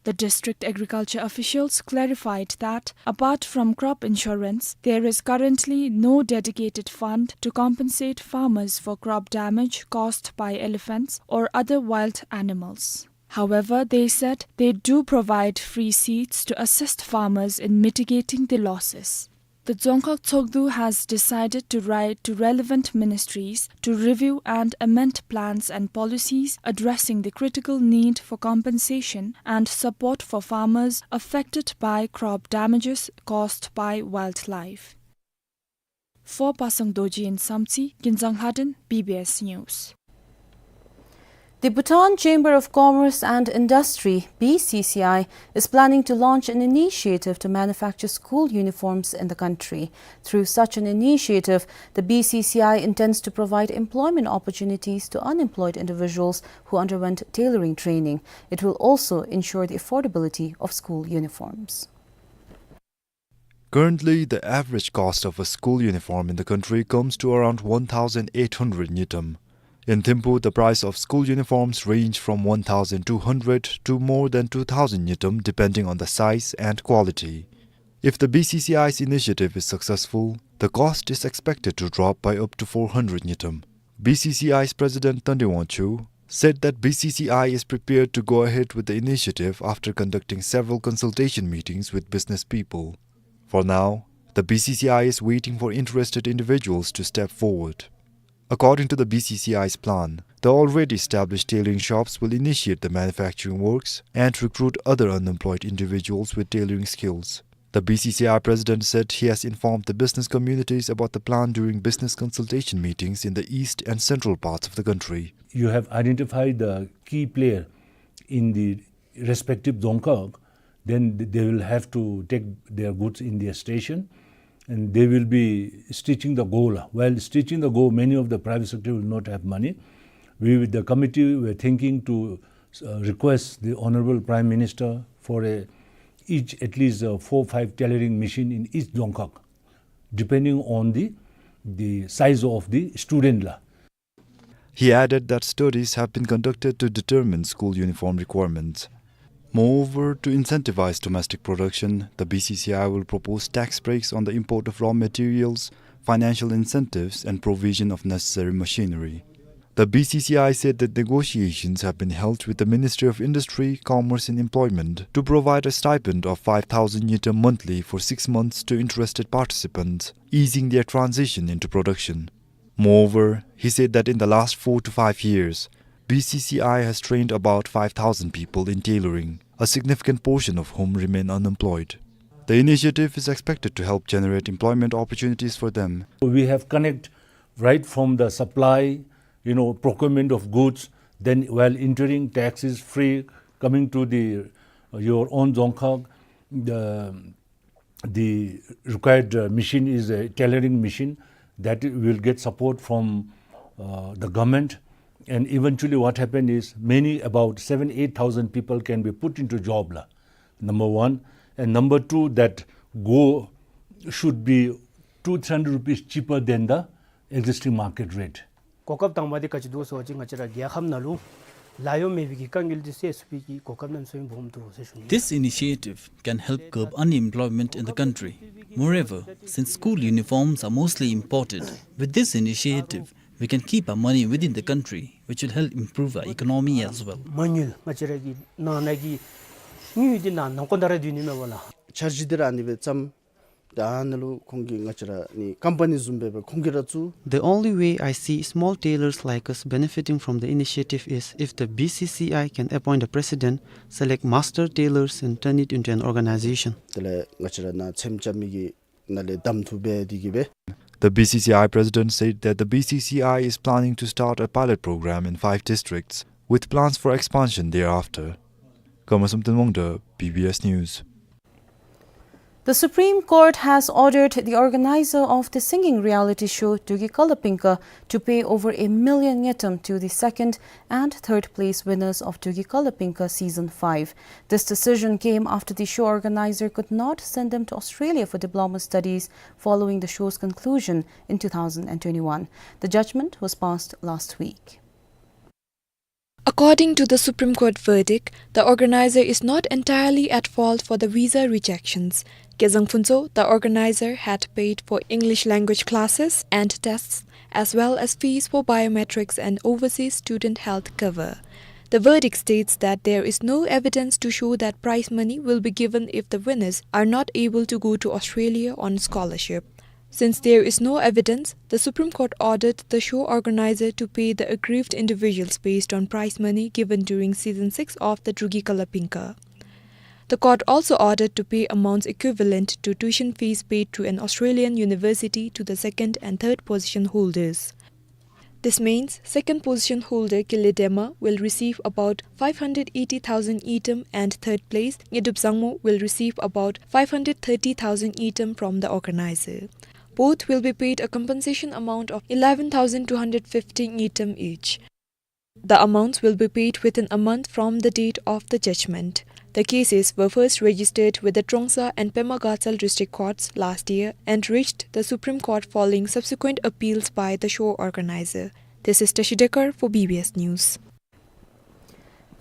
The district agriculture officials clarified that, apart from crop insurance, there is currently no dedicated fund to compensate farmers for crop damage caused by elephants or other wild animals. However, they said they do provide free seeds to assist farmers in mitigating the losses. The Dzongkhag Tshogdu has decided to write to relevant ministries to review and amend plans and policies addressing the critical need for compensation and support for farmers affected by crop damages caused by wildlife. For Pasang Dorji in Samtse, Kinzang Lhaden, B B S News. The Bhutan Chamber of Commerce and Industry, B C C I, is planning to launch an initiative to manufacture school uniforms in the country. Through such an initiative, the B C C I intends to provide employment opportunities to unemployed individuals who underwent tailoring training. It will also ensure the affordability of school uniforms. Currently, the average cost of a school uniform in the country comes to around one thousand eight hundred ngultrum. In Thimphu, the price of school uniforms range from one thousand two hundred to more than two thousand ngultrum, depending on the size and quality. If the B C C I's initiative is successful, the cost is expected to drop by up to four hundred ngultrum. B C C I's President Tande Wangchuk said that B C C I is prepared to go ahead with the initiative after conducting several consultation meetings with business people. For now, the B C C I is waiting for interested individuals to step forward. According to the B C C I's plan, the already established tailoring shops will initiate the manufacturing works and recruit other unemployed individuals with tailoring skills. The B C C I president said he has informed the business communities about the plan during business consultation meetings in the east and central parts of the country. You have identified the key player in the respective Dzongkhag, then th-, they will have to take their goods in their station, and they will be stitching the go la. While stitching the go, many of the private sector will not have money. We, with the committee, were thinking to, uh, request the Honorable Prime Minister for a, each at least, uh, four, five tailoring machine in each Dzongkhag, depending on the, the size of the student la. He added that studies have been conducted to determine school uniform requirements. Moreover, to incentivize domestic production, the B C C I will propose tax breaks on the import of raw materials, financial incentives, and provision of necessary machinery. The B C C I said that negotiations have been held with the Ministry of Industry, Commerce, and Employment to provide a stipend of five thousand ngultrum monthly for six months to interested participants, easing their transition into production. Moreover, he said that in the last four to five years, B C C I has trained about five thousand people in tailoring, a significant portion of whom remain unemployed. The initiative is expected to help generate employment opportunities for them. We have connect right from the supply, you know, procurement of goods, then while entering, tax is free, coming to the, your own Dzongkhag, the the required, uh, machine is a tailoring machine that will get support from, uh, the government. And eventually what happened is many, about seven, eight thousand people can be put into job la, number one. And number two, that go should be two, three hundred rupees cheaper than the existing market rate. གོ་སྐབས་དང་པ་འདི་ག་ཅི་འདུག་ཟེར་བ་ཅིན་ང་བཅས་ར་རྒྱལ་ཁབ་ནང་ལུ་ལཱ་གཡོག་མེད་པའི་གི་དཀའ་ངལ་འདི་སེལ་ཚུགས་པའི་གི་གོ་སྐབས་གནམ་མེད་ས་མེད་སྦོམ་འདུག་ཟེར་ཞུ་ནི། This initiative can help curb unemployment in the country. Moreover, since school uniforms are mostly imported, with this initiative, we can keep our money within the country, which will help improve our economy as well. མ་དངུལ་ང་བཅས་ར་གི་ནང་ན་གི་དངུལ་འདི་ནང་ན་ཁོ་ན་ར་སྡོད་ནི་མས་པ་ལགས། འཆར་གཞི་འདི་ར་ཨ་ནི་སྦེ་བརྩམས། ད་ནཱ་ལུ་ཁོང་གིས་ང་བཅས་ར་ནི་ཀམ་པ་ནི་བཟུམ་སྦེ་ཁོང་གིས་ར་བཙུགས། The only way I see small tailors like us benefiting from the initiative is if the B C C I can appoint a president, select master tailors and turn it into an organization. དེ་ལས་ང་བཅས་ར་ནཱ་ཚེམ་རྐྱབ་མི་གི་ནང་ལས་གདམ་འཐུ་འབད་དེ་གིས་སྦེ། The B C C I president said that the B C C I is planning to start a pilot program in five districts, with plans for expansion thereafter. Kamasamten Wangda, B B S News. The Supreme Court has ordered the organizer of the singing reality show Dukhi Kalapinka to pay over a million ngultrum to the second and third place winners of Dukhi Kalapinka Season five. This decision came after the show organizer could not send them to Australia for diploma studies following the show's conclusion in two thousand and twenty-one. The judgment was passed last week. According to the Supreme Court verdict, the organizer is not entirely at fault for the visa rejections. Kezang Phuntsho, the organizer, had paid for English language classes and tests, as well as fees for biometrics and overseas student health cover. The verdict states that there is no evidence to show that prize money will be given if the winners are not able to go to Australia on scholarship. Since there is no evidence, the Supreme Court ordered the show organizer to pay the aggrieved individuals based on prize money given during season six of the Drugi Kalapinka. The court also ordered to pay amounts equivalent to tuition fees paid to an Australian university to the second and third position holders. This means second position holder Kile Dema will receive about five hundred eighty thousand ngultrum and third place Ngedup Zangmo will receive about five hundred thirty thousand ngultrum from the organizer. Both will be paid a compensation amount of eleven thousand two hundred fifty ngultrum each. The amounts will be paid within a month from the date of the judgment. The cases were first registered with the Trongsa and Pema Gatshel district courts last year and reached the Supreme Court following subsequent appeals by the show organizer. This is Tashi Dekar for B B S News.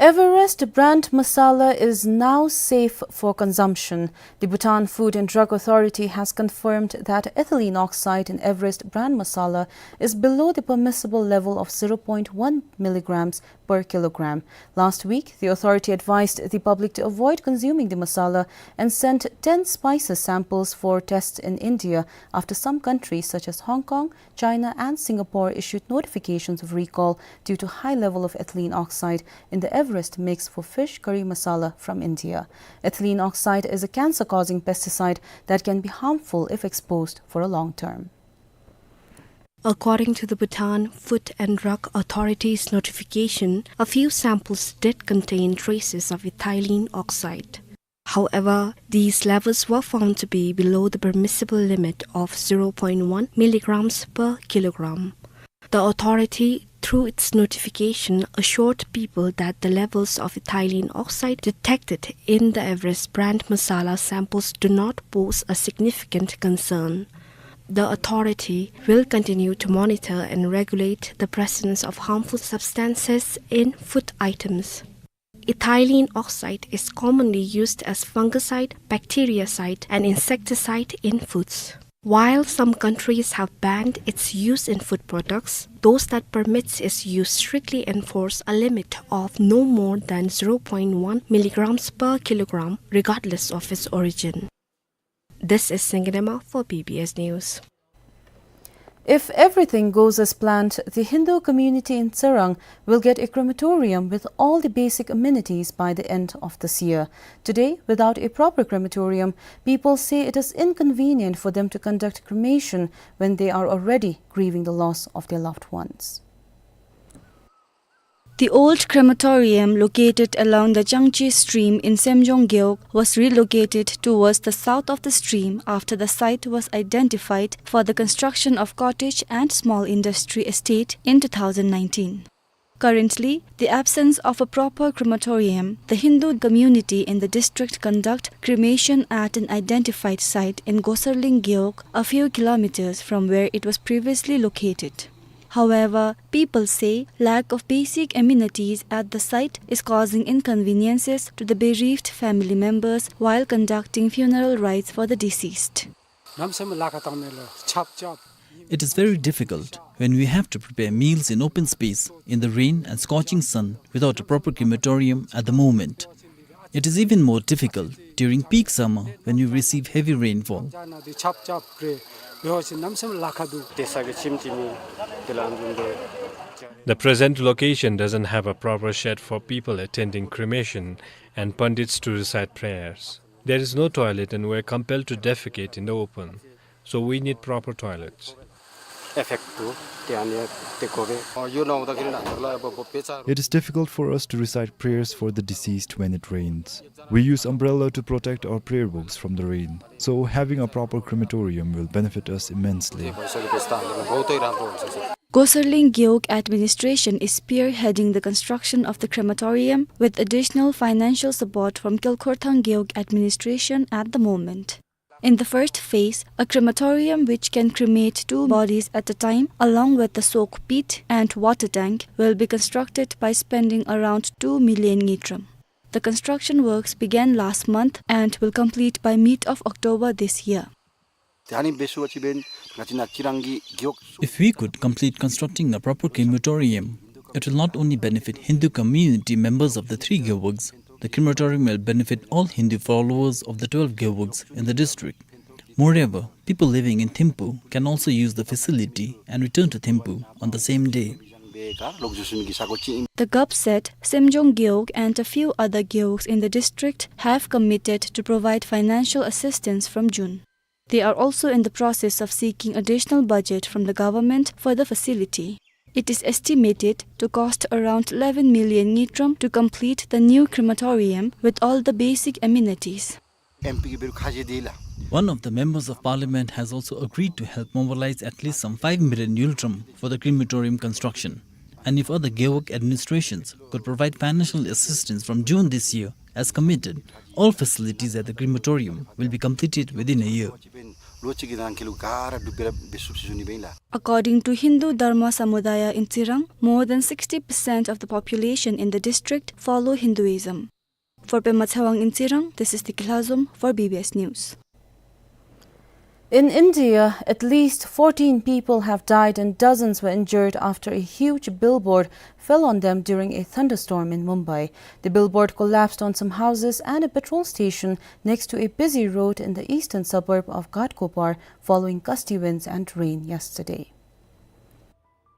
Everest brand masala is now safe for consumption. The Bhutan Food and Drug Authority has confirmed that ethylene oxide in Everest brand masala is below the permissible level of zero point one milligrams per kilogram. Last week, the authority advised the public to avoid consuming the masala and sent ten spices samples for tests in India after some countries such as Hong Kong, China and Singapore issued notifications of recall due to high level of ethylene oxide in the Everest mix for fish curry masala from India. Ethylene oxide is a cancer-causing pesticide that can be harmful if exposed for a long term. According to the Bhutan Food and Drug Authority's notification, a few samples did contain traces of ethylene oxide. However, these levels were found to be below the permissible limit of zero point one milligrams per kilogram. The authority, through its notification, assured people that the levels of ethylene oxide detected in the Everest brand masala samples do not pose a significant concern. The authority will continue to monitor and regulate the presence of harmful substances in food items. Ethylene oxide is commonly used as fungicide, bactericide, and insecticide in foods. While some countries have banned its use in food products, those that permits its use strictly enforce a limit of no more than zero point one milligrams per kilogram, regardless of its origin. This is Sengedema for B B S News. If everything goes as planned, the Hindu community in Tsirang will get a crematorium with all the basic amenities by the end of this year. Today, without a proper crematorium, people say it is inconvenient for them to conduct cremation when they are already grieving the loss of their loved ones. The old crematorium located along the Changchi stream in Semjong Gewog was relocated towards the south of the stream after the site was identified for the construction of cottage and small industry estate in two thousand nineteen. Currently, the absence of a proper crematorium, the Hindu community in the district conduct cremation at an identified site in Gosarling Gewog, a few kilometers from where it was previously located. However, people say lack of basic amenities at the site is causing inconveniences to the bereaved family members while conducting funeral rites for the deceased. It is very difficult when we have to prepare meals in open space in the rain and scorching sun without a proper crematorium at the moment. It is even more difficult during peak summer when we receive heavy rainfall. The present location doesn't have a proper shed for people attending cremation and pundits to recite prayers. There is no toilet and we're compelled to defecate in the open. So we need proper toilets. It is difficult for us to recite prayers for the deceased when it rains. We use umbrella to protect our prayer books from the rain. So having a proper crematorium will benefit us immensely. Gosarling Gewog administration is spearheading the construction of the crematorium with additional financial support from Kyaukphor Thang Gewog administration at the moment. In the first phase, a crematorium which can cremate two bodies at a time, along with the soak pit and water tank, will be constructed by spending around two million ngultrum. The construction works began last month and will complete by mid of October this year. If we could complete constructing a proper crematorium, It will not only benefit Hindu community members of the three gewuks, the crematorium will benefit all Hindu followers of the twelve gewuks in the district. Moreover, people living in Thimphu can also use the facility and return to Thimphu on the same day. The Gup said Semjong Gewog and a few other gewogs in the district have committed to provide financial assistance from June. They are also in the process of seeking additional budget from the government for the facility. It is estimated to cost around eleven million ngultrum to complete the new crematorium with all the basic amenities. One of the members of parliament has also agreed to help mobilize at least some five million ngultrum for the crematorium construction. And if other gewog administrations could provide financial assistance from June this year, as committed, all facilities at the crematorium will be completed within a year. According to Hindu Dharma Samudaya in Tsirang, more than sixty percent of the population in the district follow Hinduism. For Pema Tshewang in Tsirang, this is Tiki Lhazom for B B S News. In India, at least fourteen people have died and dozens were injured after a huge billboard fell on them during a thunderstorm in Mumbai. The billboard collapsed on some houses and a petrol station next to a busy road in the eastern suburb of Ghatkopar following gusty winds and rain yesterday.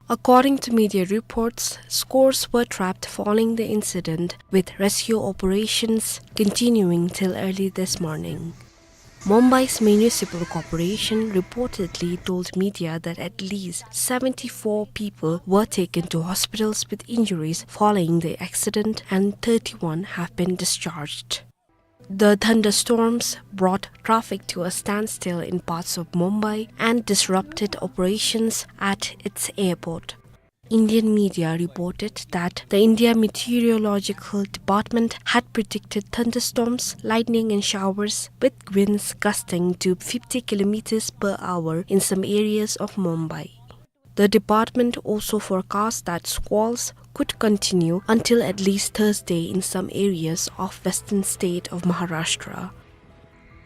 According to media reports, scores were trapped following the incident, with rescue operations continuing till early this morning. Mumbai's municipal corporation reportedly told media that at least seventy-four people were taken to hospitals with injuries following the accident and thirty-one have been discharged. The thunderstorms brought traffic to a standstill in parts of Mumbai and disrupted operations at its airport. Indian media reported that the India Meteorological Department had predicted thunderstorms, lightning and showers with winds gusting to fifty kilometers per hour in some areas of Mumbai. The department also forecast that squalls could continue until at least Thursday in some areas of western state of Maharashtra.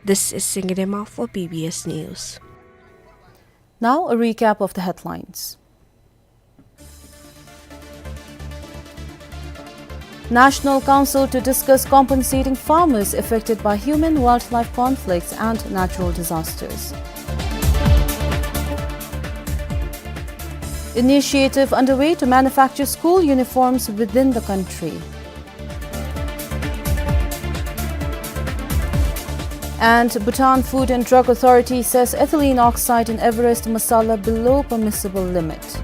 This is Singidema for B B S News. Now a recap of the headlines. National Council to discuss compensating farmers affected by human-wildlife conflicts and natural disasters. Initiative underway to manufacture school uniforms within the country. And Bhutan Food and Drug Authority says ethylene oxide in Everest masala below permissible limit.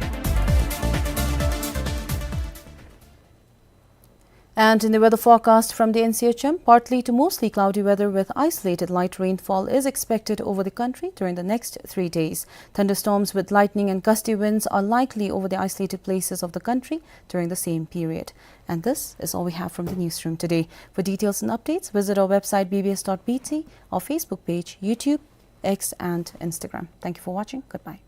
And in the weather forecast from the N C H M, partly to mostly cloudy weather with isolated light rainfall is expected over the country during the next three days. Thunderstorms with lightning and gusty winds are likely over the isolated places of the country during the same period. And this is all we have from the newsroom today. For details and updates, visit our website B B S dot B T, our Facebook page, YouTube, X, and Instagram. Thank you for watching. Goodbye.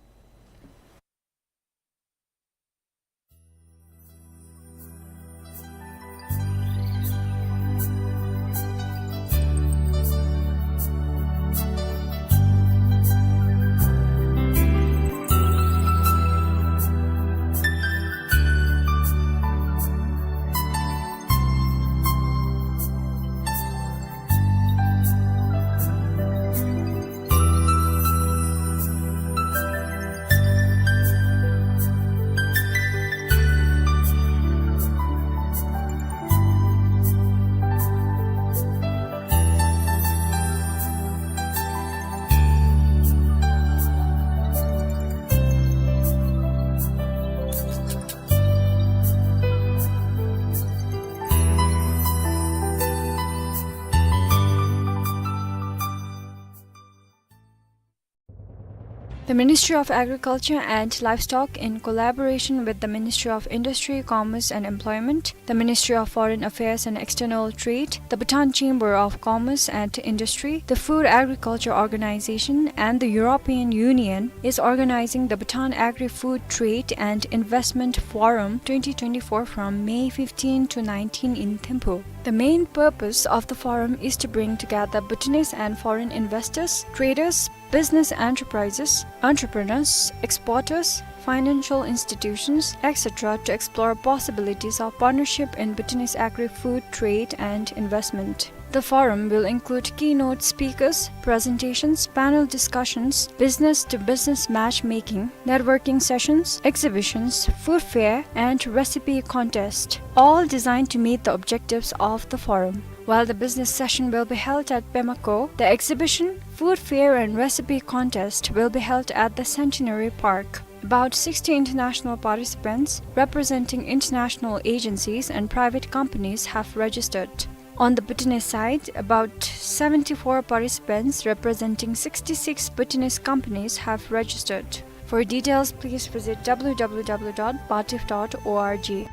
The Ministry of Agriculture and Livestock, in collaboration with the Ministry of Industry, Commerce and Employment, the Ministry of Foreign Affairs and External Trade, the Bhutan Chamber of Commerce and Industry, the Food Agriculture Organization, and the European Union, is organizing the Bhutan Agri-Food Trade and Investment Forum twenty twenty-four from May fifteen to nineteen in Thimphu. The main purpose of the forum is to bring together Bhutanese and foreign investors, traders, business enterprises, entrepreneurs, exporters, financial institutions, et cetera, to explore possibilities of partnership in Bhutanese agri-food trade and investment. The forum will include keynote speakers, presentations, panel discussions, business-to-business matchmaking, networking sessions, exhibitions, food fair, and recipe contest, all designed to meet the objectives of the forum. While the business session will be held at Pema Kokh, the exhibition, food fair, and recipe contest will be held at the Centenary Park. About sixty international participants representing international agencies and private companies have registered. On the Bhutanese side, about seventy-four participants representing sixty-six Bhutanese companies have registered. For details, please visit w w w dot batif dot org.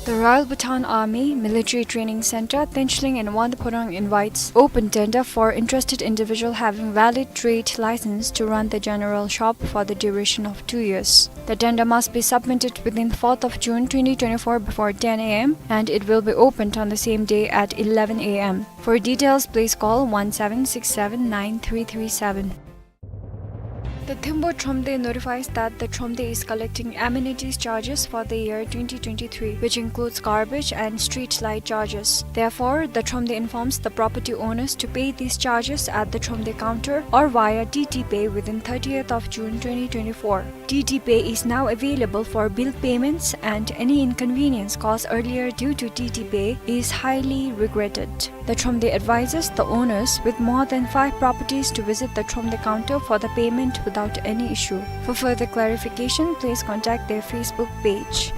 The Royal Bhutan Army Military Training Center, Tencholing in Wangdue Phodrang invites open tender for interested individual having valid trade license to run the general shop for the duration of two years. The tender must be submitted within fourth of June twenty twenty-four before ten a m, and it will be opened on the same day at eleven a m. For details, please call one seven six seven nine three three seven. The Thimphu Thromde notifies that the Thromde is collecting amenities charges for the year twenty twenty-three, which includes garbage and street light charges. Therefore, the Thromde informs the property owners to pay these charges at the Thromde counter or via T T Pay within thirtieth of June twenty twenty-four. T T Pay is now available for bill payments, and any inconvenience caused earlier due to T T Pay is highly regretted. The Thromde advises the owners with more than five properties to visit the Thromde counter for the payment without any issue. For further clarification, please contact their Facebook page.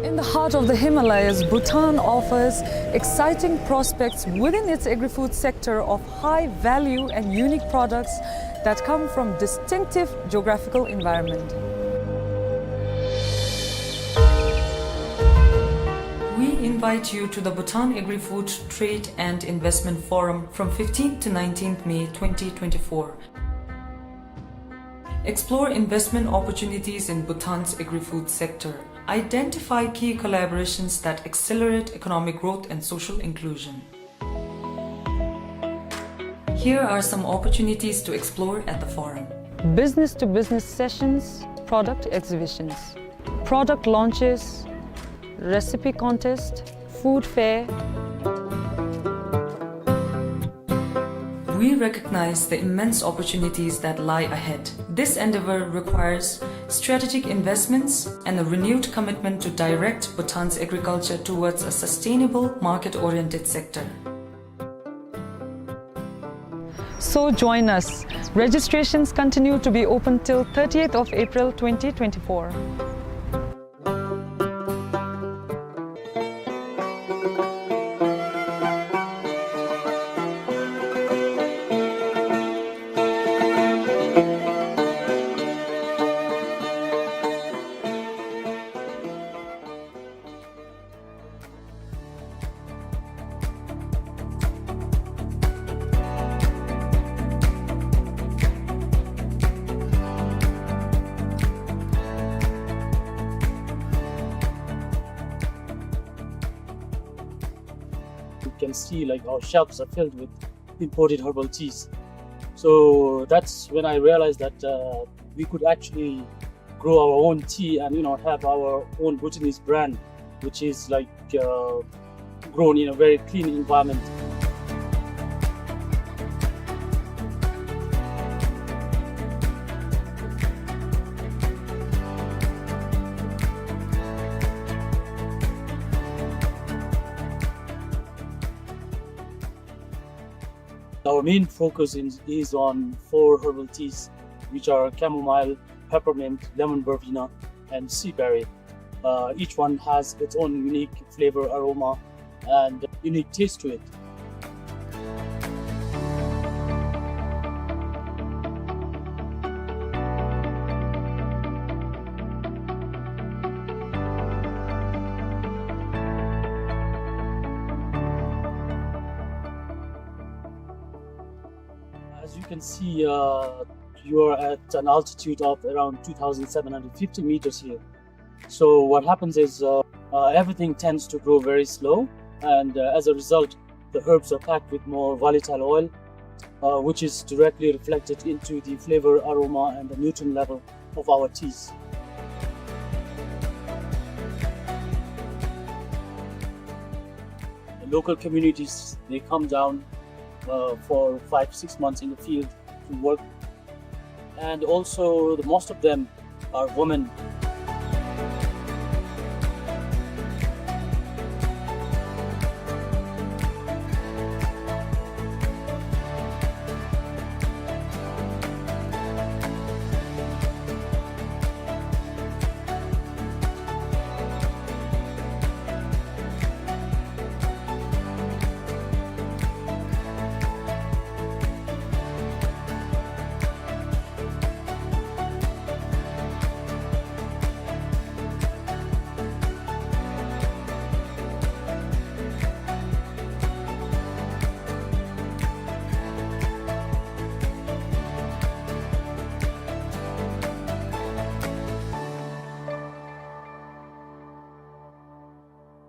In the heart of the Himalayas, Bhutan offers exciting prospects within its agri-food sector of high value and unique products that come from distinctive geographical environment. We invite you to the Bhutan Agri-Food Trade and Investment Forum from fifteenth to nineteenth May twenty twenty-four. Explore investment opportunities in Bhutan's agri-food sector. Identify key collaborations that accelerate economic growth and social inclusion. Here are some opportunities to explore at the forum. Business-to-business sessions, product exhibitions, product launches, recipe contest, food fair. We recognize the immense opportunities that lie ahead. This endeavor requires strategic investments and a renewed commitment to direct Bhutan's agriculture towards a sustainable, market-oriented sector. So join us. Registrations continue to be open till thirtieth of April twenty twenty-four. You can see, like, our shelves are filled with imported herbal teas. So that's when I realized that, uh, we could actually grow our own tea and, you know, have our own Bhutanese brand, which is, like, uh, grown in a very clean environment. Our main focus in, is on four herbal teas, which are chamomile, peppermint, lemon verbena, and sea berry. Uh, each one has its own unique flavor, aroma, and unique taste to it. As you can see, uh, you are at an altitude of around two thousand seven hundred fifty meters here. So what happens is, uh, Uh, everything tends to grow very slow, and, uh, as a result, the herbs are packed with more volatile oil, uh, which is directly reflected into the flavor, aroma, and the nutrient level of our teas. The local communities, they come down, uh, for five, six months in the field to work, and also the most of them are women.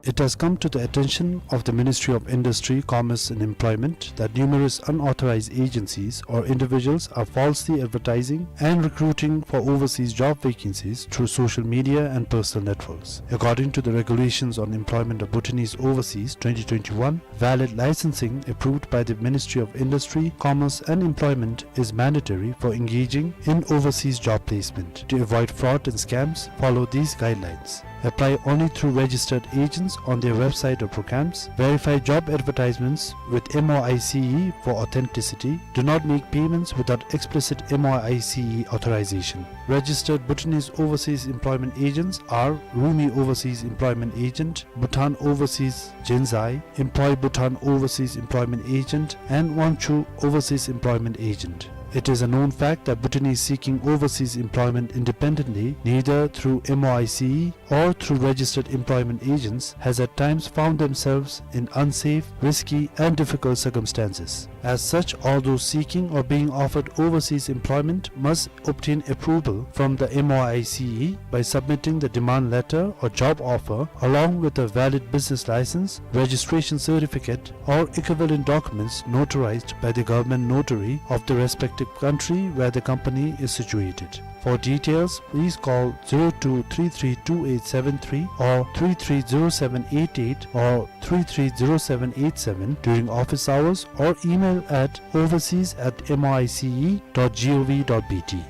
It has come to the attention of the Ministry of Industry, Commerce and Employment that numerous unauthorized agencies or individuals are falsely advertising and recruiting for overseas job vacancies through social media and personal networks. According to the Regulations on Employment of Bhutanese Overseas twenty twenty-one, valid licensing approved by the Ministry of Industry, Commerce and Employment is mandatory for engaging in overseas job placement. To avoid fraud and scams, follow these guidelines. Apply only through registered agents on their website or programs. Verify job advertisements with M O I C E for authenticity. Do not make payments without explicit M O I C E authorization. Registered Bhutanese overseas employment agents are Rumi Overseas Employment Agent, Bhutan Overseas Jinzai, Employ Bhutan Overseas Employment Agent, and Wangchuh Overseas Employment Agent. It is a known fact that Bhutanese seeking overseas employment independently, neither through M O I C E or through registered employment agents, has at times found themselves in unsafe, risky, and difficult circumstances. As such, all those seeking or being offered overseas employment must obtain approval from the M O I C E by submitting the demand letter or job offer along with a valid business license, registration certificate, or equivalent documents notarized by the government notary of the respective country where the company is situated. For details, please call zero two three three two eight seven three or three three zero seven eight eight or three three zero seven eight seven during office hours or email at overseas at M O I C E dot G O V dot B T.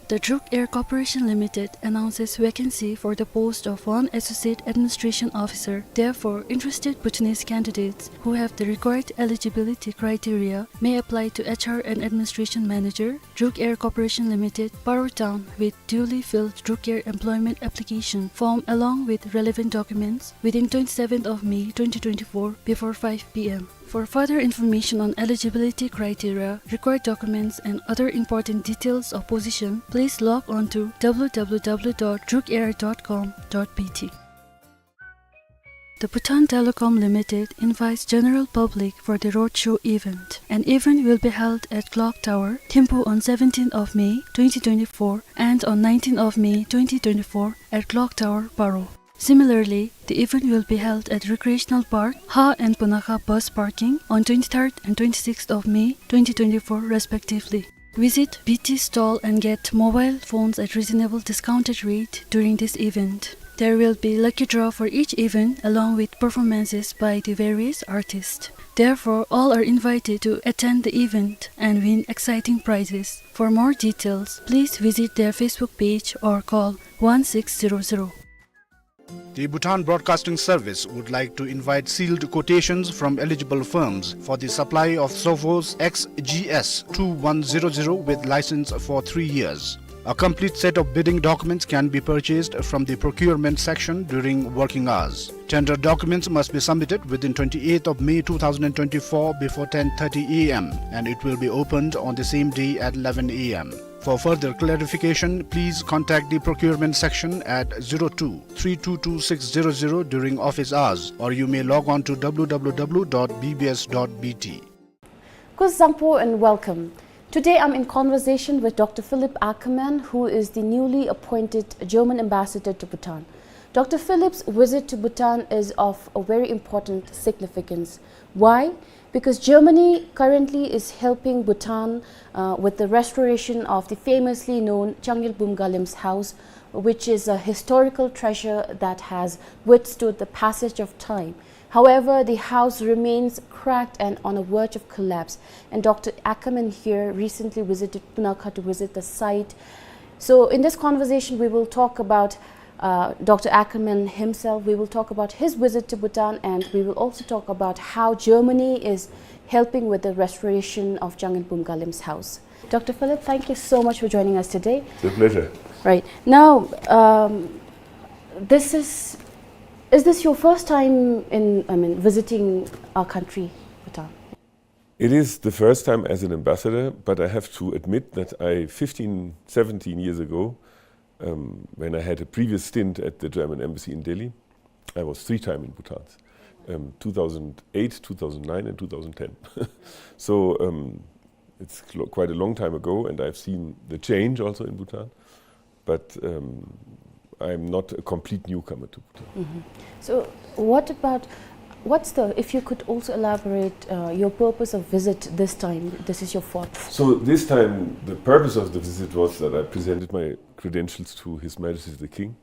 The Druk Air Corporation Limited announces vacancy for the post of one Associate Administration Officer. Therefore, interested Bhutanese candidates who have the required eligibility criteria may apply to H R and Administration Manager, Druk Air Corporation Limited, Paro Town, with duly filled Druk Air employment application form along with relevant documents within twenty-seventh of May twenty twenty-four before five P M. For further information on eligibility criteria, required documents, and other important details of position, please log on to W W W dot druk air dot com dot B T. The Bhutan Telecom Limited invites general public for the roadshow event. An event will be held at Clock Tower, Thimphu on seventeenth of May twenty twenty-four and on nineteenth of May twenty twenty-four at Clock Tower, Paro. Similarly, the event will be held at Recreational Park, Ha and Punakha bus parking on twenty-third and twenty-sixth of May twenty twenty-four respectively. Visit B T stall and get mobile phones at reasonable discounted rate during this event. There will be lucky draw for each event along with performances by the various artists. Therefore, all are invited to attend the event and win exciting prizes. For more details, please visit their Facebook page or call one six zero zero. The Bhutan Broadcasting Service would like to invite sealed quotations from eligible firms for the supply of Sophos X G S two one zero zero with license for three years. A complete set of bidding documents can be purchased from the procurement section during working hours. Tender documents must be submitted within twenty-eighth of May two thousand twenty-four before ten thirty A M, and it will be opened on the same day at eleven A M. For further clarification, please contact the procurement section at zero two three two two six zero zero during office hours, or you may log on to W W W dot B B S dot B T. Kuzuzangpo and welcome. Today I'm in conversation with Doctor Philip Ackermann, who is the newly appointed German ambassador to Bhutan. Doctor Philip's visit to Bhutan is of a very important significance. Why? Because Germany currently is helping Bhutan, uh, with the restoration of the famously known Changyul Bumgalim's house, which is a historical treasure that has withstood the passage of time. However, the house remains cracked and on the verge of collapse. And Doctor Ackerman here recently visited Punakha to visit the site. So, in this conversation, we will talk about, uh, Doctor Ackerman himself. We will talk about his visit to Bhutan, and we will also talk about how Germany is helping with the restoration of Changyul Bumgalim's house. Doctor Philip, thank you so much for joining us today. It's a pleasure. Right. Now, um, this is, is this your first time in, I mean, visiting our country, Bhutan? It is the first time as an ambassador, but I have to admit that I, fifteen, seventeen years ago, um, when I had a previous stint at the German embassy in Delhi, I was three times in Bhutan, um, two thousand eight, two thousand nine, and two thousand ten. So, um, it's lo-, quite a long time ago, and I've seen the change also in Bhutan. But, um, I'm not a complete newcomer to Bhutan. Mm-hmm. So, what about, what's the, if you could also elaborate, uh, your purpose of visit this time? This is your fourth. So this time, the purpose of the visit was that I presented my credentials to His Majesty the King.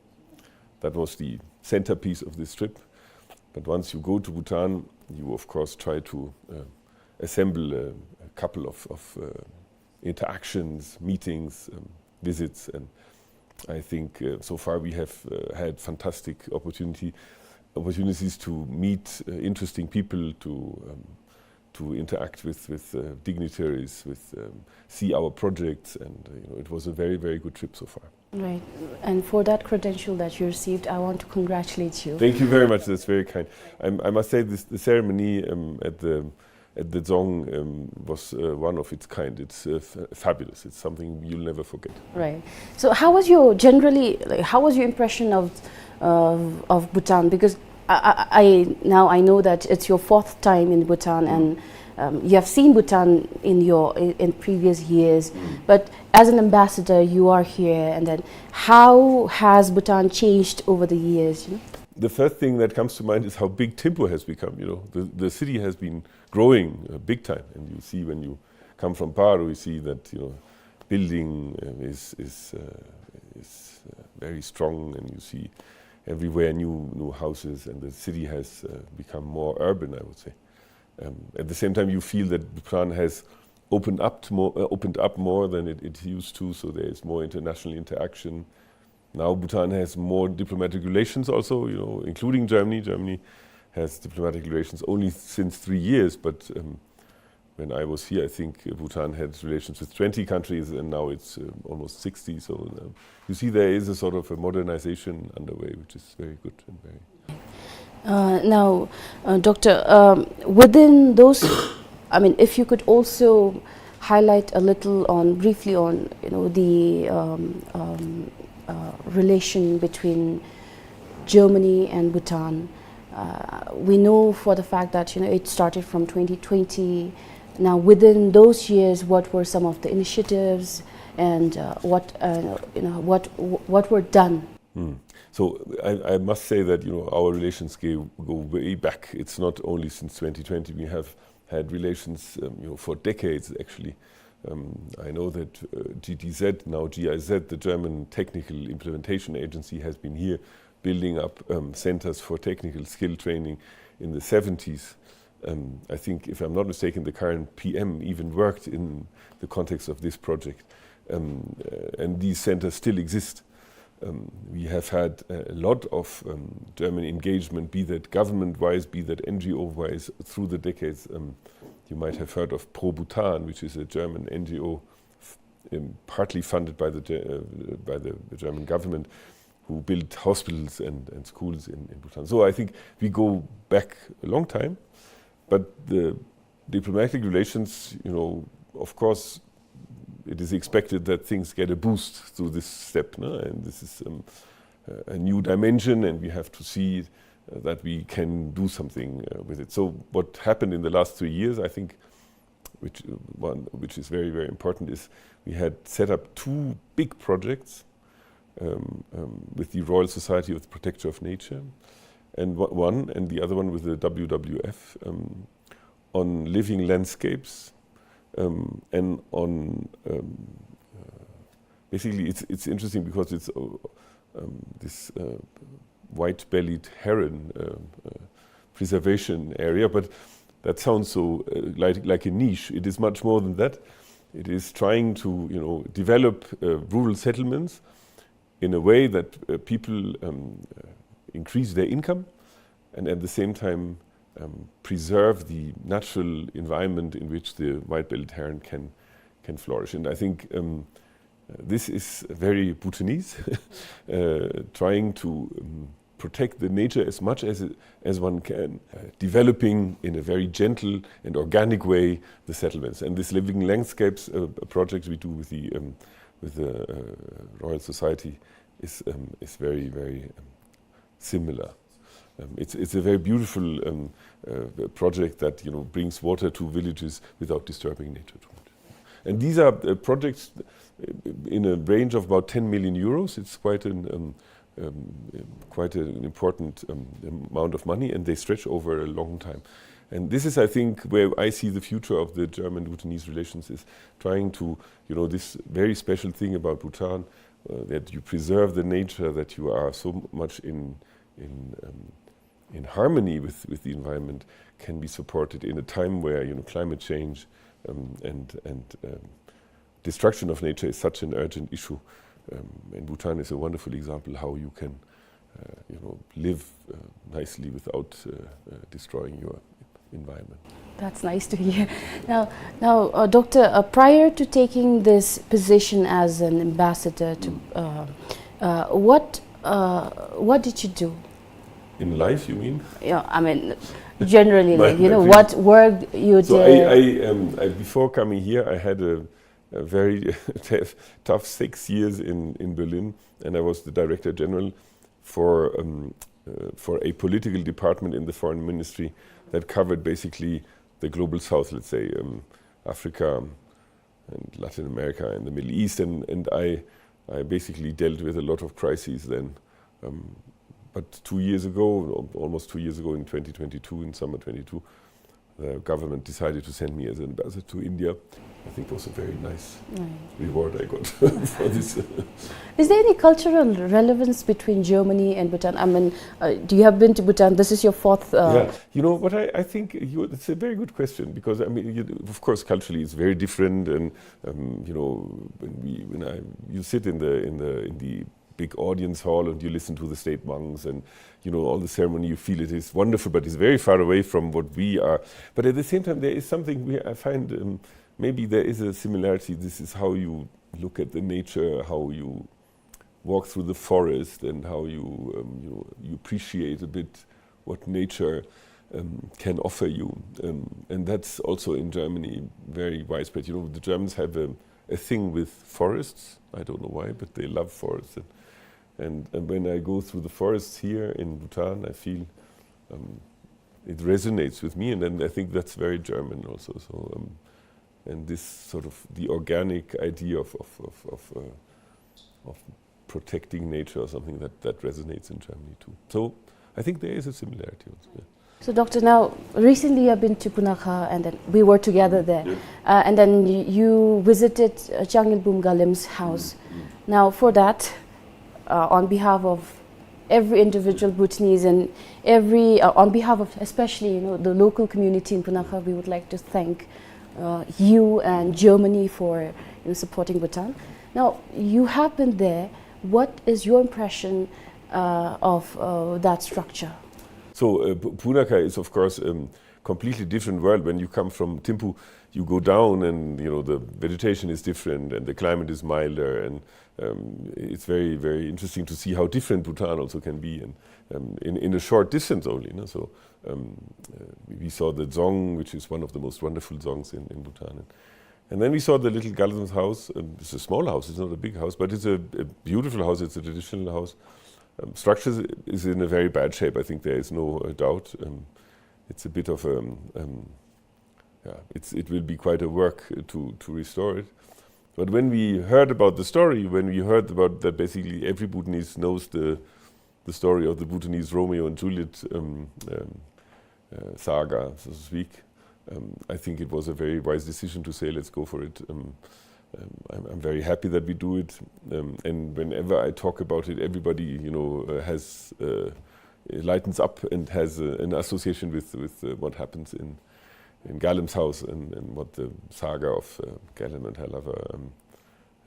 That was the centerpiece of this trip. But once you go to Bhutan, you of course try to, uh, assemble a, a couple of, of, uh, interactions, meetings, um, visits, and I think, uh, so far we have, uh, had fantastic opportunity, opportunities to meet, uh, interesting people, to, um, to interact with, with, uh, dignitaries, with, um, see our projects, and, uh, you know, it was a very, very good trip so far. Right. And for that credential that you received, I want to congratulate you. Thank you very much. That's very kind. I'm, I must say this, the ceremony, um, at the, at the Dzong, um, was, uh, one of its kind. It's, uh, f-, fabulous. It's something you'll never forget. Right. So how was your, generally, like, how was your impression of, of, of Bhutan? Because I, I, I, now I know that it's your fourth time in Bhutan, and, um, you have seen Bhutan in your, in, in previous years. Mm. But as an ambassador, you are here, and then how has Bhutan changed over the years, you know? The first thing that comes to mind is how big Thimphu has become, you know. The, the city has been growing, uh, big time, and you see when you come from Paro, you see that, you know, building, uh, is, is, uh, is, uh, very strong, and you see everywhere new, new houses, and the city has, uh, become more urban, I would say. Um, at the same time, you feel that Bhutan has opened up to more, uh, opened up more than it, it used to, so there is more international interaction. Now Bhutan has more diplomatic relations also, you know, including Germany. Germany has diplomatic relations only since three years, but, um, when I was here, I think Bhutan had relations with twenty countries, and now it's, uh, almost sixty. So, um, you see, there is a sort of a modernization underway, which is very good and very Uh, now, uh, Doctor, um, within those, I mean, if you could also highlight a little on, briefly on, you know, the, um, um, uh, relation between Germany and Bhutan. Uh, we know for the fact that, you know, it started from twenty twenty. Now, within those years, what were some of the initiatives and, uh, what, uh, you know, what, what were done? Hmm. So I, I must say that, you know, our relations go, go way back. It's not only since twenty twenty. We have had relations, um, you know, for decades, actually. Um, I know that, uh, G T Z, now G I Z, the German Technical Implementation Agency, has been here building up, um, centers for technical skill training in the seventies. Um, I think, if I'm not mistaken, the current P M even worked in the context of this project. Um, uh, and these centers still exist. Um, we have had a lot of, um, German engagement, be that government-wise, be that N G O-wise, through the decades. Um, you might have heard of Pro Bhutan, which is a German N G O, f-, um, partly funded by the Ge-, uh, by the German government, who built hospitals and, and schools in, in Bhutan. So I think we go back a long time, but the diplomatic relations, you know, of course, it is expected that things get a boost through this step, no? And this is, um, a new dimension, and we have to see, uh, that we can do something, uh, with it. So what happened in the last three years, I think, which, uh, one, which is very, very important, is we had set up two big projects. um, um, with the Royal Society of the Protector of Nature, and one, and the other one with the W W F, um, on living landscapes, um, and on, um, uh, basically, it's, it's interesting because it's, uh, um, this, uh, white-bellied heron, uh, uh, preservation area, but that sounds so, uh, like, like a niche. It is much more than that. It is trying to, you know, develop, uh, rural settlements in a way that, uh, people, um, uh, increase their income and at the same time, um, preserve the natural environment in which the white-bellied heron can, can flourish. And I think, um, this is very Bhutanese, uh, trying to, um, protect the nature as much as it, as one can, uh, developing in a very gentle and organic way the settlements. And this living landscapes, uh, project we do with the, um, with the, uh, Royal Society is, um, is very, very, um, similar. Um, it's, it's a very beautiful, um, uh, project that, you know, brings water to villages without disturbing nature too much. And these are, uh, projects, uh, in a range of about ten million euros. It's quite an, um, um, quite an important, um, amount of money, and they stretch over a long time. And this is, I think, where I see the future of the German-Bhutanese relations, is trying to, you know, this very special thing about Bhutan, uh, that you preserve the nature, that you are so much in, in, um, in harmony with, with the environment, can be supported in a time where, you know, climate change, um, and, and, um, destruction of nature is such an urgent issue. Um, and Bhutan is a wonderful example how you can, uh, you know, live, uh, nicely without, uh, uh, destroying your environment. That's nice to hear. Now, now, uh, Doctor, uh, prior to taking this position as an ambassador to, uh, uh, what, uh, what did you do? In life, you mean? Yeah, I mean, generally, my, like, you know, what work you did? So I, I, um, I, before coming here, I had a, a very tough, tough six years in, in Berlin, and I was the director general for, um, uh, for a political department in the foreign ministry that covered basically the global south, let's say, um, Africa and Latin America and the Middle East. And, and I, I basically dealt with a lot of crises then. Um, but two years ago, al-, almost two years ago in twenty twenty-two, in summer twenty-two, the government decided to send me as an ambassador to India. I think it was a very nice reward I got for this. Is there any cultural relevance between Germany and Bhutan? I mean, uh, do you have been to Bhutan? This is your fourth, uh, yeah, you know what I, I think you, it's a very good question because, I mean, you, of course, culturally it's very different, and, um, you know, when we, when I, you sit in the, in the, in the big audience hall and you listen to the state monks and, you know, all the ceremony, you feel it is wonderful, but it's very far away from what we are. But at the same time, there is something we, I find, um, maybe there is a similarity. This is how you look at the nature, how you walk through the forest, and how you, um, you know, you appreciate a bit what nature, um, can offer you. Um, and that's also in Germany very widespread. You know, the Germans have a, a thing with forests. I don't know why, but they love forests. And, and, and when I go through the forests here in Bhutan, I feel, um, it resonates with me, and, and I think that's very German also. So, um, and this sort of the organic idea of, of, of, of, uh, of protecting nature or something that, that resonates in Germany too. So I think there is a similarity also, yeah. So, Doctor, now, recently you have been to Punakha, and then we were together there. Yeah. Uh, and then y-, you visited, uh, Changil Bumgalim's house. Mm, mm. Now, for that, uh, on behalf of every individual Bhutanese and every, uh, on behalf of especially, you know, the local community in Punakha, we would like to thank, uh, you and Germany for, you know, supporting Bhutan. Now, you have been there. What is your impression, uh, of, uh, that structure? So, uh, Pu-, Punakha is, of course, um, completely different world. When you come from Thimphu, you go down and, you know, the vegetation is different and the climate is milder, and, um, it's very, very interesting to see how different Bhutan also can be, and, um, in, in a short distance only, no? So, um, uh, we saw the Dzong, which is one of the most wonderful Dzongs in, in Bhutan. And, and then we saw the little Galam's house. Um, it's a small house, it's not a big house, but it's a, a beautiful house, it's a traditional house. Um, structure is in a very bad shape, I think there is no, uh, doubt. Um, it's a bit of a, um, yeah, it's, it will be quite a work, uh, to, to restore it. But when we heard about the story, when we heard about that basically every Bhutanese knows the, the story of the Bhutanese Romeo and Juliet, um, um, uh, saga, so to speak, um, I think it was a very wise decision to say, "Let's go for it." Um, um, I'm, I'm very happy that we do it. Um, and whenever I talk about it, everybody, you know, uh, has, uh, lightens up and has, uh, an association with, with, uh, what happens in, in Galem's house and, and what the saga of, uh, Galem and Halava, um,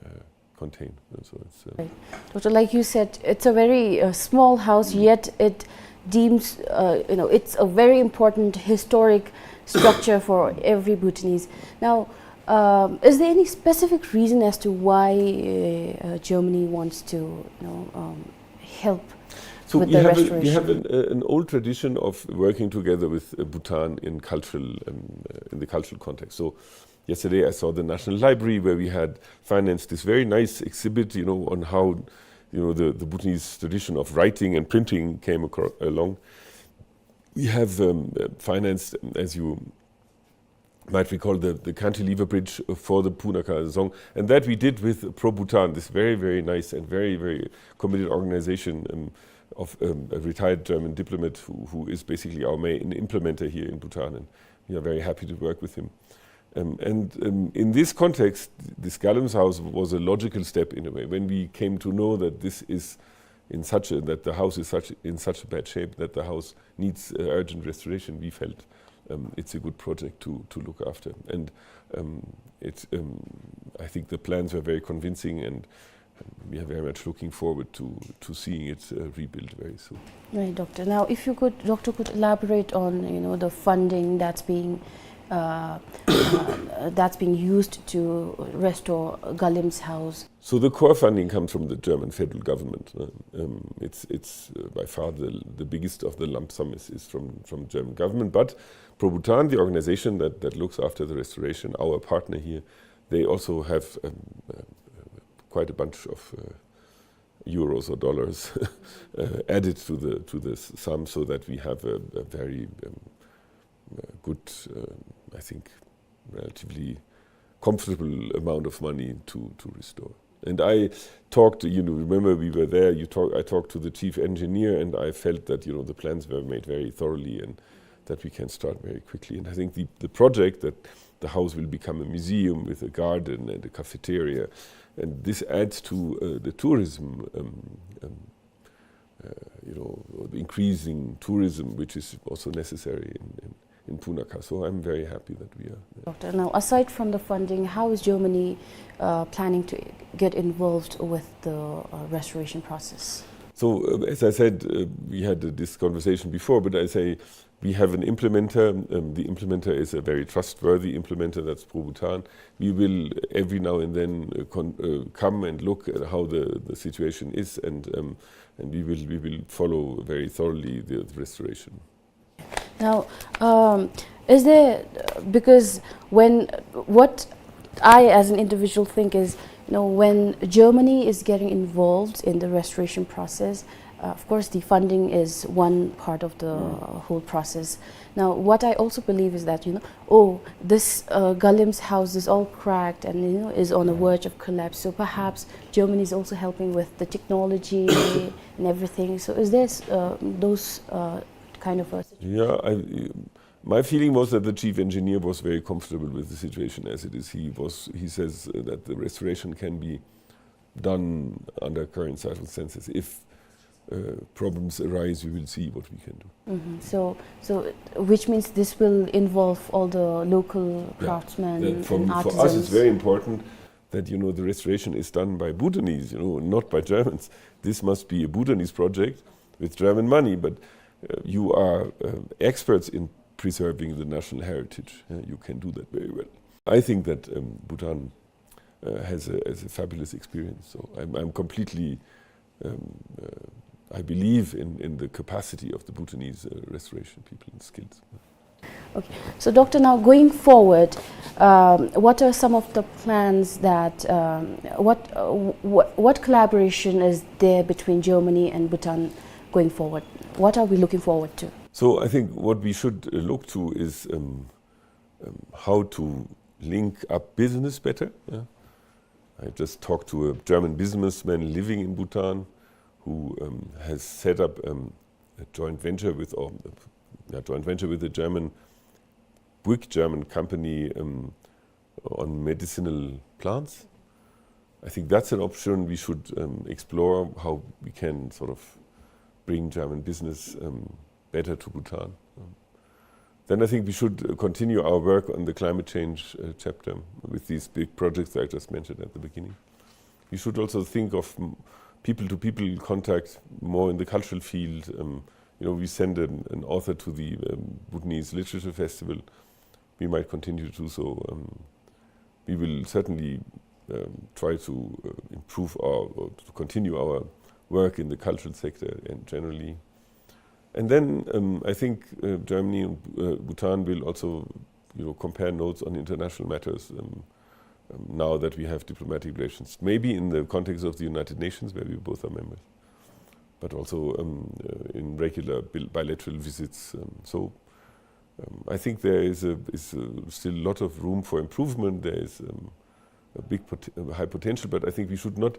uh, contain. And so it's, uh, Right. Doctor, like you said, it's a very, uh, small house, yet it deems, uh, you know, it's a very important historic structure for every Bhutanese. Now, um, is there any specific reason as to why, uh, uh, Germany wants to, you know, um, help So with we the have a, we restoration? have an, uh, an old tradition of working together with, uh, Bhutan in cultural, um, uh, in the cultural context. So yesterday I saw the National Library, where we had financed this very nice exhibit, you know, on how, you know, the, the Bhutanese tradition of writing and printing came acro-, along. We have, um, uh, financed, as you might recall, the, the cantilever bridge for the Punakha Dzong, and that we did with Pro Bhutan, this very, very nice and very, very committed organization, um, of, um, a retired German diplomat who, who is basically our main implementer here in Bhutan, and we are very happy to work with him. Um, and, um, in this context, this Galem's house was a logical step in a way. When we came to know that this is in such a, that the house is such, in such a bad shape that the house needs, uh, urgent restoration, we felt, um, it's a good project to, to look after. And, um, it's, um, I think the plans were very convincing, and we are very much looking forward to, to seeing it, uh, rebuilt very soon. Right, Doctor. Now, if you could, Doctor could elaborate on, you know, the funding that's being, uh, uh, that's being used to restore Galem's house. So the core funding comes from the German federal government, uh, um, it's, it's, uh, by far the, the biggest of the lump sum is, is from, from German government. But Pro Bhutan, the organization that, that looks after the restoration, our partner here, they also have, um, uh, quite a bunch of, uh, euros or dollars, uh, added to the, to this sum, so that we have a, a very, um, uh, good, uh, I think, relatively comfortable amount of money to, to restore. And I talked, you know, remember we were there, you talk-, I talked to the chief engineer, and I felt that, you know, the plans were made very thoroughly and that we can start very quickly. And I think the, the project that the house will become a museum with a garden and a cafeteria, and this adds to, uh, the tourism, um, um, uh, you know, the increasing tourism, which is also necessary in, in, in Punakha. So I'm very happy that we are there. Doctor, now, aside from the funding, how is Germany, uh, planning to get involved with the, uh, restoration process? So, uh, as I said, uh, we had, uh, this conversation before, but I say we have an implementer. Um, the implementer is a very trustworthy implementer, that's Pro Bhutan. We will every now and then, uh, con-, uh, come and look at how the, the situation is, and, um, and we will, we will follow very thoroughly the, the restoration. Now, um, is there, because when, what I as an individual think is, you know, when Germany is getting involved in the restoration process, uh, of course, the funding is one part of the whole process. Now, what I also believe is that, you know, oh, this, uh, Galem's house is all cracked and, you know, is on the verge of collapse. So perhaps Germany is also helping with the technology and everything. So is there, uh, those, uh, kind of a situation? Yeah, I, my feeling was that the chief engineer was very comfortable with the situation as it is. He was, he says, uh, that the restoration can be done under current circumstances. If, uh, problems arise, we will see what we can do. Mm-hmm. So, so, uh, which means this will involve all the local craftsmen and artisans. Yeah. That from, for us, it's very important that, you know, the restoration is done by Bhutanese, you know, not by Germans. This must be a Bhutanese project with German money, but, uh, you are, uh, experts in preserving the national heritage. Uh, you can do that very well. I think that, um, Bhutan, uh, has a, has a fabulous experience. So I'm, I'm completely, um, uh, I believe in, in the capacity of the Bhutanese, uh, restoration people and skills. Okay. So, Doctor, now going forward, um, what are some of the plans that, um, what, uh, wh-, what collaboration is there between Germany and Bhutan going forward? What are we looking forward to? So I think what we should, uh, look to is, um, um, how to link up business better, yeah? I just talked to a German businessman living in Bhutan who, um, has set up, um, a joint venture with, or, yeah, joint venture with a German, big German company, um, on medicinal plants. I think that's an option we should, um, explore, how we can sort of bring German business, um, better to Bhutan. Um, then I think we should, uh, continue our work on the climate change, uh, chapter with these big projects that I just mentioned at the beginning. We should also think of, mm, people-to-people contact more in the cultural field. Um, you know, we send an, an author to the, um, Bhutanese Literature Festival. We might continue to do so. Um, we will certainly, um, try to, uh, improve our, or to continue our work in the cultural sector and generally. And then, um, I think, uh, Germany and, uh, Bhutan will also, you know, compare notes on international matters, um, um, now that we have diplomatic relations. Maybe in the context of the United Nations, where we both are members, but also, um, uh, in regular bil-, bilateral visits. Um, so, um, I think there is a, is a still lot of room for improvement. There is, um, a big pot-, a high potential, but I think we should not,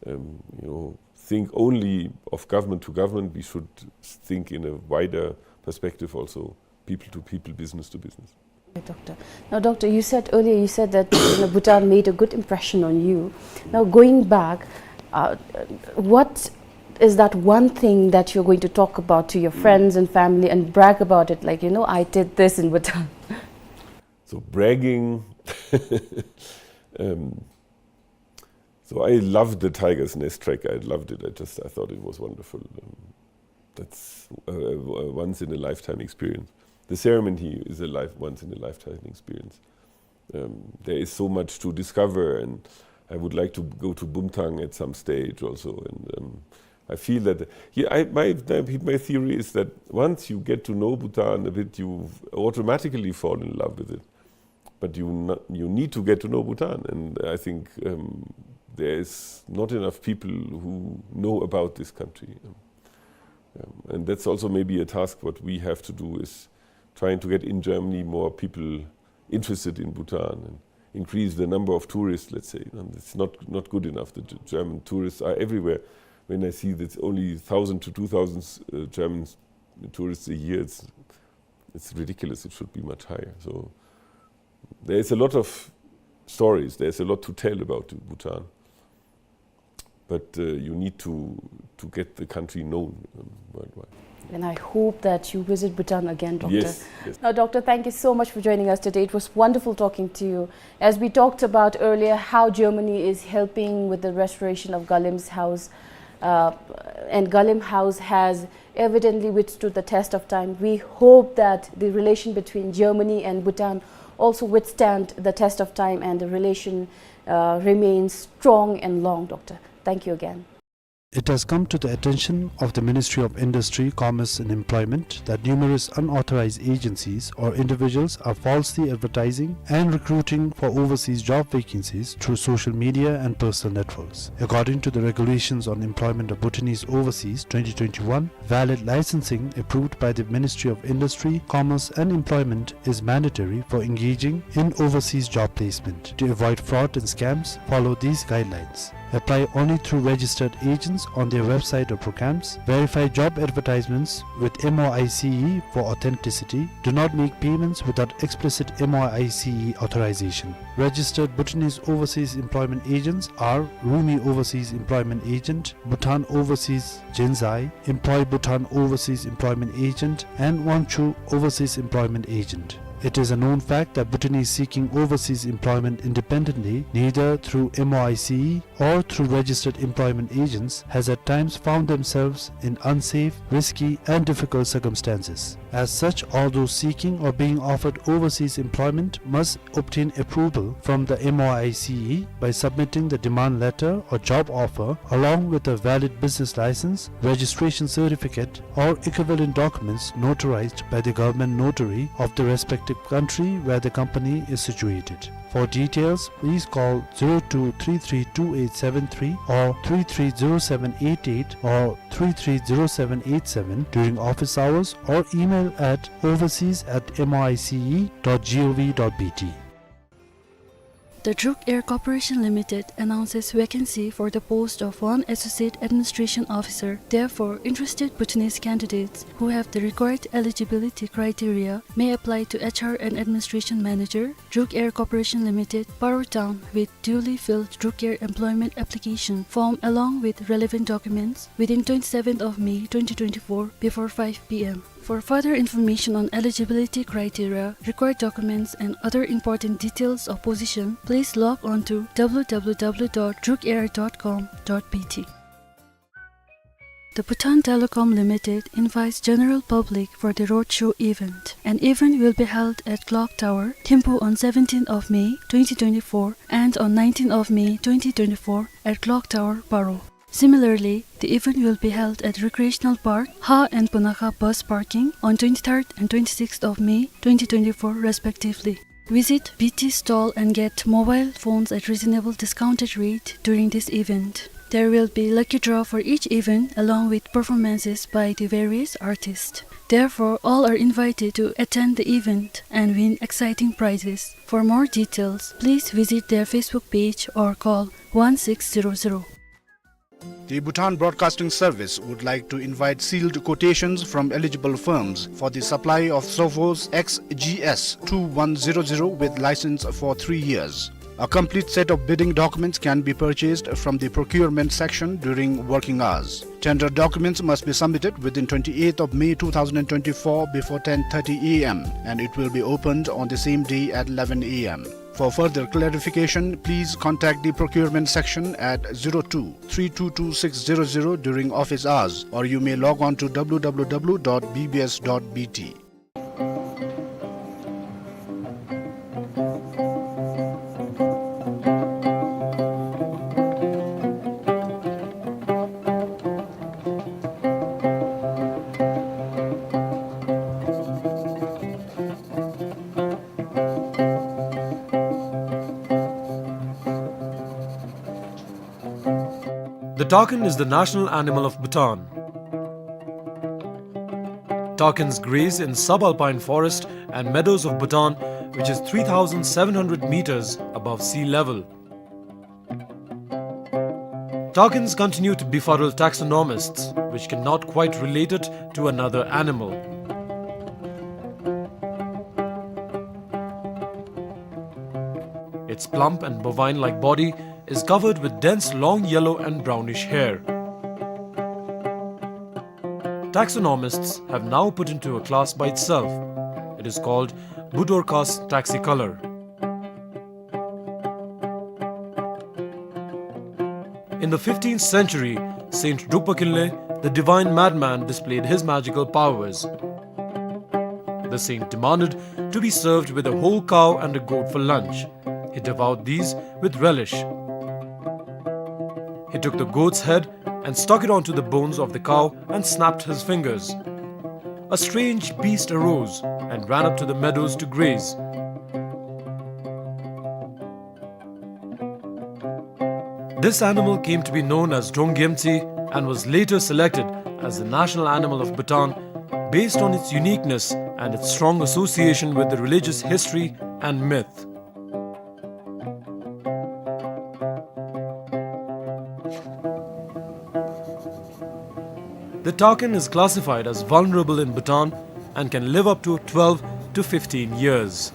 um, you know, think only of government to government. We should think in a wider perspective also, people to people, business to business. Right, Doctor. Now, Doctor, you said earlier, you said that, you know, Bhutan made a good impression on you. Now, going back, uh, what is that one thing that you're going to talk about to your friends and family and brag about it, like, you know, "I did this in Bhutan"? So bragging. Um, so I loved the Tiger's Nest trek. I loved it. I just, I thought it was wonderful. Um, that's a, a, a once in a lifetime experience. The ceremony is a life, once in a lifetime experience. Um, there is so much to discover, and I would like to go to Bumthang at some stage also. And, um, I feel that, yeah, I, my, my, my theory is that once you get to know Bhutan a bit, you automatically fall in love with it. But you not, you need to get to know Bhutan, and I think, um, there is not enough people who know about this country. Um, and that's also maybe a task what we have to do, is trying to get in Germany more people interested in Bhutan and increase the number of tourists, let's say. And it's not, not good enough. The G-, German tourists are everywhere. When I see that only thousand to two thousand, uh, German tourists a year, it's, it's ridiculous. It should be much higher. So there is a lot of stories. There's a lot to tell about Bhutan. But, uh, you need to, to get the country known, um, worldwide. And I hope that you visit Bhutan again, Doctor. Yes, yes. Now, Doctor, thank you so much for joining us today. It was wonderful talking to you. As we talked about earlier, how Germany is helping with the restoration of Galim's house, uh, and Galim House has evidently withstood the test of time. We hope that the relation between Germany and Bhutan also withstand the test of time and the relation, uh, remains strong and long, Doctor. Thank you again. It has come to the attention of the Ministry of Industry, Commerce and Employment that numerous unauthorized agencies or individuals are falsely advertising and recruiting for overseas job vacancies through social media and personal networks. According to the Regulations on Employment of Bhutanese Overseas twenty twenty-one, valid licensing approved by the Ministry of Industry, Commerce and Employment is mandatory for engaging in overseas job placement. To avoid fraud and scams, follow these guidelines. Apply only through registered agents on their website or programs. Verify job advertisements with M O I C E for authenticity. Do not make payments without explicit M O I C E authorization. Registered Bhutanese overseas employment agents are Rumi Overseas Employment Agent, Bhutan Overseas Jinzai, Employ Bhutan Overseas Employment Agent, and Wangchu Overseas Employment Agent. It is a known fact that Bhutanese seeking overseas employment independently, neither through M O I C E or through registered employment agents, has at times found themselves in unsafe, risky, and difficult circumstances. As such, all those seeking or being offered overseas employment must obtain approval from the M O I C E by submitting the demand letter or job offer along with a valid business license, registration certificate, or equivalent documents notarized by the government notary of the respective country where the company is situated. For details, please call zero two three three two eight seven three or three three zero seven eight eight or three three zero seven eight seven during office hours or email at overseas at M O I C E dot G O V dot B T. The Druk Air Corporation Limited announces vacancy for the post of one Associate Administration Officer. Therefore, interested Bhutanese candidates who have the required eligibility criteria may apply to H R and Administration Manager, Druk Air Corporation Limited, Paro Town, with duly filled Druk Air employment application form along with relevant documents within twenty-seventh of May twenty twenty-four before five P M. For further information on eligibility criteria, required documents, and other important details of position, please log on to W W W dot druk air dot com dot B T. The Bhutan Telecom Limited invites general public for the roadshow event. An event will be held at Clock Tower, Thimphu on seventeenth of May twenty twenty-four and on nineteenth of May twenty twenty-four at Clock Tower, Paro. Similarly, the event will be held at Recreational Park, Ha and Punakha bus parking on twenty-third and twenty-sixth of May twenty twenty-four respectively. Visit B T stall and get mobile phones at reasonable discounted rate during this event. There will be lucky draw for each event along with performances by the various artists. Therefore, all are invited to attend the event and win exciting prizes. For more details, please visit their Facebook page or call one six zero zero. The Bhutan Broadcasting Service would like to invite sealed quotations from eligible firms for the supply of Sophos X G S two one zero zero with license for three years. A complete set of bidding documents can be purchased from the procurement section during working hours. Tender documents must be submitted within twenty-eighth of May two thousand twenty-four before ten thirty A M, and it will be opened on the same day at eleven A M. For further clarification, please contact the procurement section at zero two three two two six zero zero during office hours, or you may log on to W W W dot B B S dot B T. The takin is the national animal of Bhutan. Takins graze in subalpine forest and meadows of Bhutan, which is three thousand seven hundred meters above sea level. Takins continue to befuddle taxonomists, which cannot quite relate it to another animal. Its plump and bovine-like body is covered with dense long yellow and brownish hair. Taxonomists have now put into a class by itself. It is called Budorcas taxicolor. In the fifteenth century, Saint Drukpa Kinley, the divine madman, displayed his magical powers. The saint demanded to be served with a whole cow and a goat for lunch. He devoured these with relish. He took the goat's head and stuck it onto the bones of the cow and snapped his fingers. A strange beast arose and ran up to the meadows to graze. This animal came to be known as Drong Gyemtse and was later selected as the national animal of Bhutan based on its uniqueness and its strong association with the religious history and myth. The takin is classified as vulnerable in Bhutan and can live up to twelve to fifteen years.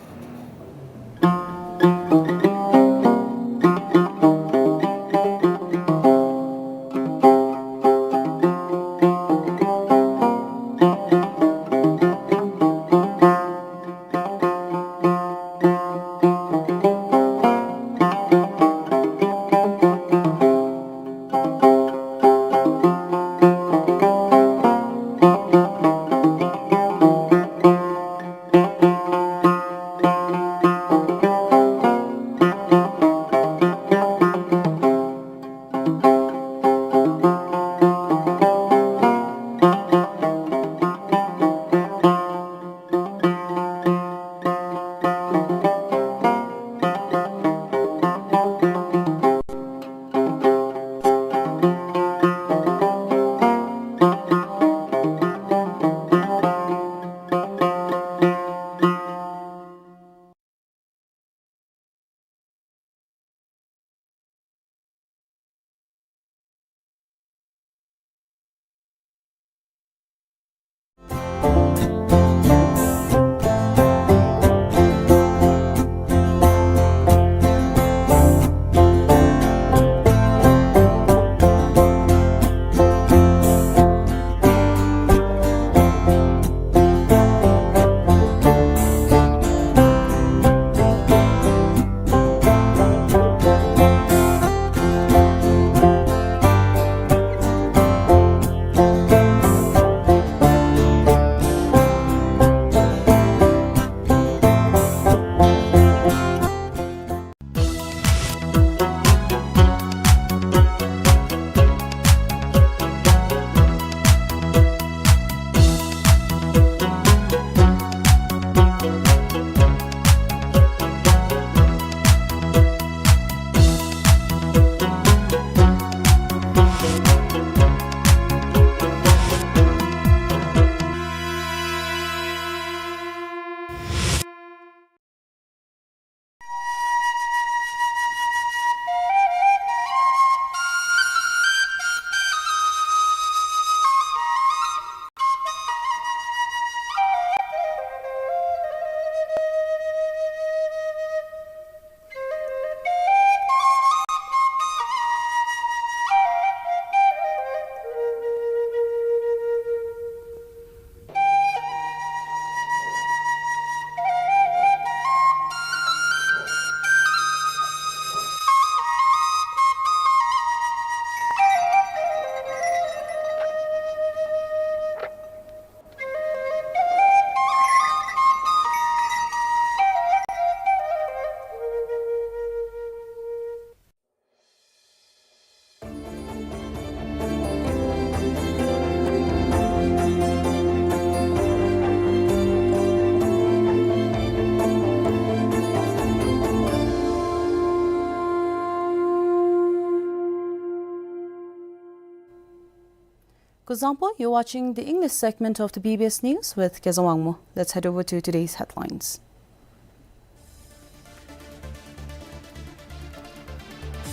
Kuzuzangpo, you're watching the English segment of the B B S News with Kezang Wangmo. Let's head over to today's headlines.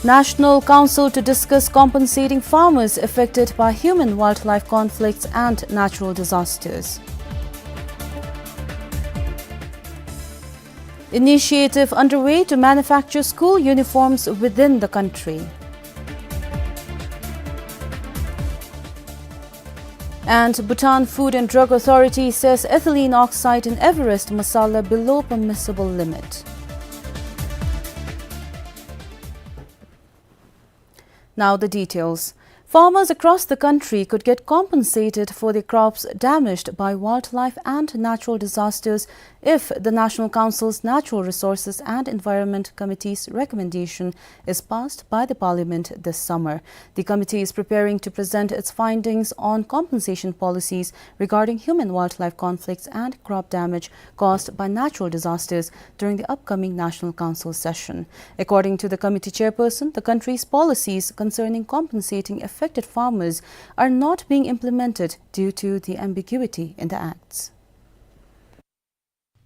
National Council to discuss compensating farmers affected by human-wildlife conflicts and natural disasters. Initiative underway to manufacture school uniforms within the country. And Bhutan Food and Drug Authority says ethylene oxide in Everest masala below permissible limit. Now the details. Farmers across the country could get compensated for their crops damaged by wildlife and natural disasters if the National Council's Natural Resources and Environment Committee's recommendation is passed by the Parliament this summer. The committee is preparing to present its findings on compensation policies regarding human-wildlife conflicts and crop damage caused by natural disasters during the upcoming National Council session. According to the committee chairperson, the country's policies concerning compensating affected farmers are not being implemented due to the ambiguity in the acts.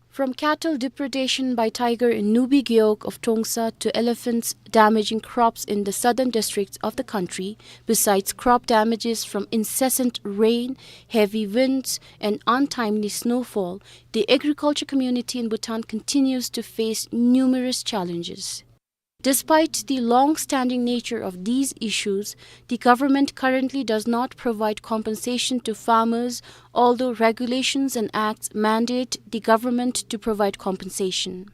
From cattle depredation by tiger in Nubi Gewog of Trongsa to elephants damaging crops in the southern districts of the country, besides crop damages from incessant rain, heavy winds, and untimely snowfall, the agriculture community in Bhutan continues to face numerous challenges. Despite the long-standing nature of these issues, the government currently does not provide compensation to farmers, although regulations and acts mandate the government to provide compensation.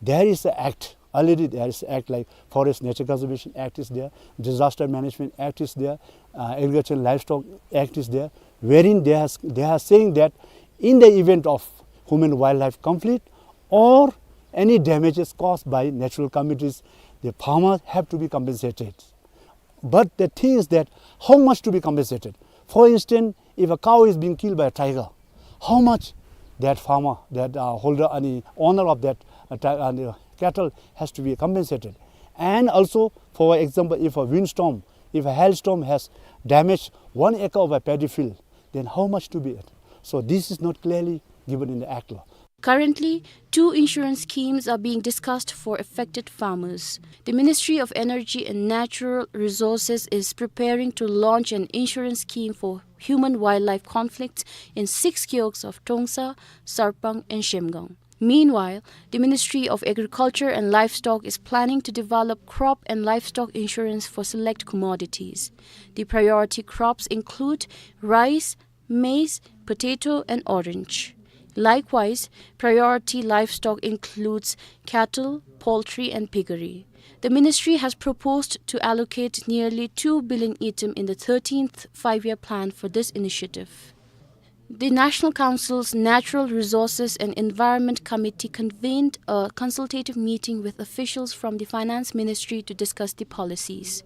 There is an act, already there is act like Forest Nature Conservation Act is there, Disaster Management Act is there, uh, Agriculture and Livestock Act is there, wherein they are, they are saying that in the event of human-wildlife conflict or any damages caused by natural calamities, the farmers have to be compensated. But the thing is that how much to be compensated? For instance, if a cow is being killed by a tiger, how much that farmer, that, uh, holder, any owner of that, uh, ti-, uh, the cattle has to be compensated? And also, for example, if a windstorm, if a hailstorm has damaged one acre of a paddy field, then how much to be it? So this is not clearly given in the Act law. Currently, two insurance schemes are being discussed for affected farmers. The Ministry of Energy and Natural Resources is preparing to launch an insurance scheme for human-wildlife conflicts in six gewogs of Trongsa, Sarpang, and Zhemgang. Meanwhile, the Ministry of Agriculture and Livestock is planning to develop crop and livestock insurance for select commodities. The priority crops include rice, maize, potato, and orange. Likewise, priority livestock includes cattle, poultry, and piggery. The ministry has proposed to allocate nearly two billion ngultrum in the thirteenth Five-Year Plan for this initiative. The National Council's Natural Resources and Environment Committee convened a consultative meeting with officials from the Finance Ministry to discuss the policies.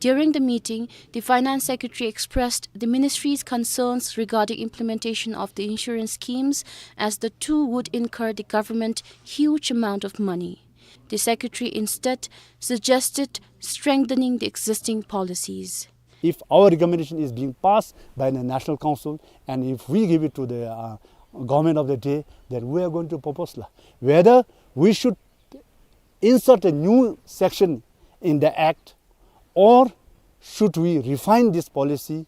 During the meeting, the Finance Secretary expressed the ministry's concerns regarding implementation of the insurance schemes, as the two would incur the government huge amount of money. The secretary instead suggested strengthening the existing policies. If our recommendation is being passed by the National Council and if we give it to the, uh, government of the day, then we are going to propose la, whether we should insert a new section in the act, or should we refine this policy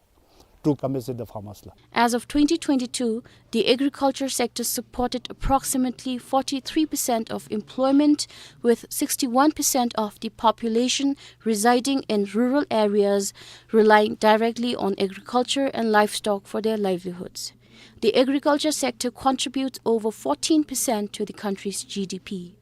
to compensate the farmers la? As of twenty twenty-two, the agriculture sector supported approximately forty-three percent of employment, with sixty-one percent of the population residing in rural areas, relying directly on agriculture and livestock for their livelihoods. The agriculture sector contributes over fourteen percent to the country's G D P.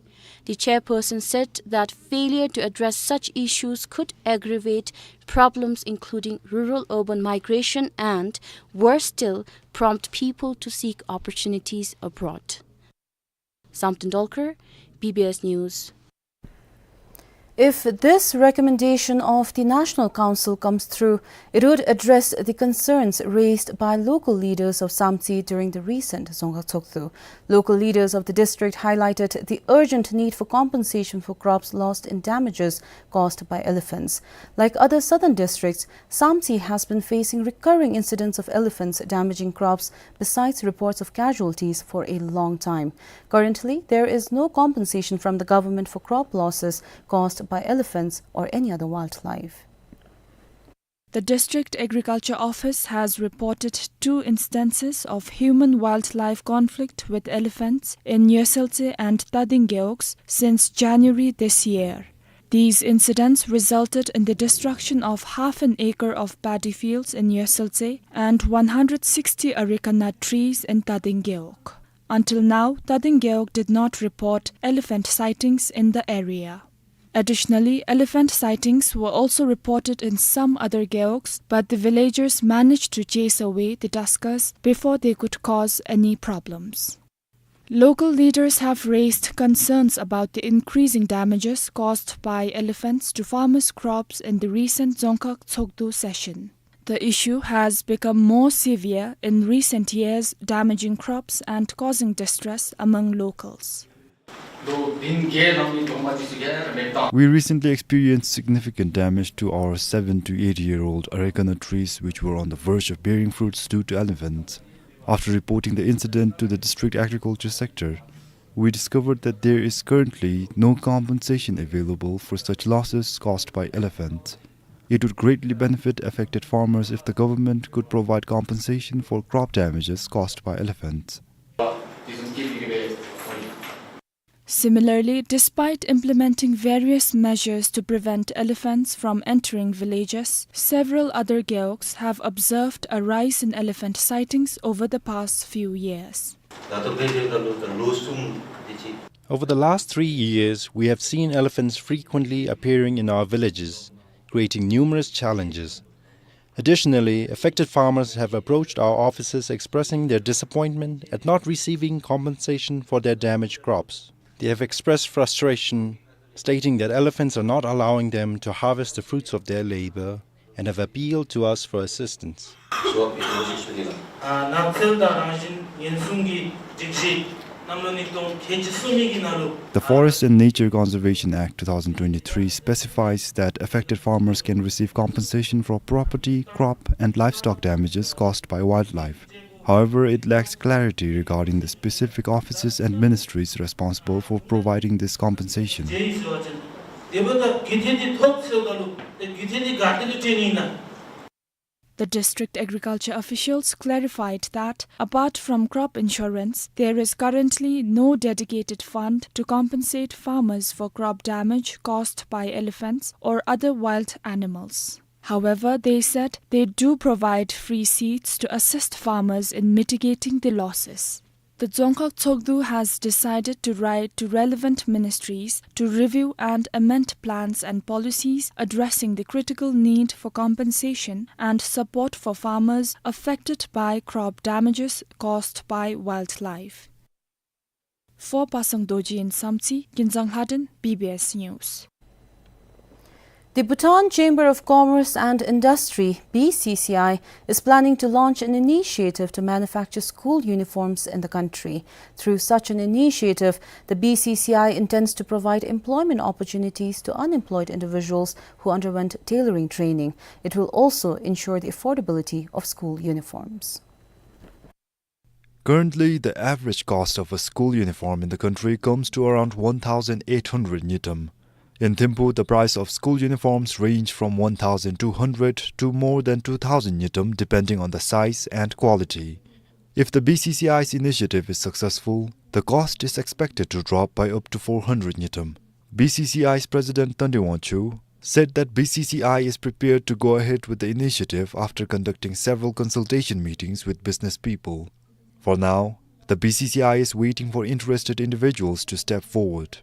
The chairperson said that failure to address such issues could aggravate problems including rural-urban migration and, worse still, prompt people to seek opportunities abroad. Samten Dolkar, B B S News. If this recommendation of the National Council comes through, it would address the concerns raised by local leaders of Samtse during the recent Dzongkhag Tshogdu. Local leaders of the district highlighted the urgent need for compensation for crops lost in damages caused by elephants. Like other southern districts, Samtse has been facing recurring incidents of elephants damaging crops, besides reports of casualties, for a long time. Currently, there is no compensation from the government for crop losses caused by elephants or any other wildlife. The District Agriculture Office has reported two instances of human-wildlife conflict with elephants in Nyoesheltse and Tading gewogs since January this year. These incidents resulted in the destruction of half an acre of paddy fields in Nyoesheltse and one hundred sixty areca nut trees in Tading gewog. Until now, Tading gewog did not report elephant sightings in the area. Additionally, elephant sightings were also reported in some other gewogs, but the villagers managed to chase away the tuskers before they could cause any problems. Local leaders have raised concerns about the increasing damages caused by elephants to farmers' crops in the recent Dzongkhag Tshogdu session. The issue has become more severe in recent years, damaging crops and causing distress among locals. We recently experienced significant damage to our seven to eight year old areca nut trees, which were on the verge of bearing fruits, due to elephants. After reporting the incident to the district agriculture sector, we discovered that there is currently no compensation available for such losses caused by elephants. It would greatly benefit affected farmers if the government could provide compensation for crop damages caused by elephants. Similarly, despite implementing various measures to prevent elephants from entering villages, several other gewogs have observed a rise in elephant sightings over the past few years. Over the last three years, we have seen elephants frequently appearing in our villages, creating numerous challenges. Additionally, affected farmers have approached our offices expressing their disappointment at not receiving compensation for their damaged crops. They have expressed frustration, stating that elephants are not allowing them to harvest the fruits of their labor, and have appealed to us for assistance. The Forest and Nature Conservation Act two thousand twenty-three specifies that affected farmers can receive compensation for property, crop, and livestock damages caused by wildlife. However, it lacks clarity regarding the specific offices and ministries responsible for providing this compensation. The district agriculture officials clarified that, apart from crop insurance, there is currently no dedicated fund to compensate farmers for crop damage caused by elephants or other wild animals. However, they said they do provide free seeds to assist farmers in mitigating the losses. The Dzongkhag Tshogdu has decided to write to relevant ministries to review and amend plans and policies addressing the critical need for compensation and support for farmers affected by crop damages caused by wildlife. For Pasang Dorji in Samtse, Kinzang Lhaden, B B S News. The Bhutan Chamber of Commerce and Industry, B C C I, is planning to launch an initiative to manufacture school uniforms in the country. Through such an initiative, the B C C I intends to provide employment opportunities to unemployed individuals who underwent tailoring training. It will also ensure the affordability of school uniforms. Currently, the average cost of a school uniform in the country comes to around one thousand eight hundred ngultrum. In Thimphu, the price of school uniforms range from one thousand two hundred to more than two thousand ngultrum, depending on the size and quality. If the B C C I's initiative is successful, the cost is expected to drop by up to four hundred ngultrum. B C C I's President Tande Wangchuk said that B C C I is prepared to go ahead with the initiative after conducting several consultation meetings with business people. For now, the B C C I is waiting for interested individuals to step forward.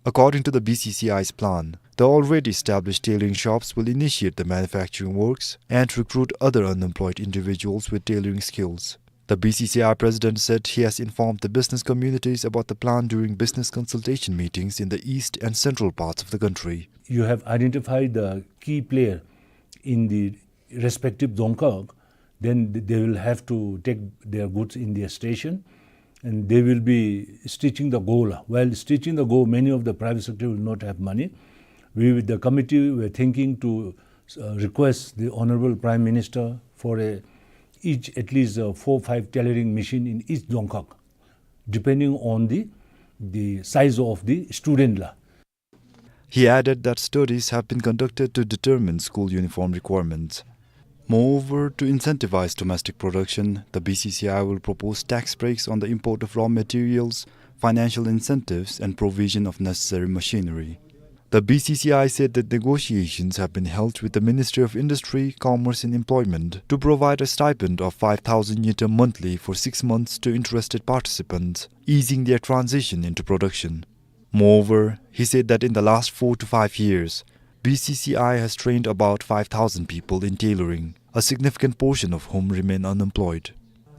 According to the B C C I's plan, the already established tailoring shops will initiate the manufacturing works and recruit other unemployed individuals with tailoring skills. The B C C I president said he has informed the business communities about the plan during business consultation meetings in the east and central parts of the country. You have identified the key player in the respective Dzongkhag, then th-, they will have to take their goods in their station, and they will be stitching the go la. While stitching the go, many of the private sector will not have money. We, with the committee, were thinking to, uh, request the Honorable Prime Minister for a, each at least, uh, four, five tailoring machine in each Dzongkhag, depending on the, the size of the student la. He added that studies have been conducted to determine school uniform requirements. Moreover, to incentivize domestic production, the B C C I will propose tax breaks on the import of raw materials, financial incentives, and provision of necessary machinery. The B C C I said that negotiations have been held with the Ministry of Industry, Commerce and Employment to provide a stipend of five thousand ngultrum monthly for six months to interested participants, easing their transition into production. Moreover, he said that in the last four to five years, B C C I has trained about five thousand people in tailoring, a significant portion of whom remain unemployed.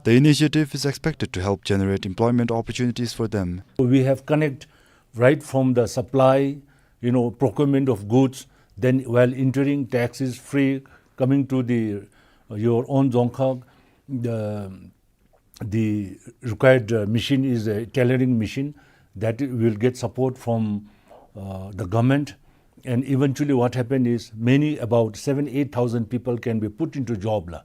The initiative is expected to help generate employment opportunities for them. We have connect right from the supply, you know, procurement of goods, then while entering, tax is free, coming to the, your own Dzongkhag, the the required, uh, machine is a tailoring machine that will get support from, uh, the government. And eventually what happened is many, about seven, eight thousand people can be put into job la,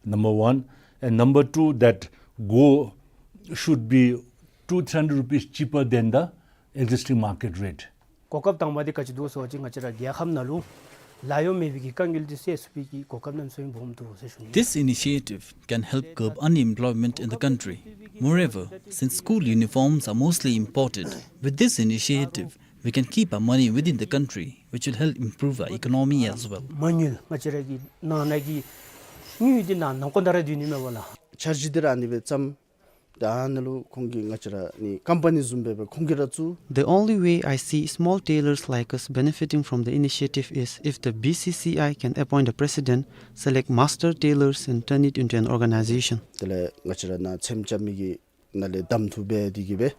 number one. And number two, that go should be two, three hundred rupees cheaper than the existing market rate. གོ་སྐབས་དང་པ་འདི་ག་ཅི་འདུག་ཟེར་བ་ཅིན་ང་བཅས་ར་རྒྱལ་ཁབ་ནང་ལུ་ལཱ་གཡོག་མེད་པའི་གི་དཀའ་ངལ་འདི་སེལ་ཚུགས་པའི་གི་གོ་སྐབས་གནམ་མེད་ས་མེད་སྦོམ་འདུག་ཟེར་ཞུ་ནི། This initiative can help curb unemployment in the country. Moreover, since school uniforms are mostly imported, with this initiative, we can keep our money within the country, which will help improve our economy as well. མ་དངུལ་ང་བཅས་ར་གི་ནང་ན་གི་དངུལ་འདི་ནང་ན་ཁོ་ན་ར་སྡོད་ནི་མས་པ་ལགས། འཆར་གཞི་འདི་ར་ཨ་ནི་སྦེ་བརྩམས། ད་ཨ་ནཱ་ལུ་ཁོང་གིས་ང་བཅས་ར་ནི་ཀམ་པ་ནི་བཟུམ་སྦེ་སྦེ་ཁོང་གིས་ར་བཙུགས། The only way I see small tailors like us benefiting from the initiative is if the B C C I can appoint a president, select master tailors and turn it into an organization. དེ་ལས་ང་བཅས་ར་ནཱ་ཚེམ་རྐྱབ་མི་གི་ནང་ལས་གདམ་འཐུ་འབད་དེ་གིས་སྦེ།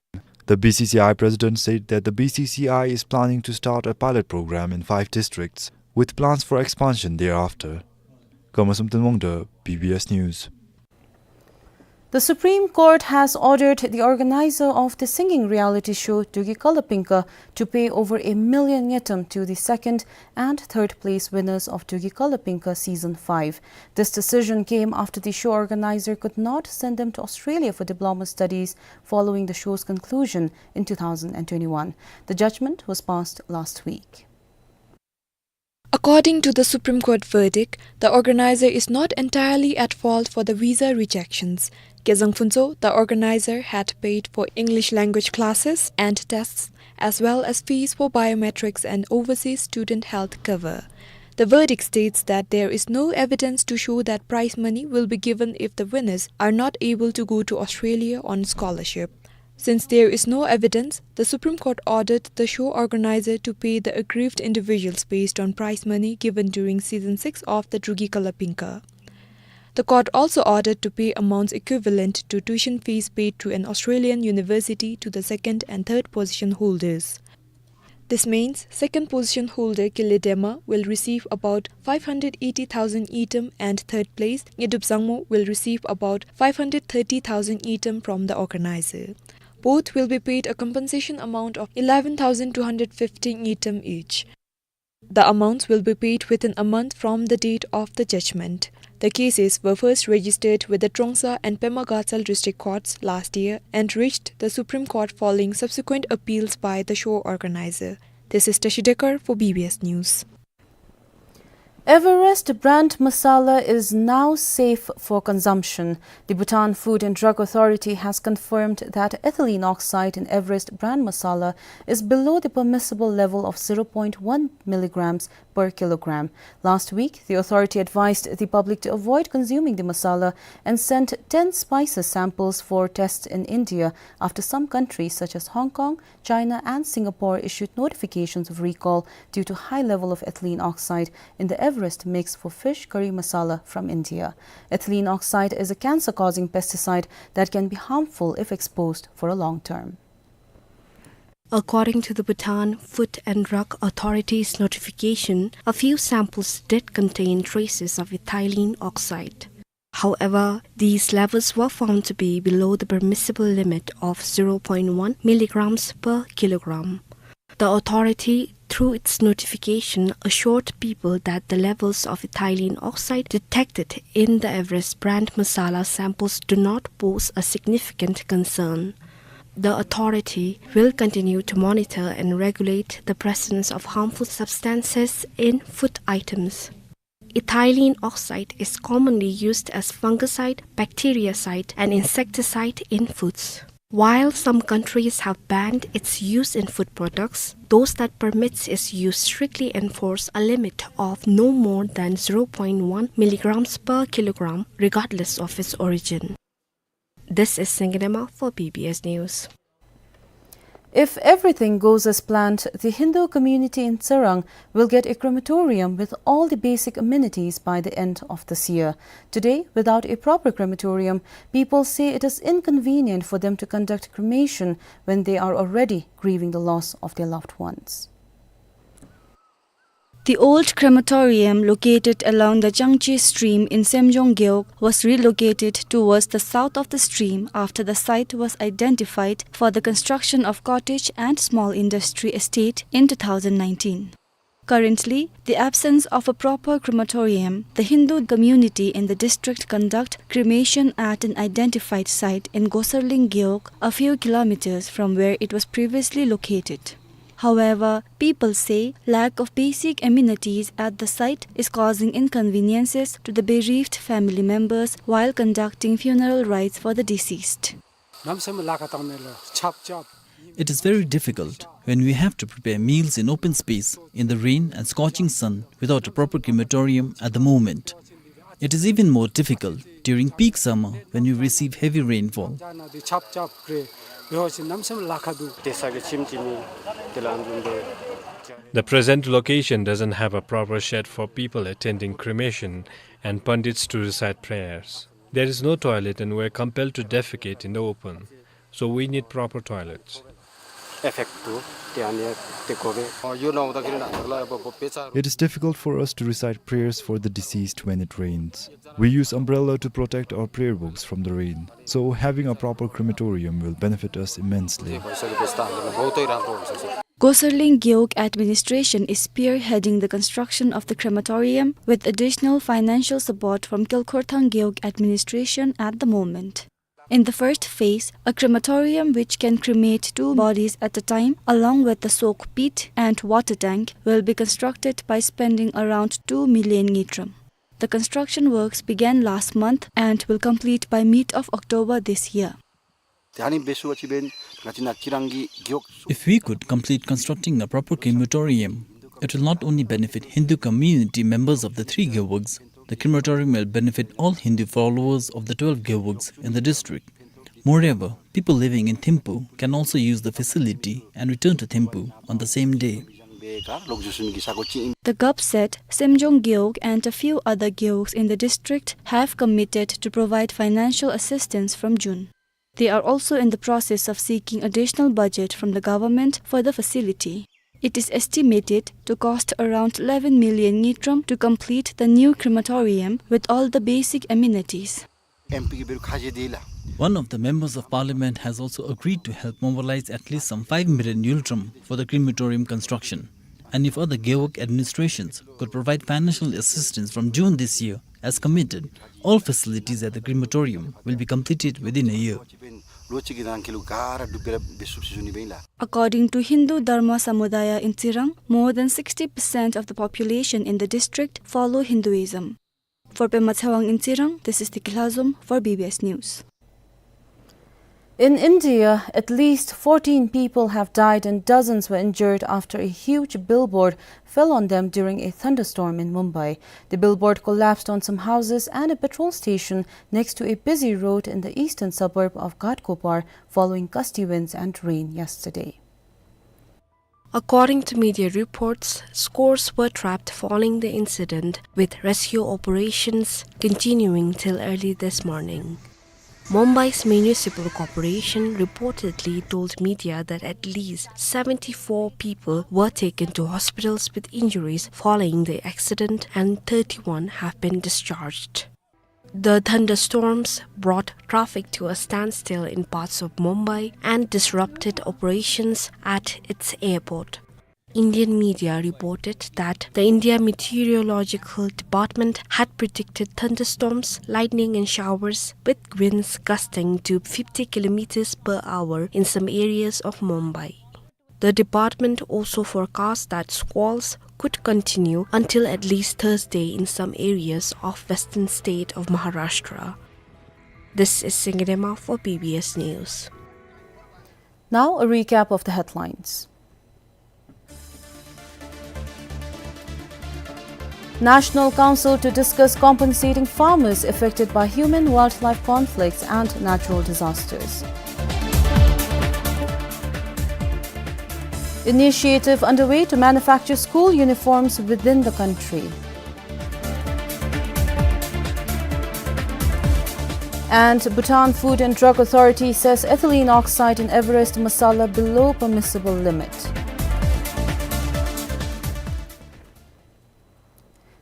The B C C I president said that the B C C I is planning to start a pilot program in five districts, with plans for expansion thereafter. Gamasam Tenwangda, B B S News. The Supreme Court has ordered the organizer of the singing reality show Dugyi Kalapinka to pay over a million ngultrum to the second and third place winners of Dugyi Kalapinka Season five. This decision came after the show organizer could not send them to Australia for diploma studies following the show's conclusion in two thousand twenty-one. The judgment was passed last week. According to the Supreme Court verdict, the organizer is not entirely at fault for the visa rejections. Kezang Phuntsho, the organizer, had paid for English language classes and tests, as well as fees for biometrics and overseas student health cover. The verdict states that there is no evidence to show that prize money will be given if the winners are not able to go to Australia on scholarship. Since there is no evidence, the Supreme Court ordered the show organizer to pay the aggrieved individuals based on prize money given during season six of the Dugyi Kalapinka. The court also ordered to pay amounts equivalent to tuition fees paid to an Australian university to the second and third position holders. This means second position holder Kile Dema will receive about five hundred eighty thousand ngultrum and third place Ngedup Zangmo will receive about five hundred thirty thousand ngultrum from the organizer. Both will be paid a compensation amount of eleven thousand two hundred fifty ngultrum each. The amounts will be paid within a month from the date of the judgment. The cases were first registered with the Trongsa and Pema Gatshel district courts last year and reached the Supreme Court following subsequent appeals by the show organizer. This is Tashi Dekar for B B S News. Everest brand masala is now safe for consumption. The Bhutan Food and Drug Authority has confirmed that ethylene oxide in Everest brand masala is below the permissible level of zero point one milligrams per kilogram. Last week, the authority advised the public to avoid consuming the masala and sent ten spices samples for test in India after some countries such as Hong Kong, China and Singapore issued notifications of recall due to high level of ethylene oxide in the Everest makes for fish curry masala from India. Ethylene oxide is a cancer-causing pesticide that can be harmful if exposed for a long term. According to the Bhutan Food and Drug Authority's notification, a few samples did contain traces of ethylene oxide. However, these levels were found to be below the permissible limit of zero point one milligrams per kilogram. The authority, through its notification, assured people that the levels of ethylene oxide detected in the Everest brand masala samples do not pose a significant concern. The authority will continue to monitor and regulate the presence of harmful substances in food items. Ethylene oxide is commonly used as fungicide, bactericide, and insecticide in foods. While some countries have banned its use in food products, those that permits its use strictly enforce a limit of no more than zero point one milligrams per kilogram, regardless of its origin. This is Senggenema for B B S News. If everything goes as planned, the Hindu community in Tsirang will get a crematorium with all the basic amenities by the end of this year. Today, without a proper crematorium, people say it is inconvenient for them to conduct cremation when they are already grieving the loss of their loved ones. The old crematorium located along the Changchi stream in Semjong Gewog was relocated towards the south of the stream after the site was identified for the construction of cottage and small industry estate in two thousand nineteen. Currently, the absence of a proper crematorium, the Hindu community in the district conduct cremation at an identified site in Gosarling Gewog, a few kilometers from where it was previously located. However, people say lack of basic amenities at the site is causing inconveniences to the bereaved family members while conducting funeral rites for the deceased. It is very difficult when we have to prepare meals in open space in the rain and scorching sun without a proper crematorium at the moment. It is even more difficult during peak summer when we receive heavy rainfall. The present location doesn't have a proper shed for people attending cremation and pundits to recite prayers. There is no toilet and we're compelled to defecate in the open. So we need proper toilets. It is difficult for us to recite prayers for the deceased when it rains. We use umbrella to protect our prayer books from the rain. So having a proper crematorium will benefit us immensely. Gosarling Gewog administration is spearheading the construction of the crematorium with additional financial support from Kilkhorthang Gewog administration at the moment. In the first phase, a crematorium which can cremate two bodies at a time, along with the soak pit and water tank, will be constructed by spending around two million ngultrum. The construction works began last month and will complete by mid of October this year. If we could complete constructing a proper crematorium, it will not only benefit Hindu community members of the three Gewogs, the crematorium will benefit all Hindu followers of the twelve Gewogs in the district. Moreover, people living in Thimphu can also use the facility and return to Thimphu on the same day. The G O P said Semjong Gewog and a few other Gewogs in the district have committed to provide financial assistance from June. They are also in the process of seeking additional budget from the government for the facility. It is estimated to cost around eleven million ngultrum to complete the new crematorium with all the basic amenities. One of the members of parliament has also agreed to help mobilize at least some five million ngultrum for the crematorium construction. And if other Gewog administrations could provide financial assistance from June this year, as committed, all facilities at the crematorium will be completed within a year. According to Hindu Dharma Samudaya in Tsirang, more than sixty percent of the population in the district follow Hinduism. For Pema Tshewang in Tsirang, this is Tiki Lhazom for B B S News. In India, at least fourteen people have died and dozens were injured after a huge billboard fell on them during a thunderstorm in Mumbai. The billboard collapsed on some houses and a petrol station next to a busy road in the eastern suburb of Ghatkopar following gusty winds and rain yesterday. According to media reports, scores were trapped following the incident, with rescue operations continuing till early this morning. Mumbai's municipal corporation reportedly told media that at least seventy-four people were taken to hospitals with injuries following the accident and thirty-one have been discharged. The thunderstorms brought traffic to a standstill in parts of Mumbai and disrupted operations at its airport. Indian media reported that the India Meteorological Department had predicted thunderstorms, lightning and showers, with winds gusting to fifty kilometers per hour in some areas of Mumbai. The department also forecast that squalls could continue until at least Thursday in some areas of western state of Maharashtra. This is Singidema for B B S News. Now, a recap of the headlines. National Council to discuss compensating farmers affected by human-wildlife conflicts and natural disasters. Initiative underway to manufacture school uniforms within the country. And Bhutan Food and Drug Authority says ethylene oxide in Everest masala below permissible limit.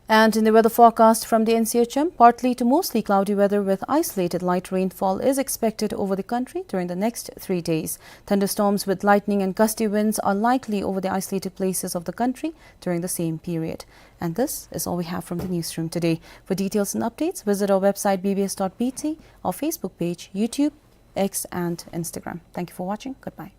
And in the weather forecast from the N C H M, partly to mostly cloudy weather with isolated light rainfall is expected over the country during the next three days. Thunderstorms with lightning and gusty winds are likely over the isolated places of the country during the same period. And this is all we have from the newsroom today. For details and updates, visit our website B B S dot B T, our Facebook page, YouTube, X, and Instagram. Thank you for watching. Goodbye.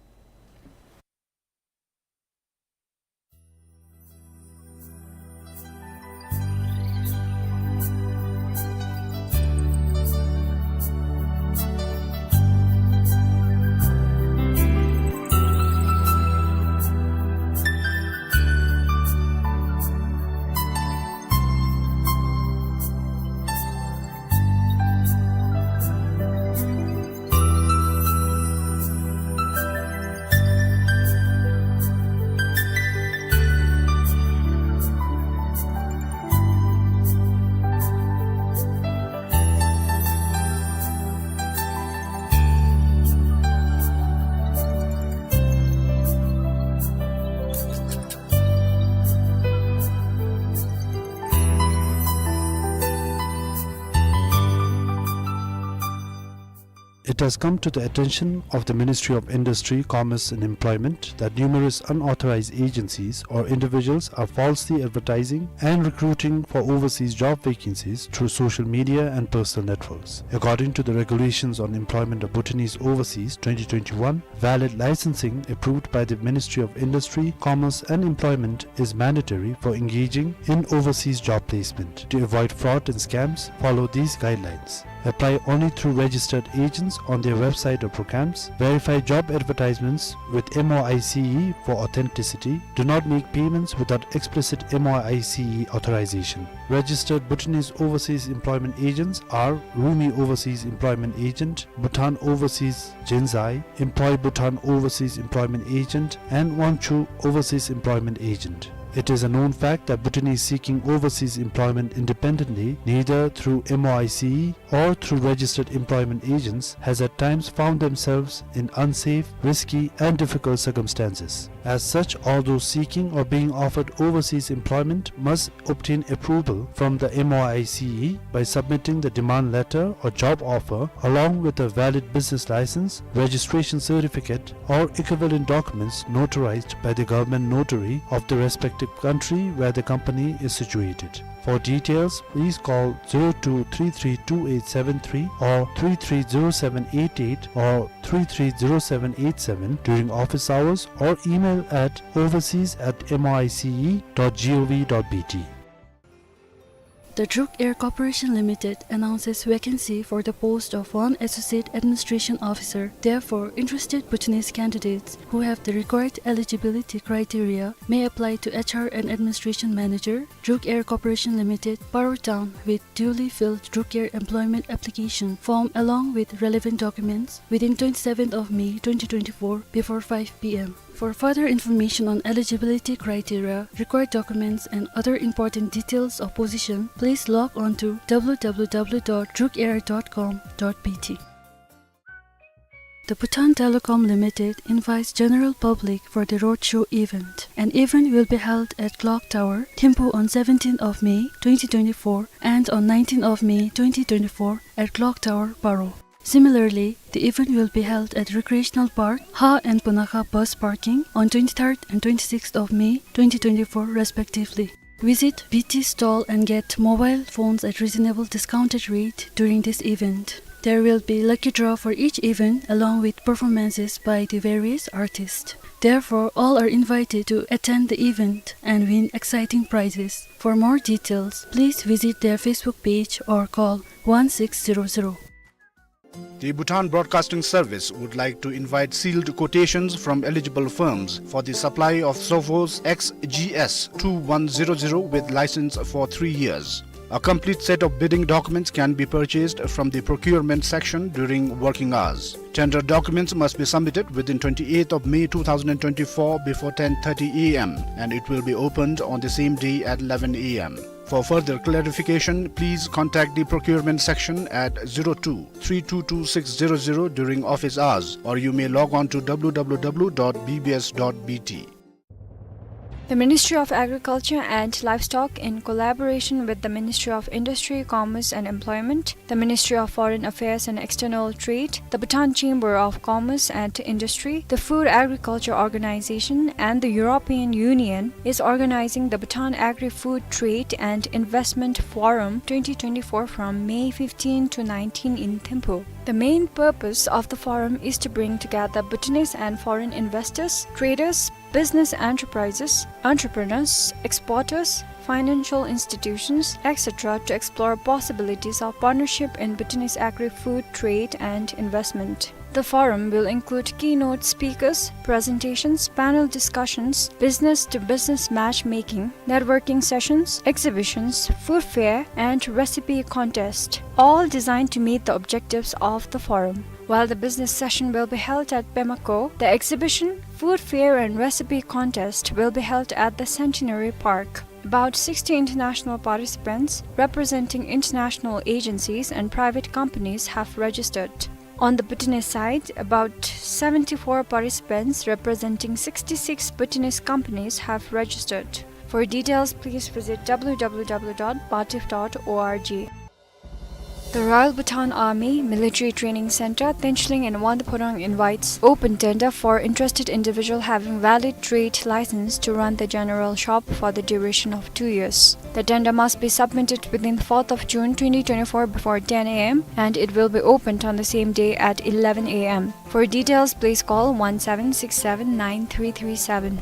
It has come to the attention of the Ministry of Industry, Commerce and Employment that numerous unauthorized agencies or individuals are falsely advertising and recruiting for overseas job vacancies through social media and personal networks. According to the Regulations on Employment of Bhutanese Overseas twenty twenty-one, valid licensing approved by the Ministry of Industry, Commerce and Employment is mandatory for engaging in overseas job placement. To avoid fraud and scams, follow these guidelines. Apply only through registered agents on their website or programs. Verify job advertisements with M O I C E for authenticity. Do not make payments without explicit M O I C E authorization. Registered Bhutanese overseas employment agents are Rumi Overseas Employment Agent, Bhutan Overseas Jinzai, Employ Bhutan Overseas Employment Agent, and Wangchu Overseas Employment Agent. It is a known fact that Bhutanese seeking overseas employment independently, neither through M O I C E or through registered employment agents, has at times found themselves in unsafe, risky, and difficult circumstances. As such, all those seeking or being offered overseas employment must obtain approval from the M O I C E by submitting the demand letter or job offer along with a valid business license, registration certificate, or equivalent documents notarized by the government notary of the respective country where the company is situated. For details, please call zero two three three two eight seven three or three three zero seven eight eight or three three zero seven eight seven during office hours or email at overseas at M O I C E dot G O V dot B T. The Druk Air Corporation Limited announces vacancy for the post of one Associate Administration Officer. Therefore, interested Bhutanese candidates who have the required eligibility criteria may apply to H R and Administration Manager, Druk Air Corporation Limited, Paro Town, with duly filled Druk Air employment application form along with relevant documents within twenty-seventh of May twenty twenty-four before five P M. For further information on eligibility criteria, required documents, and other important details of position, please log on to w w w dot drukair dot com dot b t. The Bhutan Telecom Limited invites general public for the roadshow event. An event will be held at Clock Tower, Thimphu on seventeenth of May twenty twenty-four and on nineteenth of May twenty twenty-four at Clock Tower, Paro. Similarly, the event will be held at Recreational Park, Ha and Punakha bus parking on twenty-third and twenty-sixth of May twenty twenty-four respectively. Visit B T stall and get mobile phones at reasonable discounted rate during this event. There will be lucky draw for each event along with performances by the various artists. Therefore, all are invited to attend the event and win exciting prizes. For more details, please visit their Facebook page or call one six zero zero. The Bhutan Broadcasting Service would like to invite sealed quotations from eligible firms for the supply of Sophos X G S two one zero zero with license for three years. A complete set of bidding documents can be purchased from the procurement section during working hours. Tender documents must be submitted within twenty-eighth of May two thousand twenty-four before ten thirty a m and it will be opened on the same day at eleven a m. For further clarification, please contact the procurement section at zero two three two two six zero zero during office hours, or you may log on to w w w dot b b s dot b t. The Ministry of Agriculture and Livestock, in collaboration with the Ministry of Industry, Commerce and Employment, the Ministry of Foreign Affairs and External Trade, the Bhutan Chamber of Commerce and Industry, the Food Agriculture Organization, and the European Union, is organizing the Bhutan Agri-Food Trade and Investment Forum twenty twenty-four from May fifteen to nineteen in Thimphu. The main purpose of the forum is to bring together Bhutanese and foreign investors, traders, business enterprises, entrepreneurs, exporters, financial institutions, et cetera, to explore possibilities of partnership in Bhutanese agri-food trade and investment. The forum will include keynote speakers, presentations, panel discussions, business-to-business matchmaking, networking sessions, exhibitions, food fair, and recipe contest, all designed to meet the objectives of the forum. While the business session will be held at Pemako, the exhibition, food fair and recipe contest will be held at the Centenary Park. About sixty international participants representing international agencies and private companies have registered. On the Bhutanese side, about seventy-four participants representing sixty-six Bhutanese companies have registered. For details, please visit w w w dot batif dot org. The Royal Bhutan Army Military Training Center, Tencholing in Wangdue Phodrang invites open tender for interested individual having valid trade license to run the general shop for the duration of two years. The tender must be submitted within fourth of June twenty twenty-four before ten a m and it will be opened on the same day at eleven a m. For details, please call one seven six seven nine three three seven.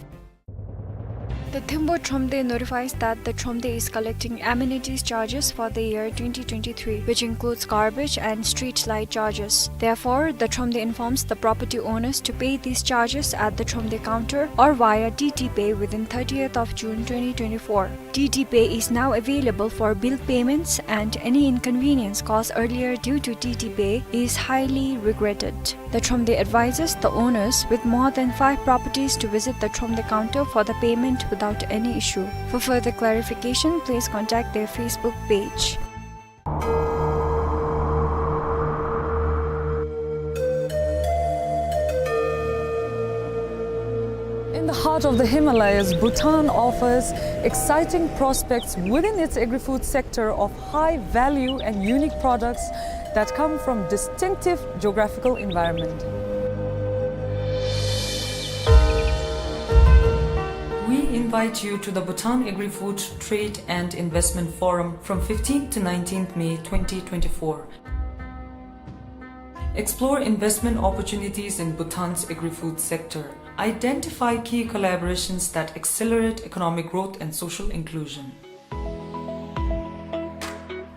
The Thimphu Thromde notifies that the Thromde is collecting amenities charges for the year twenty twenty-three, which includes garbage and street light charges. Therefore, the Thromde informs the property owners to pay these charges at the Thromde counter or via T T Pay within thirtieth of June twenty twenty-four. T T Pay is now available for bill payments, and any inconvenience caused earlier due to T T Pay is highly regretted. The Thromde advises the owners with more than five properties to visit the Thromde counter for the payment without any issue. For further clarification, please contact their Facebook page. In the heart of the Himalayas, Bhutan offers exciting prospects within its agri-food sector of high value and unique products that come from distinctive geographical environment. We invite you to the Bhutan Agri-Food Trade and Investment Forum from fifteenth to nineteenth May twenty twenty-four. Explore investment opportunities in Bhutan's agri-food sector. Identify key collaborations that accelerate economic growth and social inclusion.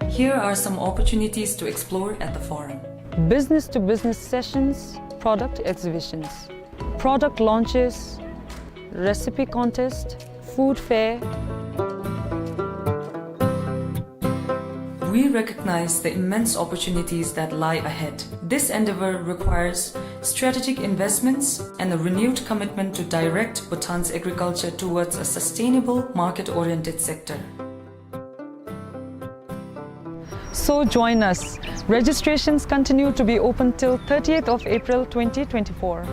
Here are some opportunities to explore at the forum. Business-to-business sessions, product exhibitions, product launches, recipe contest, food fair. We recognize the immense opportunities that lie ahead. This endeavor requires Strategic investments, and a renewed commitment to direct Bhutan's agriculture towards a sustainable, market-oriented sector. So join us. Registrations continue to be open till thirtieth of April twenty twenty-four.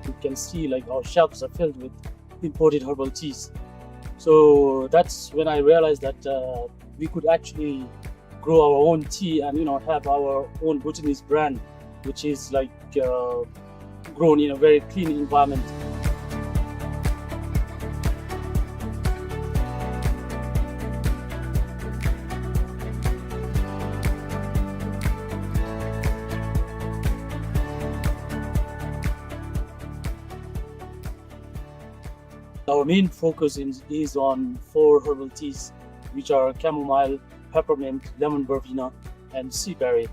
You can see, like, our shelves are filled with imported herbal teas. So that's when I realized that, uh, we could actually grow our own tea and, you know, have our own Bhutanese brand, which is, like, uh, grown in a very clean environment. Our main focus in, is on four herbal teas, which are chamomile, peppermint, lemon verbena, and sea berry.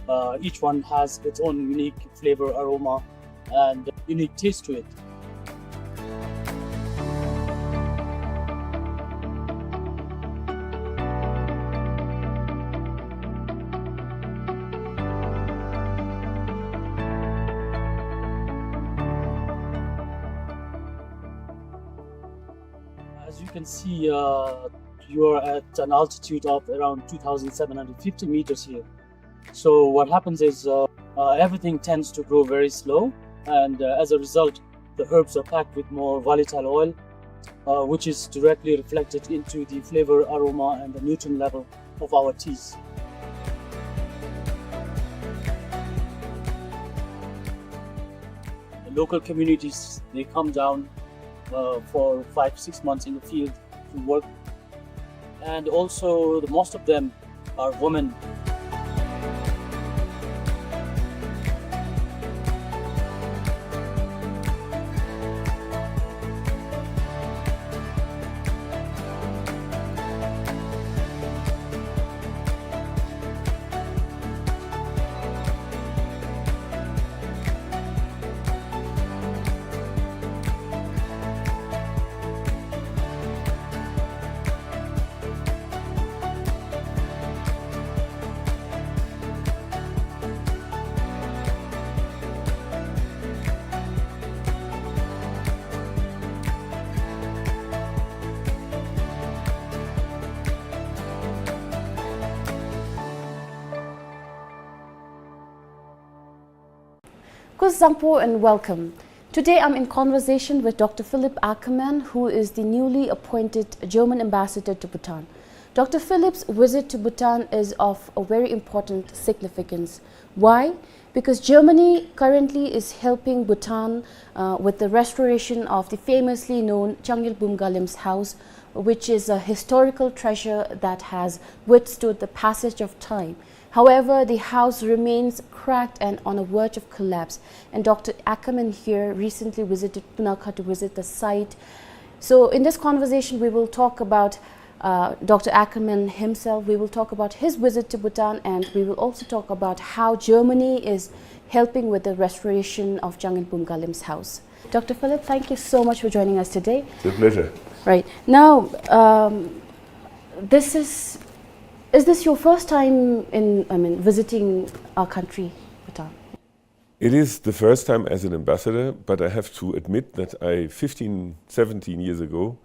Uh, each one has its own unique flavor, aroma, and unique taste to it. As you can see, uh, you are at an altitude of around two thousand seven hundred fifty meters here. So what happens is, uh, uh, everything tends to grow very slow, and, uh, as a result, the herbs are packed with more volatile oil, uh, which is directly reflected into the flavor, aroma, and the nutrient level of our teas. The local communities, they come down, uh, for five, six months in the field to work. And also, the most of them are women. Kuzuzangpo and welcome. Today I'm in conversation with Doctor Philipp Ackermann, who is the newly appointed German ambassador to Bhutan. Doctor Philipp's visit to Bhutan is of a very important significance. Why? Because Germany currently is helping Bhutan, uh, with the restoration of the famously known Changyulbum Galim's house, which is a historical treasure that has withstood the passage of time. However, the house remains cracked and on the verge of collapse. And Doctor Ackermann here recently visited Punakha to visit the site. So in this conversation, we will talk about, uh, Doctor Ackermann himself. We will talk about his visit to Bhutan, and we will also talk about how Germany is helping with the restoration of Changyulbum Galim's house. Doctor Philipp, thank you so much for joining us today. It's a pleasure. Right. Now, um, this is, is this your first time in, I mean, visiting our country, Bhutan? It is the first time as an ambassador, but I have to admit that I, fifteen, seventeen years ago,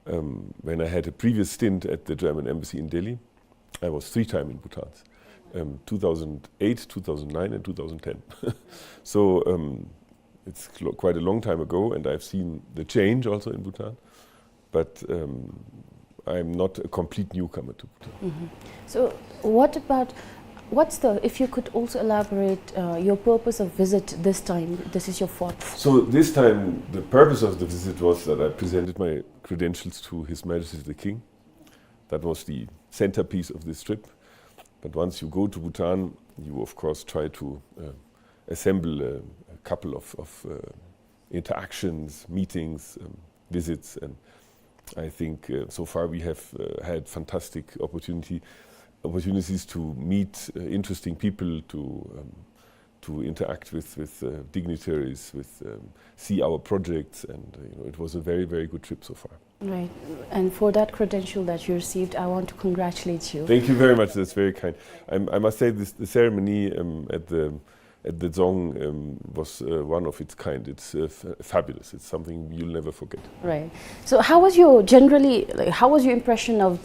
um, when I had a previous stint at the German embassy in Delhi, I was three time in Bhutan, um, two thousand eight, two thousand nine, and two thousand ten. So, um, it's lo-, quite a long time ago, and I've seen the change also in Bhutan. But, um, I'm not a complete newcomer to Bhutan. Mm-hmm. So what about, what's the, if you could also elaborate, uh, your purpose of visit this time? This is your fourth. So this time, the purpose of the visit was that I presented my credentials to His Majesty the King. That was the centerpiece of this trip. But once you go to Bhutan, you of course try to, uh, assemble a, a couple of, of, uh, interactions, meetings, um, visits, and I think, uh, so far we have, uh, had fantastic opportunity, opportunities to meet, uh, interesting people, to, um, to interact with, with, uh, dignitaries, with, um, see our projects, and, uh, you know, it was a very, very good trip so far. Right. And for that credential that you received, I want to congratulate you. Thank you very much. That's very kind. I'm, I must say this, the ceremony, um, at the, at the Dzong, um, was, uh, one of its kind. It's, uh, f-, fabulous. It's something you'll never forget. Right. So how was your, generally, like, how was your impression of,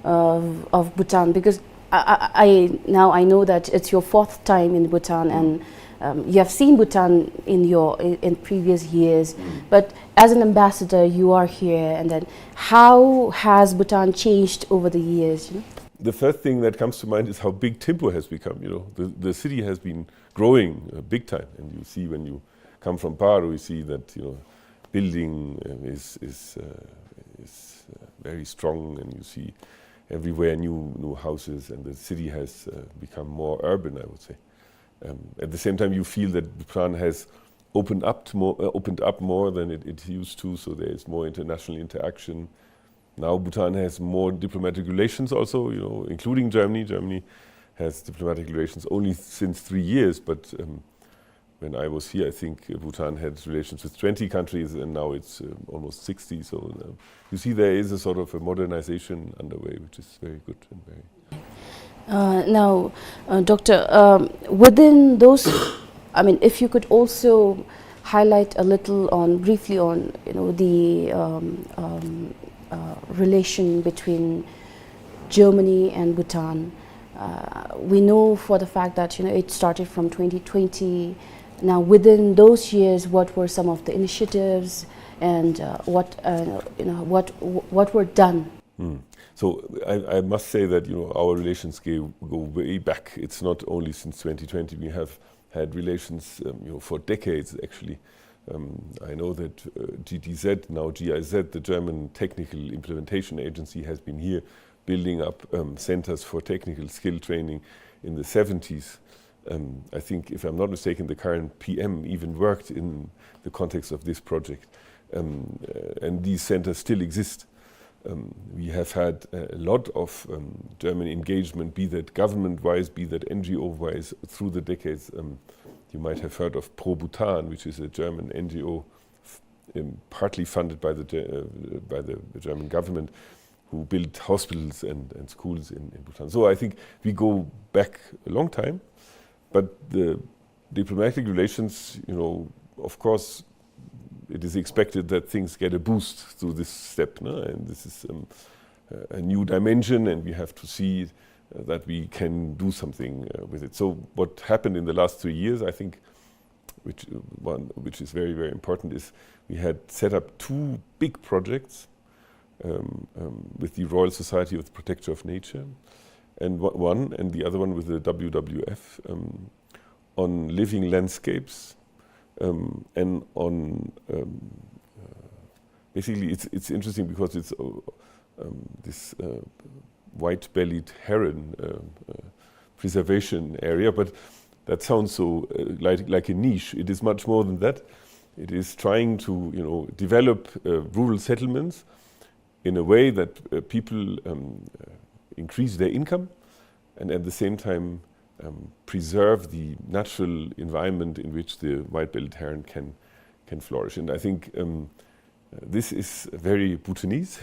of, of Bhutan? Because I, I, I, now I know that it's your fourth time in Bhutan, and, um, you have seen Bhutan in your, in, in previous years, but as an ambassador, you are here, and then how has Bhutan changed over the years, you know? The first thing that comes to mind is how big Thimphu has become, you know. The, the city has been growing, uh, big time, and you see when you come from Paro, you see that, you know, building, uh, is, is, uh, is, uh, very strong, and you see everywhere new, new houses, and the city has, uh, become more urban, I would say. Um, at the same time, you feel that Bhutan has opened up to more, uh, opened up more than it, it used to, so there is more international interaction. Now Bhutan has more diplomatic relations also, you know, including Germany. Germany has diplomatic relations only since three years, but, um, when I was here, I think, uh, Bhutan had relations with twenty countries, and now it's, uh, almost sixty. So, uh, you see, there is a sort of a modernization underway, which is very good and very Uh, now, uh, Doctor, um, within those, I mean, if you could also highlight a little on, briefly on, you know, the, um, um, uh, relation between Germany and Bhutan. Uh, we know for the fact that, you know, it started from twenty twenty. Now, within those years, what were some of the initiatives and, uh, what, uh, you know, what, what were done? Hmm. So I, I must say that, you know, our relations go, go way back. It's not only since twenty twenty. We have had relations, um, you know, for decades, actually. Um, I know that, uh, G T Z, now G I Z, the German Technical Implementation Agency, has been here building up, um, centers for technical skill training in the seventies. Um, I think, if I'm not mistaken, the current P M even worked in the context of this project. Um, uh, and these centers still exist. Um, we have had a lot of, um, German engagement, be that government-wise, be that N G O-wise, through the decades. Um, you might have heard of Pro Bhutan, which is a German N G O, f-, um, partly funded by the Ge-, uh, by the German government, who built hospitals and, and schools in, in Bhutan. So I think we go back a long time, but the diplomatic relations, you know, of course, it is expected that things get a boost through this step, no? And this is, um, a new dimension, and we have to see, uh, that we can do something, uh, with it. So what happened in the last three years, I think, which, uh, one, which is very, very important, is we had set up two big projects, um, um, with the Royal Society of the Protector of Nature, and wa-, one, and the other one with the W W F, um, on living landscapes, um, and on, um, uh, basically, it's, it's interesting because it's, uh, um, this, uh, white-bellied heron, uh, uh, preservation area, but that sounds so, uh, like, like a niche. It is much more than that. It is trying to, you know, develop, uh, rural settlements in a way that, uh, people, um, uh, increase their income and at the same time, um, preserve the natural environment in which the white-bellied heron can, can flourish. And I think, um, uh, this is very Bhutanese,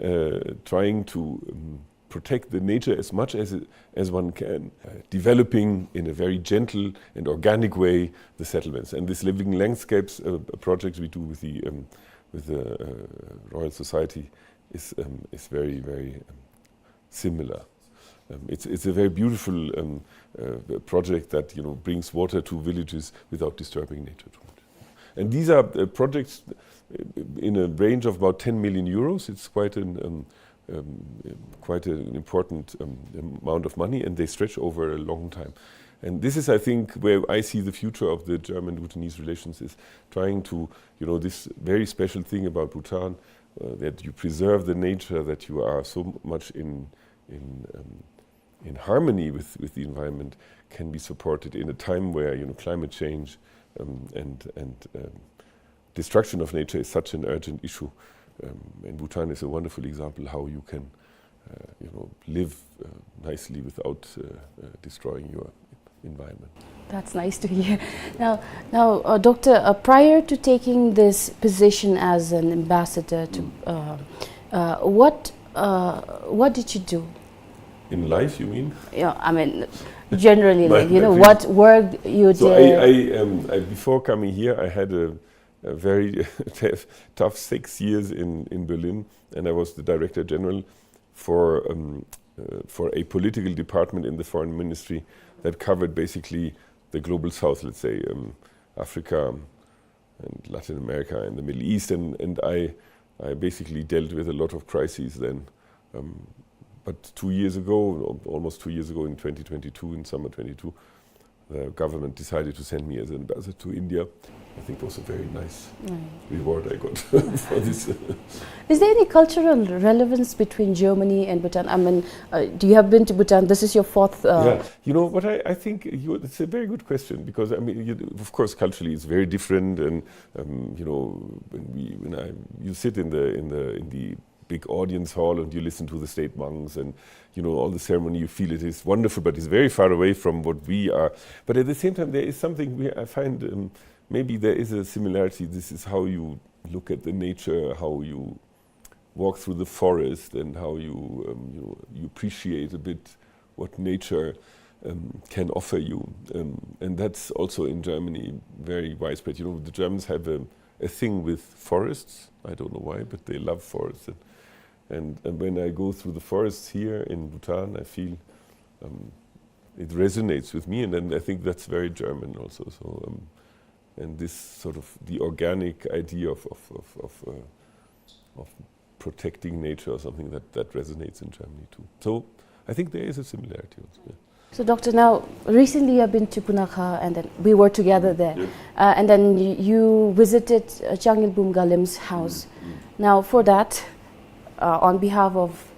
uh, trying to, um, protect the nature as much as it, as one can, uh, developing in a very gentle and organic way the settlements. And this Living Landscapes, uh, project we do with the, um, with the, uh, Royal Society is, um, is very, very, um, similar. Um, it's, it's a very beautiful, um, uh, project that, you know, brings water to villages without disturbing nature too much. And these are, uh, projects, uh, in a range of about ten million euros. It's quite an, um, um, quite an important, um, amount of money, and they stretch over a long time. And this is, I think, where I see the future of the German-Bhutanese relations, is trying to, you know, this very special thing about Bhutan, uh, that you preserve the nature that you are so much in, in, um, in harmony with, with the environment can be supported in a time where, you know, climate change, um, and, and, um, destruction of nature is such an urgent issue. Um, and Bhutan is a wonderful example how you can, uh, you know, live, uh, nicely without, uh, uh, destroying your environment. That's nice to hear. Now, now, uh, Doctor, uh, prior to taking this position as an ambassador to, uh, uh, what, uh, what did you do? In life, you mean? Yeah, I mean, generally, my, like, you know, what work you did? So I, I, um, I, before coming here, I had a, a very tough, tough six years in, in Berlin, and I was the director general for, um, uh, for a political department in the foreign ministry that covered basically the global south, let's say, um, Africa and Latin America and the Middle East. And, and I, I basically dealt with a lot of crises then. Um, but two years ago, al-, almost two years ago in twenty twenty-two, in summer twenty-two, the government decided to send me as an ambassador to India. I think it was a very nice reward I got for this. Is there any cultural relevance between Germany and Bhutan? I mean, uh, do you have been to Bhutan? This is your fourth, uh, yeah, you know what, I, I think you, it's a very good question because, I mean, you, of course, culturally it's very different, and, um, you know, when we, when I, you sit in the, in the, in the big audience hall and you listen to the state monks and, you know, all the ceremony, you feel it is wonderful, but it's very far away from what we are. But at the same time, there is something we, I find, um, maybe there is a similarity. This is how you look at the nature, how you walk through the forest, and how you, um, you, you appreciate a bit what nature, um, can offer you. Um, and that's also in Germany very widespread. You know, the Germans have a, a thing with forests. I don't know why, but they love forests. And, and, and when I go through the forests here in Bhutan, I feel, um, it resonates with me, and then I think that's very German also. So, um, and this sort of the organic idea of, of, of, of, uh, of protecting nature or something that, that resonates in Germany too. So I think there is a similarity also, yeah. So, Doctor, now, recently I've been to Punakha, and then we were together there. Yeah. Uh, and then y-, you visited, uh, Changyinpum Galim's house. Mm, mm. Now, for that, uh, on behalf of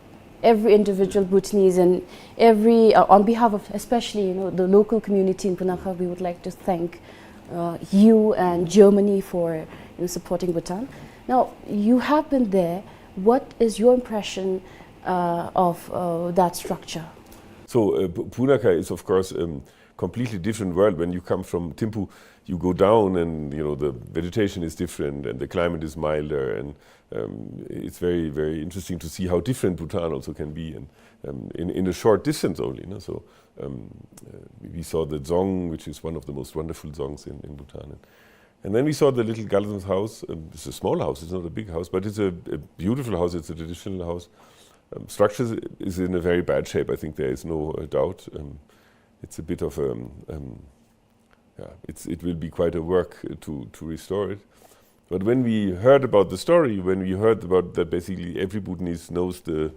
every individual Bhutanese and every, uh, on behalf of especially, you know, the local community in Punakha, we would like to thank, uh, you and Germany for, you know, supporting Bhutan. Now, you have been there. What is your impression, uh, of, uh, that structure? So, uh, Pu-, Punakha is, of course, um, completely different world. When you come from Thimphu, you go down and, you know, the vegetation is different and the climate is milder, and, um, it's very, very interesting to see how different Bhutan also can be, and, um, in, in a short distance only, no? So, um, uh, we saw the dzong, which is one of the most wonderful dzongs in, in Bhutan. And, and then we saw the little Galim's house. Um, it's a small house, it's not a big house, but it's a, a beautiful house, it's a traditional house. Um, structure is in a very bad shape, I think there is no, uh, doubt. Um, it's a bit of a, um, yeah, it's, it will be quite a work, uh, to, to restore it. But when we heard about the story, when we heard about that basically every Bhutanese knows the,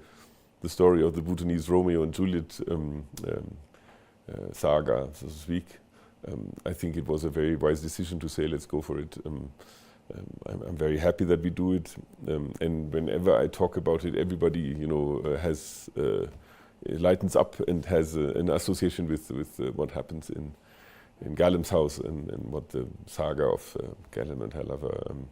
the story of the Bhutanese Romeo and Juliet, um, um, uh, saga, so to speak, um, I think it was a very wise decision to say, "Let's go for it." Um, um, I'm, I'm very happy that we do it. Um, and whenever I talk about it, everybody, you know, uh, has, uh, lightens up and has, uh, an association with, with, uh, what happens in, in Galim's house and, and what the saga of, uh, Galim and Halava, um,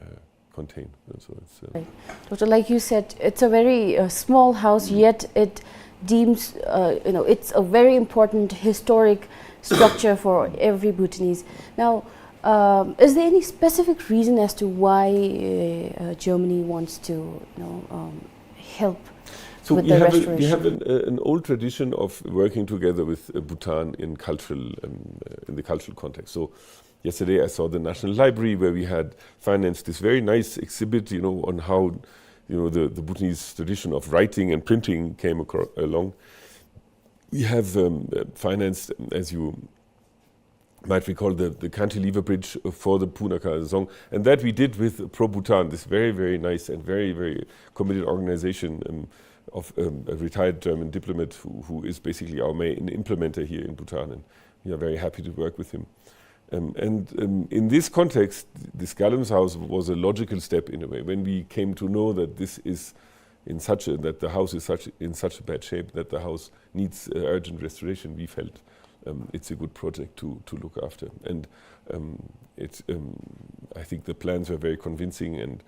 uh, contain. And so it's, uh, Right. Doctor, like you said, it's a very, uh, small house, yet it deems, uh, you know, it's a very important historic structure for every Bhutanese. Now, um, is there any specific reason as to why, uh, uh, Germany wants to, you know, um, help So with we the have a, we restoration? have an, uh, an old tradition of working together with, uh, Bhutan in cultural, um, uh, in the cultural context. So yesterday I saw the National Library, where we had financed this very nice exhibit, you know, on how, you know, the, the Bhutanese tradition of writing and printing came acro-, along. We have, um, uh, financed, as you might recall, the, the cantilever bridge for the Punakha dzong, and that we did with Pro Bhutan, this very, very nice and very, very committed organization, um, of, um, a retired German diplomat who, who is basically our main implementer here in Bhutan, and we are very happy to work with him. Um, and, um, in this context, this Galim's house was a logical step in a way. When we came to know that this is in such a, that the house is such, in such a bad shape that the house needs, uh, urgent restoration, we felt, um, it's a good project to, to look after. And, um, it's, um, I think the plans were very convincing, and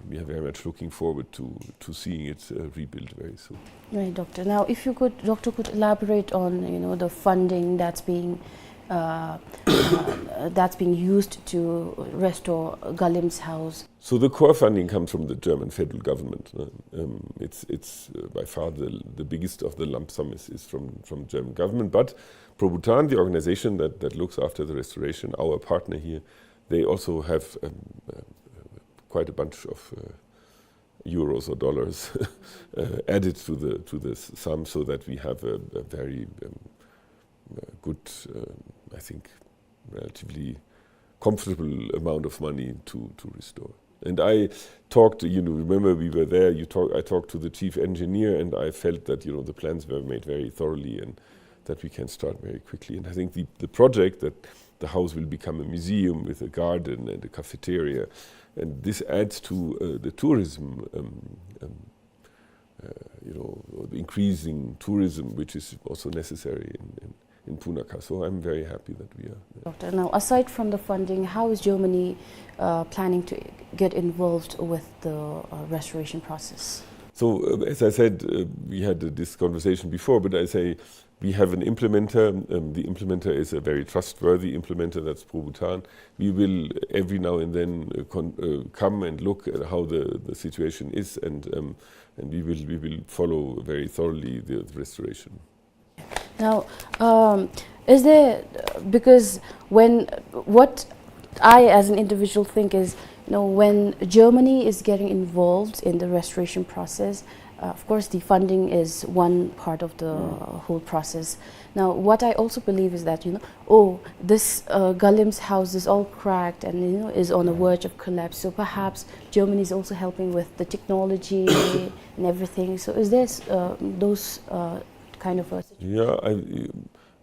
we are very much looking forward to, to seeing it, uh, rebuilt very soon. Right, Doctor. Now, if you could, Doctor could elaborate on, you know, the funding that's being, uh, uh, that's being used to restore Galim's house. So the core funding comes from the German federal government, uh, um, it's, it's, uh, by far the, the biggest of the lump sum is, is from, from German government. But Pro Bhutan, the organization that, that looks after the restoration, our partner here, they also have, um, uh, quite a bunch of, uh, euros or dollars, uh, added to the, to this sum, so that we have a, a very, um, uh, good, uh, I think, relatively comfortable amount of money to, to restore. And I talked, you know, remember we were there, you talk, I talked to the chief engineer, and I felt that, you know, the plans were made very thoroughly and that we can start very quickly. And I think the, the project that the house will become a museum with a garden and a cafeteria, and this adds to, uh, the tourism, um, um, uh, you know, the increasing tourism, which is also necessary in, in, in Punakha. So I'm very happy that we are there. Doctor, now, aside from the funding, how is Germany, uh, planning to get involved with the, uh, restoration process? So, uh, as I said, uh, we had, uh, this conversation before, but I say we have an implementer. Um, the implementer is a very trustworthy implementer, that's Pro Bhutan. We will every now and then, uh, con-, uh, come and look at how the, the situation is, and, um, and we will, we will follow very thoroughly the, the restoration. Now, um, is there, because when, what I as an individual think is, you know, when Germany is getting involved in the restoration process, uh, of course, the funding is one part of the whole process. Now, what I also believe is that, you know, oh, this, uh, Galim's house is all cracked and, you know, is on the verge of collapse. So perhaps Germany is also helping with the technology and everything. So is there, uh, those, uh, kind of a situation? Yeah, I,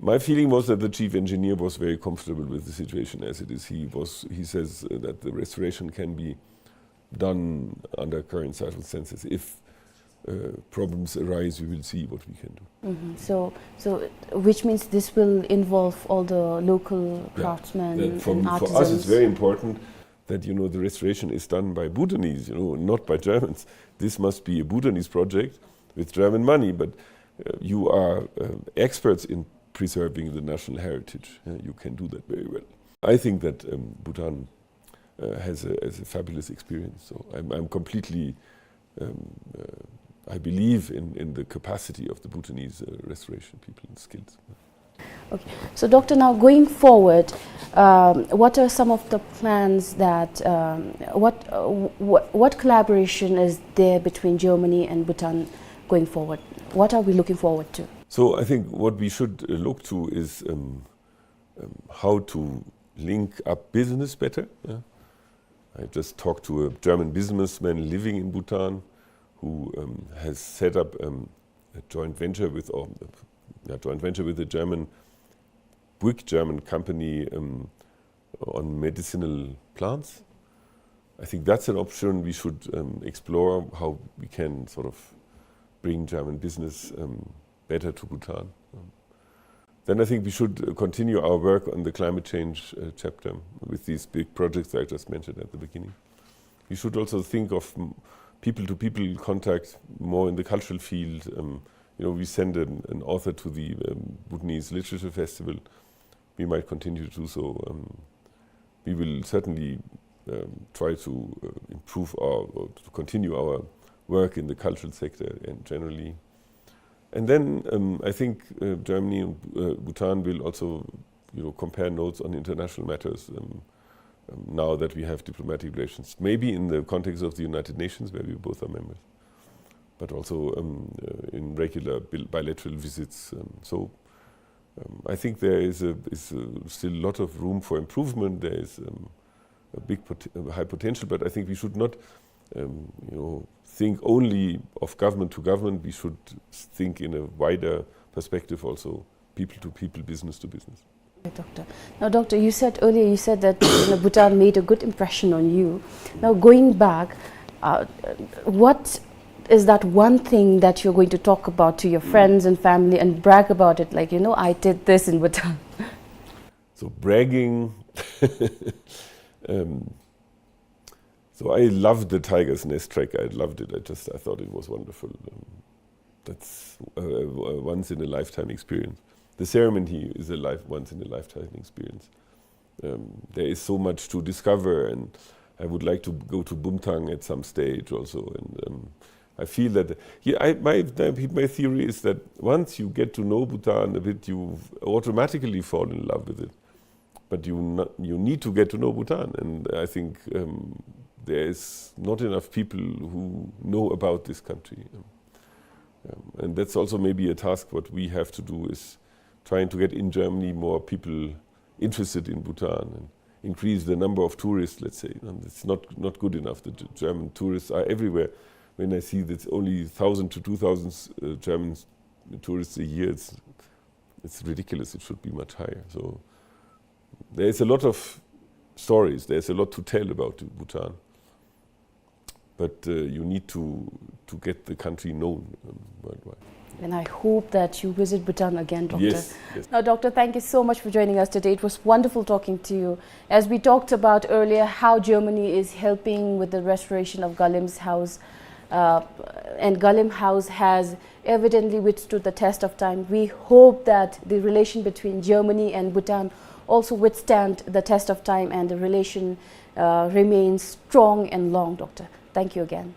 my feeling was that the chief engineer was very comfortable with the situation as it is. He was, he says, uh, that the restoration can be done under current circumstances. If, uh, problems arise, we will see what we can do. Mm-hmm. So, so, which means this will involve all the local craftsmen and artisans. Yeah. Then for, for us, it's very important that, you know, the restoration is done by Bhutanese, you know, not by Germans. This must be a Bhutanese project with German money, but, uh, you are, uh, experts in preserving the national heritage. Uh, you can do that very well. I think that, um, Bhutan, uh, has a, has a fabulous experience. So I'm, I'm completely, um, uh, I believe in, in the capacity of the Bhutanese, uh, restoration people and skills. Okay. So, Doctor, now going forward, um, what are some of the plans that, um, what, uh, wh-, what collaboration is there between Germany and Bhutan going forward? What are we looking forward to? So I think what we should, uh, look to is, um, um, how to link up business better, yeah. I just talked to a German businessman living in Bhutan who, um, has set up, um, a joint venture with, or, yeah, joint venture with a German, big German company, um, on medicinal plants. I think that's an option we should, um, explore, how we can sort of bring German business, um, better to Bhutan. Um, then I think we should, uh, continue our work on the climate change, uh, chapter with these big projects I just mentioned at the beginning. We should also think of, mm, people-to-people contact more in the cultural field. Um, you know, we send an, an author to the, um, Bhutanese Literature Festival. We might continue to do so. Um, we will certainly, um, try to, uh, improve our, or to continue our work in the cultural sector and generally. And then, um, I think, uh, Germany and, uh, Bhutan will also, you know, compare notes on international matters, um, um, now that we have diplomatic relations. Maybe in the context of the United Nations, where we both are members, but also, um, uh, in regular bil-, bilateral visits. Um, so, um, I think there is a, is a still lot of room for improvement. There is, um, a big pot-, a high potential, but I think we should not, um, you know, think only of government to government. We should think in a wider perspective also, people to people, business to business. Right, Doctor. Now, Doctor, you said earlier, you said that, you know, Bhutan made a good impression on you. Now, going back, uh, what Is that one thing that you're going to talk about to your friends and family and brag about it, like, you know, "I did this in Bhutan"? So bragging. Um, so I loved the Tiger's Nest trek. I loved it. I just, I thought it was wonderful. Um, that's a, a once in a lifetime experience. The ceremony is a life, once in a lifetime experience. Um, there is so much to discover, and I would like to go to Bumthang at some stage also. And um, I feel that, yeah, I, my, my theory is that once you get to know Bhutan a bit, you automatically fall in love with it. But you, not, you need to get to know Bhutan, and I think um, there is not enough people who know about this country. Um, and that's also maybe a task what we have to do, is trying to get in Germany more people interested in Bhutan and increase the number of tourists, let's say. And it's not, not good enough. The G-, German tourists are everywhere. When I see that only thousand to two thousand uh, German tourists a year, it's, it's ridiculous. It should be much higher. So there is a lot of stories. There's a lot to tell about Bhutan. But uh, you need to, to get the country known um, worldwide. And I hope that you visit Bhutan again, Doctor. Yes, yes. Now, Doctor, thank you so much for joining us today. It was wonderful talking to you. As we talked about earlier, how Germany is helping with the restoration of Galim's house, uh, and Galim House has evidently withstood the test of time. We hope that the relation between Germany and Bhutan also withstand the test of time and the relation uh, remains strong and long, Doctor. Thank you again.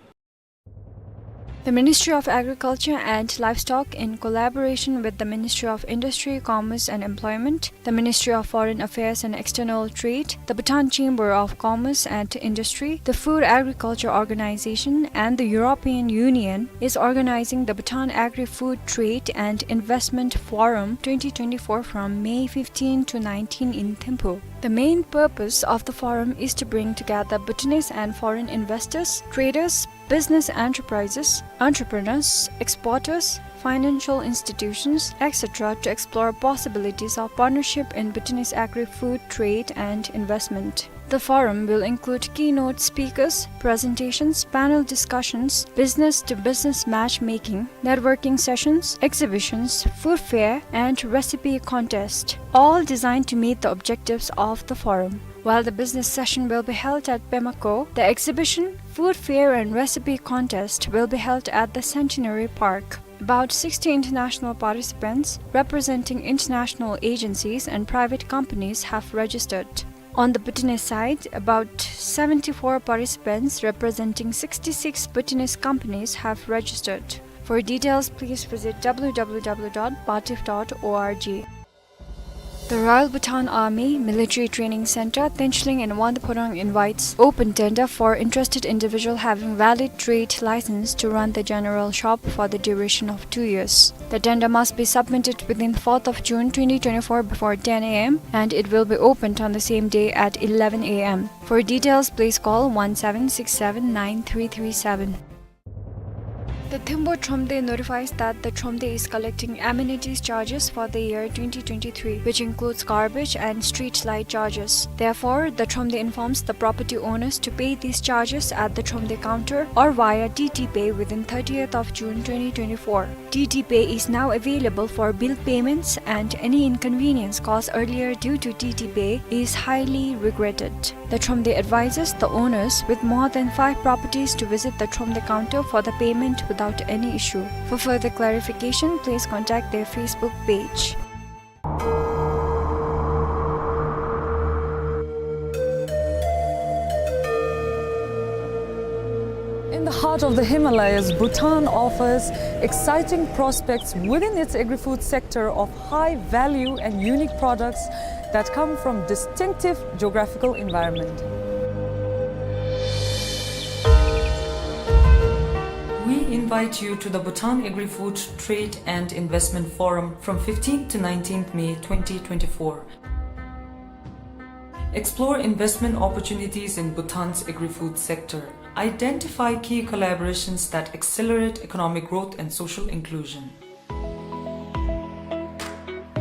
The Ministry of Agriculture and Livestock, in collaboration with the Ministry of Industry, Commerce and Employment, the Ministry of Foreign Affairs and External Trade, the Bhutan Chamber of Commerce and Industry, the Food Agriculture Organization, and the European Union, is organizing the Bhutan Agri-Food Trade and Investment Forum twenty twenty-four from May fifteen to nineteen in Thimphu. The main purpose of the forum is to bring together Bhutanese and foreign investors, traders, business enterprises, entrepreneurs, exporters, financial institutions, et cetera, to explore possibilities of partnership in Bhutanese agri-food trade and investment. The forum will include keynote speakers, presentations, panel discussions, business-to-business matchmaking, networking sessions, exhibitions, food fair, and recipe contest, all designed to meet the objectives of the forum. While the business session will be held at Pema Kho, the exhibition, food fair and recipe contest will be held at the Centenary Park. About sixty international participants representing international agencies and private companies have registered. On the Bhutanese side, about seventy-four participants representing sixty-six Bhutanese companies have registered. For details, please visit W W W dot batif dot org. The Royal Bhutan Army Military Training Center, Tencholing in Wangdue Phodrang invites open tender for interested individual having valid trade license to run the general shop for the duration of two years. The tender must be submitted within fourth of June twenty twenty-four before ten A M, and it will be opened on the same day at eleven A M. For details, please call one seven six seven nine three three seven. The Thimphu Thromde notifies that the Thromde is collecting amenities charges for the year twenty twenty-three, which includes garbage and street light charges. Therefore, the Thromde informs the property owners to pay these charges at the Thromde counter or via T T Pay within thirtieth of June twenty twenty-four. T T Pay is now available for bill payments, and any inconvenience caused earlier due to T T Pay is highly regretted. The Thromde advises the owners with more than five properties to visit the Thromde counter for the payment without any issue. For further clarification, please contact their Facebook page. In the heart of the Himalayas, Bhutan offers exciting prospects within its agri-food sector of high value and unique products that come from distinctive geographical environment. We invite you to the Bhutan Agri-Food Trade and Investment Forum from fifteenth to nineteenth May twenty twenty-four. Explore investment opportunities in Bhutan's agri-food sector. Identify key collaborations that accelerate economic growth and social inclusion.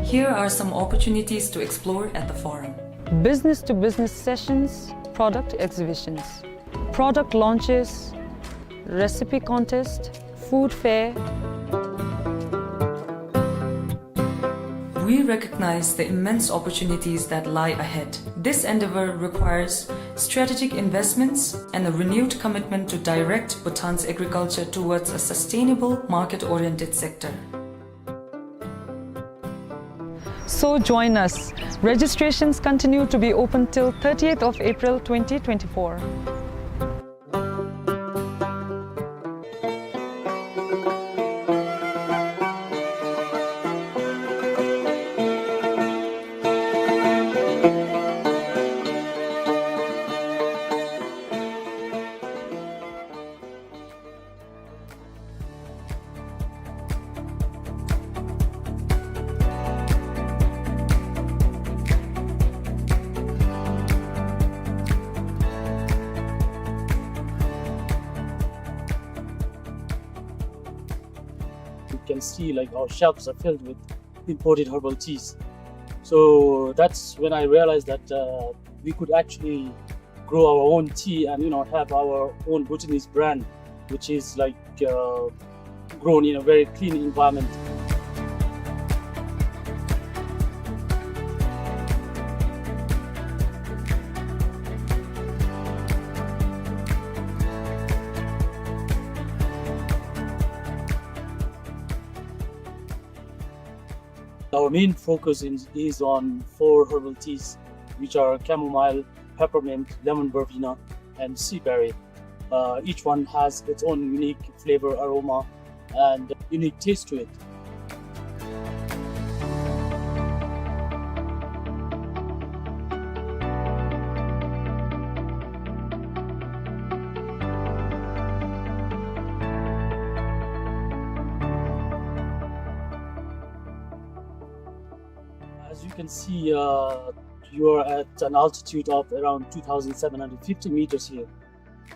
Here are some opportunities to explore at the forum. Business-to-business sessions, product exhibitions, product launches, recipe contest, food fair. We recognize the immense opportunities that lie ahead. This endeavor requires strategic investments and a renewed commitment to direct Bhutan's agriculture towards a sustainable, market-oriented sector. So join us. Registrations continue to be open till thirtieth of April twenty twenty-four. You can see, like, our shelves are filled with imported herbal teas. So that's when I realized that, uh, we could actually grow our own tea and, you know, have our own Bhutanese brand, which is, like, uh, grown in a very clean environment. Our main focus in, is on four herbal teas, which are chamomile, peppermint, lemon verbena, and sea berry. Uh, each one has its own unique flavor, aroma, and unique taste to it. As you can see, uh, you are at an altitude of around two thousand seven hundred fifty meters here.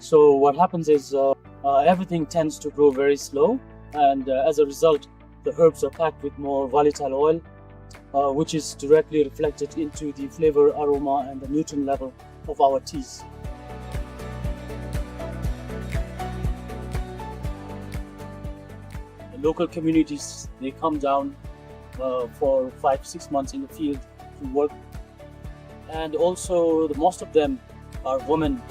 So what happens is, uh, uh, everything tends to grow very slow, and, uh, as a result, the herbs are packed with more volatile oil, uh, which is directly reflected into the flavor, aroma, and the nutrient level of our teas. The local communities, they come down, uh, for five, six months in the field to work. And also, the most of them are women.